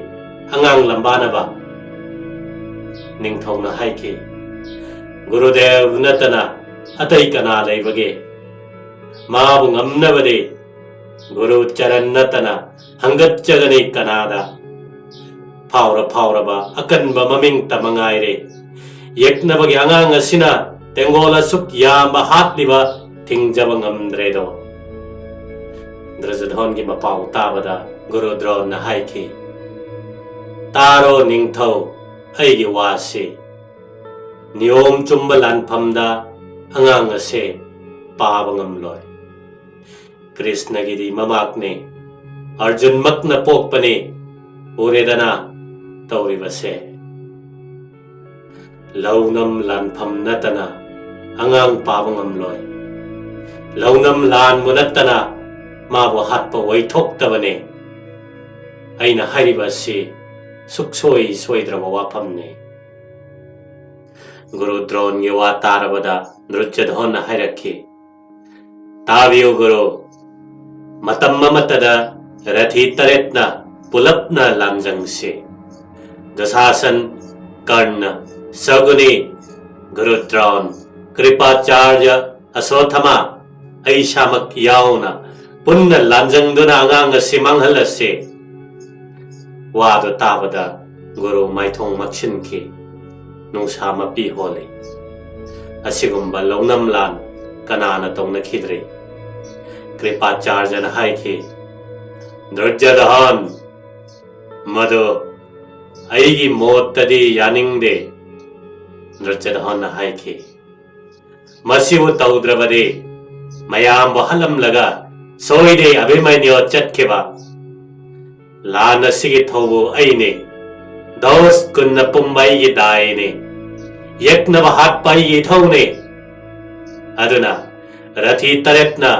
ꯑꯉꯥꯡ ꯂꯝꯕꯥꯅꯕ? ꯅꯤꯡꯊꯧꯅ ꯍꯥꯏꯈꯤ, "ꯒꯨꯔꯨꯗꯦꯕ ꯅꯠꯇꯅ ꯑꯇꯩ ꯀꯅꯥ ꯂꯩꯕꯒꯦ? ꯃꯥꯕꯨ ꯉꯝꯅꯕꯗꯤ ꯒꯨꯔꯨ ꯆꯔꯟ ꯅꯠꯇꯅ ꯍꯪꯒꯠꯆꯒꯅꯤ ꯀꯅꯥꯗ? ꯐꯥꯎꯔ ꯐꯥꯎꯔꯕ ꯑꯀꯟꯕ ꯃꯃꯤꯡꯇ ꯃꯉꯥꯏꯔꯦ꯫ ꯌꯦꯛꯅꯕꯒꯤ ꯑꯉꯥꯡ ꯑꯁꯤꯅ ꯇꯦꯡꯒꯣꯜ ꯑꯁꯨꯛ ꯌꯥꯝꯕ ꯍꯥꯠꯂꯤꯕ ꯊꯤꯡꯖꯕ ꯉꯝꯗ꯭ꯔꯦꯗꯣ꯫" ꯗ꯭ꯔꯖꯗꯣꯟꯒꯤ ꯃꯄꯥꯎ ꯇꯥꯕꯗ ꯒꯨꯔꯨ ꯗ꯭ꯔꯣꯟꯅ ꯍꯥꯏꯈꯤ, "ꯇꯥꯔꯣ ꯅꯤꯡꯊꯧ, ꯑꯩꯒꯤ ꯋꯥꯁꯤ꯫ ꯅꯤꯌꯣꯝ ꯆꯨꯝꯕ ꯂꯥꯟꯐꯝꯗ ꯑꯉꯥꯡ ꯑꯁꯦ ꯄꯥꯕ ꯉꯝꯂꯣꯏ꯫ ꯀ꯭ꯔꯤꯁꯅꯒꯤꯗꯤ ꯃꯃꯥꯛꯅꯦ, ꯑꯔꯖꯨꯟꯃꯛꯅ ꯄꯣꯛꯄꯅꯦ꯫ ꯎꯔꯦꯗꯅ ꯇꯧꯔꯤꯕꯁꯦ꯫ ꯂꯧꯅꯝ ꯂꯥꯟꯐꯝ ꯅꯠꯇꯅ ꯑꯉꯥꯡ ꯄꯥꯕ ꯉꯝꯂꯣꯏ꯫ ꯂꯧꯅꯝ ꯂꯥꯟꯕꯨ ꯅꯠꯇꯅ ꯃꯥꯕꯨ ꯍꯥꯠꯄ ꯑꯣꯏꯊꯣꯛꯇꯕꯅꯦ꯫ ꯑꯩꯅ ꯍꯥꯏꯔꯤꯕ ꯑꯁꯤ ꯁꯨꯛꯁꯣꯏ ꯁꯣꯏꯗ꯭ꯔꯕ ꯋꯥꯐꯝꯅꯤ꯫" ꯒꯨꯔꯨ ꯗ꯭ꯔꯣꯟꯒꯤ ꯋꯥ ꯇꯥꯔꯕꯗ ꯗ꯭ꯔꯨꯖꯗꯣꯟꯅ ꯍꯥꯏꯔꯛꯈꯤ, "ꯇꯥꯕꯤꯌꯨ ꯒꯨꯔꯨ, ꯃꯇꯝ ꯑꯃꯠꯇꯗ ꯔꯊꯤ ꯇꯔꯦꯠꯅ ꯄꯨꯂꯞꯅ ꯂꯥꯟꯖꯪꯁꯤ꯫ ꯗꯨꯁꯥꯁꯟ, ꯀꯔꯅ, ꯁꯒꯨꯅꯤ, ꯒꯨꯔꯨ ꯗ꯭ꯔꯣꯟ, ꯀ꯭ꯔꯤꯄꯥꯆꯥꯔꯌ, ꯑꯁꯣꯊꯃ, ꯑꯩ ꯏꯁꯥꯃꯛ ꯌꯥꯎꯅ ꯄꯨꯟꯅ ꯂꯥꯟꯖꯪꯗꯨꯅ ꯑꯉꯥꯡ ꯑꯁꯤ ꯃꯥꯡꯍꯜꯂꯁꯤ꯫" ꯋꯥꯗꯨ ꯇꯥꯕꯗ ꯒꯨꯔꯨ ꯃꯥꯏꯊꯣꯡ ꯃꯛꯁꯤꯟꯈꯤ, ꯅꯨꯡꯁꯥ ꯃꯄꯤ ꯍꯣꯜꯂꯤ꯫ ꯑꯁꯤꯒꯨꯝꯕ ꯂꯧꯅꯝ ꯂꯥꯟ ꯀꯅꯥꯅ ꯇꯧꯅꯈꯤꯗ꯭ꯔꯤ? ꯀ꯭ꯔꯤꯄꯥꯆꯥꯔꯖꯅ ꯍꯥꯏꯈꯤ, "ꯗ꯭ꯔꯨꯖꯗꯍꯟ, ꯃꯗꯨ ꯑꯩꯒꯤ ꯃꯣꯠꯇꯗꯤ ꯌꯥꯅꯤꯡꯗꯦ꯫" ꯗ꯭ꯔꯨꯖꯗꯍꯟꯅ ꯍꯥꯏꯈꯤ, "ꯃꯁꯤꯕꯨ ꯇꯧꯗ꯭ꯔꯕꯗꯤ ꯃꯌꯥꯝꯕꯨ ꯍꯥꯠꯂꯝꯂꯒ ꯁꯣꯏꯗꯦ ꯑꯚꯤꯃꯟꯌꯨ ꯆꯠꯈꯤꯕ꯫ ꯂꯥꯟ ꯑꯁꯤꯒꯤ ꯊꯧꯕꯨ ꯑꯩꯅꯤ꯫ ꯗꯣꯁ ꯀꯨꯟꯅ ꯄꯨꯝꯕ ꯑꯩꯒꯤ ꯗꯥꯏꯅꯤ꯫ ꯌꯦꯛꯅꯕ ꯍꯥꯠꯄ ꯑꯩꯒꯤ ꯏꯊꯧꯅꯤ꯫ ꯑꯗꯨꯅ ꯔꯊꯤ ꯇꯔꯦꯠꯅ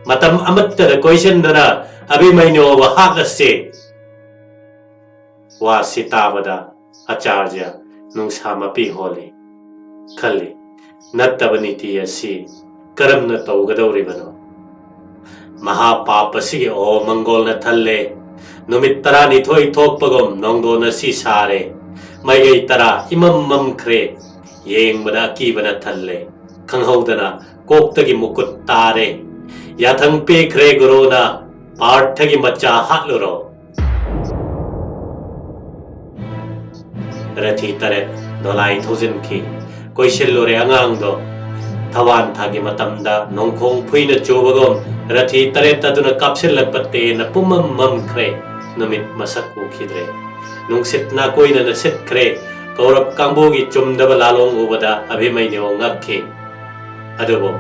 ꯃꯇꯝ ꯑꯃꯠꯇꯗ ꯀꯣꯏꯁꯤꯟꯗꯨꯅ ꯑꯚꯤꯃꯟꯌꯨꯕꯨ ꯍꯥꯠꯂꯁꯤ꯫" ꯋꯥꯁꯤ ꯇꯥꯕꯗ ꯑꯆꯥꯔꯌ ꯅꯨꯡꯁꯥ ꯃꯄꯤ ꯍꯣꯜꯂꯤ꯫ ꯈꯜꯂꯤ, ꯅꯠꯇꯕ ꯅꯤꯇꯤ ꯑꯁꯤ ꯀꯔꯝꯅ ꯇꯧꯒꯗꯧꯔꯤꯕꯅꯣ? ꯃꯍꯥꯄꯥꯞ ꯑꯁꯤꯒꯤ ꯑꯣ ꯃꯪꯒꯣꯜꯅ ꯊꯜꯂꯦ꯫ ꯅꯨꯃꯤꯠ ꯇꯔꯥꯅꯤꯊꯣꯏ ꯊꯣꯛꯄꯒꯨꯝ ꯅꯣꯡꯗꯣꯟ ꯑꯁꯤ ꯁꯥꯔꯦ꯫ ꯃꯥꯏꯀꯩ ꯇꯔꯥ ꯏꯃꯝ ꯃꯝꯈ꯭ꯔꯦ꯫ ꯌꯦꯡꯕꯗ ꯑꯀꯤꯕꯅ ꯊꯜꯂꯦ꯫ ꯈꯪꯍꯧꯗꯅ ꯀꯣꯛꯇꯒꯤ ꯃꯨꯀꯨꯠ ꯇꯥꯔꯦ꯫ ꯌꯥꯊꯪ ꯄꯤꯈ꯭ꯔꯦ ꯒꯨꯔꯨꯅ, "ꯄꯥꯔꯊꯒꯤ ꯃꯆꯥ ꯍꯥꯠꯂꯨꯔꯣ"꯫ ꯔꯊꯤ ꯇꯔꯦꯠ ꯗꯣꯂꯥꯏ ꯊꯧꯖꯤꯟꯈꯤ꯫ ꯀꯣꯏꯁꯤꯜꯂꯨꯔꯦ ꯑꯉꯥꯡꯗꯣ꯫ ꯊꯋꯥꯟ ꯊꯥꯒꯤ ꯃꯇꯝꯗ ꯅꯣꯡꯈꯣꯡ ꯐꯨꯏꯅ ꯆꯨꯕꯒꯨꯝ ꯔꯊꯤ ꯇꯔꯦꯠ ꯑꯗꯨꯅ ꯀꯥꯞꯁꯤꯜꯂꯛꯄ ꯇꯦꯟꯅ ꯄꯨꯝꯃꯝ ꯃꯝꯈ꯭ꯔꯦ꯫ ꯅꯨꯃꯤꯠ ꯃꯁꯛ ꯎꯈꯤꯗ꯭ꯔꯦ꯫ ꯅꯨꯡꯁꯤꯠ ꯅꯥꯀꯣꯏꯅꯅ ꯁꯤꯠꯈ꯭ꯔꯦ꯫ ꯀꯧꯔꯞ ꯀꯥꯡꯕꯨꯒꯤ ꯆꯨꯝꯗꯕ ꯂꯥꯂꯣꯡ ꯎꯕꯗ ꯑꯚꯤꯃꯩꯅ꯭ꯌꯨ ꯉꯛꯈꯤ꯫ ꯑꯗꯨꯕꯨ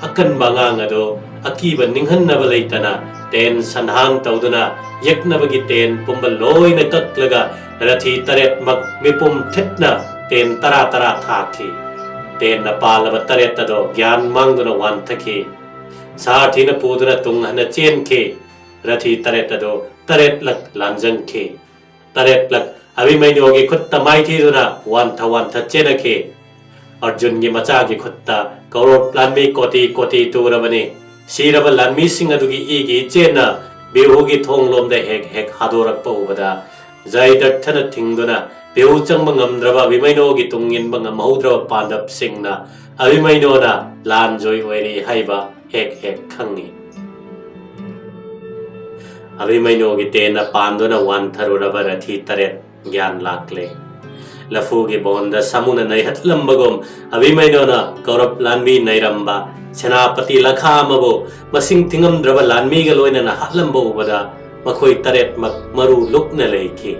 ꯑꯀꯟꯕ ꯑꯉꯥꯡ ꯑꯗꯨ ꯑꯀꯤꯕ ꯅꯤꯡꯍꯟꯅꯕ ꯂꯩꯇꯅ ꯇꯦꯟ ꯁꯟꯍꯥꯟ ꯇꯧꯗꯨꯅ ꯌꯦꯛꯅꯕꯒꯤ ꯇꯦꯟ ꯄꯨꯝꯕ ꯂꯣꯏꯅ ꯀꯛꯂꯒ ꯔꯊꯤ ꯇꯔꯦꯠꯃꯛ ꯃꯤꯄꯨꯝ ꯊꯤꯠꯅ ꯇꯦꯟ ꯇꯔꯥ ꯇꯔꯥ ꯊꯥꯈꯤ꯫ ꯇꯦꯟꯅ ꯄꯥꯜꯂꯕ ꯇꯔꯦꯠ ꯑꯗꯣ ꯒ꯭ꯌꯥꯟ ꯃꯥꯡꯗꯨꯅ ꯋꯥꯟꯊꯈꯤ꯫ ꯁꯥꯔꯊꯤꯅ ꯄꯨꯗꯨꯅ ꯇꯨꯡ ꯍꯟꯅ ꯆꯦꯟꯈꯤ꯫ ꯔꯊꯤ ꯇꯔꯦꯠ ꯑꯗꯨ ꯇꯔꯦꯠꯂꯛ ꯂꯥꯟꯖꯪꯈꯤ꯫ ꯇꯔꯦꯠꯂꯛ ꯑꯚꯤꯃꯩꯅ꯭ꯌꯨꯒꯤ ꯈꯨꯠꯇ ꯃꯥꯏꯊꯤꯗꯨꯅ ꯋꯥꯟꯊ ꯋꯥꯟꯊ ꯆꯦꯟꯅꯈꯤ꯫ ꯑꯔꯖꯨꯟꯒꯤ ꯃꯆꯥꯒꯤ ꯈꯨꯠꯇ ꯀꯧꯔꯕ ꯂꯥꯟꯃꯤ ꯀꯣꯇꯤ ꯀꯣꯇꯤ ꯇꯨꯔꯕꯅꯤ꯫ ꯁꯤꯔꯕ ꯂꯥꯟꯃꯤꯁꯤꯡ ꯑꯗꯨꯒꯤ ꯏꯒꯤ ꯏꯆꯦꯟꯅ ꯕꯤꯍꯨꯒꯤ ꯊꯣꯡꯂꯣꯝꯗ ꯍꯦꯛ ꯍꯦꯛ ꯍꯥꯗꯣꯔꯛꯄ ꯎꯕꯗ ꯖꯌꯗ꯭ꯔꯊꯅ ꯊꯤꯡꯗꯨꯅ ꯕꯤꯍꯨ ꯆꯪꯕ ꯉꯝꯗ꯭ꯔꯕ ꯑꯚꯤꯃꯩꯅ꯭ꯌꯨꯒꯤ ꯇꯨꯡ ꯏꯟꯕ ꯉꯝꯍꯧꯗ꯭ꯔꯕ ꯄꯥꯟꯗꯕꯁꯤꯡꯅ ꯑꯚꯤꯃꯩꯅ꯭ꯌꯨꯅ ꯂꯥꯟꯖꯣꯏ ꯑꯣꯏꯔꯤ ꯍꯥꯏꯕ ꯍꯦꯛ ꯍꯦꯛ ꯈꯪꯉꯤ꯫ ꯑꯚꯤꯃꯩꯅ꯭ꯌꯨꯒꯤ ꯇꯦꯟꯅ ꯄꯥꯟꯗꯨꯅ ꯋꯥꯟꯊꯔꯨꯔꯕ ꯔꯊꯤ ꯇꯔꯦꯠ ꯒ꯭ꯌꯥꯟ ꯂꯥꯛꯂꯦ꯫ ꯂꯐꯨꯒꯤ ꯕꯣꯟꯗ ꯁꯥꯃꯨꯅ ꯅꯩꯍꯠꯂꯝꯕꯒꯨꯝ ꯑꯚꯤꯃꯩꯅ꯭ꯌꯨꯅ ꯀꯧꯔꯕ ꯂꯥꯟꯃꯤ ꯅꯩꯔꯝꯕ ꯁꯦꯅꯥꯄꯇꯤ ꯂꯥꯈꯥ ꯑꯃꯕꯨ ꯃꯁꯤꯡ ꯊꯤꯉꯝꯗ꯭ꯔꯕ ꯂꯥꯟꯃꯤꯒ ꯂꯣꯏꯅꯅ ꯍꯥꯠꯂꯝꯕ ꯎꯕꯗ ꯃꯈꯣꯏ ꯇꯔꯦꯠꯃꯛ ꯃꯔꯨ ꯂꯨꯛꯅ ꯂꯩꯈꯤ꯫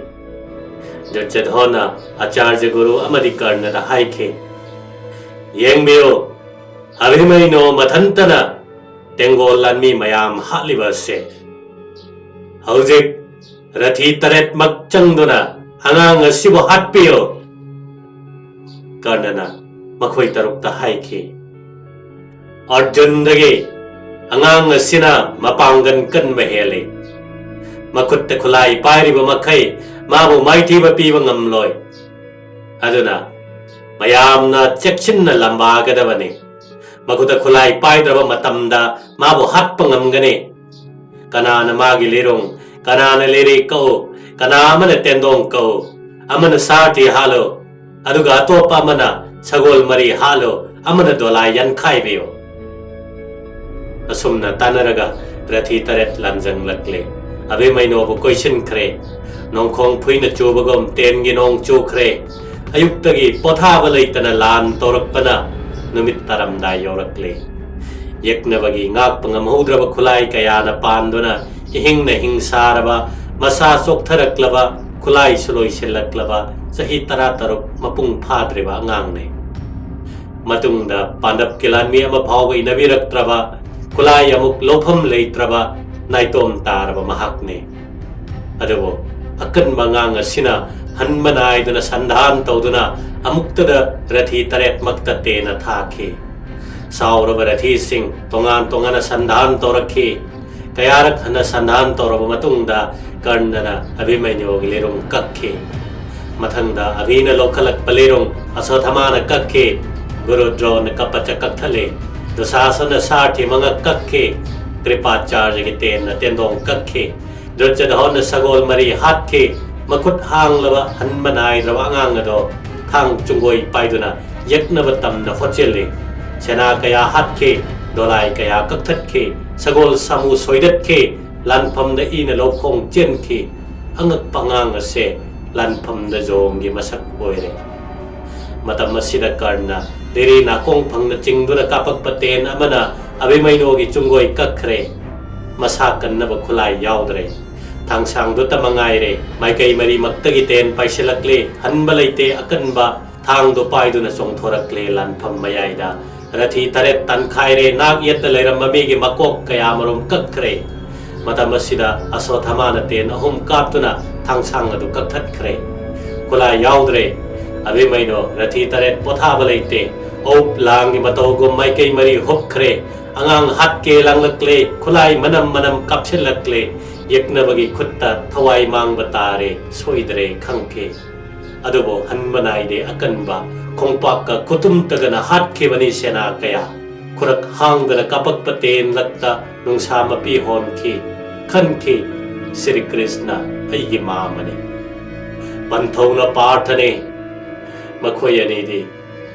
ꯗꯨꯔꯖꯣꯙꯅ ꯑꯆꯥꯔꯌ ꯒꯨꯔꯨ ꯑꯃꯗꯤ ꯀꯔꯅꯗ ꯍꯥꯏꯈꯤ, "ꯌꯦꯡꯕꯤꯌꯨ, ꯑꯚꯤꯃꯩꯅ꯭ꯌꯨ ꯃꯊꯟꯇꯅ ꯇꯦꯡꯒꯣꯜ ꯂꯥꯟꯃꯤ ꯃꯌꯥꯝ ꯍꯥꯠꯂꯤꯕ ꯑꯁꯦ꯫ ꯍꯧꯖꯤꯛ ꯔꯊꯤ ꯇꯔꯦꯠꯃꯛ ꯆꯪꯗꯨꯅ ꯑꯉꯥꯡ ꯑꯁꯤꯕꯨ ꯍꯥꯠꯄꯤꯌꯨ"꯫ ꯀꯔꯅꯅ ꯃꯈꯣꯏ ꯇꯔꯨꯛꯇ ꯍꯥꯏꯈꯤ, "ꯑꯔꯖꯨꯟꯗꯒꯤ ꯑꯉꯥꯡ ꯑꯁꯤꯅ ꯃꯄꯥꯡꯒꯜ ꯀꯟꯕ ꯍꯦꯜꯂꯤ꯫ ꯃꯈꯨꯠꯇ ꯈꯨꯠꯂꯥꯏ ꯄꯥꯏꯔꯤꯕ ꯃꯈꯩ ꯃꯥꯕꯨ ꯃꯥꯏꯊꯤꯕ ꯄꯤꯕ ꯉꯝꯂꯣꯏ꯫ ꯑꯗꯨꯅ ꯃꯌꯥꯝꯅ ꯆꯦꯛꯁꯤꯟꯅ ꯂꯝꯕꯥꯒꯗꯕꯅꯤ꯫ ꯃꯈꯨꯠꯇ ꯈꯨꯠꯂꯥꯏ ꯄꯥꯏꯗ꯭ꯔꯕ ꯃꯇꯝꯗ ꯃꯥꯕꯨ ꯍꯥꯠꯄ ꯉꯝꯒꯅꯤ꯫ ꯀꯅꯥꯅ ꯃꯥꯒꯤ ꯂꯤꯔꯨꯡ, ꯀꯅꯥꯅ ꯂꯤꯔꯤ ꯀꯛꯎ, ꯀꯅꯥ ꯑꯃꯅ ꯇꯦꯟꯗꯣꯡ ꯀꯛꯎ, ꯑꯃꯅ ꯁꯥꯔꯊꯤ ꯍꯥꯠꯂꯣ, ꯑꯗꯨꯒ ꯑꯇꯣꯞꯄ ꯑꯃꯅ ꯁꯒꯣꯜ ꯃꯔꯤ ꯍꯥꯠꯂꯣ, ꯑꯃꯅ ꯗꯣꯂꯥꯏ ꯌꯥꯟꯈꯥꯏꯕꯤꯌꯨ꯫ ꯑꯁꯨꯝꯅ ꯇꯥꯟꯅꯔꯒ ꯔꯊꯤ ꯇꯔꯦꯠ ꯂꯥꯟꯖꯪꯂꯛꯂꯦ꯫ ꯑꯕꯤꯃꯩꯅꯣꯕꯨ ꯀꯣꯏꯁꯤꯟꯈ꯭ꯔꯦ꯫ ꯅꯣꯡꯈꯣꯡ ꯐꯨꯏꯅ ꯆꯨꯕꯒꯨꯝ ꯇꯦꯟꯒꯤ ꯅꯣꯡ ꯆꯨꯈ꯭ꯔꯦ꯫ ꯑꯌꯨꯛꯇꯒꯤ ꯄꯣꯊꯥꯕ ꯂꯩꯇꯅ ꯂꯥꯟ ꯇꯧꯔꯛꯄꯅ ꯅꯨꯃꯤꯠ ꯇꯥꯔꯝꯗꯥꯏ ꯌꯧꯔꯛꯂꯦ꯫ ꯌꯦꯛꯅꯕꯒꯤ ꯉꯥꯛꯄ ꯉꯝꯍꯧꯗ꯭ꯔꯕ ꯈꯨꯠꯂꯥꯏ ꯀꯌꯥꯅ ꯄꯥꯟꯗꯨꯅ ꯏꯍꯤꯡꯅ ꯍꯤꯡꯁꯥꯔꯕ, ꯃꯁꯥ ꯆꯣꯛꯊꯔꯛꯂꯕ, ꯈꯨꯠꯂꯥꯏꯁꯨ ꯂꯣꯏꯁꯤꯜꯂꯛꯂꯕ ꯆꯍꯤ ꯇꯔꯥ ꯇꯔꯨꯛ ꯃꯄꯨꯡ ꯐꯥꯗ꯭ꯔꯤꯕ ꯑꯉꯥꯡꯅꯤ꯫ ꯃꯇꯨꯡꯗ ꯄꯥꯟꯗꯕꯀꯤ ꯂꯥꯟꯃꯤ ꯑꯃ ꯐꯥꯎꯕ ꯏꯟꯅꯕꯤꯔꯛꯇ꯭ꯔꯕ, ꯈꯨꯠꯂꯥꯏ ꯑꯃꯨꯛ ꯂꯧꯐꯝ ꯂꯩꯇ꯭ꯔꯕ ꯅꯥꯏꯇꯣꯝ ꯇꯥꯔꯕ ꯃꯍꯥꯛꯅꯤ꯫ ꯑꯗꯨꯕꯨ ꯑꯀꯟꯕ ꯑꯉꯥꯡ ꯑꯁꯤꯅ ꯍꯟꯕ ꯅꯥꯏꯗꯨꯅ ꯁꯟꯗꯥꯟ ꯇꯧꯗꯨꯅ ꯑꯃꯨꯛꯇꯗ ꯔꯊꯤ ꯇꯔꯦꯠꯃꯛꯇ ꯇꯦꯟꯅ ꯊꯥꯈꯤ꯫ ꯁꯥꯎꯔꯕ ꯔꯊꯤꯁꯤꯡ ꯇꯣꯉꯥꯟ ꯇꯣꯉꯥꯟꯅ ꯁꯟꯗꯥꯟ ꯇꯧꯔꯛꯈꯤ꯫ ꯀꯌꯥꯔꯛ ꯍꯟꯅ ꯁꯟꯗꯥꯟ ꯇꯧꯔꯕ ꯃꯇꯨꯡꯗ ꯀꯔꯅꯅ ꯑꯚꯤꯃꯟꯌꯨꯒꯤ ꯂꯤꯔꯨꯡ ꯀꯛꯈꯤ꯫ ꯃꯊꯪꯗ ꯑꯚꯤꯅ ꯂꯧꯈꯠꯂꯛꯄ ꯂꯤꯔꯨꯡ ꯑꯁꯣꯊꯃꯥꯅ ꯀꯛꯈꯤ꯫ ꯒꯨꯔꯨ ꯗ꯭ꯔꯣꯅ ꯀꯄꯆ ꯀꯛꯊꯠꯂꯤ꯫ ꯗꯨꯁꯥꯁꯅ ꯁꯥꯔꯊꯤ ꯃꯉꯛ ꯀꯛꯈꯤ꯫ ꯀ꯭ꯔꯤꯄꯥꯆꯥꯔꯌꯒꯤ ꯇꯦꯟꯅ ꯇꯦꯟꯗꯣꯡ ꯀꯛꯈꯤ꯫ ꯗꯨꯔꯖꯙꯣꯟꯅ ꯁꯒꯣꯜ ꯃꯔꯤ ꯍꯥꯠꯈꯤ꯫ ꯃꯈꯨꯠ ꯍꯥꯡꯂꯕ ꯍꯟꯕ ꯅꯥꯏꯗ꯭ꯔꯕ ꯑꯉꯥꯡ ꯑꯗꯣ ꯊꯥꯡ ꯆꯨꯡꯒꯣꯏ ꯄꯥꯏꯗꯨꯅ ꯌꯦꯛꯅꯕ ꯇꯝꯅ ꯍꯣꯠꯆꯤꯜꯂꯤ꯫ ꯁꯦꯅꯥ ꯀꯌꯥ ꯍꯥꯠꯈꯤ꯫ ꯗꯣꯂꯥꯏ ꯀꯌꯥ ꯀꯛꯊꯠꯈꯤ꯫ ꯁꯒꯣꯜ ꯁꯥꯃꯨ ꯁꯣꯏꯗꯠꯈꯤ꯫ ꯂꯥꯟꯐꯝꯗ ꯏꯅ ꯂꯧꯈꯣꯡ ꯆꯦꯟꯈꯤ꯫ ꯑꯉꯛꯄ ꯑꯉꯥꯡ ꯑꯁꯦ ꯂꯥꯟꯐꯝꯗ ꯖꯣꯡꯒꯤ ꯃꯁꯛ ꯑꯣꯏꯔꯦ꯫ ꯃꯇꯝ ꯑꯁꯤꯗ ꯀꯔꯅ ꯂꯤꯔꯤ ꯅꯥꯀꯣꯡ ꯐꯪꯅ ꯆꯤꯡꯗꯨꯅ ꯀꯥꯞꯄꯛꯄ ꯇꯦꯟ ꯑꯃꯅ ꯑꯚꯤꯃꯩꯅꯣꯒꯤ ꯆꯨꯡꯒꯣꯏ ꯀꯛꯈ꯭ꯔꯦ꯫ ꯃꯁꯥ ꯀꯟꯅꯕ ꯈꯨꯠꯂꯥꯏ ꯌꯥꯎꯗ꯭ꯔꯦ꯫ ꯊꯥꯡꯁꯥꯡꯗꯨꯇ ꯃꯉꯥꯏꯔꯦ꯫ ꯃꯥꯏꯀꯩ ꯃꯔꯤꯃꯛꯇꯒꯤ ꯇꯦꯟ ꯄꯥꯏꯁꯤꯜꯂꯛꯂꯦ꯫ ꯍꯟꯕ ꯂꯩꯇꯦ꯫ ꯑꯀꯟꯕ ꯊꯥꯡꯗꯣ ꯄꯥꯏꯗꯨꯅ ꯆꯣꯡꯊꯣꯔꯛꯂꯦ ꯂꯥꯟꯐꯝ ꯃꯌꯥꯏꯗ꯫ ꯔꯊꯤ ꯇꯔꯦꯠ ꯇꯥꯟꯈꯥꯏꯔꯦ꯫ ꯅꯥꯛ ꯌꯦꯠꯇ ꯂꯩꯔꯝꯕ ꯃꯤꯒꯤ ꯃꯀꯣꯛ ꯀꯌꯥꯃꯔꯨꯝ ꯀꯛꯈ꯭ꯔꯦ꯫ ꯃꯇꯝ ꯑꯁꯤꯗ ꯑꯁꯣꯊꯃꯥꯅ ꯇꯦꯟ ꯑꯍꯨꯝ ꯀꯥꯞꯇꯨꯅ ꯊꯥꯡꯁꯥꯡ ꯑꯗꯨ ꯀꯛꯊꯠꯈ꯭ꯔꯦ꯫ ꯈꯨꯠꯂꯥꯏ ꯌꯥꯎꯗ꯭ꯔꯦ꯫ ꯑꯚꯤꯃꯩꯅꯣ ꯔꯊꯤ ꯇꯔꯦꯠ ꯄꯣꯊꯥꯕ ꯂꯩꯇꯦ꯫ ꯑꯧꯞ ꯂꯥꯡꯒꯤ ꯃꯇꯧꯒꯨꯝ ꯃꯥꯏꯀꯩ ꯃꯔꯤ ꯍꯨꯞꯈ꯭ꯔꯦ꯫ ꯑꯉꯥꯡ ꯍꯥꯠꯀꯦ ꯂꯥꯡꯂꯛꯂꯦ꯫ ꯈꯨꯠꯂꯥꯏ ꯃꯅꯝ ꯃꯅꯝ ꯀꯥꯞꯁꯤꯜꯂꯛꯂꯦ꯫ ꯌꯦꯛꯅꯕꯒꯤ ꯈꯨꯠꯇ ꯊꯋꯥꯏ ꯃꯥꯡꯕ ꯇꯥꯔꯦ꯫ ꯁꯣꯏꯗ꯭ꯔꯦ ꯈꯪꯈꯤ꯫ ꯑꯗꯨꯕꯨ ꯍꯟꯕ ꯅꯥꯏꯗꯦ꯫ ꯑꯀꯟꯕ ꯈꯣꯡꯄꯥꯛꯀ ꯈꯨꯇꯨꯝꯇꯒꯅ ꯍꯥꯠꯈꯤꯕꯅꯤ ꯁꯦꯅꯥ ꯀꯌꯥ꯫ ꯈꯨꯔꯛ ꯍꯥꯡꯗꯅ ꯀꯥꯞꯄꯛꯄ ꯇꯦꯟꯂꯛꯇ ꯅꯨꯡꯁꯥ ꯃꯄꯤ ꯍꯣꯟꯈꯤ꯫ ꯈꯟꯈꯤ, ꯁ꯭ꯔꯤ ꯀ꯭ꯔꯤꯁꯅ ꯑꯩꯒꯤ ꯃꯥꯝꯃꯅꯤ꯫ ꯄꯟꯊꯧꯅ ꯄꯥꯔꯊꯅꯦ꯫ ꯃꯈꯣꯏ ꯑꯅꯤꯗꯤ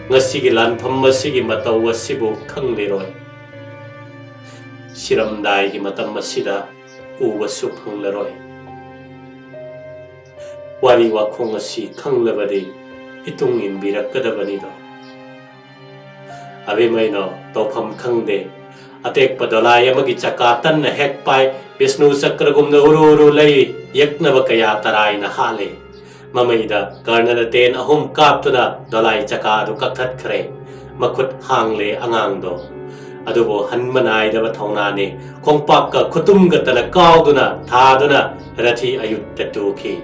ꯉꯁꯤꯒꯤ ꯂꯥꯟꯐꯝ ꯑꯁꯤꯒꯤ ꯃꯇꯧ ꯑꯁꯤꯕꯨ ꯈꯪꯂꯤꯔꯣꯏ꯫ ꯁꯤꯔꯝꯗꯥꯏꯒꯤ ꯃꯇꯝ ꯑꯁꯤꯗ ꯎꯕꯁꯨ ꯐꯪꯂꯔꯣꯏ꯫ ꯋꯥꯔꯤ ꯋꯥꯈꯣꯡ ꯑꯁꯤ ꯈꯪꯂꯕꯗꯤ ꯏꯇꯨꯡ ꯏꯟꯕꯤꯔꯛꯀꯗꯕꯅꯤꯗꯣ꯫ ꯑꯕꯤꯃꯩꯅꯣ ꯇꯧꯐꯝ ꯈꯪꯗꯦ꯫ ꯑꯇꯦꯛꯄ ꯗꯣꯂꯥꯏ ꯑꯃꯒꯤ ꯆꯀꯥ ꯇꯟꯅ ꯍꯦꯛ ꯄꯥꯏ, ꯕꯤꯁꯅꯨ ꯆꯀ꯭ꯔꯒꯨꯝꯅ ꯎꯔꯨ ꯎꯔꯨ ꯂꯩ, ꯌꯦꯛꯅꯕ ꯀꯌꯥ ꯇꯔꯥꯏꯅ ꯍꯥꯠꯂꯦ꯫ ꯃꯃꯩꯗ ꯀꯔꯅꯅ ꯇꯦꯟ ꯑꯍꯨꯝ ꯀꯥꯞꯇꯨꯅ ꯗꯣꯂꯥꯏ ꯆꯀꯥ ꯑꯗꯨ ꯀꯛꯊꯠꯈ꯭ꯔꯦ꯫ ꯃꯈꯨꯠ ꯍꯥꯡꯂꯦ ꯑꯉꯥꯡꯗꯣ꯫ ꯑꯗꯨꯕꯨ ꯍꯟꯕ ꯅꯥꯏꯗꯕ ꯊꯧꯅꯥꯅꯤ꯫ ꯈꯣꯡꯄꯥꯛꯀ ꯈꯨꯇꯨꯝꯒ ꯇꯅ ꯀꯥꯎꯗꯨꯅ ꯊꯥꯗꯨꯅ ꯔꯊꯤ ꯑꯌꯨꯠꯇ ꯇꯨꯈꯤ꯫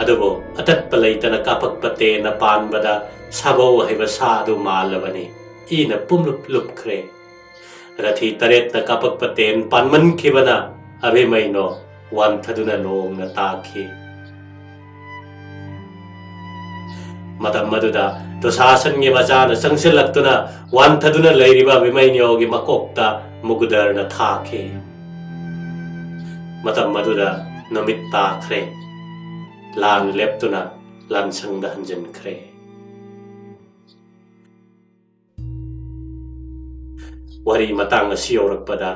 ꯑꯗꯨꯕꯨ ꯑꯇꯠꯄ ꯂꯩꯇꯅ ꯀꯥꯞꯄꯛꯄ ꯇꯦꯟꯅ ꯄꯥꯟꯕꯗ ꯁꯥꯕꯧ ꯍꯩꯕ ꯁꯥ ꯑꯗꯨ ꯃꯥꯜꯂꯕꯅꯤ꯫ ꯏꯅ ꯄꯨꯝꯂꯨꯞ ꯂꯨꯞꯈ꯭ꯔꯦ꯫ ꯔꯊꯤ ꯇꯔꯦꯠꯅ ꯀꯥꯞꯄꯛꯄ ꯇꯦꯟ ꯄꯥꯟꯃꯟꯈꯤꯕꯅ ꯑꯕꯤꯃꯩꯅꯣ ꯋꯥꯟꯊꯗꯨꯅ ꯂꯣꯡꯅ ꯇꯥꯈꯤ꯫ ꯃꯇꯝ ꯑꯗꯨꯗ ꯗꯨꯁꯥꯁꯟꯒꯤ ꯃꯆꯥꯅ ꯆꯪꯁꯤꯜꯂꯛꯇꯨꯅ ꯋꯥꯟꯊꯗꯨꯅ ꯂꯩꯔꯤꯕ ꯑꯕꯤꯃꯩꯅ꯭ꯌꯣꯒꯤ ꯃꯀꯣꯛꯇ ꯃꯨꯒꯨꯗꯔꯅ ꯊꯥꯈꯤ꯫ ꯃꯇꯝ ꯑꯗꯨꯗ ꯅꯨꯃꯤꯠ ꯇꯥꯈ꯭ꯔꯦ꯫ ꯂꯥꯟ ꯂꯦꯞꯇꯨꯅ ꯂꯥꯟꯁꯪꯗ ꯍꯟꯖꯤꯟꯈ꯭ꯔꯦ꯫ ꯋꯥꯔꯤ ꯃꯇꯥꯡ ꯑꯁꯤ ꯌꯧꯔꯛꯄꯗ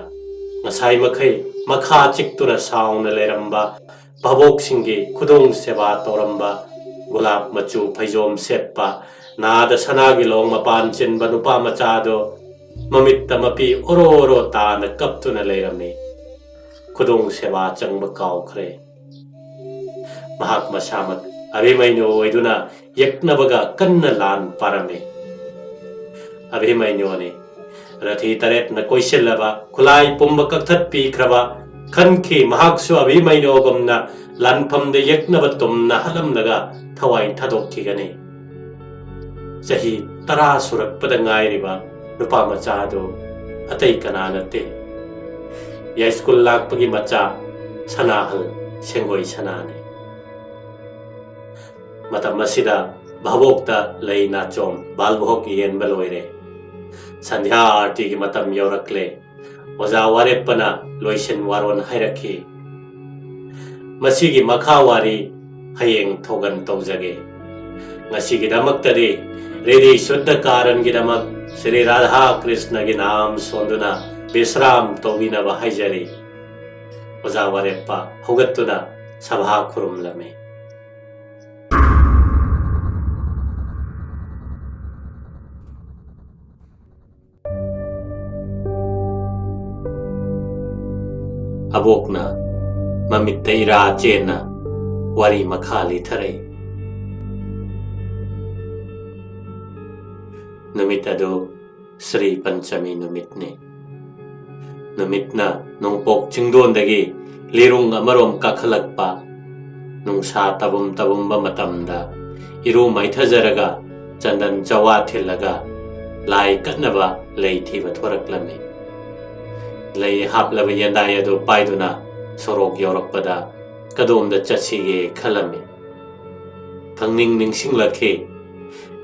ꯉꯁꯥꯏ ꯃꯈꯩ ꯃꯈꯥ ꯆꯤꯛꯇꯨꯅ ꯁꯥꯎꯅ ꯂꯩꯔꯝꯕ ꯚꯥꯕꯣꯛꯁꯤꯡꯒꯤ ꯈꯨꯗꯣꯡ ꯁꯦꯕꯥ ꯇꯧꯔꯝꯕ, ꯒꯨꯂꯥꯞ ꯃꯆꯨ ꯐꯩꯖꯣꯝ ꯁꯦꯠꯄ, ꯅꯥꯗ ꯁꯅꯥꯒꯤ ꯂꯣꯡ ꯃꯄꯥꯟ ꯆꯤꯟꯕ ꯅꯨꯄꯥ ꯃꯆꯥꯗꯣ ꯃꯃꯤꯠꯇ ꯃꯄꯤ ꯑꯣꯔꯣ ꯑꯣꯔꯣ ꯇꯥꯅ ꯀꯞꯇꯨꯅ ꯂꯩꯔꯝꯃꯤ꯫ ꯈꯨꯗꯣꯡ ꯁꯦꯕꯥ ꯆꯪꯕ ꯀꯥꯎꯈ꯭ꯔꯦ꯫ ꯃꯍꯥꯛ ꯃꯁꯥꯃꯛ ꯑꯕꯤꯃꯩꯅꯨ ꯑꯣꯏꯗꯨꯅ ꯌꯦꯛꯅꯕꯒ ꯀꯟꯅ ꯂꯥꯟ ꯄꯥꯔꯝꯃꯤ꯫ ꯑꯕꯤꯃꯩꯅꯨꯅꯤ ꯔꯊꯤ ꯇꯔꯦꯠꯅ ꯀꯣꯏꯁꯤꯜꯂꯕ ꯈꯨꯂꯥꯏ ꯄꯨꯝꯕ ꯀꯛꯊꯠꯄꯤꯈ꯭ꯔꯕ ꯈꯟꯈꯤ꯫ ꯃꯍꯥꯛꯁꯨ ꯑꯕꯤꯃꯩꯅꯣꯒꯨꯝꯅ ꯂꯥꯟꯐꯝꯗ ꯌꯦꯛꯅꯕ ꯇꯨꯝꯅ ꯍꯥꯠꯂꯝꯂꯒ ꯊꯋꯥꯏ ꯊꯥꯗꯣꯛꯈꯤꯒꯅꯤ꯫ ꯆꯍꯤ ꯇꯔꯥ ꯁꯨꯔꯛꯄꯗ ꯉꯥꯏꯔꯤꯕ ꯅꯨꯄꯥ ꯃꯆꯥ ꯑꯗꯨ ꯑꯇꯩ ꯀꯅꯥ ꯅꯠꯇꯦ, ꯌꯥꯏꯁ꯭ꯀꯨꯜ ꯂꯥꯛꯄꯒꯤ ꯃꯆꯥ ꯁꯅꯥꯍꯜ ꯁꯦꯡꯒꯣꯏ ꯁꯅꯥꯅꯤ꯫ ꯃꯇꯝ ꯑꯁꯤꯗ ꯚꯥꯕꯣꯛꯇ ꯂꯩ ꯅꯥꯆꯣꯝ ꯕꯥꯜꯕꯣꯛ ꯌꯦꯟꯕ ꯂꯣꯏꯔꯦ꯫ ꯁꯟꯙ꯭ꯌꯥ ꯑꯥꯔꯇꯤꯒꯤ ꯃꯇꯝ ꯌꯧꯔꯛꯂꯦ꯫ ꯑꯣꯖꯥ ꯋꯥꯔꯦꯞꯄꯅ ꯂꯣꯏꯁꯤꯟ ꯋꯥꯔꯣꯟ ꯍꯥꯏꯔꯛꯈꯤ꯫ ꯃꯁꯤꯒꯤ ꯃꯈꯥ ꯋꯥꯔꯤ ꯍꯌꯦꯡ ꯊꯧꯒꯟ ꯇꯧꯖꯒꯦ꯫ ꯉꯁꯤꯒꯤꯗꯃꯛꯇꯗꯤ ꯔꯤꯙꯤ ꯁꯨꯗ꯭ꯙ ꯀꯥꯔꯟꯒꯤꯗꯃꯛ ꯁ꯭ꯔꯤ ꯔꯥꯙꯥ ꯀ꯭ꯔꯤꯁꯅꯒꯤ ꯅꯥꯝ ꯁꯣꯟꯗꯨꯅ ꯕꯤꯁ꯭ꯔꯥꯝ ꯇꯧꯕꯤꯅꯕ ꯍꯥꯏꯖꯔꯤ꯫ ꯑꯣꯖꯥ ꯋꯥꯔꯦꯞꯄ ꯍꯧꯒꯠꯇꯨꯅ ꯁꯚꯥ ꯈꯨꯔꯨꯝꯂꯝꯃꯤ꯫ ꯑꯕꯣꯛꯅ ꯃꯃꯤꯠꯇ ꯏꯔꯥ ꯆꯦꯟꯅ ꯋꯥꯔꯤ ꯃꯈꯥ ꯂꯤꯊꯔꯛꯏ꯫ ꯅꯨꯃꯤꯠ ꯑꯗꯨ ꯁ꯭ꯔꯤ ꯄꯟꯆꯃꯤ ꯅꯨꯃꯤꯠꯅꯤ꯫ ꯅꯨꯃꯤꯠꯅ ꯅꯣꯡꯄꯣꯛ ꯆꯤꯡꯗꯣꯟꯗꯒꯤ ꯂꯤꯔꯨꯡ ꯑꯃꯔꯣꯝ ꯀꯥꯈꯠꯂꯛꯄ, ꯅꯨꯡꯁꯥ ꯇꯕꯨꯝ ꯇꯕꯨꯝꯕ ꯃꯇꯝꯗ ꯏꯔꯨ ꯃꯥꯏꯊꯖꯔꯒ ꯆꯟꯗꯟ ꯆꯋꯥ ꯊꯤꯜꯂꯒ ꯂꯥꯏ ꯀꯠꯅꯕ ꯂꯩ ꯊꯤꯕ ꯊꯣꯔꯛꯂꯝꯃꯤ꯫ ꯂꯩ ꯍꯥꯞꯂꯕ ꯌꯦꯟꯗꯥꯏ ꯑꯗꯨ ꯄꯥꯏꯗꯨꯅ ꯁꯣꯔꯣꯛ ꯌꯧꯔꯛꯄꯗ ꯀꯗꯣꯝꯗ ꯆꯠꯁꯤꯒꯦ ꯈꯜꯂꯝꯃꯤ꯫ ꯈꯪꯅꯤꯡ ꯅꯤꯡꯁꯤꯡꯂꯛꯈꯤ꯫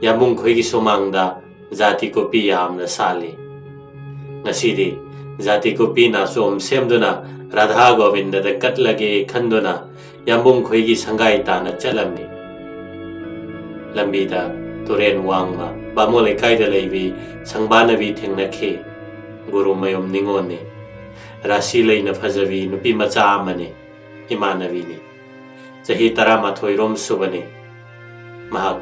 ꯌꯥꯝꯕꯨꯡ ꯈꯣꯏꯒꯤ ꯁꯨꯃꯥꯡꯗ ꯖꯥꯇꯤ ꯀꯣꯄꯤ ꯌꯥꯝꯅ ꯁꯥꯠꯂꯤ꯫ ꯉꯁꯤꯗꯤ ꯖꯥꯇꯤ ꯀꯣꯄꯤ ꯅꯥꯆꯣꯝ ꯁꯦꯝꯗꯨꯅ ꯔꯥꯙꯥ ꯒꯣꯕꯤꯟꯗꯗ ꯀꯠꯂꯒꯦ ꯈꯟꯗꯨꯅ ꯌꯥꯝꯕꯨꯡ ꯈꯣꯏꯒꯤ ꯁꯪꯒꯥꯏ ꯇꯥꯅ ꯆꯠꯂꯝꯃꯤ꯫ ꯂꯝꯕꯤꯗ ꯇꯨꯔꯦꯟ ꯋꯥꯡꯃ ꯕꯥꯃꯣꯟ ꯂꯩꯀꯥꯏꯗ ꯂꯩꯕꯤ ꯁꯪꯕꯥꯅꯕꯤ ꯊꯦꯡꯅꯈꯤ꯫ ꯒꯨꯔꯨꯃꯌꯨꯝ ꯅꯤꯉꯣꯜꯅꯤ꯫ ꯔꯥꯁꯤ ꯂꯩꯅ ꯐꯖꯕꯤ ꯅꯨꯄꯤ ꯃꯆꯥ ꯑꯃꯅꯤ꯫ ꯏꯃꯥꯟꯅꯕꯤꯅꯤ꯫ ꯆꯍꯤ ꯇꯔꯥꯃꯥꯊꯣꯏ ꯔꯣꯝ ꯁꯨꯕꯅꯤ꯫ ꯃꯍꯥꯛ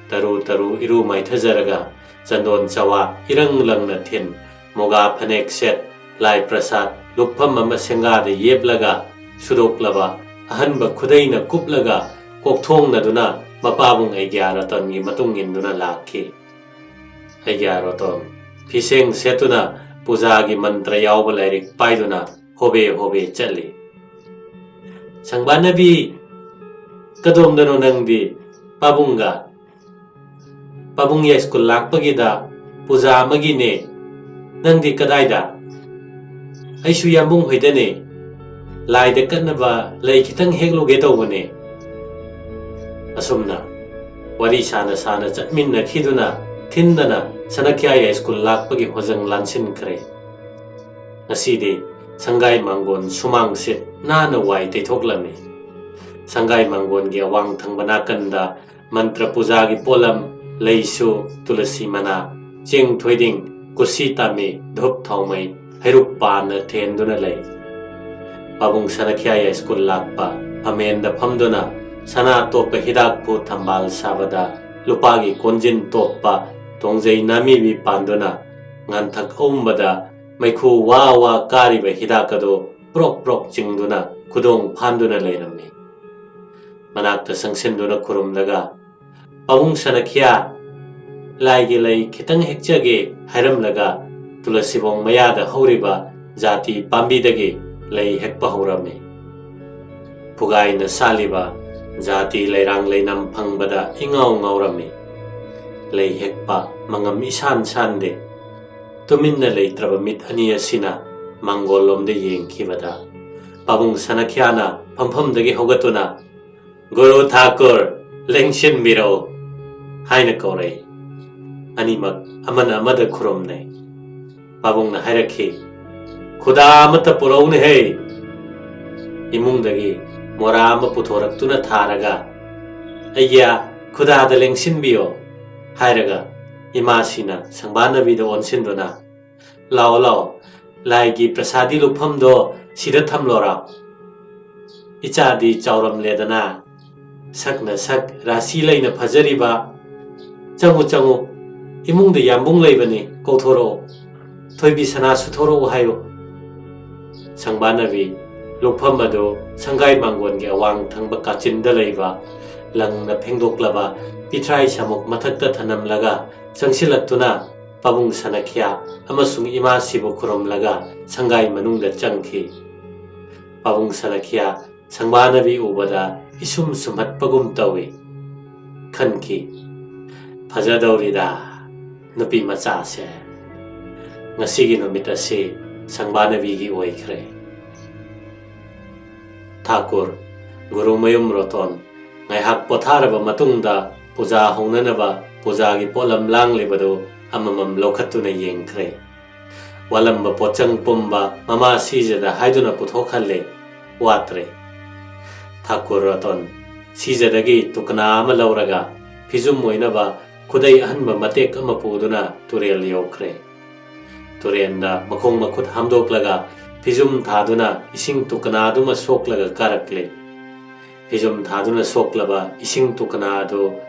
ꯇꯔꯨ ꯇꯔꯨ ꯏꯔꯨ ꯃꯥꯏꯊꯖꯔꯒ ꯆꯟꯗꯣꯟ ꯆꯋꯥ ꯏꯔꯪ ꯂꯪꯅ ꯊꯤꯟ, ꯃꯨꯒꯥ ꯐꯅꯦꯛ ꯁꯦꯠ, ꯂꯥꯏ ꯄ꯭ꯔꯁꯥꯗ ꯂꯨꯞꯐꯝ ꯑꯃ ꯁꯦꯡꯒꯥꯗ ꯌꯦꯞꯂꯒ ꯁꯨꯗꯣꯛꯂꯕ ꯑꯍꯟꯕ ꯈꯨꯗꯩꯅ ꯀꯨꯞꯂꯒ ꯀꯣꯛꯊꯣꯡꯅꯗꯨꯅ ꯃꯄꯥꯕꯨꯡ ꯑꯩꯒ꯭ꯌꯥ ꯔꯇꯟꯒꯤ ꯃꯇꯨꯡ ꯏꯟꯗꯨꯅ ꯂꯥꯛꯈꯤ꯫ ꯑꯩꯒ꯭ꯌꯥ ꯔꯇꯟ ꯐꯤꯁꯦꯡ ꯁꯦꯠꯇꯨꯅ ꯄꯨꯖꯥꯒꯤ ꯃꯟꯇ꯭ꯔ ꯌꯥꯎꯕ ꯂꯥꯏꯔꯤꯛ ꯄꯥꯏꯗꯨꯅ ꯍꯣꯕꯦ ꯍꯣꯕꯦ ꯆꯠꯂꯤ꯫ "ꯁꯪꯕꯥꯅꯕꯤ, ꯀꯗꯣꯝꯗꯅꯣ ꯅꯪꯗꯤ?" "ꯄꯥꯕꯨꯡꯒ, ꯄꯥꯕꯨꯡ ꯌꯥꯏꯁ꯭ꯀꯨꯜ ꯂꯥꯛꯄꯒꯤꯗ ꯄꯨꯖꯥ ꯑꯃꯒꯤꯅꯦ꯫ ꯅꯪꯗꯤ ꯀꯗꯥꯏꯗ?" "ꯑꯩꯁꯨ ꯌꯥꯝꯕꯨꯡ ꯍꯣꯏꯗꯅꯦ꯫ ꯂꯥꯏꯗ ꯀꯠꯅꯕ ꯂꯩ ꯈꯤꯇꯪ ꯍꯦꯛꯂꯨꯒꯦ ꯇꯧꯕꯅꯦ꯫" ꯑꯁꯨꯝꯅ ꯋꯥꯔꯤ ꯁꯥꯅ ꯁꯥꯅ ꯆꯠꯃꯤꯟꯅꯈꯤꯗꯨꯅ ꯊꯤꯟꯗꯅ ꯁꯅꯈ꯭ꯌꯥ ꯌꯥꯏꯁ꯭ꯀꯨꯜ ꯂꯥꯛꯄꯒꯤ ꯍꯣꯖꯪ ꯂꯥꯟꯁꯤꯟꯈ꯭ꯔꯦ꯫ ꯉꯁꯤꯗꯤ ꯁꯪꯒꯥꯏ ꯃꯥꯡꯒꯣꯟ ꯁꯨꯃꯥꯡꯁꯤꯠ ꯅꯥꯟꯅ ꯋꯥꯏ ꯇꯩꯊꯣꯛꯂꯝꯃꯤ꯫ ꯁꯪꯒꯥꯏ ꯃꯥꯡꯒꯣꯟꯒꯤ ꯑꯋꯥꯡ ꯊꯪꯕ ꯅꯥꯀꯟꯗ ꯃꯟꯇ꯭ꯔ ꯄꯨꯖꯥꯒꯤ ꯄꯣꯠꯂꯝ, ꯂꯩꯁꯨ, ꯇꯨꯂꯁꯤ ꯃꯅꯥ, ꯆꯦꯡ ꯊꯣꯏꯗꯤꯡ, ꯀꯨꯁꯤ ꯇꯥꯃꯤ, ꯙꯨꯞ ꯊꯥꯎꯃꯩ, ꯍꯩꯔꯨꯛ ꯄꯥꯟꯅ ꯊꯦꯟꯗꯨꯅ ꯂꯩ꯫ ꯄꯥꯕꯨꯡ ꯁꯅꯈꯤꯌꯥ ꯁ꯭ꯀꯨꯜ ꯂꯥꯛꯄ ꯐꯝꯃꯦꯟꯗ ꯐꯝꯗꯨꯅ ꯁꯅꯥ ꯇꯣꯞꯄ ꯍꯤꯗꯥꯛꯄꯨ ꯊꯝꯕꯥꯜ ꯁꯥꯕꯗ ꯂꯨꯄꯥꯒꯤ ꯀꯣꯟꯖꯤꯟ ꯇꯣꯞꯄ ꯇꯣꯡꯖꯩ ꯅꯥꯃꯤꯕꯤ ꯄꯥꯟꯗꯨꯅ ꯉꯥꯟꯊꯛ ꯑꯎꯝꯕꯗ ꯃꯩꯈꯨ ꯋꯥ ꯋꯥ ꯀꯥꯔꯤꯕ ꯍꯤꯗꯥꯛ ꯑꯗꯨ ꯄ꯭ꯔꯣꯛ ꯄ꯭ꯔꯣꯛ ꯆꯤꯡꯗꯨꯅ ꯈꯨꯗꯣꯡ ꯐꯥꯟꯗꯨꯅ ꯂꯩꯔꯝꯃꯤ꯫ ꯃꯅꯥꯛꯇ ꯆꯪꯁꯤꯟꯗꯨꯅ ꯈꯨꯔꯨꯝꯂꯒ, "ꯄꯥꯕꯨꯡ ꯁꯅꯈꯤꯌꯥ, ꯂꯥꯏꯒꯤ ꯂꯩ ꯈꯤꯇꯪ ꯍꯦꯛꯆꯒꯦ" ꯍꯥꯏꯔꯝꯂꯒ, ꯇꯨꯂꯁꯤꯕꯣꯡ ꯃꯌꯥꯗ ꯍꯧꯔꯤꯕ ꯖꯥꯇꯤ ꯄꯥꯝꯕꯤꯗꯒꯤ ꯂꯩ ꯍꯦꯛꯄ ꯍꯧꯔꯝꯃꯤ꯫ ꯐꯨꯒꯥꯏꯅ ꯁꯥꯠꯂꯤꯕ ꯖꯥꯇꯤ ꯂꯩꯔꯥꯡ ꯂꯩꯅꯝ ꯐꯪꯕꯗ ꯏꯉꯥꯎ ꯉꯥꯎꯔꯝꯃꯤ꯫ ꯂꯩ ꯍꯦꯛꯄ ꯃꯉꯝ ꯏꯁꯥꯟ ꯁꯥꯟꯗꯦ꯫ ꯇꯨꯃꯤꯟꯅ ꯂꯩꯇ꯭ꯔꯕ ꯃꯤꯠ ꯑꯅꯤ ꯑꯁꯤꯅ ꯃꯥꯡꯒꯣꯜꯂꯣꯝꯗ ꯌꯦꯡꯈꯤꯕꯗ, ꯄꯥꯕꯨꯡ ꯁꯅꯈꯤꯌꯥꯅ ꯐꯝꯐꯝꯗꯒꯤ ꯍꯧꯒꯠꯇꯨꯅ, "ꯒꯨꯔꯨ ꯊꯥꯀꯨꯔ, ꯂꯦꯡꯁꯤꯟꯕꯤꯔꯛꯎ" ꯍꯥꯏꯅ ꯀꯧꯔꯛꯏ꯫ ꯑꯅꯤꯃꯛ ꯑꯃꯅ ꯑꯃꯗ ꯈꯨꯔꯨꯝꯅꯩ꯫ ꯄꯥꯕꯨꯡꯅ ꯍꯥꯏꯔꯛꯈꯤ, "ꯈꯨꯗꯥ ꯑꯃꯠꯇ ꯄꯨꯔꯛꯎꯅꯦꯍꯦ!" ꯏꯃꯨꯡꯗꯒꯤ ꯃꯣꯔꯥ ꯑꯃ ꯄꯨꯊꯣꯔꯛꯇꯨꯅ ꯊꯥꯔꯒ, "ꯑꯩꯒꯤ ꯈꯨꯗꯥꯗ ꯂꯦꯡꯁꯤꯟꯕꯤꯌꯣ" ꯍꯥꯏꯔꯒ, ꯏꯃꯥꯁꯤꯅ ꯁꯪꯕꯥꯅꯕꯤꯗ ꯑꯣꯟꯁꯤꯟꯗꯨꯅ, "ꯂꯥꯛꯑꯣ, ꯂꯥꯛꯑꯣ, ꯂꯥꯏꯒꯤ ꯄ꯭ꯔꯁꯥꯗꯤ ꯂꯨꯐꯝꯗꯣ ꯁꯤꯗ ꯊꯝꯂꯣꯔꯥ? ꯏꯆꯥꯗꯤ ꯆꯥꯎꯔꯝꯂꯦꯗꯅ, ꯁꯛꯅ ꯁꯛ ꯔꯥꯁꯤ ꯂꯩꯅ ꯐꯖꯔꯤꯕ꯫ ꯆꯪꯉꯨ, ꯆꯪꯉꯨ, ꯏꯃꯨꯡꯗ ꯌꯥꯝꯕꯨꯡ ꯂꯩꯕꯅꯤ, ꯀꯧꯊꯣꯔꯛꯑꯣ꯫ ꯊꯣꯏꯕꯤ ꯁꯅꯥ ꯁꯨꯊꯣꯔꯛꯎ ꯍꯥꯏꯌꯨ"꯫ ꯁꯪꯕꯥꯅꯕꯤ ꯂꯨꯐꯝ ꯑꯗꯨ ꯁꯪꯒꯥꯏ ꯃꯥꯡꯒꯣꯟꯒꯤ ꯑꯋꯥꯡ ꯊꯪꯕ ꯀꯥꯆꯤꯟꯗ ꯂꯩꯕ ꯂꯪꯅ ꯐꯦꯡꯗꯣꯛꯂꯕ ꯄꯤꯊ꯭ꯔꯥꯏ ꯁꯥꯃꯨꯛ ꯃꯊꯛꯇ ꯊꯅꯝꯂꯒ ꯆꯪꯁꯤꯜꯂꯛꯇꯨꯅ ꯄꯥꯕꯨꯡ ꯁꯅꯈꯤꯌꯥ ꯑꯃꯁꯨꯡ ꯏꯃꯥꯁꯤꯕꯨ ꯈꯨꯔꯨꯝꯂꯒ ꯁꯪꯒꯥꯏ ꯃꯅꯨꯡꯗ ꯆꯪꯈꯤ꯫ ꯄꯥꯕꯨꯡ ꯁꯅꯈꯤꯌꯥ ꯁꯪꯕꯥꯅꯕꯤ ꯎꯕꯗ ꯏꯁꯨꯝ ꯁꯨꯝꯍꯠꯄꯒꯨꯝ ꯇꯧꯏ꯫ ꯈꯟꯈꯤ, "ꯐꯖꯗꯧꯔꯤꯗ ꯅꯨꯄꯤ ꯃꯆꯥꯁꯦ"꯫ ꯉꯁꯤꯒꯤ ꯅꯨꯃꯤꯠ ꯑꯁꯤ ꯁꯪꯕꯥꯅꯕꯤꯒꯤ ꯑꯣꯏꯈ꯭ꯔꯦ꯫ ꯊꯥꯀꯨꯔ, ꯒꯨꯔꯨꯃꯌꯨꯝ ꯔꯣꯇꯣꯟ ꯉꯥꯏꯍꯥꯛ ꯄꯣꯊꯥꯔꯕ ꯃꯇꯨꯡꯗ ꯄꯨꯖꯥ ꯍꯧꯅꯅꯕ ꯄꯨꯖꯥꯒꯤ ꯄꯣꯠꯂꯝ ꯂꯥꯡꯂꯤꯕꯗꯨ ꯑꯃꯃꯝ ꯂꯧꯈꯠꯇꯨꯅ ꯌꯦꯡꯈ꯭ꯔꯦ꯫ ꯋꯥꯠꯂꯝꯕ ꯄꯣꯠꯆꯪ ꯄꯨꯝꯕ ꯃꯃꯥ ꯁꯤꯖꯗ ꯍꯥꯏꯗꯨꯅ ꯄꯨꯊꯣꯛꯍꯜꯂꯦ꯫ ꯋꯥꯠꯇ꯭ꯔꯦ꯫ ꯊꯥꯀꯨꯔ ꯔꯇꯟ ꯁꯤꯖꯗꯒꯤ ꯇꯨꯀꯅꯥ ꯑꯃ ꯂꯧꯔꯒ ꯐꯤꯖꯨꯝ ꯑꯣꯏꯅꯕ ꯈꯨꯗꯩ ꯑꯍꯟꯕ ꯃꯇꯦꯛ ꯑꯃ ꯄꯨꯗꯨꯅ ꯇꯨꯔꯦꯜ ꯌꯧꯈ꯭ꯔꯦ꯫ ꯇꯨꯔꯦꯜꯗ ꯃꯈꯣꯡ ꯃꯈꯨꯠ ꯍꯥꯝꯗꯣꯛꯂꯒ ꯐꯤꯖꯨꯝ ꯊꯥꯗꯨꯅ ꯏꯁꯤꯡ ꯇꯨꯀꯅꯥꯗꯨꯃ ꯁꯣꯛꯂꯒ ꯀꯥꯔꯛꯂꯦ꯫ ꯐꯤꯖꯨꯝ ꯊꯥꯗꯨꯅ ꯁꯣꯛꯂꯕ ꯏꯁꯤꯡ ꯇꯨꯀꯅꯥ ꯑꯗꯨ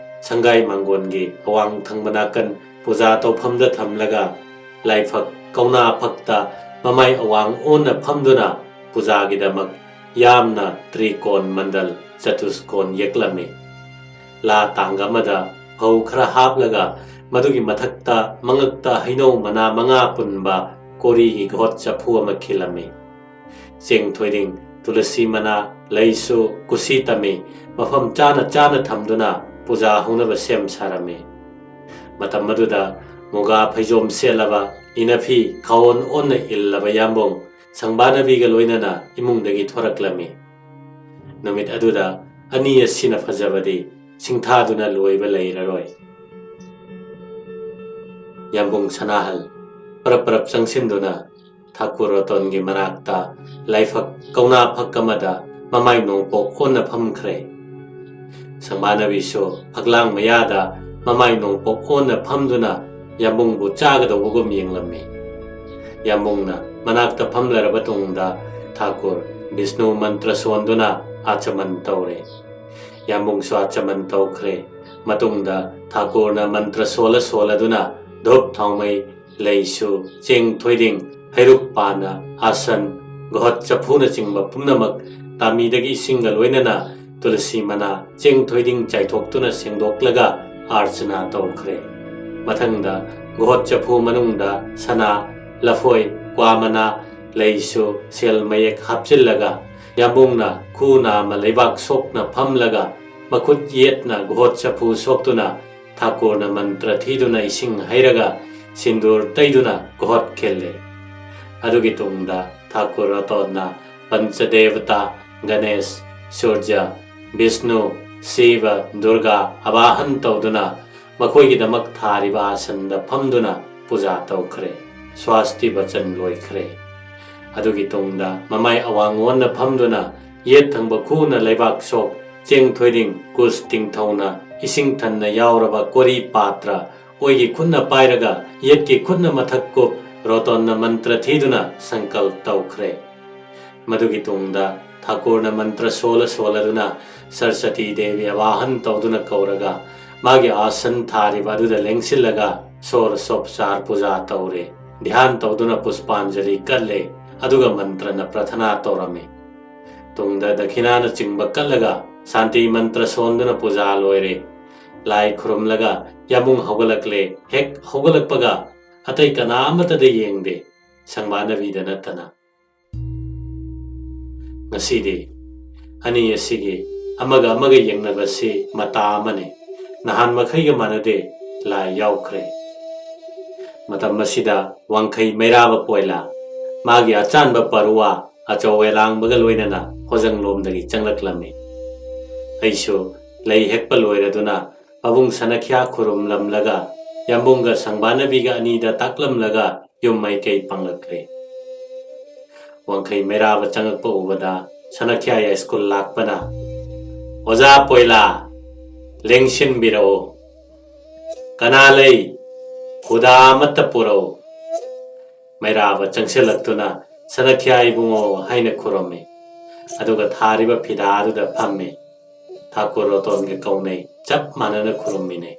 ꯁꯪꯒꯥꯏ ꯃꯥꯡꯒꯣꯟꯒꯤ ꯑꯋꯥꯡ ꯊꯪꯕ ꯅꯥꯀꯟ ꯄꯨꯖꯥ ꯇꯧꯐꯝꯗ ꯊꯝꯂꯒ ꯂꯥꯏꯐꯛ ꯀꯧꯅꯥ ꯐꯛꯇ ꯃꯃꯥꯏ ꯑꯋꯥꯡ ꯑꯣꯟꯅ ꯐꯝꯗꯨꯅ ꯄꯨꯖꯥꯒꯤꯗꯃꯛ ꯌꯥꯝꯅ ꯇ꯭ꯔꯤꯀꯣꯟ ꯃꯟꯗꯜ ꯆꯇꯨꯁꯀꯣꯟ ꯌꯦꯛꯂꯝꯃꯤ꯫ ꯂꯥ ꯇꯥꯡꯒ ꯑꯃꯗ ꯐꯧ ꯈꯔ ꯍꯥꯞꯂꯒ ꯃꯗꯨꯒꯤ ꯃꯊꯛꯇ ꯃꯉꯛꯇ ꯍꯩꯅꯧ ꯃꯅꯥ ꯃꯉꯥ ꯄꯨꯟꯕ ꯀꯣꯔꯤꯒꯤ ꯘꯣꯠ ꯆꯐꯨ ꯑꯃ ꯈꯤꯜꯂꯝꯃꯤ꯫ ꯆꯦꯡ ꯊꯣꯏꯗꯤꯡ, ꯇꯨꯂꯁꯤ ꯃꯅꯥ, ꯂꯩꯁꯨ ꯀꯨꯁꯤ ꯇꯝꯃꯤ ꯃꯐꯝ ꯆꯥꯅ ꯆꯥꯅ ꯊꯝꯗꯨꯅ ꯄꯨꯖꯥ ꯍꯧꯅꯕ ꯁꯦꯝ ꯁꯥꯔꯝꯃꯤ꯫ ꯃꯇꯝ ꯑꯗꯨꯗ ꯃꯨꯒꯥ ꯐꯩꯖꯣꯝ ꯁꯦꯠꯂꯕ, ꯏꯅꯐꯤ ꯈꯥꯋꯣꯟ ꯑꯣꯟꯅ ꯏꯜꯂꯕ ꯌꯥꯝꯕꯨꯡ ꯁꯪꯕꯥꯅꯕꯤꯒ ꯂꯣꯏꯅꯅ ꯏꯃꯨꯡꯗꯒꯤ ꯊꯣꯔꯛꯂꯝꯃꯤ꯫ ꯅꯨꯃꯤꯠ ꯑꯗꯨꯗ ꯑꯅꯤ ꯑꯁꯤꯅ ꯐꯖꯕꯗꯤ ꯁꯤꯡꯊꯥꯗꯨꯅ ꯂꯣꯏꯕ ꯂꯩꯔꯔꯣꯏ꯫ ꯌꯥꯝꯕꯨꯡ ꯁꯅꯥꯍꯜ ꯄꯔꯞ ꯄꯔꯞ ꯆꯪꯁꯤꯟꯗꯨꯅ ꯊꯥꯀꯨꯔ ꯔꯇꯟꯒꯤ ꯃꯅꯥꯛꯇ ꯂꯥꯏꯐꯛ ꯀꯧꯅꯥ ꯐꯛ ꯑꯃꯗ ꯃꯃꯥꯏ ꯅꯣꯡꯄꯣꯛ ꯑꯣꯟꯅ ꯐꯝꯈ꯭ꯔꯦ꯫ ꯁꯪꯕꯥꯅꯕꯤꯁꯨ ꯐꯛꯂꯥꯡ ꯃꯌꯥꯗ ꯃꯃꯥꯏ ꯅꯣꯡꯄꯣꯛ ꯑꯣꯟꯅ ꯐꯝꯗꯨꯅ ꯌꯥꯝꯕꯨꯡꯕꯨ ꯆꯥꯒꯗꯧꯕꯒꯨꯝ ꯌꯦꯡꯂꯝꯃꯤ꯫ ꯌꯥꯝꯕꯨꯡꯅ ꯃꯅꯥꯛꯇ ꯐꯝꯂꯔꯕ ꯇꯨꯡꯗ ꯊꯥꯀꯨꯔ ꯕꯤꯁꯅꯨ ꯃꯟꯇ꯭ꯔ ꯁꯣꯟꯗꯨꯅ ꯑꯥꯆꯃꯟ ꯇꯧꯔꯦ꯫ ꯌꯥꯝꯕꯨꯡꯁꯨ ꯑꯥꯆꯃꯟ ꯇꯧꯈ꯭ꯔꯦ꯫ ꯃꯇꯨꯡꯗ ꯊꯥꯀꯨꯔꯅ ꯃꯟꯇ꯭ꯔ ꯁꯣꯜꯂ ꯁꯣꯜꯂꯗꯨꯅ ꯙꯨꯞ ꯊꯥꯎꯃꯩ, ꯂꯩꯁꯨ, ꯆꯦꯡ ꯊꯣꯏꯗꯤꯡ, ꯍꯩꯔꯨꯛ ꯄꯥꯟꯅ, ꯑꯥꯁꯟ, ꯘꯣꯠ ꯆꯐꯨꯅꯆꯤꯡꯕ ꯄꯨꯝꯅꯃꯛ ꯇꯥꯃꯤꯗꯒꯤ ꯏꯁꯤꯡꯒ ꯂꯣꯏꯅꯅ ꯇꯨꯂꯁꯤ ꯃꯅꯥ, ꯆꯦꯡ ꯊꯣꯏꯗꯤꯡ ꯆꯥꯏꯊꯣꯛꯇꯨꯅ ꯁꯦꯡꯗꯣꯛꯂꯒ ꯑꯥꯔꯆꯅꯥ ꯇꯧꯈ꯭ꯔꯦ꯫ ꯃꯊꯪꯗ ꯘꯣꯠ ꯆꯐꯨ ꯃꯅꯨꯡꯗ ꯁꯅꯥ, ꯂꯐꯣꯏ, ꯀ꯭ꯋꯥ ꯃꯅꯥ, ꯂꯩꯁꯨ, ꯁꯦꯜ ꯃꯌꯦꯛ ꯍꯥꯞꯆꯤꯜꯂꯒ ꯌꯥꯝꯕꯨꯡꯅ ꯈꯨ ꯅꯥꯝꯃ ꯂꯩꯕꯥꯛ ꯁꯣꯛꯅ ꯐꯝꯂꯒ ꯃꯈꯨꯠ ꯌꯦꯠꯅ ꯘꯣꯠ ꯆꯐꯨ ꯁꯣꯛꯇꯨꯅ ꯊꯥꯀꯨꯔꯅ ꯃꯟꯇ꯭ꯔ ꯊꯤꯗꯨꯅ ꯏꯁꯤꯡ ꯍꯩꯔꯒ ꯁꯤꯟꯗꯨꯔ ꯇꯩꯗꯨꯅ ꯘꯣꯠ ꯈꯤꯜꯂꯦ꯫ ꯑꯗꯨꯒꯤ ꯇꯨꯡꯗ ꯊꯥꯀꯨꯔ ꯔꯇꯟꯅ ꯄꯟꯆꯗꯦꯕꯇꯥ, ꯒꯅꯦꯁ, ꯁꯨꯔꯖ, ꯕꯤꯁꯅꯨ, ꯁꯤꯕ, ꯗꯨꯔꯒꯥ ꯑꯕꯥꯍꯟ ꯇꯧꯗꯨꯅ ꯃꯈꯣꯏꯒꯤꯗꯃꯛ ꯊꯥꯔꯤꯕ ꯑꯥꯁꯟꯗ ꯐꯝꯗꯨꯅ ꯄꯨꯖꯥ ꯇꯧꯈ꯭ꯔꯦ꯫ ꯁ꯭ꯋꯥꯁꯇꯤ ꯕꯆꯟ ꯂꯣꯏꯈ꯭ꯔꯦ꯫ ꯑꯗꯨꯒꯤ ꯇꯨꯡꯗ ꯃꯃꯥꯏ ꯑꯋꯥꯡ ꯑꯣꯟꯅ ꯐꯝꯗꯨꯅ ꯌꯦꯠ ꯊꯪꯕ ꯈꯨꯅ ꯂꯩꯕꯥꯛ ꯁꯣꯛ, ꯆꯦꯡ ꯊꯣꯏꯗꯤꯡ, ꯀꯨꯁ ꯇꯤꯡꯊꯧꯅ ꯏꯁꯤꯡ ꯊꯟꯅ ꯌꯥꯎꯔꯕ ꯀꯣꯔꯤ ꯄꯥꯇ꯭ꯔ, ꯑꯣꯏꯒꯤ ꯈꯨꯠꯅ ꯄꯥꯏꯔꯒ ꯌꯦꯠꯀꯤ ꯈꯨꯠꯅ ꯃꯊꯛ ꯀꯨꯞ, ꯔꯣꯇꯣꯟꯅ ꯃꯟꯇ꯭ꯔ ꯊꯤꯗꯨꯅ ꯁꯪꯀꯜꯞ ꯇꯧꯈ꯭ꯔꯦ꯫ ꯃꯗꯨꯒꯤ ꯇꯨꯡꯗ ꯊꯥꯀꯨꯔꯅ ꯃꯟꯇ꯭ꯔ ꯁꯣꯜꯂ ꯁꯣꯜꯂꯗꯨꯅ ꯁꯔꯁꯇꯤ ꯗꯦꯕꯤ ꯑꯋꯥꯍꯟ ꯇꯧꯗꯨꯅ ꯀꯧꯔꯒ ꯃꯥꯒꯤ ꯑꯥꯁꯟ ꯊꯥꯔꯤꯕ ꯑꯗꯨꯗ ꯂꯦꯡꯁꯤꯜꯂꯒ ꯁꯣꯔ ꯁꯣꯞꯆꯥꯔ ꯄꯨꯖꯥ ꯇꯧꯔꯦ꯫ ꯙ꯭ꯌꯥꯟ ꯇꯧꯗꯨꯅ ꯄꯨꯁꯄꯥꯟꯖꯂꯤ ꯀꯠꯂꯦ꯫ ꯑꯗꯨꯒ ꯃꯟꯇ꯭ꯔꯅ ꯄ꯭ꯔꯊꯅꯥ ꯇꯧꯔꯝꯃꯤ꯫ ꯇꯨꯡꯗ ꯗꯈꯤꯅꯥꯅꯆꯤꯡꯕ ꯀꯠꯂꯒ ꯁꯥꯟꯇꯤ ꯃꯟꯇ꯭ꯔ ꯁꯣꯟꯗꯨꯅ ꯄꯨꯖꯥ ꯂꯣꯏꯔꯦ꯫ ꯂꯥꯏ ꯈꯨꯔꯨꯝꯂꯒ ꯌꯥꯝꯕꯨꯡ ꯍꯧꯒꯠꯂꯛꯂꯦ꯫ ꯍꯦꯛ ꯍꯧꯒꯠꯂꯛꯄꯒ ꯑꯇꯩ ꯀꯅꯥ ꯑꯃꯠꯇꯗ ꯌꯦꯡꯗꯦ, ꯁꯪꯕꯥꯅꯕꯤꯗ ꯅꯠꯇꯅ꯫ ꯉꯁꯤꯗꯤ ꯑꯅꯤ ꯑꯁꯤꯒꯤ ꯑꯃꯒ ꯑꯃꯒ ꯌꯦꯡꯅꯕꯁꯤ ꯃꯇꯥ ꯑꯃꯅꯤ꯫ ꯅꯍꯥꯟ ꯃꯈꯩꯒ ꯃꯥꯟꯅꯗꯦ, ꯂꯥꯏ ꯌꯥꯎꯈ꯭ꯔꯦ꯫ ꯃꯇꯝ ꯑꯁꯤꯗ ꯋꯥꯡꯈꯩ ꯃꯩꯔꯥꯕ ꯄꯣꯏꯂꯥ ꯃꯥꯒꯤ ꯑꯆꯥꯟꯕ ꯄꯔꯨꯋꯥ ꯑꯆꯧ ꯑꯦꯂꯥꯡꯕꯒ ꯂꯣꯏꯅꯅ ꯍꯣꯖꯪꯂꯣꯝꯗꯒꯤ ꯆꯪꯂꯛꯂꯝꯃꯤ꯫ ꯑꯩꯁꯨ ꯂꯩ ꯍꯦꯛꯄ ꯂꯣꯏꯔꯗꯨꯅ ꯄꯥꯕꯨꯡ ꯁꯅꯈ꯭ꯌꯥ ꯈꯨꯔꯨꯝꯂꯝꯂꯒ ꯌꯥꯝꯕꯨꯡꯒ ꯁꯪꯕꯥꯅꯕꯤꯒ ꯑꯅꯤꯗ ꯇꯥꯛꯂꯝꯂꯒ ꯌꯨꯝ ꯃꯥꯏꯀꯩ ꯄꯥꯡꯂꯛꯂꯦ꯫ ꯋꯥꯡꯈꯩ ꯃꯩꯔꯥꯕ ꯆꯪꯂꯛꯄ ꯎꯕꯗ ꯁꯅꯈ꯭ꯌꯥ ꯌꯥꯏꯁ꯭ꯀꯨꯜ ꯂꯥꯛꯄꯅ, "ꯑꯣꯖꯥ ꯄꯣꯏꯂꯥ, ꯂꯦꯡꯁꯤꯟꯕꯤꯔꯛꯎ꯫ ꯀꯅꯥ ꯂꯩ? ꯈꯨꯗꯥ ꯑꯃꯠꯇ ꯄꯨꯔꯛꯎ"꯫ ꯃꯩꯔꯥꯕ ꯆꯪꯁꯤꯜꯂꯛꯇꯨꯅ, "ꯁꯅꯈ꯭ꯌꯥ ꯏꯕꯨꯡꯉꯣ" ꯍꯥꯏꯅ ꯈꯨꯔꯨꯝꯃꯤ꯫ ꯑꯗꯨꯒ ꯊꯥꯔꯤꯕ ꯐꯤꯗꯥꯗꯨꯗ ꯐꯝꯃꯤ꯫ ꯊꯥꯀꯨꯔ ꯔꯣꯇꯣꯟꯒ ꯀꯧꯅꯩ, ꯆꯞ ꯃꯥꯟꯅꯅ ꯈꯨꯔꯨꯝꯃꯤꯟꯅꯩ꯫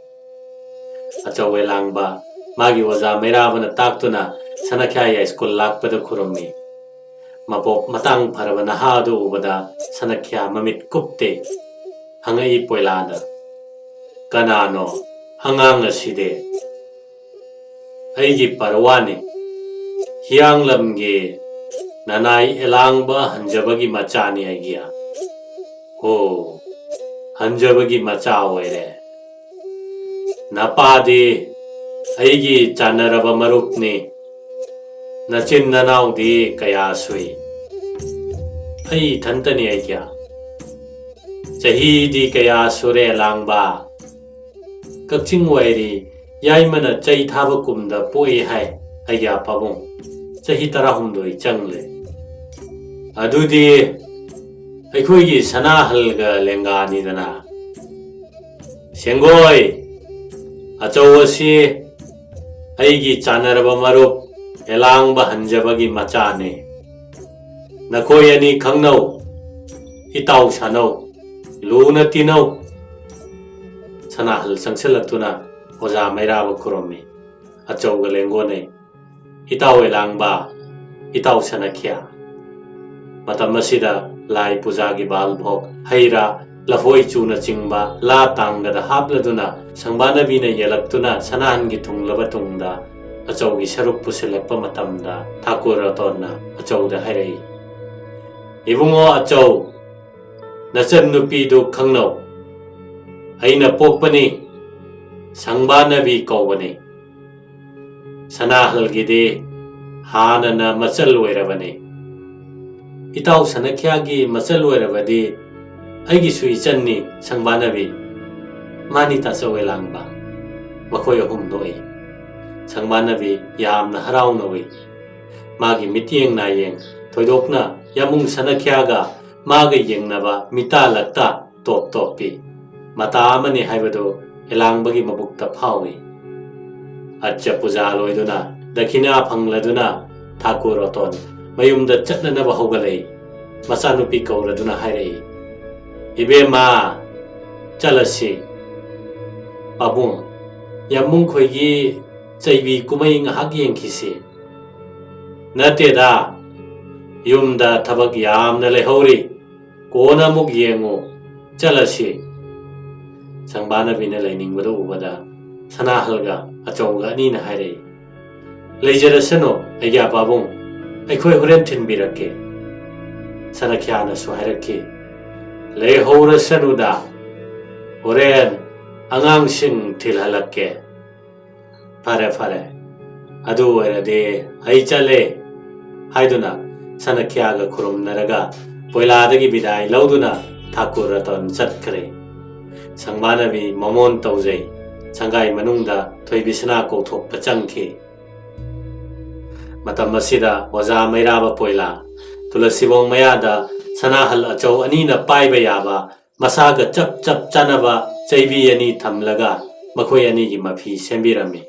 ꯑꯆꯧ ꯑꯦꯂꯥꯡꯕ ꯃꯥꯒꯤ ꯑꯣꯖꯥ ꯃꯩꯔꯥꯕꯅ ꯇꯥꯛꯇꯨꯅ ꯁꯅꯈ꯭ꯌꯥ ꯌꯥꯏꯁ꯭ꯀꯨꯜ ꯂꯥꯛꯄꯗ ꯈꯨꯔꯨꯝꯃꯤ꯫ ꯃꯄꯣꯛ ꯃꯇꯥꯡ ꯐꯔꯕ ꯅꯍꯥ ꯑꯗꯨ ꯎꯕꯗ ꯁꯅꯈ꯭ꯌꯥ ꯃꯃꯤꯠ ꯀꯨꯞꯇꯦ꯫ ꯍꯪꯉꯛꯏ ꯄꯣꯏꯂꯥꯗ, "ꯀꯅꯥꯅꯣ ꯑꯉꯥꯡ ꯑꯁꯤꯗꯤ?" "ꯑꯩꯒꯤ ꯄꯔꯋꯥꯅꯤ꯫ ꯍꯤꯌꯥꯡꯂꯝꯒꯤ ꯅꯅꯥꯏ ꯑꯦꯂꯥꯡꯕ ꯍꯟꯖꯕꯒꯤ ꯃꯆꯥꯅꯤ ꯑꯩꯒꯤ"꯫ "ꯑꯣ, ꯍꯟꯖꯕꯒꯤ ꯃꯆꯥ ꯑꯣꯏꯔꯦ꯫ ꯅꯄꯥꯗꯤ ꯑꯩꯒꯤ ꯆꯥꯟꯅꯔꯕ ꯃꯔꯨꯞꯅꯤ꯫ ꯅꯆꯤꯟ ꯅꯅꯥꯎꯗꯤ ꯀꯌꯥ ꯁꯨꯏ?" "ꯑꯩ ꯏꯊꯟꯇꯅꯤ ꯑꯩꯒꯤ"꯫ "ꯆꯍꯤꯗꯤ ꯀꯌꯥ ꯁꯨꯔꯦ ꯂꯥꯡꯕ?" "ꯀꯛꯆꯤꯡ ꯋꯥꯏꯔꯤ ꯌꯥꯏꯃꯅ ꯆꯩ ꯊꯥꯕ ꯀꯨꯝꯗ ꯄꯣꯛꯏ ꯍꯥꯏ ꯑꯩꯒꯤ ꯄꯥꯕꯨꯡ꯫ ꯆꯍꯤ ꯇꯔꯥꯍꯨꯝꯗꯣꯏ ꯆꯪꯂꯦ"꯫ "ꯑꯗꯨꯗꯤ ꯑꯩꯈꯣꯏꯒꯤ ꯁꯅꯥꯍꯜꯒ ꯂꯦꯡꯒꯥꯅꯤꯗꯅ꯫ ꯁꯦꯡꯒꯣꯏ, ꯑꯆꯧ ꯑꯁꯤ ꯑꯩꯒꯤ ꯆꯥꯟꯅꯔꯕ ꯃꯔꯨꯞ ꯑꯦꯂꯥꯡꯕ ꯍꯟꯖꯕꯒꯤ ꯃꯆꯥꯅꯤ꯫ ꯅꯈꯣꯏ ꯑꯅꯤ ꯈꯪꯅꯧ, ꯏꯇꯥꯎ ꯁꯥꯅꯧ, ꯂꯨꯅ ꯇꯤꯟꯅꯧ꯫ ꯁꯅꯥꯍꯜ ꯆꯪꯁꯤꯜꯂꯛꯇꯨꯅ ꯑꯣꯖꯥ ꯃꯩꯔꯥꯕ ꯈꯨꯔꯨꯝꯃꯤ꯫ ꯑꯆꯧꯒ ꯂꯦꯡꯒꯣꯟꯅꯩ꯫ ꯏꯇꯥꯎ ꯑꯦꯂꯥꯡꯕ, ꯏꯇꯥꯎ ꯁꯅꯈ꯭ꯌꯥ꯫ ꯃꯇꯝ ꯑꯁꯤꯗ ꯂꯥꯏ ꯄꯨꯖꯥꯒꯤ ꯕꯥꯜ ꯚꯣꯛ, ꯍꯩ ꯔꯥ, ꯂꯐꯣꯏ ꯆꯨꯅꯆꯤꯡꯕ ꯂꯥ ꯇꯥꯡꯒꯗ ꯍꯥꯞꯂꯗꯨꯅ ꯁꯪꯕꯥꯅꯕꯤꯅ ꯌꯦꯜꯂꯛꯇꯨꯅ ꯁꯅꯥꯍꯟꯒꯤ ꯊꯨꯡꯂꯕ ꯇꯨꯡꯗ ꯑꯆꯧꯒꯤ ꯁꯔꯨꯛ ꯄꯨꯁꯤꯜꯂꯛꯄ ꯃꯇꯝꯗ ꯊꯥꯀꯨꯔ ꯔꯇꯣꯟꯅ ꯑꯆꯧꯗ ꯍꯥꯏꯔꯛꯏ, "ꯏꯕꯨꯡꯉꯣ ꯑꯆꯧ, ꯅꯆꯟ ꯅꯨꯄꯤꯗꯨ ꯈꯪꯅꯧ꯫ ꯑꯩꯅ ꯄꯣꯛꯄꯅꯤ, ꯁꯪꯕꯥꯅꯕꯤ ꯀꯧꯕꯅꯤ꯫ ꯁꯅꯥꯍꯜꯒꯤꯗꯤ ꯍꯥꯟꯅꯅ ꯃꯆꯜ ꯑꯣꯏꯔꯕꯅꯤ꯫ ꯏꯇꯥꯎ ꯁꯅꯈ꯭ꯌꯥꯒꯤ ꯃꯆꯜ ꯑꯣꯏꯔꯕꯗꯤ ꯑꯩꯒꯤꯁꯨ ꯏꯆꯟꯅꯤ ꯁꯪꯕꯥꯅꯕꯤ꯫" ꯃꯥꯅꯤ ꯇꯥꯆꯧ ꯑꯦꯂꯥꯡꯕ꯫ ꯃꯈꯣꯏ ꯑꯍꯨꯝ ꯅꯣꯛꯏ꯫ ꯁꯪꯕꯥꯅꯕꯤ ꯌꯥꯝꯅ ꯍꯔꯥꯎꯅ ꯎꯏ꯫ ꯃꯥꯒꯤ ꯃꯤꯠꯌꯦꯡ ꯅꯥꯌꯦꯡ ꯊꯣꯏꯗꯣꯛꯅ ꯌꯥꯝꯕꯨꯡ ꯁꯅꯈ꯭ꯌꯥꯒ ꯃꯥꯒ ꯌꯦꯡꯅꯕ ꯃꯤꯇꯥ ꯂꯛꯇ ꯇꯣꯞ ꯇꯣꯞꯄꯤ꯫ ꯃꯇꯥ ꯑꯃꯅꯤ ꯍꯥꯏꯕꯗꯨ ꯑꯦꯂꯥꯡꯕꯒꯤ ꯃꯕꯨꯛꯇ ꯐꯥꯎꯏ꯫ ꯑꯠꯆ ꯄꯨꯖꯥ ꯂꯣꯏꯗꯨꯅ ꯗꯈꯤꯅꯥ ꯐꯪꯂꯗꯨꯅ ꯊꯥꯀꯨꯔ ꯔꯣꯇꯣꯟ ꯃꯌꯨꯝꯗ ꯆꯠꯅꯅꯕ ꯍꯧꯒꯠꯂꯛꯏ꯫ ꯃꯆꯥꯅꯨꯄꯤ ꯀꯧꯔꯗꯨꯅ ꯍꯥꯏꯔꯛꯏ, "ꯏꯕꯦꯝꯃ, ꯆꯠꯂꯁꯤ꯫ ꯄꯥꯕꯨꯡ, ꯌꯥꯝꯕꯨꯡ ꯈꯣꯏꯒꯤ ꯆꯩꯕꯤ ꯀꯨꯝꯍꯩ ꯉꯥꯏꯍꯥꯛ ꯌꯦꯡꯈꯤꯁꯤ꯫" "ꯅꯠꯇꯦꯗ, ꯌꯨꯝꯗ ꯊꯕꯛ ꯌꯥꯝꯅ ꯂꯩꯍꯧꯔꯤ꯫ ꯀꯣꯟꯅ ꯑꯃꯨꯛ ꯌꯦꯡꯉꯨ꯫ ꯆꯠꯂꯁꯤ꯫" ꯁꯪꯕꯥꯅꯕꯤꯅ ꯂꯩꯅꯤꯡꯕꯗꯨ ꯎꯕꯗ ꯁꯅꯥꯍꯜꯒ ꯑꯆꯧꯒ ꯑꯅꯤꯅ ꯍꯥꯏꯔꯛꯏ, "ꯂꯩꯖꯔꯁꯅꯨ, ꯑꯩꯒ꯭ꯌꯥ ꯄꯥꯕꯨꯡ, ꯑꯩꯈꯣꯏ ꯍꯣꯔꯦꯟ ꯊꯤꯟꯕꯤꯔꯛꯀꯦ꯫" ꯁꯅꯈ꯭ꯌꯥꯅꯁꯨ ꯍꯥꯏꯔꯛꯈꯤ, "ꯂꯩꯍꯧꯔꯁꯅꯨꯗ, ꯍꯣꯔꯦꯟ ꯑꯉꯥꯡꯁꯤꯡ ꯊꯤꯜꯍꯜꯂꯛꯀꯦ꯫" "ꯐꯔꯦ, ꯐꯔꯦ, ꯑꯗꯨ ꯑꯣꯏꯔꯗꯤ ꯑꯩ ꯆꯠꯂꯦ" ꯍꯥꯏꯗꯨꯅ ꯁꯅꯈ꯭ꯌꯥꯒ ꯈꯨꯔꯨꯝꯅꯔꯒ ꯄꯣꯏꯂꯥꯗꯒꯤ ꯕꯤꯗꯥꯏ ꯂꯧꯗꯨꯅ ꯊꯥꯀꯨꯔ ꯔꯇꯟ ꯆꯠꯈ꯭ꯔꯦ꯫ ꯁꯪꯕꯥꯅꯕꯤ ꯃꯃꯣꯟ ꯇꯧꯖꯩ꯫ ꯁꯪꯒꯥꯏ ꯃꯅꯨꯡꯗ ꯊꯣꯏꯕꯤꯁꯅꯥ ꯀꯧꯊꯣꯛꯄ ꯆꯪꯈꯤ꯫ ꯃꯇꯝ ꯑꯁꯤꯗ ꯑꯣꯖꯥ ꯃꯩꯔꯥꯕ ꯄꯣꯏꯂꯥ ꯇꯨꯂꯁꯤꯕꯣꯡ ꯃꯌꯥꯗ ꯁꯅꯥꯍꯜ ꯑꯆꯧ ꯑꯅꯤꯅ ꯄꯥꯏꯕ ꯌꯥꯕ, ꯃꯁꯥꯒ ꯆꯞ ꯆꯞ ꯆꯥꯅꯕ ꯆꯩꯕꯤ ꯑꯅꯤ ꯊꯝꯂꯒ ꯃꯈꯣꯏ ꯑꯅꯤꯒꯤ ꯃꯐꯤ ꯁꯦꯝꯕꯤꯔꯝꯃꯤ꯫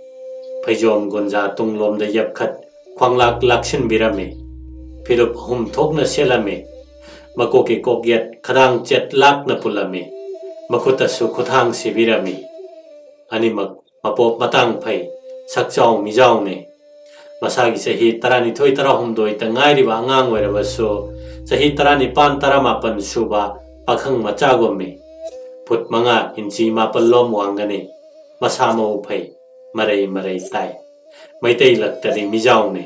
ꯐꯩꯖꯣꯝ ꯒꯨꯟꯖꯥ ꯇꯨꯡꯂꯣꯝꯗ ꯌꯞꯈꯠ ꯈ꯭ꯋꯥꯡꯂꯥꯛ ꯂꯥꯛꯁꯤꯟꯕꯤꯔꯝꯃꯤ꯫ ꯐꯤꯔꯨꯞ ꯑꯍꯨꯝ ꯊꯣꯛꯅ ꯁꯦꯠꯂꯝꯃꯤ꯫ ꯃꯀꯣꯛꯀꯤ ꯀꯣꯛꯌꯦꯠ ꯈꯗꯥꯡ ꯆꯦꯠ ꯂꯥꯛꯅ ꯄꯨꯜꯂꯝꯃꯤ꯫ ꯃꯈꯨꯠꯇꯁꯨ ꯈꯨꯊꯥꯡ ꯁꯤꯕꯤꯔꯝꯃꯤ꯫ ꯑꯅꯤꯃꯛ ꯃꯄꯣꯞ ꯃꯇꯥꯡ ꯐꯩ, ꯁꯛꯆꯥꯎ ꯃꯤꯖꯥꯎꯅꯤ꯫ ꯃꯁꯥꯒꯤ ꯆꯍꯤ ꯇꯔꯥꯅꯤꯊꯣꯏ ꯇꯔꯥꯍꯨꯝꯗꯣꯏꯇ ꯉꯥꯏꯔꯤꯕ ꯑꯉꯥꯡ ꯑꯣꯏꯔꯕꯁꯨ, ꯆꯍꯤ ꯇꯔꯥꯅꯤꯄꯥꯟ ꯇꯔꯥꯃꯥꯄꯟ ꯁꯨꯕ ꯄꯥꯈꯪ ꯃꯆꯥꯒꯨꯝꯃꯤ꯫ ꯐꯨꯠ ꯃꯉꯥ ꯏꯟꯆꯤ ꯃꯥꯄꯜ ꯂꯣꯝ ꯋꯥꯡꯒꯅꯤ꯫ ꯃꯁꯥ ꯃꯎ ꯐꯩ, ꯃꯔꯩ ꯃꯔꯩ ꯇꯥꯏ꯫ ꯃꯩꯇꯩ ꯂꯛꯇꯗꯤ ꯃꯤꯖꯥꯎꯅꯤ꯫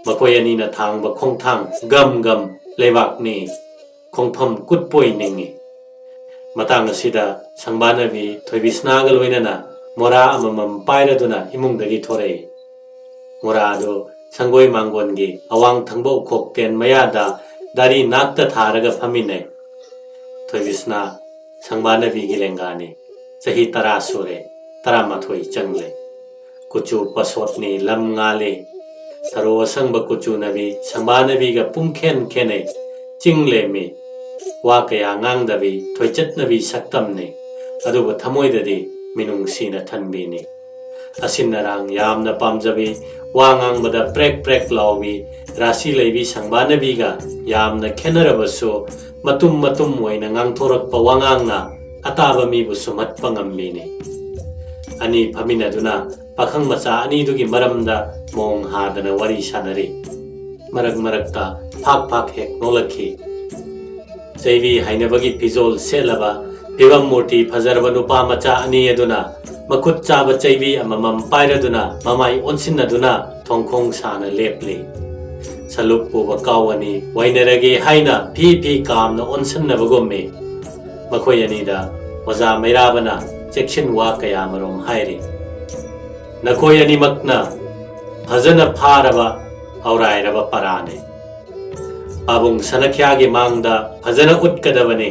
ꯃꯈꯣꯏ ꯑꯅꯤꯅ ꯊꯥꯡꯕ ꯈꯣꯡꯊꯥꯡ ꯒꯝ ꯒꯝ ꯂꯩꯕꯥꯛꯅꯤ꯫ ꯈꯣꯡꯐꯝ ꯀꯨꯠꯄꯣꯏ ꯅꯤꯡꯏ꯫ ꯃꯇꯥꯡ ꯑꯁꯤꯗ ꯁꯪꯕꯥꯅꯕꯤ ꯊꯣꯏꯕꯤꯁꯅꯥꯒ ꯂꯣꯏꯅꯅ ꯃꯣꯔꯥ ꯑꯃꯃꯝ ꯄꯥꯏꯔꯗꯨꯅ ꯏꯃꯨꯡꯗꯒꯤ ꯊꯣꯔꯛꯏ꯫ ꯃꯣꯔꯥ ꯑꯗꯨ ꯁꯪꯒꯣꯏ ꯃꯥꯡꯒꯣꯟꯒꯤ ꯑꯋꯥꯡ ꯊꯪꯕ ꯎꯈꯣꯛꯇꯦꯟ ꯃꯌꯥꯗ ꯗꯥꯔꯤ ꯅꯥꯛꯇ ꯊꯥꯔꯒ ꯐꯝꯃꯤꯟꯅꯩ꯫ ꯊꯣꯏꯕꯤꯁꯅꯥ ꯁꯪꯕꯥꯅꯕꯤꯒꯤ ꯂꯦꯡꯒꯥꯅꯤ꯫ ꯆꯍꯤ ꯇꯔꯥ ꯁꯨꯔꯦ, ꯇꯔꯥꯃꯥꯊꯣꯏ ꯆꯪꯂꯦ꯫ ꯀꯨꯆꯨ ꯄꯁꯣꯠꯅꯤ, ꯂꯝ ꯉꯥꯜꯂꯤ꯫ ꯊꯔꯣ ꯑꯁꯪꯕ ꯀꯨꯆꯨꯅꯕꯤ ꯁꯪꯕꯥꯅꯕꯤꯒ ꯄꯨꯡꯈꯦꯟ ꯈꯦꯟꯅꯩ꯫ ꯆꯤꯡ ꯂꯦꯝꯃꯤ꯫ ꯋꯥ ꯀꯌꯥ ꯉꯥꯡꯗꯕꯤ ꯊꯣꯏꯆꯠꯅꯕꯤ ꯁꯛꯇꯝꯅꯤ꯫ ꯑꯗꯨꯕꯨ ꯊꯃꯣꯏꯗꯗꯤ ꯃꯤꯅꯨꯡꯁꯤꯅ ꯊꯟꯕꯤꯅꯤ꯫ ꯑꯁꯤꯟ ꯑꯔꯥꯡ ꯌꯥꯝꯅ ꯄꯥꯝꯖꯕꯤ, ꯋꯥ ꯉꯥꯡꯕꯗ ꯄ꯭ꯔꯦꯛ ꯄ꯭ꯔꯦꯛ ꯂꯥꯎꯕꯤ, ꯔꯥꯁꯤ ꯂꯩꯕꯤ ꯁꯪꯕꯥꯅꯕꯤꯒ ꯌꯥꯝꯅ ꯈꯦꯟꯅꯔꯕꯁꯨ, ꯃꯇꯨꯝ ꯃꯇꯨꯝ ꯑꯣꯏꯅ ꯉꯥꯡꯊꯣꯔꯛꯄ ꯋꯥꯉꯥꯡꯅ ꯑꯇꯥꯕ ꯃꯤꯕꯨ ꯁꯨꯝꯍꯠꯄ ꯉꯝꯕꯤꯅꯤ꯫ ꯑꯅꯤ ꯐꯝꯃꯤꯟꯅꯗꯨꯅ ꯄꯥꯈꯪ ꯃꯆꯥ ꯑꯅꯤꯗꯨꯒꯤ ꯃꯔꯝꯗ ꯃꯣꯡ ꯍꯥꯗꯅ ꯋꯥꯔꯤ ꯁꯥꯟꯅꯔꯤ꯫ ꯃꯔꯛ ꯃꯔꯛꯇ ꯐꯥꯛ ꯐꯥꯛ ꯍꯦꯛ ꯅꯣꯛꯂꯛꯈꯤ꯫ ꯆꯩꯕꯤ ꯍꯥꯏꯅꯕꯒꯤ ꯐꯤꯖꯣꯜ ꯁꯦꯠꯂꯕ, ꯐꯤꯕꯝ ꯃꯨꯔꯇꯤ ꯐꯖꯔꯕ ꯅꯨꯄꯥ ꯃꯆꯥ ꯑꯅꯤ ꯑꯗꯨꯅ ꯃꯈꯨꯠ ꯆꯥꯕ ꯆꯩꯕꯤ ꯑꯃꯃꯝ ꯄꯥꯏꯔꯗꯨꯅ ꯃꯃꯥꯏ ꯑꯣꯟꯁꯤꯟꯅꯗꯨꯅ ꯊꯣꯡꯈꯣꯡ ꯁꯥꯅ ꯂꯦꯞꯂꯤ꯫ ꯁꯂꯨꯞ ꯄꯨꯕ ꯀꯥꯎ ꯑꯅꯤ ꯋꯥꯏꯅꯔꯒꯦ ꯍꯥꯏꯅ ꯐꯤ ꯐꯤ ꯀꯥꯝꯅ ꯑꯣꯟꯁꯟꯅꯕꯒꯨꯝꯃꯤ꯫ ꯃꯈꯣꯏ ꯑꯅꯤꯗ ꯑꯣꯖꯥ ꯃꯩꯔꯥꯕꯅ ꯆꯦꯛꯁꯤꯟ ꯋꯥ ꯀꯌꯥꯃꯔꯣꯝ ꯍꯥꯏꯔꯤ꯫ ꯅꯈꯣꯏ ꯑꯅꯤꯃꯛꯅ ꯐꯖꯅ ꯐꯥꯔꯕ ꯍꯧꯔꯥꯏꯔꯕ ꯄꯔꯥꯅꯤ꯫ ꯄꯥꯕꯨꯡ ꯁꯅꯈ꯭ꯌꯥꯒꯤ ꯃꯥꯡꯗ ꯐꯖꯅ ꯎꯠꯀꯗꯕꯅꯤ꯫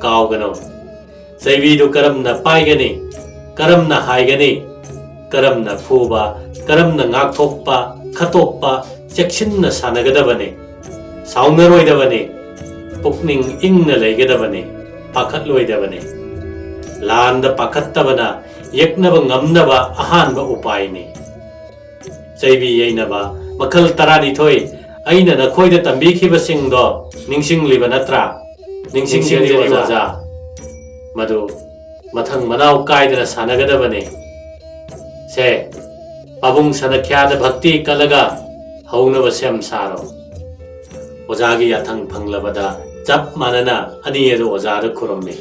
ꯀꯥꯎꯒꯅꯨ꯫ ꯆꯩꯕꯤꯗꯨ ꯀꯔꯝꯅ ꯄꯥꯏꯒꯅꯤ, ꯀꯔꯝꯅ ꯍꯥꯏꯒꯅꯤ, ꯀꯔꯝꯅ ꯐꯨꯕ, ꯀꯔꯝꯅ ꯉꯥꯛꯊꯣꯛꯄ, ꯈꯠꯇꯣꯛꯄ ꯆꯦꯛꯁꯤꯟꯅ ꯁꯥꯟꯅꯒꯗꯕꯅꯤ꯫ ꯁꯥꯎꯅꯔꯣꯏꯗꯕꯅꯤ꯫ ꯄꯨꯛꯅꯤꯡ ꯏꯪꯅ ꯂꯩꯒꯗꯕꯅꯤ꯫ ꯄꯥꯈꯠꯂꯣꯏꯗꯕꯅꯤ꯫ ꯂꯥꯟꯗ ꯄꯥꯈꯠꯇꯕꯅ ꯌꯦꯛꯅꯕ ꯉꯝꯅꯕ ꯑꯍꯥꯟꯕ ꯎꯄꯥꯏꯅꯤ꯫ ꯆꯩꯕꯤ ꯌꯩꯅꯕ ꯃꯈꯜ ꯇꯔꯥꯅꯤꯊꯣꯏ ꯑꯩꯅ ꯅꯈꯣꯏꯗ ꯇꯝꯕꯤꯈꯤꯕꯁꯤꯡꯗꯣ ꯅꯤꯡꯁꯤꯡꯂꯤꯕ ꯅꯠꯇ꯭ꯔꯥ? ꯅꯤꯡꯁꯤꯡꯖꯔꯤ, ꯅꯤꯡꯁꯤꯡꯖꯔꯤ, ꯑꯣꯖꯥ꯫ ꯑꯣꯖꯥ꯫ ꯃꯗꯨ ꯃꯊꯪ ꯃꯅꯥꯎ ꯀꯥꯏꯗꯅ ꯁꯥꯟꯅꯒꯗꯕꯅꯤ꯫ ꯁꯦ, ꯄꯥꯕꯨꯡ ꯁꯅꯈ꯭ꯌꯥꯗ ꯚꯛꯇꯤ ꯀꯠꯂꯒ ꯍꯧꯅꯕ ꯁꯦꯝ ꯁꯥꯔꯣ꯫ ꯑꯣꯖꯥꯒꯤ ꯌꯥꯊꯪ ꯐꯪꯂꯕꯗ ꯆꯞ ꯃꯥꯟꯅꯅ ꯑꯅꯤ ꯑꯗꯨ ꯑꯣꯖꯥꯗ ꯈꯨꯔꯨꯝꯃꯤ꯫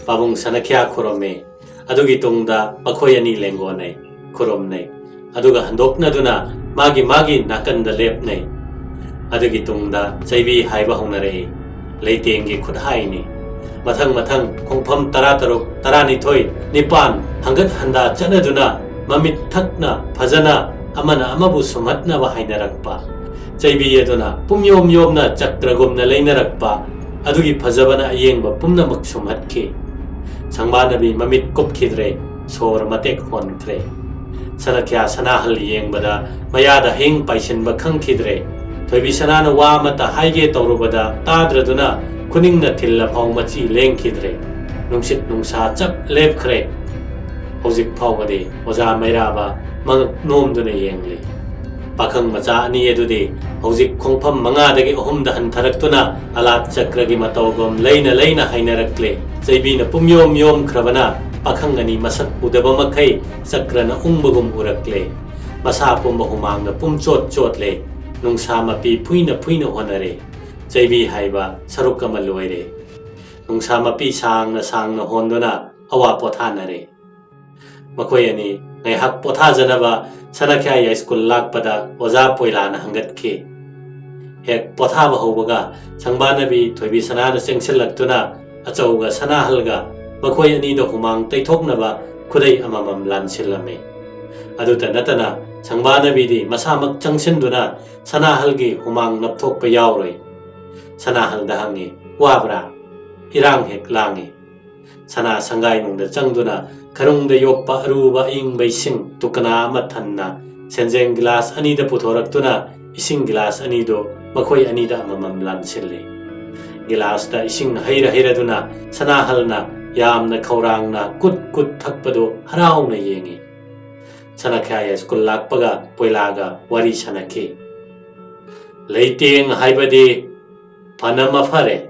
ꯄꯥꯕꯨꯡ ꯁꯅꯈ꯭ꯌꯥ ꯈꯨꯔꯨꯝꯃꯤ꯫ ꯑꯗꯨꯒꯤ ꯇꯨꯡꯗ ꯃꯈꯣꯏ ꯑꯅꯤ ꯂꯦꯡꯒꯣꯟꯅꯩ, ꯈꯨꯔꯨꯝꯅꯩ꯫ ꯑꯗꯨꯒ ꯍꯟꯗꯣꯛꯅꯗꯨꯅ ꯃꯥꯒꯤ ꯃꯥꯒꯤ ꯅꯥꯀꯟꯗ ꯂꯦꯞꯅꯩ꯫ ꯑꯗꯨꯒꯤ ꯇꯨꯡꯗ ꯆꯩꯕꯤ ꯍꯥꯏꯕ ꯍꯧꯅꯔꯛꯏ꯫ ꯂꯩꯇꯦꯡꯒꯤ ꯈꯨꯠꯍꯥꯏꯅꯤ꯫ ꯃꯊꯪ ꯃꯊꯪ ꯈꯣꯡꯐꯝ ꯇꯔꯥꯇꯔꯨꯛ, ꯇꯔꯥꯅꯤꯊꯣꯏ, ꯅꯤꯄꯥꯟ ꯍꯪꯒꯠ ꯍꯟꯗꯥ ꯆꯠꯅꯗꯨꯅ ꯃꯃꯤꯠ ꯊꯛꯅ ꯐꯖꯅ ꯑꯃꯅ ꯑꯃꯕꯨ ꯁꯨꯝꯍꯠꯅꯕ ꯍꯥꯏꯅꯔꯛꯄ꯫ ꯆꯩꯕꯤ ꯑꯗꯨꯅ ꯄꯨꯝꯌꯣꯝ ꯌꯣꯝꯅ ꯆꯀ꯭ꯔꯒꯨꯝꯅ ꯂꯩꯅꯔꯛꯄ ꯑꯗꯨꯒꯤ ꯐꯖꯕꯅ ꯑꯌꯦꯡꯕ ꯄꯨꯝꯅꯃꯛ ꯁꯨꯝꯍꯠꯈꯤ꯫ ꯁꯪꯕꯥꯅꯕꯤ ꯃꯃꯤꯠ ꯀꯨꯞꯈꯤꯗ꯭ꯔꯦ, ꯁꯣꯔ ꯃꯇꯦꯛ ꯍꯣꯟꯈ꯭ꯔꯦ꯫ ꯁꯅꯈ꯭ꯌꯥ ꯁꯅꯥꯍꯜ ꯌꯦꯡꯕꯗ ꯃꯌꯥꯗ ꯍꯌꯤꯡ ꯄꯥꯏꯁꯤꯟꯕ ꯈꯪꯈꯤꯗ꯭ꯔꯦ꯫ ꯊꯣꯏꯕꯤ ꯁꯅꯥꯅ ꯋꯥ ꯑꯃꯠꯇ ꯍꯥꯏꯒꯦ ꯇꯧꯔꯨꯕꯗ ꯇꯥꯗ꯭ꯔꯗꯨꯅ ꯈꯨꯅꯤꯡꯅ ꯊꯤꯜꯂ ꯐꯥꯎ ꯃꯆꯤ ꯂꯦꯡꯈꯤꯗ꯭ꯔꯦ꯫ ꯅꯨꯡꯁꯤꯠ ꯅꯨꯡꯁꯥ ꯆꯞ ꯂꯦꯞꯈ꯭ꯔꯦ꯫ ꯍꯧꯖꯤꯛ ꯐꯥꯎꯕꯗꯤ ꯑꯣꯖꯥ ꯃꯩꯔꯥꯕ ꯃꯉꯛ ꯅꯣꯝꯗꯨꯅ ꯌꯦꯡꯂꯤ꯫ ꯄꯥꯈꯪ ꯃꯆꯥ ꯑꯅꯤ ꯑꯗꯨꯗꯤ ꯍꯧꯖꯤꯛ ꯈꯣꯡꯐꯝ ꯃꯉꯥꯗꯒꯤ ꯑꯍꯨꯝꯗ ꯍꯟꯊꯔꯛꯇꯨꯅ ꯑꯂꯥꯠ ꯆꯀ꯭ꯔꯒꯤ ꯃꯇꯧꯒꯨꯝ ꯂꯩꯅ ꯂꯩꯅ ꯍꯥꯏꯅꯔꯛꯂꯦ꯫ ꯆꯩꯕꯤꯅ ꯄꯨꯝꯌꯣꯝ ꯌꯣꯝꯈ꯭ꯔꯕꯅ ꯄꯥꯈꯪ ꯑꯅꯤ ꯃꯁꯛ ꯎꯗꯕ ꯃꯈꯩ ꯆꯀ꯭ꯔꯅ ꯎꯪꯕꯒꯨꯝ ꯎꯔꯛꯂꯦ꯫ ꯃꯁꯥ ꯄꯨꯝꯕ ꯍꯨꯃꯥꯡꯅ ꯄꯨꯝꯆꯣꯠ ꯆꯣꯠꯂꯦ꯫ ꯅꯨꯡꯁꯥ ꯃꯄꯤ ꯐꯨꯏꯅ ꯐꯨꯏꯅ ꯍꯣꯅꯔꯦ꯫ ꯆꯩꯕꯤ ꯍꯥꯏꯕ ꯁꯔꯨꯛ ꯑꯃ ꯂꯣꯏꯔꯦ꯫ ꯅꯨꯡꯁꯥ ꯃꯄꯤ ꯁꯥꯡꯅ ꯁꯥꯡꯅ ꯍꯣꯟꯗꯨꯅ ꯑꯋꯥ ꯄꯣꯊꯥꯅꯔꯦ꯫ ꯃꯈꯣꯏ ꯑꯅꯤ ꯉꯥꯏꯍꯥꯛ ꯄꯣꯊꯥꯖꯅꯕ ꯁꯅꯥꯈ꯭ꯌꯥ ꯌꯥꯏꯁ꯭ꯀꯨꯜ ꯂꯥꯛꯄꯗ ꯑꯣꯖꯥ ꯄꯣꯏꯂꯥꯅ ꯍꯪꯒꯠꯈꯤ꯫ ꯍꯦꯛ ꯄꯣꯊꯥꯕ ꯍꯧꯕꯒ ꯁꯪꯕꯥꯅꯕꯤ ꯊꯣꯏꯕꯤ ꯁꯅꯥꯅ ꯆꯦꯟꯁꯤꯜꯂꯛꯇꯨꯅ ꯑꯆꯧꯒ ꯁꯅꯥꯍꯜꯒ ꯃꯈꯣꯏ ꯑꯅꯤꯗ ꯍꯨꯃꯥꯡ ꯇꯩꯊꯣꯛꯅꯕ ꯈꯨꯗꯩ ꯑꯃꯃꯝ ꯂꯥꯟꯁꯤꯜꯂꯝꯃꯤ꯫ ꯑꯗꯨꯇ ꯅꯠꯇꯅ ꯁꯪꯕꯥꯅꯕꯤꯗꯤ ꯃꯁꯥꯃꯛ ꯆꯪꯁꯤꯟꯗꯨꯅ ꯁꯅꯥꯍꯜꯒꯤ ꯍꯨꯃꯥꯡ ꯅꯞꯊꯣꯛꯄ ꯌꯥꯎꯔꯣꯏ꯫ ꯁꯅꯥꯍꯜꯗ ꯍꯪꯉꯤ, "ꯋꯥꯕ꯭ꯔꯥ?" ꯏꯔꯥꯡ ꯍꯦꯛ ꯂꯥꯡꯉꯤ꯫ ꯁꯅꯥ ꯁꯪꯒꯥꯏꯅꯨꯡꯗ ꯆꯪꯗꯨꯅ ꯈꯔꯨꯡꯗ ꯌꯣꯛꯄ ꯑꯔꯨꯕ ꯑꯏꯪꯕ ꯏꯁꯤꯡ ꯇꯨꯀꯅꯥ ꯑꯃ ꯊꯟꯅ ꯁꯦꯟꯖꯦꯡ ꯒꯤꯂꯥꯁ ꯑꯅꯤꯗ ꯄꯨꯊꯣꯔꯛꯇꯨꯅ ꯏꯁꯤꯡ ꯒꯤꯂꯥꯁ ꯑꯅꯤꯗꯨ ꯃꯈꯣꯏ ꯑꯅꯤꯗ ꯑꯃꯃꯝ ꯂꯥꯟꯁꯤꯜꯂꯤ꯫ ꯒꯤꯂꯥꯁꯇ ꯏꯁꯤꯡ ꯍꯩꯔ ꯍꯩꯔꯗꯨꯅ ꯁꯅꯥꯍꯜꯅ ꯌꯥꯝꯅ ꯈꯧꯔꯥꯡꯅ ꯀꯨꯠ ꯀꯨꯠ ꯊꯛꯄꯗꯨ ꯍꯔꯥꯎꯅ ꯌꯦꯡꯏ꯫ ꯁꯅꯥꯈ꯭ꯌꯥ ꯁ꯭ꯀꯨꯜ ꯂꯥꯛꯄꯒ ꯄꯣꯏꯂꯥꯒ ꯋꯥꯔꯤ ꯁꯥꯅꯈꯤ꯫ "ꯂꯩꯇꯦꯡ ꯍꯥꯏꯕꯗꯤ ꯐꯅ ꯃꯐꯔꯦ꯫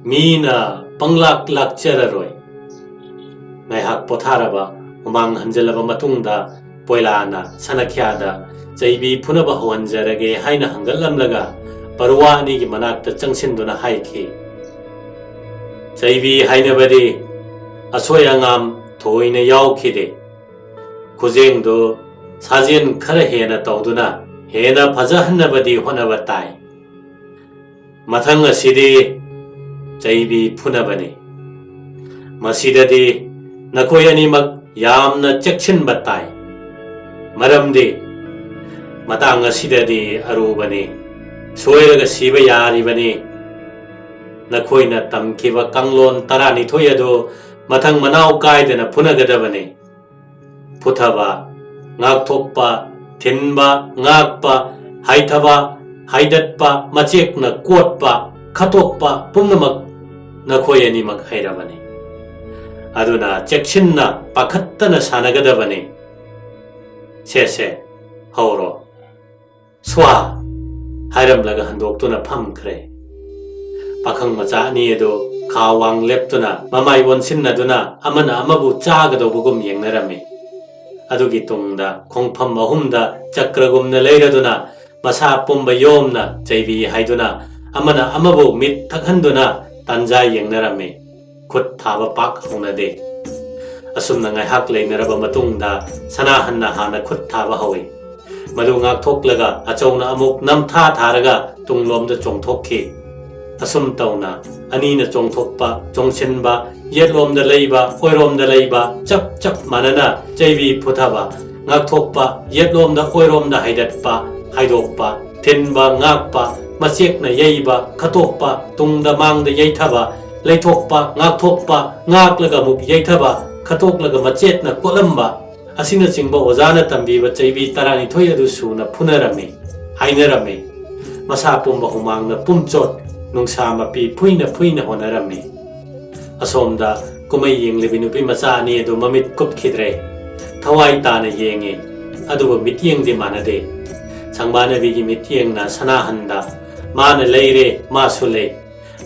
ꯃꯤꯅ ꯄꯪꯂꯥꯛ ꯂꯥꯛꯆꯔꯔꯣꯏ꯫" ꯉꯥꯏꯍꯥꯛ ꯄꯣꯊꯥꯔꯕ, ꯍꯨꯃꯥꯡ ꯍꯟꯖꯤꯜꯂꯕ ꯃꯇꯨꯡꯗ ꯄꯣꯏꯂꯥꯅ ꯁꯅꯥꯈ꯭ꯌꯥꯗ "ꯆꯩꯕꯤ ꯐꯨꯅꯕ ꯍꯧꯍꯟꯖꯔꯒꯦ" ꯍꯥꯏꯅ ꯍꯪꯒꯠꯂꯝꯂꯒ ꯄꯔꯨꯋꯥ ꯑꯅꯤꯒꯤ ꯃꯅꯥꯛꯇ ꯆꯪꯁꯤꯟꯗꯨꯅ ꯍꯥꯏꯈꯤ, "ꯆꯩꯕꯤ ꯍꯥꯏꯅꯕꯗꯤ ꯑꯁꯣꯏ ꯑꯉꯥꯝ ꯊꯣꯏꯅ ꯌꯥꯎꯈꯤꯗꯦ꯫ ꯈꯨꯖꯦꯡꯗꯨ ꯁꯥꯖꯦꯟ ꯈꯔ ꯍꯦꯟꯅ ꯇꯧꯗꯨꯅ ꯍꯦꯟꯅ ꯐꯖꯍꯟꯅꯕꯗꯤ ꯍꯣꯠꯅꯕ ꯇꯥꯏ꯫ ꯃꯊꯪ ꯑꯁꯤꯗꯤ ꯆꯩꯕꯤ ꯐꯨꯅꯕꯅꯤ꯫ ꯃꯁꯤꯗꯗꯤ ꯅꯈꯣꯏ ꯑꯅꯤꯃꯛ ꯌꯥꯝꯅ ꯆꯦꯛꯁꯤꯟꯕ ꯇꯥꯏ꯫ ꯃꯔꯝꯗꯤ ꯃꯇꯥꯡ ꯑꯁꯤꯗꯗꯤ ꯑꯔꯨꯕꯅꯤ꯫ ꯁꯣꯏꯔꯒ ꯁꯤꯕ ꯌꯥꯔꯤꯕꯅꯤ꯫ ꯅꯈꯣꯏꯅ ꯇꯝꯈꯤꯕ ꯀꯥꯡꯂꯣꯟ ꯇꯔꯥꯅꯤꯊꯣꯏ ꯑꯗꯨ ꯃꯊꯪ ꯃꯅꯥꯎ ꯀꯥꯏꯗꯅ ꯐꯨꯅꯒꯗꯕꯅꯤ꯫ ꯐꯨꯊꯕ, ꯉꯥꯛꯊꯣꯛꯄ, ꯊꯤꯟꯕ, ꯉꯥꯛꯄ, ꯍꯥꯏꯊꯕ, ꯍꯥꯏꯗꯠꯄ, ꯃꯆꯦꯛꯅ ꯀꯣꯠꯄ, ꯈꯠꯇꯣꯛꯄ ꯄꯨꯝꯅꯃꯛ ꯅꯈꯣꯏ ꯑꯅꯤꯃꯛ ꯍꯩꯔꯕꯅꯤ꯫ ꯑꯗꯨꯅ ꯆꯦꯛꯁꯤꯟꯅ ꯄꯥꯈꯠꯇꯅ ꯁꯥꯟꯅꯒꯗꯕꯅꯤ꯫ ꯁꯦ ꯁꯦ, ꯍꯧꯔꯣ꯫ ꯁ꯭ꯋꯥ!" ꯍꯥꯏꯔꯝꯂꯒ ꯍꯟꯗꯣꯛꯇꯨꯅ ꯐꯝꯈ꯭ꯔꯦ꯫ ꯄꯥꯈꯪ ꯃꯆꯥ ꯑꯅꯤ ꯑꯗꯨ ꯈꯥ ꯋꯥꯡ ꯂꯦꯞꯇꯨꯅ ꯃꯃꯥꯏ ꯑꯣꯟꯁꯤꯟꯅꯗꯨꯅ ꯑꯃꯅ ꯑꯃꯕꯨ ꯆꯥꯒꯗꯧꯕꯒꯨꯝ ꯌꯦꯡꯅꯔꯝꯃꯤ꯫ ꯑꯗꯨꯒꯤ ꯇꯨꯡꯗ ꯈꯣꯡꯐꯝ ꯑꯍꯨꯝꯗ ꯆꯀ꯭ꯔꯒꯨꯝꯅ ꯂꯩꯔꯗꯨꯅ ꯃꯁꯥ ꯄꯨꯝꯕ ꯌꯣꯝꯅ ꯆꯩꯕꯤ ꯍꯥꯏꯗꯨꯅ ꯑꯃꯅ ꯑꯃꯕꯨ ꯃꯤꯠ ꯊꯛꯍꯟꯗꯨꯅ ꯇꯥꯟꯖꯥ ꯌꯦꯡꯅꯔꯝꯃꯤ꯫ ꯈꯨꯠ ꯊꯥꯕ ꯄꯥꯛ ꯍꯧꯅꯗꯦ꯫ ꯑꯁꯨꯝꯅ ꯉꯥꯏꯍꯥꯛ ꯂꯩꯅꯔꯕ ꯃꯇꯨꯡꯗ ꯁꯅꯥꯍꯟꯅ ꯍꯥꯟꯅ ꯈꯨꯠ ꯊꯥꯕ ꯍꯧꯏ꯫ ꯃꯗꯨ ꯉꯥꯛꯊꯣꯛꯂꯒ ꯑꯆꯧꯅ ꯑꯃꯨꯛ ꯅꯝꯊꯥ ꯊꯥꯔꯒ ꯇꯨꯡꯂꯣꯝꯗ ꯆꯣꯡꯊꯣꯛꯈꯤ꯫ ꯑꯁꯨꯝ ꯇꯧꯅ ꯑꯅꯤꯅ ꯆꯣꯡꯊꯣꯛꯄ, ꯆꯣꯡꯁꯤꯟꯕ, ꯌꯦꯠꯂꯣꯝꯗ ꯂꯩꯕ, ꯑꯣꯏꯔꯣꯝꯗ ꯂꯩꯕ, ꯆꯞ ꯆꯞ ꯃꯥꯟꯅꯅ ꯆꯩꯕꯤ ꯐꯨꯊꯕ, ꯉꯥꯛꯊꯣꯛꯄ, ꯌꯦꯠꯂꯣꯝꯗ ꯑꯣꯏꯔꯣꯝꯗ ꯍꯥꯏꯗꯠꯄ, ꯍꯥꯏꯗꯣꯛꯄ, ꯊꯤꯟꯕ, ꯉꯥꯛꯄ, ꯃꯆꯦꯛꯅ ꯌꯩꯕ, ꯈꯠꯇꯣꯛꯄ, ꯇꯨꯡꯗ ꯃꯥꯡꯗ ꯌꯩꯊꯕ, ꯂꯩꯊꯣꯛꯄ, ꯉꯥꯛꯊꯣꯛꯄ, ꯉꯥꯛꯂꯒ ꯑꯃꯨꯛ ꯌꯩꯊꯕ, ꯈꯠꯇꯣꯛꯂꯒ ꯃꯆꯦꯠꯅ ꯀꯣꯠꯂꯝꯕ, ꯑꯁꯤꯅꯆꯤꯡꯕ ꯑꯣꯖꯥꯅ ꯇꯝꯕꯤꯕ ꯆꯩꯕꯤ ꯇꯔꯥꯅꯤꯊꯣꯏ ꯑꯗꯨ ꯁꯨꯅ ꯐꯨꯅꯔꯝꯃꯤ, ꯍꯥꯏꯅꯔꯝꯃꯤ꯫ ꯃꯁꯥ ꯄꯨꯝꯕ ꯍꯨꯃꯥꯡꯅ ꯄꯨꯝꯆꯣꯠ, ꯅꯨꯡꯁꯥ ꯃꯄꯤ ꯐꯨꯏꯅ ꯐꯨꯏꯅ ꯍꯣꯠꯅꯔꯝꯃꯤ꯫ ꯑꯁꯣꯝꯗ ꯀꯨꯝꯍꯩ ꯌꯦꯡꯂꯤꯕꯤ ꯅꯨꯄꯤ ꯃꯆꯥ ꯑꯅꯤ ꯑꯗꯨ ꯃꯃꯤꯠ ꯀꯨꯞꯈꯤꯗ꯭ꯔꯦ꯫ ꯊꯋꯥꯏ ꯇꯥꯅ ꯌꯦꯡꯉꯤ, ꯑꯗꯨꯕꯨ ꯃꯤꯠꯌꯦꯡꯗꯤ ꯃꯥꯟꯅꯗꯦ꯫ ꯁꯪꯕꯥꯅꯕꯤꯒꯤ ꯃꯤꯠꯌꯦꯡꯅ ꯁꯅꯥꯍꯟꯗ, ꯃꯥꯅ ꯂꯩꯔꯦ, ꯃꯥꯁꯨ ꯂꯩ,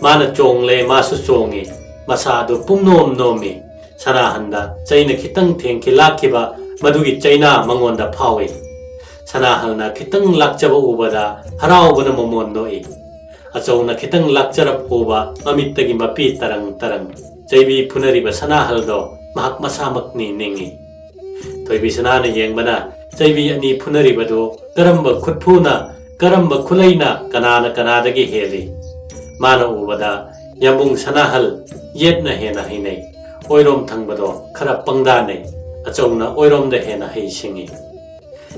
ꯃꯥꯅ ꯆꯣꯡꯂꯦ, ꯃꯥꯁꯨ ꯆꯣꯡꯉꯤ, ꯃꯁꯥ ꯑꯗꯨ ꯄꯨꯝꯅꯣꯝ ꯅꯣꯝꯃꯤ꯫ ꯁꯅꯥꯍꯟꯗ ꯆꯩꯅ ꯈꯤꯇꯪ ꯊꯦꯡꯈꯤ ꯂꯥꯛꯈꯤꯕ ꯃꯗꯨꯒꯤ ꯆꯩꯅꯥ ꯃꯉꯣꯟꯗ ꯐꯥꯎꯏ꯫ ꯁꯅꯥꯍꯜꯅ ꯈꯤꯇꯪ ꯂꯥꯛꯆꯕ ꯎꯕꯗ ꯍꯔꯥꯎꯕꯅ ꯃꯃꯣꯟ ꯅꯣꯛꯏ꯫ ꯑꯆꯧꯅ ꯈꯤꯇꯪ ꯂꯥꯛꯆꯔꯞ ꯎꯕ ꯃꯃꯤꯠꯇꯒꯤ ꯃꯄꯤ ꯇꯔꯪ ꯇꯔꯪ꯫ ꯆꯩꯕꯤ ꯐꯨꯅꯔꯤꯕ ꯁꯅꯥꯍꯜꯗꯣ ꯃꯍꯥꯛ ꯃꯁꯥꯃꯛꯅꯤ ꯅꯤꯡꯏ꯫ ꯊꯣꯏꯕꯤ ꯁꯅꯥꯅ ꯌꯦꯡꯕꯅ ꯆꯩꯕꯤ ꯑꯅꯤ ꯐꯨꯅꯔꯤꯕꯗꯨ ꯀꯔꯝꯕ ꯈꯨꯠꯐꯨꯅ, ꯀꯔꯝꯕ ꯈꯨꯠꯂꯩꯅ ꯀꯅꯥꯅ ꯀꯅꯥꯗꯒꯤ ꯍꯦꯜꯂꯤ? ꯃꯥꯅ ꯎꯕꯗ ꯌꯥꯝꯕꯨꯡ ꯁꯅꯥꯍꯜ ꯌꯦꯠꯅ ꯍꯦꯟꯅ ꯍꯩꯅꯩ꯫ ꯑꯣꯏꯔꯣꯝ ꯊꯪꯕꯗꯣ ꯈꯔ ꯄꯪꯗꯥꯅꯩ꯫ ꯑꯆꯧꯅ ꯑꯣꯏꯔꯣꯝꯗ ꯍꯦꯟꯅ ꯍꯩꯁꯤꯡꯏ꯫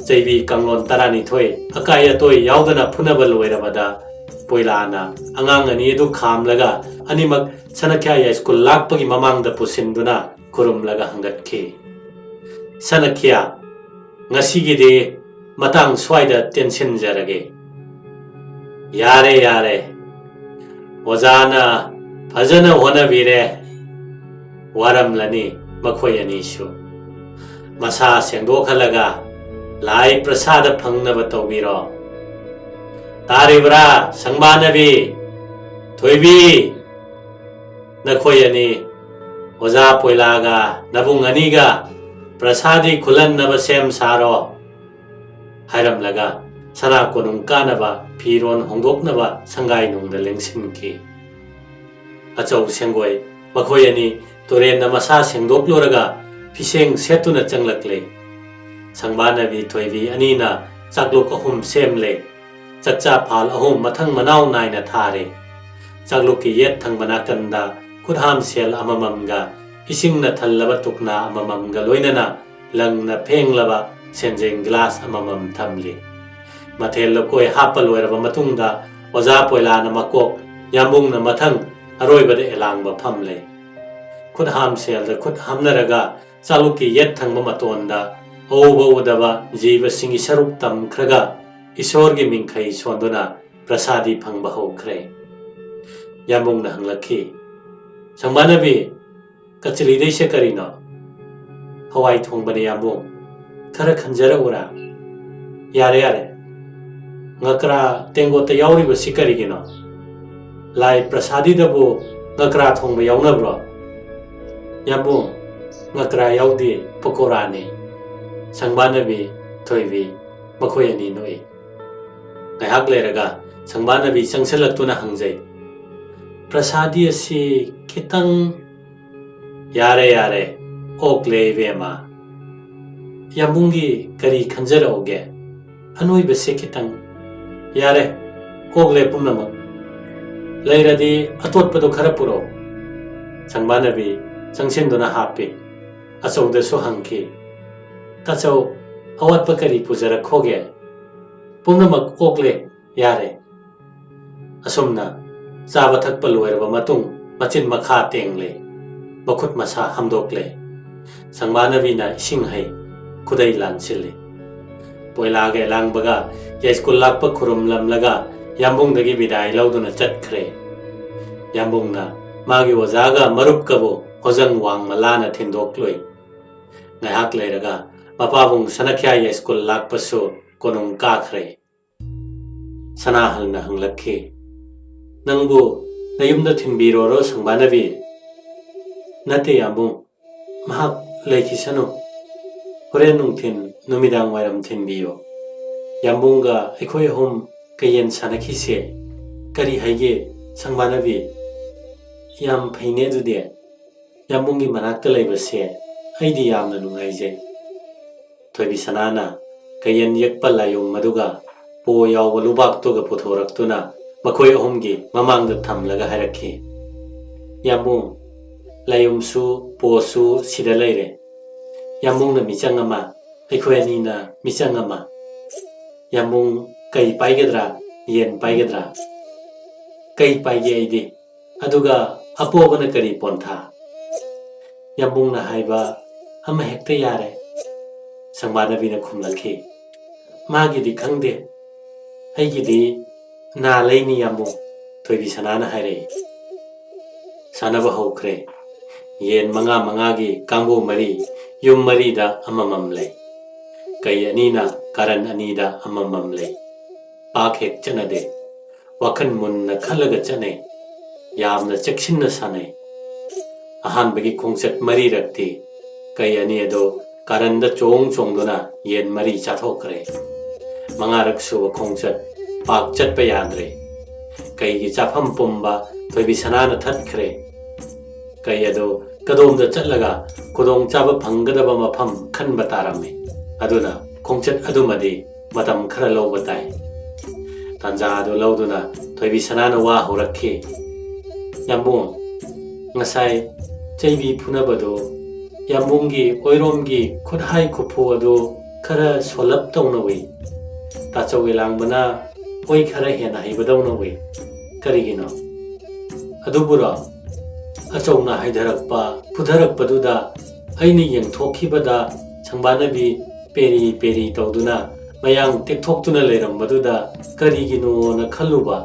ꯆꯩꯕꯤ ꯀꯥꯡꯂꯣꯟ ꯇꯔꯥꯅꯤꯊꯣꯏ ꯑꯀꯥꯏ ꯑꯇꯣꯏ ꯌꯥꯎꯗꯅ ꯐꯨꯅꯕ ꯂꯣꯏꯔꯕꯗ ꯄꯣꯏꯂꯥꯅ ꯑꯉꯥꯡ ꯑꯅꯤ ꯑꯗꯨ ꯈꯥꯝꯂꯒ ꯑꯅꯤꯃꯛ ꯁꯅꯈ꯭ꯌꯥ ꯌꯥꯏꯁ꯭ꯀꯨꯜ ꯂꯥꯛꯄꯒꯤ ꯃꯃꯥꯡꯗ ꯄꯨꯁꯤꯟꯗꯨꯅ ꯈꯨꯔꯨꯝꯂꯒ ꯍꯪꯒꯠꯈꯤ꯫ ꯁꯅꯈ꯭ꯌꯥ, ꯉꯁꯤꯒꯤꯗꯤ ꯃꯇꯥꯡ ꯁ꯭ꯋꯥꯏꯗ ꯇꯦꯟꯁꯤꯟꯖꯔꯒꯦ꯫ ꯌꯥꯔꯦ, ꯌꯥꯔꯦ꯫ ꯑꯣꯖꯥꯅ ꯐꯖꯅ ꯍꯣꯠꯅꯕꯤꯔꯦ꯫ ꯋꯥꯔꯝꯂꯅꯤ ꯃꯈꯣꯏ ꯑꯅꯤꯁꯨ꯫ ꯃꯁꯥ ꯁꯦꯡꯗꯣꯛꯍꯜꯂꯒ ꯂꯥꯏ ꯄ꯭ꯔꯁꯥꯗ ꯐꯪꯅꯕ ꯇꯧꯕꯤꯔꯣ꯫ ꯇꯥꯔꯤꯕ꯭ꯔꯥ, ꯁꯪꯕꯥꯅꯕꯤ, ꯊꯣꯏꯕꯤ? ꯅꯈꯣꯏ ꯑꯅꯤ ꯑꯣꯖꯥ ꯄꯣꯏꯂꯥꯒ ꯅꯕꯨꯡ ꯑꯅꯤꯒ ꯄ꯭ꯔꯁꯥꯗꯤ ꯈꯨꯜꯍꯟꯅꯕ ꯁꯦꯝ ꯁꯥꯔꯣ꯫ ꯍꯥꯏꯔꯝꯂꯒ ꯁꯅꯥ ꯀꯣꯅꯨꯡ ꯀꯥꯅꯕ ꯐꯤꯔꯣꯟ ꯍꯣꯡꯗꯣꯛꯅꯕ ꯁꯪꯒꯥꯏ ꯅꯨꯡꯗ ꯂꯦꯡꯁꯤꯟꯈꯤ꯫ ꯑꯆꯧ ꯁꯦꯡꯒꯣꯏ ꯃꯈꯣꯏ ꯑꯅꯤ ꯇꯨꯔꯦꯟꯗ ꯃꯁꯥ ꯁꯦꯡꯗꯣꯛꯂꯨꯔꯒ ꯐꯤꯁꯦꯡ ꯁꯦꯠꯇꯨꯅ ꯆꯪꯂꯛꯂꯦ꯫ ꯁꯪꯕꯥꯅꯕꯤ ꯊꯣꯏꯕꯤ ꯑꯅꯤꯅ ꯆꯥꯛꯂꯨꯛ ꯑꯍꯨꯝ ꯁꯦꯝꯂꯦ꯫ ꯆꯥꯛꯆꯥ ꯐꯥꯜ ꯑꯍꯨꯝ ꯃꯊꯪ ꯃꯅꯥꯎ ꯅꯥꯏꯅ ꯊꯥꯔꯦ꯫ ꯆꯥꯛꯂꯨꯛꯀꯤ ꯌꯦꯠ ꯊꯪꯕ ꯅꯥꯀꯟꯗ ꯈꯨꯠꯍꯥꯝ ꯁꯦꯜ ꯑꯃꯃꯝꯒ ꯏꯁꯤꯡꯅ ꯊꯜꯂꯕ ꯇꯨꯛꯅꯥ ꯑꯃꯃꯝꯒ ꯂꯣꯏꯅꯅ ꯂꯪꯅ ꯐꯦꯡꯂꯕ ꯁꯦꯟꯖꯦꯡ ꯒ꯭ꯂꯥꯁ ꯑꯃꯃꯝ ꯊꯝꯂꯤ꯫ ꯃꯊꯦꯜ ꯂꯨꯀꯣꯏ ꯍꯥꯞꯄ ꯂꯣꯏꯔꯕ ꯃꯇꯨꯡꯗ ꯑꯣꯖꯥ ꯄꯣꯏꯂꯥꯅ ꯃꯀꯣꯛ, ꯌꯥꯝꯕꯨꯡꯅ ꯃꯊꯪ, ꯑꯔꯣꯏꯕꯗ ꯑꯦꯂꯥꯡꯕ ꯐꯝꯂꯦ꯫ ꯈꯨꯠ ꯍꯥꯝ ꯁꯦꯜꯗ ꯈꯨꯠ ꯍꯥꯝꯅꯔꯒ ꯆꯥꯂꯨꯛꯀꯤ ꯌꯦꯠ ꯊꯪꯕ ꯃꯇꯣꯟꯗ ꯑꯎꯕ ꯎꯗꯕ ꯖꯤꯕꯁꯤꯡꯒꯤ ꯁꯔꯨꯛ ꯇꯝꯈ꯭ꯔꯒ ꯏꯁꯣꯔꯒꯤ ꯃꯤꯡꯈꯩ ꯁꯣꯟꯗꯨꯅ ꯄ꯭ꯔꯁꯥꯗꯤ ꯐꯪꯕ ꯍꯧꯈ꯭ꯔꯦ꯫ ꯌꯥꯝꯕꯨꯡꯅ ꯍꯪꯂꯛꯈꯤ, "ꯁꯪꯕꯥꯅꯕꯤ, ꯀꯆꯤꯂꯤꯗꯩꯁꯦ ꯀꯔꯤꯅꯣ?" "ꯍꯋꯥꯏ ꯊꯣꯡꯕꯅꯦ ꯌꯥꯝꯕꯨꯡ꯫ ꯈꯔ ꯈꯟꯖꯔꯛꯎꯔꯥ?" "ꯌꯥꯔꯦ, ꯌꯥꯔꯦ꯫ ꯉꯀ꯭ꯔꯥ ꯇꯦꯡꯒꯣꯠꯇ ꯌꯥꯎꯔꯤꯕꯁꯤ ꯀꯔꯤꯒꯤꯅꯣ? ꯂꯥꯏ ꯄ꯭ꯔꯁꯥꯗꯤꯗꯕꯨ ꯉꯀ꯭ꯔꯥ ꯊꯣꯡꯕ ꯌꯥꯎꯅꯕ꯭ꯔꯣ?" "ꯌꯥꯝꯕꯨꯡ, ꯉꯀ꯭ꯔꯥ ꯌꯥꯎꯗꯦ, ꯄꯀꯣꯔꯥꯅꯤ꯫" ꯁꯪꯕꯥꯅꯕꯤ, ꯊꯣꯏꯕꯤ ꯃꯈꯣꯏ ꯑꯅꯤ ꯅꯣꯛꯏ꯫ ꯉꯥꯏꯍꯥꯛ ꯂꯩꯔꯒ ꯁꯪꯕꯥꯅꯕꯤ ꯆꯪꯁꯤꯜꯂꯛꯇꯨꯅ ꯍꯪꯖꯩ, "ꯄ꯭ꯔꯁꯥꯗꯤ ꯑꯁꯤ ꯈꯤꯇꯪ..." "ꯌꯥꯔꯦ, ꯌꯥꯔꯦ, ꯑꯣꯛꯂꯦ ꯏꯕꯦꯝꯃ꯫ ꯌꯥꯝꯕꯨꯡꯒꯤ ꯀꯔꯤ ꯈꯟꯖꯔꯛꯎꯒꯦ? ꯑꯅꯣꯏꯕꯁꯦ ꯈꯤꯇꯪ..." "ꯌꯥꯔꯦ, ꯑꯣꯛꯂꯦ ꯄꯨꯝꯅꯃꯛ꯫ ꯂꯩꯔꯗꯤ ꯑꯇꯣꯠꯄꯗꯣ ꯈꯔ ꯄꯨꯔꯛꯎ꯫" ꯁꯪꯕꯥꯅꯕꯤ ꯆꯪꯁꯤꯟꯗꯨꯅ ꯍꯥꯞꯄꯤ꯫ ꯑꯆꯧꯗꯁꯨ ꯍꯪꯈꯤ, "ꯇꯥꯆꯧ, ꯑꯋꯥꯠꯄ ꯀꯔꯤ ꯄꯨꯖꯔꯛꯈꯣꯒꯦ?" "ꯄꯨꯝꯅꯃꯛ ꯑꯣꯛꯂꯦ, ꯌꯥꯔꯦ꯫" ꯑꯁꯨꯝꯅ ꯆꯥꯕ ꯊꯛꯄ ꯂꯣꯏꯔꯕ ꯃꯇꯨꯡ ꯃꯆꯤꯟ ꯃꯈꯥ ꯇꯦꯡꯂꯦ, ꯃꯈꯨꯠ ꯃꯁꯥ ꯍꯥꯝꯗꯣꯛꯂꯦ꯫ ꯁꯪꯕꯥꯅꯕꯤꯅ ꯏꯁꯤꯡ ꯍꯩ, ꯈꯨꯗꯩ ꯂꯥꯟꯁꯤꯜꯂꯤ꯫ ꯄꯣꯏꯂꯥꯒ ꯂꯥꯡꯕꯒ ꯌꯥꯏꯁ꯭ꯀꯨꯜ ꯂꯥꯛꯄ ꯈꯨꯔꯨꯝꯂꯝꯂꯒ ꯌꯥꯝꯕꯨꯡꯗꯒꯤ ꯕꯤꯗꯥꯏ ꯂꯧꯗꯨꯅ ꯆꯠꯈ꯭ꯔꯦ꯫ ꯌꯥꯝꯕꯨꯡꯅ ꯃꯥꯒꯤ ꯑꯣꯖꯥꯒ ꯃꯔꯨꯞꯀꯕꯨ ꯍꯣꯖꯪ ꯋꯥꯡꯃ ꯂꯥꯅ ꯊꯤꯟꯗꯣꯛꯂꯨꯏ꯫ ꯉꯥꯏꯍꯥꯛ ꯂꯩꯔꯒ ꯃꯄꯥꯕꯨꯡ ꯁꯅꯈ꯭ꯌꯥ ꯌꯥꯏꯁ꯭ꯀꯨꯜ ꯂꯥꯛꯄꯁꯨ ꯀꯣꯅꯨꯡ ꯀꯥꯈ꯭ꯔꯦ꯫ ꯁꯅꯥꯍꯜꯅ ꯍꯪꯂꯛꯈꯤ, "ꯅꯪꯕꯨ ꯅꯌꯨꯝꯗ ꯊꯤꯟꯕꯤꯔꯣꯔꯣ ꯁꯪꯕꯥꯅꯕꯤ?" "ꯅꯠꯇꯦ ꯌꯥꯝꯕꯨꯡ, ꯃꯍꯥꯛ ꯂꯩꯈꯤꯁꯅꯨ꯫ ꯍꯣꯔꯦꯟ ꯅꯨꯡꯊꯤꯟ ꯅꯨꯃꯤꯗꯥꯡ ꯋꯥꯏꯔꯝ ꯊꯤꯟꯕꯤꯌꯨ꯫ ꯌꯥꯝꯕꯨꯡꯒ ꯑꯩꯈꯣꯏ ꯑꯍꯨꯝ ꯀꯌꯦꯟ ꯁꯥꯟꯅꯈꯤꯁꯦ꯫ ꯀꯔꯤ ꯍꯥꯏꯒꯦ ꯁꯪꯕꯥꯅꯕꯤ?" "ꯌꯥꯝ ꯐꯩꯅꯦ ꯑꯗꯨꯗꯤ꯫ ꯌꯥꯝꯕꯨꯡꯒꯤ ꯃꯅꯥꯛꯇ ꯂꯩꯕꯁꯦ ꯑꯩꯗꯤ ꯌꯥꯝꯅ ꯅꯨꯡꯉꯥꯏꯖꯩ꯫" ꯊꯣꯏꯕꯤ ꯁꯅꯥꯅ ꯀꯌꯦꯟ ꯌꯦꯛꯄ ꯂꯥꯏꯌꯣꯡ ꯑꯗꯨꯒ ꯄꯣ ꯌꯥꯎꯕ ꯂꯨꯕꯥꯛꯇꯨꯒ ꯄꯨꯊꯣꯔꯛꯇꯨꯅ ꯃꯈꯣꯏ ꯑꯍꯨꯝꯒꯤ ꯃꯃꯥꯡꯗ ꯊꯝꯂꯒ ꯍꯥꯏꯔꯛꯈꯤ, "ꯌꯥꯝꯕꯨꯡ, ꯂꯥꯏꯌꯣꯡꯁꯨ ꯄꯣꯁꯨ ꯁꯤꯗ ꯂꯩꯔꯦ꯫ ꯌꯥꯝꯕꯨꯡꯅ ꯃꯤꯆꯪ ꯑꯃ, ꯑꯩꯈꯣꯏ ꯑꯅꯤꯅ ꯃꯤꯆꯪ ꯑꯃ꯫ ꯌꯥꯝꯕꯨꯡ ꯀꯩ ꯄꯥꯏꯒꯗ꯭ꯔꯥ, ꯌꯦꯟ ꯄꯥꯏꯒꯗ꯭ꯔꯥ?" "ꯀꯩ ꯄꯥꯏꯒꯦ ꯑꯩꯗꯤ꯫ ꯑꯗꯨꯒ ꯑꯄꯣꯕꯅ ꯀꯔꯤ ꯄꯣꯟꯊꯥ?" "ꯌꯥꯝꯕꯨꯡꯅ ꯍꯥꯏꯕ ꯑꯃ ꯍꯦꯛꯇ ꯌꯥꯔꯦ꯫" ꯁꯪꯕꯥꯅꯕꯤꯅ ꯈꯨꯝꯂꯛꯈꯤ, "ꯃꯥꯒꯤꯗꯤ ꯈꯪꯗꯦ, ꯑꯩꯒꯤꯗꯤ "ꯅꯥ ꯂꯩꯅꯤ ꯌꯥꯝꯕꯨꯡ", ꯊꯣꯏꯕꯤ ꯁꯅꯥꯅ ꯍꯥꯏꯔꯛꯏ꯫ ꯁꯥꯟꯅꯕ ꯍꯧꯈ꯭ꯔꯦ꯫ ꯌꯦꯟ ꯃꯉꯥ ꯃꯉꯥꯒꯤ ꯀꯥꯡꯕꯨ ꯃꯔꯤ, ꯌꯨꯝ ꯃꯔꯤꯗ ꯑꯃꯃꯝ ꯂꯩ꯫ ꯀꯩ ꯑꯅꯤꯅ ꯀꯥꯔꯟ ꯑꯅꯤꯗ ꯑꯃꯃꯝ ꯂꯩ꯫ ꯄꯥꯛ ꯍꯦꯛ ꯆꯠꯅꯗꯦ꯫ ꯋꯥꯈꯜ ꯃꯨꯟꯅ ꯈꯜꯂꯒ ꯆꯠꯅꯩ꯫ ꯌꯥꯝꯅ ꯆꯦꯛꯁꯤꯟꯅ ꯁꯥꯟꯅꯩ꯫ ꯑꯍꯥꯟꯕꯒꯤ ꯈꯣꯡꯆꯠ ꯃꯔꯤꯔꯛꯇꯤ ꯀꯩ ꯑꯅꯤ ꯑꯗꯣ ꯀꯥꯔꯟꯗ ꯆꯣꯡ ꯆꯣꯡꯗꯨꯅ ꯌꯦꯟ ꯃꯔꯤ ꯆꯥꯊꯣꯛꯈ꯭ꯔꯦ꯫ ꯃꯉꯥꯔꯛ ꯁꯨꯕ ꯈꯣꯡꯆꯠ ꯄꯥꯛ ꯆꯠꯄ ꯌꯥꯗ꯭ꯔꯦ꯫ ꯀꯩꯒꯤ ꯆꯥꯐꯝ ꯄꯨꯝꯕ ꯊꯣꯏꯕꯤ ꯁꯅꯥꯅ ꯊꯠꯈ꯭ꯔꯦ꯫ ꯀꯩ ꯑꯗꯣ ꯀꯗꯣꯝꯗ ꯆꯠꯂꯒ ꯈꯨꯗꯣꯡꯆꯥꯕ ꯐꯪꯒꯗꯕ ꯃꯐꯝ ꯈꯟꯕ ꯇꯥꯔꯝꯃꯤ꯫ ꯑꯗꯨꯅ ꯈꯣꯡꯆꯠ ꯑꯗꯨꯃꯗꯤ ꯃꯇꯝ ꯈꯔ ꯂꯧꯕ ꯇꯥꯏ꯫ ꯇꯥꯟꯖꯥ ꯑꯗꯨ ꯂꯧꯗꯨꯅ ꯊꯣꯏꯕꯤ ꯁꯅꯥꯅ ꯋꯥ ꯍꯧꯔꯛꯈꯤ꯫ "ꯌꯥꯝꯕꯨꯡ, ꯉꯁꯥꯏ ꯆꯩꯕꯤ ꯐꯨꯅꯕꯗꯨ ꯌꯥꯝꯕꯨꯡꯒꯤ ꯑꯣꯏꯔꯣꯝꯒꯤ ꯈꯨꯠꯍꯥꯏ ꯈꯨꯐꯨ ꯑꯗꯨ ꯈꯔ ꯁꯣꯜꯂꯞ ꯇꯧꯅ ꯎꯏ꯫ ꯇꯥꯆꯧ ꯏꯂꯥꯡꯕꯅ ꯑꯣꯏ ꯈꯔ ꯍꯦꯟꯅ ꯍꯩꯕꯗꯧꯅ ꯎꯏ꯫ ꯀꯔꯤꯒꯤꯅꯣ?" "ꯑꯗꯨꯕꯨꯔꯣ? ꯑꯆꯧꯅ ꯍꯥꯏꯊꯔꯛꯄ, ꯐꯨꯊꯔꯛꯄꯗꯨꯗ ꯑꯩꯅ ꯌꯦꯡꯊꯣꯛꯈꯤꯕꯗ ꯁꯪꯕꯥꯅꯕꯤ ꯄꯦꯔꯤ ꯄꯦꯔꯤ ꯇꯧꯗꯨꯅ ꯃꯌꯥꯡ ꯇꯦꯛꯊꯣꯛꯇꯨꯅ ꯂꯩꯔꯝꯕꯗꯨꯗ ꯀꯔꯤꯒꯤꯅꯣꯅ ꯈꯜꯂꯨꯕ꯫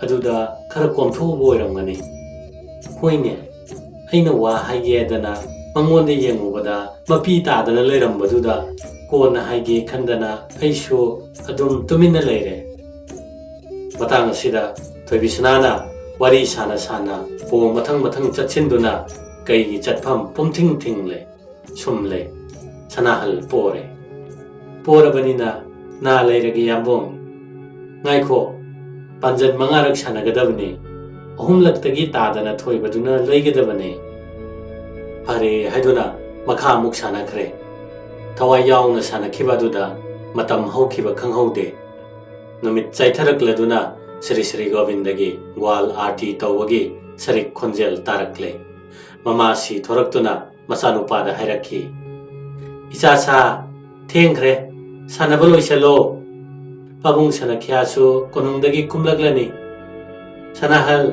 ꯑꯗꯨꯗ ꯈꯔ ꯀꯣꯝꯊꯣꯛꯎꯕ ꯑꯣꯏꯔꯝꯒꯅꯤ꯫" "ꯍꯣꯏꯅꯦ, ꯑꯩꯅ ꯋꯥ ꯍꯥꯏꯒꯦꯗꯅ ꯃꯉꯣꯟꯗ ꯌꯦꯡꯉꯨꯕꯗ ꯃꯄꯤ ꯇꯥꯗꯅ ꯂꯩꯔꯝꯕꯗꯨꯗ ꯀꯣꯟꯅ ꯍꯥꯏꯒꯦ ꯈꯟꯗꯅ ꯑꯩꯁꯨ ꯑꯗꯨꯝ ꯇꯨꯃꯤꯟꯅ ꯂꯩꯔꯦ꯫" ꯃꯇꯥꯡ ꯑꯁꯤꯗ ꯊꯣꯏꯕꯤꯁꯅꯥꯅ ꯋꯥꯔꯤ ꯁꯥꯅ ꯁꯥꯅ ꯄꯣ ꯃꯊꯪ ꯃꯊꯪ ꯆꯠꯁꯤꯟꯗꯨꯅ ꯀꯩꯒꯤ ꯆꯠꯐꯝ ꯄꯨꯝꯊꯤꯡ ꯊꯤꯡꯂꯦ꯫ ꯁꯨꯝꯂꯦ꯫ ꯁꯅꯥꯍꯜ ꯄꯣꯔꯦ꯫ "ꯄꯣꯔꯕꯅꯤꯅ ꯅꯥ ꯂꯩꯔꯒꯦ ꯌꯥꯝꯕꯨꯡ꯫" "ꯉꯥꯏꯈꯣ, ꯄꯥꯟꯖꯟ ꯃꯉꯥꯔꯛ ꯁꯥꯟꯅꯒꯗꯕꯅꯤ꯫ ꯑꯍꯨꯝꯂꯛꯇꯒꯤ ꯇꯥꯗꯅ ꯊꯣꯏꯕꯗꯨꯅ ꯂꯩꯒꯗꯕꯅꯤ꯫" ꯐꯔꯦ ꯍꯥꯏꯗꯨꯅ ꯃꯈꯥ ꯑꯃꯨꯛ ꯁꯥꯟꯅꯈ꯭ꯔꯦ꯫ ꯊꯋꯥꯏ ꯌꯥꯎꯅ ꯁꯥꯟꯅꯈꯤꯕ ꯑꯗꯨꯗ ꯃꯇꯝ ꯍꯧꯈꯤꯕ ꯈꯪꯍꯧꯗꯦ꯫ ꯅꯨꯃꯤꯠ ꯆꯥꯏꯊꯔꯛꯂꯗꯨꯅ ꯁ꯭ꯔꯤ ꯁ꯭ꯔꯤ ꯒꯣꯕꯤꯟꯗꯒꯤ ꯒ꯭ꯋꯥꯜ ꯑꯥꯔꯇꯤ ꯇꯧꯕꯒꯤ ꯁꯔꯤꯛ ꯈꯣꯟꯖꯦꯜ ꯇꯥꯔꯛꯂꯦ꯫ ꯃꯃꯥꯁꯤ ꯊꯣꯔꯛꯇꯨꯅ ꯃꯆꯥꯅꯨꯄꯥꯗ ꯍꯥꯏꯔꯛꯈꯤ, "ꯏꯆꯥ ꯁꯥ, ꯊꯦꯡꯈ꯭ꯔꯦ, ꯁꯥꯟꯅꯕ ꯂꯣꯏꯁꯜꯂꯣ꯫ ꯄꯥꯕꯨꯡ ꯁꯅꯈ꯭ꯌꯥꯁꯨ ꯀꯣꯅꯨꯡꯗꯒꯤ ꯀꯨꯝꯂꯛꯂꯅꯤ꯫ ꯁꯅꯥꯍꯜ,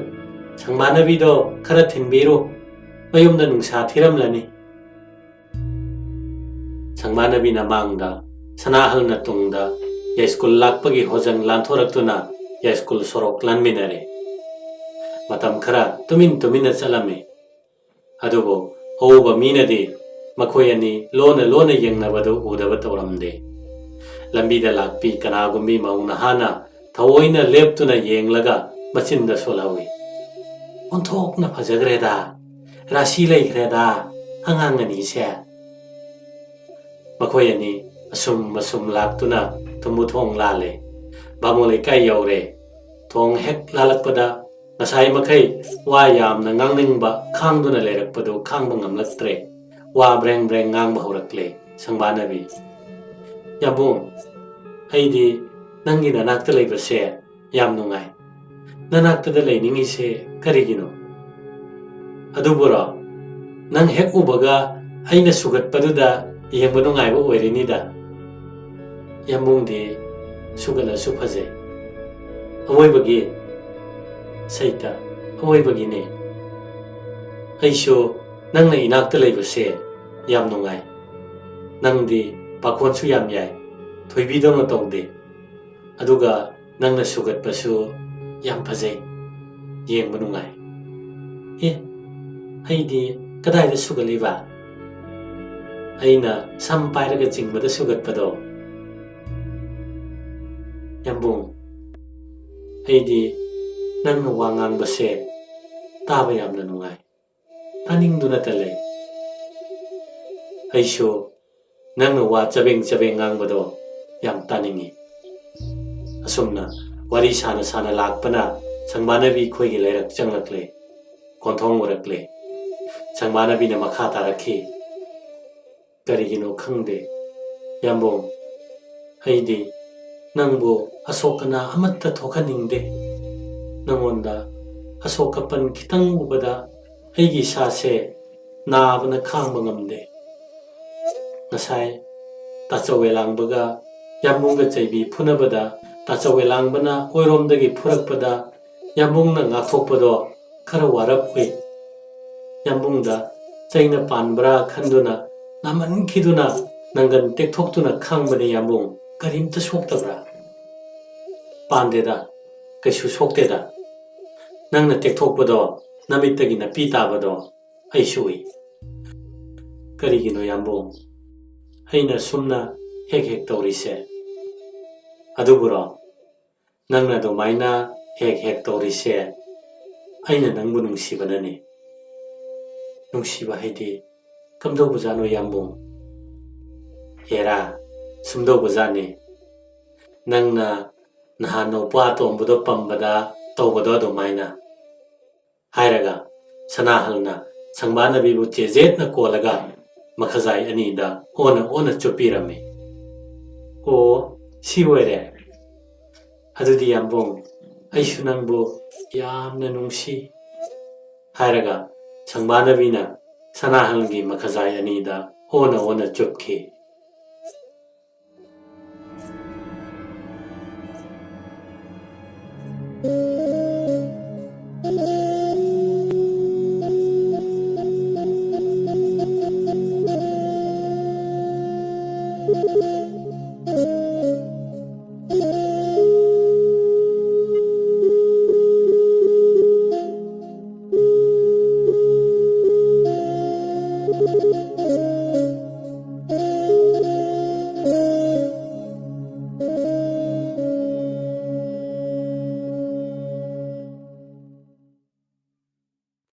ꯁꯪꯕꯥꯅꯕꯤꯗꯣ ꯈꯔ ꯊꯤꯟꯕꯤꯔꯨ, ꯃꯌꯨꯝꯗ ꯅꯨꯡꯁꯥ ꯊꯤꯔꯝꯂꯅꯤ꯫" ꯁꯪꯕꯥꯅꯕꯤꯅ ꯃꯥꯡꯗ, ꯁꯅꯥꯍꯜꯅ ꯇꯨꯡꯗ, ꯌꯥꯏꯁ꯭ꯀꯨꯜ ꯂꯥꯛꯄꯒꯤ ꯍꯣꯖꯪ ꯂꯥꯟꯊꯣꯔꯛꯇꯨꯅ ꯌꯥꯏꯁ꯭ꯀꯨꯜ ꯁꯣꯔꯣꯛ ꯂꯥꯟꯃꯤꯟꯅꯔꯦ꯫ ꯃꯇꯝ ꯈꯔ ꯇꯨꯃꯤꯟ ꯇꯨꯃꯤꯟꯅ ꯆꯠꯂꯝꯃꯤ꯫ ꯑꯗꯨꯕꯨ ꯑꯎꯕ ꯃꯤꯅꯗꯤ ꯃꯈꯣꯏ ꯑꯅꯤ ꯂꯣꯟꯅ ꯂꯣꯟꯅ ꯌꯦꯡꯅꯕꯗꯨ ꯎꯗꯕ ꯇꯧꯔꯝꯗꯦ꯫ ꯂꯝꯕꯤꯗ ꯂꯥꯛꯄꯤ ꯀꯅꯥꯒꯨꯝꯕꯤ ꯃꯧ ꯅꯍꯥꯅ ꯊꯑꯣꯏꯅ ꯂꯦꯞꯇꯨꯅ ꯌꯦꯡꯂꯒ ꯃꯆꯤꯟꯗ ꯁꯣꯜꯍꯧꯏ, "ꯑꯣꯟꯊꯣꯛꯅ ꯐꯖꯈ꯭ꯔꯦꯗ, ꯔꯥꯁꯤ ꯂꯩꯈ꯭ꯔꯦꯗ ꯑꯉꯥꯡ ꯑꯅꯤꯁꯦ"꯫ ꯃꯈꯣꯏ ꯑꯅꯤ ꯑꯁꯨꯝ ꯑꯁꯨꯝ ꯂꯥꯛꯇꯨꯅ ꯊꯨꯝꯕꯨ ꯊꯣꯡ ꯂꯥꯜꯂꯦ꯫ ꯕꯥꯃꯣꯟ ꯂꯩꯀꯥꯏ ꯌꯧꯔꯦ꯫ ꯊꯣꯡ ꯍꯦꯛ ꯂꯥꯜꯂꯛꯄꯗ ꯉꯁꯥꯏ ꯃꯈꯩ ꯋꯥ ꯌꯥꯝꯅ ꯉꯥꯡꯅꯤꯡꯕ ꯈꯥꯡꯗꯨꯅ ꯂꯩꯔꯛꯄꯗꯨ ꯈꯥꯡꯕ ꯉꯝꯂꯛꯇ꯭ꯔꯦ꯫ ꯋꯥ ꯕ꯭ꯔꯦꯡ ꯕ꯭ꯔꯦꯡ ꯉꯥꯡꯕ ꯍꯧꯔꯛꯂꯦ ꯁꯪꯕꯥꯅꯕꯤ꯫ "ꯌꯥꯝꯕꯨꯡ, ꯑꯩꯗꯤ ꯅꯪꯒꯤ ꯅꯅꯥꯛꯇ ꯂꯩꯕꯁꯦ ꯌꯥꯝ ꯅꯨꯡꯉꯥꯏ꯫ ꯅꯅꯥꯛꯇꯗ ꯂꯩꯅꯤꯡꯉꯤꯁꯦ ꯀꯔꯤꯒꯤꯅꯣ? ꯑꯗꯨꯕꯨꯔꯣ, ꯅꯪ ꯍꯦꯛ ꯎꯕꯒ ꯑꯩꯅ ꯁꯨꯒꯠꯄꯗꯨꯗ ꯌꯦꯡꯕ ꯅꯨꯡꯉꯥꯏꯕ ꯑꯣꯏꯔꯤꯅꯤꯗ꯫ ꯌꯥꯝꯕꯨꯡꯗꯤ ꯁꯨꯒꯠꯂꯁꯨ ꯐꯖꯩ꯫ ꯑꯋꯣꯏꯕꯒꯤ, ꯁꯩꯇ, ꯑꯋꯣꯏꯕꯒꯤꯅꯦ꯫ ꯑꯩꯁꯨ ꯅꯪꯅ ꯏꯅꯥꯛꯇ ꯂꯩꯕꯁꯦ ꯌꯥꯝ ꯅꯨꯡꯉꯥꯏ꯫ ꯅꯪꯗꯤ ꯄꯥꯈꯣꯟꯁꯨ ꯌꯥꯝ ꯌꯥꯏ, ꯊꯣꯏꯕꯤꯗꯧꯅ ꯇꯧꯗꯦ꯫ ꯑꯗꯨꯒ ꯅꯪꯅ ꯁꯨꯒꯠꯄꯁꯨ ꯌꯥꯝ ꯐꯖꯩ, ꯌꯦꯡꯕ ꯅꯨꯡꯉꯥꯏ"꯫ "ꯑꯦ, ꯑꯩꯗꯤ ꯀꯗꯥꯏꯗ ꯁꯨꯒꯠꯂꯤꯕ?" "ꯑꯩꯅ ꯁꯝ ꯄꯥꯏꯔꯒ ꯆꯤꯡꯕꯗ ꯁꯨꯒꯠꯄꯗꯣ"꯫ "ꯌꯥꯝꯕꯨꯡ, ꯑꯩꯗꯤ ꯅꯪꯅ ꯋꯥ ꯉꯥꯡꯕꯁꯦ ꯇꯥꯕ ꯌꯥꯝꯅ ꯅꯨꯡꯉꯥꯏ, ꯇꯥꯅꯤꯡꯗꯨꯅꯇ ꯂꯩ꯫ ꯑꯩꯁꯨ ꯅꯪꯅ ꯋꯥ ꯆꯕꯦꯡ ꯆꯕꯦꯡ ꯉꯥꯡꯕꯗꯣ ꯌꯥꯝ ꯇꯥꯅꯤꯡꯏ"꯫ ꯑꯁꯨꯝꯅ ꯋꯥꯔꯤ ꯁꯥꯅ ꯁꯥꯅ ꯂꯥꯛꯄꯅ ꯁꯪꯕꯥꯅꯕꯤ ꯈꯣꯏꯒꯤ ꯂꯩꯔꯛ ꯆꯪꯂꯛꯂꯦ, ꯀꯣꯟꯊꯣꯡ ꯎꯔꯛꯂꯦ꯫ ꯁꯪꯕꯥꯅꯕꯤꯅ ꯃꯈꯥ ꯇꯥꯔꯛꯈꯤ, "ꯀꯔꯤꯒꯤꯅꯣ ꯈꯪꯗꯦ, ꯌꯥꯝꯕꯨꯡ, ꯑꯩꯗꯤ ꯅꯪꯕꯨ ꯑꯁꯣꯛ ꯑꯅꯥ ꯑꯃꯠꯇ ꯊꯣꯛꯍꯟꯅꯤꯡꯗꯦ꯫ ꯅꯪꯉꯣꯟꯗ ꯑꯁꯣꯛ ꯑꯄꯟ ꯈꯤꯇꯪ ꯎꯕꯗ ꯑꯩꯒꯤ ꯏꯁꯥꯁꯦ ꯅꯥꯕꯅ ꯈꯥꯡꯕ ꯉꯝꯗꯦ꯫ ꯉꯁꯥꯏ ꯇꯥꯆꯧ ꯋꯦꯂꯥꯡꯕꯒ ꯌꯥꯝꯕꯨꯡꯒ ꯆꯩꯕꯤ ꯐꯨꯅꯕꯗ ꯇꯥꯆꯧ ꯋꯦꯂꯥꯡꯕꯅ ꯑꯣꯏꯔꯣꯝꯗꯒꯤ ꯐꯨꯔꯛꯄꯗ ꯌꯥꯝꯕꯨꯡꯅ ꯉꯥꯛꯊꯣꯛꯄꯗꯣ ꯈꯔ ꯋꯥꯔꯞ ꯎꯏ꯫ ꯌꯥꯝꯕꯨꯡꯗ ꯆꯩꯅ ꯄꯥꯟꯕ꯭ꯔꯥ ꯈꯟꯗꯨꯅ ꯅꯥꯃꯟꯈꯤꯗꯨꯅ ꯅꯪꯒꯟ ꯇꯦꯛꯊꯣꯛꯇꯨꯅ ꯈꯥꯡꯕꯅꯤ ꯌꯥꯝꯕꯨꯡ꯫ ꯀꯔꯤꯝꯇ ꯁꯣꯛꯇꯕ꯭ꯔꯥ?" "ꯄꯥꯟꯗꯦꯗ, ꯀꯩꯁꯨ ꯁꯣꯛꯇꯦꯗ꯫ ꯅꯪꯅ ꯇꯦꯛꯊꯣꯛꯄꯗꯣ, ꯅꯃꯤꯠꯇꯒꯤ ꯅꯥꯄꯤ ꯇꯥꯕꯗꯣ ꯑꯩꯁꯨ ꯎꯏ꯫ ꯀꯔꯤꯒꯤꯅꯣ ꯌꯥꯝꯕꯨꯡ? ꯑꯩꯅ ꯁꯨꯝꯅ ꯍꯦꯛ ꯍꯦꯛ ꯇꯧꯔꯤꯁꯦ꯫ ꯑꯗꯨꯕꯨꯔꯣ, ꯅꯪꯅ ꯑꯗꯨꯃꯥꯏꯅ ꯍꯦꯛ ꯍꯦꯛ ꯇꯧꯔꯤꯁꯦ ꯑꯩꯅ ꯅꯪꯕꯨ ꯅꯨꯡꯁꯤꯕꯅꯅꯤ꯫ ꯅꯨꯡꯁꯤꯕ ꯍꯥꯏꯗꯤ ꯀꯝꯗꯧꯕꯖꯥꯠꯅꯣ ꯌꯥꯝꯕꯨꯡ? ꯍꯦꯔꯥ, ꯁꯨꯝꯗꯧꯕꯖꯥꯠꯅꯤ꯫ ꯅꯪꯅ ꯅꯍꯥꯟ ꯅꯧꯄꯥ ꯑꯇꯣꯝꯕꯗꯣ ꯄꯝꯕꯗ ꯇꯧꯕꯗꯣ ꯑꯗꯨꯃꯥꯏꯅ꯫ ꯍꯥꯏꯔꯒ ꯁꯅꯥꯍꯜꯅ ꯁꯪꯕꯥꯅꯕꯤꯕꯨ ꯆꯦꯖꯦꯠꯅ ꯀꯣꯜꯂꯒ ꯃꯈꯖꯥꯏ ꯑꯅꯤꯗ ꯑꯣꯟꯅ ꯑꯣꯟꯅ ꯆꯨꯞꯄꯤꯔꯝꯃꯤ꯫ "ꯑꯣ, ꯁꯤ ꯑꯣꯏꯔꯦ꯫ ꯑꯗꯨꯗꯤ ꯌꯥꯝꯕꯨꯡ, ꯑꯩꯁꯨ ꯅꯪꯕꯨ ꯌꯥꯝꯅ ꯅꯨꯡꯁꯤ," ꯍꯥꯏꯔꯒ ꯁꯪꯕꯥꯅꯕꯤꯅ ꯁꯅꯥꯍꯜꯒꯤ ꯃꯈꯖꯥꯏ ꯑꯅꯤꯗ ꯑꯣꯟꯅ ꯑꯣꯟꯅ ꯆꯨꯞꯈꯤ꯫